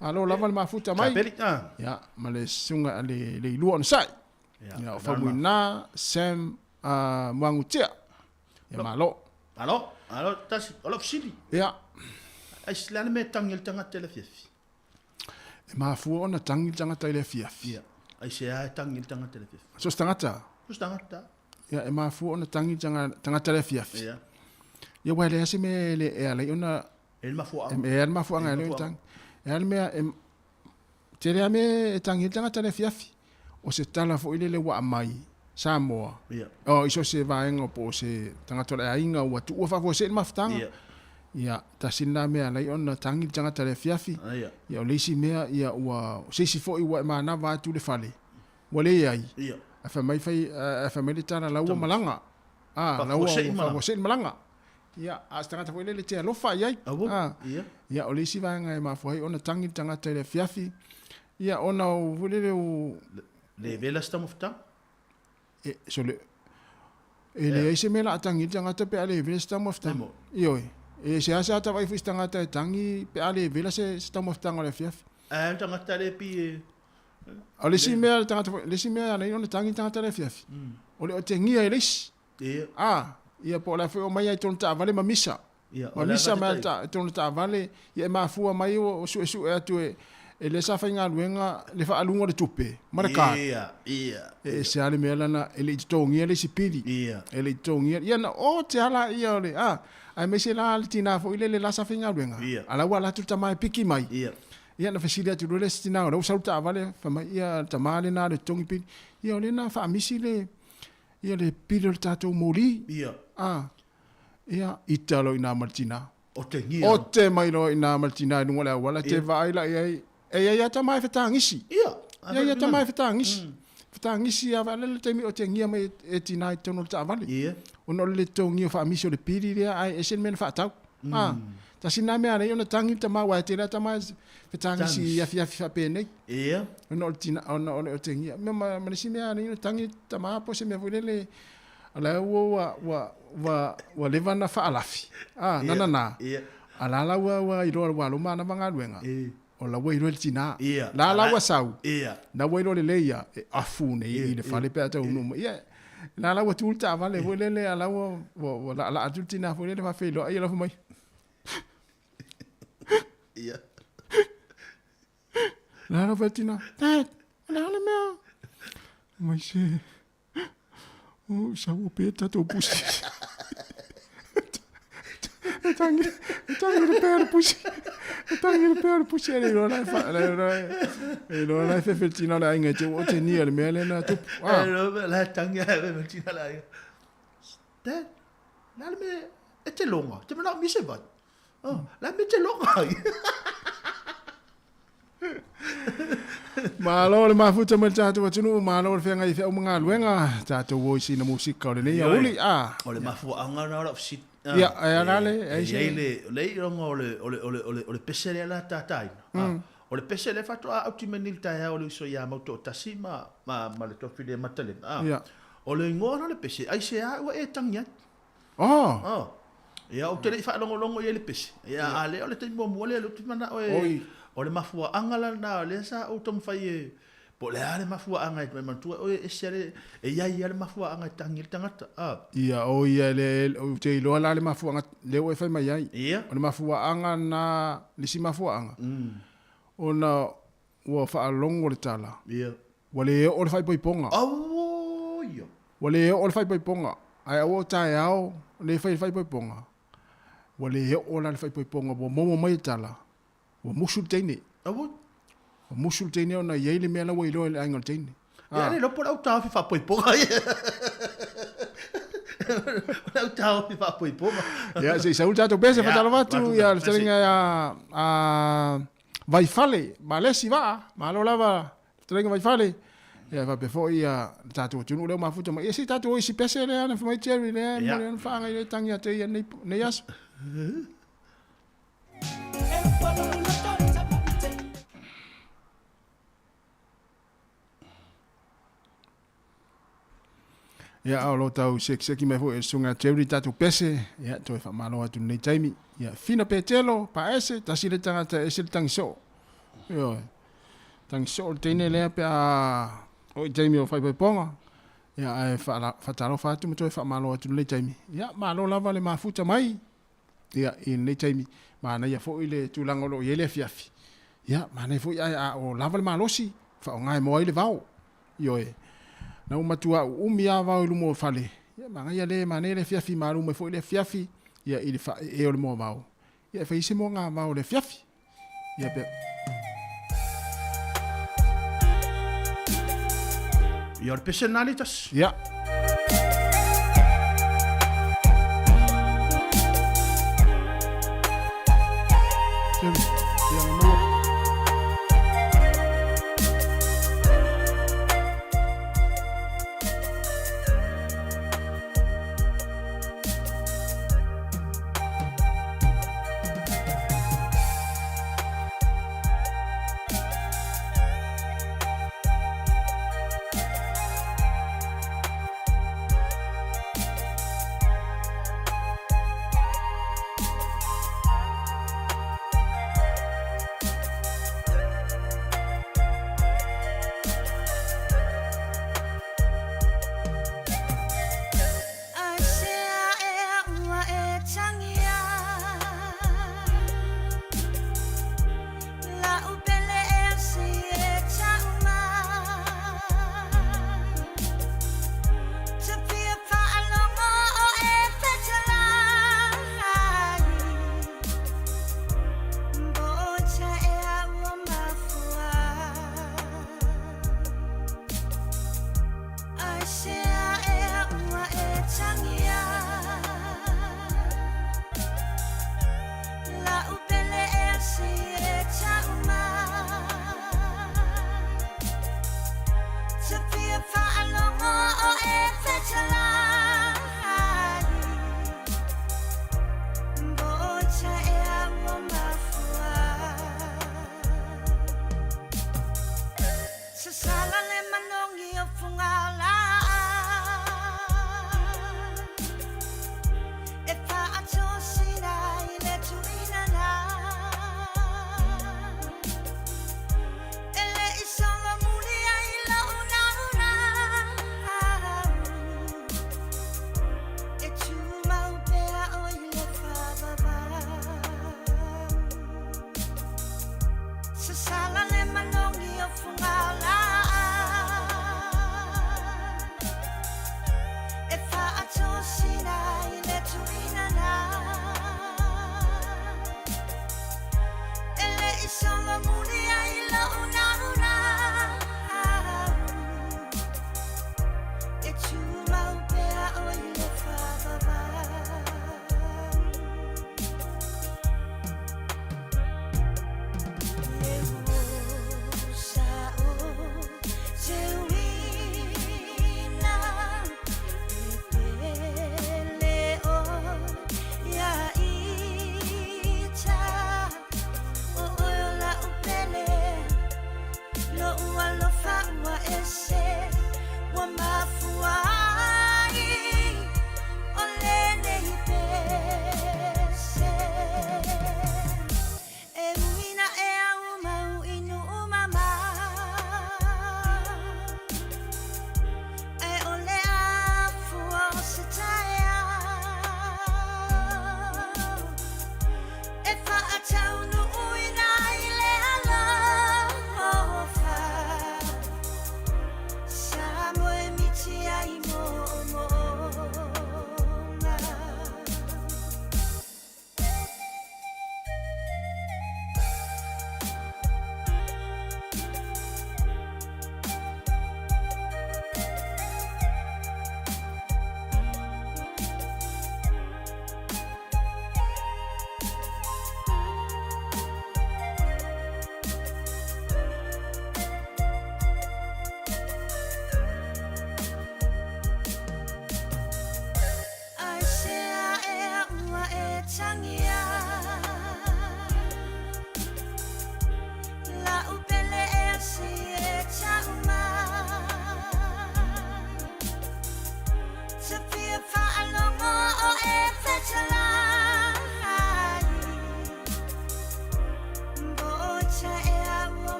malo lava le mafuta mai. Ia, ma le susuga a le Leilua Onosai. Ia, o Faumuina Sam Muagutia. Ia, malo. Malo, malo, tasi, o lau fesili. Ia. Ai, le a le mea e tagi ai le tagata i le afiafi? E mafua ona tagi le tagata i le afiafi. Ia. Aisea e tagi le tagata i le afiafi? So se tagata? So se tagata. Ia, e mafua ona tagi le tagata i le afiafi. Ia. Ia, aua e leai se mea e, e ala ai ona... E le mafuaaga. E le mafuaaga e ala ai ona tagi. E a le mea e... Tele lava mea e tagi ai le tagata i le afiafi. O se tala foi lele ua aumai Samoa. Ia. Oh, i so se vaega po o se tagata o le aiga ua tuua faafuasei le mafutaga. Ia. Ia, tasi lena mea e ala ai ona tagi le tagata i le afiafi. Ia. Ia, o le isi mea, ia, ua, o se isi foi ua e manava atu le fale, ua leai. Ia. Ae fai mai, fai, ae fai mai le tala, la ua malaga. Ah, la ua faafuasei le malaga. Ia, a o se tagata foi lele e te alofa i ai. Ah. Ia. Ia, o le isi vaega e mafua ai ona tagi le tagata i le afiafi, ia, ona o foi lele o... Le vela se taumafataga. E, so le, e leai se mea la a tagi le tagata pe a le vela se taumafataga. Ioe. E seasea ta vaai foi se tagata e tagi pe a le vela se, se taumafataga o le afiafi. A le tagata le pi e... O le isi mea le tagata foi, le isi mea e ala ai ona tagi le tagata i le afiafi, o le otegia e le isi. Ia. A, ia po o le a foi o mai ai tonu taavale ma misa. Ia, Ma misa mai ta, tonu taavale, ia e mafua mai o suesue atu e, e le sa faigaluega le faaluga o le tupe ma le card. Ia, ia. E ese lava le mea lana, e le i totogia le isi pili. Ia. E le i totogia, ia na o te ala ia o le, a, aemaise la le tina foi lele la sa faigaluega. Ia. A la ua alu atu le tama e piki mai. Ia. Ia na fesili atu loa le isi tina o la ua sau le taavale, fai mai, ia le tama lena le totogi pili. Ia o lena faamisi le, ia le pili o le tatou moli. Ia. A, ia, ita loa i ina ma le tina. Otegia. Ote mai loa i ina ma le tina i luga o le auala, te vaai la i ai, e i ai lava tama e fetagisi. Ia. E i ai lava tama e fetagisi. Fetagisi lava, a o le taimi otegia mai e tina i totonu o le taavale. Ia. Ona o le le totogia o faamisi o le pili lea, ae ese le mea na faatau. A, tasi lena mea ala ai ona tagi le tama, aua e tele lava tama e fetagisi i afiafi faapenei. Ia. Ona o le tina, ona o le otegia. Ma, ma le isi mea ala ai ona tagi le tama po o se mea foi lele, o la ua, ua, ua, ua, ua leva ona faalafi. A, na na na. Ia. A la la ua, ua iloa ua loma ana galuega. O la ua iloa e le tina. Ia. La la ua sau. Ia. Na ua iloa lelei ia, e afu nei i le fale pe a taunuu mai. Ia, la la ua tu le taavale foi lele, a la ua, ua, ua laalaa atu le tina foi lele faafeiloai ia la fai mai. Ia. La la fai tina, Dad, o le a le mea? Mai se, o sau o pea tatou pusi. E tangi, e tangi le pea o le pusi. E tangi le pea o le pusi. E le iloa la e fa, le iloa e iloa la e fefe le tina o le aiga i te ua o te nia le mea lea na tupu. Ah. E iloa la e tangi a e fefe le tina o le aiga. Dad, le a le mea e te loga, te manao mi se vai. Oh, le a le mea e te loga ai. Malo le mafuta mai le tatou atunuu, malo le feagai i feau ma galuega, tatou o i sina musika o lenei aouli. Ah. O le mafuaaga lena o lau fesili. Ia, e ala le, e i ai le, le iloga o le, o le, o le, o le, o le pese lea la tataina. Mm. O le pese lea faatoa auti mai nei le taeao o le uso ia Mautoatasi ma, ma, ma le tofi le Matalena. Ah. Ia. O le igoa la o le pese, aisea ua e tangi ai. Oh. Oh. Ia, ou te le i faalogologo i ai le pese. Ia, a lea o le taimi muamua lea, lea ou te manao e... Oi. O le mafuaaga la lena, o lea sa ou taumafai e... Po o le a le mafuaaga e manatua oe e ese le... E i ai lava le mafuaaga e tagi ai le tagata. A. Ia, o ia, le, ou te iloa la le mafuaaga lea ua e fai mai ai. Ia. O le mafuaaga lena, le isi mafuaaga. Ona ua faalogo le tala. Ia. Ua le oo le faaipoipoga. Auo ia. Ua le oo le faaipoipoga. Ae aua o taeao le fai le faaipoipoga. Ua le oo la le faaipoipoga, ua maua mai le tala, ua musu le teine. Auo. Ua musu le teine ona e i ai le mea la ua iloa e le aiga o le teine. Ia le iloa po o le au taofi faaipoipoga ia. O le au taofi faaipoipoga. Ia, se i sau le tatou pese, faatalofa atu ia le fetalaiga ia Vaifale, Malesi vaa, malo lava fetalaiga Vaifale. Ia faapea foi ia le tatou atunuu lea ua mafuta mai. Ia se i tatou o i si pese lea na fai mai Jerry lea e momoli ana faaga i le tangi ia te ia nei, nei aso. Ia, a o lo o tau sekiseki mai foi e le Susuga ia Jerry tatou pese, ia, toe faamalo atu i lenei taimi. Ia, Fina Petelo, Paese, tasi le tagata e ese le tagisoo. Ioe. Tagisoo le teine lea pe a oo i taimi o faipaipoga. Ia, ae faatalofa atu ma toe faamalo atu i lenei taimi. Ia, malo lava le mafuta mai. Ia, i lenei taimi, manaia foi le tulaga o lo o i ai le afiafi. Ia, manaia foi ae a o lava le malosi, faaaoga e moa ai le vao. Ioe. Na ua matua uumi lava vao i luma o fale. Ia, manaia le, manaia le afiafi, malu mai foi le afiafi, ia, i le faaee o le moavao. Ia, e fai ai se moagavao i le afiafi. Ia, pe... Ia, o le pese lena le tasi. Ia.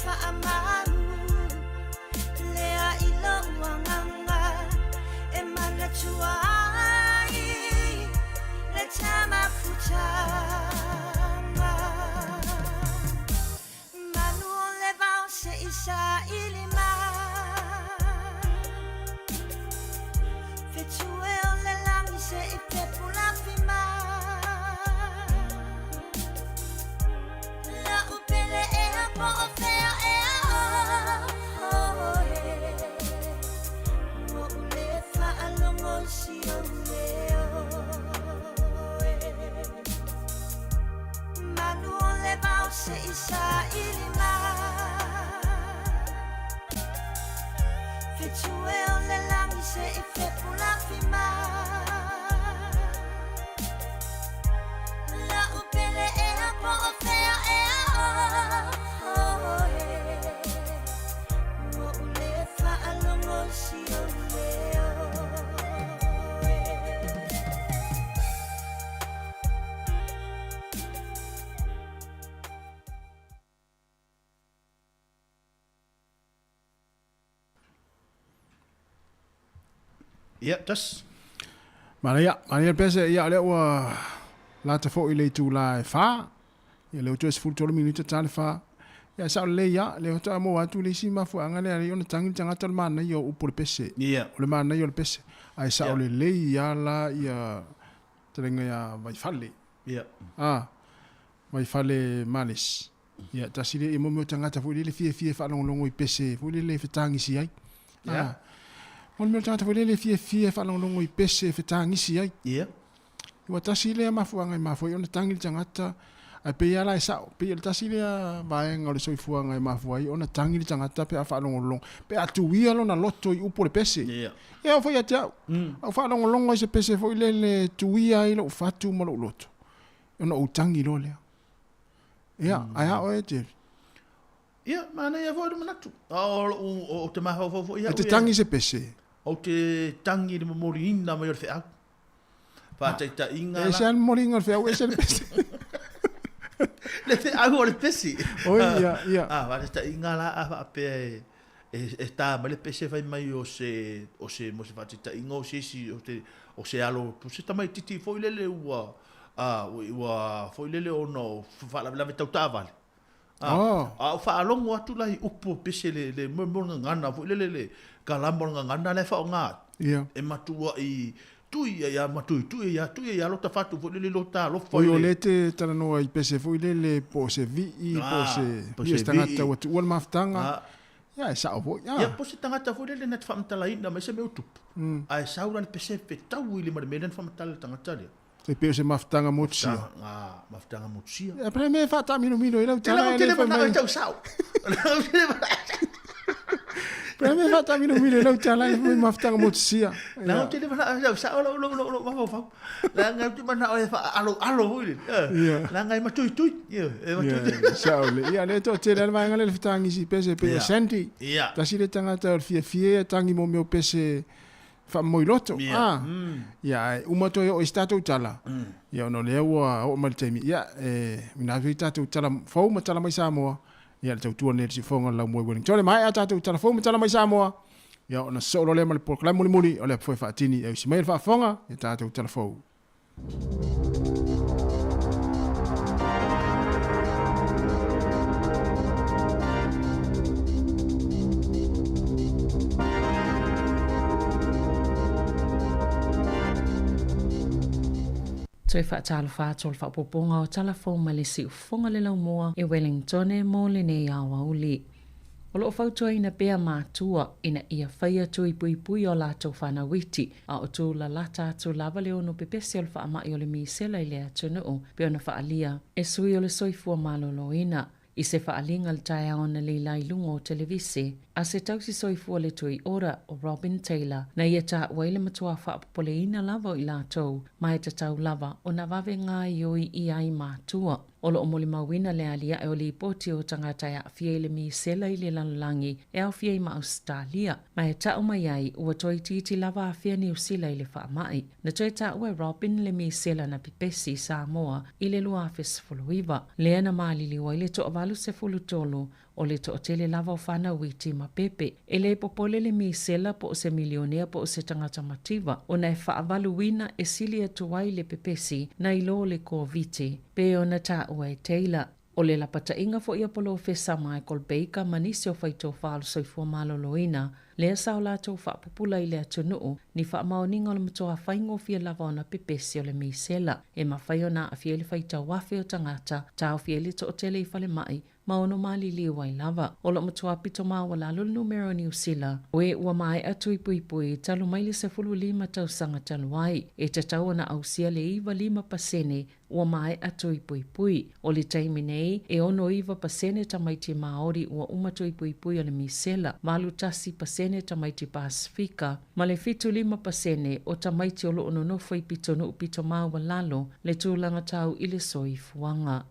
Faamau Lea i lou agaga E manatua ai Le ta mafutaga Manu o le vao se i saili mai Fetue o le lagi se i fepulafi mai La'u pele ea po o fea ea oe Ua ou lē faalogo i si ou leo e Manu o le vao se i saili mai Fetue o le lagi se i fepulafi mai La'u pele ea po o fea ea oe Ua ou lē faalogo i si ou leo e Ia, tas. Manaia, manaia le pese, ia o lea ua lata foi le itulā e 4. Ia lea ua toe 13 minute ta le 4. Ia e sao lelei lava, lea faatoa maua atu le isi mafuaaga lea e ala ai ona tagi le tagata o le manaia o upu o le pese. Ia. O le manaia o le pese. Ae sao Ia. lelei lava la ia fetalaiga ia Vaifale. Ia. A, Vaifale Males. Ia, tasi lea, ia mo mea o tagata foi lele fiafia e faalogologo i pese foi lele e fetagisi ai. Ia. A, mo le mea o le tagata foi lele fiafia e faalogologo i pese e fetagisi ai. Ia. Ua tasi lea mafuaaga e mafua ai ona tagi le tagata, ae pei lava la e sao, pei o le tasi lea vaega o le soifuaga e mafua ai ona tagi le tagata pe a faalogologo, pe a tuia lona loto i upu o le pese. Ia. E oo foi ia te au, a ou faalogologo i se pese foi lele e tuia ai lou fatu ma lou loto, ona ou tagi loa lea. Ia, ae a oe Jerry? Ia, manaia foi le manatu. A o lou, ou te mafaufau foi E au te ia. tagi i se pese? Ou te tagi i le momoliina mai o le feau. Faataitaiga E ese la. lava le momoliga o le feau, ese le pese. Le feau o le pese. Oi, ia, ia. A, faataitaiga la a faapea e, e, e tā mai le pese fai mai o se, o se, mo se faataitaiga o se isi, o te, o se alo, o se tamaitiiti foi lele ua, a, ua foi lele ona o faalavelave tau taavale. A, Oh. a o faalogo atu la i upu o pese le, le mo mo le gagana foi lele le kalama o le gagana la e faaaoga ai. Ia. E matuai tui ia ia matuitui ia tui ia lota fatu foi lele lota alofa Oi, i o le lea e te talanoa i pese foi lele po o se vii, po o se, Ah, po o ia se se tagata vii. ua tuua le mafutaga. Ah. Ia, e sao foi. Ia, Ah. po o se tagata foi lele na te faamatalaina mai se mea o tupu. Ae sau la le pese fetau i lima i le mea lea na faamatala le tagata lea. E pei o se mafutaga motusia. Ah, mafutaga motusia. Ia, pe mea e faataaminomino ai lau E tala lau e tele le fai manao mai. e tau sao. Pe mea e faataaminomino ai lau tala e le fai mai mafutaga motusia. Lau Ia. tele manao e tau sao lau lau lau lau mafaufau. Leaga ou te manao e faaaloalo foi lele. Ia. Leaga e matuitui. Ia, e matuitui. Ia, sao le. Ia, lea toatele lava le vaega lea le fetagisi i pese pei o Ia. Sandy. Ia. Tasi le tagata o le fiafia e tagi mo mea o pese faamomoiloto. Ia. Ah. Ia, ae uma toe oo i se tatou tala. Ia, ona o lea ua oo mai le taimi. Ia, e ina foi tatou tala fou ma tala mai Samoa. Ia, le tautua lenei i le siufofoga o le Laumua i Wellington. Maea tatou tala fou ma tala mai Samoa. Ia, ona sosoo loa lea ma le polokalame mulimuli o le apu foe faatini. E usi mai le faafofoga, ia tatou tala fou. Toe faatalofa atu o le faaopoopoga o tala fou mai le siufofoga le laumua i Wellington mo lenei aoauli. O loo fautuaina pea matua ina ia faia tui puipui o latou fanau iti, a o tūlalata atu lava le ono pepesi o le faamai o le misela i le atunuu pe ona faaalia e sui o le soifua malōlōina. I se faaliga le taeao na leila i luga o televise, a se tausi soifua le tui ora o Robin Taylor, na ia taua ai le matuā faapopoleina lava o i latou, ma e tatau lava ona vave gaoioi ia ai matua. O loo molimauina le aliae o lipoti o tagata e aafia i le misela i le lalolagi e aofia ai ma Ausetalia, ma e tau mai ai ua toeitiiti lava afea Niusila i le faamai. Na toe taua e Robin le misela na pepesi i Samoa i le 2019, lea na maliliu ai le 83 O le toatele lava o fanau iti ma pepe. E le popole le misela po o se milionea po o se tagata mativa ona e faavaluina e sili atu ai le pepesi nai lo le Koviti, pei ona taua e Taylor. O le lapataiga foi a Polofesa Michael Baker ma nisi o faitofa o le soifua maloloina, lea sa o latou faapupula i le atunuu ni faamaoniga o le matua faigofie lava ona pepesi o le misela, e mafai ona aafia ai le faitau afe o tagata, taofia ai le toatele i falemai, ma ono maliliu ai lava. O lo o matua pito maualalo le numera o Niu Sila, o e ua maea tui puipui talu mai le 15 tausaga talu ai, e tatau ona ausia le 95% ua maea tui puipui. O le taimi nei, e 69% tamaiti Māori ua uma tui puipui o le misela, 81% tamaiti Pasifika, ma le 75% o tamaiti o lo o nonofo i pitonuu pito maualalo le tulaga tau i le soifuaga.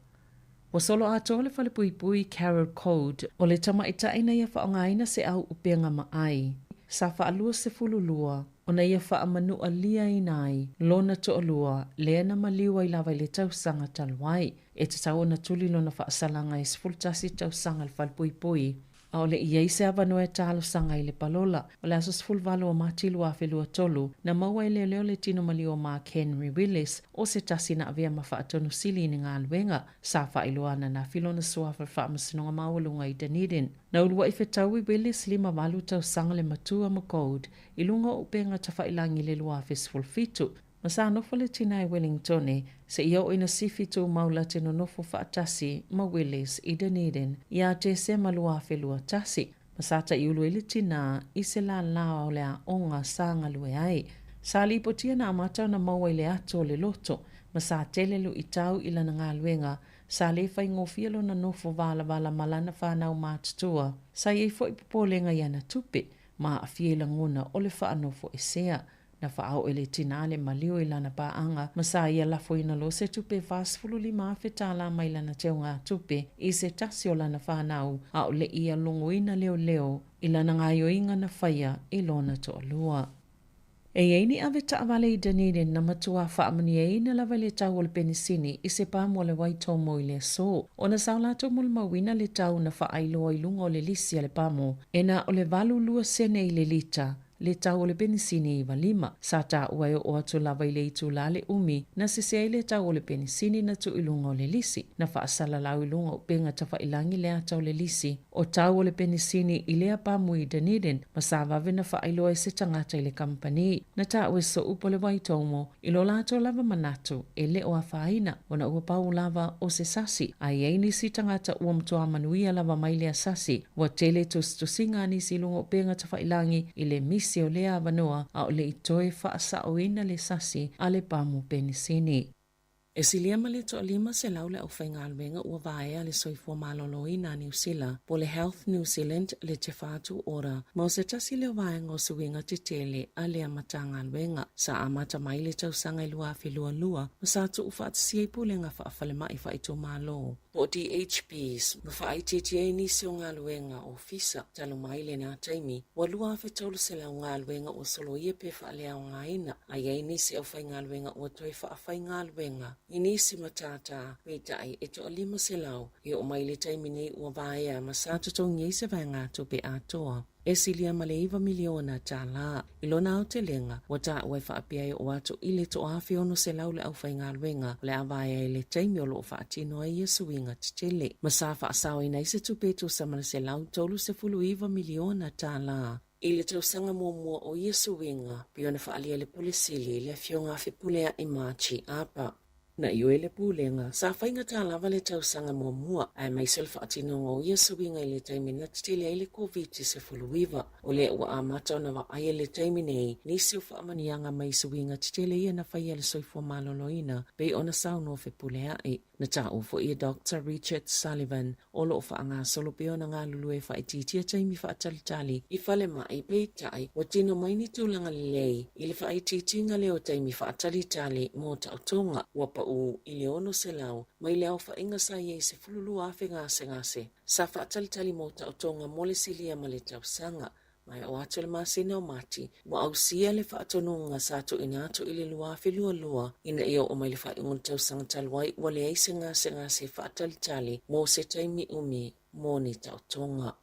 Ua solo atoa le falepuipui Carol Code o le tamaitai na ia faaaogaina se au upega maai sa faa-22 ona ia faamanualiaina ai lona toalua lea na maliu ai lava i le tausaga talu ai. E tatau ona tuli lona faasalaga e 11 tausaga i le falepuipui. A o le i ai se avanoa e talosaga ai le palola. O le aso 18 o Mati 2023, na maua e leoleo le tino maliu o Mark Henry Willis, o se tasi na avea ma faatonu sili i ni galuega, sa faailoa ananafi lona suafa i le Faamasinoga Maualuga i Dunedin. Na uluai fetaui Willis, 58 tausaga le matua ma Gold, i luga o upega tafailagi i le 2017, Ma sa nofo le tina i Wellingtone, seia oo ina sifi tumau la te nonofo faatasi ma Willis i Dunedin ia Tesema 2021, ma sa taiulu ai le tina i se lālā o le aoga sa galue ai. Sa lipotia na amata ona maua i le ato o le loto, ma sa tele luitau i lana galuega, sa le faigofie lona nofo valavala ma lana fanau matutua. Sa i ai foi popolega i ana tupe, ma aafia i lagona o le faanofoesea. Na faaoo e le tinā le maliu i lana paaga ma sa ia lafoina loa se tupe 45 afe tālā mai lana teugatupe i se tasi o lana fanau, a o le i ia logoina leoleo i lana gaoioiga na faia i lona toalua. E i ai ni ave taavale i Dunedin na matua faamanuiaina lava i le tau o le penisini i se pamu o le Waitomo i le aso, ona sa o latou molimauina le tau na faailoa i luga o le lisi a le pamu e na o le 82 sene i le lita le tau o le penisini 95. Sa taua e oo atu lava i le itulā le umi na sese ai le tau o le penisini na tuu i luga o le lisi. Na faasalalau i luga o upega tafailagi le ata o le lisi o tau o le penisini i lea pamu i Dunedin ma sa vave na faailoa e se tagata i le kamupani. Na taua e so'u po o le Waitomo i lo latou lava manatu e le o afaina ona ua pau lava o se sasi, a i ai nisi tagata ua matua manuia lava mai lea sasi. Ua tele tusitusiga a nisi i luga o upega tafailagi i le misi o lea avanoa a o le i toe faasaoina le sasi a le pamu penisini. E silia ma le 500 le aufaigaluega ua vaea le Soifua Maloloina a Niu Sila po o le Health New Zealand le Te Whatu Ora, ma o se tasi lea o vaega o suiga tetele a lea Matagaluega. Sa amata mai le tausaga i 2022 ma sa tuufaatasia i pulega faafalemai faaitumalo po o DHBs ma faaitiitia ai nisi o galuega ofisa. Talu mai lena taimi, ua 2,300 galuega ua soloia pe faaleaogaina, a i ai nisi aufaigaluega ua toe faafaigaluega i nisi matata, peitai e toa-500 e oo mai i le taimi nei ua vaea ma sa totogi ai se vaegatupe atoa e silia ma le $9 miliona. I lona aotelega, ua taua e faapea e oo atu i le 1600 le aufaigaluega o le a vaea i le taimi o lo o faatino ai ia suiga tetele, ma sa faasaoina ai se tupe e tusa ma le $139 miliona i le tausaga muamua o ia suiga, pei ona faaalia e le Pule Sili, le Afioga a Fepuleai Margie Apa. Na ioe le Pulega, sa faigata lava le tausaga muamua, aemaise o le faatinoga o ia suiga i le taimi na tetele ai le Koviti-19. O lea ua amata ona vaaia i le taimi nei nisi o faamanuiaga mai suiga tetele ia na faia e le soifua maloloina, pei ona saunoa Fepuleai. Na taua foi e Doctor Richard Sullivan, o lo o faagasolo pea ona galulue e faaitiitia taimi faatalitali i falemai, peitai, ua tino mai ni tulaga lelei i le faaitiitiga lea o taimi faatalitali mo taotoga, ua pau i le 600 mai le aofaiga sa i ai 12,000 gasegase sa faatalitali mo taotoga mo le silia ma le tausaga. Ma e oo atu i le masina o Mati, ua ausia le faatonuga sa tuuina atu i le 2022 ina ia oo mai le faaiuga o le tausaga talu ai ua leai se gasegase faatalitali mo se taimi umi mo ni taotoga.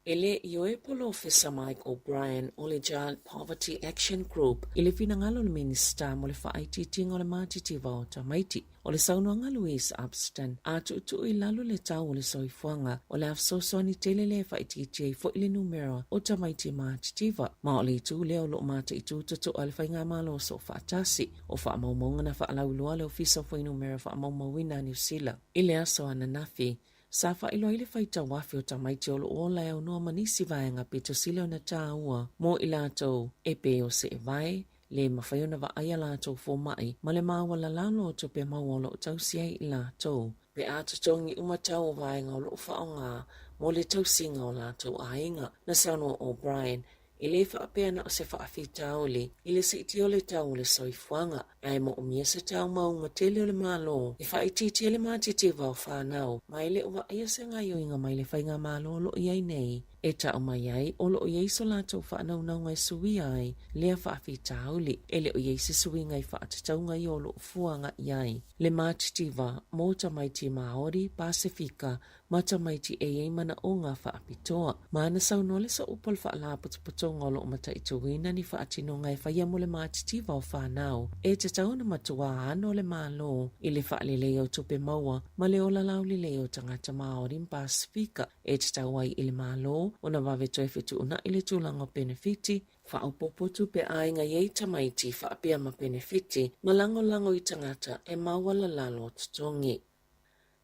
E le ioe Polofesa Mike O'Brien o le Child Poverty Action Group i le finagalo o le Minisita mo le faaitiitiga o le matitiva o tamaiti. O le saunoaga a Louise Upston, a tuutuu i lalo le tau o le soifuaga, o le a fesoasoani tele lea e faaitiitia ai foi le numera o tamaiti matitiva. Ma o le itu lea o lo o mataitu totoa e le Faigamalo Soofaatasi. O faamaumauga na faalauiloa le Ofisa o Fuainumera Faamaumauina a Niu Sila i le aso ananafi, Sa faailoa ai le faitau afe o tamaiti o lo o ola e aunoa ma nisi vaega pito sili ona tāua mo i latou e pei o seevae, le mafai ona vaai a latou fomai ma le maualalalo o tupe maua o lo o tausi ai i latou, pe a totogi uma tau o vaega o lo o faaaoga mo le tausiga o latou aiga. Na saunoa O'Brien E le faapea na o se faafitauli i le siitia o le tau o le soifuaga, ae moomia se tau mauga tele o le Malo e faaitiitia le matitiva o fanau, ma e le o vaaia se gaioiga mai le faigamalo o lo o i ai nei e tau mai ai o lo o i ai so latou faanaunauga e suia ai lea faafitauli. E le o i ai se suiga i faatatauga ia o lo o fua agai i ai le matitiva mo tamaiti Māori, Pasefika ma tamaiti e i ai manaoga faapitoa. Ma na saunoa le sooupu o le Faalapotopotoga o lo o mataituina ni faatinoga e faia mo le matitiva o fanau e tatau ona matuā ano le Malo i le faaleleia o tupe maua ma le ola laulelei o tagata Māori ma Pasefika e tatau ai i le Malo ona vave toe fetuunai le tulaga o penefiti faaopoopo tupe aiga i ai tamaiti faapea ma penefiti ma lagolago i tagata e maualalalo o totogi.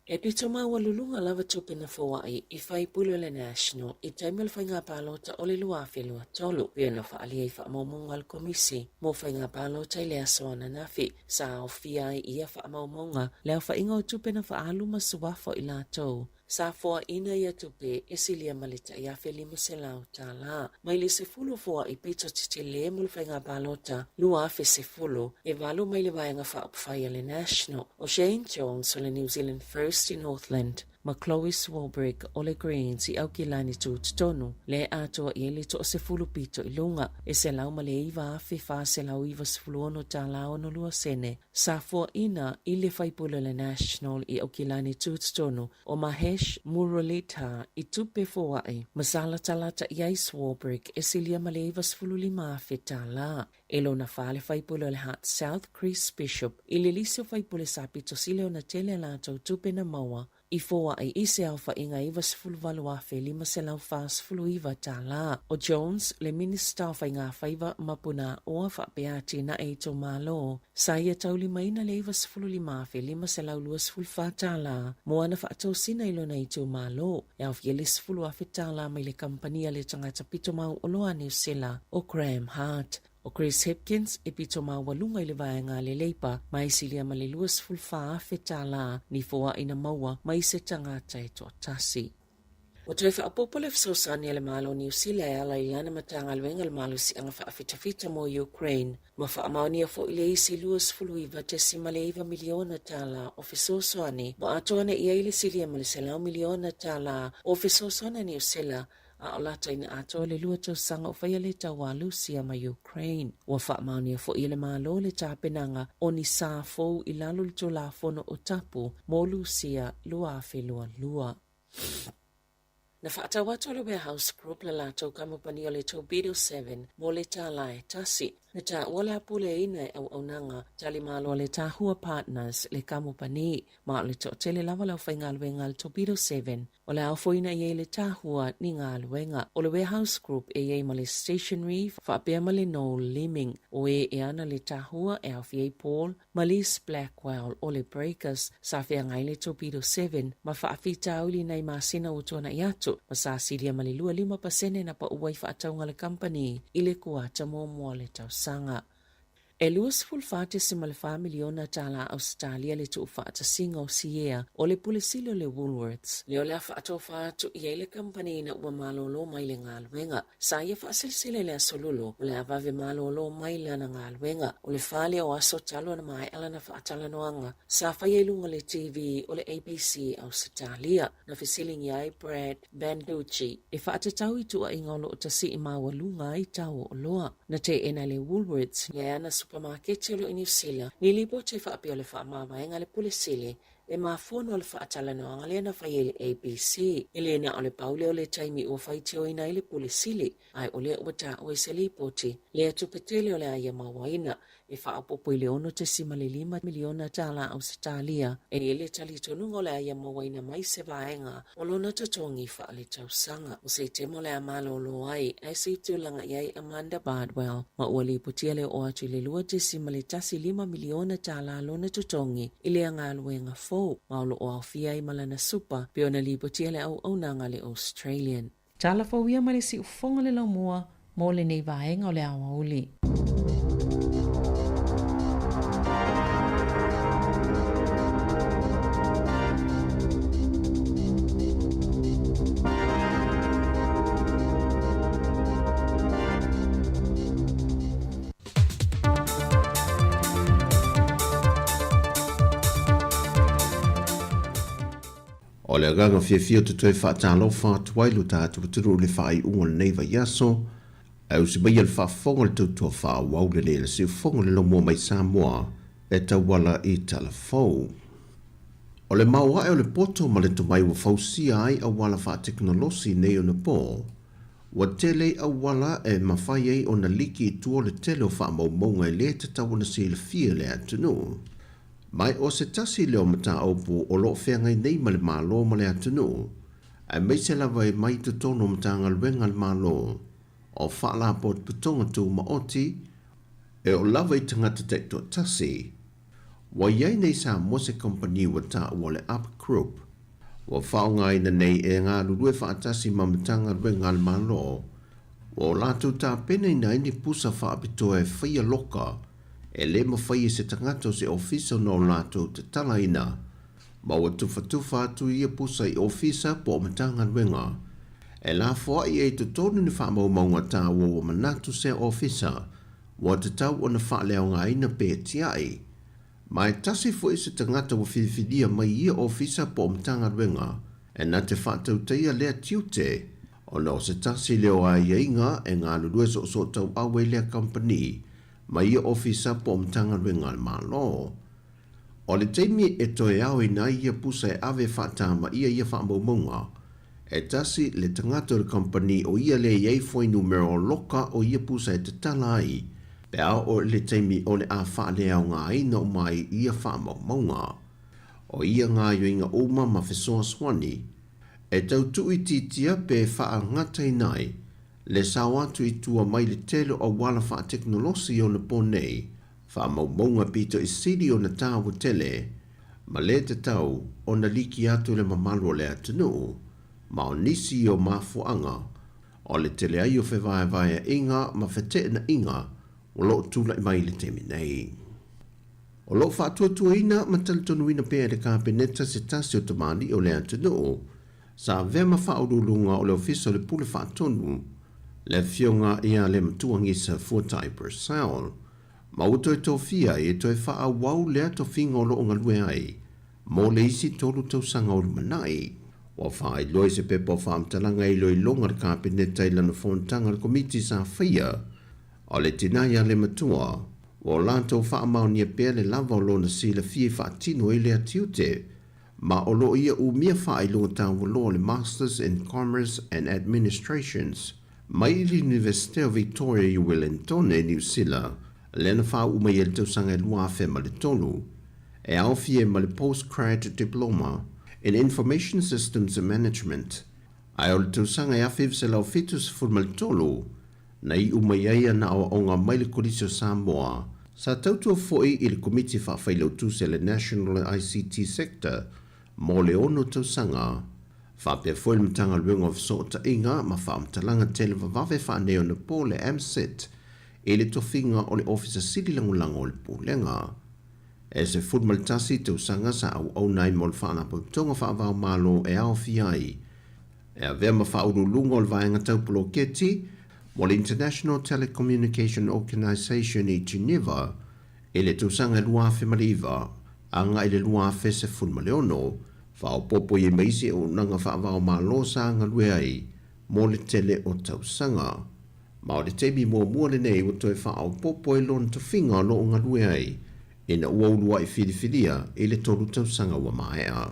E pito maualuluga lava tupe na foai i faipule o le National i taimi o le faiga palota o le 2023, pei ona faaalia i faamaumauga a le Komisi mo Faiga Palota i le aso ananafi. Sa aofia ai i ia faamaumauga le aofaiga o tupe na faaalu ma suafa o i latou sa foaina ia tupe e silia ma le tai $1,500 mai le 10 o foai pito tetele mo le faiga palota 2010, e valu mai le Vaega Faaupufai a le National, o Shane Jones o le New Zealand First i Northland, ma Chloe Swarbrick o le Greens i Aukilani Tutotonu, lea e atoa i ai le toasefulu pito i luga, e $109,496 62 sene, sa foaina i le faipule o le National i Aukilani Tutotonu, o Mahesh Muralidhar i tupe foai, ma sa latalata i ai Swarbrick e silia ma le $95,000. E lona fa le faipule o le Hutt South, Chris Bishop, i le lisi o faipule sa pito sili ona tele a latou tupe na maua i foai i se aofaiga $98,549. O Jones, le Minista o Faigafaiva ma Punaaoa faapea atinae itumalo, sa ia taulimaina le $95,524 mo ana faatosina i lona itumalo, e aofia le $10,000 mai le kamupani a le tagata pito mauoloa a Niu Sila o Graham Hart. O Chris Hipkins e pito maualuga i le vaega a le Leipa ma e silia ma le $24,000 ni foai na maua mai se tagata e toatasi. Ua toe faaopoopo le fesoasoani a le Malo o Niu Sila e ala i lana Matagaluega o le Malosiaga Faafitafita mo Ukraine, ma faamaonia foi le isi $29.9 miliona tala o fesoasoani ua atoa nei i ai le silia ma le $100 miliona tala o fesoasoani a Niu Sila a o lata ina atoa le lua tausaga o faia le taua a Lusia ma Ukraine. Ua faamaonia foi e le Malo le tapenaga o ni sa fou i lalo o le Tulafono o Tapu mo Lusia 2022. Na faatau atu e le Warehouse Group le latou kamupani o le Torpedo 7 mo le tala e tasi. Na taua le apuleina e auaunaga talimalo a le Tahua Partners le kamupani, ma o le toatele lava le aufaigaluega a le Torpedo 7 o le a ofoina i ai le tahua ni galuega. O le Warehouse Group e i ai ma le Stationery faapea ma le Noel Leeming. O e e ana le tahua e aofia ai Paul ma Liz Blackwell o le Breakers sa feagai le Torpedo 7 ma faafitauli nai masina ua tuanai atu ma sa silia ma le 25% na pau ai faatauga a le kamupani i le kuata muamua o le tausaga. E $24.4 miliona tālā Ausetalia le tuufaatasiga o siea o le Pule Sili o le Woolworths, lea o le a faatofa atu i ai le kamupani ina ua malōlō mai le galuega. Sa ia faaselesele i le Aso Lulu, o le a vave malōlō mai lana galuega. O le fa lea o aso talu ona maea lana faatalanoaga sa faia i luga o le TV o le ABC Ausetalia. Na fesiligia ai Brad Banducci e faatatau i tuuaiga o lo o tasii maualuga ai tau o oloa. Na teena e le Woolworths le ana supamaketi o lo o i Niu Sila ni lipoti faapea o le faamavaega a le Pule Sili e mafua ona o le faatalanoaga lea na faia i le ABC. E le na o le pau lea o le taimi ua faitioina ai le Pule Sili, ae o lea ua taua i se lipoti lea tupe tele o le a ia mauaina e faaopoopo i le $6.5 miliona tālā Ausetalia. E i ai le talitonuga o le a ia mauaina mai se vaega o lona totogi faaletausaga. O se temo o le a malōlō ai, ae se i tulaga i ai Amanda Bardwell, ma ua lipotia le oo atu i le $2.15 miliona tālā lona totogi i lea galuega fou, ma o lo o aofia ai ma lana supa, pei ona lipotia le auaunaga a le Australian. Tala fou ia mai le siufofoga o le laumua mo lenei vaega o le aoauli. O le agaga fiafia ou te toe faatalofa atu ai lo tatou atunuu i le faaiuga o lenei vaiaso, ae usi maia le faafofoga o le tautua faaauau lenei a le Siufofoga o le Lomua mai Samoa e tauala i Talafou. O le maoae o le poto ma le tomai ua fausia ai auala faatekonolosi nei ona po, ua tele auala e mafai ai ona liki i tua o le tele o faamaumauga e lē tatau ona silafia e le atunuu. Ma o se tasi lea o mataupu o lo o feagai nei ma le Malo ma le atunuu, aemaise lava e mai i totonu o Matagaluega a le Malo, o Faalapotopotoga Tumaoti, e oo lava i tagata taitoatasi. Ua i ai nei Samoa se kamupani ua taua o le Up Group, ua faaaogaina nei e galulue faatasi ma Matagaluega a le Malo, ua o latou tapenaina ai ni pusa faapitoa e faia loka E lē mafai e se tagata o se ofisa ona o latou tatalaina, ma ua tufatufa atu ia pusa i ofisa po o Matagaluega. E lafoaʻi ai i totonu ni faamaumauga taua ua manatu sea ofisa ua tatau ona faaleaogaina pe tiai. Ma e tasi foi se tagata ua filifilia mai ia ofisa po o Matagaluega e na te faatautaia lea tiute, ona o se tasi lea o aiaiga e galulue soosootauau ai lea kamupani ma ia ofisa po o Matagaluega a le Malo. O le taimi e toe aoina ai ia pusa e ave faatamaia ia faamaumauga, e tasi le tagata o le kamupani o ia lea i ai fuainumera o loka o ia pusa e tatala ai pe a oo i le taimi o le a faaleaogaina uma ai ia faamaumauga. O ia gaoioiga uma ma fesoasoani e tau tuuitiitia pe faagataina ai Le sao atu i tua mai le tele o auala faatekonolosi ona po nei, faamaumauga pito i sili ona taua tele, ma le tatau ona liki atu le mamalu o le atunuu, ma o nisi o mafuaaga o le tele ai o fevaevaeaiga ma feteenaiga o lo o tulai mai i le taimi nei. O lo o faatuatuaina ma talitonuina pea e le Kapeneta se tasi o tamalii o le atunuu, Sa avea ma faauluuluga o le Ofisa o le Pule Faatonu, le Afioga ia Lematua Gisa Fuatai Purcell, ma ua toe tofia ai e toe faaauau lea tofiga o lo o galue ai mo le isi tolu tausaga o lumanai. Ua faailoa i se pepa o faamatalaga e iloiloga a le Kapeneta i lana fonotaga a le Komiti sa faia o le tina ia Lematua, ua o latou faamaonia pea le lava o lona silafia i faatino ai lea tiute Ma o lo o ia umia faailoga taualoa o le Masters in Commerce and Administrations mai i le Iunivesite o Victoria i Uelentone, Niu Sila, lea na faauu mai ai le tausaga e 2003, e aofia ai ma le Postgrad Diploma in Information Systems Management, ae o le tausaga e 1973 na iu mai ai ana aoaoga mai le Kolisi o Samoa. Sa tautua foi i le Komiti Faafailautusi a le National ICT Sector mo le ono tausaga, faapea foi le Matagaluega o Fesootaiga ma Faamatalaga Televavave Faaneionapo le MSIT i le tofiga o le Ofisa Sili Lagolago o le Pulega. E 11 tausaga sa auauna ai mo le Faalapotopotoga Faava-o-Malo e aofia ai e avea ma faauluuluga o le vaega tau poloketi mo le International Telecommunication Organisation i Geneva i le tausaga e 2009 agai i le 2016, faaopoopo i ai ma isi auaunaga faava-o-Malo sa galue ai mo le tele o tausaga. Ma o le taimi muamua lenei ua toe faaopoopo ai lona tofiga o lo o galue ai ina ua uluai filifilia i le 3 tausaga ua maea.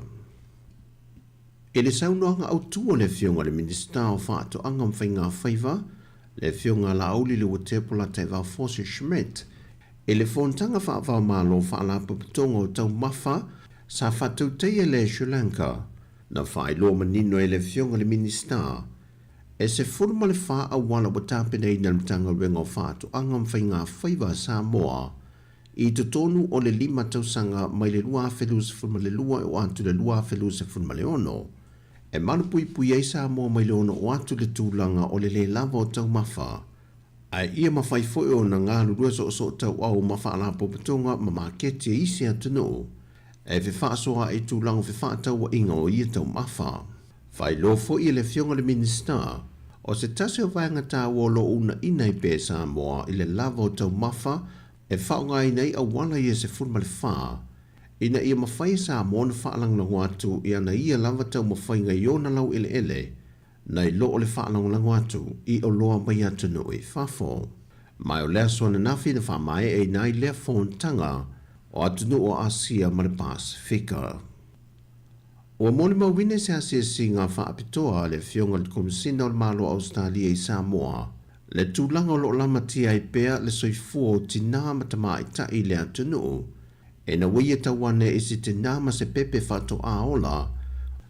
I le saunoaga autu a le Afioga i le Minisita o Faatoaga ma Faiga Faiva, le Afioga Laauli Leuatea Polataivao Fosi Schmidt, i le fonotaga faava-o-Malo Faalapotopotoga o Taumafa sa faatautaia le Sri Lanka, na faailoa manino ai le Afioga i le Minisita, e 14 auala ua tapenaina e le Matagaluega o Faatoaga ma Faiga Faiva a Samoa i totonu o le 5 tausaga mai le 2022 e oo atu i le 2026, e malupuipui ai Samoa mai le ono oo atu i le tulaga o le lē lava o taumafa, ae ia mafai foi ona galulue soosoo tauau ma faalapotopotoga ma maketi e isi atunuu e fefaasoaai i tulaga o fefaatauaiga o ia taumafa. Faailoa foi e le Afioga i le Minisita, o se tasi o vaega taua o lo o uunaina ai pea e Samoa i le lava o taumafa e faaaogaina ai auala ia 14, ina ia mafai e Samoa ona faalagolago atu i ana ia lava taumafaiga i ona laueleele, nai lo o le faalagolago atu i oloa mai atunuu i fafo. Ma o le aso ananafi na faamaeaina ai lea fonotaga o atunuu o Asia ma le Pasefika. Ua molimauina i se asiasiga faapitoa a le Afioga i le Komesina o le Malo o Ausetalia i Samoa le tulaga o lo o lamatia ai pea le soifua o tinā ma tamaitai i le atunuu, ina ua ia tau ane i se tinā ma se pepe faatoā ola,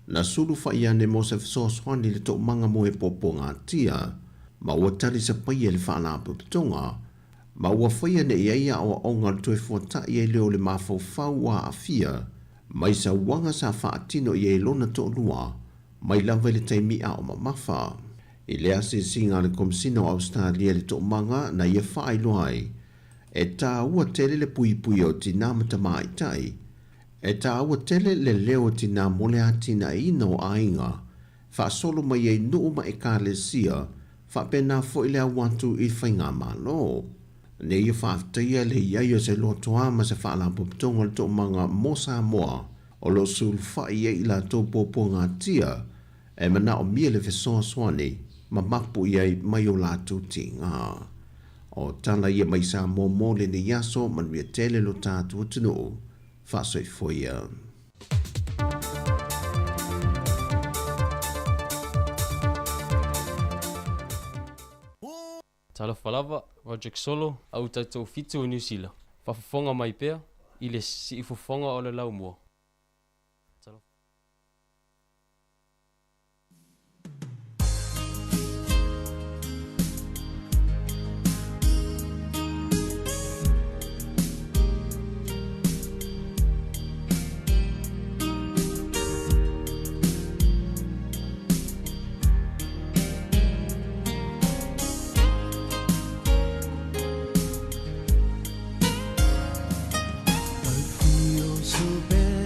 na sulufa'i ane mo se fesoasoani i le toomaga mo e puapuagatia, ma ua talisapaia e le Faalapotopotoga, ma ua faia nei ai aoaoga o le toe fuata'i ai lea o le mafaufau ua aafia mai sauaga sa faatino i ai lona toalua mai lava i le taimi a o mamafa. I le asiasiga a le Komesina o Ausetalia i le toomaga na ia faailoa ai, e tāua tele le puipuia o tinā ma tamaitai, e tāua tele le leo o tinā mo le atinaeina o aiga, faasolo mai ai nuu ma ekalesia, faapena foi le au atu i faigamalo. Ne ia faafetaia le i ai o se lotoā ma se faalapotopotoga o le toomaga mo Samoa o lo o sulufa'i ai i latou puapuagatia e manaomia le fesoasoani ma mapu i ai mai o latou tiga. O tala ia mai Samoa mo lenei aso, manuia tele lo tatou atunuu. Faasoifua ia. Talofa lava, Roderick Solo, au taitoafitu o Niu Sila. Faafofoga mai pea i le siufofoga o le laumua. Talofa. I feel so bad.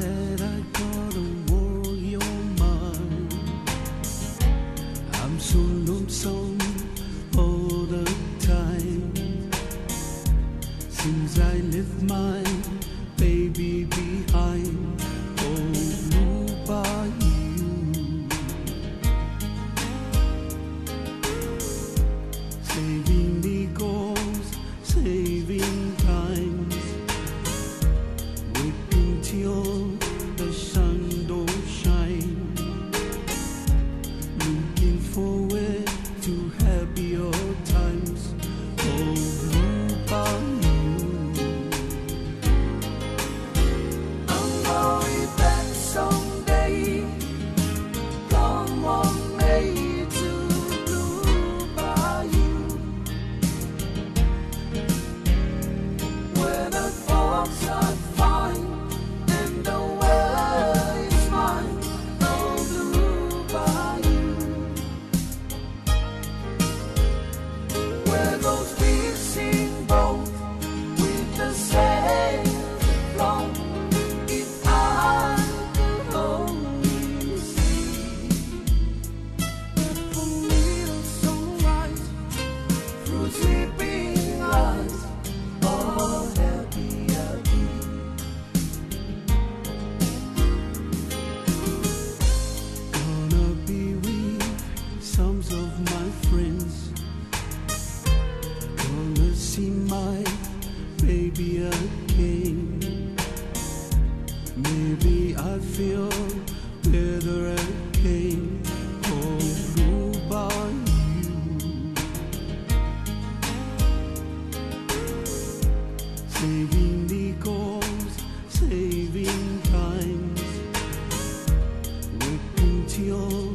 though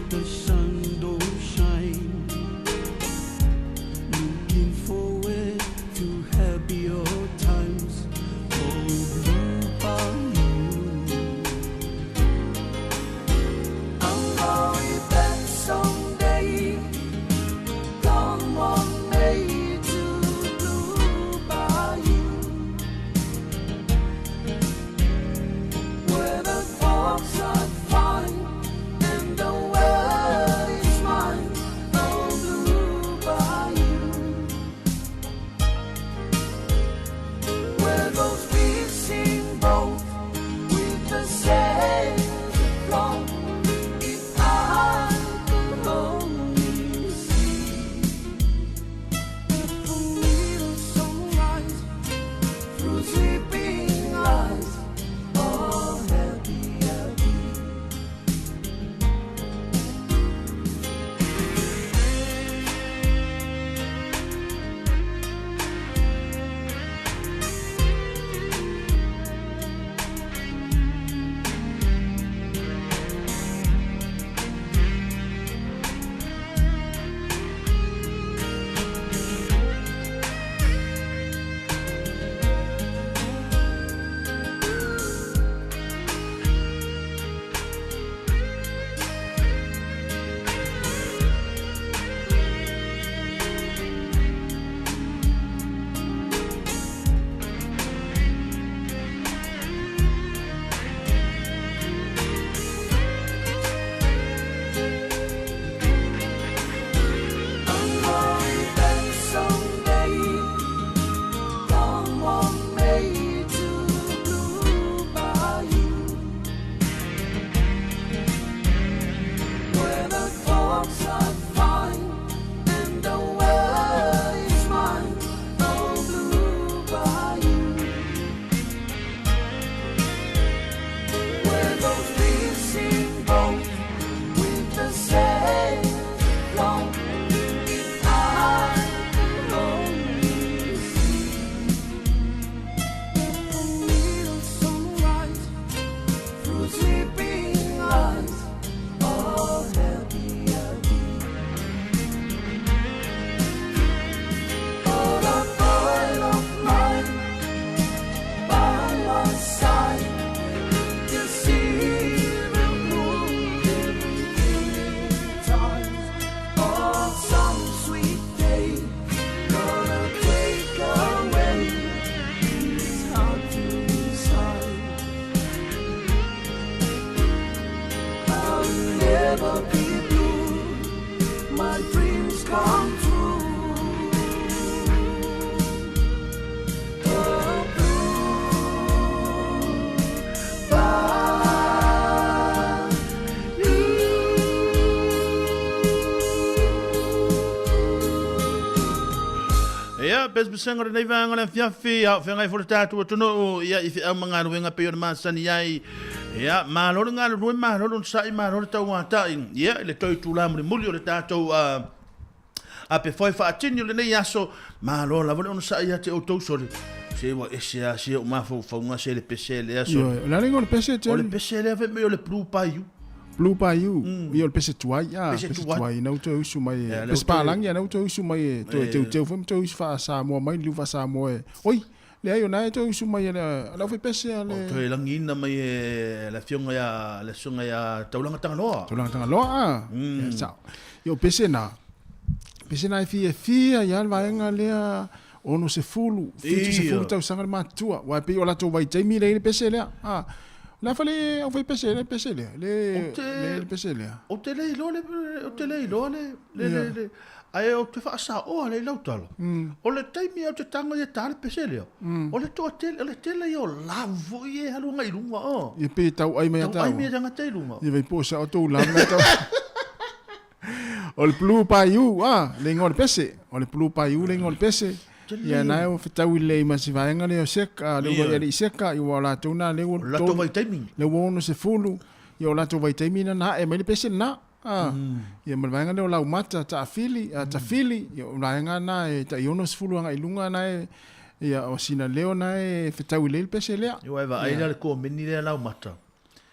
the sun don't shine. Looking forward to happier times. Oh, blue bayou. I'm going back someday. Come on, May to Blue Bayou, where the folks are fine and the world is mine. Oh, Blue Bayou, where those fishing boats with the sails afloat. If I could only see a little sunrise through sleeping eyes, oh happy I'll be. I'm going back someday. Come on, May to Blue Bayou, where the folks are fine and the world is mine. Oh, Blue Bayou, where those fishing boats with the sails afloat. If I could only see a little sunrise through sleeping eyes, oh happy I'll be. Oh, the boy of mine by my side, you see the moon every time. Oh, some sweet day gonna take away. It's hard to decide. I'll never be blue. My dreams come true. Oh, blue Ia, pesepesega o lenei vaega o le afiafi, a o feagai foi le tatou atunuu, ia, i feau ma galuega pei ona masani ai. Ia, malo le galulue, malo le onosai, malo le tauata'i, ia, i le toe itulā mulimuli o le tatou ape foe faatini o lenei aso, malo lava le onosai ia te outou sole. Se ua ese lava sia ou mafaufauga se le pese lea sole. Ioe, o le a le igoa o le pese, O le pese lea fai mai o le Blue Bayou. Blue Bayou, ia o le pese tuai, a, Pese pese tuai. tuai, na ua toe usu mai e, Ia, lea pese ua toe- palagi, na ua toe usu mai e, toe Eh. teuteu foi ma toe usu faa-Samoa mai, liu faa-Samoa e. Oi, leai o na e toe usu mai e le, le aufaipese a le... Toe lagiina mai e le afioga ia, le susuga ia Taulaga Tagaloa. Taulaga Tagaloa, a. Ia, sao. Ia, o pese na, pese na e fiafia ia le vaega lea, 60, 70 Ia. tausaga le matutua. Aua e pei o latou vaitaimi lea i le pese lea. A, o le a fale aufaipese le pese lea, le, le, le pese lea. Ou te le iloa le, ou te le iloa le, le, le, Ia. le, ae ou te faasaoa le i lau tala. O le taimi au te tago ia tā le pese lea. O le toatele, o le tele ia o lavu foi e alu agai i luga, o. Ia pe tau ai mai Tau ai tāua. mai tagata i luga. Ia vai po sa o tou lava tau. O le Blue Bayou, a, le igoa o le pese. O le Blue Bayou le igoa o le pese. Ia na o fetau i le ma si vaega lea o seka, le ua Ia. ia le i seka, ia ua o latou na le ua O latou vaitaimi. Le ua 60, ia o latou vaitaimi na na e mai le pese na. A, ia ma le vaega lea o laumata, taafili, a, tafili, ia o vaega na e tai 60 agai i luga na e, ia o sina leo na e fetau i le pese lea. Ia e vaai la le komeni lea laumata.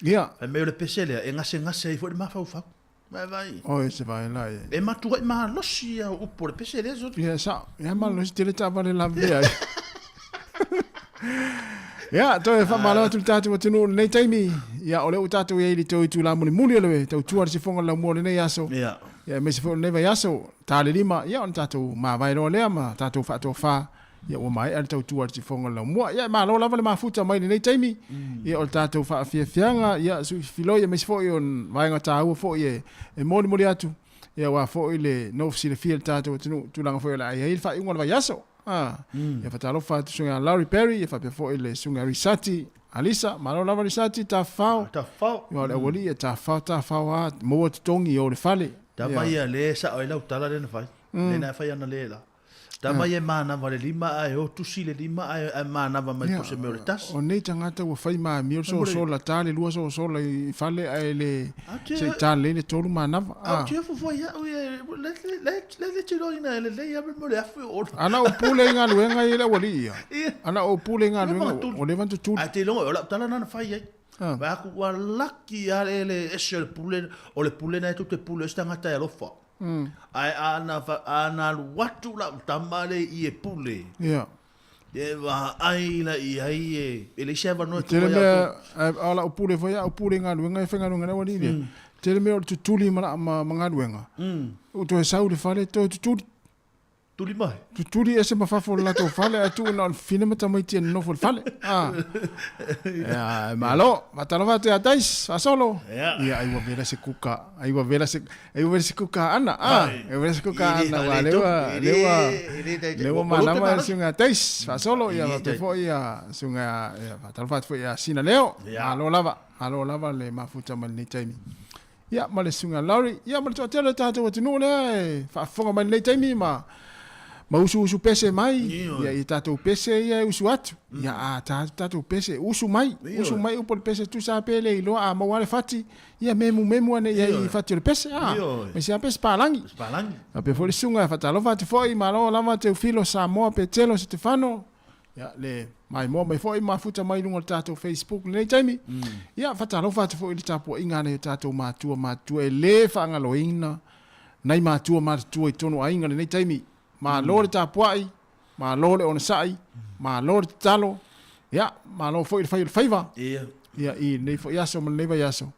Ia. Fai mai o le pese lea, e gasegase ai foi le mafaufau. Vaai. Oi, se vaai la i. E matuai malosi ia o upu o le pese lea, Soli. Ia, sao. Ia malosi tele taavale lavea ai. Ia, toe faamalo atu i le tatou atunuu i lenei taimi. Ia, o lea ua tatou i ai i le tou itula mulimuli o le tautua a le sifoga o le laumua o lenei aso. Ia. Ia, aemaise foi o lenei vaiaso, ta le 5, ia ona tatou mavae loa lea ma tatou faatofa. Ia, ua maea le tautua a le sifoga o le laumua. Ia, e malo lava le mafuta mai i lenei taimi. Ia, o le tatou faafiafiaga, ia, suifiloi aemaise foi o vaega taua foi e, e molimoli atu. Ia, aua foi le nofo silafia i le tatou atunuu, tulaga foi o le a i ai le faaiuga o le vaiaso. A, ia faatalofa atu susuga ia Laurie Perry, ia faapea foi le susuga Risati Alisa, malo lava Risati, tafafao. Tafafao. Ia o le aualii ia tafafao, tafafao lava, maua totogi i o le fale. Tama ia le sao ai lau tala lea na fai. Lea na fai ana le la. Tama ia e manava le lima ae o tusi le lima ae ae manava mai po o se mea o le tasi. O nei tagata ua fai ma amio le sosola, ta le lua sosola i fale ae le se i ta lelei le tolu manava. A ou te fuafua ia au ia, le le le le tiloina e lelei lava mo le afu e ona. Ana ou pule i galuega ia le aualii ia. Ana ou pule i galuega ua leva ona tutuli. Ae te iloga o lau tala lena na fai ai. Vaai atu ua laki lava le ese o le pule, o le pule lena tou te pule ai se tagata e alofa. Ae ana ana alu atu lau tama le i e pule. Ia. E vaai la i ai e, e leai se avanoa e tuu ai a outou. A o lau pule foi au pule i galuega e faigaluega ai le aualii lea. Tele mea o le tutuli ma, ma, ma galuega. Ua toe sau i le fale toe tutuli. Tuli mai. Tutuli ese ma fafo o le latou fale ae tuu na o le fafine ma tamaiti e nonofo i le fale. Ah. Ia, malo. Faatalofa atu ia Tais, faasolo. Ia, ai ua vela se kuka. Ai ua vela se ai ua vela se kuka ana. Ah, ai ua vela se kuka ana wa le ua le ua le ua malama e suga Tais, faasolo. Ia, faapea foi ia suga ia faatalofa atu foi ia Sina Leo. Malo lava, malo lava le mafuta mai lenei taimi. Ia, ma le Susuga Laurie, ia ma le toatele o le tatou atunuu lea e faafofoga mai lenei taimi ma ma usuusu pese mai, ia i tatou pese ia e usu atu. Ia a tatou pese usu mai, usu mai upu o le pese tusa pe le iloa a maua le fati, ia memu memu ane i ai i fati o le pese a. Ma se pese palangi. Faapea foi le susuga e faatalofa atu foi, malo lava Teufilo Samoa Petelo Setefano. Ia, le maimoa mai foi mafuta mai luga o le tatou Facebook lenei taimi. Ia, faatalofa atu foi i le tapuaiga a nai o tatou matua matutua e le faagaloina nai matua matutua i totonu o aiga lenei taimi. Malo le tapuai, malo le onosai, malo le tatalo, ia, malo foi le fai o le faiva. Ia, i lenei foi aso ma lenei vaiaso.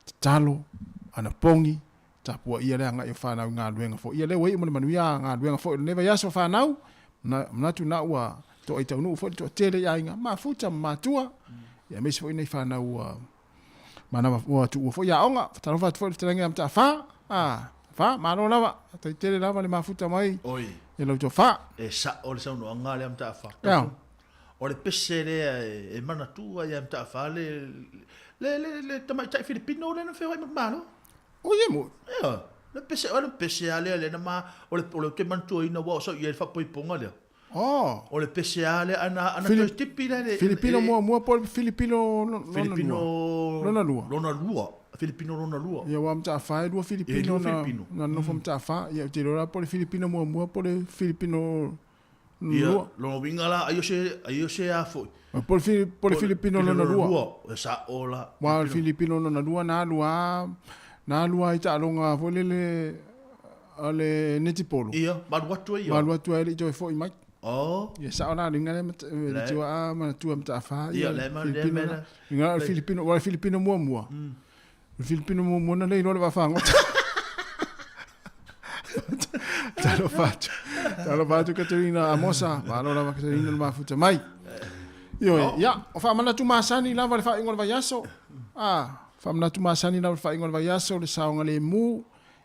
Tatalo, anapogi, tapuaia le agai o fanau i galuega foi. Ia lea ua iu ma le manuia galuega foi o lenei vaiaso fanau, manatu na ua toai taunuu foi le toatele i aiga, mafuta ma matua, ia aemaise foi nei fanau ua manava ua tuua foi aoga. Fatalofa atu foi i le fetalaiga ia Mataafa, a, fa, malo lava, faafetai tele lava le mafuta mai Oi. i lau tofa. E sao le saunoaga lea Mataafa. Ia. O le pese lea e manatua ia Mataafa le le le le tamaitai Filipino lea na feoai ma le Malo. O ia mo. Ia, le pese o le pese a lea lea na ma o le o le te manatuaina ua o sau i ai le faapoipoga lea. Oh. O le pese a lea ana ana toe tipi lea le Filipino muamua po o le Filipino lona Filipino lona lua. Lona lua. Filipino lona lua. Ia aua Mataafa e lua Filipino na na nonofo Mataafa. Ia ou te iloa la po o le Filipino muamua po o le Filipino Ia, lona uiga la, ai o se, ai o se a foi. Po le, po le Filipino lona lua. E sao la. Aua o le Filipino lona lua na alu lava, na alu lava i taaloga foi lele a le netipolo. Ia, ma alu atu ai ia. Ma alu atu ai e le i toe foi mai. Oh. Ia sao la le uiga lea le tuaa manatua Mataafa. Ia, le ma le mea la. Uiga o le Filipino, aua o le Filipino muamua. O le Filipino muamua na le iloa le vaafagota. Talofa atu. Talofa atu Katerina Amosa. Malo lava Katerina le mafuta mai. Ioe, ia, o faamanatu masani lava le faaiuga o le vaiaso. Ah, faamanatu masani lava le faaiuga o le vaiaso, le saogalemu,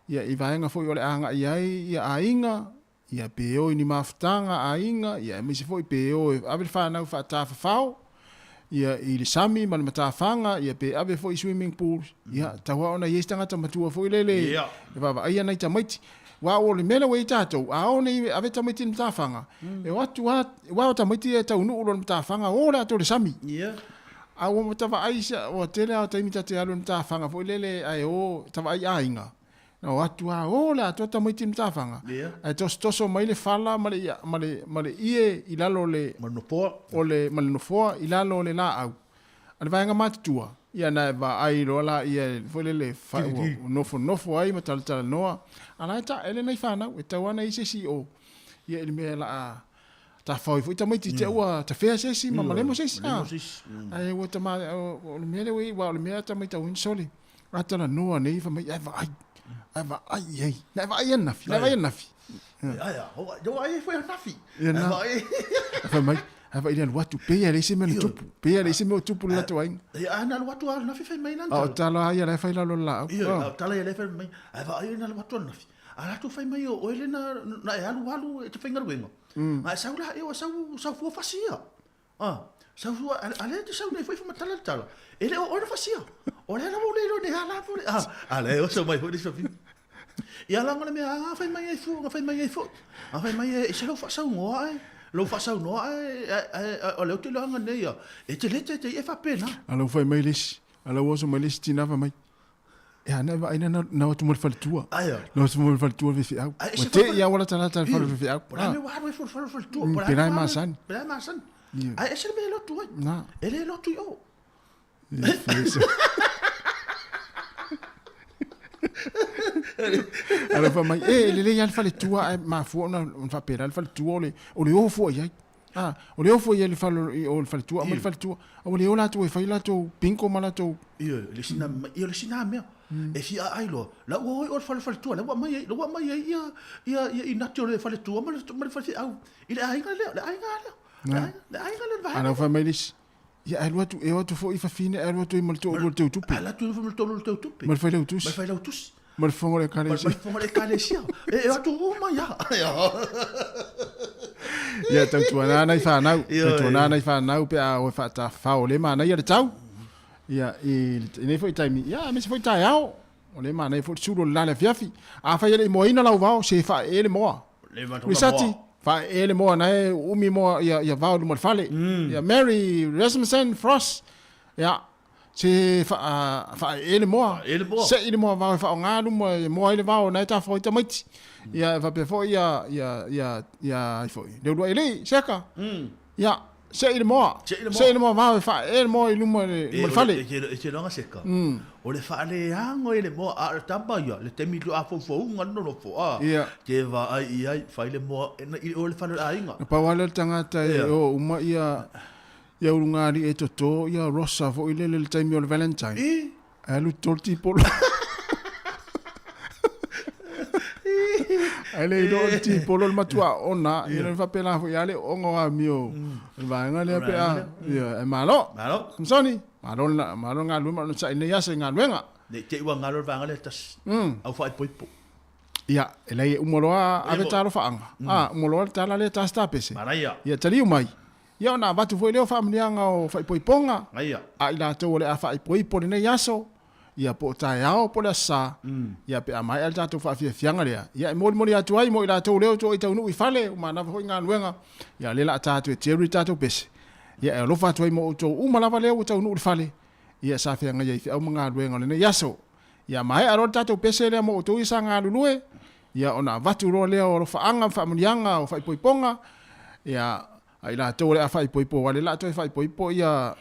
ia i vaega foi o le a agai ai ia aiga, ia pe o i ni mafutaga aiga, ia aemaise foi pe o e ave le fanau faatafafao, ia i le sami ma le matafaga, ia pe ave foi i swimming pool, ia tau lava ona i ai se tagata matua foi lele e vaavaaia nai tamaiti. Aua o le mea lea ua i ai tatou, a o nei ave tamaiti i le matafaga, e o atu lava, aua o tamaiti ia e taunuu loa i le matafaga, o le atoa i le sami. A ua ta vaai, ua tele lava o taimi ta te alu i le matafaga foi lele ae o ta vaai i aiga, Na o atu lava, o le atoa tamaiti i Matafaga, ae tosotoso mai le fala ma le, ma le, ma le ie i lalo o le, Ma le nofoa. o le, ma le nofoa i lalo o le laau. A le vaega matutua. Ia na e vaai loa laia foi lele ua nofonofo ai ma talatalanoa, a la e taele nai fanau, e tatau lava ona i ai se isi i o, ia i le mea o le a tafao ai foi tamaiti te ua tafea se isi ma malemo se isi. Ae ua tama, o le mea lea ua i ai, aua o le mea ta matauina, sole, a talanoa nei fai mai, ae vaai, ae vaai i ai, na e vaai ananafi, na e vaai ananafi. Ae a, ua vaai ai foi ananafi. Ia na. Fai mai, ae vaai i le alu atu, pei lava e leai se mea na tupu, pei lava e leai se mea o tupu i le latou aiga. Ia, a na alu atu lava ananafi fai mai lana tala. A o tala lava ia la e fai i lalo o le laau. Ioe, a o tala ia la e fai mai, ae vaai na alu atu ananafi. A latou fai mai o oe lea na e alu alu e te faigaluega, a e sau la, ua sau, sau fua fasi ia. A, sau fua, a lea e te sau nei foi faamatala le tala, e le o oe na fasia. O lea lava ua le iloa nei a la foi, a lea e oso mai foi le isi fafine. Ia leaga o le mea a fai mai ai fua, na fai mai ai foi. A fai mai e ese lou faasaunoa ae, lou faasaunoa ae, ae o lea ou te iloaina nei ia, e te le tete e faapena. A la ua fai mai le isi, a la ua oso mai le isi tina fai mai, e a na e vaai na na o atu ma le faletua. Aia. Na o atu ma le faletua le faifeau. Ua te i a ua latalata le fale o le faifeau. Po o le a mea ua alu ai fua i le fale faletua. Po o le a mea masani. Po o le a masani. Ae ese le mea e lotu ai. Na. E le lotu i o. Ae fai mai, e lelei lava le faletua ae mafua ona faapena le faletua o le, o le o fua i ai. Ah, o le o fua i ai le fale, o le faletua, aumai le faletua. A ua le o latou e fai latou bingo ma latou. Ioe, o le isi na, ia o le isi na mea. E fia aai loa, la ua o i o le fale faletua, la ua aumai ai, la ua aumai ai ia, ia, ia inati o le faletua ma le, ma le faifeau i le aiga lea, le aiga lea. Le aiga lea, le vaega. A la ua fai mai le isi, Ia ae alu atu, e o atu foi i fafine ae alu atu ai ma le toalua o le teutupe. Alu atu ma le toalua o le teutupe. Ma le failautusi. Ma le failautusi. Ma le fofoga o le ekalesia. Ma le fofoga o le ekalesia. E o atu uma ia. Ia tautuana nai fanau, tautuana nai fanau pe a o e faatafafao o lea e manaia le tau. Ia i lenei foi taimi, ia aemaise foi taeao. O lea e manaia foi le sulu o le la i le afiafi. Afai e le i moaina lau vao, se faaee le moa. Risati, faaee le moa na e uumi moa ia, ia vao i luma o le fale. Ia Mary Rasmussen Frost, ia, se faaee le moa. Sei le moa vao e faaaoga luma e moa ai le vao na e tafao ai tamaiti. Ia e faapea foi ia, ia, ia, ia, ai foi, Leuluailii, Seka. Ia, Sei le moa. Sei le moa vao e faaee le moa i luma i le fale. E te iloa Seka, o le faaleago i le moa, a o le tama ia, le taimi a foufouga le nonofo, a, te vaai i ai, fai le moa i o le fale o le aiga. Na pau lava lea o le tagata e o uma ia ia ulugalii e toto ia rosa foi lele i le taimi o le Valentine. Ae alu toto le tipolo. Ae le iloa o le tipolo le matua ona, ia le faapena foi lava le ooga o amio o le vaega lea pe a, ia, ae malo. Malo. Samsoni, malo le malo le galulue ma onosai nei aso i galuega. Ne i te i ua galo le vaega lea e tasi, au faaipoipo. Ia, e leai e uma loa ave talofaaga, a, uma loa le tala lea ta sitapese. Manaia. Ia taliu mai. Ia ona avatu foi lea o faamanuiaga o faaipoipoga a i latou o le a faaipoipo i lenei aso, ia po o taeao po o le aso Sa, ia pe a maea le tatou faafiafiaga lea, ia e molimoli atu ai mo i latou lea ua tuai taunuu i fale, ua manava foi galuega, ia lea o le a ta atu e Jerry le tatou pese, ia e alofa atu ai mo outou uma lava lea ua taunuu i le fale, ia sa feagai ai feau ma galuega o lenei aso. Ia maea loa le tatou pese lea mo outou ia sa galulue, ia ona avatu loa lea o alofaaga ma faamanuiaga o faaipoipoga, ia a i latou o le a faaipoipo, aua o lea o le a toe faaipoipo ia,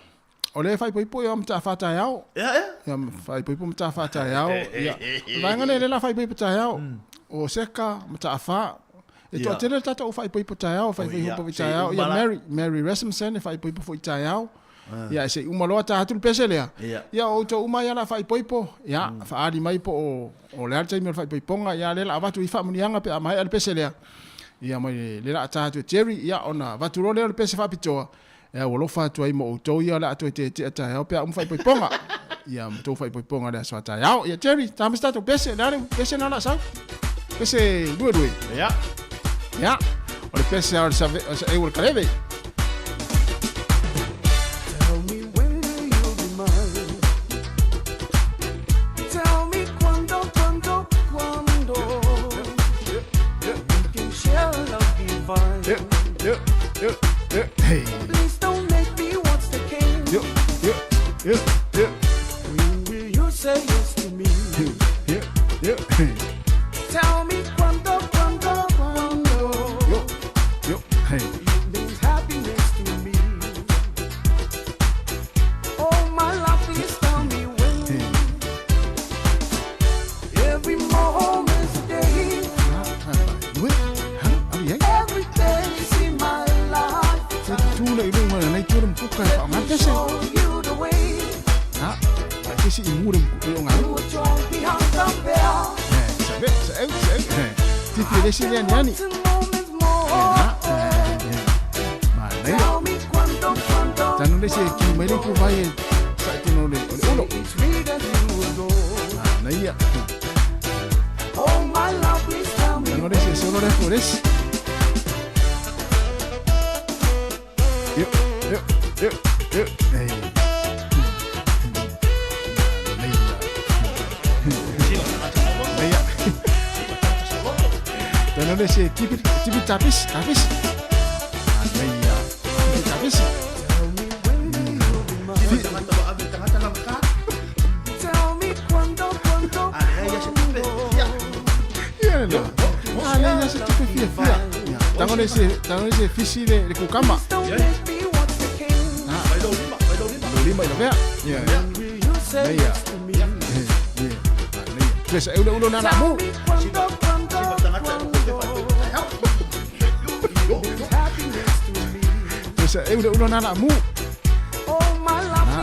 o lea e faaipoipo ia Mataafa taeao. Ia faaipoipo Mataafa taeao. Ia, o le vaega lea o lea o le a faaipoipo taeao. O Seka, Mataafa. E toatele le tatou faaipoipo taeao, faaipoipo foi taeao. Ia Mary, Mary Rasmussen e faaipoipo foi taeao. Ia se i uma loa ta atu le pese lea. Ia o outou uma ia o le a faaipoipo, ia faaali mai po o le a le taimi o le faaipoipoga, ia lea o le a avatu ai faamanuiaga pe a maea le pese lea. Ia mai lea o le a ta atu e Jerry, ia ona avatu loa lea o le pese faapitoa e aualofa atu ai mo outou ia o le a toe tetea taeao pe a uma faaipoipoga. Ia ma tou faaipoipoga i le aso a taeao. Ia Jerry, ta mai se tatou pese, le a le pese lena o le a sau? Pese luelue. Ia. Ia. O le pese a o le save, o le, o le kaleve. Tell me when will you be mine? Tell me quando, quando, quando we can share love divine. Hey. Please don't make me watch the king. When will you say yes to me? Tell me quando, quando, quando Hey. brings happiness to me. Oh, my love, please tell se isi i mu le o ngā. Sa ve, sa eu, sa eu. Tipi le isi le ani ani. Na, ma nei. Tanu le se ki mai le pu vai e sa i tino le o le ulo. Ma nei ia. Tanu le se solo le fores. Yo, yo, yo, yo. Ei. Nei ia. Tanu le se tipi tipi tapis, tapis. Ma nei ia. Tipi tapis. Ia le. Ah, le ia se tupe fia fia. Tango le se tango le se fisi le le kukama. Ah, lo lima i la vea. Ia. Nei ia. Ia. Ah, nei ia. Tu sa ulo ulo na na mu. Tu sa ulo ulo na na mu. Ah.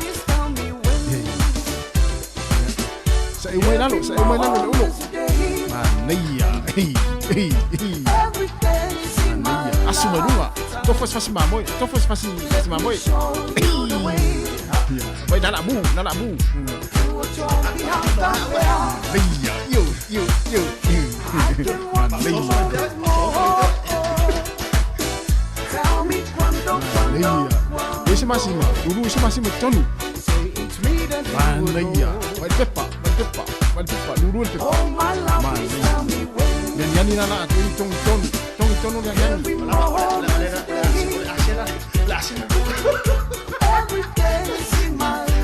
Ia, ia. Sa eu mai lalo, sa eu mai lalo le ulo. Ma nei ia. Ei, ei, ei. Ma nei ia. Asu mai lunga. Tofo se fasi mamoi, tofo se fasi fasi mamoi. Ia. Vai na na mu, na na mu. Nei ia. Yo, yo, yo. Ma nei ia. Nei ia. Ese masima, lulu ese masima tonu. Ma nei ia. Vai pepa, vai pepa, vai pepa, lulu le pepa. Ma nei ia. Yani yani na na atu tong tonu, tong tonu yani yani. Na. Ma nei ia. Ma nei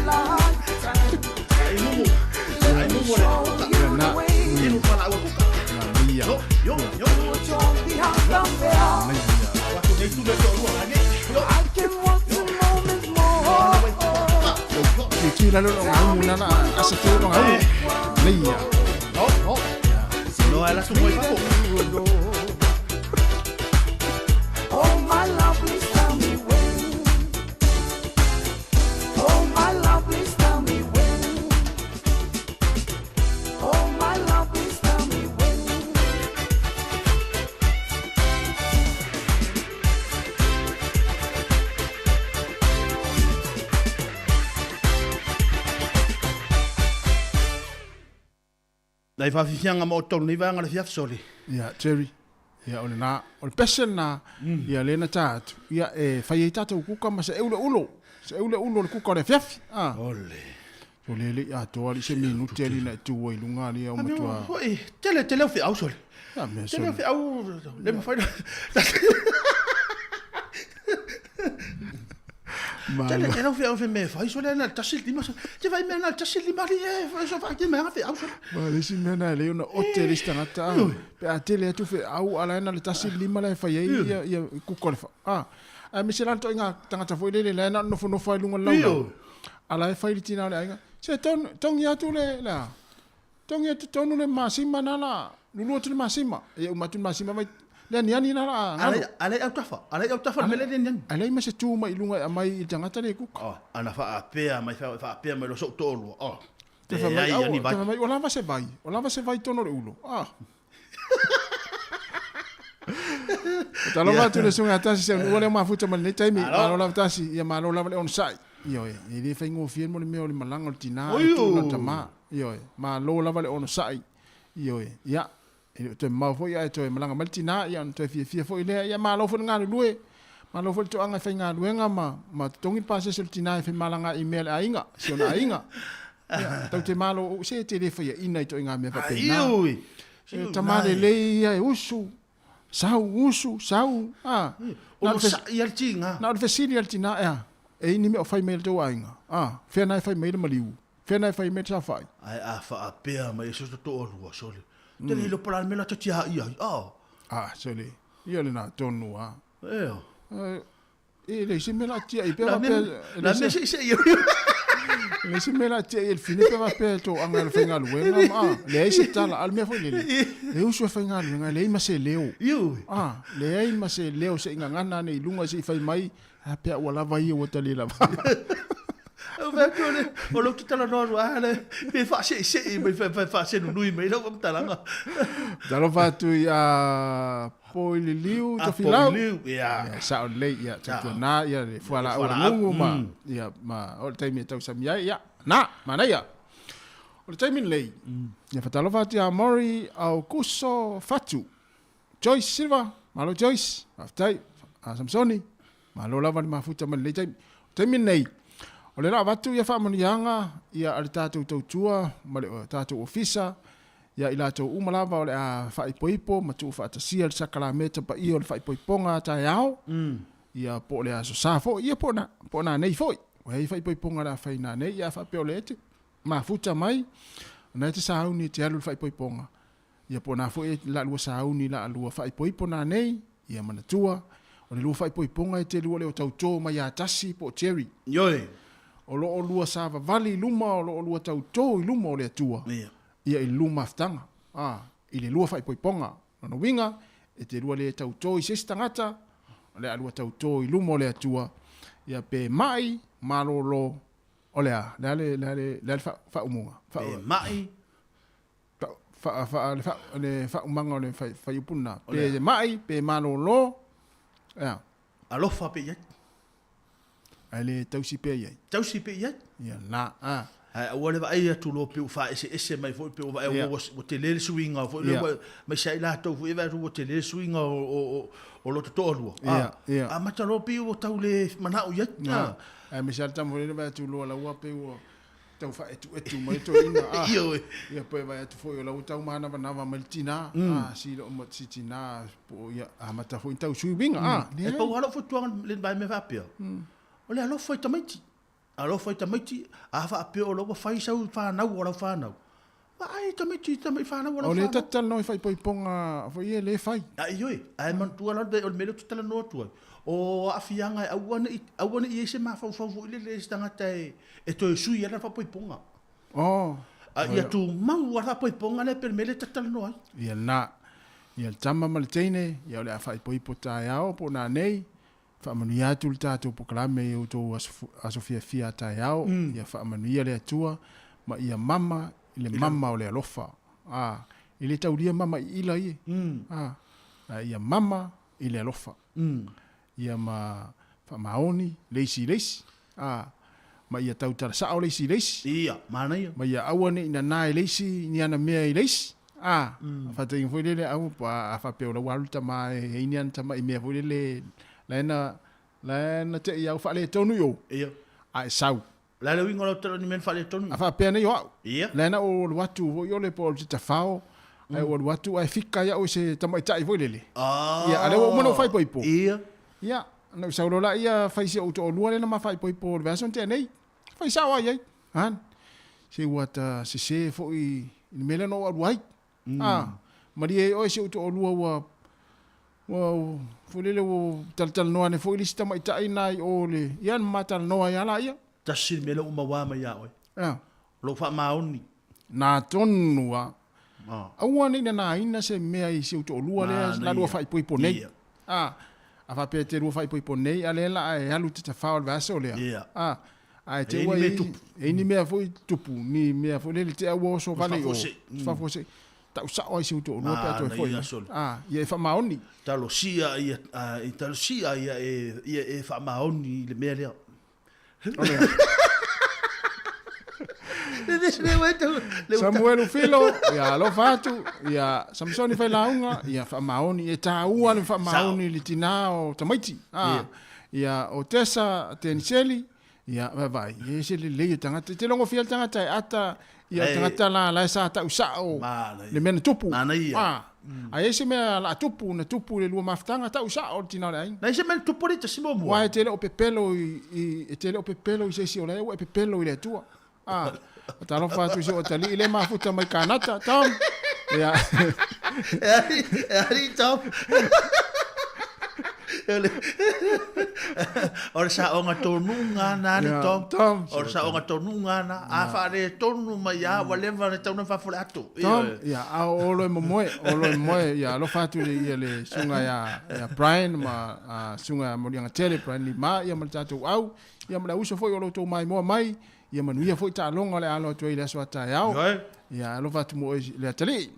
ia. Ti ti la lo ngau mu na na asa te lo ngau. Nei ia. No, ala su moi fafo. Dai whawhiwhianga mo tonu ni vanga le fiaf soli. Ia, Jerry. Ia, o le na, o le pese na, ia le na tātu. Ia, e whai ei tātou kuka ma se eule ulo. Se eule ulo le kuka o le fiafi. Ah. Ole. So le le a toa li se minute ali na tu ai lunga ali au matua. Hoi, tele tele o whiau soli. Ia, mea Tele o soli. whiau, le mawhai Ma Tele lo. tele o whiau me whai soli na tasi lima soli. Te whai mea na tasi lima li e, whai so whai mea whiau soli. Ma le si mea na le ona ote le tangata. Ah. Pe a tele atu fe au ala na le tasi lima le whai ai ia ia kuka le wha. Ah. A me se lanto inga tangata foi le le na nofo nofo ai lunga lau. Io. Ala e whai li tina le ainga. Se ton tongi atu le la. Tongi atu tonu le masima na la. Lulu atu le masima. E umatu le masima mai le ni ani na la. Ale ale au tafa, ale au tafa me le ni ani. Ala i ma se tu mai lunga a mai i tangata le kuka. Oh, ana wha apea mai wha apea mai lo so tolu. Oh. Te wha mai ai au, ani te vai. wha mai o lava se vai. O lava se vai tono le ulo. Ah. Talo atu le sunga tasi se ua le mafuta ma le taimi. Malo lava tasi ia malo lava le on sai. Io e e le whaingo fien mo le mea o le malanga o le tina e tu na tama. Io e malo lava le on sai. Io e ia e toe mau foi ia e toe malanga mai le tina ia ona toe fiafia foi lea ia malo foi le galulue. Malo foi le toaga e faigaluega ma totogi le pasese o le tina e femalagaai i mea le aiga, si ona aiga. Ia, tau te malo ou se e te le faiaina i toaiga mea faapena. Iui. E tama lelei ia e usu. Sau, usu, sau. Ah. O lo sa i al tinga. Na o le fesili a le tina ea. E ini mea o fai mai le tou aiga. Ah, fea na e fai mai le maliu. Fea na e fai mai le safai. Ai a wha apea mai so to olua soli. Te le hilo pala me la tia ia. Oh. Ah, soli. Ia le na tonu ah. Eo. E le se mela tia i pe La va me pe la me se se ia. Le se mela tia i le fine pe va pe to anga le faigaluega ma ah, le ai se tala al mea foi le. Le usu e faigaluega le ai ma se leo. Iu. Ah, le ai ma se leo se ingangana nei lunga se i fai mai a pe ua lava ia ua tali lava. Au fai atu le, o lou talanoa atu, a le, pe faaseisei mai, faasenunui mai lau faamatalaga. Talofa atu ia Poililiu Tofilau. Poililiu, ia. Ia, sao lelei, ia, tautuana, ia, le fualaau le gugu ma, ia, ma, o le taimi e tausami ai, ia, na, manaia. O le taimi lenei, ia fatalofa atu ia Mori Aukuso Fatu. Joyce Silva, malo Joyce, faafetai. A Samsoni, malo lava le mafuta mai lenei taimi. O le taimi lenei, o le la avatu ia faamanuiaga ia a le tatou tautua ma le tatou ofisa ia i latou uma lava o le a faaipoipo ma tuufaatasia le sakalameta paia o le faaipoipoga a taeao, ia po o le Aso Sa foi, ia po o na, po o nanei foi. Ua i ai faaipoipoga o le a fai nanei, ia a faapea o lea e te mafuta mai, o na e te sauni e te alu i le faaipoipoga, Ia po o na foi la lua sauni la lua faaipoipo nanei, ia manatua, o le lua faaipoipoga e te lua le o tautō mai ia tasi po o Jerry. Ioe. O lo o lua savavali i luma o lo o lua tautō i luma o le Atua, Ia. ia i le lua mafutaga, a, i le lua faaipoipoga. Lona uiga, e te lua le tautō i se isi tagata, o le a lua tautō i luma o le Atua, ia pe mai, malōlō, o le a? Le a le, le a le, le a le faaumuga? Pe mai. Fa, fa, le, fa, le faaumaga o le fuaiupu lena. Pe mai, pe malōlō, ia. Alofa pe i ai. Ae le tausi pea i ai. Tausi pea i ai. Ia, na, a. Ae aua le vaai atu loa pe ua faaeseese mai foi, pe ua vaai ua, ua tele le suiga foi lea, ua, mai sa i latou foi e vaai atu ua tele le suiga o lota toalua. Ia, ia. Amata loa pei ua tau le manao i ai. Ia. Ae aemaise lava le tama foi lele vaai atu loa la ua pei ua tau faaetuetu mai toeaina a Ioe. ia pe vaai atu foi o la ua tau manavanava mai le tina a si lo ma si tina po o ia amata foi tau sui uiga a E pau lava lau fautuaga i le vae mea faapea, o le alofa i tamaiti. Alofa i tamaiti, a faapea o la ua fai sau fanau o lau fanau, vaai i tamaiti i fanau a lau O lea fanau. ta te talanoa i faaipoipoga foi ia le fai. A ioe, ae manatua la o le mea lea ou te talanoa atu ai, o aafiaga e aua ne i, aua ne i i ai se mafaufau foi lele i se tagata e, e toe sui ai lana faapoipoga. Oh. A ia tumau lava le faapoipoga lea pei o le mea lea e ta talanoa ai. Ia lena. Ia le tama ma le teine, ia o le a faaipoipo taeao po o nanei, faamanuia atu le tatou polokalame i outou aso fiafia a taeao, ia faamanuia le Atua ma ia mama i le mama o le alofa. A, e le taulia mama i ila ie. A, a ia mama i le alofa. Ia ma faamaoni le isi i le isi. A, ma ia tautala sao le isi i le isi. Ia, manaia. Ma ia aua ne i nanā e le isi ni ana mea i le isi. A, faataitaiga foi lele, aua, a faapea o la ua alu le tama e i ai ni ana tama i mea foi lele, la e na, la e na te i au faaletonu i o. Ia. A e sau. O le a le uiga o lau tala o ni mea na faaletonu? A faapea nei o au. Ia. La e na ou alu atu foi ole po o le tafao, ae ou alu atu ae fika ia'u e se tamaitai foi lele. Ia, a lea ua uma ona ou faaipoipo. Ia. Ia, na ou sau loa laia fai si ou toalua lea na ma faaipoipo i le vaiaso na tea nei. Fai sao ai ai. An, se ua ta sese foi i le mea lea na ou alu ai. A, malie ai oe si ou toalua ua, ua, foi lele ua talatalanoa ane foi le isi tamaitai na i o le, ia na ma talanoa ai lava laia. Tasi le mea lea ua maua mai ia oe. A. Lou faamaoni. Na tonu a. Aua ne i nanaina se mea i si ou toalua lea la lua faaipoipo nei. A, a faapea e te lua faaipoipo nei, a lea la a e alu te tafao i le vaiaso lea. A, a e te ua i, e i ni mea foi tupu, ni mea foi lele te au oso vale i o. Faafuasei. Tau sao ai si ou toalua pe a toe foi mai. A, ia e faamaoni. Talosia ia, talosia ia e, ia e faamaoni i le mea lea. Samuelu Filo, ia alofa atu, ia Samsoni Failauga, ia faamaoni, e taua le faamaoni i le tinā o tamaiti. Ah, ia o Tessa Teniseli, ia vaavaai, e ese lelei o tagata. E te logofia le tagata e ata, ia o tagata la la e sa tau sao le mea na tupu. Ah, a i ai se mea la tupu, na tupu i le lua mafutaga, tau sao le tina o le aiga. Na i se mea na tupu alii tasi muamua. Aua e te le o pepelo i, e te le o pepelo i se isi o la ua e pepelo i le Atua. Ah, talofa atu i si ou atalii le mafuta mai Kanata, Tom. Ia. E alii, e alii Tom. O le saoga tonuga na le Tom. O le saoga tonuga na. A faaletonu mai lava ua leva ona tatau ona faafole atu. Tom, ia, a o olo e momoe, olo e momoe, ia alofa atu i le, ia le susuga ia, ia Brian ma a, susuga ia Moliaga Tele, Brian Lima, ia ma le tatou au, ia ma le auuso foi o lo outou maimoa mai, ia manuia foi taaloga o le a alo atu ai i le aso a taeao. Ia alofa atu mo oe le atalii.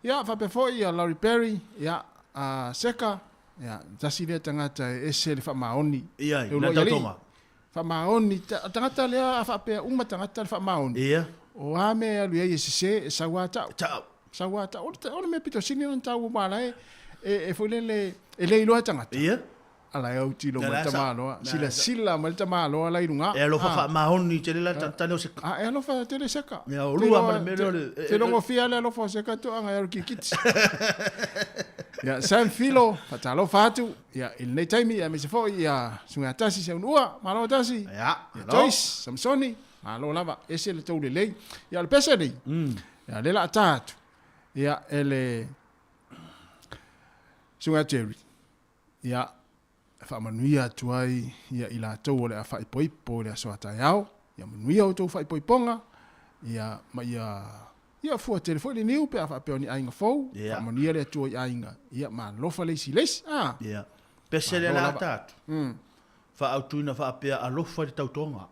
Ia, faapea foi ia Laurie Perry, ia, a Seka, ia, tasi lea tagata e ese le faamaoni. Ia, i lana tautoga. Faamaoni, tagata lea a faapea uma tagata le faamaoni. Ia. O a mea e alu i ai e sese, e sau a tau. Tau. Sau a tau. O le mea pito sili ona taua aua la e foi lele, e le iloa e tagata. Ia. Ala e autilo mai le tamaloa, silasila mai le tamaloa la i luga. E alofa faamaoni tele la tane o Seka. A e alofa tele Seka. Ia o lua ma le mea lea o le... Te logofia le alofa o Seka toaga e alu kikiti. Ia, Sam Filo, faatalofa atu, ia, i lenei taimi, aemaise foi ia Sugatasi Seunua, malo tasi. Ia, malo. Joyce Samsoni, malo lava, ese le tou lelei. Ia, o le pese nei, ia, lea o le a ta atu, ia, e le Susuga Jerry. Ia, e faamanuia atu ai ia i latou o le a faaipoipo i le aso a taeao, ia manuia outou faaipoipoga, ia, ma ia, ia fua tele foi le niu pe a faapea o ni aiga fou, Ia. faamanuia le Atua i aiga, ia ma alofa le isi i le isi, a. Ia. Pese lea Malo le a lava. ta atu. Faaautuina faapea alofa i le tautoga.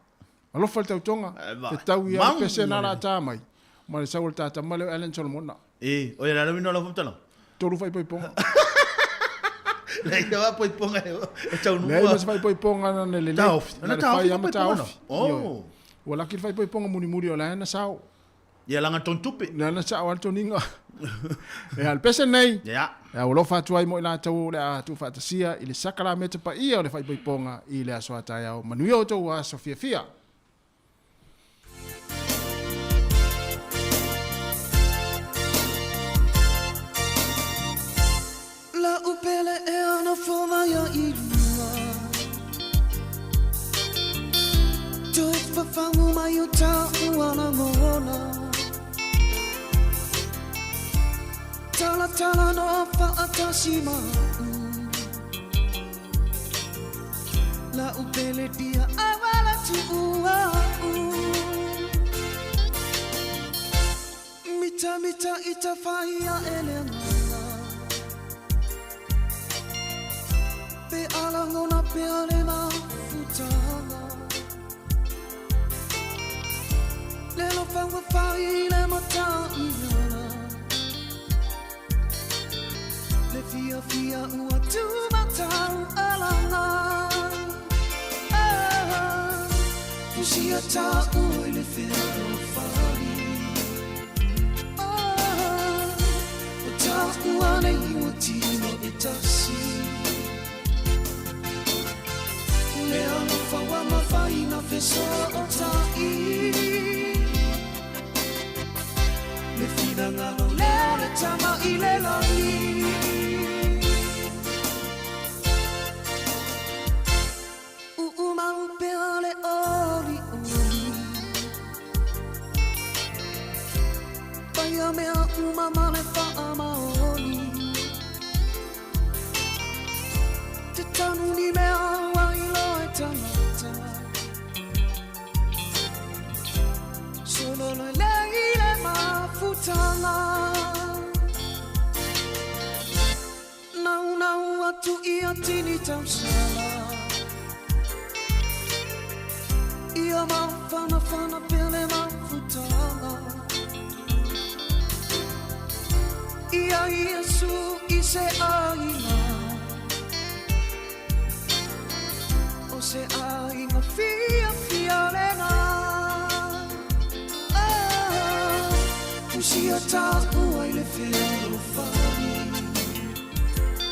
Alofa i le tautoga, Eh, vai. fetau ia le Mau pese na ma la le. ta mai, ma le sau o le tatama lea o Allen Solomona. E, o ia le alauina o lau faamatalaga? Tolu faaipoipoga. Leai na faaipoipoga e taunuu. Leai ma se faaipoipoga na na lelei. Taofi. Na Na le taofi fai lava ma faaipoipoga na. taofi. Oh. Ioe. Ua laki le faaipoipoga mulimuli o la e na sao. Ia laga tonu tupe. La na sao lava le toniga. Ia, le pese lenei. Ia. Ia, ua alofa atu ai mo i latou o le a tuufaatasia i le sakalameta paia o le faaipoipoga i le aso a taeao. Manuia outou aso fiafia. La'u pele ea nofo mai ai i luga Toe fafagu mai o ta'u alagona Talatala noa fa'atasi ma'u La'u pele dia awala tu'u a'u Mita mita i tafai a'e le agaga Pe a lagona pea le mafutaga Le alofa ua fai le mataiala Le fiafia ua tumatau alaga Ah, fusia ta'u i le fealofani Ah, o ta'u anei ua tino e tasi Le alofa ua mafai na feso'ota'i Le finagalo lea o le Tama i le lagi U'umau pea le olioli Paia mea uma ma le faamaoni Te tanu ni mea ua iloa e tagata Solo lelei le mafutaga Naunau atu ia tini tausaga Ia mafanafana pea le mafutaga Ia Iesu i se aiga O se aiga fiafia lena Ah, fusia ta'u ai le fealofani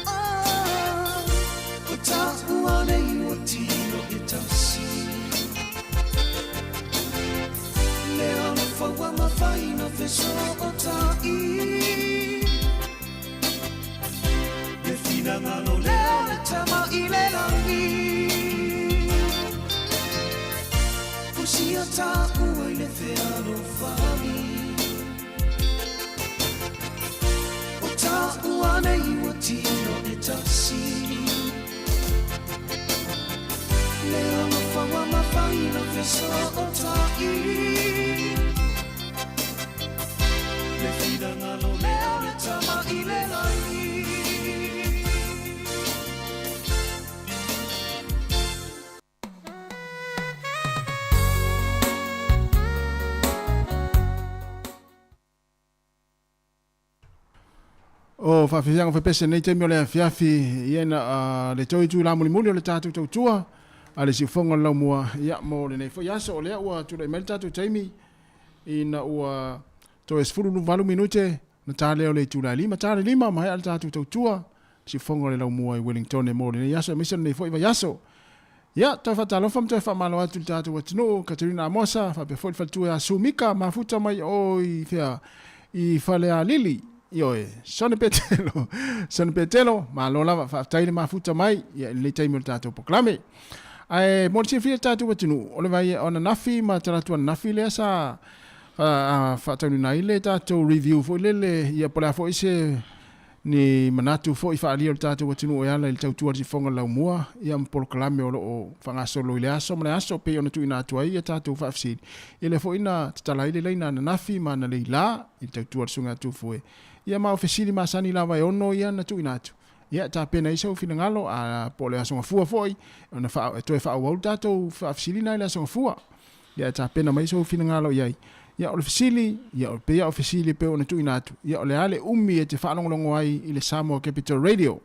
Ah, o ta'u anei ua tino e tasi Le alofa ua mafai na feso'ota'i Le finagalo lea o le Tama i le lagi Fusia ta'u ai le fealofani O ta'u anei ua tino e tasi O faafiafiaga fepese nei taimi o le afiafi, ia ina a le toe itulā mulimuli o le tatou tautua a le siufofoga o le laumua, ia mo lenei foi aso. O lea ua tulai mai le tatou taimi ina ua toe 18 minute na ta lea o le itula e 5, ta le 5 maea le tatou tautua siufofoga o le laumua i Wellington mo lenei aso aemaise o lenei foi vaiaso. Ia, toe faatalofa ma toe faamalo atu i le tatou atunuu, Katerina Amosa, faapea foi le faletua ia Sue Mika, mafuta mai o i fea, i Falealili, ioe, Sone Petelo, Sone Petelo, malo lava, faafetai le mafuta mai, ia, i lenei taimi o le tatou polokalame. Ae mo le silafia e le tatou atunuu, o le vai o ananafi ma talaatu ananafi lea sa faataunuuina ai le tatou review foi lele, ia, po o le a foi se ni manatu foi faaalia o le tatou atunuu e ala i le tautua a le sifofoga laumua ia ma polokalame o lo o faagasolo i le aso ma le aso pei ona tuuina atu ai ia tatou faafesili. Ia lea foi na tatala ai le laina ananafi ma analeila i le tautua a le Susuga Tufue. Ia ma o fesili masani lava e ono ia na tuuina atu. Ia tapena ai sou finagalo a po o le Aso Gafua foi ona faa, e toe faaauau le tatou faafesili na i le Aso Gafua. Ia e tapena mai sou finagalo i ai. Ia o le fesili, ia o pei o fesili pei ona tuuina atu, ia o le a le umi e te faalogologo ai i le Samoa Capital Radio?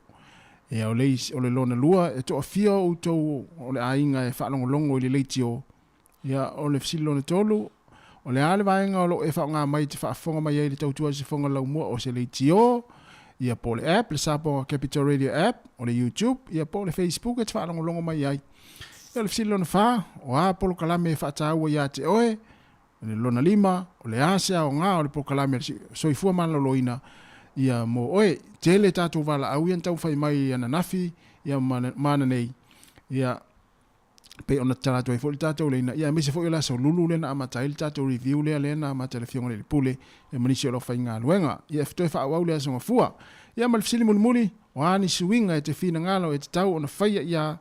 Ia o le, o le lona lua, e toafia o outou o le aiga e faalogologo i le leitio? Ia o le fesili lona tolu, o le a le vaega o lo o e faaaoga mai e te faafofoga mai ai i le tautua sifoga laumua o se leitio? Ia po o le app, le Samoa Capital Radio app, o le YouTube, ia po o le Facebook e te faalogologo mai ai. Ia o le fesili lona fa, o a polokalame e faataua iā te oe? O le lona lima, o le a se aoga o le polokalame a le soifua maloloina ia mo oe? Tele tatou valaau ia na taumafai mai ananafi ia ma ananei, ia pei ona tatala atu ai foi le tatou laina, ia aemaise foi o le aso Lulu lea na amata ai le tatou review lea lea na amata e le Afioga i le Pule ia ma nisi o le aufaigaluega. Ia e toe faaauau le Aso Gafua. Ia ma le fesili mulimuli, O a ni suiga e te finagalo e tatau ona faia ia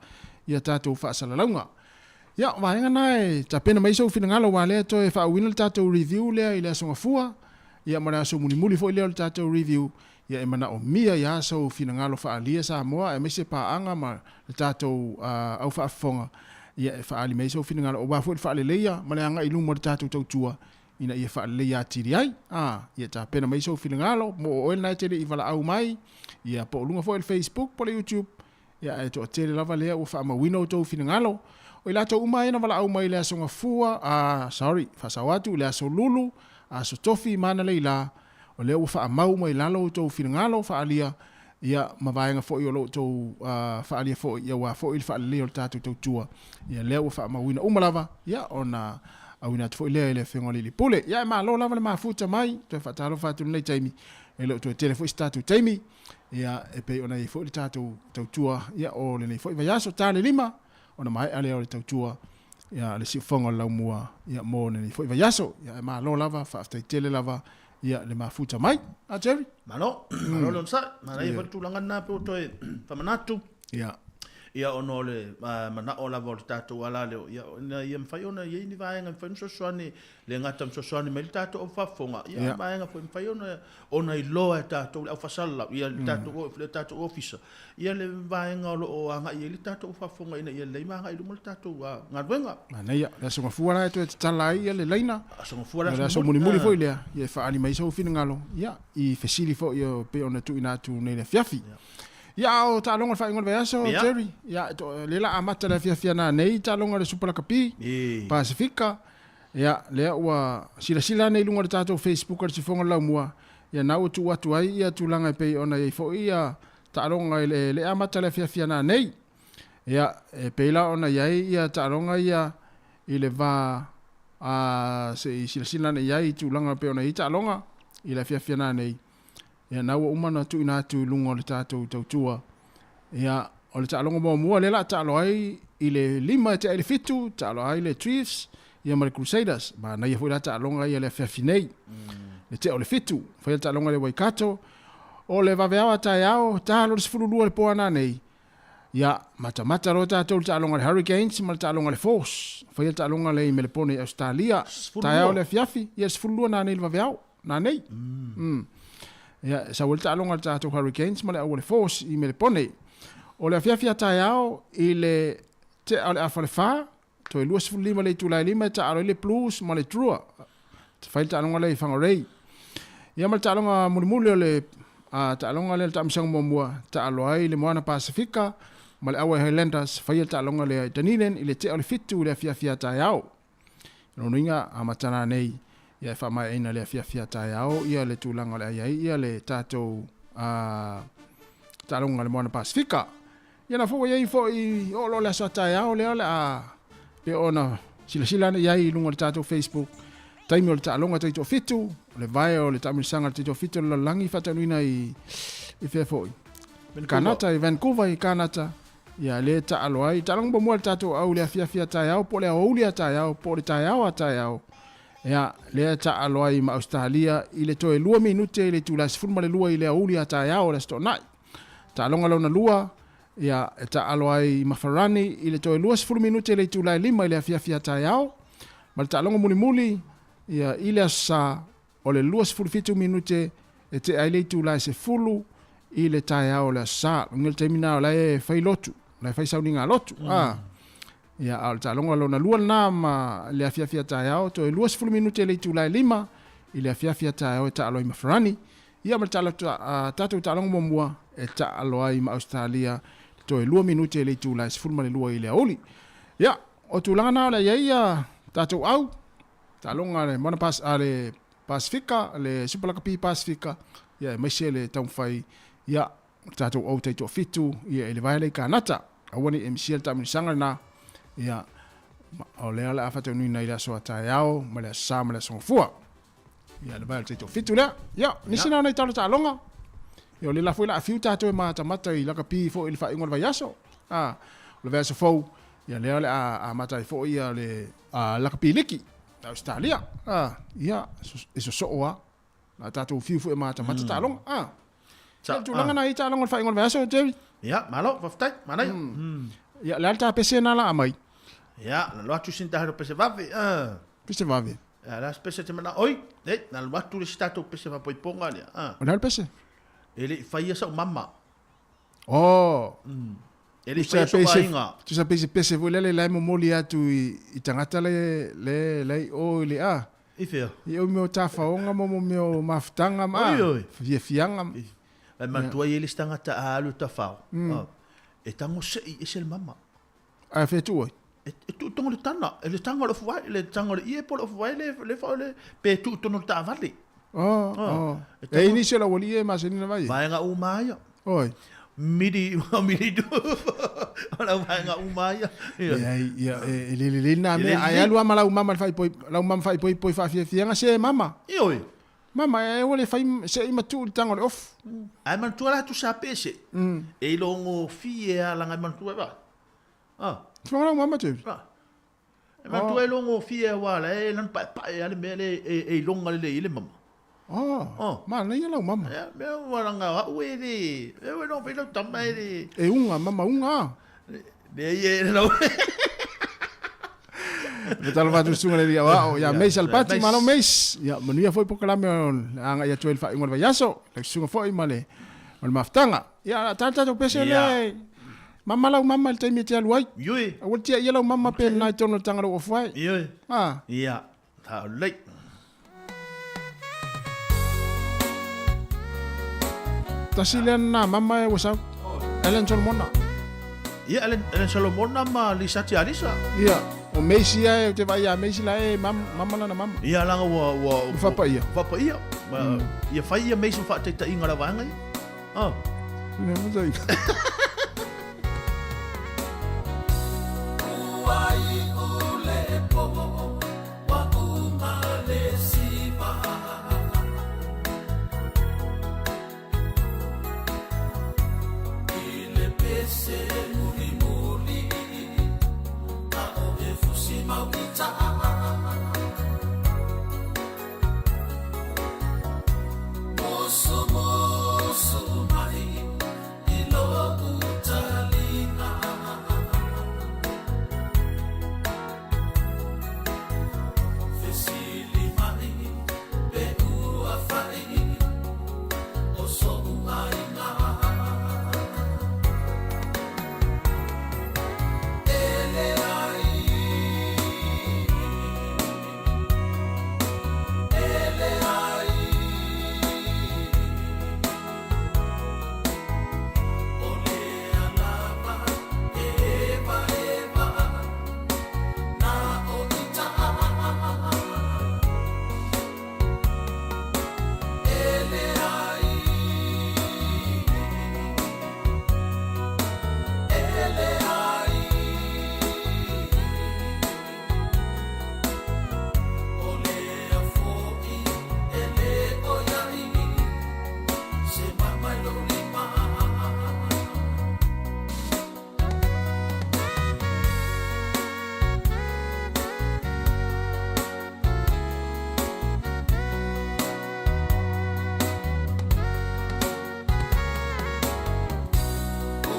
ia tatou faasalalauga? Ia, o vaega na e tapena mai sou finagalo aua lea toe faauuina le tatou review lea i le Aso Gafua, ia ma le aso mulimuli foi lea o le tatou review, ia e manaomia ia sou finagalo faaalia Samoa aemaise paaga ma le tatou au faafofoga, ia e faaali mai sou finagalo aua foi le faaleleia ma le agai i luma o le tatou tautua ina ia faaleleia atili ai. A, ia tapena mai sou finagalo, mo o oe lena e te le i valaau mai, ia po o luga foi o le Facebook po o le YouTube, ia ae toatele lava lea ua faamauina outou finagalo. O i latou uma ia na valaau mai i le Aso Gafua, a, sorry, faasao atu, i le Aso Lulu, Aso Tofi ma analeila, o lea ua faamau mai lalo outou finagalo faaalia, ia ma vaega foi o lo outou faaalia foi, ia aua foi le faaleleia o le tatou tautua, ia lea ua faamauina uma lava, ia ona auina atu foi lea i le Afioga i le Alii Pule. Ia e malo lava le mafuta mai, toe faatalofa atu i lenei taimi, e le o toe tele foi se tatou taimi, ia e pei ona i ai foi le tatou tautua, ia o lenei foi vaiaso, ta le 5, ona maea lea o le tautua, ia le siufofoga o le laumua, ia mo lenei foi vaiaso. Ia e malo lava, faafetai tele lava, ia le mafuta mai. A Jerry? Malo, malo le onosai. Manaia foi le tulaga lena pe ua toe faamanatu. Ia. Ia ona o le manao lava o le tatou ala lea, ia ina ia mafai ona i ai ni vaega e mafai ona fesoasoani, le gata ma fesoasoani mai le tatou au faafofoga, ia a vaega foi e mafai ona ona iloa e tatou le au faasalalau, ia le tatou le tatou ofisa, ia le vaega o lo o agai i ai le tatou faafofoga ina ia lelei ma agai i luma le tatou galuega. Manaia, le Aso Gafua la e toe tatala ai le laina. Aso Gafua le aso aso mulimuli foi lea, ia e faaali mai sou finagalo, ia, i fesili foi e pei ona tuuina atu nei le afiafi. Ia, a o taaloga o le faaiuga o le vaiaso, Jerry, ia, lea la amata le afiafi ana nei taaloga o le Supa Lakapi, Pasefika, ia, lea ua silasila ane i luga o le tatou Facebook a le Sifoga o le Laumua, ia, na ua tuu atu ai ia tulaga e pei ona i ai foi ia taaloga i le le amata le afiafi ana nei. Ia, e pei la ona i ai ia taaloga ia i le va a se i silasila ane i ai i tulaga e pei ona i ai taaloga i le afiafi ana nei. Ia, na ua uma ona tuuina atu i luga o le tatou tautua. Ia, o le taaloga muamua lea la taalo ai i le 5 e tea i le 7, taalo ai le Chiefs ia ma le Crusaders. Manaia foi la taaloga ia le afiafi nei. Le tea o le 7, fai le taaloga le Waikato. O le vaveao a taeao, taalo le 12 le po ana nei. Ia, matamata loa tatou i le taaloga a le Hurricanes ma le taaloga a le Force. Faia le taaloga lea i Melepone i Ausetalia. Taeao le afiafi, ia 12 nanei le vaveao. Nanei. Ia, sau ai le taaloga a le tatou Hurricanes ma le au a le Force i Melepone. O le afiafi a taeao i le tea o le afa le 4, toe 25 le itula e 5 e taalo ai le Blues ma le Drua. Fai le taaloga lea i Whangarei. Ia ma le taaloga mulimuli o le Taaloga lea le taamilosaga muamua taalo ai le Moana Pasefika ma le Auae Highlanders faia le taaloga lea i Dunedin i le tea o le 7 i le afiafi a taeao. O lona uiga amata nanei ia e faamaeaina le afiafi a taeao ia le tulaga o le a i ai ia le tatou taaloga a le Moana Pasefika. Ia la foi ua i ai foi oo loa le aso a taeao lea o le a pei ona silasila ane i ai i luga o le tatou Facebook taimi o le taaloga taitoafitu, o le vae o le taamilosaga a le taitoafitu o le lalolagi faataunuina i i fea foi? Kanata, i Vancouver i Kanata. Ia lea e taalo ai, taaloga muamua a le tatou au i le afiafi a taeao po o le aoauli a taeao po o le taeao a taeao. Ia lea e taalo ai ma Ausetalia i le toe 2 minute i le itula e 12 i le aoauli a taeao o le Aso Toonai. Taaloga lona lua, ia, e taaalo ai i Mafarani i le toe 20 minute i le itula e 5 i le afiafi a taeao, ma le taaloga mulimuli, ia, i le Aso Sa, o le 27 minute e tea ai le itula e 10 i le taeao o le Aso Sa. Luga i le taimi lena o la e fai lotu, o la e fai sauniga a lotu, a. Ia, a o le taaloga lona lua lena ma le afiafi a taeao, toe 20 minute i le itula e 5 i le afiafi a taeao e taalo ai i Mafarani. Ia ma le tatou taaloga muamua e taalo ai ma Ausetalia toe 2 minute i le itula e 12 i le aoauli. Ia, o tulaga na o le a i ai ia tatou au, taaloga a le Moana Pas, a le Pasifika, le Super Lakapi Pasifika, ia aemaise le taumafai, ia, o tatou au taitoafitu, ia, i le vae lea i Kanata. Aua ne i e misia le taamilosaga lena, ia, o lea o le a faataunuina i le aso a taeao ma le aso Sa ma le aso Gafua. Ia le vae o le taitoafitu lea. Ia, nisi na o nai talo taaloga. Ia, o le la foi la a fiu tatou e matamata i lakapi foi i le faaiuga o le vaiaso. A, o le vaiaso fou, ia lea o le a amata ai foi ia le lakapi liki a Ausetalia. A, ia, e sosoo lava. La tatou fiu foi e matamata taaloga. A, ia, le tulaga na i taaloga o le faaiuga o le vaiaso, Jerry. Ia, malo, faafetai, manaia. Ia, le a le ta pese na la aumai? Ia, na alu atu sina tatou pese vave. Pese vave. Ia, le a se pese e te manao? Oi, nei, na alu atu le isi tatou pese faapoipoga lea. A. O le a le pese? E le i faia sa'u mama. Oh. E le i faia so'u aiga. Tusa pei se pese foi lele la e momoli atu i tagata le le la i o i le a. I fea? I o mea o tafaoga ma mo mea o mafutaga ma Oi, oi. fiafiaga. E manatua ai le isi tagata a alu i tafao, e tago se'i ese le mama. Ae fea e tuu ai? E tuu tonu i le tana, le taga o le ofu vai, le taga o le ie po o le ofu vai le le fa le pe tuu tonu i le taavale. Oh, oh. E i nisi o le aualii e masani ona vai. Vaega uma ia. Oi. Miri, miri tu. O lau vaega uma ia. Leai, ia, e le lelei lena mea. Ae alu lava ma lau mama i le faipoi, lau mama faaipoipoi faafiafiaga, se mama. Ioe. Mama, e aua le fai se i matuu i le taga o le ofu. Ae manatua la tusa pese. E ilogofie lava laga e manatua e vai. Ah. Te lau mama te. Ah. E manatua e ilogofie aua la e lana paepae a le mea le e iloga lelei ai le mama. Oh. Oh. Manaia lau mama. Ia, mea ua langa au e le. E ua no fai lau tama e le. E unga, mama unga. Le ia e lau. Me talo fatu sunga le ria wao. Ia Meis Alpati, malo Meis. Ia manuia foi pokalame o le aga ia atu ai le faaiuga o le vaiaso. Le susuga foi ma le o le mafutaga. Ia tala tatou pese le Mama lau mama i le taimi e te alu ai. Ioe. Aua le tia ia lau mama pe lena i totonu o le taga lou ofu ai. Ioe. Ah. Ia, taulei. Tasi lea na mama e ua sau. Ellen Solomona. Ia, Ellen, Ellen Solomona ma Lisa Tialisa. Ia, o Macy ia, ou te vaai ia Macy la e mama, mama lana mama. Ia, laga ua, ua, ua faapaia. Faapaia. Ia fai ia Macy ma faataitaiga la vaega ia. Ah.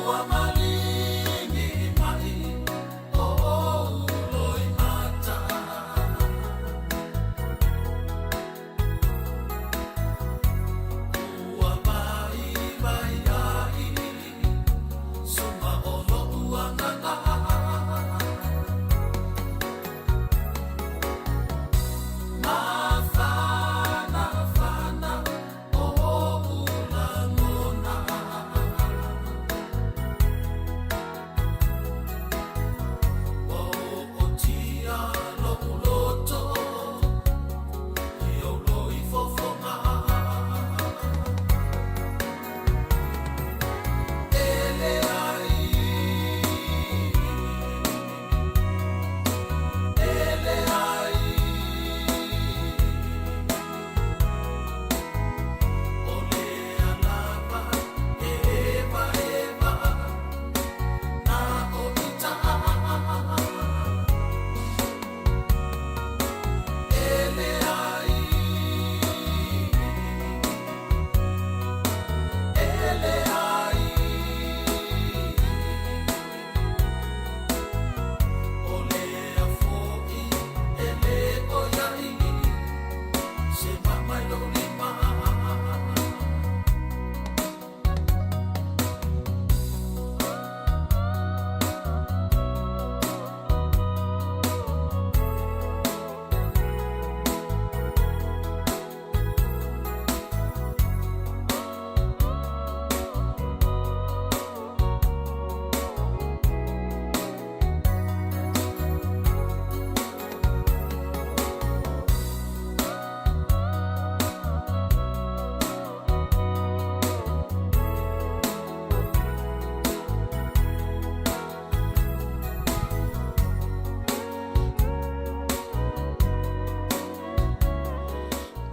Ua maligi mai o ou loimata. Ua mai mai ai suma o lo'u agaga. Mafanafana o o'u lagona. Ua o'otia lo'u loto i ou loifofoga. E leai, e leai, o lea lava e evaeva na o ita. E leai, e leai, o lea fo'i e lē oia'i se ma'a i lou lima.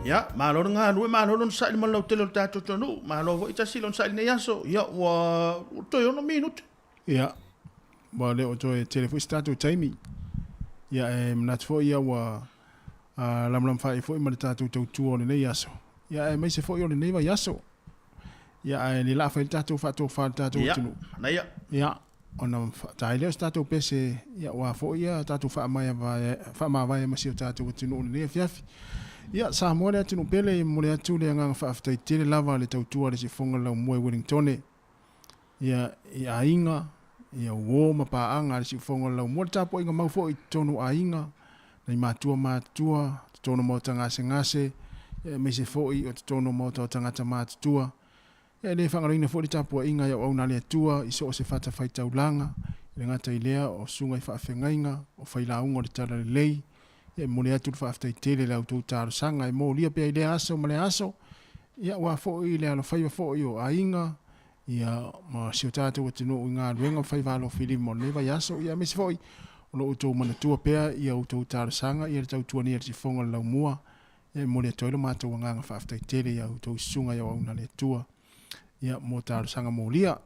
Ia, malo le galue, malo le onosai i le malautele o le tatou atunuu, malo foi tasi le onosai i lenei aso. Ia, ua toe 6 minute. Ia, ua le o toe tele foi se tatou taimi. Ia, e manatu foi ia ua lamalama faaiu foi ma le tatou tautua o lenei aso. Ia, aemaise foi o lenei vaiaso. Ia, ae le laa fai le tatou faatofa i le tatou atunuu. Ia, manaia. Ia, ona faata ai lea o se tatou pese, ia, aua foi ia tatou faamavae ma si o tatou atunuu i lenei afiafi. Ia, Samoa le atunuu pele, e momoli atu le agaga faafetai tele lava le tautua a le siufofoga o le laumua i Wellingtone. Ia, i aiga, ia uo ma paaga a le siufofoga o le laumua, le tapuaiga mau foi i totonu o aiga, nai matua matutua, totonu o maota gasegase, ia aemaise foi o totonu o maota o tagata matutua. Ia e le faagaloina foi le tapuaiga i auauna a le Atua i so o se fatafaitaulaga, e le gata i lea o susuga i faafeagaiga, o failauga o le Talalelei. Ia e momoli atu le faafetai tele i la outou talosaga e molia pea i lea aso ma lea aso, ia aua foi le alofaiva foi o aiga, ia ma si o tatou atunuu i galuega ma faiva alofilima o lenei vaiaso, ia aemaise foi o lo outou manatua pea i a outou talosaga ia le tautua nei a le sifofoga o le laumua. Ia e momoli atu ai lo matou agaga faafetai tele i a outou susuga i auauna a le Atua ia mo talosaga molia.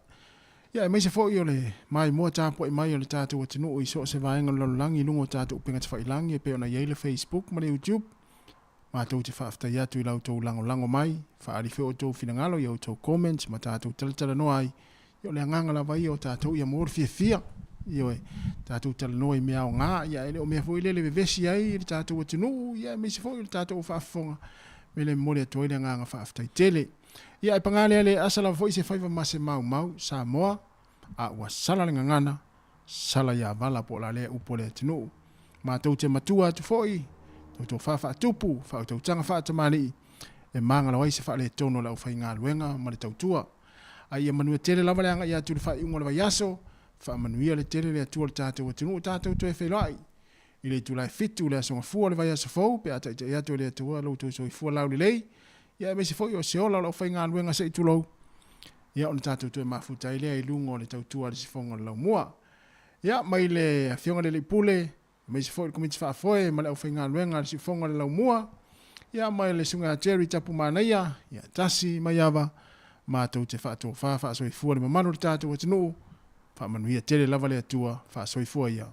Ia aemaise foi o le maimoa tapuai mai o le tatou atunuu i so o se vaega o le lalolagi i luga o tatou upega tafailagi e pei ona i ai le Facebook ma le YouTube. Matou te faafetai atu i la outou lagolago mai, faaali foi outou finagalo i a outou comments ma tatou talatalanoa ai. Ia o le agaga lava ia o tatou ia maua le fiafia. Ioe, tatou talanoa i mea aoga, ia e le o mea foi lele e vevesi ai le tatou atunuu, ia aemaise foi o le tatou faafofoga. Me le momoli atu ai le agaga faafetai tele. Ia ae paga lea le asa lava foi se faiva ma se maumau, Samoa, a ua sala le gagana, sala ia vala po o la lea upu a le atunuu. Matou te matua atu foi, toutou faafaatupu, faautautaga faatamalii, e magalo ai se faaletonu o le aufaigaluega ma le tautua. A ia manuia tele lava le agai atu i le faaiuga o le vaiaso, faamanuia le tele le Atua i le tatou atunuu tatou toe feiloai i le itula e 7 i le Aso Gafua o le vaiaso fou pe a taitai atu e le Atua lo outou soifua laulelei, ia aemaise foi o se ola o le aufaigaluega se i tulou, ia ona tatou toe mafuta ai lea i luga o le tautua a le Sifoga o le Laumua. Ia, mai le Afioga i le Alii Pule, aemaise foi le Komiti Faafoe ma le aufaigaluega a le Siufofoga o le Laumua, ia ma le Susuga ia Jerry Tapumanaia, ia Tasi Maiava, matou te faatofa faasoifua le mamalu o le tatou atunuu, faamanuia tele lava le Atua, faasoifua ia.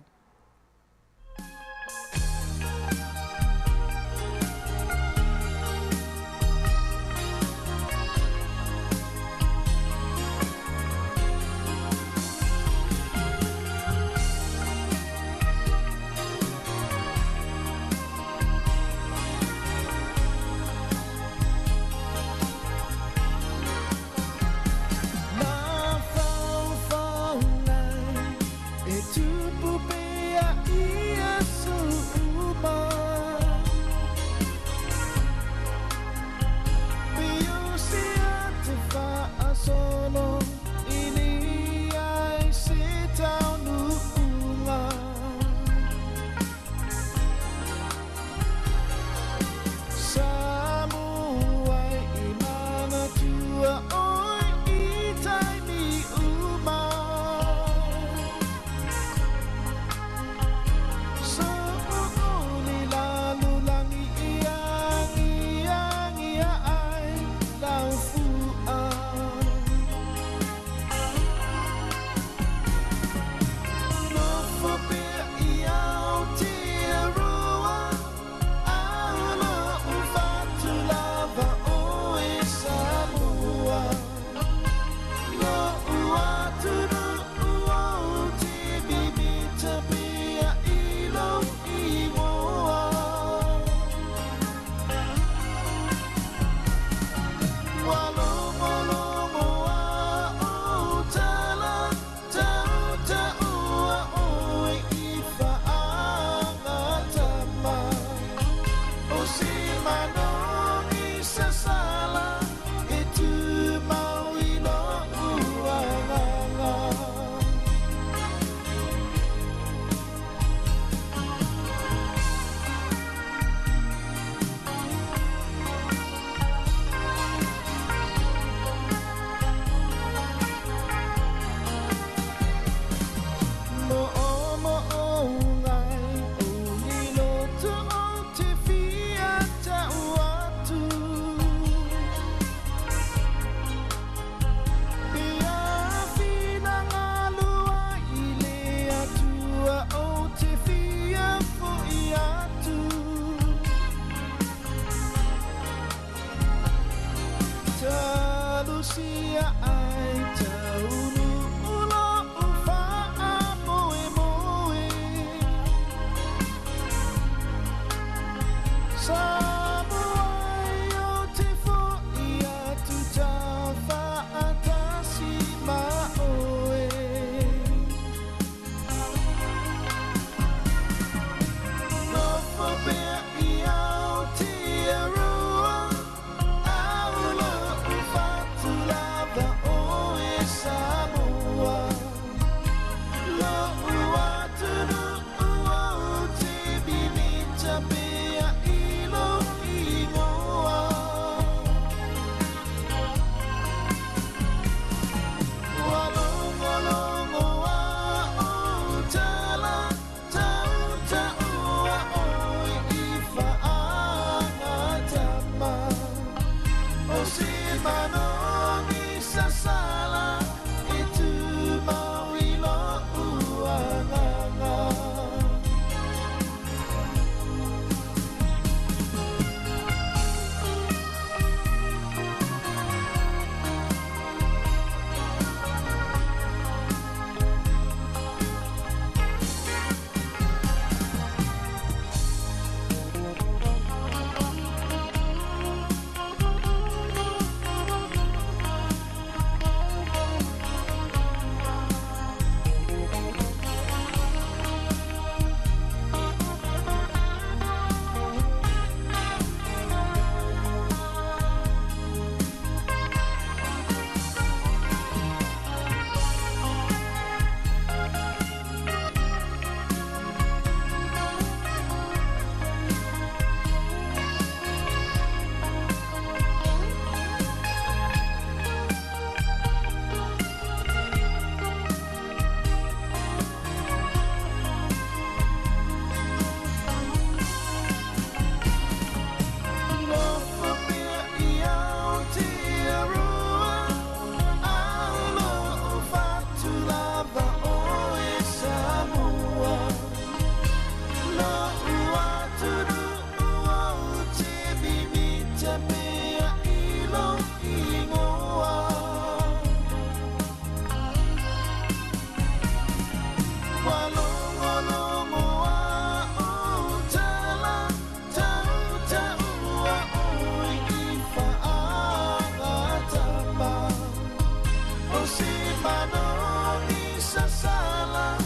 O se mano i sasala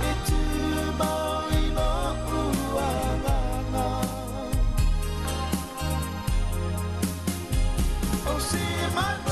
e tu mau i lo uanganga. O se mano